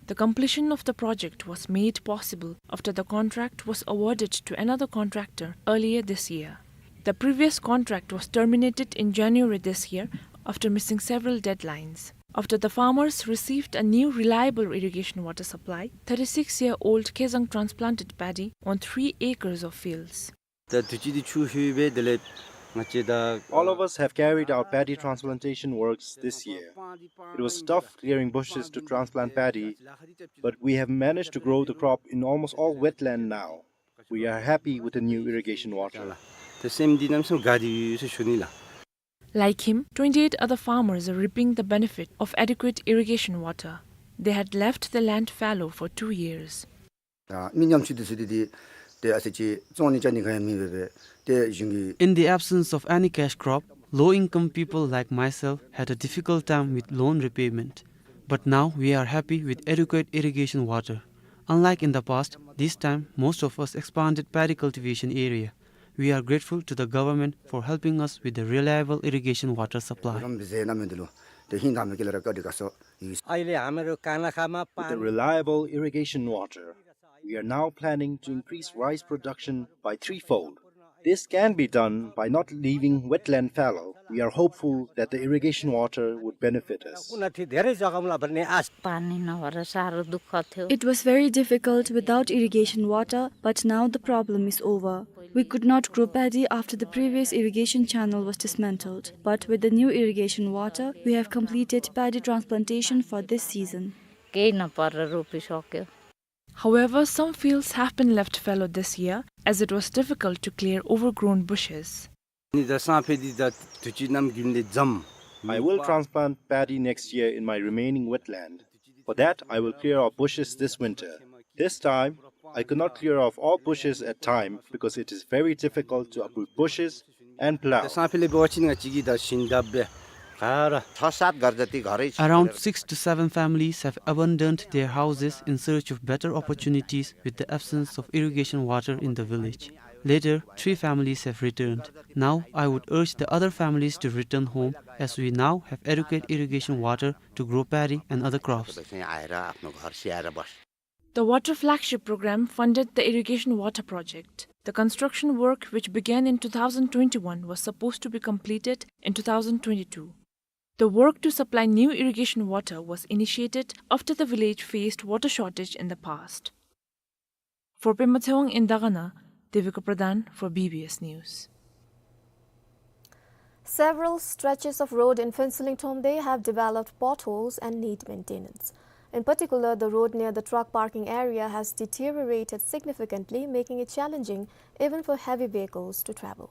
The completion of the project was made possible after the contract was awarded to another contractor earlier this year. The previous contract was terminated in January this year after missing several deadlines. After the farmers received a new reliable irrigation water supply, thirty-six-year-old Khezang transplanted paddy on three acres of fields. ད་དུས་ཅི་འདི་ཆུ་ལྷོད་པས། དེ་ལས་ང་བཅས་ད། All of us have carried out paddy transplantation works this year. It was tough clearing bushes to transplant paddy, but we have managed to grow the crop in almost all wetland now. We are happy with the new irrigation water. ད་སེམས་འདི་གནམ་མེད་ས་མེད་དགའ་སྟེ་ཡོད་ཟེར་ཞུ་ནི་ལགས། Like him, twenty-eight other farmers are reaping the benefit of adequate irrigation water. They had left the land fallow for two years. ཨ་མི་ཉམ་ཆུང་འདི་ཚུ་འདི་ཏེ་ཏེ་ཨ་ཙི་ཅིག་བཙོང་ནི་བཅའ་ནི་ག་ཡང་མེད་པས་པས། ཏེ་གཞུང་གི In the absence of any cash crop, low-income people like myself had a difficult time with loan repayment. But now we are happy with adequate irrigation water. Unlike in the past, this time most of us expanded paddy cultivation area. We are grateful to the government for helping us with the reliable irrigation water supply. རམ་འདི་ཟེར་ན་མི་འདི་ལོ། ཏེ་ཧིང་དང་མི་སྐྱིད་ལ་ར་བཀའ་དྲིན་དགའ་ཚོར་ཡོད། With the reliable irrigation water, we are now planning to increase rice production by threefold. This can be done by not leaving wetland fallow. We are hopeful that the irrigation water would benefit us. पानी नभएर साह्रो दुःख थियो। It was very difficult without irrigation water, but now the problem is over. We could not grow paddy after the previous irrigation channel was dismantled, but with the new irrigation water, we have completed paddy transplantation for this season. केही नपरेर रोपिसक्यो। However, some fields have been left fallow this year as it was difficult to clear overgrown bushes. ནི་ད་སང་ཕོད་འདི་ད་དུས་ཅི་གནམ་དགུན་ལས་འཇམ། I will transplant paddy next year in my remaining wetland. For that, I will clear our bushes this winter. This time, I could not clear off all bushes at time because it is very difficult to uproot bushes and plow. ད་སང་ཕོད་ལས་འབད་བ་ཅིན་ང་བཅས་ཀྱིས་ད་ཞིང་བརྡབས་སྦེ་ག་ར། छ सात घर जति घरै Around six to seven families have abandoned their houses in search of better opportunities with the absence of irrigation water in the village. Later, three families have returned. Now, I would urge the other families to return home as we now have adequate irrigation water to grow paddy and other crops. चाहिँ आएर आफ्नो घर स्याहारेर बस्छ। The Water Flagship Program funded the irrigation water project. The construction work, which began in two thousand twenty-one, was supposed to be completed in two thousand twenty-two. The work to supply new irrigation water was initiated after the village faced water shortage in the past. For Pema Tshewang in Dagana, Devika Pradhan for B B S News. Several stretches of road in Phuentsholing Thromde have developed potholes and need maintenance. In particular, the road near the truck parking area has deteriorated significantly, making it challenging even for heavy vehicles to travel.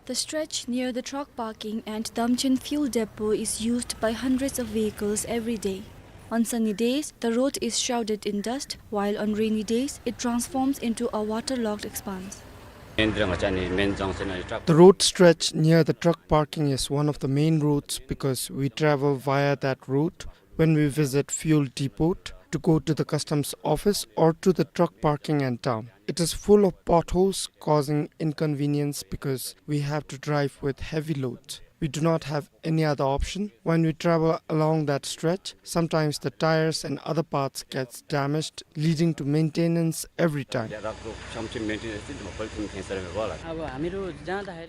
The stretch near the truck parking and Damchen fuel depot is used by hundreds of vehicles every day. On sunny days, the road is shrouded in dust, while on rainy days, it transforms into a waterlogged expanse. The road stretch near the truck parking is one of the main routes because we travel via that route when we visit fuel depot, to go to the customs office or to the truck parking and town. It is full of potholes, causing inconvenience because we have to drive with heavy loads. We do not have any other option. When we travel along that stretch, sometimes the tires and other parts gets damaged, leading to maintenance every time.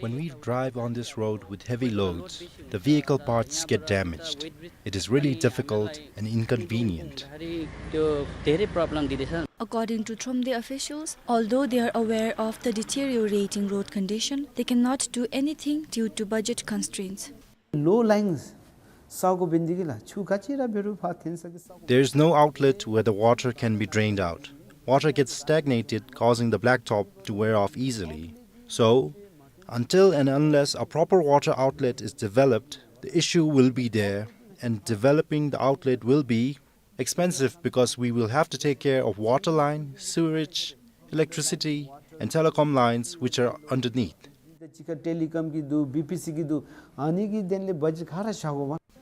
When we drive on this road with heavy loads, the vehicle parts get damaged. It is really difficult and inconvenient. According to Thromde officials, although they are aware of the deteriorating road condition, they cannot do anything due to budget constraints. There is no outlet where the water can be drained out. Water gets stagnated, causing the blacktop to wear off easily. So, until and unless a proper water outlet is developed, the issue will be there, and developing the outlet will be expensive because we will have to take care of water line, sewerage, electricity, and telecom lines which are underneath.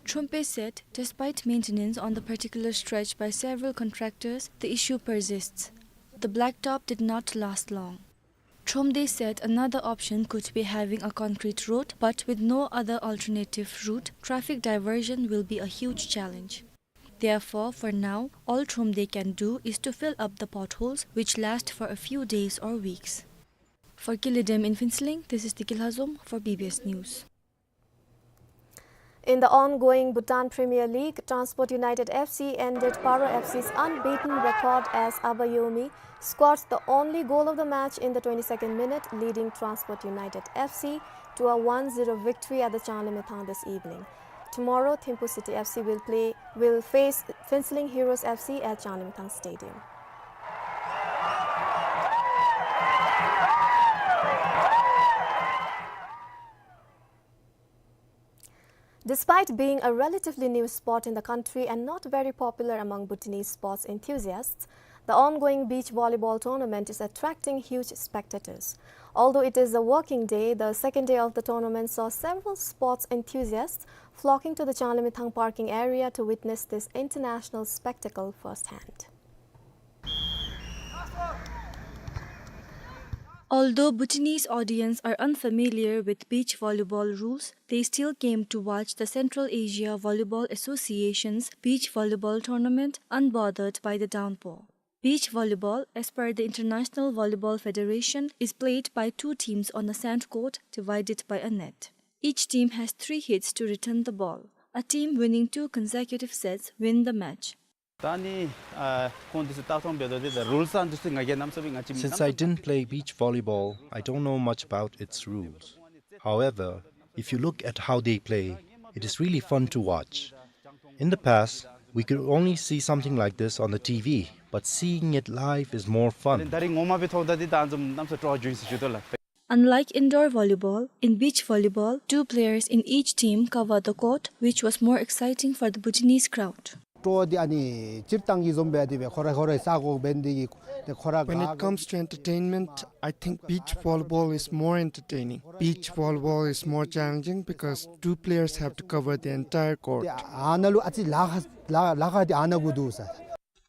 Trompe said, despite maintenance on the particular stretch by several contractors, the issue persists. The blacktop did not last long. Thromde said another option could be having a concrete road, but with no other alternative route, traffic diversion will be a huge challenge. Therefore, for now, all Thromde can do is to fill up the potholes, which last for a few days or weeks. For Kili Dam in Phuentsholing, this is Deki Lhazom for B B S News. In the ongoing Bhutan Premier League, Transport United F C ended Paro F C's unbeaten record as Abayomi scored the only goal of the match in the twenty-second minute, leading Transport United F C to a one zero victory at the Changlimithang this evening. Tomorrow, Thimphu City F C will play, will face Phuentsholing Heroes F C at Changlimithang Stadium. Despite being a relatively new sport in the country and not very popular among Bhutanese sports enthusiasts, the ongoing beach volleyball tournament is attracting huge spectators. Although it is a working day, the second day of the tournament saw several sports enthusiasts flocking to the Changlimithang parking area to witness this international spectacle firsthand. Although Bhutanese audience are unfamiliar with beach volleyball rules, they still came to watch the Central Asia Volleyball Association's beach volleyball tournament unbothered by the downpour. Beach volleyball, as per the International Volleyball Federation, is played by two teams on a sand court divided by a net. Each team has three hits to return the ball. A team winning two consecutive sets win the match. ད་ནི་ཨ་ཁོང་འདི་ཚུ་ལྟ་སྟངས་འབད་དོ་འདི་དང་རུལསི་ཨ་འདི་ཚུ་ང་གིས་གནམ་མེད་ས་མེད་ང་ཅིག་Since I didn't play beach volleyball, I don't know much about its rules. However, if you look at how they play, it is really fun to watch. In the past, we could only see something like this on the T V, but seeing it live is more fun. ད་རིས་ངོ་མ་སྦེ་མཐོངམ་ད་འདི་ད་ཨ་ནི་བཟུམ་གནམ་མེད་ས་མེད་སྤྲོ་བ་བྱུང་ཡི་ཟེར་ཞུ་དོ་ལགས། Unlike indoor volleyball, in beach volleyball, two players in each team cover the court, which was more exciting for the Bhutanese crowd. སྤྲོ་བ་འདི་ཨ་ནི་སྤྱིར་བཏང་གི་བཟུམ་སྦེ་འདི་སྦེ་ཁོ་ར་ཁོ་རའི་ས་གོ་འབད་ནི་འདི་གིས་ཏེ་ཁོ་ར། When it comes to entertainment, I think beach volleyball is more entertaining. Beach volleyball is more challenging because two players have to cover the entire court. ཏེ་ཨ་ནཱ་ལུ་ཨ་ཙི་ལཱ་ཁག་ལཱ་ཁག་འདི་ཨ་ནཱ་གུ་འདུག་ཟེར།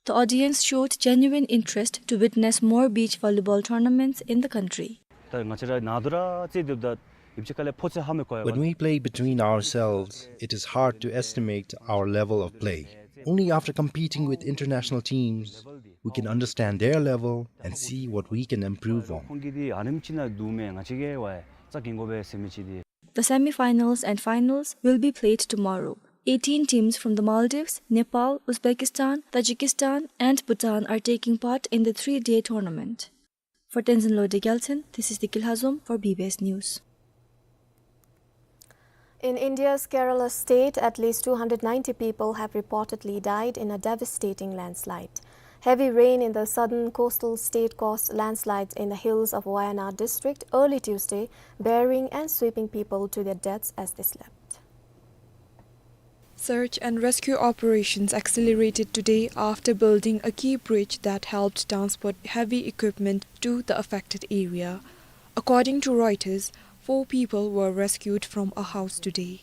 The audience showed genuine interest to witness more beach volleyball tournaments in the country. ད་ང་བཅས་ར་ནང་དུ་ར་རྩེད་སྡོདཔ་ད་ཡིབ་ཅི་ཁ་ལས་ཕོ་ཚོད་ཧ་མི་གོ་ཡ། When we play between ourselves, it is hard to estimate our level of play. Only after competing with international teams, we can understand their level and see what we can improve on. ཁོང་གི་འདི་ཨ་ནེམ་ཅིག་ནང་འདུག་མས། ང་བཅས་ཀྱིས་ཝའི་རྩ་འགེངས་དགོ་པས་ཟེར་མི་ཅིག་འདི། The semi-finals and finals will be played tomorrow. Eighteen teams from the Maldives, Nepal, Uzbekistan, Tajikistan, and Bhutan are taking part in the three-day tournament. For Tenzin Lode Gyaltshen, this is Deki Lhazom for B B S News. In India's Kerala state, at least two hundred ninety people have reportedly died in a devastating landslide. Heavy rain in the southern coastal state caused landslides in the hills of Wayanad district early Tuesday, burying and sweeping people to their deaths as they slept. Search and rescue operations accelerated today after building a key bridge that helped transport heavy equipment to the affected area. According to Reuters, four people were rescued from a house today.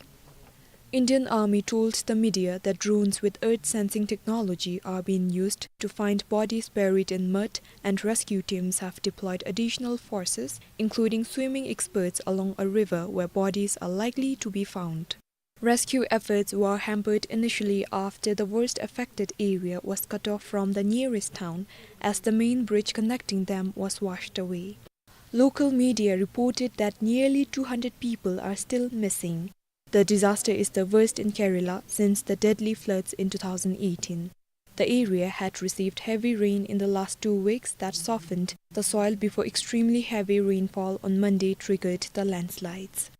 Indian Army told the media that drones with earth-sensing technology are being used to find bodies buried in mud, and rescue teams have deployed additional forces, including swimming experts, along a river where bodies are likely to be found. Rescue efforts were hampered initially after the worst affected area was cut off from the nearest town, as the main bridge connecting them was washed away. Local media reported that nearly two hundred people are still missing. The disaster is the worst in Kerala since the deadly floods in two thousand eighteen. The area had received heavy rain in the last two weeks that softened the soil before extremely heavy rainfall on Monday triggered the landslides.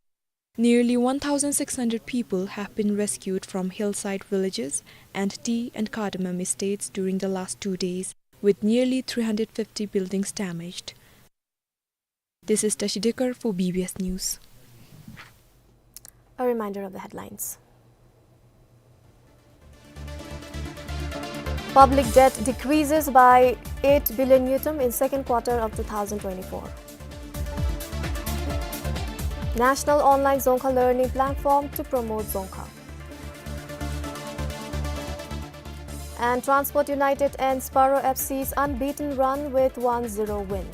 Nearly one thousand six hundred people have been rescued from hillside villages and tea and cardamom estates during the last two days, with nearly three hundred fifty buildings damaged. This is Tashi Dekar for B B S News. A reminder of the headlines. Public debt decreases by eight billion ngultrum in second quarter of two thousand twenty-four. National online Dzongkha learning platform to promote Dzongkha. And Transport United ends Paro F C's unbeaten run with one zero win.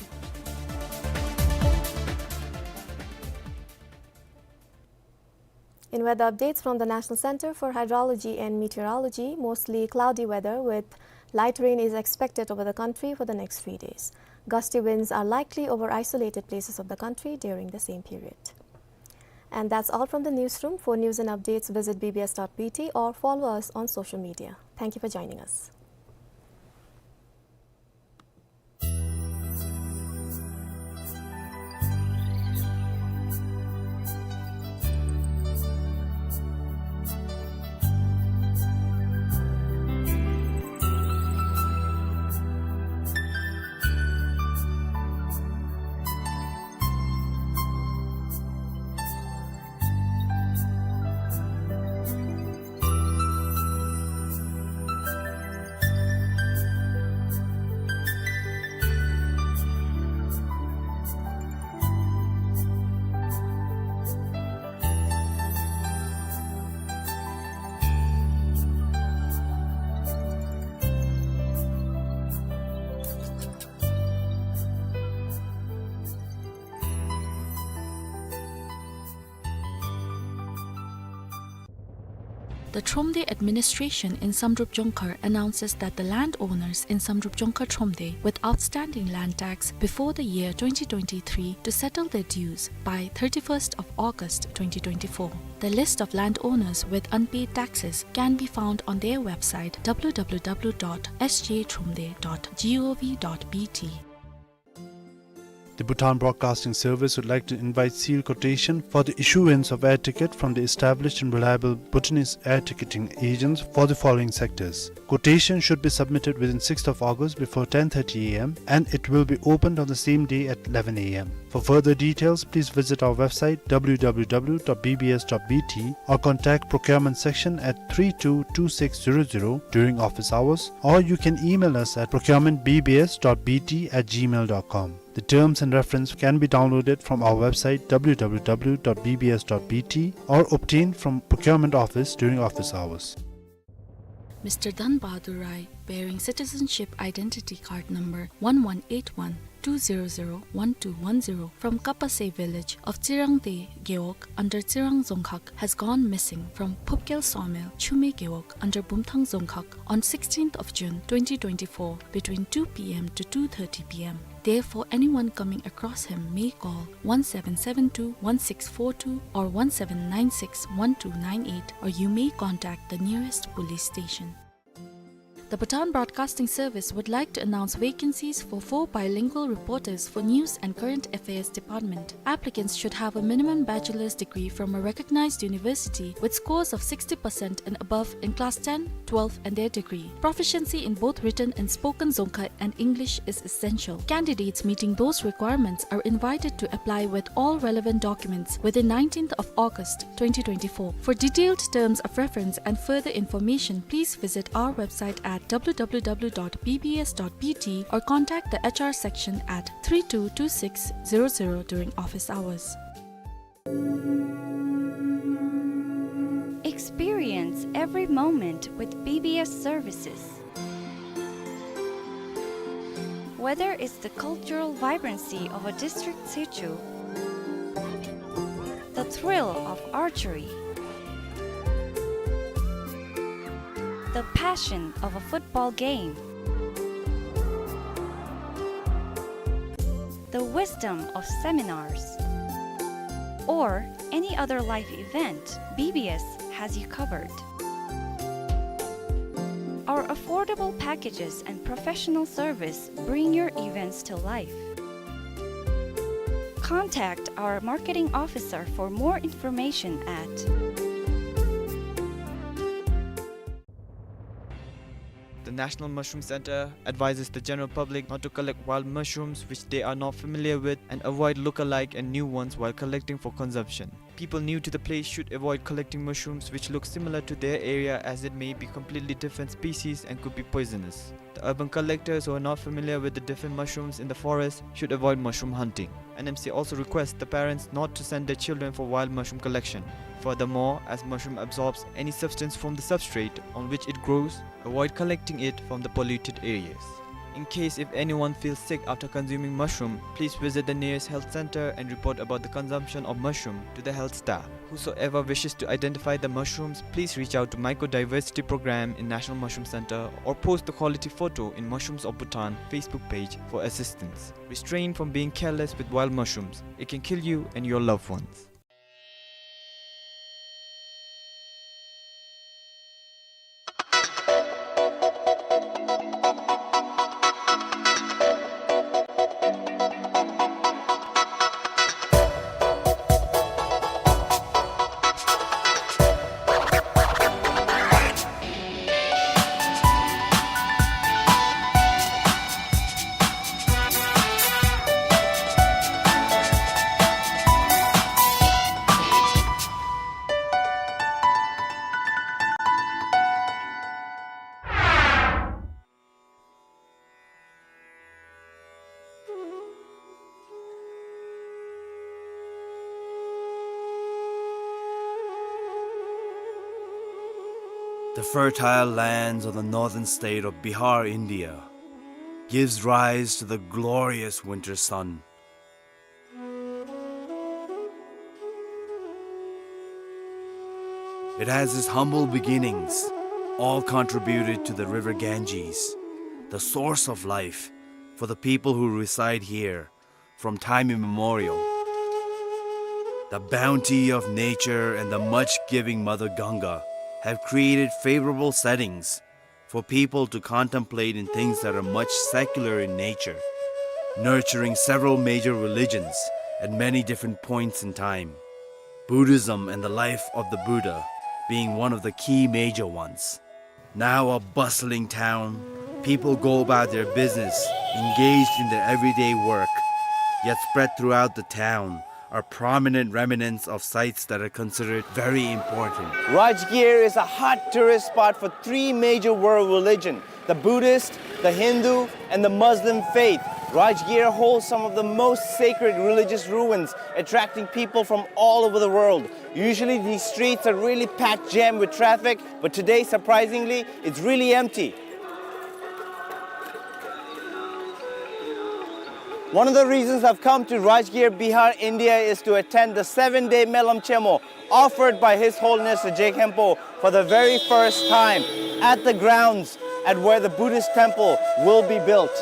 In weather updates from the National Center for Hydrology and Meteorology, mostly cloudy weather with light rain is expected over the country for the next three days. Gusty winds are likely over isolated places of the country during the same period. And that's all from the newsroom. For news and updates, visit B B S dot B T or follow us on social media. Thank you for joining us. The Thromde administration in Samdrup Jongkhar announces that the landowners in Samdrup Jongkhar Thromde with outstanding land tax before the year twenty twenty-three to settle their dues by thirty-first of August twenty twenty-four. The list of landowners with unpaid taxes can be found on their website, W W W dot S J thromde dot gov dot B T. The Bhutan Broadcasting Service would like to invite sealed quotation for the issuance of air ticket from the established and reliable Bhutanese air ticketing agents for the following sectors. Quotation should be submitted within sixth of August before ten thirty A M and it will be opened on the same day at eleven A M. For further details, please visit our website, W W W dot B B S dot B T, or contact procurement section at three two two six zero zero during office hours, or you can email us at procurement B B S dot B T at gmail dot com. The terms and reference can be downloaded from our website, W W W dot B B S dot B T, or obtained from procurement office during office hours. Mister Dhan Bahadur Rai, bearing citizenship identity card number one one eight one two zero zero one two one zero from Kapase village of Tsirangde Gewog under Tsirang Dzongkhag, has gone missing from Phupkel Sawmill, Chume Gewog under Bumthang Dzongkhag on sixteenth of June twenty twenty-four between two P M to two thirty P M. Therefore, anyone coming across him may call one seven seven two one six four two or one seven nine six one two nine eight, or you may contact the nearest police station. The Bhutan Broadcasting Service would like to announce vacancies for four bilingual reporters for News and Current Affairs Department. Applicants should have a minimum bachelor's degree from a recognized university with scores of sixty percent and above in class ten, twelve and their degree. Proficiency in both written and spoken Dzongkha and English is essential. Candidates meeting those requirements are invited to apply with all relevant documents within nineteenth of August twenty twenty-four. For detailed terms of reference and further information, please visit our website at W W W dot B B S dot B T or contact the H R section at three two two six zero zero during office hours. Experience every moment with B B S services. Whether it's the cultural vibrancy of a district sichu, the thrill of archery, the passion of a football game, the wisdom of seminars, or any other life event, B B S has you covered. Our affordable packages and professional service bring your events to life. Contact our marketing officer for more information at The National Mushroom Center advises the general public not to collect wild mushrooms which they are not familiar with and avoid look-alike and new ones while collecting for consumption. People new to the place should avoid collecting mushrooms which look similar to their area, as it may be completely different species and could be poisonous. The urban collectors who are not familiar with the different mushrooms in the forest should avoid mushroom hunting. N M C also requests the parents not to send their children for wild mushroom collection. Furthermore, as mushroom absorbs any substance from the substrate on which it grows, avoid collecting it from the polluted areas. In case if anyone feels sick after consuming mushroom, please visit the nearest health center and report about the consumption of mushroom to the health staff. Whosoever wishes to identify the mushrooms, please reach out to Mycodiversity Program in National Mushroom Center or post the quality photo in Mushrooms of Bhutan Facebook page for assistance. Restrain from being careless with wild mushrooms. It can kill you and your loved ones. The fertile lands of the northern state of Bihar, India, gives rise to the glorious winter sun. It has its humble beginnings, all contributed to the river Ganges, the source of life for the people who reside here from time immemorial. The bounty of nature and the much-giving Mother Ganga have created favorable settings for people to contemplate in things that are much secular in nature, nurturing several major religions at many different points in time, Buddhism and the life of the Buddha being one of the key major ones. Now a bustling town, people go about their business, engaged in their everyday work, yet spread throughout the town are prominent remnants of sites that are considered very important. Rajgir is a hot tourist spot for three major world religion, the Buddhist, the Hindu, and the Muslim faith. Rajgir holds some of the most sacred religious ruins, attracting people from all over the world. Usually these streets are really packed jam with traffic, but today, surprisingly, it's really empty. One of the reasons I've come to Rajgir, Bihar, India is to attend the seven-day Melam Chemo offered by His Holiness the Je Khenpo for the very first time at the grounds at where the Buddhist temple will be built.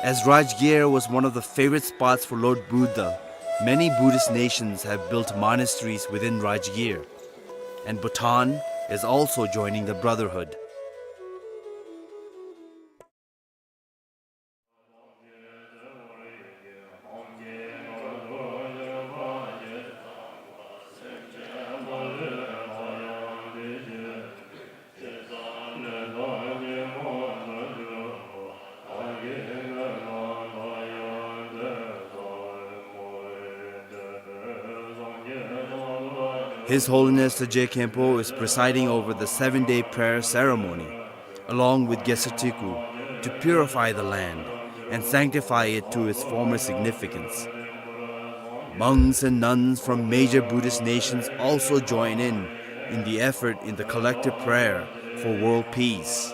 As Rajgir was one of the favorite spots for Lord Buddha, many Buddhist nations have built monasteries within Rajgir, and Bhutan is also joining the brotherhood. His Holiness the Je Khenpo is presiding over the seven-day prayer ceremony, along with Gesatiku, to purify the land and sanctify it to its former significance. Monks and nuns from major Buddhist nations also join in, in the effort in the collective prayer for world peace.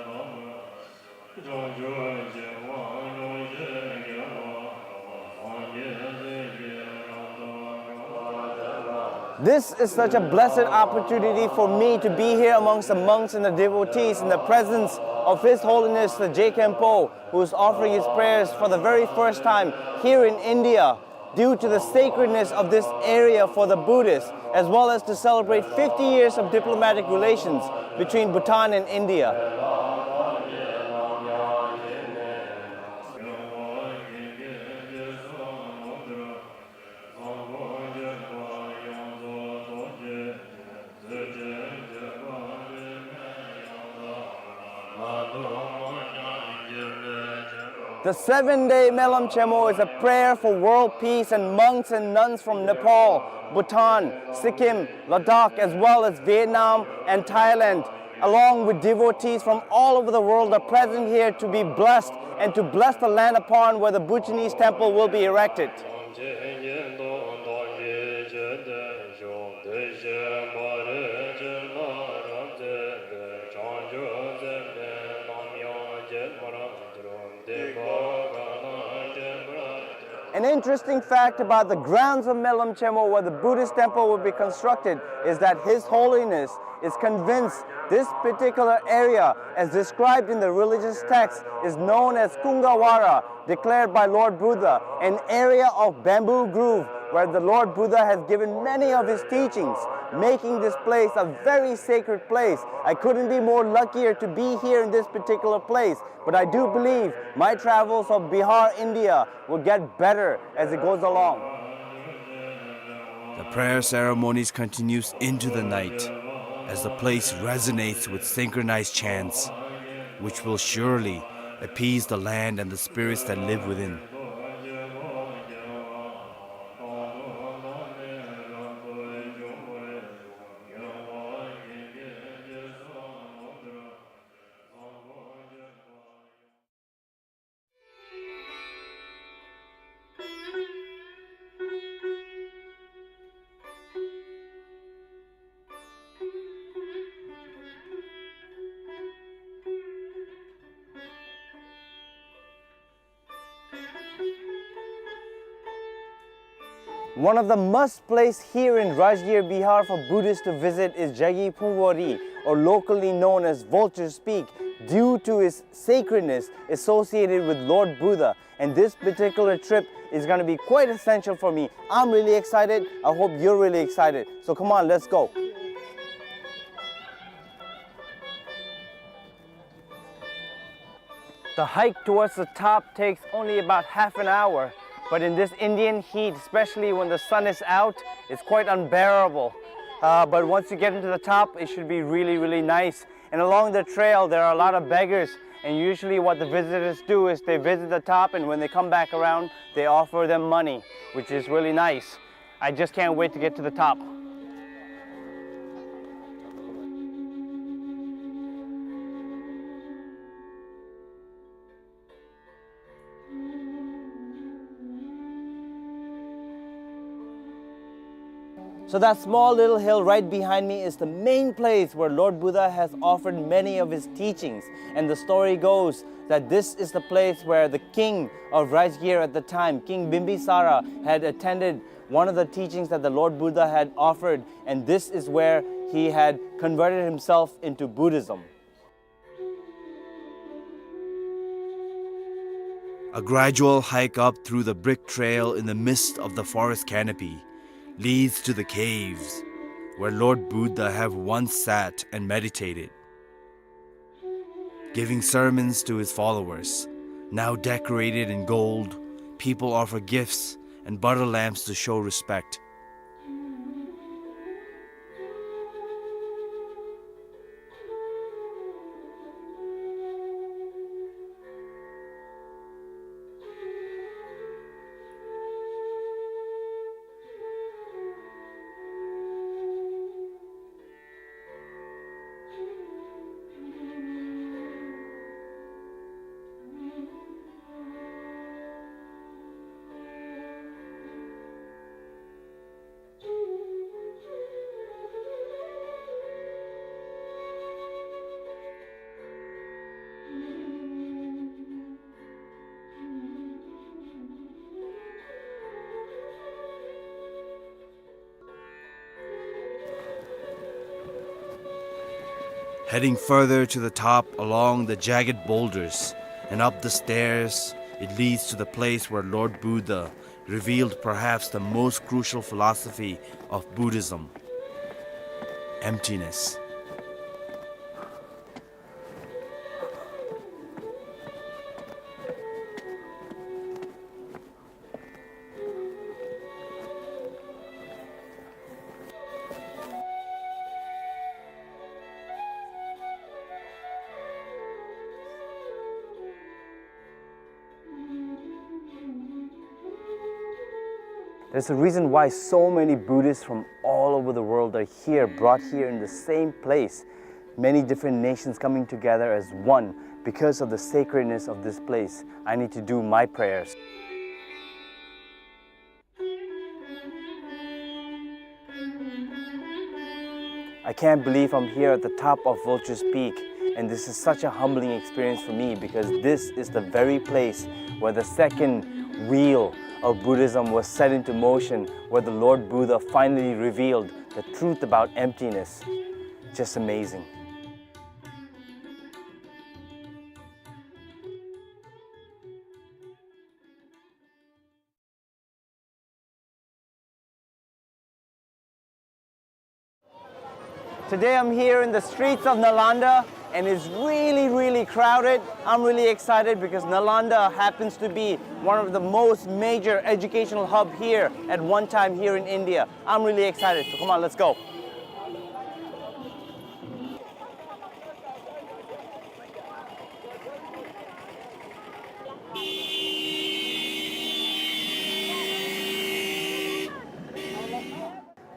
This is such a blessed opportunity for me to be here amongst the monks and the devotees in the presence of His Holiness the Je Khenpo, who is offering his prayers for the very first time here in India, due to the sacredness of this area for the Buddhists, as well as to celebrate fifty years of diplomatic relations between Bhutan and India. The seven-day Melam Chemo is a prayer for world peace, and monks and nuns from Nepal, Bhutan, Sikkim, Ladakh, as well as Vietnam and Thailand, along with devotees from all over the world, are present here to be blessed and to bless the land upon where the Bhutanese temple will be erected. An interesting fact about the grounds of Melam Chemo, where the Buddhist temple will be constructed, is that His Holiness is convinced this particular area, as described in the religious text, is known as Kungawara, declared by Lord Buddha, an area of bamboo grove where the Lord Buddha has given many of his teachings, making this place a very sacred place. I couldn't be more luckier to be here in this particular place, but I do believe my travels of Bihar, India, will get better as it goes along. The prayer ceremonies continues into the night as the place resonates with synchronized chants, which will surely appease the land and the spirits that live within. One of the must place here in Rajgir, Bihar for Buddhists to visit is Jagi Phungwari, or locally known as Vulture's Peak, due to its sacredness associated with Lord Buddha. And this particular trip is gonna be quite essential for me. I'm really excited. I hope you're really excited. So come on, let's go. The hike towards the top takes only about half an hour, but in this Indian heat, especially when the sun is out, it's quite unbearable. Uh, but once you get into the top, it should be really, really nice. And along the trail, there are a lot of beggars, and usually what the visitors do is they visit the top, and when they come back around, they offer them money, which is really nice. I just can't wait to get to the top. So that small little hill right behind me is the main place where Lord Buddha has offered many of his teachings. And the story goes that this is the place where the king of Rajgir at the time, King Bimbisara, had attended one of the teachings that the Lord Buddha had offered, and this is where he had converted himself into Buddhism. A gradual hike up through the brick trail in the midst of the forest canopy leads to the caves where Lord Buddha have once sat and meditated. Giving sermons to his followers, now decorated in gold, people offer gifts and butter lamps to show respect. Heading further to the top along the jagged boulders and up the stairs, it leads to the place where Lord Buddha revealed perhaps the most crucial philosophy of Buddhism: emptiness. There's a reason why so many Buddhists from all over the world are here, brought here in the same place. Many different nations coming together as one because of the sacredness of this place. I need to do my prayers. I can't believe I'm here at the top of Vulture's Peak, and this is such a humbling experience for me because this is the very place where the second wheel of Buddhism was set into motion, where the Lord Buddha finally revealed the truth about emptiness. Just amazing. Today I'm here in the streets of Nalanda, and it's really, really crowded. I'm really excited because Nalanda happens to be one of the most major educational hub here at one time here in India. I'm really excited, so come on, let's go.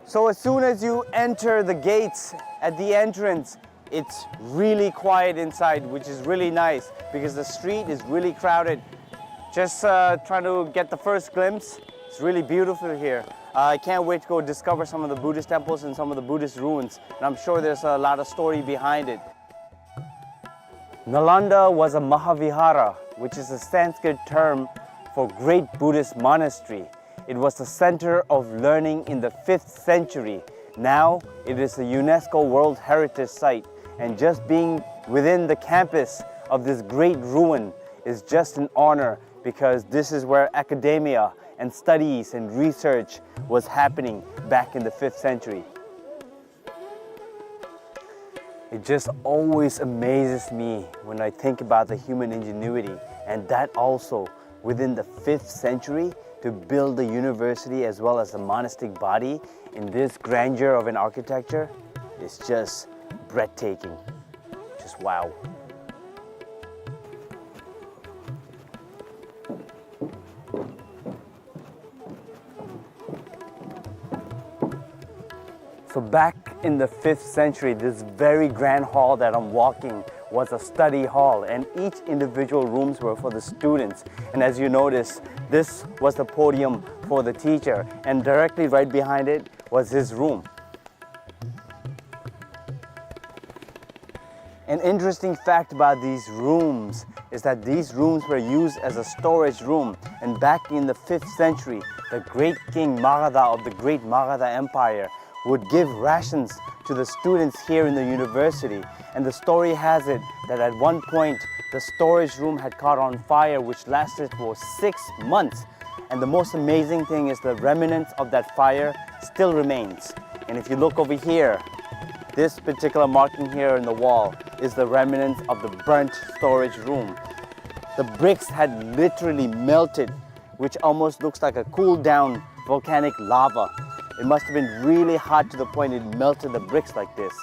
So as soon as you enter the gates at the entrance, it's really quiet inside, which is really nice because the street is really crowded. Just, uh, trying to get the first glimpse. It's really beautiful here. Uh, I can't wait to go discover some of the Buddhist temples and some of the Buddhist ruins. And I'm sure there's a lot of story behind it. Nalanda was a Mahavihara, which is a Sanskrit term for great Buddhist monastery. It was the center of learning in the fifth century. Now it is a UNESCO World Heritage Site, and just being within the campus of this great ruin is just an honor, because this is where academia and studies and research was happening back in the fifth century. It just always amazes me when I think about the human ingenuity, and that also within the fifth century, to build the university as well as the monastic body in this grandeur of an architecture is just breathtaking. Just wow. So back in the fifth century, this very grand hall that I'm walking was a study hall, and each individual rooms were for the students. And as you notice, this was the podium for the teacher, and directly right behind it was his room. An interesting fact about these rooms is that these rooms were used as a storage room, and back in the fifth century, the great king Magadha of the great Magadha Empire would give rations to the students here in the university. And the story has it that at one point, the storage room had caught on fire, which lasted for six months. And the most amazing thing is the remnants of that fire still remains. And if you look over here, this particular marking here in the wall is the remnants of the burnt storage room. The bricks had literally melted, which almost looks like a cooled down volcanic lava. It must have been really hot to the point it melted the bricks like this.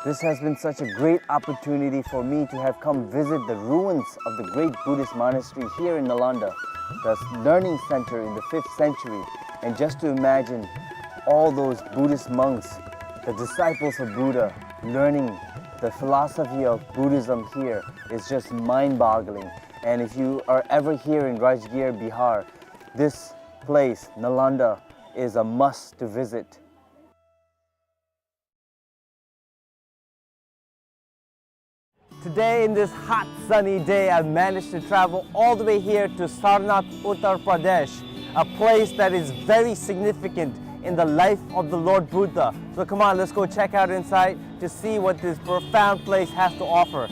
This has been such a great opportunity for me to have come visit the ruins of the great Buddhist monastery here in Nalanda, the learning center in the fifth century, and just to imagine all those Buddhist monks, the disciples of Buddha, learning the philosophy of Buddhism here is just mind-boggling. And if you are ever here in Rajgir, Bihar, this place, Nalanda, is a must to visit. Today, in this hot, sunny day, I managed to travel all the way here to Sarnath, Uttar Pradesh, a place that is very significant in the life of the Lord Buddha. So come on, let's go check out inside to see what this profound place has to offer.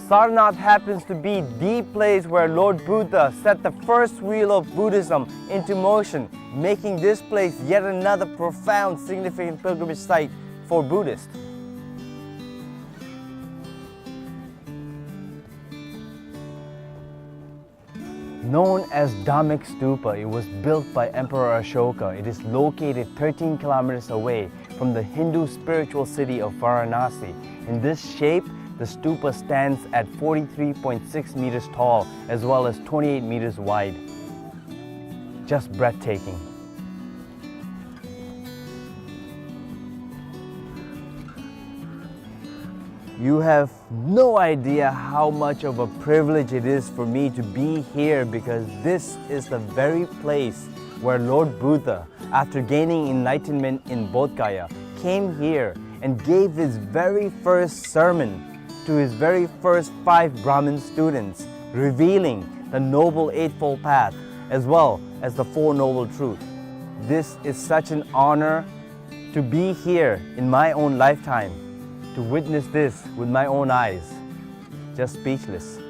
Sarnath happens to be the place where Lord Buddha set the first wheel of Buddhism into motion, making this place yet another profound, significant pilgrimage site for Buddhists. Known as Dhammik Stupa, it was built by Emperor Ashoka. It is located thirteen kilometers away from the Hindu spiritual city of Varanasi. In this shape, the stupa stands at forty-three point six meters tall as well as twenty-eight meters wide. Just breathtaking. You have no idea how much of a privilege it is for me to be here, because this is the very place where Lord Buddha, after gaining enlightenment in Bodh Gaya, came here and gave his very first sermon to his very first five Brahmin students, revealing the Noble Eightfold Path as well as the Four Noble Truths. This is such an honor to be here in my own lifetime, to witness this with my own eyes. Just speechless.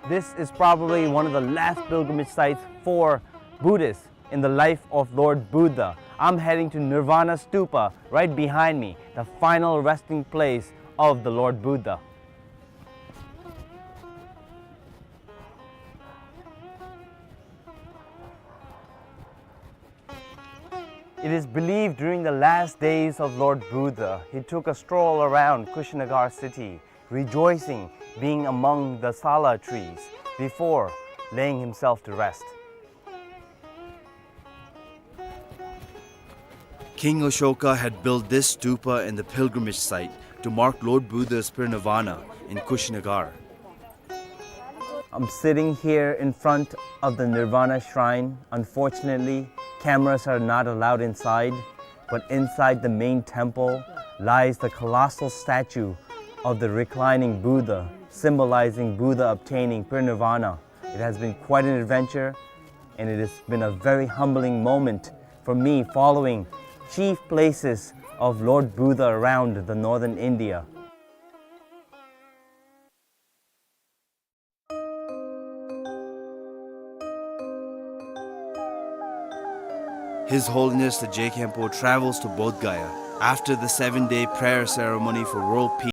This is probably one of the last pilgrimage sites for Buddhists in the life of Lord Buddha. I'm heading to Nirvana Stupa right behind me, the final resting place of the Lord Buddha. It is believed during the last days of Lord Buddha, he took a stroll around Kushinagar city, rejoicing being among the sala trees, before laying himself to rest. King Ashoka had built this stupa in the pilgrimage site to mark Lord Buddha's parinirvana in Kushinagar. I'm sitting here in front of the Nirvana Shrine. Unfortunately, cameras are not allowed inside, but inside the main temple lies the colossal statue of the reclining Buddha, symbolizing Buddha obtaining parinirvana. It has been quite an adventure, and it has been a very humbling moment for me, following chief places of Lord Buddha around the northern India. His Holiness the Je Khenpo travels to Bodh Gaya after the seven-day prayer ceremony for world peace.